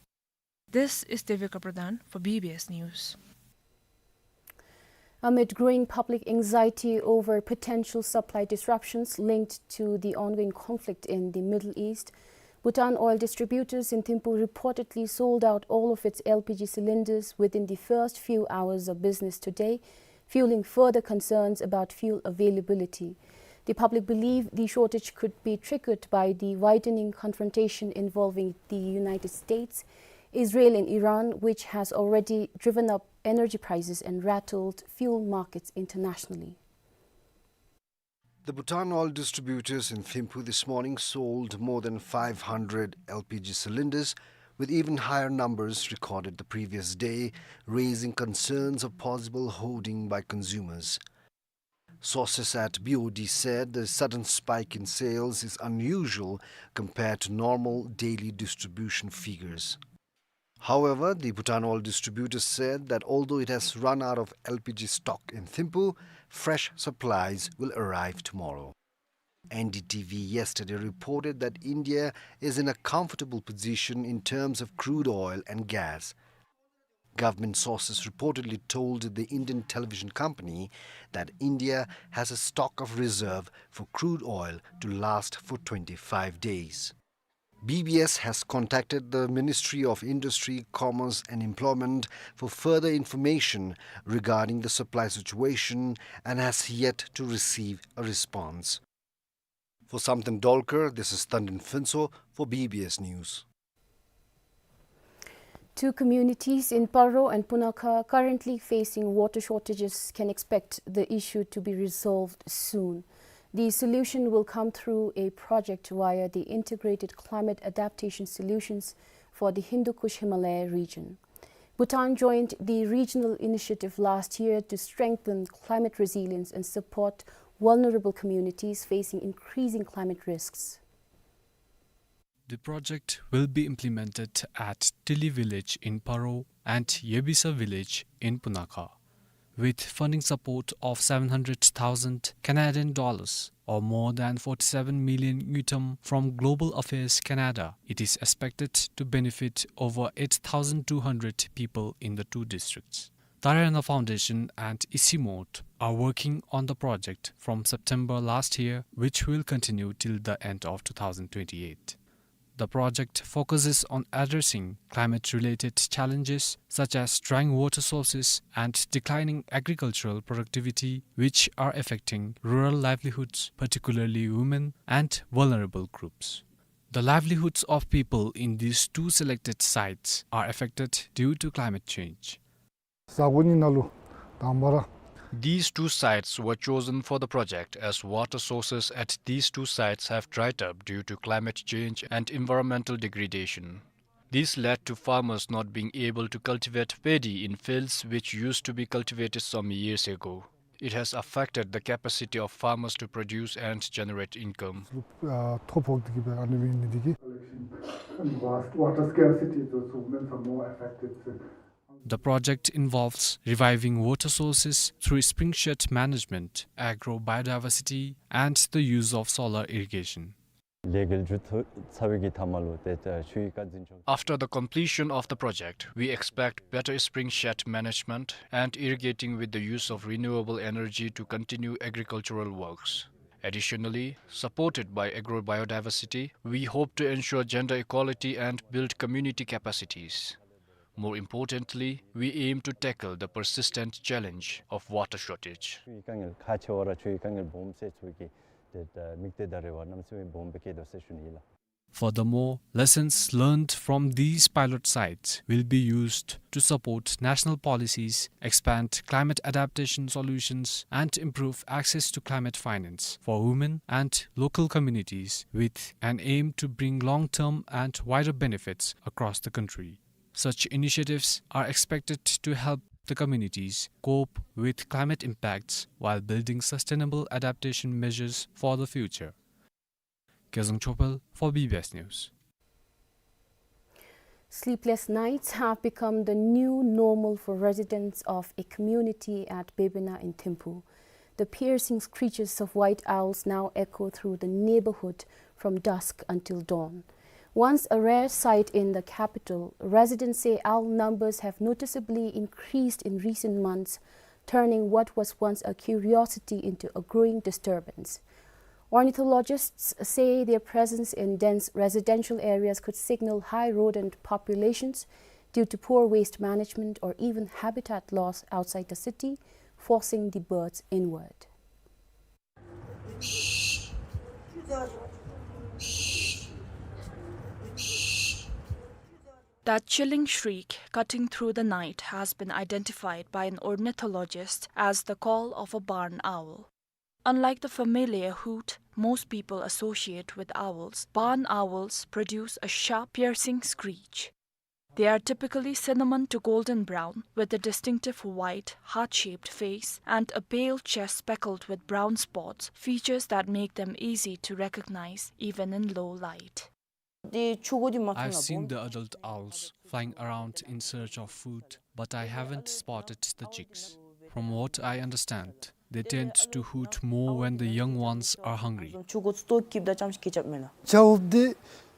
This is Devika Pradhan for B B S News. Amid growing public anxiety over potential supply disruptions linked to the ongoing conflict in the Middle East, Bhutan Oil Distributors in Thimphu reportedly sold out all of its L P G cylinders within the first few hours of business today, fueling further concerns about fuel availability. The public believe the shortage could be triggered by the widening confrontation involving the United States, Israel and Iran, which has already driven up energy prices and rattled fuel markets internationally. The Bhutan Oil Distributors in Thimphu this morning sold more than five hundred L P G cylinders, with even higher numbers recorded the previous day, raising concerns of possible hoarding by consumers. Sources at B O D said the sudden spike in sales is unusual compared to normal daily distribution figures. However, the Bhutan Oil Distributor said that although it has run out of L P G stock in Thimphu, fresh supplies will arrive tomorrow. N D T V yesterday reported that India is in a comfortable position in terms of crude oil and gas. Government sources reportedly told the Indian television company that India has a stock of reserve for crude oil to last for twenty-five days. B B S has contacted the Ministry of Industry, Commerce and Employment for further information regarding the supply situation and has yet to receive a response. For Samten Dolkar, this is Tandin Phuntsho for B B S News. Two communities in Paro and Punakha currently facing water shortages can expect the issue to be resolved soon. The solution will come through a project via the Integrated Climate Adaptation Solutions for the Hindu Kush Himalaya region. Bhutan joined the regional initiative last year to strengthen climate resilience and support vulnerable communities facing increasing climate risks. The project will be implemented at Tili village in Paro and Yebisa village in Punakha. With funding support of seven hundred thousand Canadian dollars, or more than forty-seven million ngultrum, from Global Affairs Canada, it is expected to benefit over eight thousand two hundred people in the two districts. Tariana Foundation and Isimot are working on the project from September last year, which will continue till the end of two thousand twenty-eight. The project focuses on addressing climate-related challenges such as drying water sources and declining agricultural productivity, which are affecting rural livelihoods, particularly women and vulnerable groups. The livelihoods of people in these two selected sites are affected due to climate change. ས་གོ་གཉིས་ནང་ལུ་དང་པ་ར། These two sites were chosen for the project as water sources at these two sites have dried up due to climate change and environmental degradation. This led to farmers not being able to cultivate paddy in fields which used to be cultivated some years ago. It has affected the capacity of farmers to produce and generate income. ཨ་ཐོ་ཕོག་སྟེ་གི་སྦེ་ཨ་ནི་སྦེ་ཨིན་ནི་འདི་གིས། Collection and vast water scarcity is also women are more affected. The project involves reviving water sources through spring shed management, agro-biodiversity, and the use of solar irrigation. ལས་འགུལ་མཇུག་བསྡུ་ཚར་བའི་གི་མཐའ་མ་ལུ་ཏེ་ཞུ་ཡིག་བཀའ་འཛིན་ཆོག། After the completion of the project, we expect better spring shed management and irrigating with the use of renewable energy to continue agricultural works. Additionally, supported by agrobiodiversity, we hope to ensure gender equality and build community capacities. More importantly, we aim to tackle the persistent challenge of water shortage. ཆུའི་དཀའ་ངལ་ཁག་ཆེ་བ་ར་ཆུའི་དཀའ་ངལ་སྦོམ་ཟེར་ཚུ་གི་ཏེ་དམིགས་གཏད་ད་རེ་བ་གནམ་མེད་ས་མེད་སྦོམ་སྦེ་བསྐྱེད་དོ་ཟེར་ཞུ་ནི་ཨིན་ལགས། Furthermore, lessons learned from these pilot sites will be used to support national policies, expand climate adaptation solutions, and improve access to climate finance for women and local communities, with an aim to bring long-term and wider benefits across the country. Such initiatives are expected to help the communities cope with climate impacts while building sustainable adaptation measures for the future. Kezang Chopal for B B S News. Sleepless nights have become the new normal for residents of a community at Bebena in Thimphu. The piercing screeches of white owls now echo through the neighborhood from dusk until dawn. Once a rare sight in the capital, residents say owl numbers have noticeably increased in recent months, turning what was once a curiosity into a growing disturbance. Ornithologists say their presence in dense residential areas could signal high rodent populations due to poor waste management or even habitat loss outside the city, forcing the birds inward. That chilling shriek cutting through the night has been identified by an ornithologist as the call of a barn owl. Unlike the familiar hoot most people associate with owls, barn owls produce a sharp, piercing screech. They are typically cinnamon to golden brown, with a distinctive white, heart-shaped face and a pale chest speckled with brown spots, features that make them easy to recognize even in low light. I've seen the adult owls flying around in search of food, but I haven't spotted the chicks. From what I understand, they tend to hoot more when the young ones are hungry. ཇ་འུབ་སྟེ་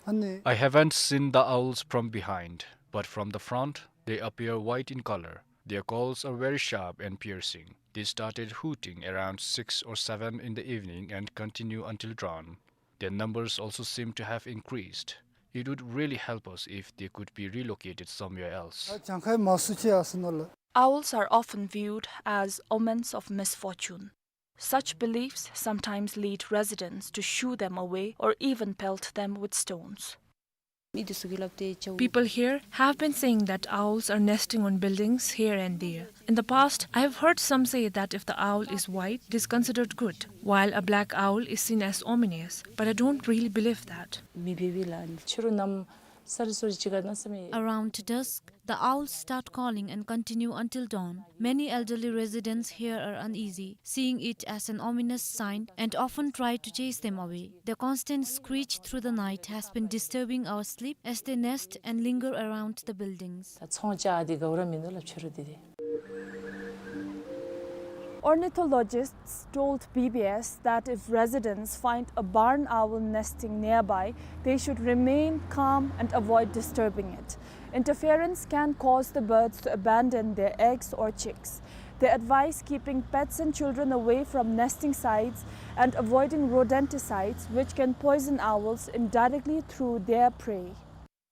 ཨ་ནི། I haven't seen the owls from behind, but from the front, they appear white in color. Their calls are very sharp and piercing. They started hooting around six or seven in the evening and continue until dawn. Their numbers also seem to have increased. It would really help us if they could be relocated somewhere else. གྱངས་ཁ་མ་སུ་ཆེ་ཨ་སུ་ནོ་ལ། Owls are often viewed as omens of misfortune. Such beliefs sometimes lead residents to shoo them away or even pelt them with stones. People here have been saying that owls are nesting on buildings here and there. In the past, I have heard some say that if the owl is white, it is considered good, while a black owl is seen as ominous. But I don't really believe that. Around dusk, the owls start calling and continue until dawn. Many elderly residents here are uneasy, seeing it as an ominous sign, and often try to chase them away. The constant screech through the night has been disturbing our sleep as they nest and linger around the buildings. Ornithologists told B B S that if residents find a barn owl nesting nearby, they should remain calm and avoid disturbing it. Interference can cause the birds to abandon their eggs or chicks. They advise keeping pets and children away from nesting sites and avoiding rodenticides, which can poison owls indirectly through their prey.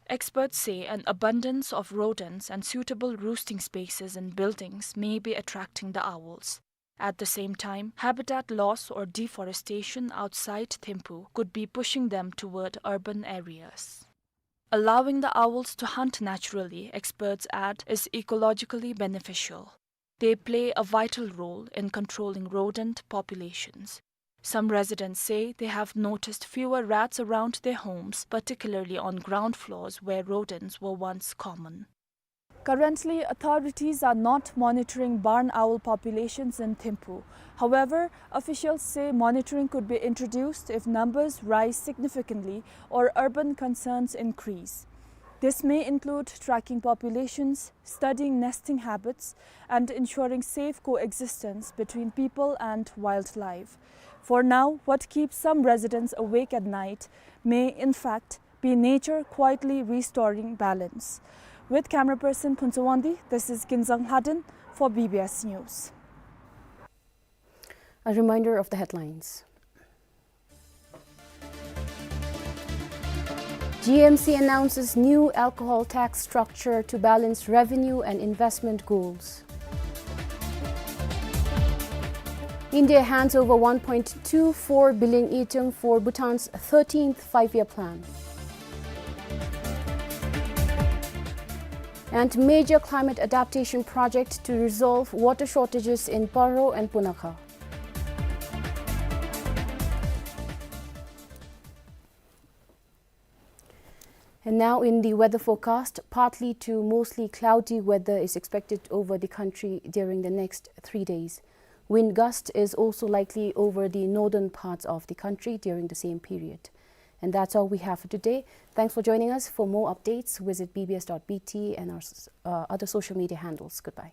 Experts say an abundance of rodents and suitable roosting spaces in buildings may be attracting the owls. At the same time, habitat loss or deforestation outside Thimphu could be pushing them toward urban areas. Allowing the owls to hunt naturally, experts add, is ecologically beneficial. They play a vital role in controlling rodent populations. Some residents say they have noticed fewer rats around their homes, particularly on ground floors where rodents were once common. Currently, authorities are not monitoring barn owl populations in Thimphu. However, officials say monitoring could be introduced if numbers rise significantly or urban concerns increase. This may include tracking populations, studying nesting habits, and ensuring safe coexistence between people and wildlife. For now, what keeps some residents awake at night may, in fact, be nature quietly restoring balance. With camera person Phuntsho Wangdi, this is Kinzang Lhaden for B B S News. A reminder of the headlines. G M C announces new alcohol tax structure to balance revenue and investment goals. India hands over one point two four billion ngultrum for Bhutan's thirteenth Five-Year Plan. And major climate adaptation project to resolve water shortages in Paro and Punakha. And now in the weather forecast, partly to mostly cloudy weather is expected over the country during the next three days. Wind gust is also likely over the northern parts of the country during the same period. And that's all we have for today. Thanks for joining us. For more updates, visit B B S dot B T and our s-, uh, other social media handles. Goodbye.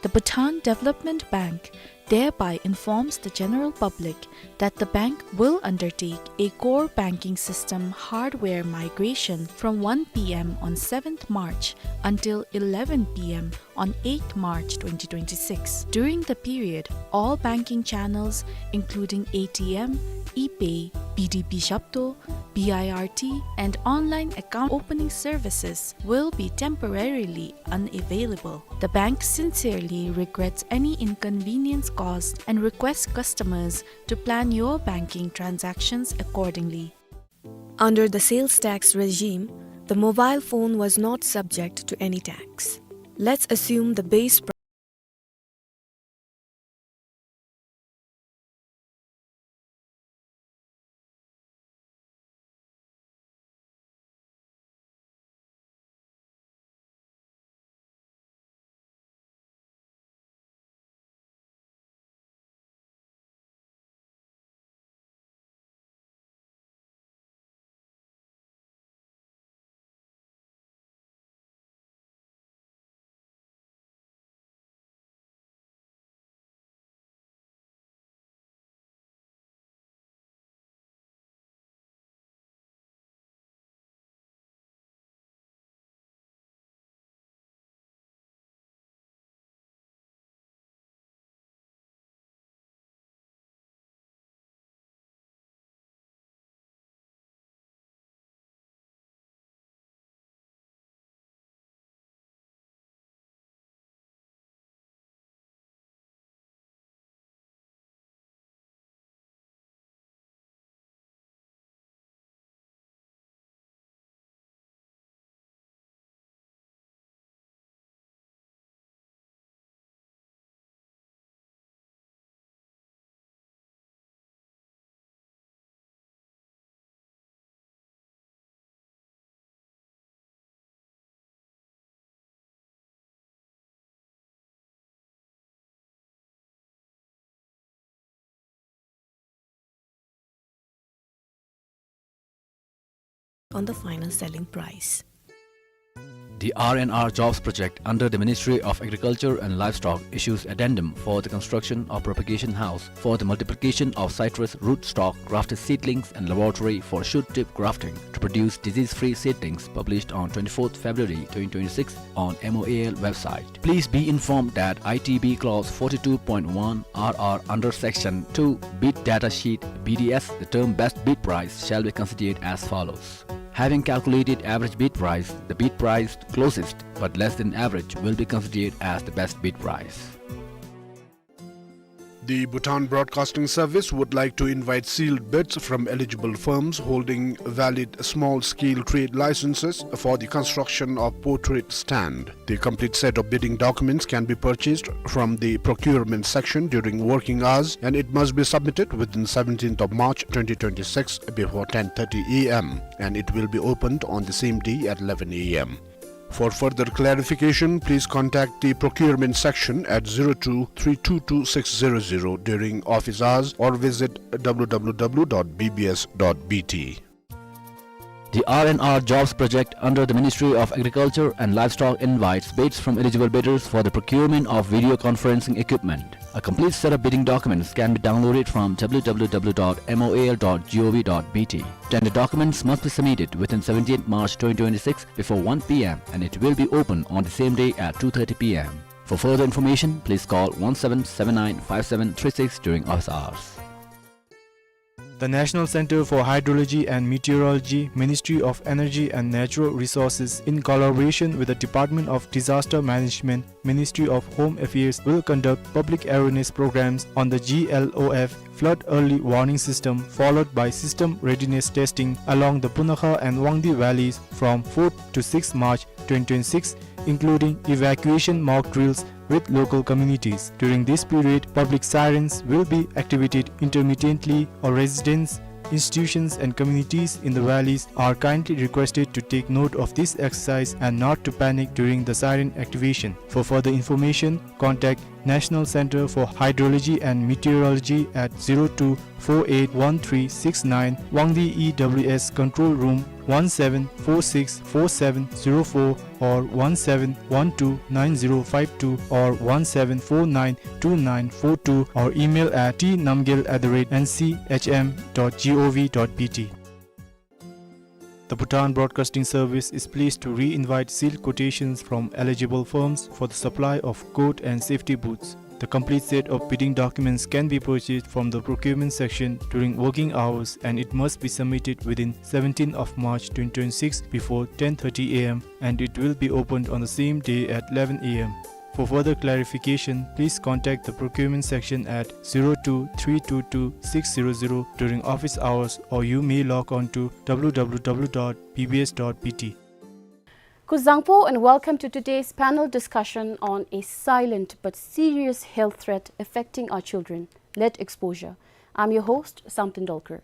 The Bhutan Development Bank thereby informs the general public that the bank will undertake a core banking system hardware migration from one P M on seventh March until eleven P M on eighth March twenty twenty-six. During the period, all banking channels, including A T M, ePay, B D B Shapto, B I R T, and online account opening services, will be temporarily unavailable. The bank sincerely regrets any inconvenience caused and requests customers to plan your banking transactions accordingly. Under the sales tax regime, the mobile phone was not subject to any tax. Let's assume the base pri- on the final selling price. The R and R Jobs Project under the Ministry of Agriculture and Livestock issues addendum for the construction of propagation house for the multiplication of citrus rootstock grafted seedlings and laboratory for shoot tip grafting to produce disease-free seedlings, published on twenty-fourth February twenty twenty-six on M O A L website. Please be informed that I T B clause forty-two point one R R under section two bid data sheet B D S, the term best bid price shall be considered as follows. Having calculated average bid price, the bid price closest but less than average will be considered as the best bid price. The Bhutan Broadcasting Service would like to invite sealed bids from eligible firms holding valid small-scale trade licenses for the construction of portrait stand. The complete set of bidding documents can be purchased from the procurement section during working hours, and it must be submitted within seventeenth of March twenty twenty-six before ten thirty A M, and it will be opened on the same day at eleven A M. For further clarification, please contact the procurement section at zero two three two two six zero zero during office hours or visit W W W dot B B S dot B T. The R and R Jobs Project under the Ministry of Agriculture and Livestock invites bids from eligible bidders for the procurement of video conferencing equipment. A complete set of bidding documents can be downloaded from W W W dot M O A L dot G O V dot B T. Tender documents must be submitted within seventeenth March twenty twenty-six before one P M, and it will be open on the same day at two thirty P M. For further information, please call one seven seven nine five seven three six during office hours. The National Center for Hydrology and Meteorology, Ministry of Energy and Natural Resources, in collaboration with the Department of Disaster Management, Ministry of Home Affairs, will conduct public awareness programs on the G L O F flood early warning system, followed by system readiness testing along the Punakha and Wangdue valleys from fourth to sixth March twenty twenty-six, including evacuation mock drills with local communities. During this period, public sirens will be activated intermittently. All residents, institutions and communities in the valleys are kindly requested to take note of this exercise and not to panic during the siren activation. For further information, contact National Center for Hydrology and Meteorology at zero two four eight one three six nine, Wangdue E W S Control Room one seven four six four seven zero four or one seven one two nine zero five two or one seven four nine two nine four two, or email at T Namgyel at the rate N C H M dot G O V dot B T. The Bhutan Broadcasting Service is pleased to re-invite sealed quotations from eligible firms for the supply of coat and safety boots. The complete set of bidding documents can be purchased from the procurement section during working hours, and it must be submitted within seventeenth of March twenty twenty-six before ten thirty A M, and it will be opened on the same day at eleven A M. For further clarification, please contact the procurement section at zero two three two two six zero zero during office hours, or you may log on to W W W dot B B S dot B T. Kuzuzangpo and welcome to today's panel discussion on a silent but serious health threat affecting our children, lead exposure. I'm your host, Samten Dolkar.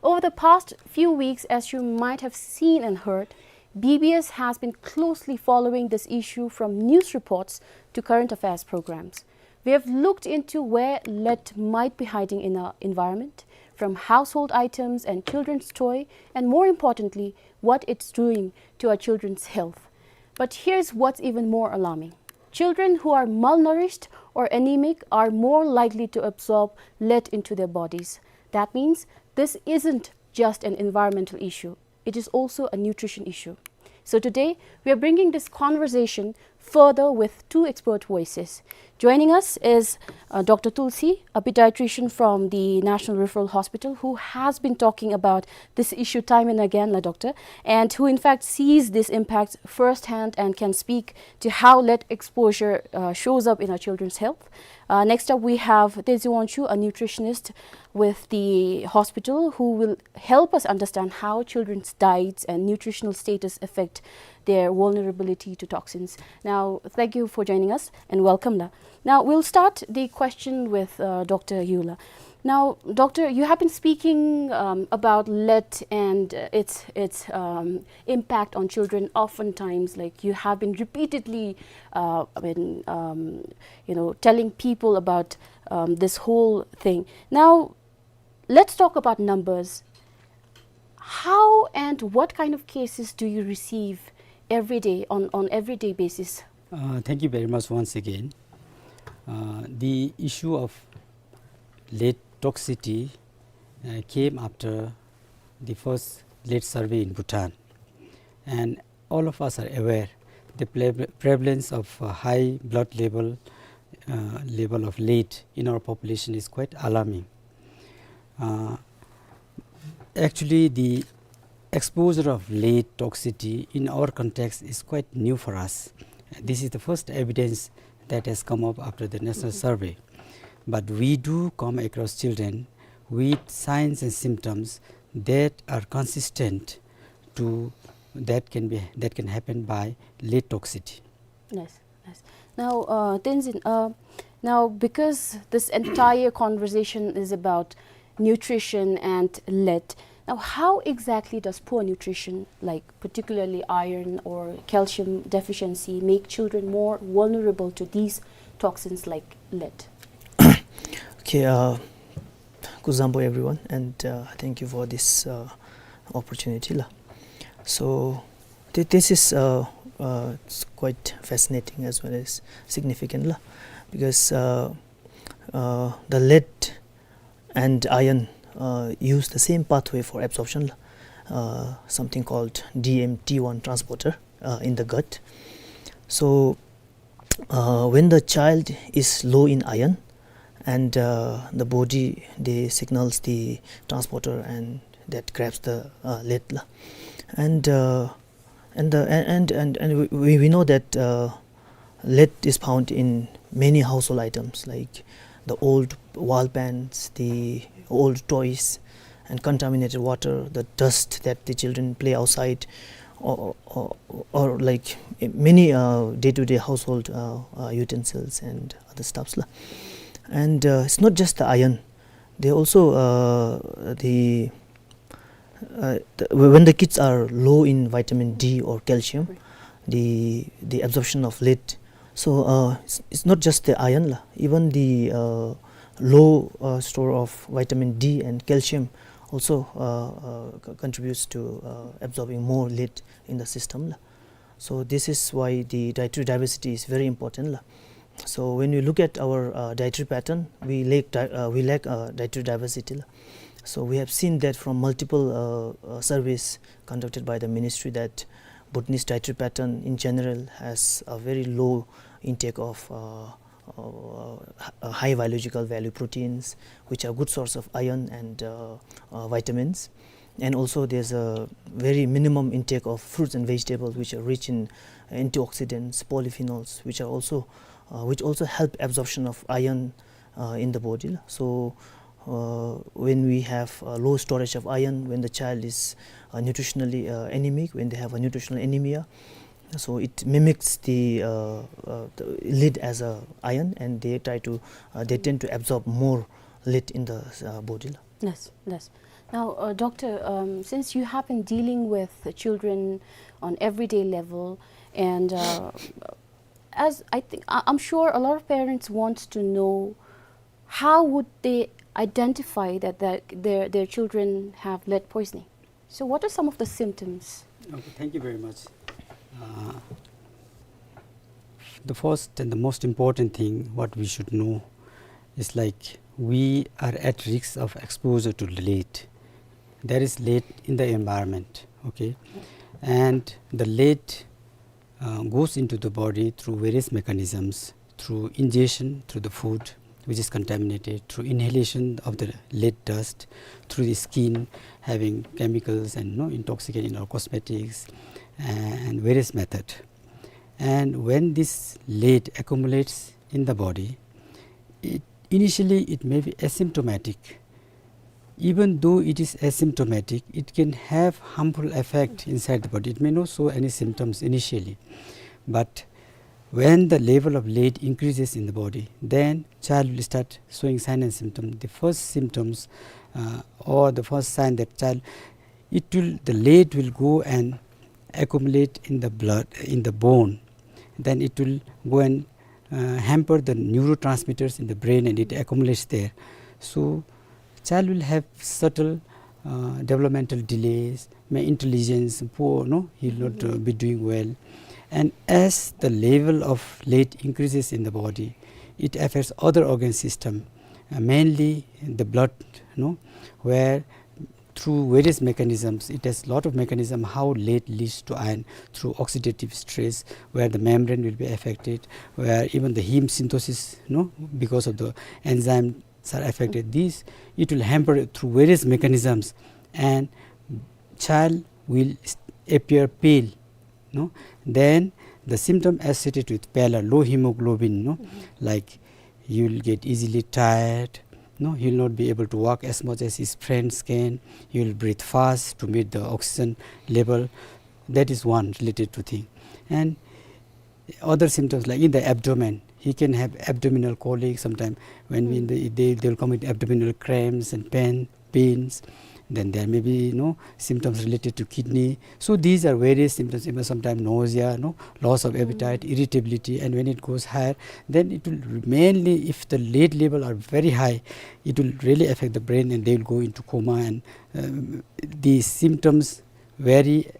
Over the past few weeks, as you might have seen and heard, B B S has been closely following this issue from news reports to current affairs programs. We have looked into where lead might be hiding in our environment, from household items and children's toy, and more importantly, what it's doing to our children's health. But here's what's even more alarming. Children who are malnourished or anemic are more likely to absorb lead into their bodies. That means this isn't just an environmental issue. It is also a nutrition issue. So today, we are bringing this conversation further with two expert voices. Joining us is, uh, Doctor Tulsi, a pediatrician from the National Referral Hospital, who has been talking about this issue time and again, la doctor, and who in fact sees this impact firsthand and can speak to how lead exposure, uh, shows up in our children's health. Uh, next up, we have Tezi Wangchuk, a nutritionist with the hospital, who will help us understand how children's diets and nutritional status affect their vulnerability to toxins. Now, thank you for joining us and welcome, la. Now, we'll start the question with, uh, Doctor Yula. Now, Doctor, you have been speaking, um, about lead and, uh, its, its, um, impact on children. Oftentimes, like, you have been repeatedly, uh, I mean, um, you know, telling people about, um, this whole thing. Now, let's talk about numbers. How and what kind of cases do you receive every day, on, on everyday basis? Uh, thank you very much once again. Uh, the issue of lead toxicity, uh, came after the first lead survey in Bhutan. And all of us are aware the pre-, prevalence of, uh, high blood level, uh, level of lead in our population is quite alarming. Uh, actually, the exposure of lead toxicity in our context is quite new for us. This is the first evidence that has come up after the national survey. But we do come across children with signs and symptoms that are consistent to, that can be, that can happen by lead toxicity. Yes, yes. Now, uh, Tenzin, uh, now, because this entire conversation is about nutrition and lead, now, how exactly does poor nutrition, like particularly iron or calcium deficiency, make children more vulnerable to these toxins like lead? Okay, uh, Kuzuzangpo everyone, and, uh, thank you for this, uh, opportunity la. So, thi-, this is, uh, uh, it's quite fascinating as well as significant la, because, uh, uh, the lead and iron, uh, use the same pathway for absorption la, uh, something called D M T one transporter, uh, in the gut. So, uh, when the child is low in iron, and, uh, the body, they signals the transporter and that grabs the, uh, lead la. And, uh, and the, and, and, and, and we, we, we know that, uh, lead is found in many household items like the old wall paints, the old toys, and contaminated water, the dust that the children play outside, or, or, or like many, uh, day-to-day household, uh, uh, utensils and other stuffs la. And, uh, it's not just the iron. They also, uh, the, uh, the, when the kids are low in vitamin D or calcium, the, the absorption of lead. So, uh, it's, it's not just the iron la. Even the, uh, low, uh, store of vitamin D and calcium also, uh, uh, co-, contributes to, uh, absorbing more lead in the system la. So this is why the dietary diversity is very important la. So when we look at our, uh, dietary pattern, we lack di-, uh, we lack, uh, dietary diversity la. So we have seen that from multiple, uh, uh, surveys conducted by the ministry that Bhutanese dietary pattern in general has a very low intake of, uh, uh, h-, uh, high biological value proteins, which are good source of iron and, uh, uh, vitamins. And also there's a very minimum intake of fruits and vegetables, which are rich in antioxidants, polyphenols, which are also, uh, which also help absorption of iron, uh, in the body la. So, uh, when we have a low storage of iron, when the child is, uh, nutritionally, uh, anemic, when they have a nutritional anemia, so it mimics the, uh, uh, the lead as a iron, and they try to, uh, they tend to absorb more lead in the, uh, body la. Yes, yes. Now, uh, doctor, um, since you have been dealing with the children on everyday level, and, uh, as I think, I, I'm sure a lot of parents want to know, how would they identify that their, their, their children have lead poisoning? So what are some of the symptoms? Okay, thank you very much. Uh, the first and the most important thing what we should know is, like, we are at risk of exposure to lead. There is lead in the environment, okay? And the lead, uh, goes into the body through various mechanisms, through ingestion, through the food which is contaminated, through inhalation of the lead dust, through the skin having chemicals and, you know, intoxicant in our cosmetics, and various method. And when this lead accumulates in the body, it, initially it may be asymptomatic. Even though it is asymptomatic, it can have harmful effect inside the body. It may not show any symptoms initially, but when the level of lead increases in the body, then child will start showing sign and symptom. The first symptoms, uh, or the first sign that child, it will, the lead will go and accumulate in the blood, in the bone. Then it will go and, uh, hamper the neurotransmitters in the brain, and it accumulates there. So child will have subtle, uh, developmental delays, may intelligence poor, no, he'll not uh, be doing well. And as the level of lead increases in the body, it affects other organ system, uh, mainly the blood, no, where through various mechanisms, it has lot of mechanism how lead leads to iron, through oxidative stress, where the membrane will be affected, where even the heme synthesis, no, because of the enzymes are affected. This, it will hamper through various mechanisms, and child will s- appear pale, no? Then the symptom associated with pallor, low hemoglobin, no? Like you'll get easily tired, no? He'll not be able to walk as much as his friends can. He'll breathe fast to meet the oxygen level. That is one related to thing. And other symptoms, like in the abdomen, he can have abdominal colic sometime. When we, they, they, they'll come with abdominal cramps and pain, pains. Then there may be, you know, symptoms related to kidney. So these are various symptoms, even sometimes nausea, no, loss of appetite, irritability, and when it goes higher, then it will mainly, if the lead level are very high, it will really affect the brain, and they will go into coma, and um, these symptoms vary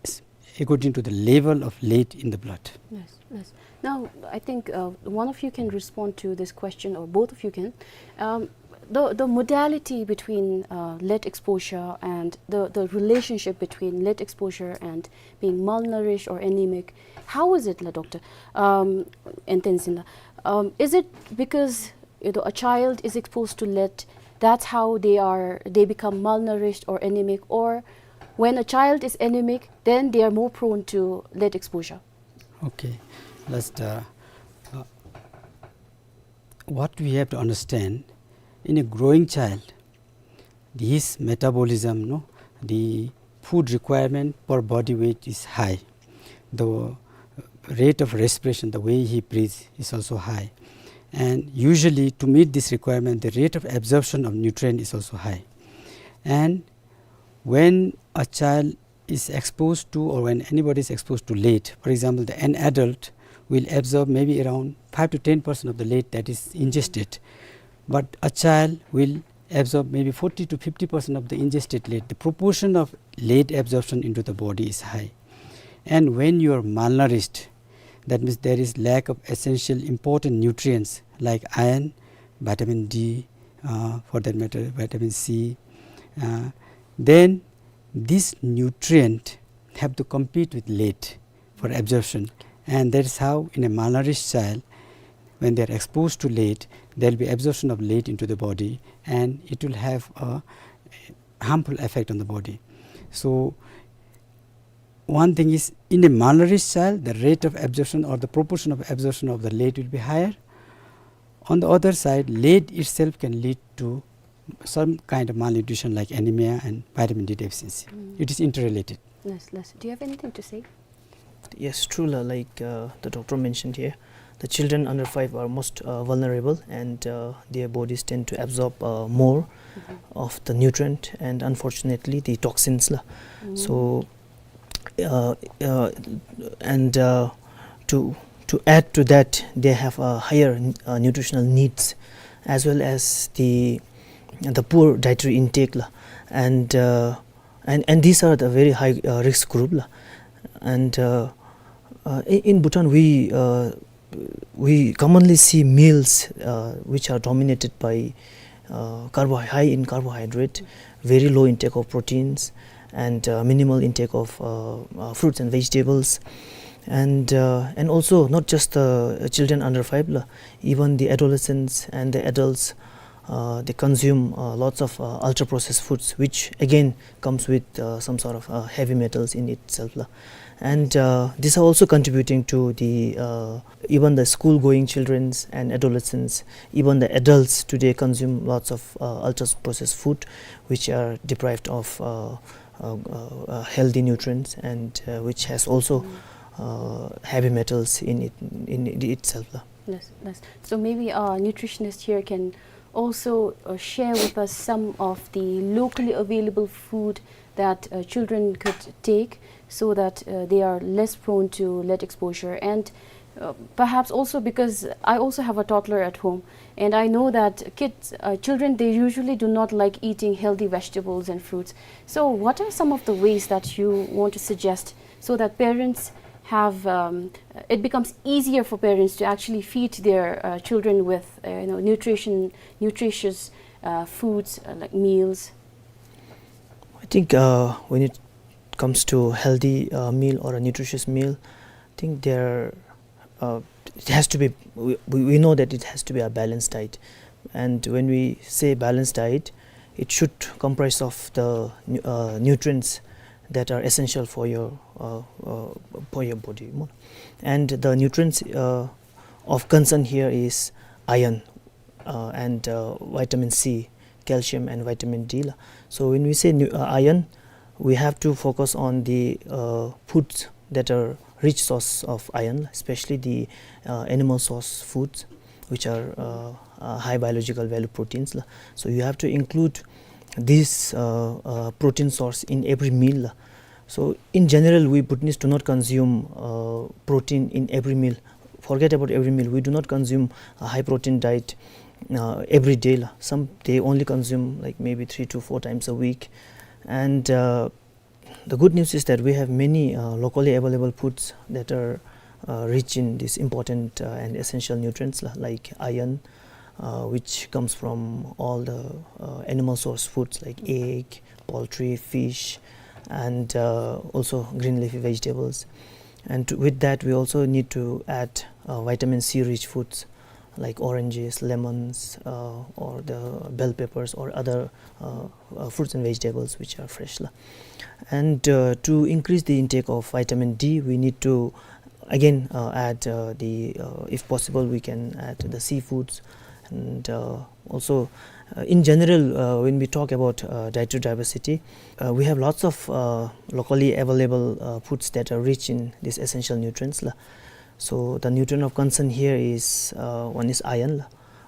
s- according to the level of lead in the blood. Yes, yes. Now, I think uh, one of you can respond to this question, or both of you can. Um, the, the modality between uh, lead exposure and the, the relationship between lead exposure and being malnourished or anemic, how is it, la, Doctor? Um, and then, Sinda, um, is it because, you know, a child is exposed to lead, that's how they are, they become malnourished or anemic, or when a child is anemic, then they are more prone to lead exposure? Okay, let's, uh, uh, what we have to understand, in a growing child, his metabolism, no, the food requirement per body weight is high. The rate of respiration, the way he breathes, is also high. And usually, to meet this requirement, the rate of absorption of nutrient is also high. And when a child is exposed to, or when anybody is exposed to lead, for example, the, an adult will absorb maybe around five to ten percent of the lead that is ingested, but a child will absorb maybe forty to fifty percent of the ingested lead. The proportion of lead absorption into the body is high. And when you are malnourished, that means there is lack of essential important nutrients like iron, vitamin D, uh, for that matter, vitamin C. Uh, then this nutrient have to compete with lead for absorption, and that is how in a malnourished child, when they are exposed to lead, there will be absorption of lead into the body, and it will have a harmful effect on the body. So one thing is, in a malnourished child, the rate of absorption or the proportion of absorption of the lead will be higher. On the other side, lead itself can lead to some kind of malnutrition like anemia and vitamin D deficiency. It is interrelated. Yes, yes. Do you have anything to say? Yes, true, la, like uh, the doctor mentioned here, the children under five are most uh, vulnerable, and uh, their bodies tend to absorb uh, more of the nutrient and, unfortunately, the toxins, la. So uh, uh, and uh, to to add to that, they have uh, higher uh, nutritional needs, as well as the the poor dietary intake, la. And uh, and and these are the very high uh, risk group, la. And uh, uh, in, in Bhutan, we uh, we commonly see meals uh, which are dominated by uh, carbo- high in carbohydrate, very low intake of proteins, and uh, minimal intake of uh, uh, fruits and vegetables. And uh, and also, not just the children under five, la, even the adolescents and the adults, uh, they consume uh, lots of uh, ultra processed foods, which again comes with uh, some sort of uh, heavy metals in itself, la. And uh, these are also contributing to the uh, even the school going childrens and adolescents, even the adults today consume lots of uh, ultra processed food, which are deprived of uh, uh, uh, uh, healthy nutrients, and uh, which has also uh, heavy metals in it, in it itself, la. Yes, yes. So maybe our nutritionist here can also uh, share with us some of the locally available food that uh, children could take, so that uh, they are less prone to lead exposure. And Uh, perhaps also because I also have a toddler at home, and I know that kids, uh, children, they usually do not like eating healthy vegetables and fruits. So, what are some of the ways that you want to suggest so that parents have, um, it becomes easier for parents to actually feed their, uh, children with, uh, you know, nutrition, nutritious, uh, foods, uh, like meals? I think, uh, when it comes to healthy, uh, meal or a nutritious meal, I think there, uh, it has to be, we, we we know that it has to be a balanced diet. And when we say balanced diet, it should comprise of the nu-, uh, nutrients that are essential for your, uh, uh, for your body. And the nutrients, uh, of concern here is iron, uh, and, uh, vitamin C, calcium and vitamin D la. So when we say nu-, uh, iron, we have to focus on the, uh, foods that are rich source of iron, especially the, uh, animal source foods, which are, uh, uh, high biological value proteins la. So you have to include this, uh, uh, protein source in every meal la. So in general, we Bhutanese do not consume, uh, protein in every meal. Forget about every meal. We do not consume a high protein diet, uh, every day la. Some, they only consume, like, maybe three to four times a week. And, uh, the good news is that we have many, uh, locally available foods that are, uh, rich in these important, uh, and essential nutrients la, like iron, uh, which comes from all the, uh, animal source foods like egg, poultry, fish, and, uh, also green leafy vegetables. And to, with that, we also need to add, uh, vitamin C rich foods like oranges, lemons, uh, or the bell peppers or other, uh, uh, fruits and vegetables which are fresh la. And, uh, to increase the intake of vitamin D, we need to again, uh, add, uh, the, uh, if possible, we can add the seafoods. And, uh, also, uh, in general, uh, when we talk about, uh, dietary diversity, uh, we have lots of, uh, locally available, uh, foods that are rich in these essential nutrients la. So the nutrient of concern here is, uh, one is iron la,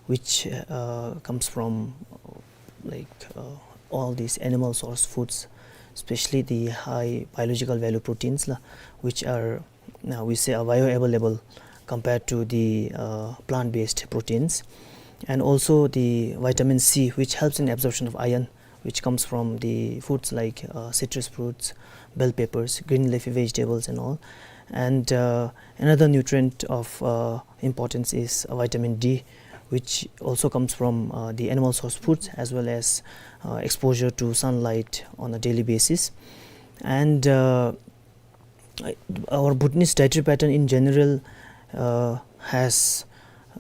which, uh, comes from, uh, like, uh, all these animal source foods, especially the high biological value proteins la, which are, uh, we say, are bioavailable compared to the, uh, plant-based proteins. And also the vitamin C, which helps in absorption of iron, which comes from the foods like, uh, citrus fruits, bell peppers, green leafy vegetables and all. And, uh, another nutrient of, uh, importance is, uh, vitamin D, which also comes from, uh, the animal source foods as well as, uh, exposure to sunlight on a daily basis. And, uh, I- our Bhutanese dietary pattern in general, uh, has,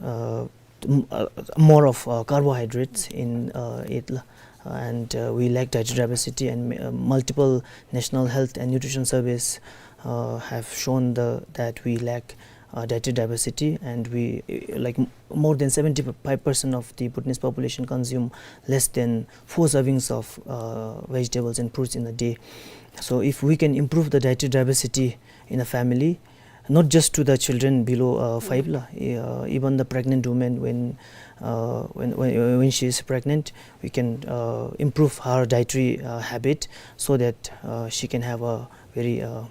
uh, m- uh, more of, uh, carbohydrates in, uh, it la. And, uh, we lack dietary diversity, and, uh, multiple national health and nutrition surveys, uh, have shown the, that we lack, uh, dietary diversity, and we, uh, like, m- more than seventy-five percent of the Bhutanese population consume less than four servings of, uh, vegetables and fruits in a day. So if we can improve the dietary diversity in a family, not just to the children below, uh, five la, uh, even the pregnant woman, when, uh, when, when, when she is pregnant, we can, uh, improve her dietary, uh, habit so that, uh, she can have a very, uh,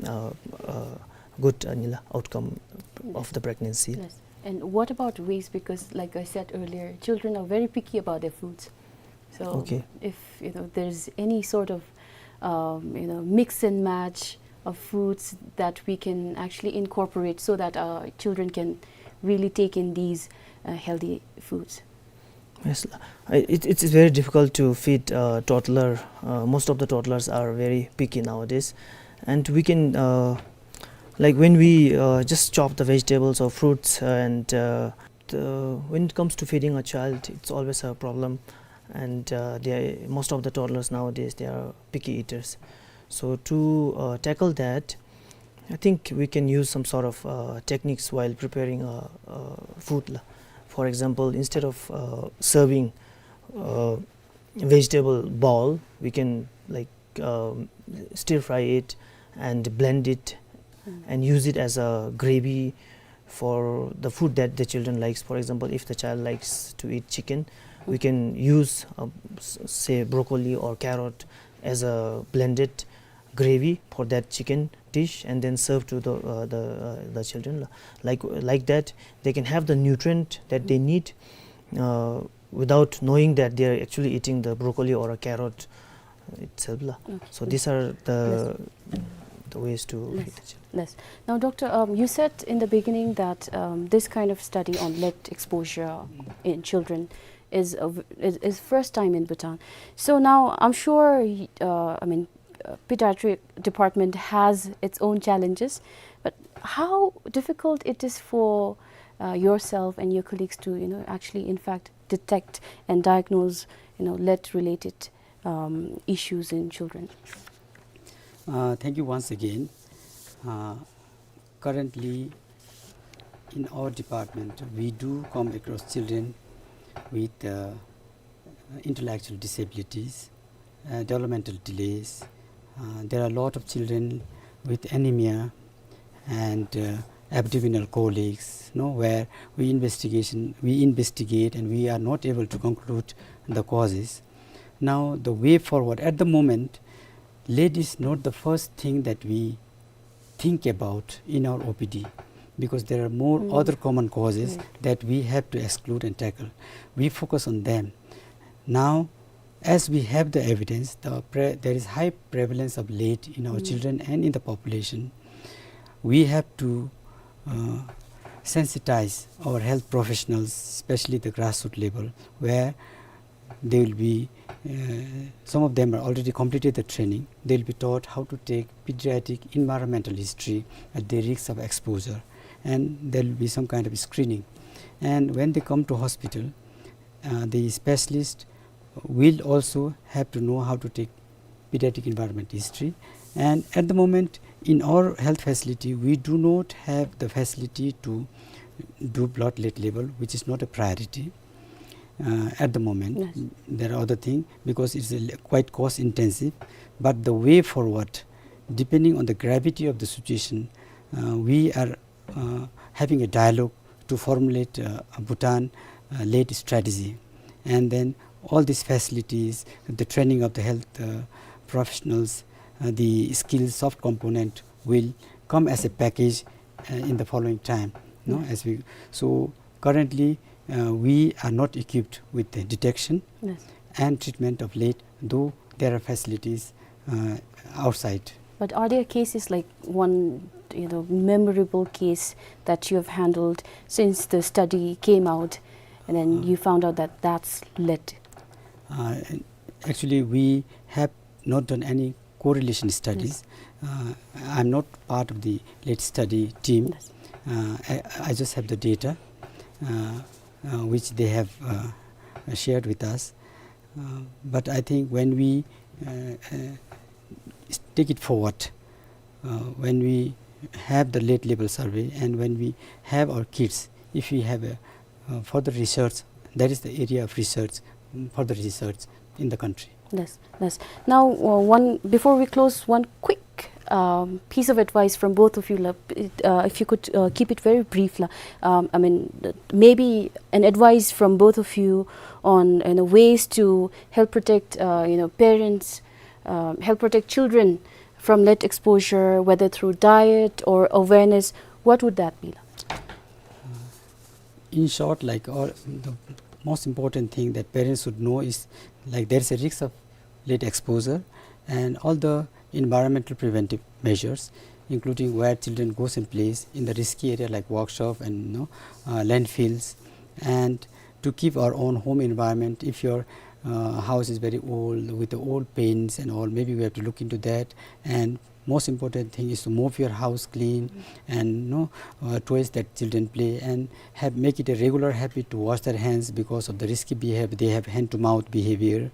uh, uh, good, uh, nila outcome of the pregnancy. Yes. And what about waste? Because, like I said earlier, children are very picky about their foods. So, okay, if, you know, there's any sort of, um, you know, mix and match of foods that we can actually incorporate so that our children can really take in these, uh, healthy foods. Yes, I- it, it's very difficult to feed a toddler. Uh, most of the toddlers are very picky nowadays, and we can, uh, like, when we, uh, just chop the vegetables or fruits, and, uh, the, when it comes to feeding a child, it's always a problem. And, uh, they, most of the toddlers nowadays, they are picky eaters. So to, uh, tackle that, I think we can use some sort of, uh, techniques while preparing, uh, uh, food la. For example, instead of, uh, serving, uh, vegetable bowl, we can, like, um, stir fry it and blend it and use it as a gravy for the food that the children likes. For example, if the child likes to eat chicken, we can use, uh, s- say, broccoli or carrot as a blended gravy for that chicken dish and then serve to the, uh, the, uh, the children. Like, like that, they can have the nutrient that they need, uh, without knowing that they are actually eating the broccoli or a carrot itself la. Okay. So these are the, the ways to feed the children. Yes. Now, Doctor, um, you said in the beginning that, um, this kind of study on lead exposure in children is a v-, is, is first time in Bhutan. So now, I'm sure, y-, uh, I mean, uh, pediatric department has its own challenges, but how difficult it is for, uh, yourself and your colleagues to, you know, actually, in fact, detect and diagnose, you know, lead-related, um, issues in children? Uh, thank you once again. Uh, currently, in our department, we do come across children with, uh, intellectual disabilities, uh, developmental delays. Uh, there are a lot of children with anemia and, uh, abdominal colics, no, where we investigation, we investigate and we are not able to conclude the causes. Now, the way forward, at the moment, lead is not the first thing that we think about in our O P D, because there are more other common causes that we have to exclude and tackle. We focus on them. Now, as we have the evidence, the pre-, there is high prevalence of lead in our children and in the population. We have to, uh, sensitize our health professionals, especially the grassroots level, where they will be, uh, some of them are already completed the training. They will be taught how to take pediatric environmental history at the risk of exposure, and there will be some kind of screening. And when they come to hospital, uh, the specialist will also have to know how to take pediatric environment history. And at the moment, in our health facility, we do not have the facility to do blood lead level, which is not a priority, uh, at the moment. Yes. There are other things, because it's a li-, quite cost intensive. But the way forward, depending on the gravity of the situation, uh, we are, uh, having a dialogue to formulate, uh, a Bhutan, uh, lead strategy. And then all these facilities, the training of the health, uh, professionals, uh, the skills, soft component will come as a package, uh, in the following time, no? As we, so currently, uh, we are not equipped with the detection and treatment of lead, though there are facilities, uh, outside. But are there cases like one, you know, memorable case that you have handled since the study came out, and then you found out that that's lead? Uh, actually, we have not done any correlation studies. Uh, I'm not part of the lead study team. Uh, I, I just have the data, uh, uh, which they have, uh, shared with us. Uh, but I think when we, uh, uh, s-, take it forward, uh, when we have the lead level survey and when we have our kids, if we have a, uh, further research, that is the area of research, mm, further research in the country. Yes, yes. Now, uh, one, before we close, one quick, um, piece of advice from both of you, la, uh, if you could, uh, keep it very brief, la. Um, I mean, uh, maybe an advice from both of you on, you know, ways to help protect, uh, you know, parents, um, help protect children from lead exposure, whether through diet or awareness. What would that be, la? In short, like, all, the most important thing that parents should know is, like, there is a risk of lead exposure, and all the environmental preventive measures, including where children goes and plays in the risky area like workshop and, you know, uh, landfills, and to keep our own home environment. If your, uh, house is very old with the old paints and all, maybe we have to look into that. And most important thing is to mop your house clean and, you know, uh, toys that children play, and have, make it a regular habit to wash their hands because of the risky behavior. They have hand to mouth behavior,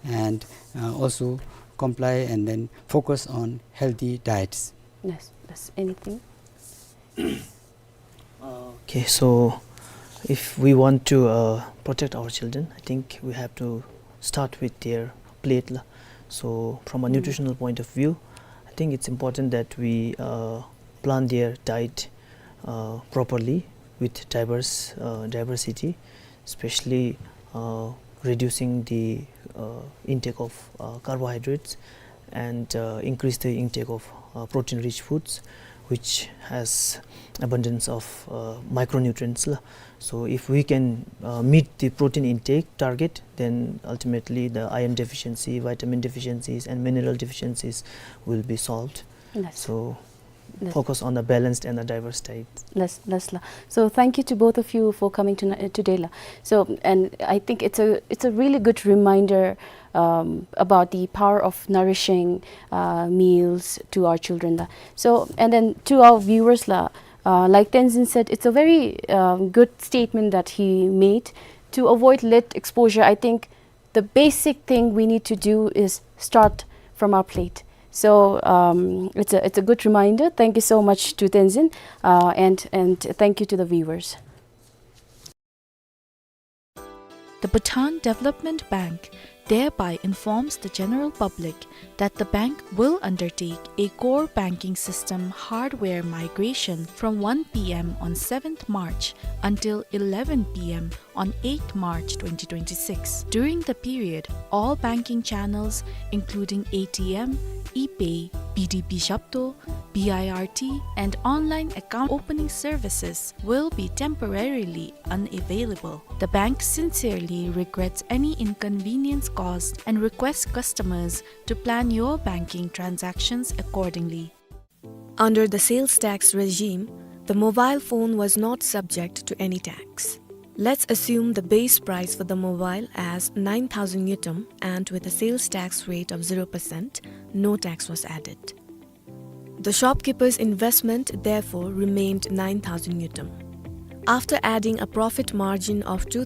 and, uh, also comply and then focus on healthy diets. Yes, yes. Anything? Okay, so if we want to, uh, protect our children, I think we have to start with their plate, la. So from a nutritional point of view, I think it's important that we, uh, plan their diet, uh, properly with diverse, uh, diversity, especially, uh, reducing the, uh, intake of, uh, carbohydrates, and, uh, increase the intake of, uh, protein-rich foods, which has abundance of, uh, micronutrients la. So if we can, uh, meet the protein intake target, then ultimately the iron deficiency, vitamin deficiencies, and mineral deficiencies will be solved. Yes. So, yes, focus on the balanced and the diverse diet. Yes, yes la. So thank you to both of you for coming tonight, uh, today la. So, and I think it's a, it's a really good reminder, um, about the power of nourishing, uh, meals to our children la. So, and then to our viewers la, uh, like Tenzin said, it's a very, um, good statement that he made. To avoid lead exposure, I think the basic thing we need to do is start from our plate. So, um, it's a, it's a good reminder. Thank you so much to Tenzin, uh, and, and thank you to the viewers. The Bhutan Development Bank thereby informs the general public that the bank will undertake a core banking system hardware migration from one P M on seventh March until eleven P M on eighth March twenty twenty-six. During the period, all banking channels, including A T M, ePay, B D B Zhapto, B I R T, and online account opening services, will be temporarily unavailable. The bank sincerely regrets any inconvenience caused and requests customers to plan your banking transactions accordingly. Under the sales tax regime, the mobile phone was not subject to any tax. Let's assume the base price for the mobile as nine thousand ngultrum, and with a sales tax rate of zero percent, no tax was added. The shopkeeper's investment therefore remained nine thousand ngultrum. After adding a profit margin of two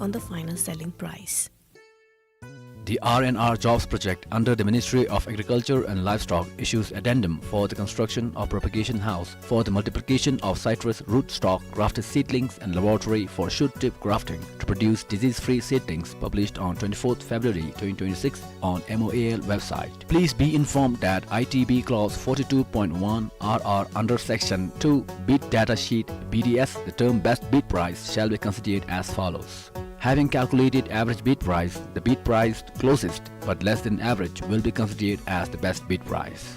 on the final selling price. The R and R Jobs Project under the Ministry of Agriculture and Livestock issues addendum for the construction of propagation house for the multiplication of citrus rootstock grafted seedlings and laboratory for shoot tip grafting to produce disease-free seedlings, published on twenty-fourth February twenty twenty-six on M O A L website. Please be informed that I T B clause forty-two point one R R under section two bid data sheet B D S, the term best bid price shall be considered as follows. Having calculated average bid price, the bid price closest but less than average will be considered as the best bid price.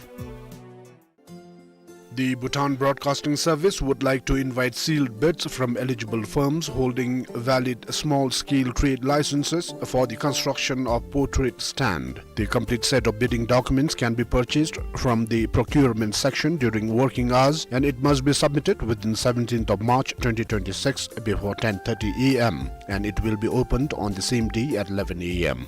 The Bhutan Broadcasting Service would like to invite sealed bids from eligible firms holding valid small-scale trade licenses for the construction of portrait stand. The complete set of bidding documents can be purchased from the procurement section during working hours, and it must be submitted within seventeenth of March twenty twenty-six before ten thirty A M, and it will be opened on the same day at eleven A M.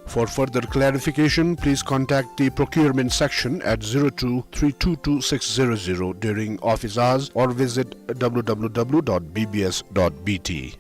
For further clarification, please contact the procurement section at zero two three two two six zero zero during office hours or visit W W W dot B B S dot B T.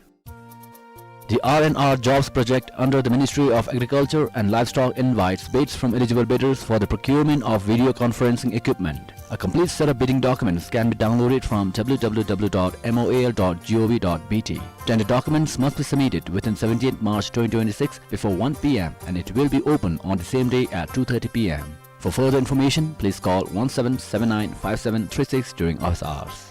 The R and R Jobs Project under the Ministry of Agriculture and Livestock invites bids from eligible bidders for the procurement of video conferencing equipment. A complete set of bidding documents can be downloaded from W W W dot M O A L dot G O V dot B T. Tender documents must be submitted within seventeenth March twenty twenty-six before one P M, and it will be open on the same day at two thirty P M. For further information, please call one seven seven nine five seven three six during office hours.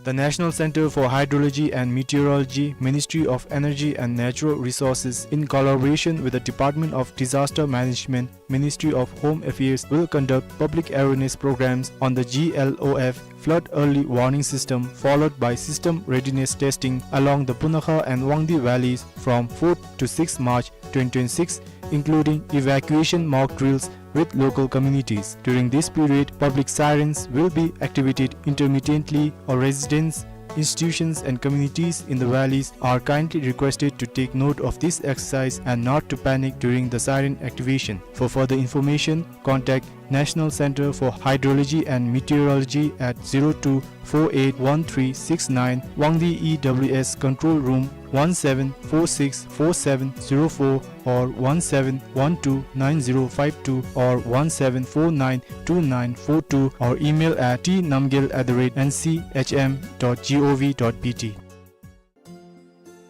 The National Center for Hydrology and Meteorology, Ministry of Energy and Natural Resources, in collaboration with the Department of Disaster Management, Ministry of Home Affairs, will conduct public awareness programs on the G L O F flood early warning system, followed by system readiness testing along the Punakha and Wangdue valleys from fourth to sixth March twenty twenty-six, including evacuation mock drills with local communities. During this period, public sirens will be activated intermittently, or residents, institutions and communities in the valleys are kindly requested to take note of this exercise and not to panic during the siren activation. For further information, contact National Center for Hydrology and Meteorology at zero two four eight one three six nine, Wangdue E W S Control Room one seven four six four seven zero four or one seven one two nine zero five two or one seven four nine two nine four two, or email at t namgyel at the rate n c h m dot g o v dot b t.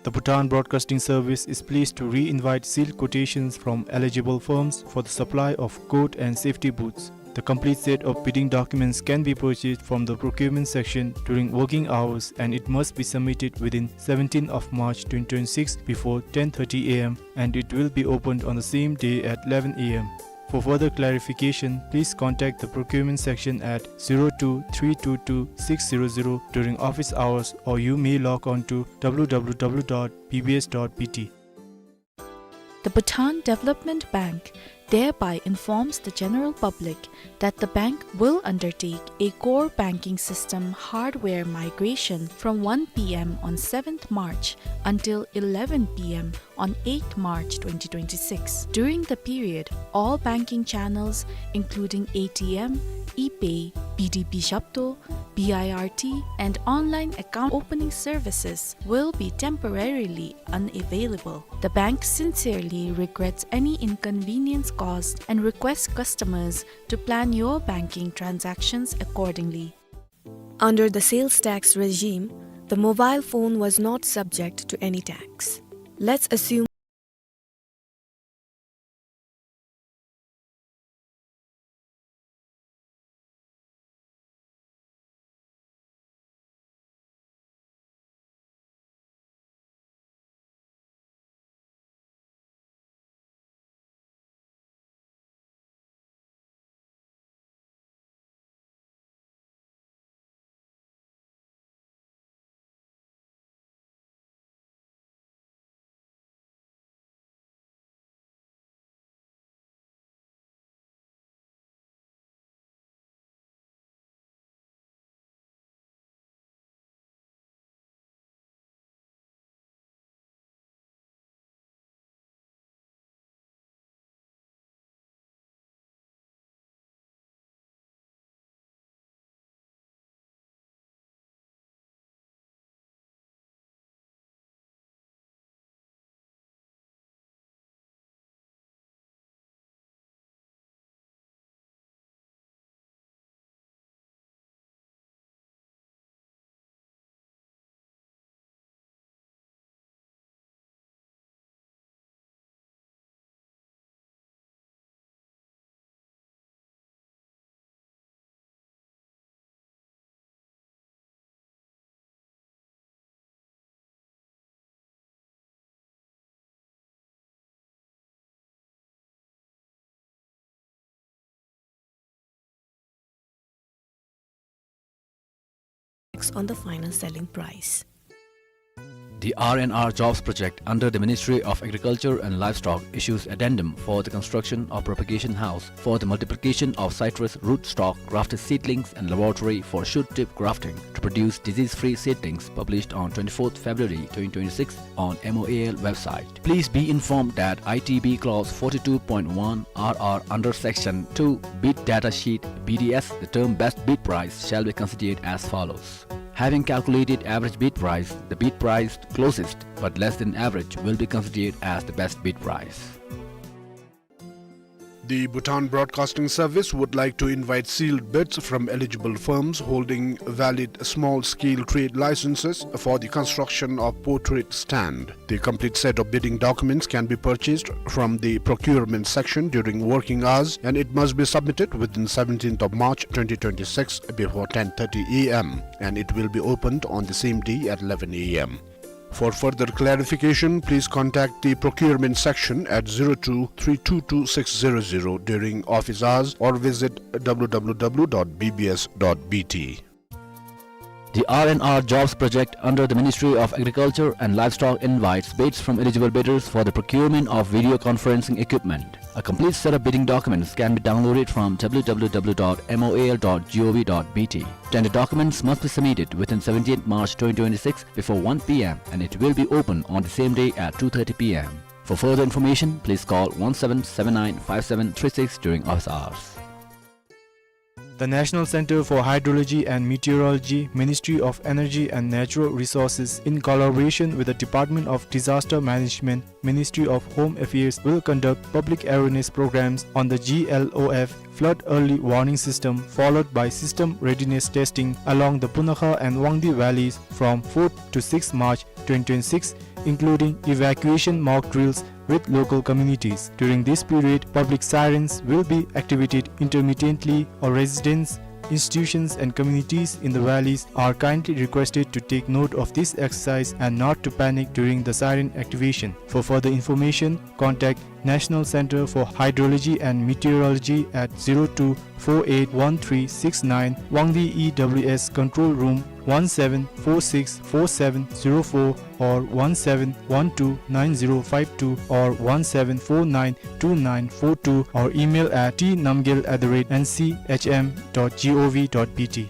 The Bhutan Broadcasting Service is pleased to re-invite sealed quotations from eligible firms for the supply of coat and safety boots. The complete set of bidding documents can be purchased from the procurement section during working hours, and it must be submitted within seventeenth of March twenty twenty-six before ten thirty a m, and it will be opened on the same day at eleven a m. For further clarification, please contact the procurement section at zero two three two two six zero zero during office hours, or you may log on to w w w dot b b s dot b t. The Bhutan Development Bank thereby informs the general public that the bank will undertake a core banking system hardware migration from one p m on seventh March until eleven p m on eighth March twenty twenty-six. During the period, all banking channels, including A T M, ePay, B D B Shapto, B I R T, and online account opening services, will be temporarily unavailable. The bank sincerely regrets any inconvenience caused and requests customers to plan your banking transactions accordingly. Under the sales tax regime, the mobile phone was not subject to any tax. Let's assume on the final selling price. The R and R Jobs Project under the Ministry of Agriculture and Livestock issues addendum for the construction of propagation house for the multiplication of citrus rootstock grafted seedlings and laboratory for shoot tip grafting to produce disease-free seedlings, published on twenty-fourth February twenty twenty-six on M O A L website. Please be informed that I T B clause forty-two point one R R under section two bid data sheet B D S, the term best bid price shall be considered as follows. Having calculated average bid price, the bid price closest but less than average will be considered as the best bid price. The Bhutan Broadcasting Service would like to invite sealed bids from eligible firms holding valid small-scale trade licenses for the construction of portrait stand. The complete set of bidding documents can be purchased from the procurement section during working hours, and it must be submitted within seventeenth of March twenty twenty-six before ten thirty A M, and it will be opened on the same day at eleven A M. For further clarification, please contact the procurement section at zero two three two two six zero zero during office hours or visit W W W dot B B S dot B T. The R and R Jobs Project under the Ministry of Agriculture and Livestock invites bids from eligible bidders for the procurement of video conferencing equipment. A complete set of bidding documents can be downloaded from W W W dot M O A L dot G O V dot B T. Tender documents must be submitted within seventeenth March twenty twenty-six before one P M, and it will be open on the same day at two thirty P M. For further information, please call one seven seven nine five seven three six during office hours. The National Center for Hydrology and Meteorology, Ministry of Energy and Natural Resources, in collaboration with the Department of Disaster Management, Ministry of Home Affairs, will conduct public awareness programs on the G L O F flood early warning system, followed by system readiness testing along the Punakha and Wangdi valleys from fourth to sixth March twenty twenty-six, including evacuation mock drills with local communities. During this period, public sirens will be activated intermittently, or residents, institutions and communities in the valleys are kindly requested to take note of this exercise and not to panic during the siren activation. For further information, contact National Center for Hydrology and Meteorology at zero two four eight one three six nine, Wangdi E W S Control Room one seven four six four seven zero four, or one seven one two nine zero five two, or one seven four nine two nine four two, or email at T Namgyel at the rate N C H M dot G O V dot B T.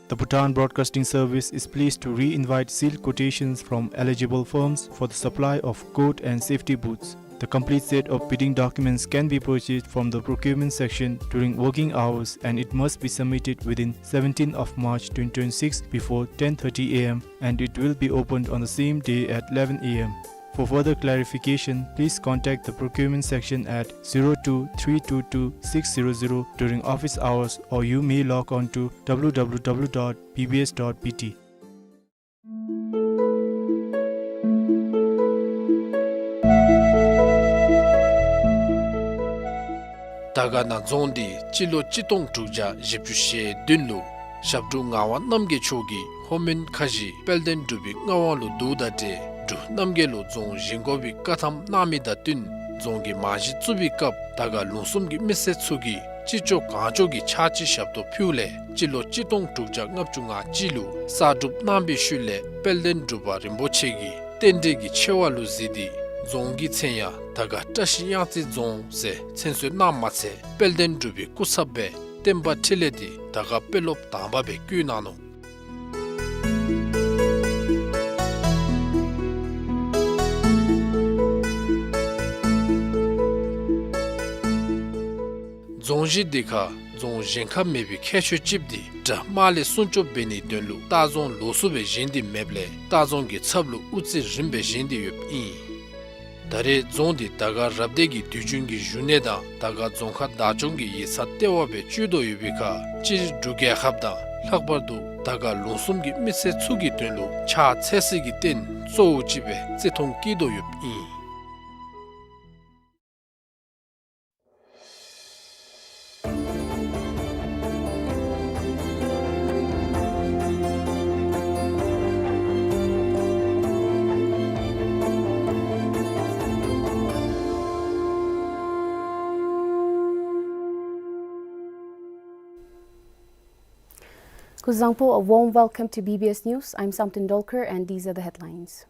The Bhutan Broadcasting Service is pleased to re-invite sealed quotations from eligible firms for the supply of coat and safety boots. The complete set of bidding documents can be purchased from the procurement section during working hours, and it must be submitted within seventeenth of March twenty twenty-six before ten thirty A M, and it will be opened on the same day at eleven A M. For further clarification, please contact the procurement section at zero two three two two six zero zero during office hours, or you may log on to W W W dot B B S dot B T. དར་དཀར་ན་རྫོང་འདི་སྤྱི་ལོ་གཅིག་སྟོང་དྲུག་བརྒྱ་བཞི་བཅུ་ཞེ་བདུན་ལུ་ཞབས་དྲུང་ངག་དབང་རྣམ་རྒྱལ་མཆོག་གིས་ལྷོ་མོན་ཁ་བཞི་དཔལ་ལྡན་འབྲུག་པའི་མངའ་དབང་ལུ་བསྡུཝ་ད་ཏེ་འབྲུག་རྣམ་རྒྱལ་ལུ་རྫོང་བཞེངས་དགོ་པའི་བཀའ་ཐམ་གནང་མི་དང་བསྟུན་རྫོང་གི་རྨང་གཞི་བཙུགས་པའི་སྐབས་དར་དཀར་ལུང་གསུམ་གྱི་མི་སེར་ཚུ་གིས་ཅི་ལྕོགས་གང་ལྕོགས་ཀྱི་ཕྱག་ཕྱི་ཞབས་ཏོག་ཕུལཝ་ལས་སྤྱི་ལོ་གཅིག་སྟོང་དྲུག་བརྒྱ་ལྔ་བཅུ་ང་གཅིག་ལུ་གསར་སྒྲུབ་གནང་བའི་ཤུལ་ལས་དཔལ་ལྡན་འབྲུག་པ་རིན་པོ་ཆེ་གིས་རྟེན་འབྲེལ་གྱི་ཆེ་བ་ལུ་གཟིགས་ཏེ་རྫོང་གི་མཚན་ཡང་དར་དཀར་བཀྲ་ཤིས་གཡང་རྩེ་རྫོང་ཟེར་མཚན་གསོལ་གནངམ་མ་ཚད་དཔལ་ལྡན་འབྲུག་པའི་སྐུ་ཚབ་སྦེ་བསྟན་པ་འཕྲིན་ལས་འདི་དར་དཀར་དཔོན་སློབ་དང་པ་སྦེ་བསྐོས་གནང་ནུག། རྫོང་གཞི་འདི་ཁར་རྫོང་གཞན་ཁར་མེད་པའི་ཁྱད་ཆོས་ཅིག་འདི་དགྲ་དམག་ལས་སྲུང་སྐྱོབ་འབད་ནིའི་དོན་ལུ་ལྟ་རྫོང་ལོགས་སུ་སྦེ་བཞེངས་ཏེ་མེདཔ་ལས་ལྟ་རྫོང་གི་ཚབ་ལུ་དབུ་རྩེ་རིམ་སྦེ་བཞེངས་ཏེ་ཡོདཔ་ཨིན། ད་རེས་རྫོང་འདི་དར་དཀར་རབ་སྡེ་གི་དུས་རྒྱུན་གྱི་བཞུགས་གནས་དང་དར་དཀར་རྫོང་ཁག་བདག་སྐྱོང་གི་ཡིག་ཚང་ལྟེ་བ་སྦེ་སྤྱོད་དོ་ཡོད་པའི་ཁར་སྤྱིར་འབྲུག་རྒྱལ་ཁབ་དང་ལྷག་པར་དུ་དར་དཀར་ལུང་གསུམ་གྱི་མི་སེར་ཚུ་གི་དོན་ལུ་ཕྱག་འཚལ་སྲིད་ཀྱི་རྟེན་གཙོ་བོ་ཅིག་སྦེ་བརྩི་མཐོང་བསྐྱེད་དོ་ཡོདཔ་ཨིན། Kuzuzangpo, a warm welcome to B B S News. I'm Samten Dolkar, and these are the headlines.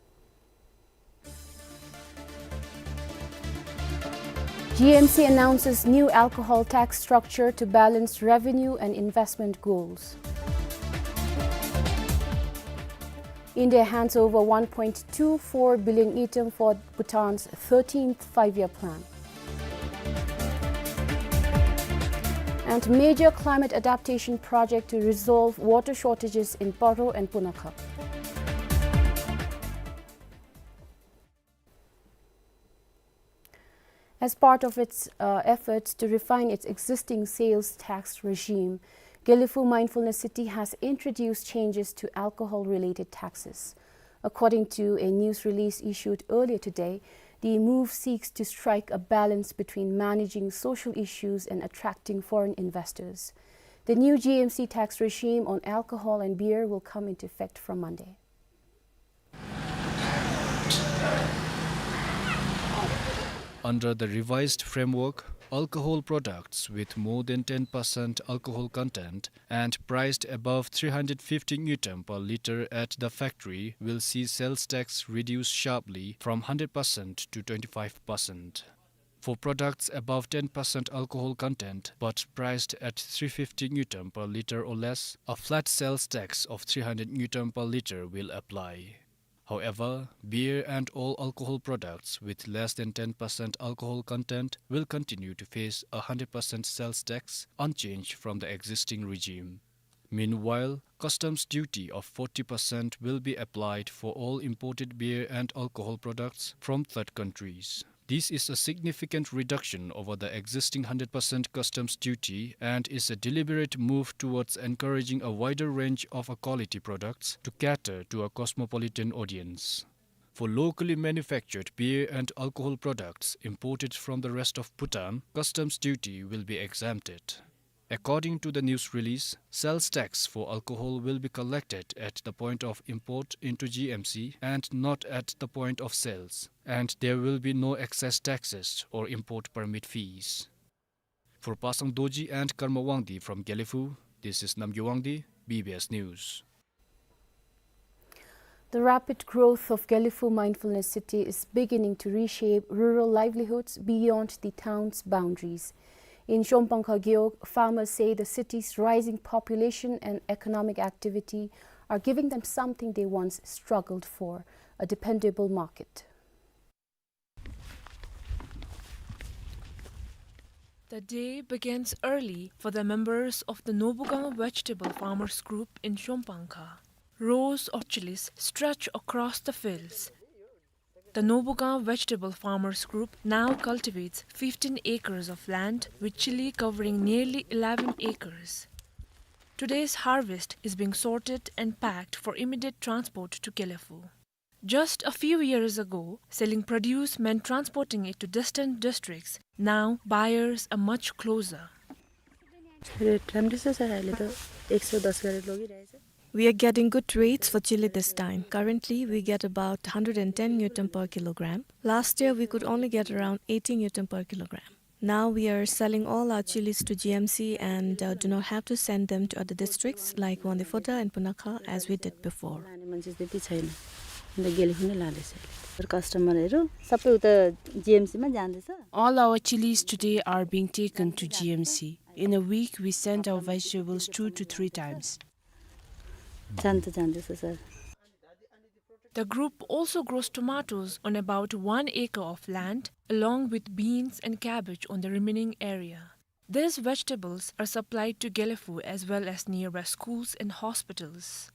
G M C announces new alcohol tax structure to balance revenue and investment goals. India hands over one point two four billion ngultrum for Bhutan's thirteenth Five-Year Plan. And major climate adaptation project to resolve water shortages in Paro and Punakha. As part of its, uh, efforts to refine its existing sales tax regime, Gelephu Mindfulness City has introduced changes to alcohol-related taxes. According to a news release issued earlier today, the move seeks to strike a balance between managing social issues and attracting foreign investors. The new G M C tax regime on alcohol and beer will come into effect from Monday. Under the revised framework, alcohol products with more than ten percent alcohol content and priced above three hundred fifty ngultrum per liter at the factory will see sales tax reduced sharply from hundred percent to twenty-five percent. For products above ten percent alcohol content but priced at three fifty ngultrum per liter or less, a flat sales tax of three hundred ngultrum per liter will apply. However, beer and all alcohol products with less than ten percent alcohol content will continue to face a hundred percent sales tax, unchanged from the existing regime. Meanwhile, customs duty of forty percent will be applied for all imported beer and alcohol products from third countries. This is a significant reduction over the existing hundred percent customs duty and is a deliberate move towards encouraging a wider range of a quality products to cater to a cosmopolitan audience. For locally manufactured beer and alcohol products imported from the rest of Bhutan, customs duty will be exempted. According to the news release, sales tax for alcohol will be collected at the point of import into G M C and not at the point of sales, and there will be no excise taxes or import permit fees. For Pasang Dorji and Karma Wangdi from Gelephu, this is Namgay Wangdi, B B S News. The rapid growth of Gelephu Mindfulness City is beginning to reshape rural livelihoods beyond the town's boundaries. In Shomphangkha Gewog, farmers say the city's rising population and economic activity are giving them something they once struggled for, a dependable market. The day begins early for the members of the Nobugang Vegetable Farmers Group in Shomphangkha. Rows of chilies stretch across the fields. The Nobugang Vegetable Farmers Group now cultivates fifteen acres of land, with chili covering nearly eleven acres. Today's harvest is being sorted and packed for immediate transport to Gelephu. Just a few years ago, selling produce meant transporting it to distant districts. Now, buyers are much closer. Rate राम्रै छ सर, अहिले त एक सौ दस गरेर लगिरहेछ। We are getting good rates for chili this time. Currently, we get about hundred and ten ngultrum per kilogram. Last year, we could only get around eighty ngultrum per kilogram. Now we are selling all our chilies to G M C and, uh, do not have to send them to other districts like Wangdue Phodrang and Punakha as we did before. लाने मान्छे त्यति छैन। अन्त गेलेफु नै लाँदैछ। कस्टमरहरू सबै उता जिएमसीमा जाँदैछ। All our chilies today are being taken to G M C. In a week, we send our vegetables two to three times. जान त जाँदैछ sir. The group also grows tomatoes on about one acre of land, along with beans and cabbage on the remaining area. These vegetables are supplied to Gelephu as well as nearby schools and hospitals.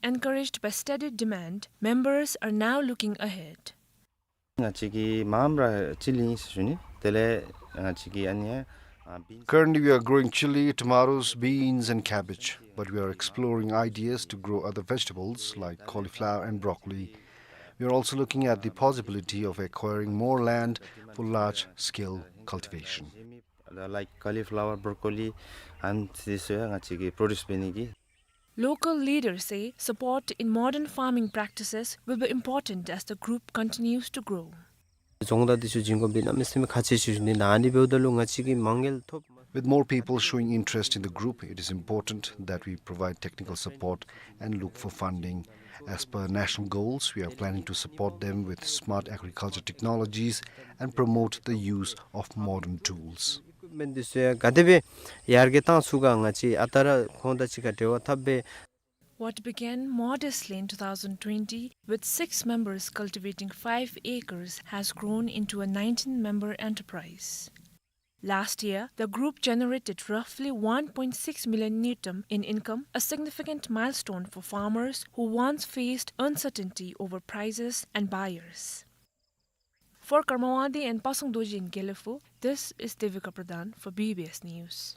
Encouraged by steady demand, members are now looking ahead. ང་བཅས་ཀྱིས་མངམ་ར་ཅི་ལི་ཟེར་ཞུ་ནི། དེ་ལས་ང་བཅས་ཀྱིས་ཨ་ནི་ཨ་བིནསི། Currently, we are growing chili, tomatoes, beans, and cabbage, but we are exploring ideas to grow other vegetables like cauliflower and broccoli. We are also looking at the possibility of acquiring more land for large-scale cultivation. Like cauliflower, broccoli, and this, uh, ང་བཅས་ཀྱིས་པྲོ་ཌུསི་འབད་ནི་གི། Local leaders say support in modern farming practices will be important as the group continues to grow. རྫོང་བདག་འདི་ཚུ་བྱིན་དགོཔ་འདི་གནམ་མེད་ས་མེད་ཁག་ཆེ་ཤོས་ཨིན། ཨ་ནི་འབདཝ་ད་ལུ་ང་བཅས་ཀྱིས་མ་དངུལ་ཐོབ། With more people showing interest in the group, it is important that we provide technical support and look for funding. As per national goals, we are planning to support them with smart agriculture technologies and promote the use of modern tools. Equipment འདི་ཚུ་ཡང་ག་དེ་སྦེ་ཡར་རྒྱས་བཏང་ཚུགས་ག་ང་བཅས་ཨ་རྟག་ར་ཁོང་དང་གཅིག་ཁར་འབྲེལ་བ་འཐབ་སྦེ། What began modestly in two thousand twenty, with six members cultivating five acres, has grown into a nineteen-member enterprise. Last year, the group generated roughly one point six million ngultrum in income, a significant milestone for farmers who once faced uncertainty over prices and buyers. For Karma Wangdi and Pasang Dorji in Gelephu, this is Devika Pradhan for B B S News.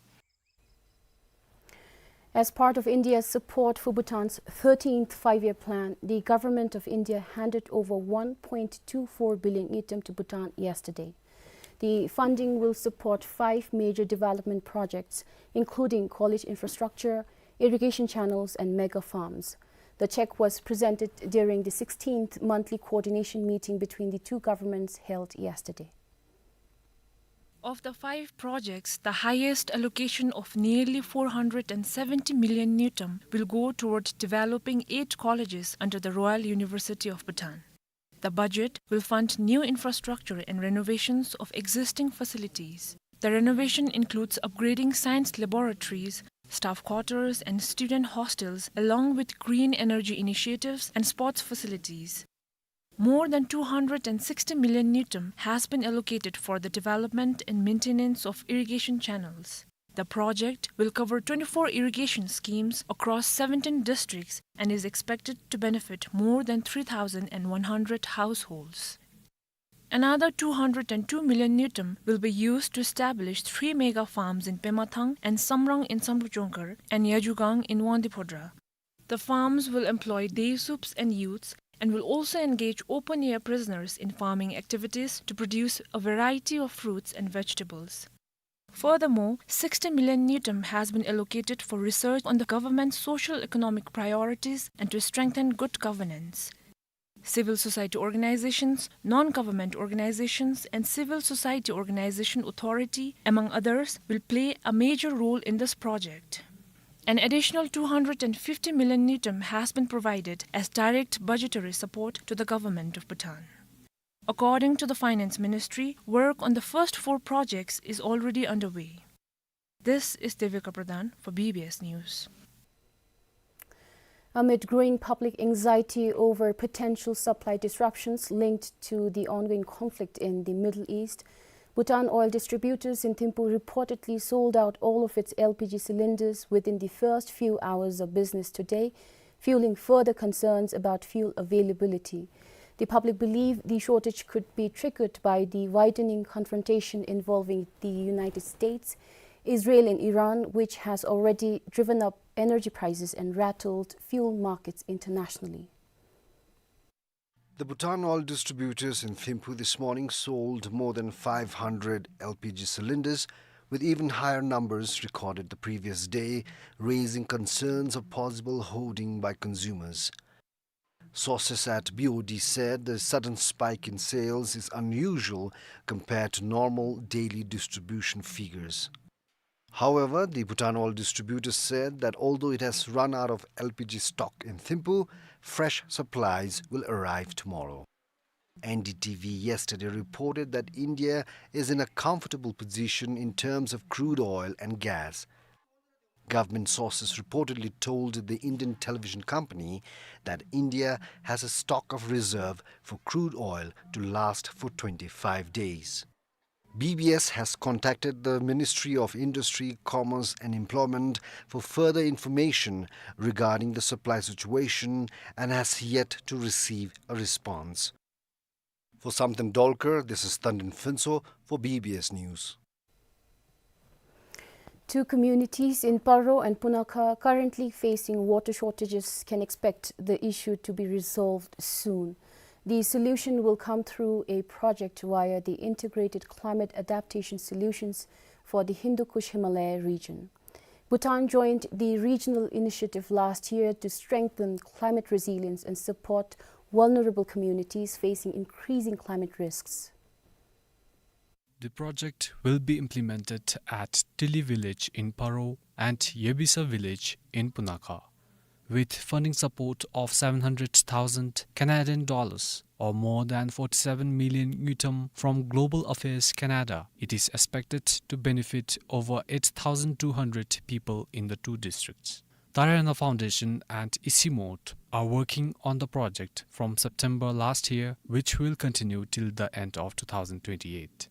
As part of India's support for Bhutan's thirteenth Five-Year Plan, the Government of India handed over one point two four billion ngultrum to Bhutan yesterday. The funding will support five major development projects, including college infrastructure, irrigation channels, and mega farms. The check was presented during the sixteenth monthly coordination meeting between the two governments held yesterday. Of the five projects, the highest allocation of nearly four hundred and seventy million ngultrum will go toward developing eight colleges under the Royal University of Bhutan. The budget will fund new infrastructure and renovations of existing facilities. The renovation includes upgrading science laboratories, staff quarters, and student hostels, along with green energy initiatives and sports facilities. More than two hundred and sixty million ngultrum has been allocated for the development and maintenance of irrigation channels. The project will cover twenty-four irrigation schemes across seventeen districts and is expected to benefit more than three thousand one hundred households. Another two hundred and two million ngultrum will be used to establish three mega farms in Pemathang and Samrang in Samdrup Jongkhar and Yajugang in Wangdue Phodrang. The farms will employ day soups and youths and will also engage open-air prisoners in farming activities to produce a variety of fruits and vegetables. Furthermore, sixty million ngultrum has been allocated for research on the government's social-economic priorities and to strengthen good governance. Civil society organizations, non-government organizations, and civil society organization authority, among others, will play a major role in this project. An additional two hundred and fifty million ngultrum has been provided as direct budgetary support to the government of Bhutan. According to the Finance Ministry, work on the first four projects is already underway. This is Devika Pradhan for B B S News. Amid growing public anxiety over potential supply disruptions linked to the ongoing conflict in the Middle East, Bhutan Oil distributors in Thimphu reportedly sold out all of its L P G cylinders within the first few hours of business today, fueling further concerns about fuel availability. The public believe the shortage could be triggered by the widening confrontation involving the United States, Israel and Iran, which has already driven up energy prices and rattled fuel markets internationally. The Bhutan Oil distributors in Thimphu this morning sold more than five hundred L P G cylinders, with even higher numbers recorded the previous day, raising concerns of possible hoarding by consumers. Sources at B O D said the sudden spike in sales is unusual compared to normal daily distribution figures. However, the Bhutan Oil distributor said that although it has run out of L P G stock in Thimphu, fresh supplies will arrive tomorrow. N D T V yesterday reported that India is in a comfortable position in terms of crude oil and gas. Government sources reportedly told the Indian television company that India has a stock of reserve for crude oil to last for twenty-five days. B B S has contacted the Ministry of Industry, Commerce and Employment for further information regarding the supply situation and has yet to receive a response. For Samten Dolkar, this is Tandin Phuntsho for B B S News. Two communities in Paro and Punakha currently facing water shortages can expect the issue to be resolved soon. The solution will come through a project via the Integrated Climate Adaptation Solutions for the Hindu Kush Himalaya region. Bhutan joined the regional initiative last year to strengthen climate resilience and support vulnerable communities facing increasing climate risks. The project will be implemented at Tili village in Paro and Yebisa village in Punakha. With funding support of seven hundred thousand Canadian dollars, or more than forty-seven million ngultrum, from Global Affairs Canada, it is expected to benefit over eight thousand two hundred people in the two districts. Tarayana Foundation and Isimot are working on the project from September last year, which will continue till the end of two thousand twenty-eight.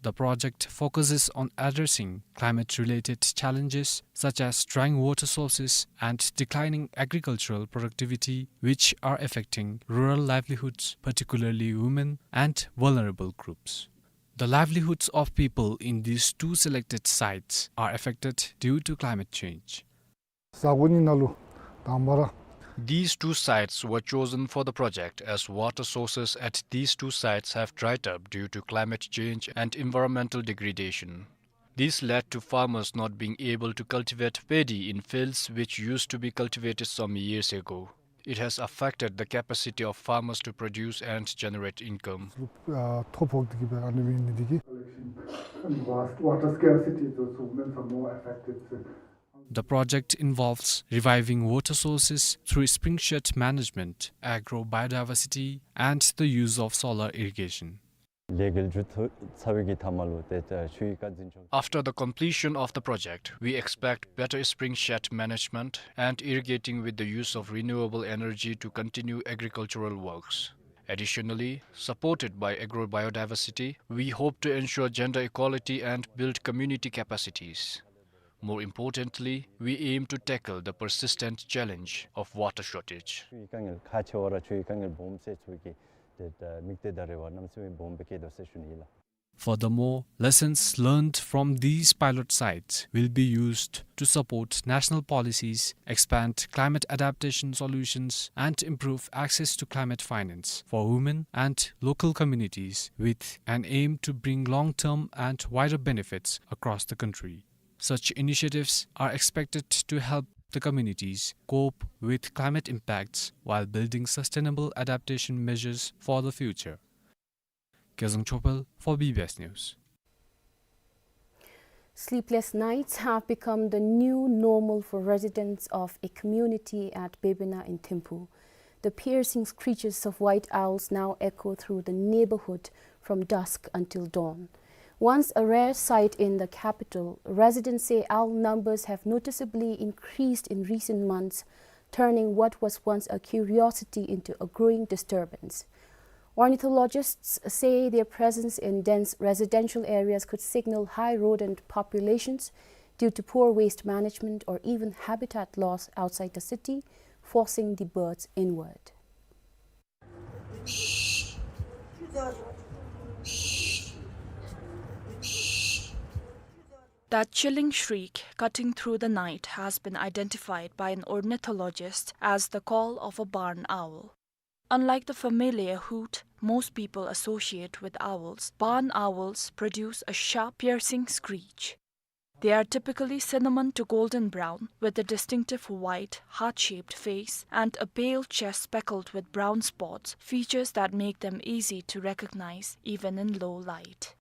The project focuses on addressing climate-related challenges such as drying water sources and declining agricultural productivity, which are affecting rural livelihoods, particularly women and vulnerable groups. The livelihoods of people in these two selected sites are affected due to climate change. ས་གོ་གཉིས་ནང་ལུ་དང་པ་ར། These two sites were chosen for the project as water sources at these two sites have dried up due to climate change and environmental degradation. This led to farmers not being able to cultivate paddy in fields which used to be cultivated some years ago. It has affected the capacity of farmers to produce and generate income. ཨ་ཐོ་ཕོག་སྟེ་གི་སྦེ་ཨ་ནི་སྦེ་ཨིན་ནི་འདི་གིས། Water scarcity, those women are more affected. The project involves reviving water sources through spring shed management, agro-biodiversity, and the use of solar irrigation. ལས་འགུལ་མཇུག་བསྡུ་ཚར་བའི་གི་མཐའ་མ་ལུ་ཏེ་ཨ་ཆུའི་བཀག་འཛིན་ཆོག After the completion of the project, we expect better spring shed management and irrigating with the use of renewable energy to continue agricultural works. Additionally, supported by agro-biodiversity, we hope to ensure gender equality and build community capacities. More importantly, we aim to tackle the persistent challenge of water shortage. ཆུའི་དཀའ་ངལ་ཁག་ཆེ་བ་ར་ཆུའི་དཀའ་ངལ་སྦོམ་ཟེར་ཚུ་གི་ཏེ་ཨ་དམིགས་གཏད་ད་རེ་བ་གནམ་མེད་ས་མེད་སྦོམ་སྦེ་བསྐྱེད་དོ་ཟེར་ཞུ་ནི་ཨིན་ལགས། Furthermore, lessons learned from these pilot sites will be used to support national policies, expand climate adaptation solutions, and improve access to climate finance for women and local communities, with an aim to bring long-term and wider benefits across the country. Such initiatives are expected to help the communities cope with climate impacts while building sustainable adaptation measures for the future. Kezang Chopel for B B S News. Sleepless nights have become the new normal for residents of a community at Bebena in Thimphu. The piercing screeches of white owls now echo through the neighborhood from dusk until dawn. Once a rare sight in the capital, residents say owl numbers have noticeably increased in recent months, turning what was once a curiosity into a growing disturbance. Ornithologists say their presence in dense residential areas could signal high rodent populations due to poor waste management or even habitat loss outside the city, forcing the birds inward. That chilling shriek cutting through the night has been identified by an ornithologist as the call of a barn owl. Unlike the familiar hoot most people associate with owls, barn owls produce a sharp, piercing screech. They are typically cinnamon to golden brown, with a distinctive white, heart-shaped face and a pale chest speckled with brown spots, features that make them easy to recognize even in low light.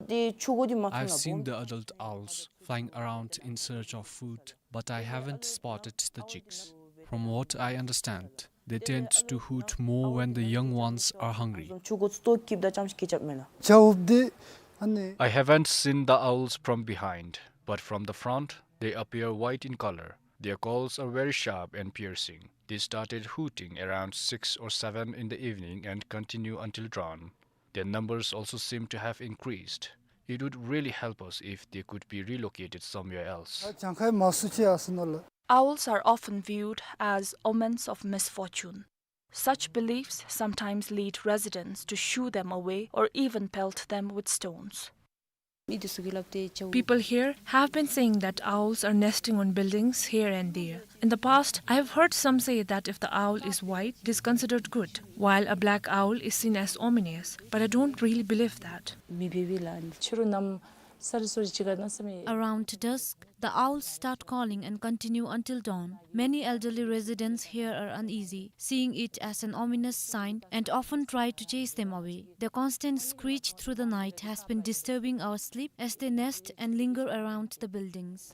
I've seen the adult owls flying around in search of food, but I haven't spotted the chicks. From what I understand, they tend to hoot more when the young ones are hungry. I haven't seen the owls from behind, but from the front, they appear white in color. Their calls are very sharp and piercing. They started hooting around six or seven in the evening and continue until dawn. Their numbers also seem to have increased. It would really help us if they could be relocated somewhere else. Owls are often viewed as omens of misfortune. Such beliefs sometimes lead residents to shoo them away or even pelt them with stones. People here have been saying that owls are nesting on buildings here and there. In the past, I have heard some say that if the owl is white, it is considered good, while a black owl is seen as ominous, but I don't really believe that. Around dusk, the owls start calling and continue until dawn. Many elderly residents here are uneasy, seeing it as an ominous sign, and often try to chase them away. The constant screech through the night has been disturbing our sleep as they nest and linger around the buildings.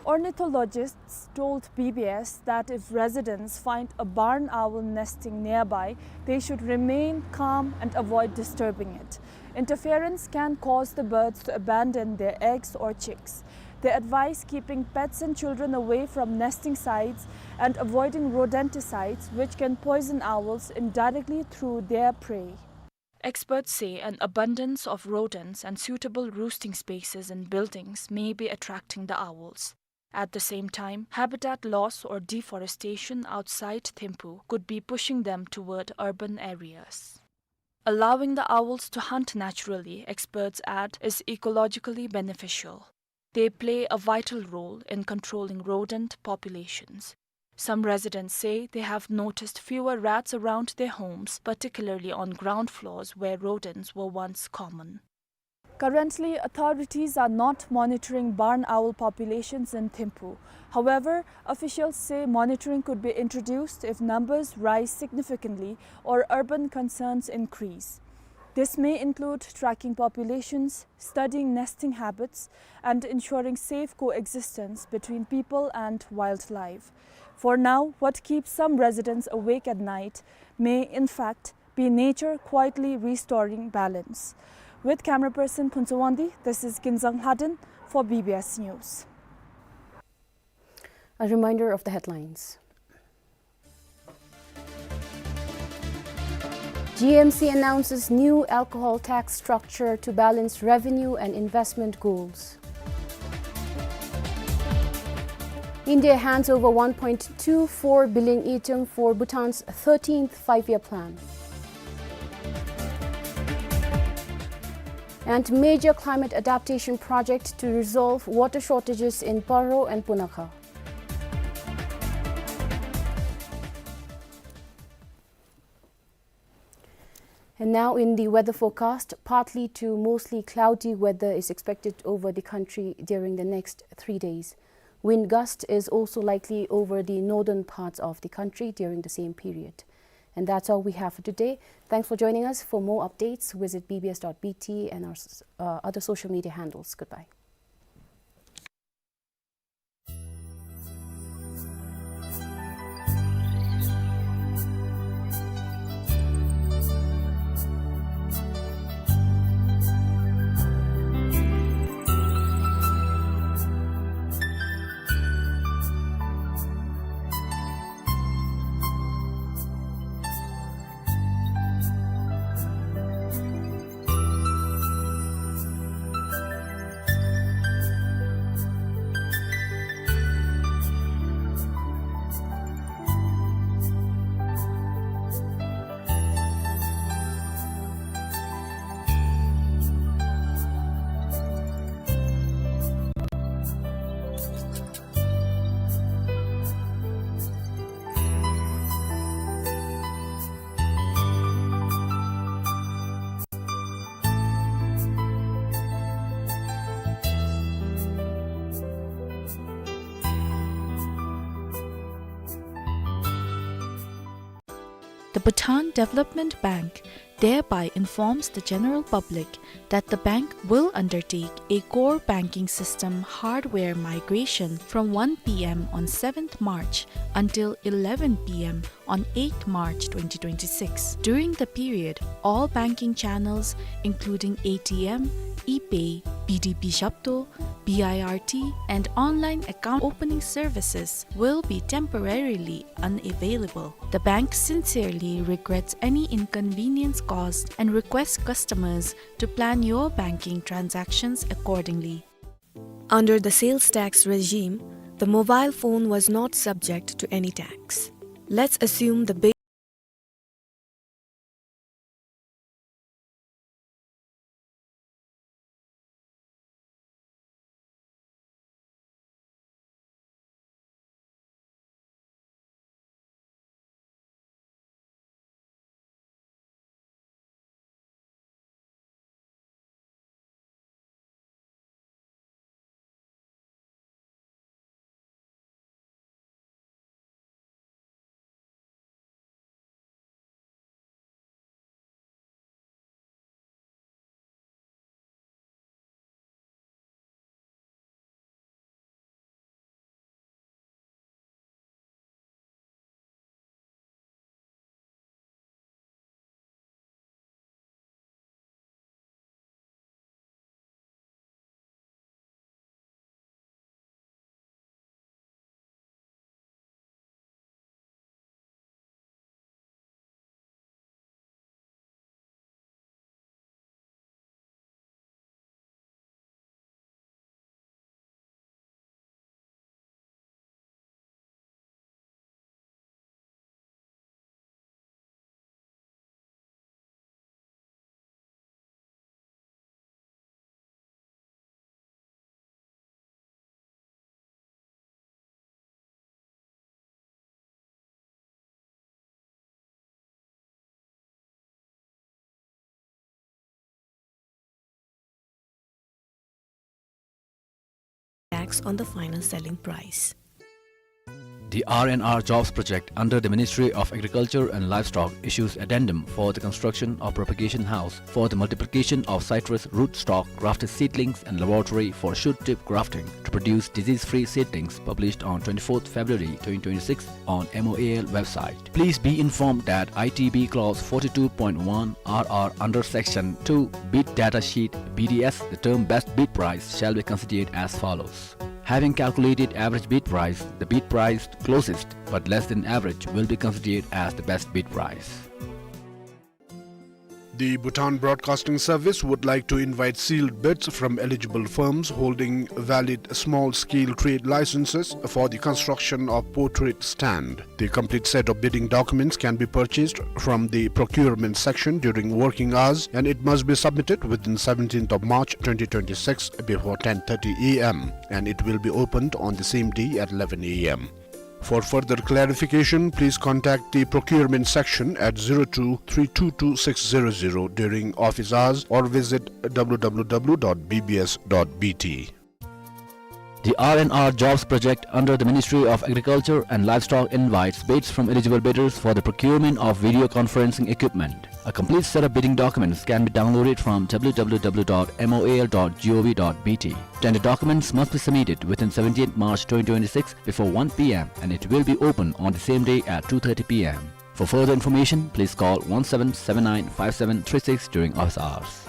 Ornithologists told B B S that if residents find a barn owl nesting nearby, they should remain calm and avoid disturbing it. Interference can cause the birds to abandon their eggs or chicks. They advise keeping pets and children away from nesting sites and avoiding rodenticides, which can poison owls indirectly through their prey. Experts say an abundance of rodents and suitable roosting spaces in buildings may be attracting the owls. At the same time, habitat loss or deforestation outside Thimphu could be pushing them toward urban areas. Allowing the owls to hunt naturally, experts add, is ecologically beneficial. They play a vital role in controlling rodent populations. Some residents say they have noticed fewer rats around their homes, particularly on ground floors where rodents were once common. Currently, authorities are not monitoring barn owl populations in Thimphu. However, officials say monitoring could be introduced if numbers rise significantly or urban concerns increase. This may include tracking populations, studying nesting habits, and ensuring safe coexistence between people and wildlife. For now, what keeps some residents awake at night may, in fact, be nature quietly restoring balance. With camera person Phuntsho Wangdi, this is Kinzang Lhaden for B B S News. A reminder of the headlines. G M C announces new alcohol tax structure to balance revenue and investment goals. India hands over one point two four billion ngultrum for Bhutan's thirteenth five-year plan. And major climate adaptation project to resolve water shortages in Paro and Punakha. And now in the weather forecast, partly to mostly cloudy weather is expected over the country during the next three days. Wind gust is also likely over the northern parts of the country during the same period. And that's all we have for today. Thanks for joining us. For more updates, visit B B S dot B T and our s-, uh, other social media handles. Goodbye. The Bhutan Development Bank thereby informs the general public that the bank will undertake a core banking system hardware migration from one P M on seventh March until eleven P M on eighth March twenty twenty-six. During the period, all banking channels, including A T M, ePay, B D B Zhabto, B I R T, and online account opening services, will be temporarily unavailable. The bank sincerely regrets any inconvenience caused and requests customers to plan your banking transactions accordingly. Under the sales tax regime, the mobile phone was not subject to any tax. Let's assume the big on the final selling price. The R and R Jobs Project under the Ministry of Agriculture and Livestock issues addendum for the construction of propagation house for the multiplication of citrus rootstock grafted seedlings and laboratory for shoot tip grafting to produce disease-free seedlings, published on twenty-fourth February twenty twenty-six on M O A L website. Please be informed that I T B clause forty-two point one R R under section two beet data sheet B D S, the term best beet price shall be considered as follows. Having calculated average beet price, the beet price closest but less than average will be considered as the best beet price. The Bhutan Broadcasting Service would like to invite sealed bids from eligible firms holding valid small-scale trade licenses for the construction of portrait stand. The complete set of bidding documents can be purchased from the procurement section during working hours, and it must be submitted within seventeenth of March twenty twenty-six before ten thirty A M, and it will be opened on the same day at eleven A M. For further clarification, please contact the procurement section at zero two three two two six zero zero during office hours or visit W W W dot B B S dot B T. The R and R Jobs Project under the Ministry of Agriculture and Livestock invites bids from eligible bidders for the procurement of video conferencing equipment. A complete set of bidding documents can be downloaded from W W W dot M O A L dot G O V dot B T. Tender documents must be submitted within seventeenth March twenty twenty-six before one P M, and it will be open on the same day at two thirty P M. For further information, please call one seven seven nine five seven three six during office hours.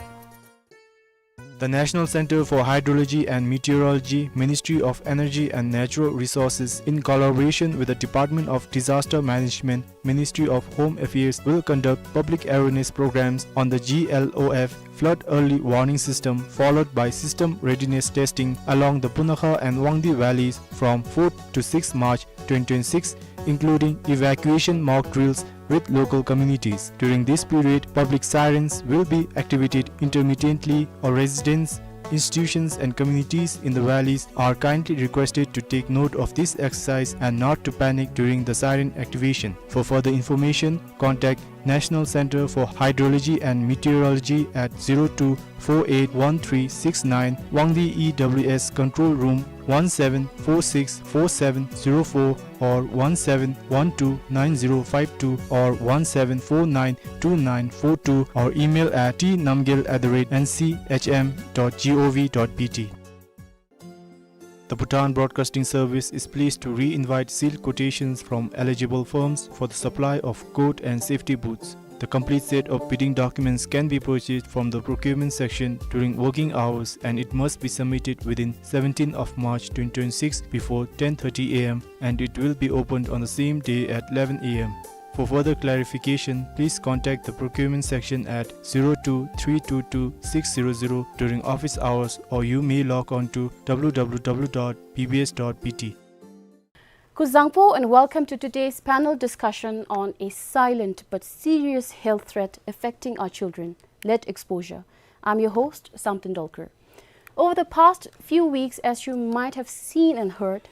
The National Center for Hydrology and Meteorology, Ministry of Energy and Natural Resources, in collaboration with the Department of Disaster Management, Ministry of Home Affairs, will conduct public awareness programs on the G L O F flood early warning system, followed by system readiness testing along the Punakha and Wangdi valleys from fourth to sixth March twenty twenty-six, including evacuation mock drills with local communities. During this period, public sirens will be activated intermittently. All residents, institutions and communities in the valleys are kindly requested to take note of this exercise and not to panic during the siren activation. For further information, contact National Center for Hydrology and Meteorology at zero two four eight one three six nine, Wangdi E W S Control Room one seven four six four seven zero four or one seven one two nine zero five two or one seven four nine two nine four two, or email at t namgyel at the rate N C H M dot G O V dot B T. The Bhutan Broadcasting Service is pleased to re-invite sealed quotations from eligible firms for the supply of coat and safety boots. The complete set of bidding documents can be purchased from the procurement section during working hours, and it must be submitted within seventeenth of March twenty twenty-six before ten thirty A M, and it will be opened on the same day at eleven A M. For further clarification, please contact the procurement section at zero two three two two six zero zero during office hours, or you may log on to W W W dot B B S dot B T. Kuzuzangpo and welcome to today's panel discussion on a silent but serious health threat affecting our children, lead exposure. I'm your host, Samten Dolkar. Over the past few weeks, as you might have seen and heard,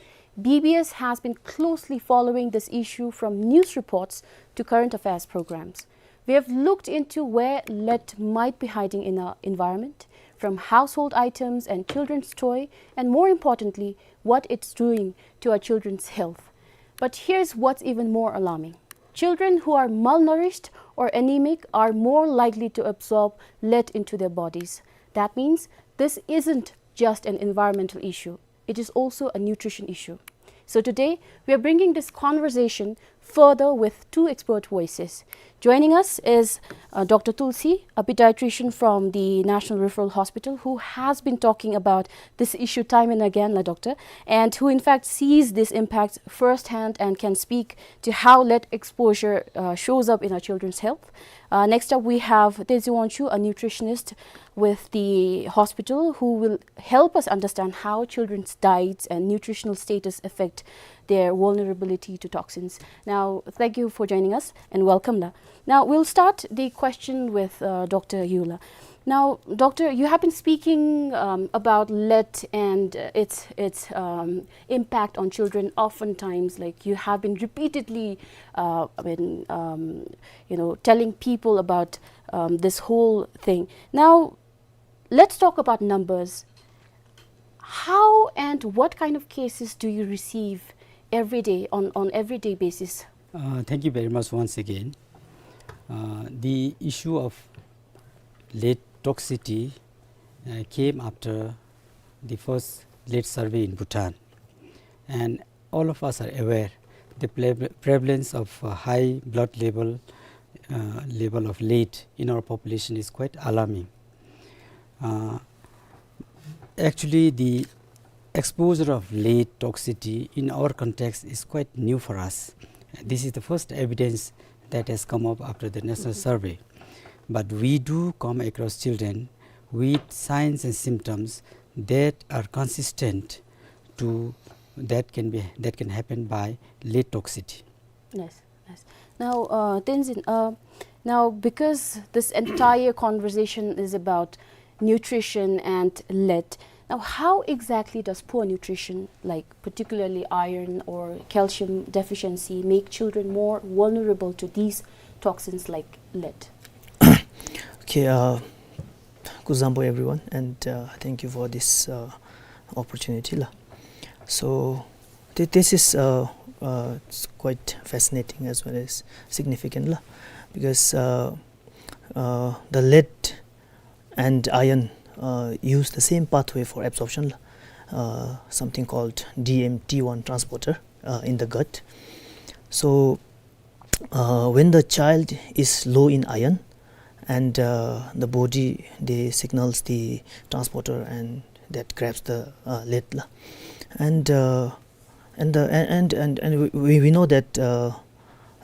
B B S has been closely following this issue from news reports to current affairs programs. We have looked into where lead might be hiding in our environment, from household items and children's toy, and more importantly, what it's doing to our children's health. But here's what's even more alarming. Children who are malnourished or anemic are more likely to absorb lead into their bodies. That means this isn't just an environmental issue. It is also a nutrition issue. So today, we are bringing this conversation further with two expert voices. Joining us is, uh, Doctor Tulsi, a pediatrician from the National Referral Hospital, who has been talking about this issue time and again, la doctor, and who in fact sees this impact firsthand and can speak to how lead exposure, uh, shows up in our children's health. Uh, next up, we have Tezi Wangchuk, a nutritionist with the hospital, who will help us understand how children's diets and nutritional status affect their vulnerability to toxins. Now, thank you for joining us and welcome, la. Now, we'll start the question with, uh, Doctor Yula. Now, Doctor, you have been speaking, um, about lead and, uh, its, its, um, impact on children oftentimes. Like, you have been repeatedly, uh, I mean, um, you know, telling people about, um, this whole thing. Now, let's talk about numbers. How And what kind of cases do you receive every day, on, on everyday basis? Uh, thank you very much once again. Uh, the issue of lead toxicity, uh, came after the first lead survey in Bhutan. And all of us are aware the pre-, prevalence of, uh, high blood level, uh, level of lead in our population is quite alarming. Uh, actually, the exposure of lead toxicity in our context is quite new for us. This is the first evidence that has come up after the national survey. But we do come across children with signs and symptoms that are consistent to, that can be, that can happen by lead toxicity. Yes, yes. Now, uh, Tenzin, uh, now, because this entire conversation is about nutrition and lead, now, how exactly does poor nutrition, like particularly iron or calcium deficiency, make children more vulnerable to these toxins like lead? Okay, uh, kuzuzangpo everyone, and, uh, thank you for this, uh, opportunity la. So, thi-, this is, uh, uh, it's quite fascinating as well as significant la, because, uh, uh, the lead and iron, uh, use the same pathway for absorption la, uh, something called D M T one transporter, uh, in the gut. So, uh, when the child is low in iron, and, uh, the body, they signals the transporter, and that grabs the, uh, lead la. And, uh, and the, and, and, and, and we, we know that, uh,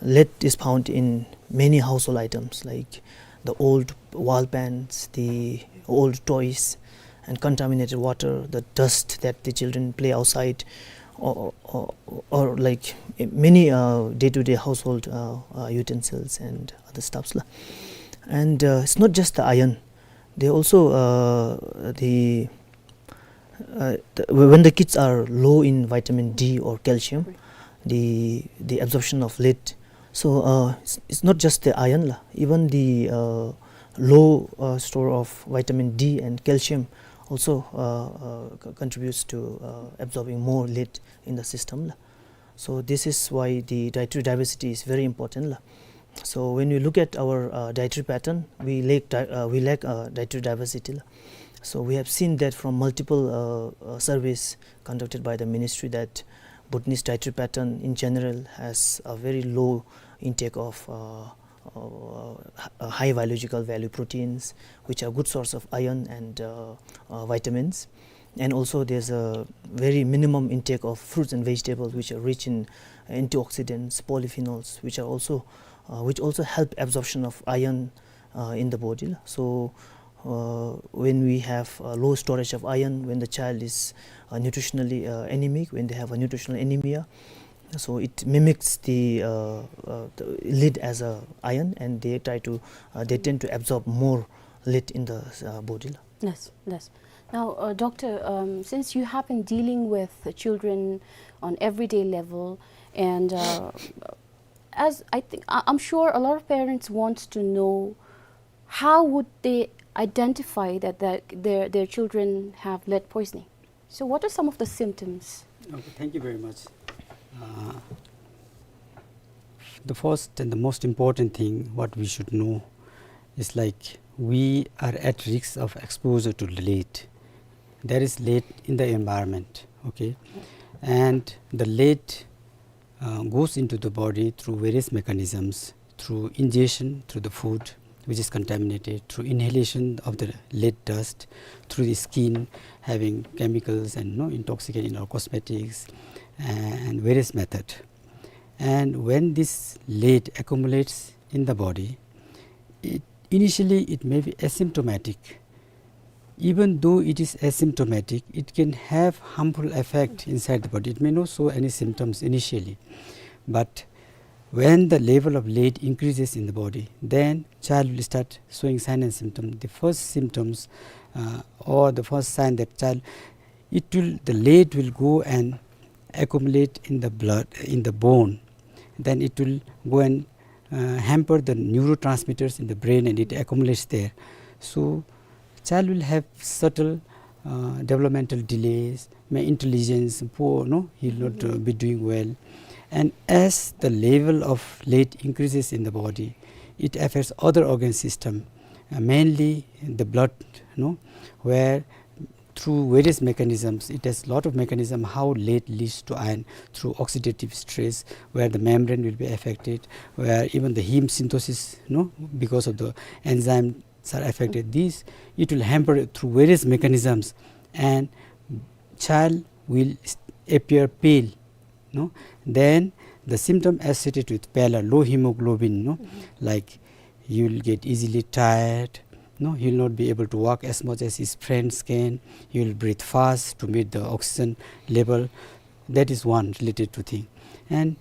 lead is found in many household items, like the old wall pants, the old toys, and contaminated water, the dust that the children play outside, or, or, or, like, many, uh, day-to-day household, uh, uh, utensils and other stuffs la. And, uh, it's not just the iron. They also, uh, the, uh, the, when the kids are low in vitamin D or calcium, the, the absorption of lead. So, uh, it's, it's not just the iron la. Even the, uh, low, uh, store of vitamin D and calcium also, uh, uh, co-, contributes to, uh, absorbing more lead in the system la. So this is why the dietary diversity is very important la. So when we look at our, uh, dietary pattern, we lack di-, uh, we lack, uh, dietary diversity la. So we have seen that from multiple, uh, uh, surveys conducted by the ministry that Bhutanese dietary pattern in general has a very low intake of, uh, uh, h-, uh, high biological value proteins, which are good source of iron and, uh, uh, vitamins. And also there's a very minimum intake of fruits and vegetables, which are rich in antioxidants, polyphenols, which are also, uh, which also help absorption of iron, uh, in the body la. So, uh, when we have a low storage of iron, when the child is, uh, nutritionally, uh, anemic, when they have a nutritional anemia, so it mimics the, uh, uh, the lead as a iron, and they try to, uh, they tend to absorb more lead in the, uh, body la. Yes, yes. Now, uh, doctor, um, since you have been dealing with the children on everyday level, and, uh, as I think, I, I'm sure a lot of parents want to know, how would they identify that their, their, their children have lead poisoning? So what are some of the symptoms? Okay, thank you very much. Uh, the first and the most important thing what we should know is, like, we are at risk of exposure to lead. There is lead in the environment, okay? And the lead, uh, goes into the body through various mechanisms, through ingestion, through the food which is contaminated, through inhalation of the lead dust, through the skin having chemicals and, you know, intoxicant in our cosmetics, and various method. And when this lead accumulates in the body, it, initially it may be asymptomatic. Even though it is asymptomatic, it can have harmful effect inside the body. It may not show any symptoms initially, but when the level of lead increases in the body, then child will start showing sign and symptom. The first symptoms, uh, or the first sign that child, it will, the lead will go and accumulate in the blood, in the bone. Then it will go and, uh, hamper the neurotransmitters in the brain, and it accumulates there. So child will have subtle, uh, developmental delays, may intelligence poor, no, he'll not uh, be doing well. And as the level of lead increases in the body, it affects other organ system, uh, mainly the blood, no, where through various mechanisms, it has lot of mechanism how lead leads to iron, through oxidative stress, where the membrane will be affected, where even the heme synthesis, no, because of the enzymes are affected. This, it will hamper through various mechanisms, and child will s- appear pale, no? Then the symptom associated with pallor, low hemoglobin, no? Like you'll get easily tired, no? He'll not be able to walk as much as his friends can. He'll breathe fast to meet the oxygen level. That is one related to thing. And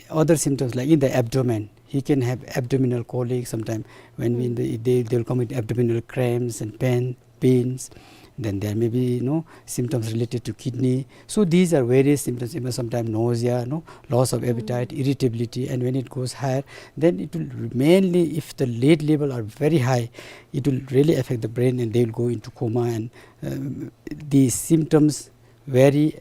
other symptoms, like in the abdomen, he can have abdominal colic sometime. When we, they, they, they'll come with abdominal cramps and pain, pains. Then there may be, you know, symptoms related to kidney. So these are various symptoms, even sometimes nausea, no, loss of appetite, irritability, and when it goes higher, then it will mainly, if the lead level are very high, it will really affect the brain, and they will go into coma. And um, these symptoms vary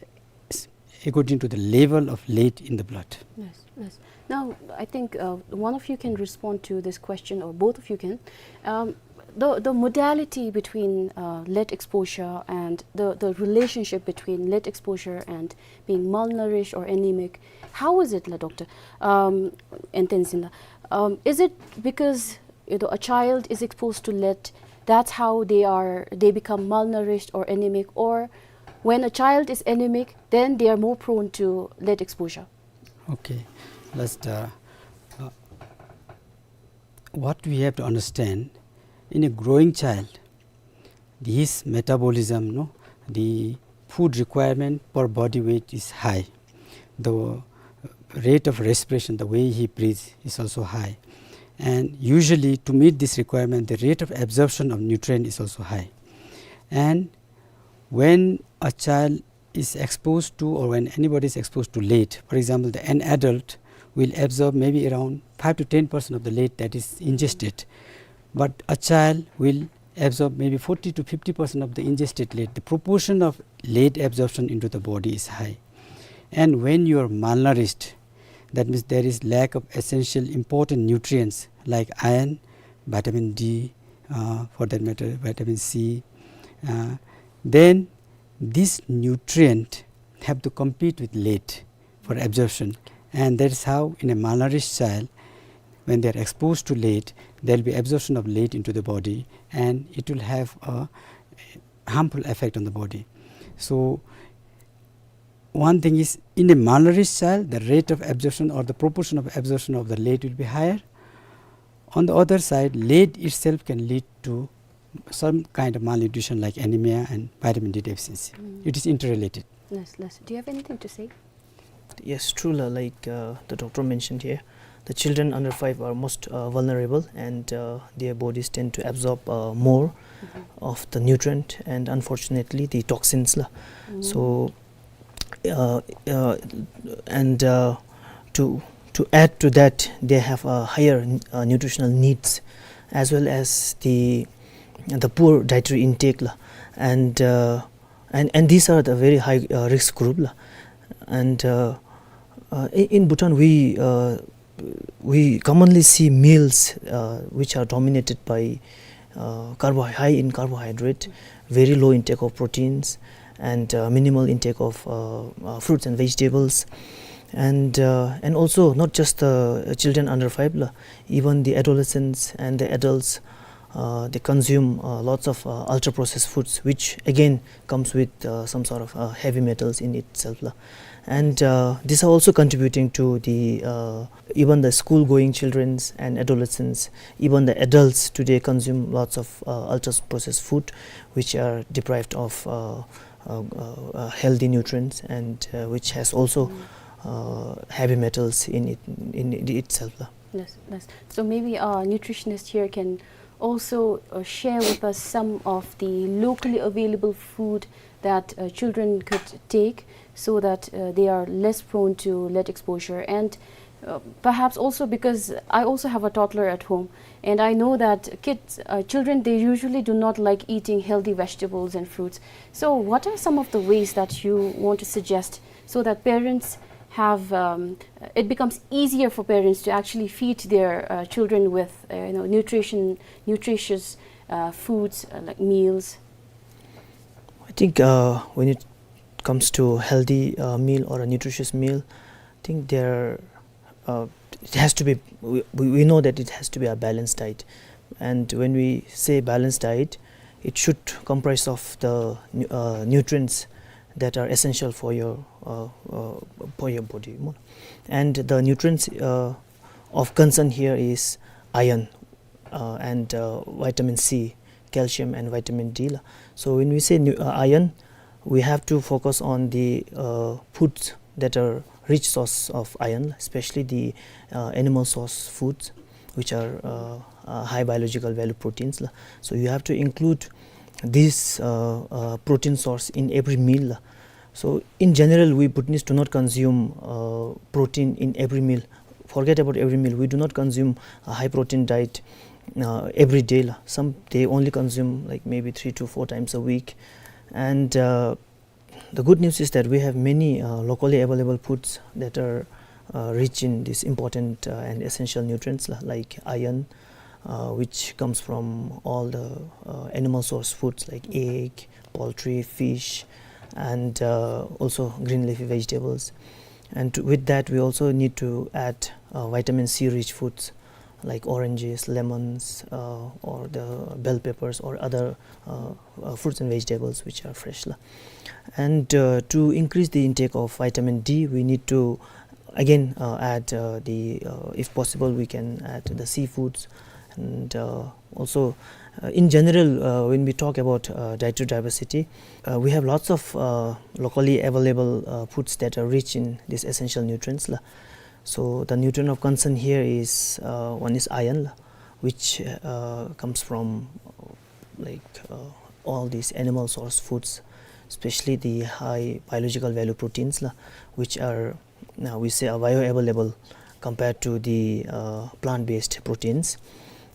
s- according to the level of lead in the blood. Yes, yes. Now, I think uh, one of you can respond to this question, or both of you can. Um, the, the modality between uh, lead exposure and the, the relationship between lead exposure and being malnourished or anemic, how is it, la, Doctor? Um, and then, Sinda, um, is it because, you know, a child is exposed to lead, that's how they are, they become malnourished or anemic, or when a child is anemic, then they are more prone to lead exposure? Okay, let's, uh, uh, what we have to understand, in a growing child, his metabolism, no, the food requirement per body weight is high. The rate of respiration, the way he breathes, is also high. And usually, to meet this requirement, the rate of absorption of nutrient is also high. And when a child is exposed to, or when anybody is exposed to lead, for example, the, an adult will absorb maybe around five to ten percent of the lead that is ingested, but a child will absorb maybe forty to fifty percent of the ingested lead. The proportion of lead absorption into the body is high. And when you are malnourished, that means there is lack of essential important nutrients like iron, vitamin D, uh, for that matter, vitamin C. Uh, then this nutrient have to compete with lead for absorption, and that is how in a malnourished child, when they are exposed to lead, there will be absorption of lead into the body, and it will have a harmful effect on the body. So one thing is, in a malnourished child, the rate of absorption or the proportion of absorption of the lead will be higher. On the other side, lead itself can lead to some kind of malnutrition like anemia and vitamin D deficiency. It is interrelated. Yes, yes. Do you have anything to say? Yes, true, la, like uh, the doctor mentioned here, the children under five are most uh, vulnerable, and uh, their bodies tend to absorb uh, more of the nutrient and, unfortunately, the toxins, la. So uh, uh, and uh, to to add to that, they have a higher uh, nutritional needs, as well as the the poor dietary intake, la. And uh, and and these are the very high uh, risk group, la. And uh, uh, in, in Bhutan, we uh, we commonly see meals uh, which are dominated by uh, carbo- high in carbohydrate, very low intake of proteins, and uh, minimal intake of uh, uh, fruits and vegetables. And uh, and also, not just the children under five, la, even the adolescents and the adults, uh, they consume uh, lots of uh, ultra processed foods, which again comes with uh, some sort of uh, heavy metals in itself, la. And uh, these are also contributing to the uh, even the school going childrens and adolescents, even the adults today consume lots of uh, ultra processed food, which are deprived of uh, uh, uh, uh, healthy nutrients, and uh, which has also uh, heavy metals in it, in it itself, la. Yes, yes. So maybe our nutritionist here can also uh, share with us some of the locally available food that uh, children could take, so that uh, they are less prone to lead exposure. And Uh, perhaps also because I also have a toddler at home, and I know that kids, uh, children, they usually do not like eating healthy vegetables and fruits. So, what are some of the ways that you want to suggest so that parents have, um, it becomes easier for parents to actually feed their, uh, children with, uh, you know, nutrition, nutritious, uh, foods, uh, like meals? I think, uh, when it comes to healthy, uh, meal or a nutritious meal, I think there, uh, it has to be, we, we we know that it has to be a balanced diet. And when we say balanced diet, it should comprise of the nu-, uh, nutrients that are essential for your, uh, uh, for your body. And the nutrients, uh, of concern here is iron, uh, and, uh, vitamin C, calcium and vitamin D la. So when we say nu-, uh, iron, we have to focus on the, uh, foods that are rich source of iron, especially the, uh, animal source foods, which are, uh, uh, high biological value proteins la. So you have to include this, uh, uh, protein source in every meal la. So in general, we Bhutanese do not consume, uh, protein in every meal. Forget about every meal. We do not consume a high protein diet, uh, every day la. Some, they only consume, like, maybe three to four times a week. And, uh, the good news is that we have many, uh, locally available foods that are, uh, rich in these important, uh, and essential nutrients la, like iron, uh, which comes from all the, uh, animal source foods like egg, poultry, fish, and, uh, also green leafy vegetables. And to, with that, we also need to add, uh, vitamin C rich foods like oranges, lemons, uh, or the bell peppers or other, uh, uh, fruits and vegetables which are fresh la. And, uh, to increase the intake of vitamin D, we need to again, uh, add, uh, the, uh, if possible, we can add the seafoods. And, uh, also, uh, in general, uh, when we talk about, uh, dietary diversity, uh, we have lots of, uh, locally available, uh, foods that are rich in these essential nutrients la. So the nutrient of concern here is, uh, one is iron la, which, uh, comes from, uh, like, uh, all these animal source foods, especially the high biological value proteins la, which are, now we say, are bioavailable compared to the, uh, plant-based proteins.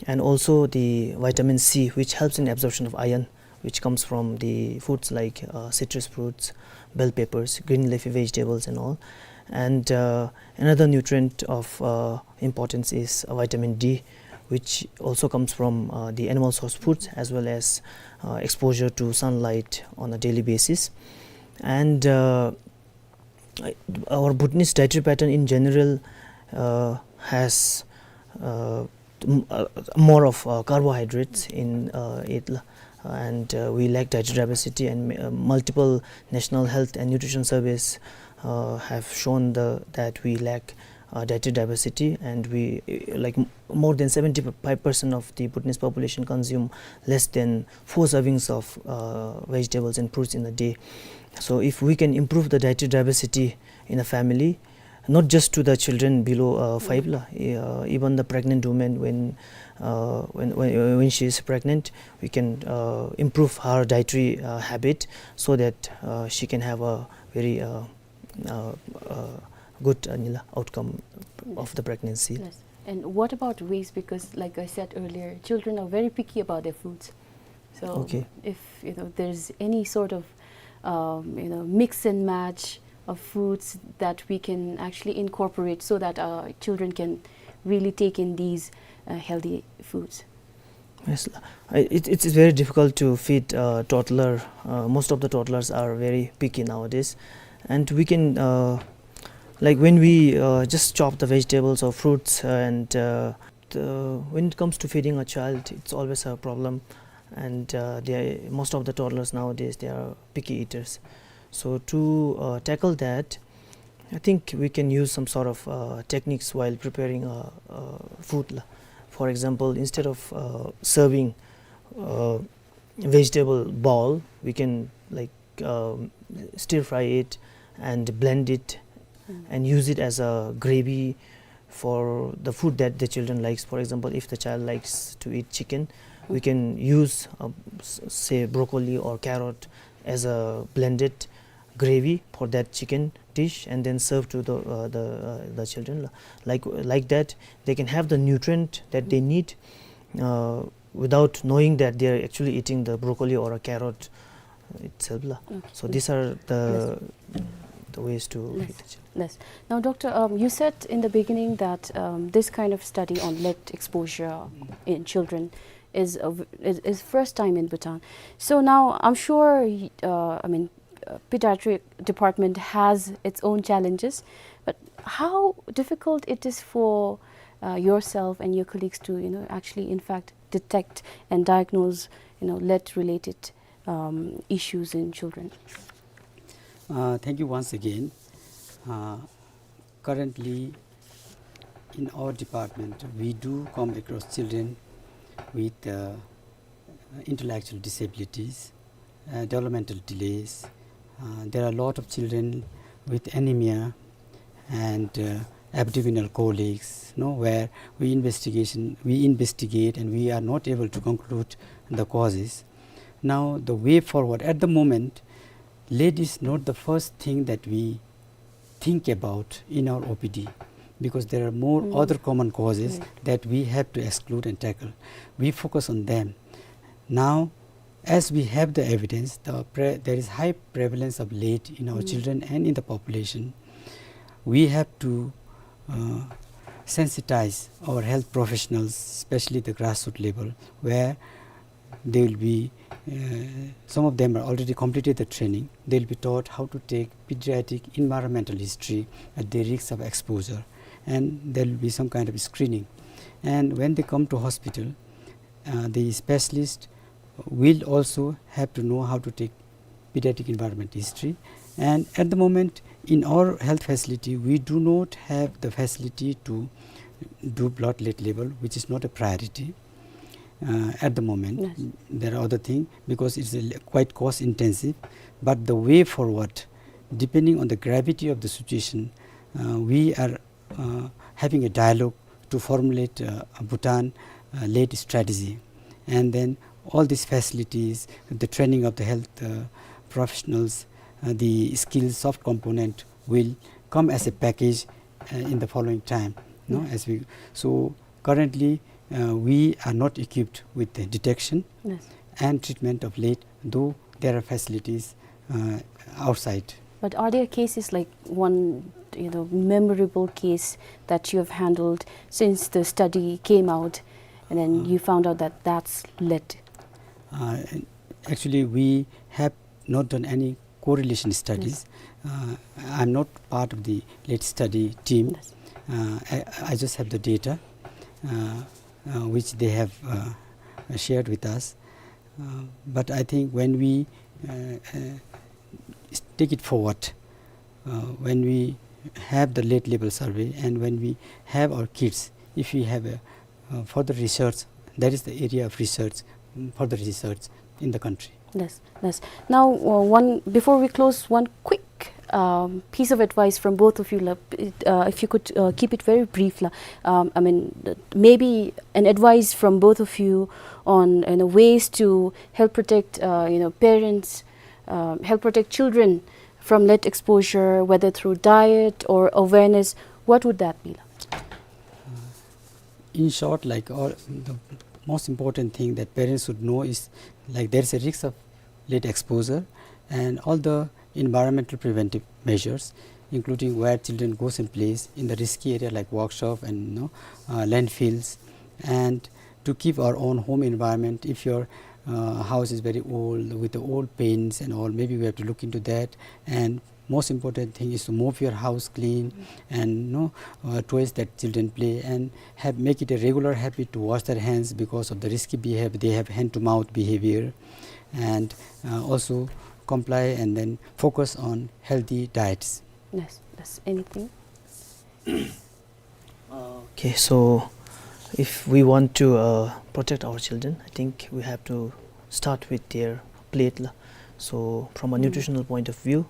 And also the vitamin C, which helps in absorption of iron, which comes from the foods like, uh, citrus fruits, bell peppers, green leafy vegetables and all. And, uh, another nutrient of, uh, importance is, uh, vitamin D, which also comes from, uh, the animal source foods as well as, uh, exposure to sunlight on a daily basis. And, uh, I-, our Bhutanese dietary pattern in general, uh, has, uh, m-, uh, more of, uh, carbohydrates in, uh, it, la. And, uh, we lack dietary diversity, and, uh, multiple national health and nutrition surveys, uh, have shown the, that we lack, uh, dietary diversity, and we, uh, like, m-, more than seventy-five percent of the Bhutanese population consume less than four servings of, uh, vegetables and fruits in a day. So if we can improve the dietary diversity in a family, not just to the children below, uh, five la, uh, even the pregnant woman, when, uh, when, when, when she is pregnant, we can, uh, improve her dietary, uh, habit so that, uh, she can have a very, uh, uh, uh, good, uh, nila outcome of the pregnancy. Yes. And what about waste? Because, like I said earlier, children are very picky about their foods. So, okay, if, you know, there's any sort of, um, you know, mix and match of foods that we can actually incorporate so that our children can really take in these, uh, healthy foods. Yes, I, it, it's very difficult to feed a toddler. Uh, most of the toddlers are very picky nowadays. And we can, uh, like, when we, uh, just chop the vegetables or fruits, uh, and, uh, the, when it comes to feeding a child, it's always a problem. And, uh, they, most of the toddlers nowadays, they are picky eaters. So to, uh, tackle that, I think we can use some sort of, uh, techniques while preparing, uh, uh, food la. For example, instead of, uh, serving, uh, vegetable bowl, we can, like, um, stir fry it and blend it and use it as a gravy for the food that the children likes. For example, if the child likes to eat chicken, we can use, uh, s-, say, broccoli or carrot as a blended gravy for that chicken dish and then serve to the, uh, the, uh, the children. Like, like that, they can have the nutrient that they need, uh, without knowing that they are actually eating the broccoli or a carrot itself la. Okay. So these are the, the ways to feed the children. Yes. Now, Doctor, um, you said in the beginning that, um, this kind of study on lead exposure in children is a v-, is, is first time in Bhutan. So now, I'm sure, y-, uh, I mean, uh, pediatric department has its own challenges, but how difficult it is for, uh, yourself and your colleagues to, you know, actually, in fact, detect and diagnose, you know, lead-related, um, issues in children? Uh, thank you once again. Uh, currently, in our department, we do come across children with, uh, intellectual disabilities, uh, developmental delays. Uh, there are a lot of children with anemia and, uh, abdominal colics, no, where we investigation, we investigate and we are not able to conclude the causes. Now, the way forward, at the moment, lead is not the first thing that we think about in our O P D, because there are more other common causes that we have to exclude and tackle. We focus on them. Now, as we have the evidence, the pre-, there is high prevalence of lead in our children and in the population. We have to, uh, sensitize our health professionals, especially the grassroots level, where they will be, uh, some of them are already completed the training. They'll be taught how to take pediatric environmental history at the risk of exposure, and there will be some kind of screening. And when they come to hospital, uh, the specialist will also have to know how to take pediatric environment history. And at the moment, in our health facility, we do not have the facility to do blood lead level, which is not a priority, uh, at the moment. Yes. There are other things, because it's a li-, quite cost intensive. But the way forward, depending on the gravity of the situation, uh, we are uh, having a dialogue to formulate, uh, a Bhutan, uh, lead strategy. And then all these facilities, the training of the health, uh, professionals, uh, the skills, soft component will come as a package, uh, in the following time, no? As we, so currently, uh, we are not equipped with the detection and treatment of lead, though there are facilities, uh, outside. But are there cases like one, you know, memorable case that you have handled since the study came out, and then you found out that that's lead? Uh, actually, we have not done any correlation studies. Uh, I'm not part of the lead study team. Uh, I, I just have the data, uh, uh, which they have, uh, shared with us. Uh, but I think when we, uh, uh, s-, take it forward, uh, when we have the lead level survey and when we have our kids, if we have a, uh, further research, that is the area of research, mm, further research in the country. Yes, yes. Now, uh, one, before we close, one quick, um, piece of advice from both of you, la, uh, if you could, uh, keep it very brief, la. Um, I mean, uh, maybe an advice from both of you on, you know, ways to help protect, uh, you know, parents, um, help protect children from lead exposure, whether through diet or awareness. What would that be, la? In short, like, all, the most important thing that parents should know is, like, there is a risk of lead exposure, and all the environmental preventive measures, including where children goes and plays in the risky area like workshop and, you know, uh, landfills, and to keep our own home environment. If your, uh, house is very old, with the old paints and all, maybe we have to look into that. And most important thing is to move your house clean and, you know, uh, toys that children play, and have, make it a regular habit to wash their hands because of the risky behavior. They have hand to mouth behavior, and, uh, also comply and then focus on healthy diets. Yes, yes. Anything? Okay, so if we want to, uh, protect our children, I think we have to start with their plate, la. So from a nutritional point of view,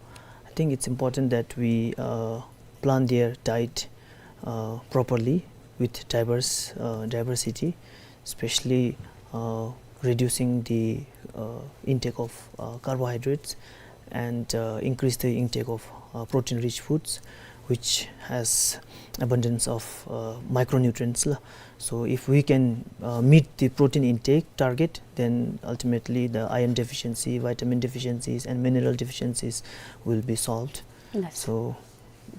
I think it's important that we, uh, plan their diet, uh, properly with diverse, uh, diversity, especially, uh, reducing the, uh, intake of, uh, carbohydrates, and, uh, increase the intake of, uh, protein-rich foods, which has abundance of, uh, micronutrients la. So if we can, uh, meet the protein intake target, then ultimately the iron deficiency, vitamin deficiencies, and mineral deficiencies will be solved. Yes. So,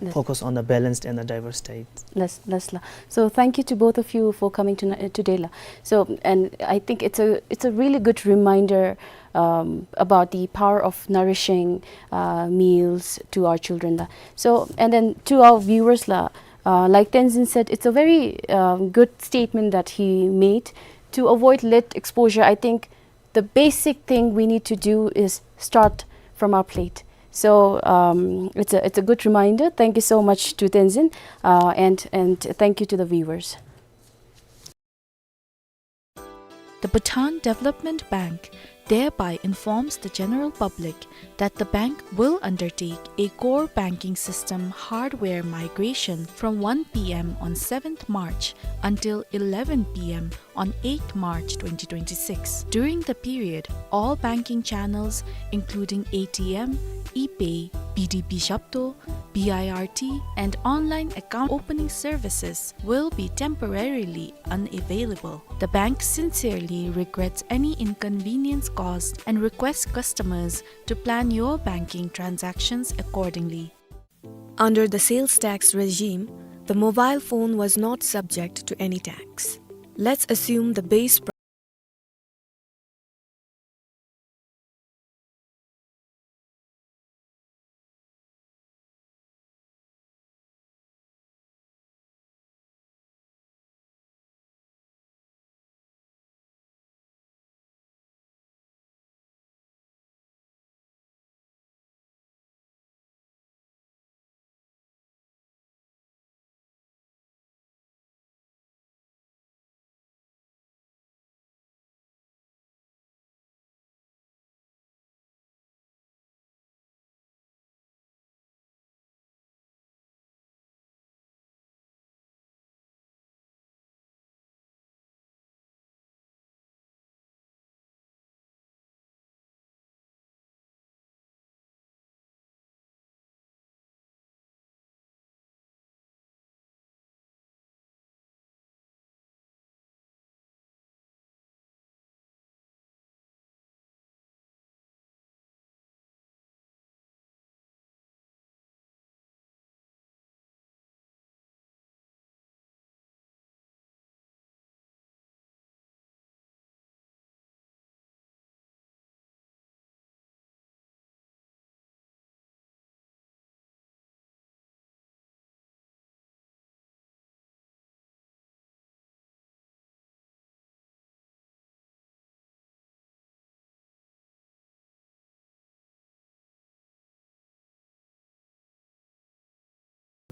yes, focus on a balanced and a diverse diet. Yes, yes la. So thank you to both of you for coming tonight, uh, today la. So, and I think it's a, it's a really good reminder, um, about the power of nourishing, uh, meals to our children la. So, and then to our viewers la, uh, like Tenzin said, it's a very, um, good statement that he made. To avoid lead exposure, I think the basic thing we need to do is start from our plate. So, um, it's a, it's a good reminder. Thank you so much to Tenzin, uh, and, and thank you to the viewers. The Bhutan Development Bank thereby informs the general public that the bank will undertake a core banking system hardware migration from one P M on seventh March until eleven P M on eighth March twenty twenty-six. During the period, all banking channels, including A T M, ePay, B D B Zhapto, B I R T, and online account opening services, will be temporarily unavailable. The bank sincerely regrets any inconvenience caused and requests customers to plan your banking transactions accordingly. Under the sales tax regime, the mobile phone was not subject to any tax. Let's assume the base pri-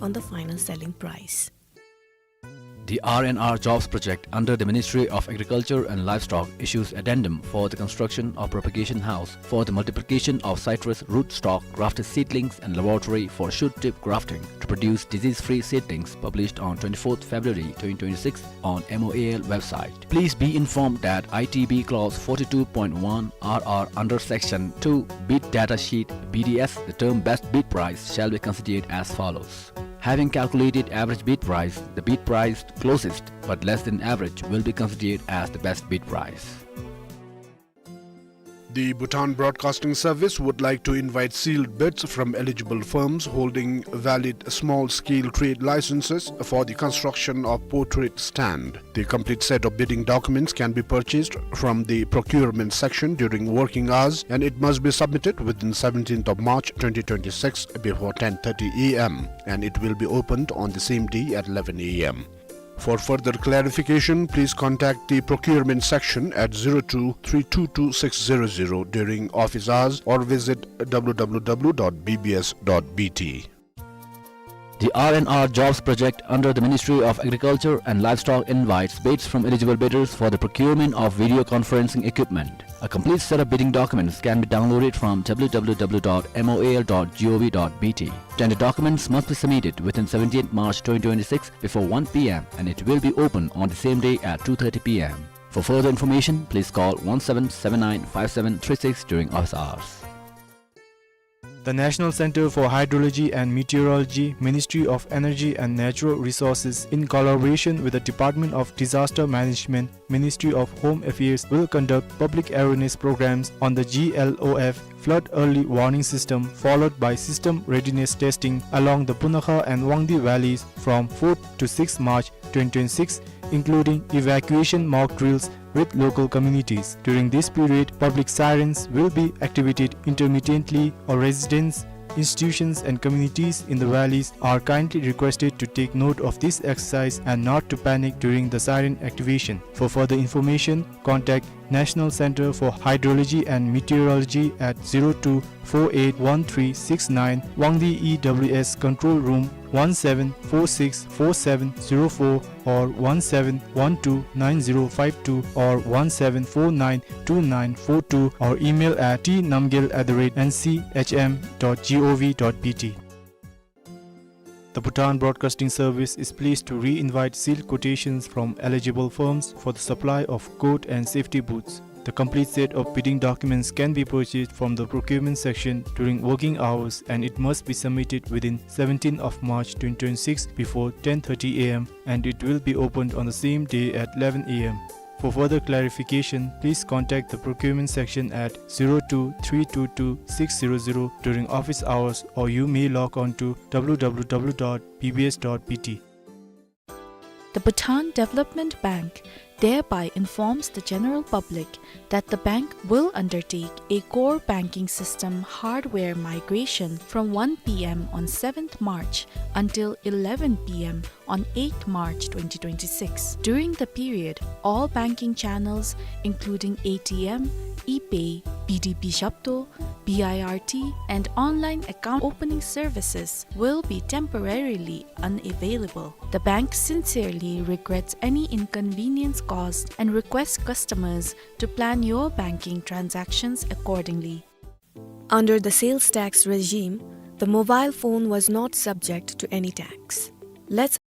on the final selling price. The R and R Jobs Project under the Ministry of Agriculture and Livestock issues addendum for the construction of propagation house for the multiplication of citrus rootstock grafted seedlings and laboratory for shoot tip grafting to produce disease-free seedlings, published on twenty-fourth February twenty twenty-six on M O A L website. Please be informed that I T B clause forty-two point one R R under section two bid data sheet B D S, the term best bid price shall be considered as follows. Having calculated average bid price, the bid price closest but less than average will be considered as the best bid price. The Bhutan Broadcasting Service would like to invite sealed bids from eligible firms holding valid small-scale trade licenses for the construction of portrait stand. The complete set of bidding documents can be purchased from the procurement section during working hours, and it must be submitted within seventeenth of March twenty twenty-six before ten thirty A M, and it will be opened on the same day at eleven A M. For further clarification, please contact the procurement section at zero two three two two six zero zero during office hours or visit W W W dot B B S dot B T. The R and R Jobs Project under the Ministry of Agriculture and Livestock invites bids from eligible bidders for the procurement of video conferencing equipment. A complete set of bidding documents can be downloaded from W W W dot M O A L dot G O V dot B T. Tender documents must be submitted within seventeenth March twenty twenty-six before one P M, and it will be open on the same day at two thirty P M. For further information, please call one seven seven nine five seven three six during office hours. The National Center for Hydrology and Meteorology, Ministry of Energy and Natural Resources, in collaboration with the Department of Disaster Management, Ministry of Home Affairs, will conduct public awareness programs on the G L O F flood early warning system, followed by system readiness testing along the Punakha and Wangdue valleys from fourth to sixth March twenty twenty-six, including evacuation mock drills with local communities. During this period, public sirens will be activated intermittently, or residents, institutions and communities in the valleys are kindly requested to take note of this exercise and not to panic during the siren activation. For further information, contact National Center for Hydrology and Meteorology at zero two four eight one three six nine, Wangdue E W S Control Room one seven four six four seven zero four or one seven one two nine zero five two or one seven four nine two nine four two, or email at t namgyel at the rate n c h m dot g o v dot b t. The Bhutan Broadcasting Service is pleased to re-invite sealed quotations from eligible firms for the supply of coat and safety boots. The complete set of bidding documents can be purchased from the procurement section during working hours, and it must be submitted within seventeenth of March twenty twenty-six before ten thirty a m, and it will be opened on the same day at eleven a m. For further clarification, please contact the procurement section at zero two three two two six zero zero during office hours, or you may log on to w w w dot b b s dot b t. The Bhutan Development Bank thereby informs the general public that the bank will undertake a core banking system hardware migration from one p m on seventh March until eleven p m on eighth March twenty twenty-six. During the period, all banking channels, including A T M, ePay, B D B Shapto, B I R T, and online account opening services, will be temporarily unavailable. The bank sincerely regrets any inconvenience caused and requests customers to plan your banking transactions accordingly. Under the sales tax regime, the mobile phone was not subject to any tax. Let's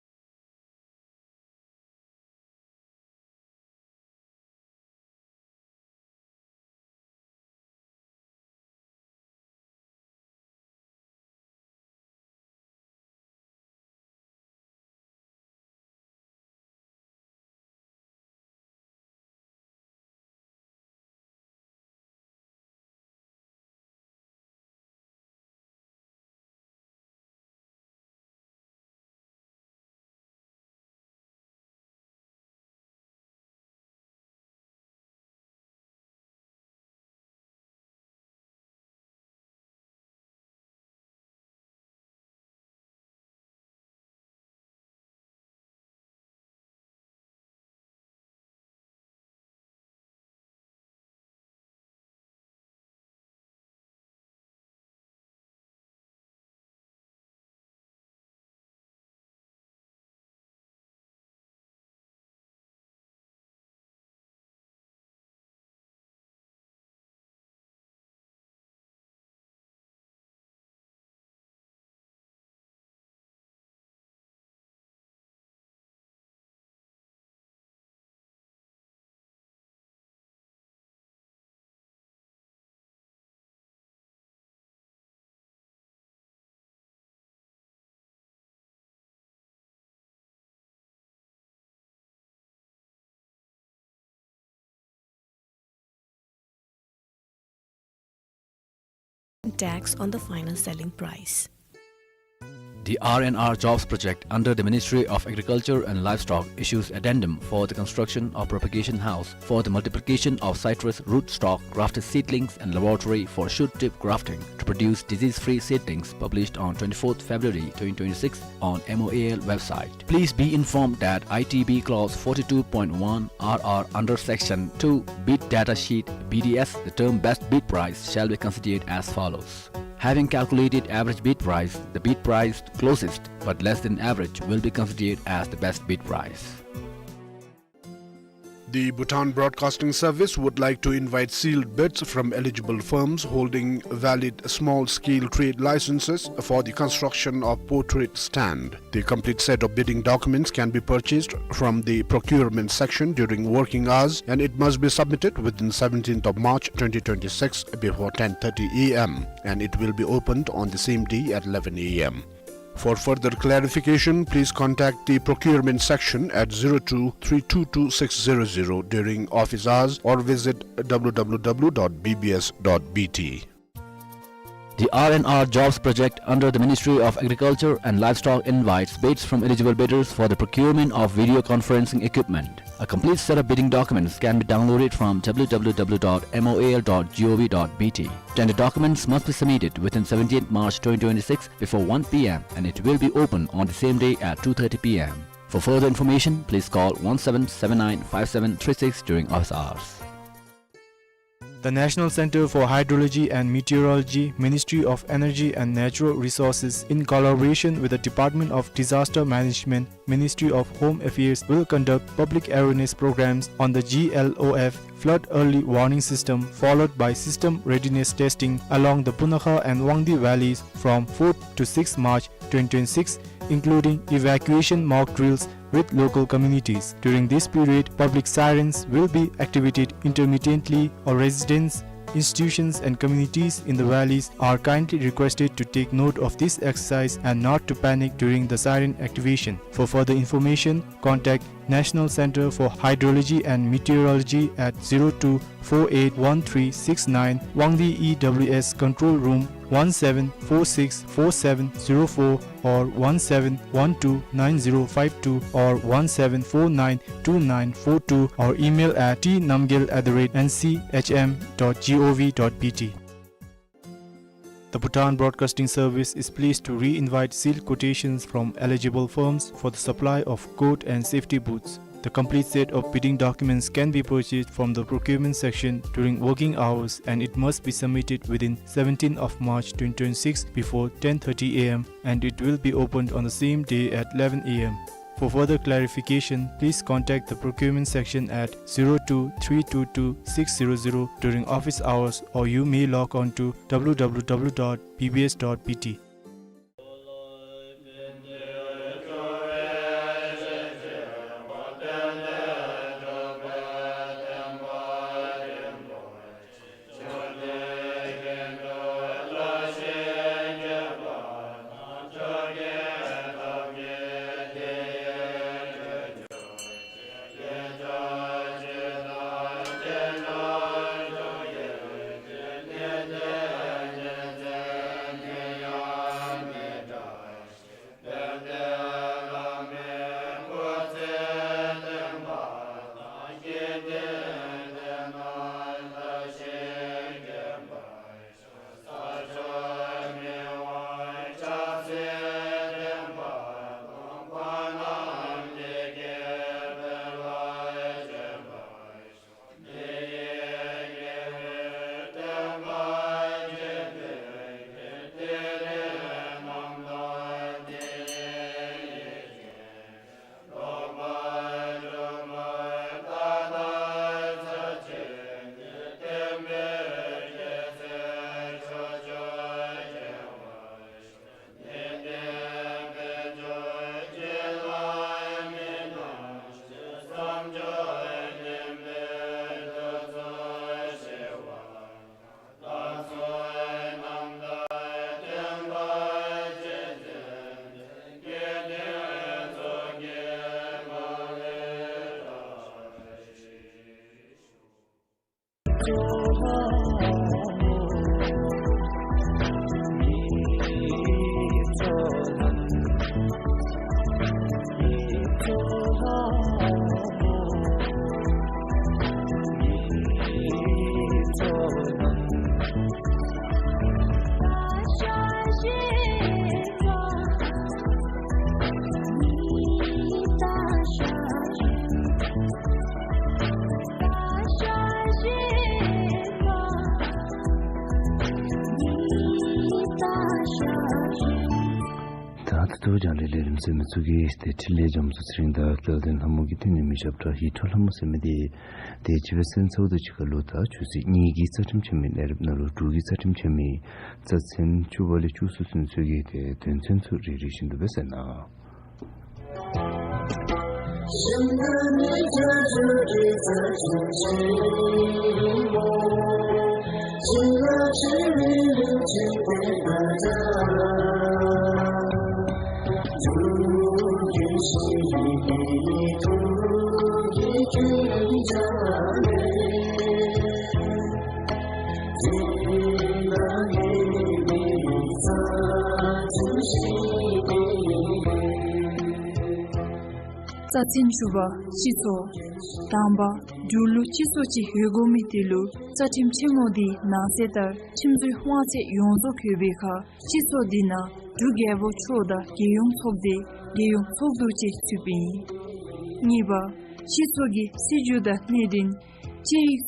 tax on the final selling price. The R and R Jobs Project under the Ministry of Agriculture and Livestock issues addendum for the construction of propagation house for the multiplication of citrus rootstock grafted seedlings and laboratory for shoot tip grafting to produce disease-free seedlings, published on twenty-fourth February twenty twenty-six on M O A L website. Please be informed that I T B clause forty-two point one R R under section two bid data sheet B D S, the term best bid price shall be considered as follows. Having calculated average bid price, the bid price closest but less than average will be considered as the best bid price. The Bhutan Broadcasting Service would like to invite sealed bids from eligible firms holding valid small-scale trade licenses for the construction of portrait stand. The complete set of bidding documents can be purchased from the procurement section during working hours, and it must be submitted within seventeenth of March twenty twenty-six before ten thirty A M, and it will be opened on the same day at eleven A M. For further clarification, please contact the procurement section at zero two three two two six zero zero during office hours or visit W W W dot B B S dot B T. The R and R Jobs Project under the Ministry of Agriculture and Livestock invites bids from eligible bidders for the procurement of video conferencing equipment. A complete set of bidding documents can be downloaded from W W W dot M O A L dot G O V dot B T. Tender documents must be submitted within seventeenth March twenty twenty-six before one P M, and it will be open on the same day at two thirty P M. For further information, please call one seven seven nine five seven three six during office hours. The National Center for Hydrology and Meteorology, Ministry of Energy and Natural Resources, in collaboration with the Department of Disaster Management, Ministry of Home Affairs, will conduct public awareness programs on the G L O F flood early warning system, followed by system readiness testing along the Punakha and Wangdi valleys from fourth to sixth March twenty twenty-six, including evacuation mock drills with local communities. During this period, public sirens will be activated intermittently. All residents, institutions and communities in the valleys are kindly requested to take note of this exercise and not to panic during the siren activation. For further information, contact National Center for Hydrology and Meteorology at zero two four eight one three six nine, Wangdi E W S Control Room one seven four six four seven zero four, or one seven one two nine zero five two, or one seven four nine two nine four two, or email at T Namgyel at the rate N C H M dot G O V dot B T. The Bhutan Broadcasting Service is pleased to re-invite sealed quotations from eligible firms for the supply of coat and safety boots. The complete set of bidding documents can be purchased from the procurement section during working hours, and it must be submitted within seventeenth of March twenty twenty-six before ten thirty A M, and it will be opened on the same day at eleven A M. For further clarification, please contact the procurement section at zero two three two two six zero zero during office hours, or you may log on to W W W dot B B S dot B T. ད་ལྟོ་རྒྱང་བསྒྲགས་ལས་རིམ་གསན་མི་ཚུ་གིས་ཏེ་འཕྲིན་ལས་རྒྱ་མཚོ་ཚེ་རིང་དང་སྐལ་ལྡན་ལྷ་མོ་གིས་བཏོན་ནི་མི་ཞབས་ཁྲ་ཧིང་ཁྲོ་ལྷ་མོ་ཟེར་མི་འདི་ཏེ་སྤྱི་པའི་གསན་ཚརཝ་ད་གཅིག་ཁར་ལུ་ད་ཆུ་ཚོད་གཉིས་ཀྱི་རྩ་ཁྲིམས་ཆད་མེད་གནས་རིམ་ནང་ལུ་དྲུག་གི་རྩ་ཁྲིམས་ཆད་མེད་རྩ་ཚན་བཅུ་པ་ལས་བཅུ་གསུམ་ཚུན་ཚོད་ཀྱི་ཏེ་དོན་ཚན་ཚུ་རེ་རེ་བཞིན་དུ་སྦེ་གསན་གནང་། རྩ་ཚན་བཅུ་པ། སྤྱི་ཚོགས། དང་པ། འབྲུག་ལུ་སྤྱི་ཚོགས་ཅིག་ཡོད་དགོ་མི་དེ་ལུ་རྩ་ཁྲིམས་ཆེན་མོ་འདི་ནང་གསེས་ལྟར་ཁྲིམས་བཟོའི་དབང་ཚད་ཡོངས་རྫོགས་ཡོད་པའི་ཁར་སྤྱི་ཚོགས་འདི་ནང་འབྲུག་རྒྱལ་པོ་མཆོག་དང་རྒྱལ་ཡོངས་ཚོགས་སྡེ་རྒྱལ་ཡོངས་ཚོགས་འདུ་བཅས་ཚུད་པས་ཨིན། གཉིས་པ། སྤྱི་ཚོགས་ཀྱི་སྲིད་བྱུས་དང་གནད་དོན་དཔྱད་ཡིག་ཚུ་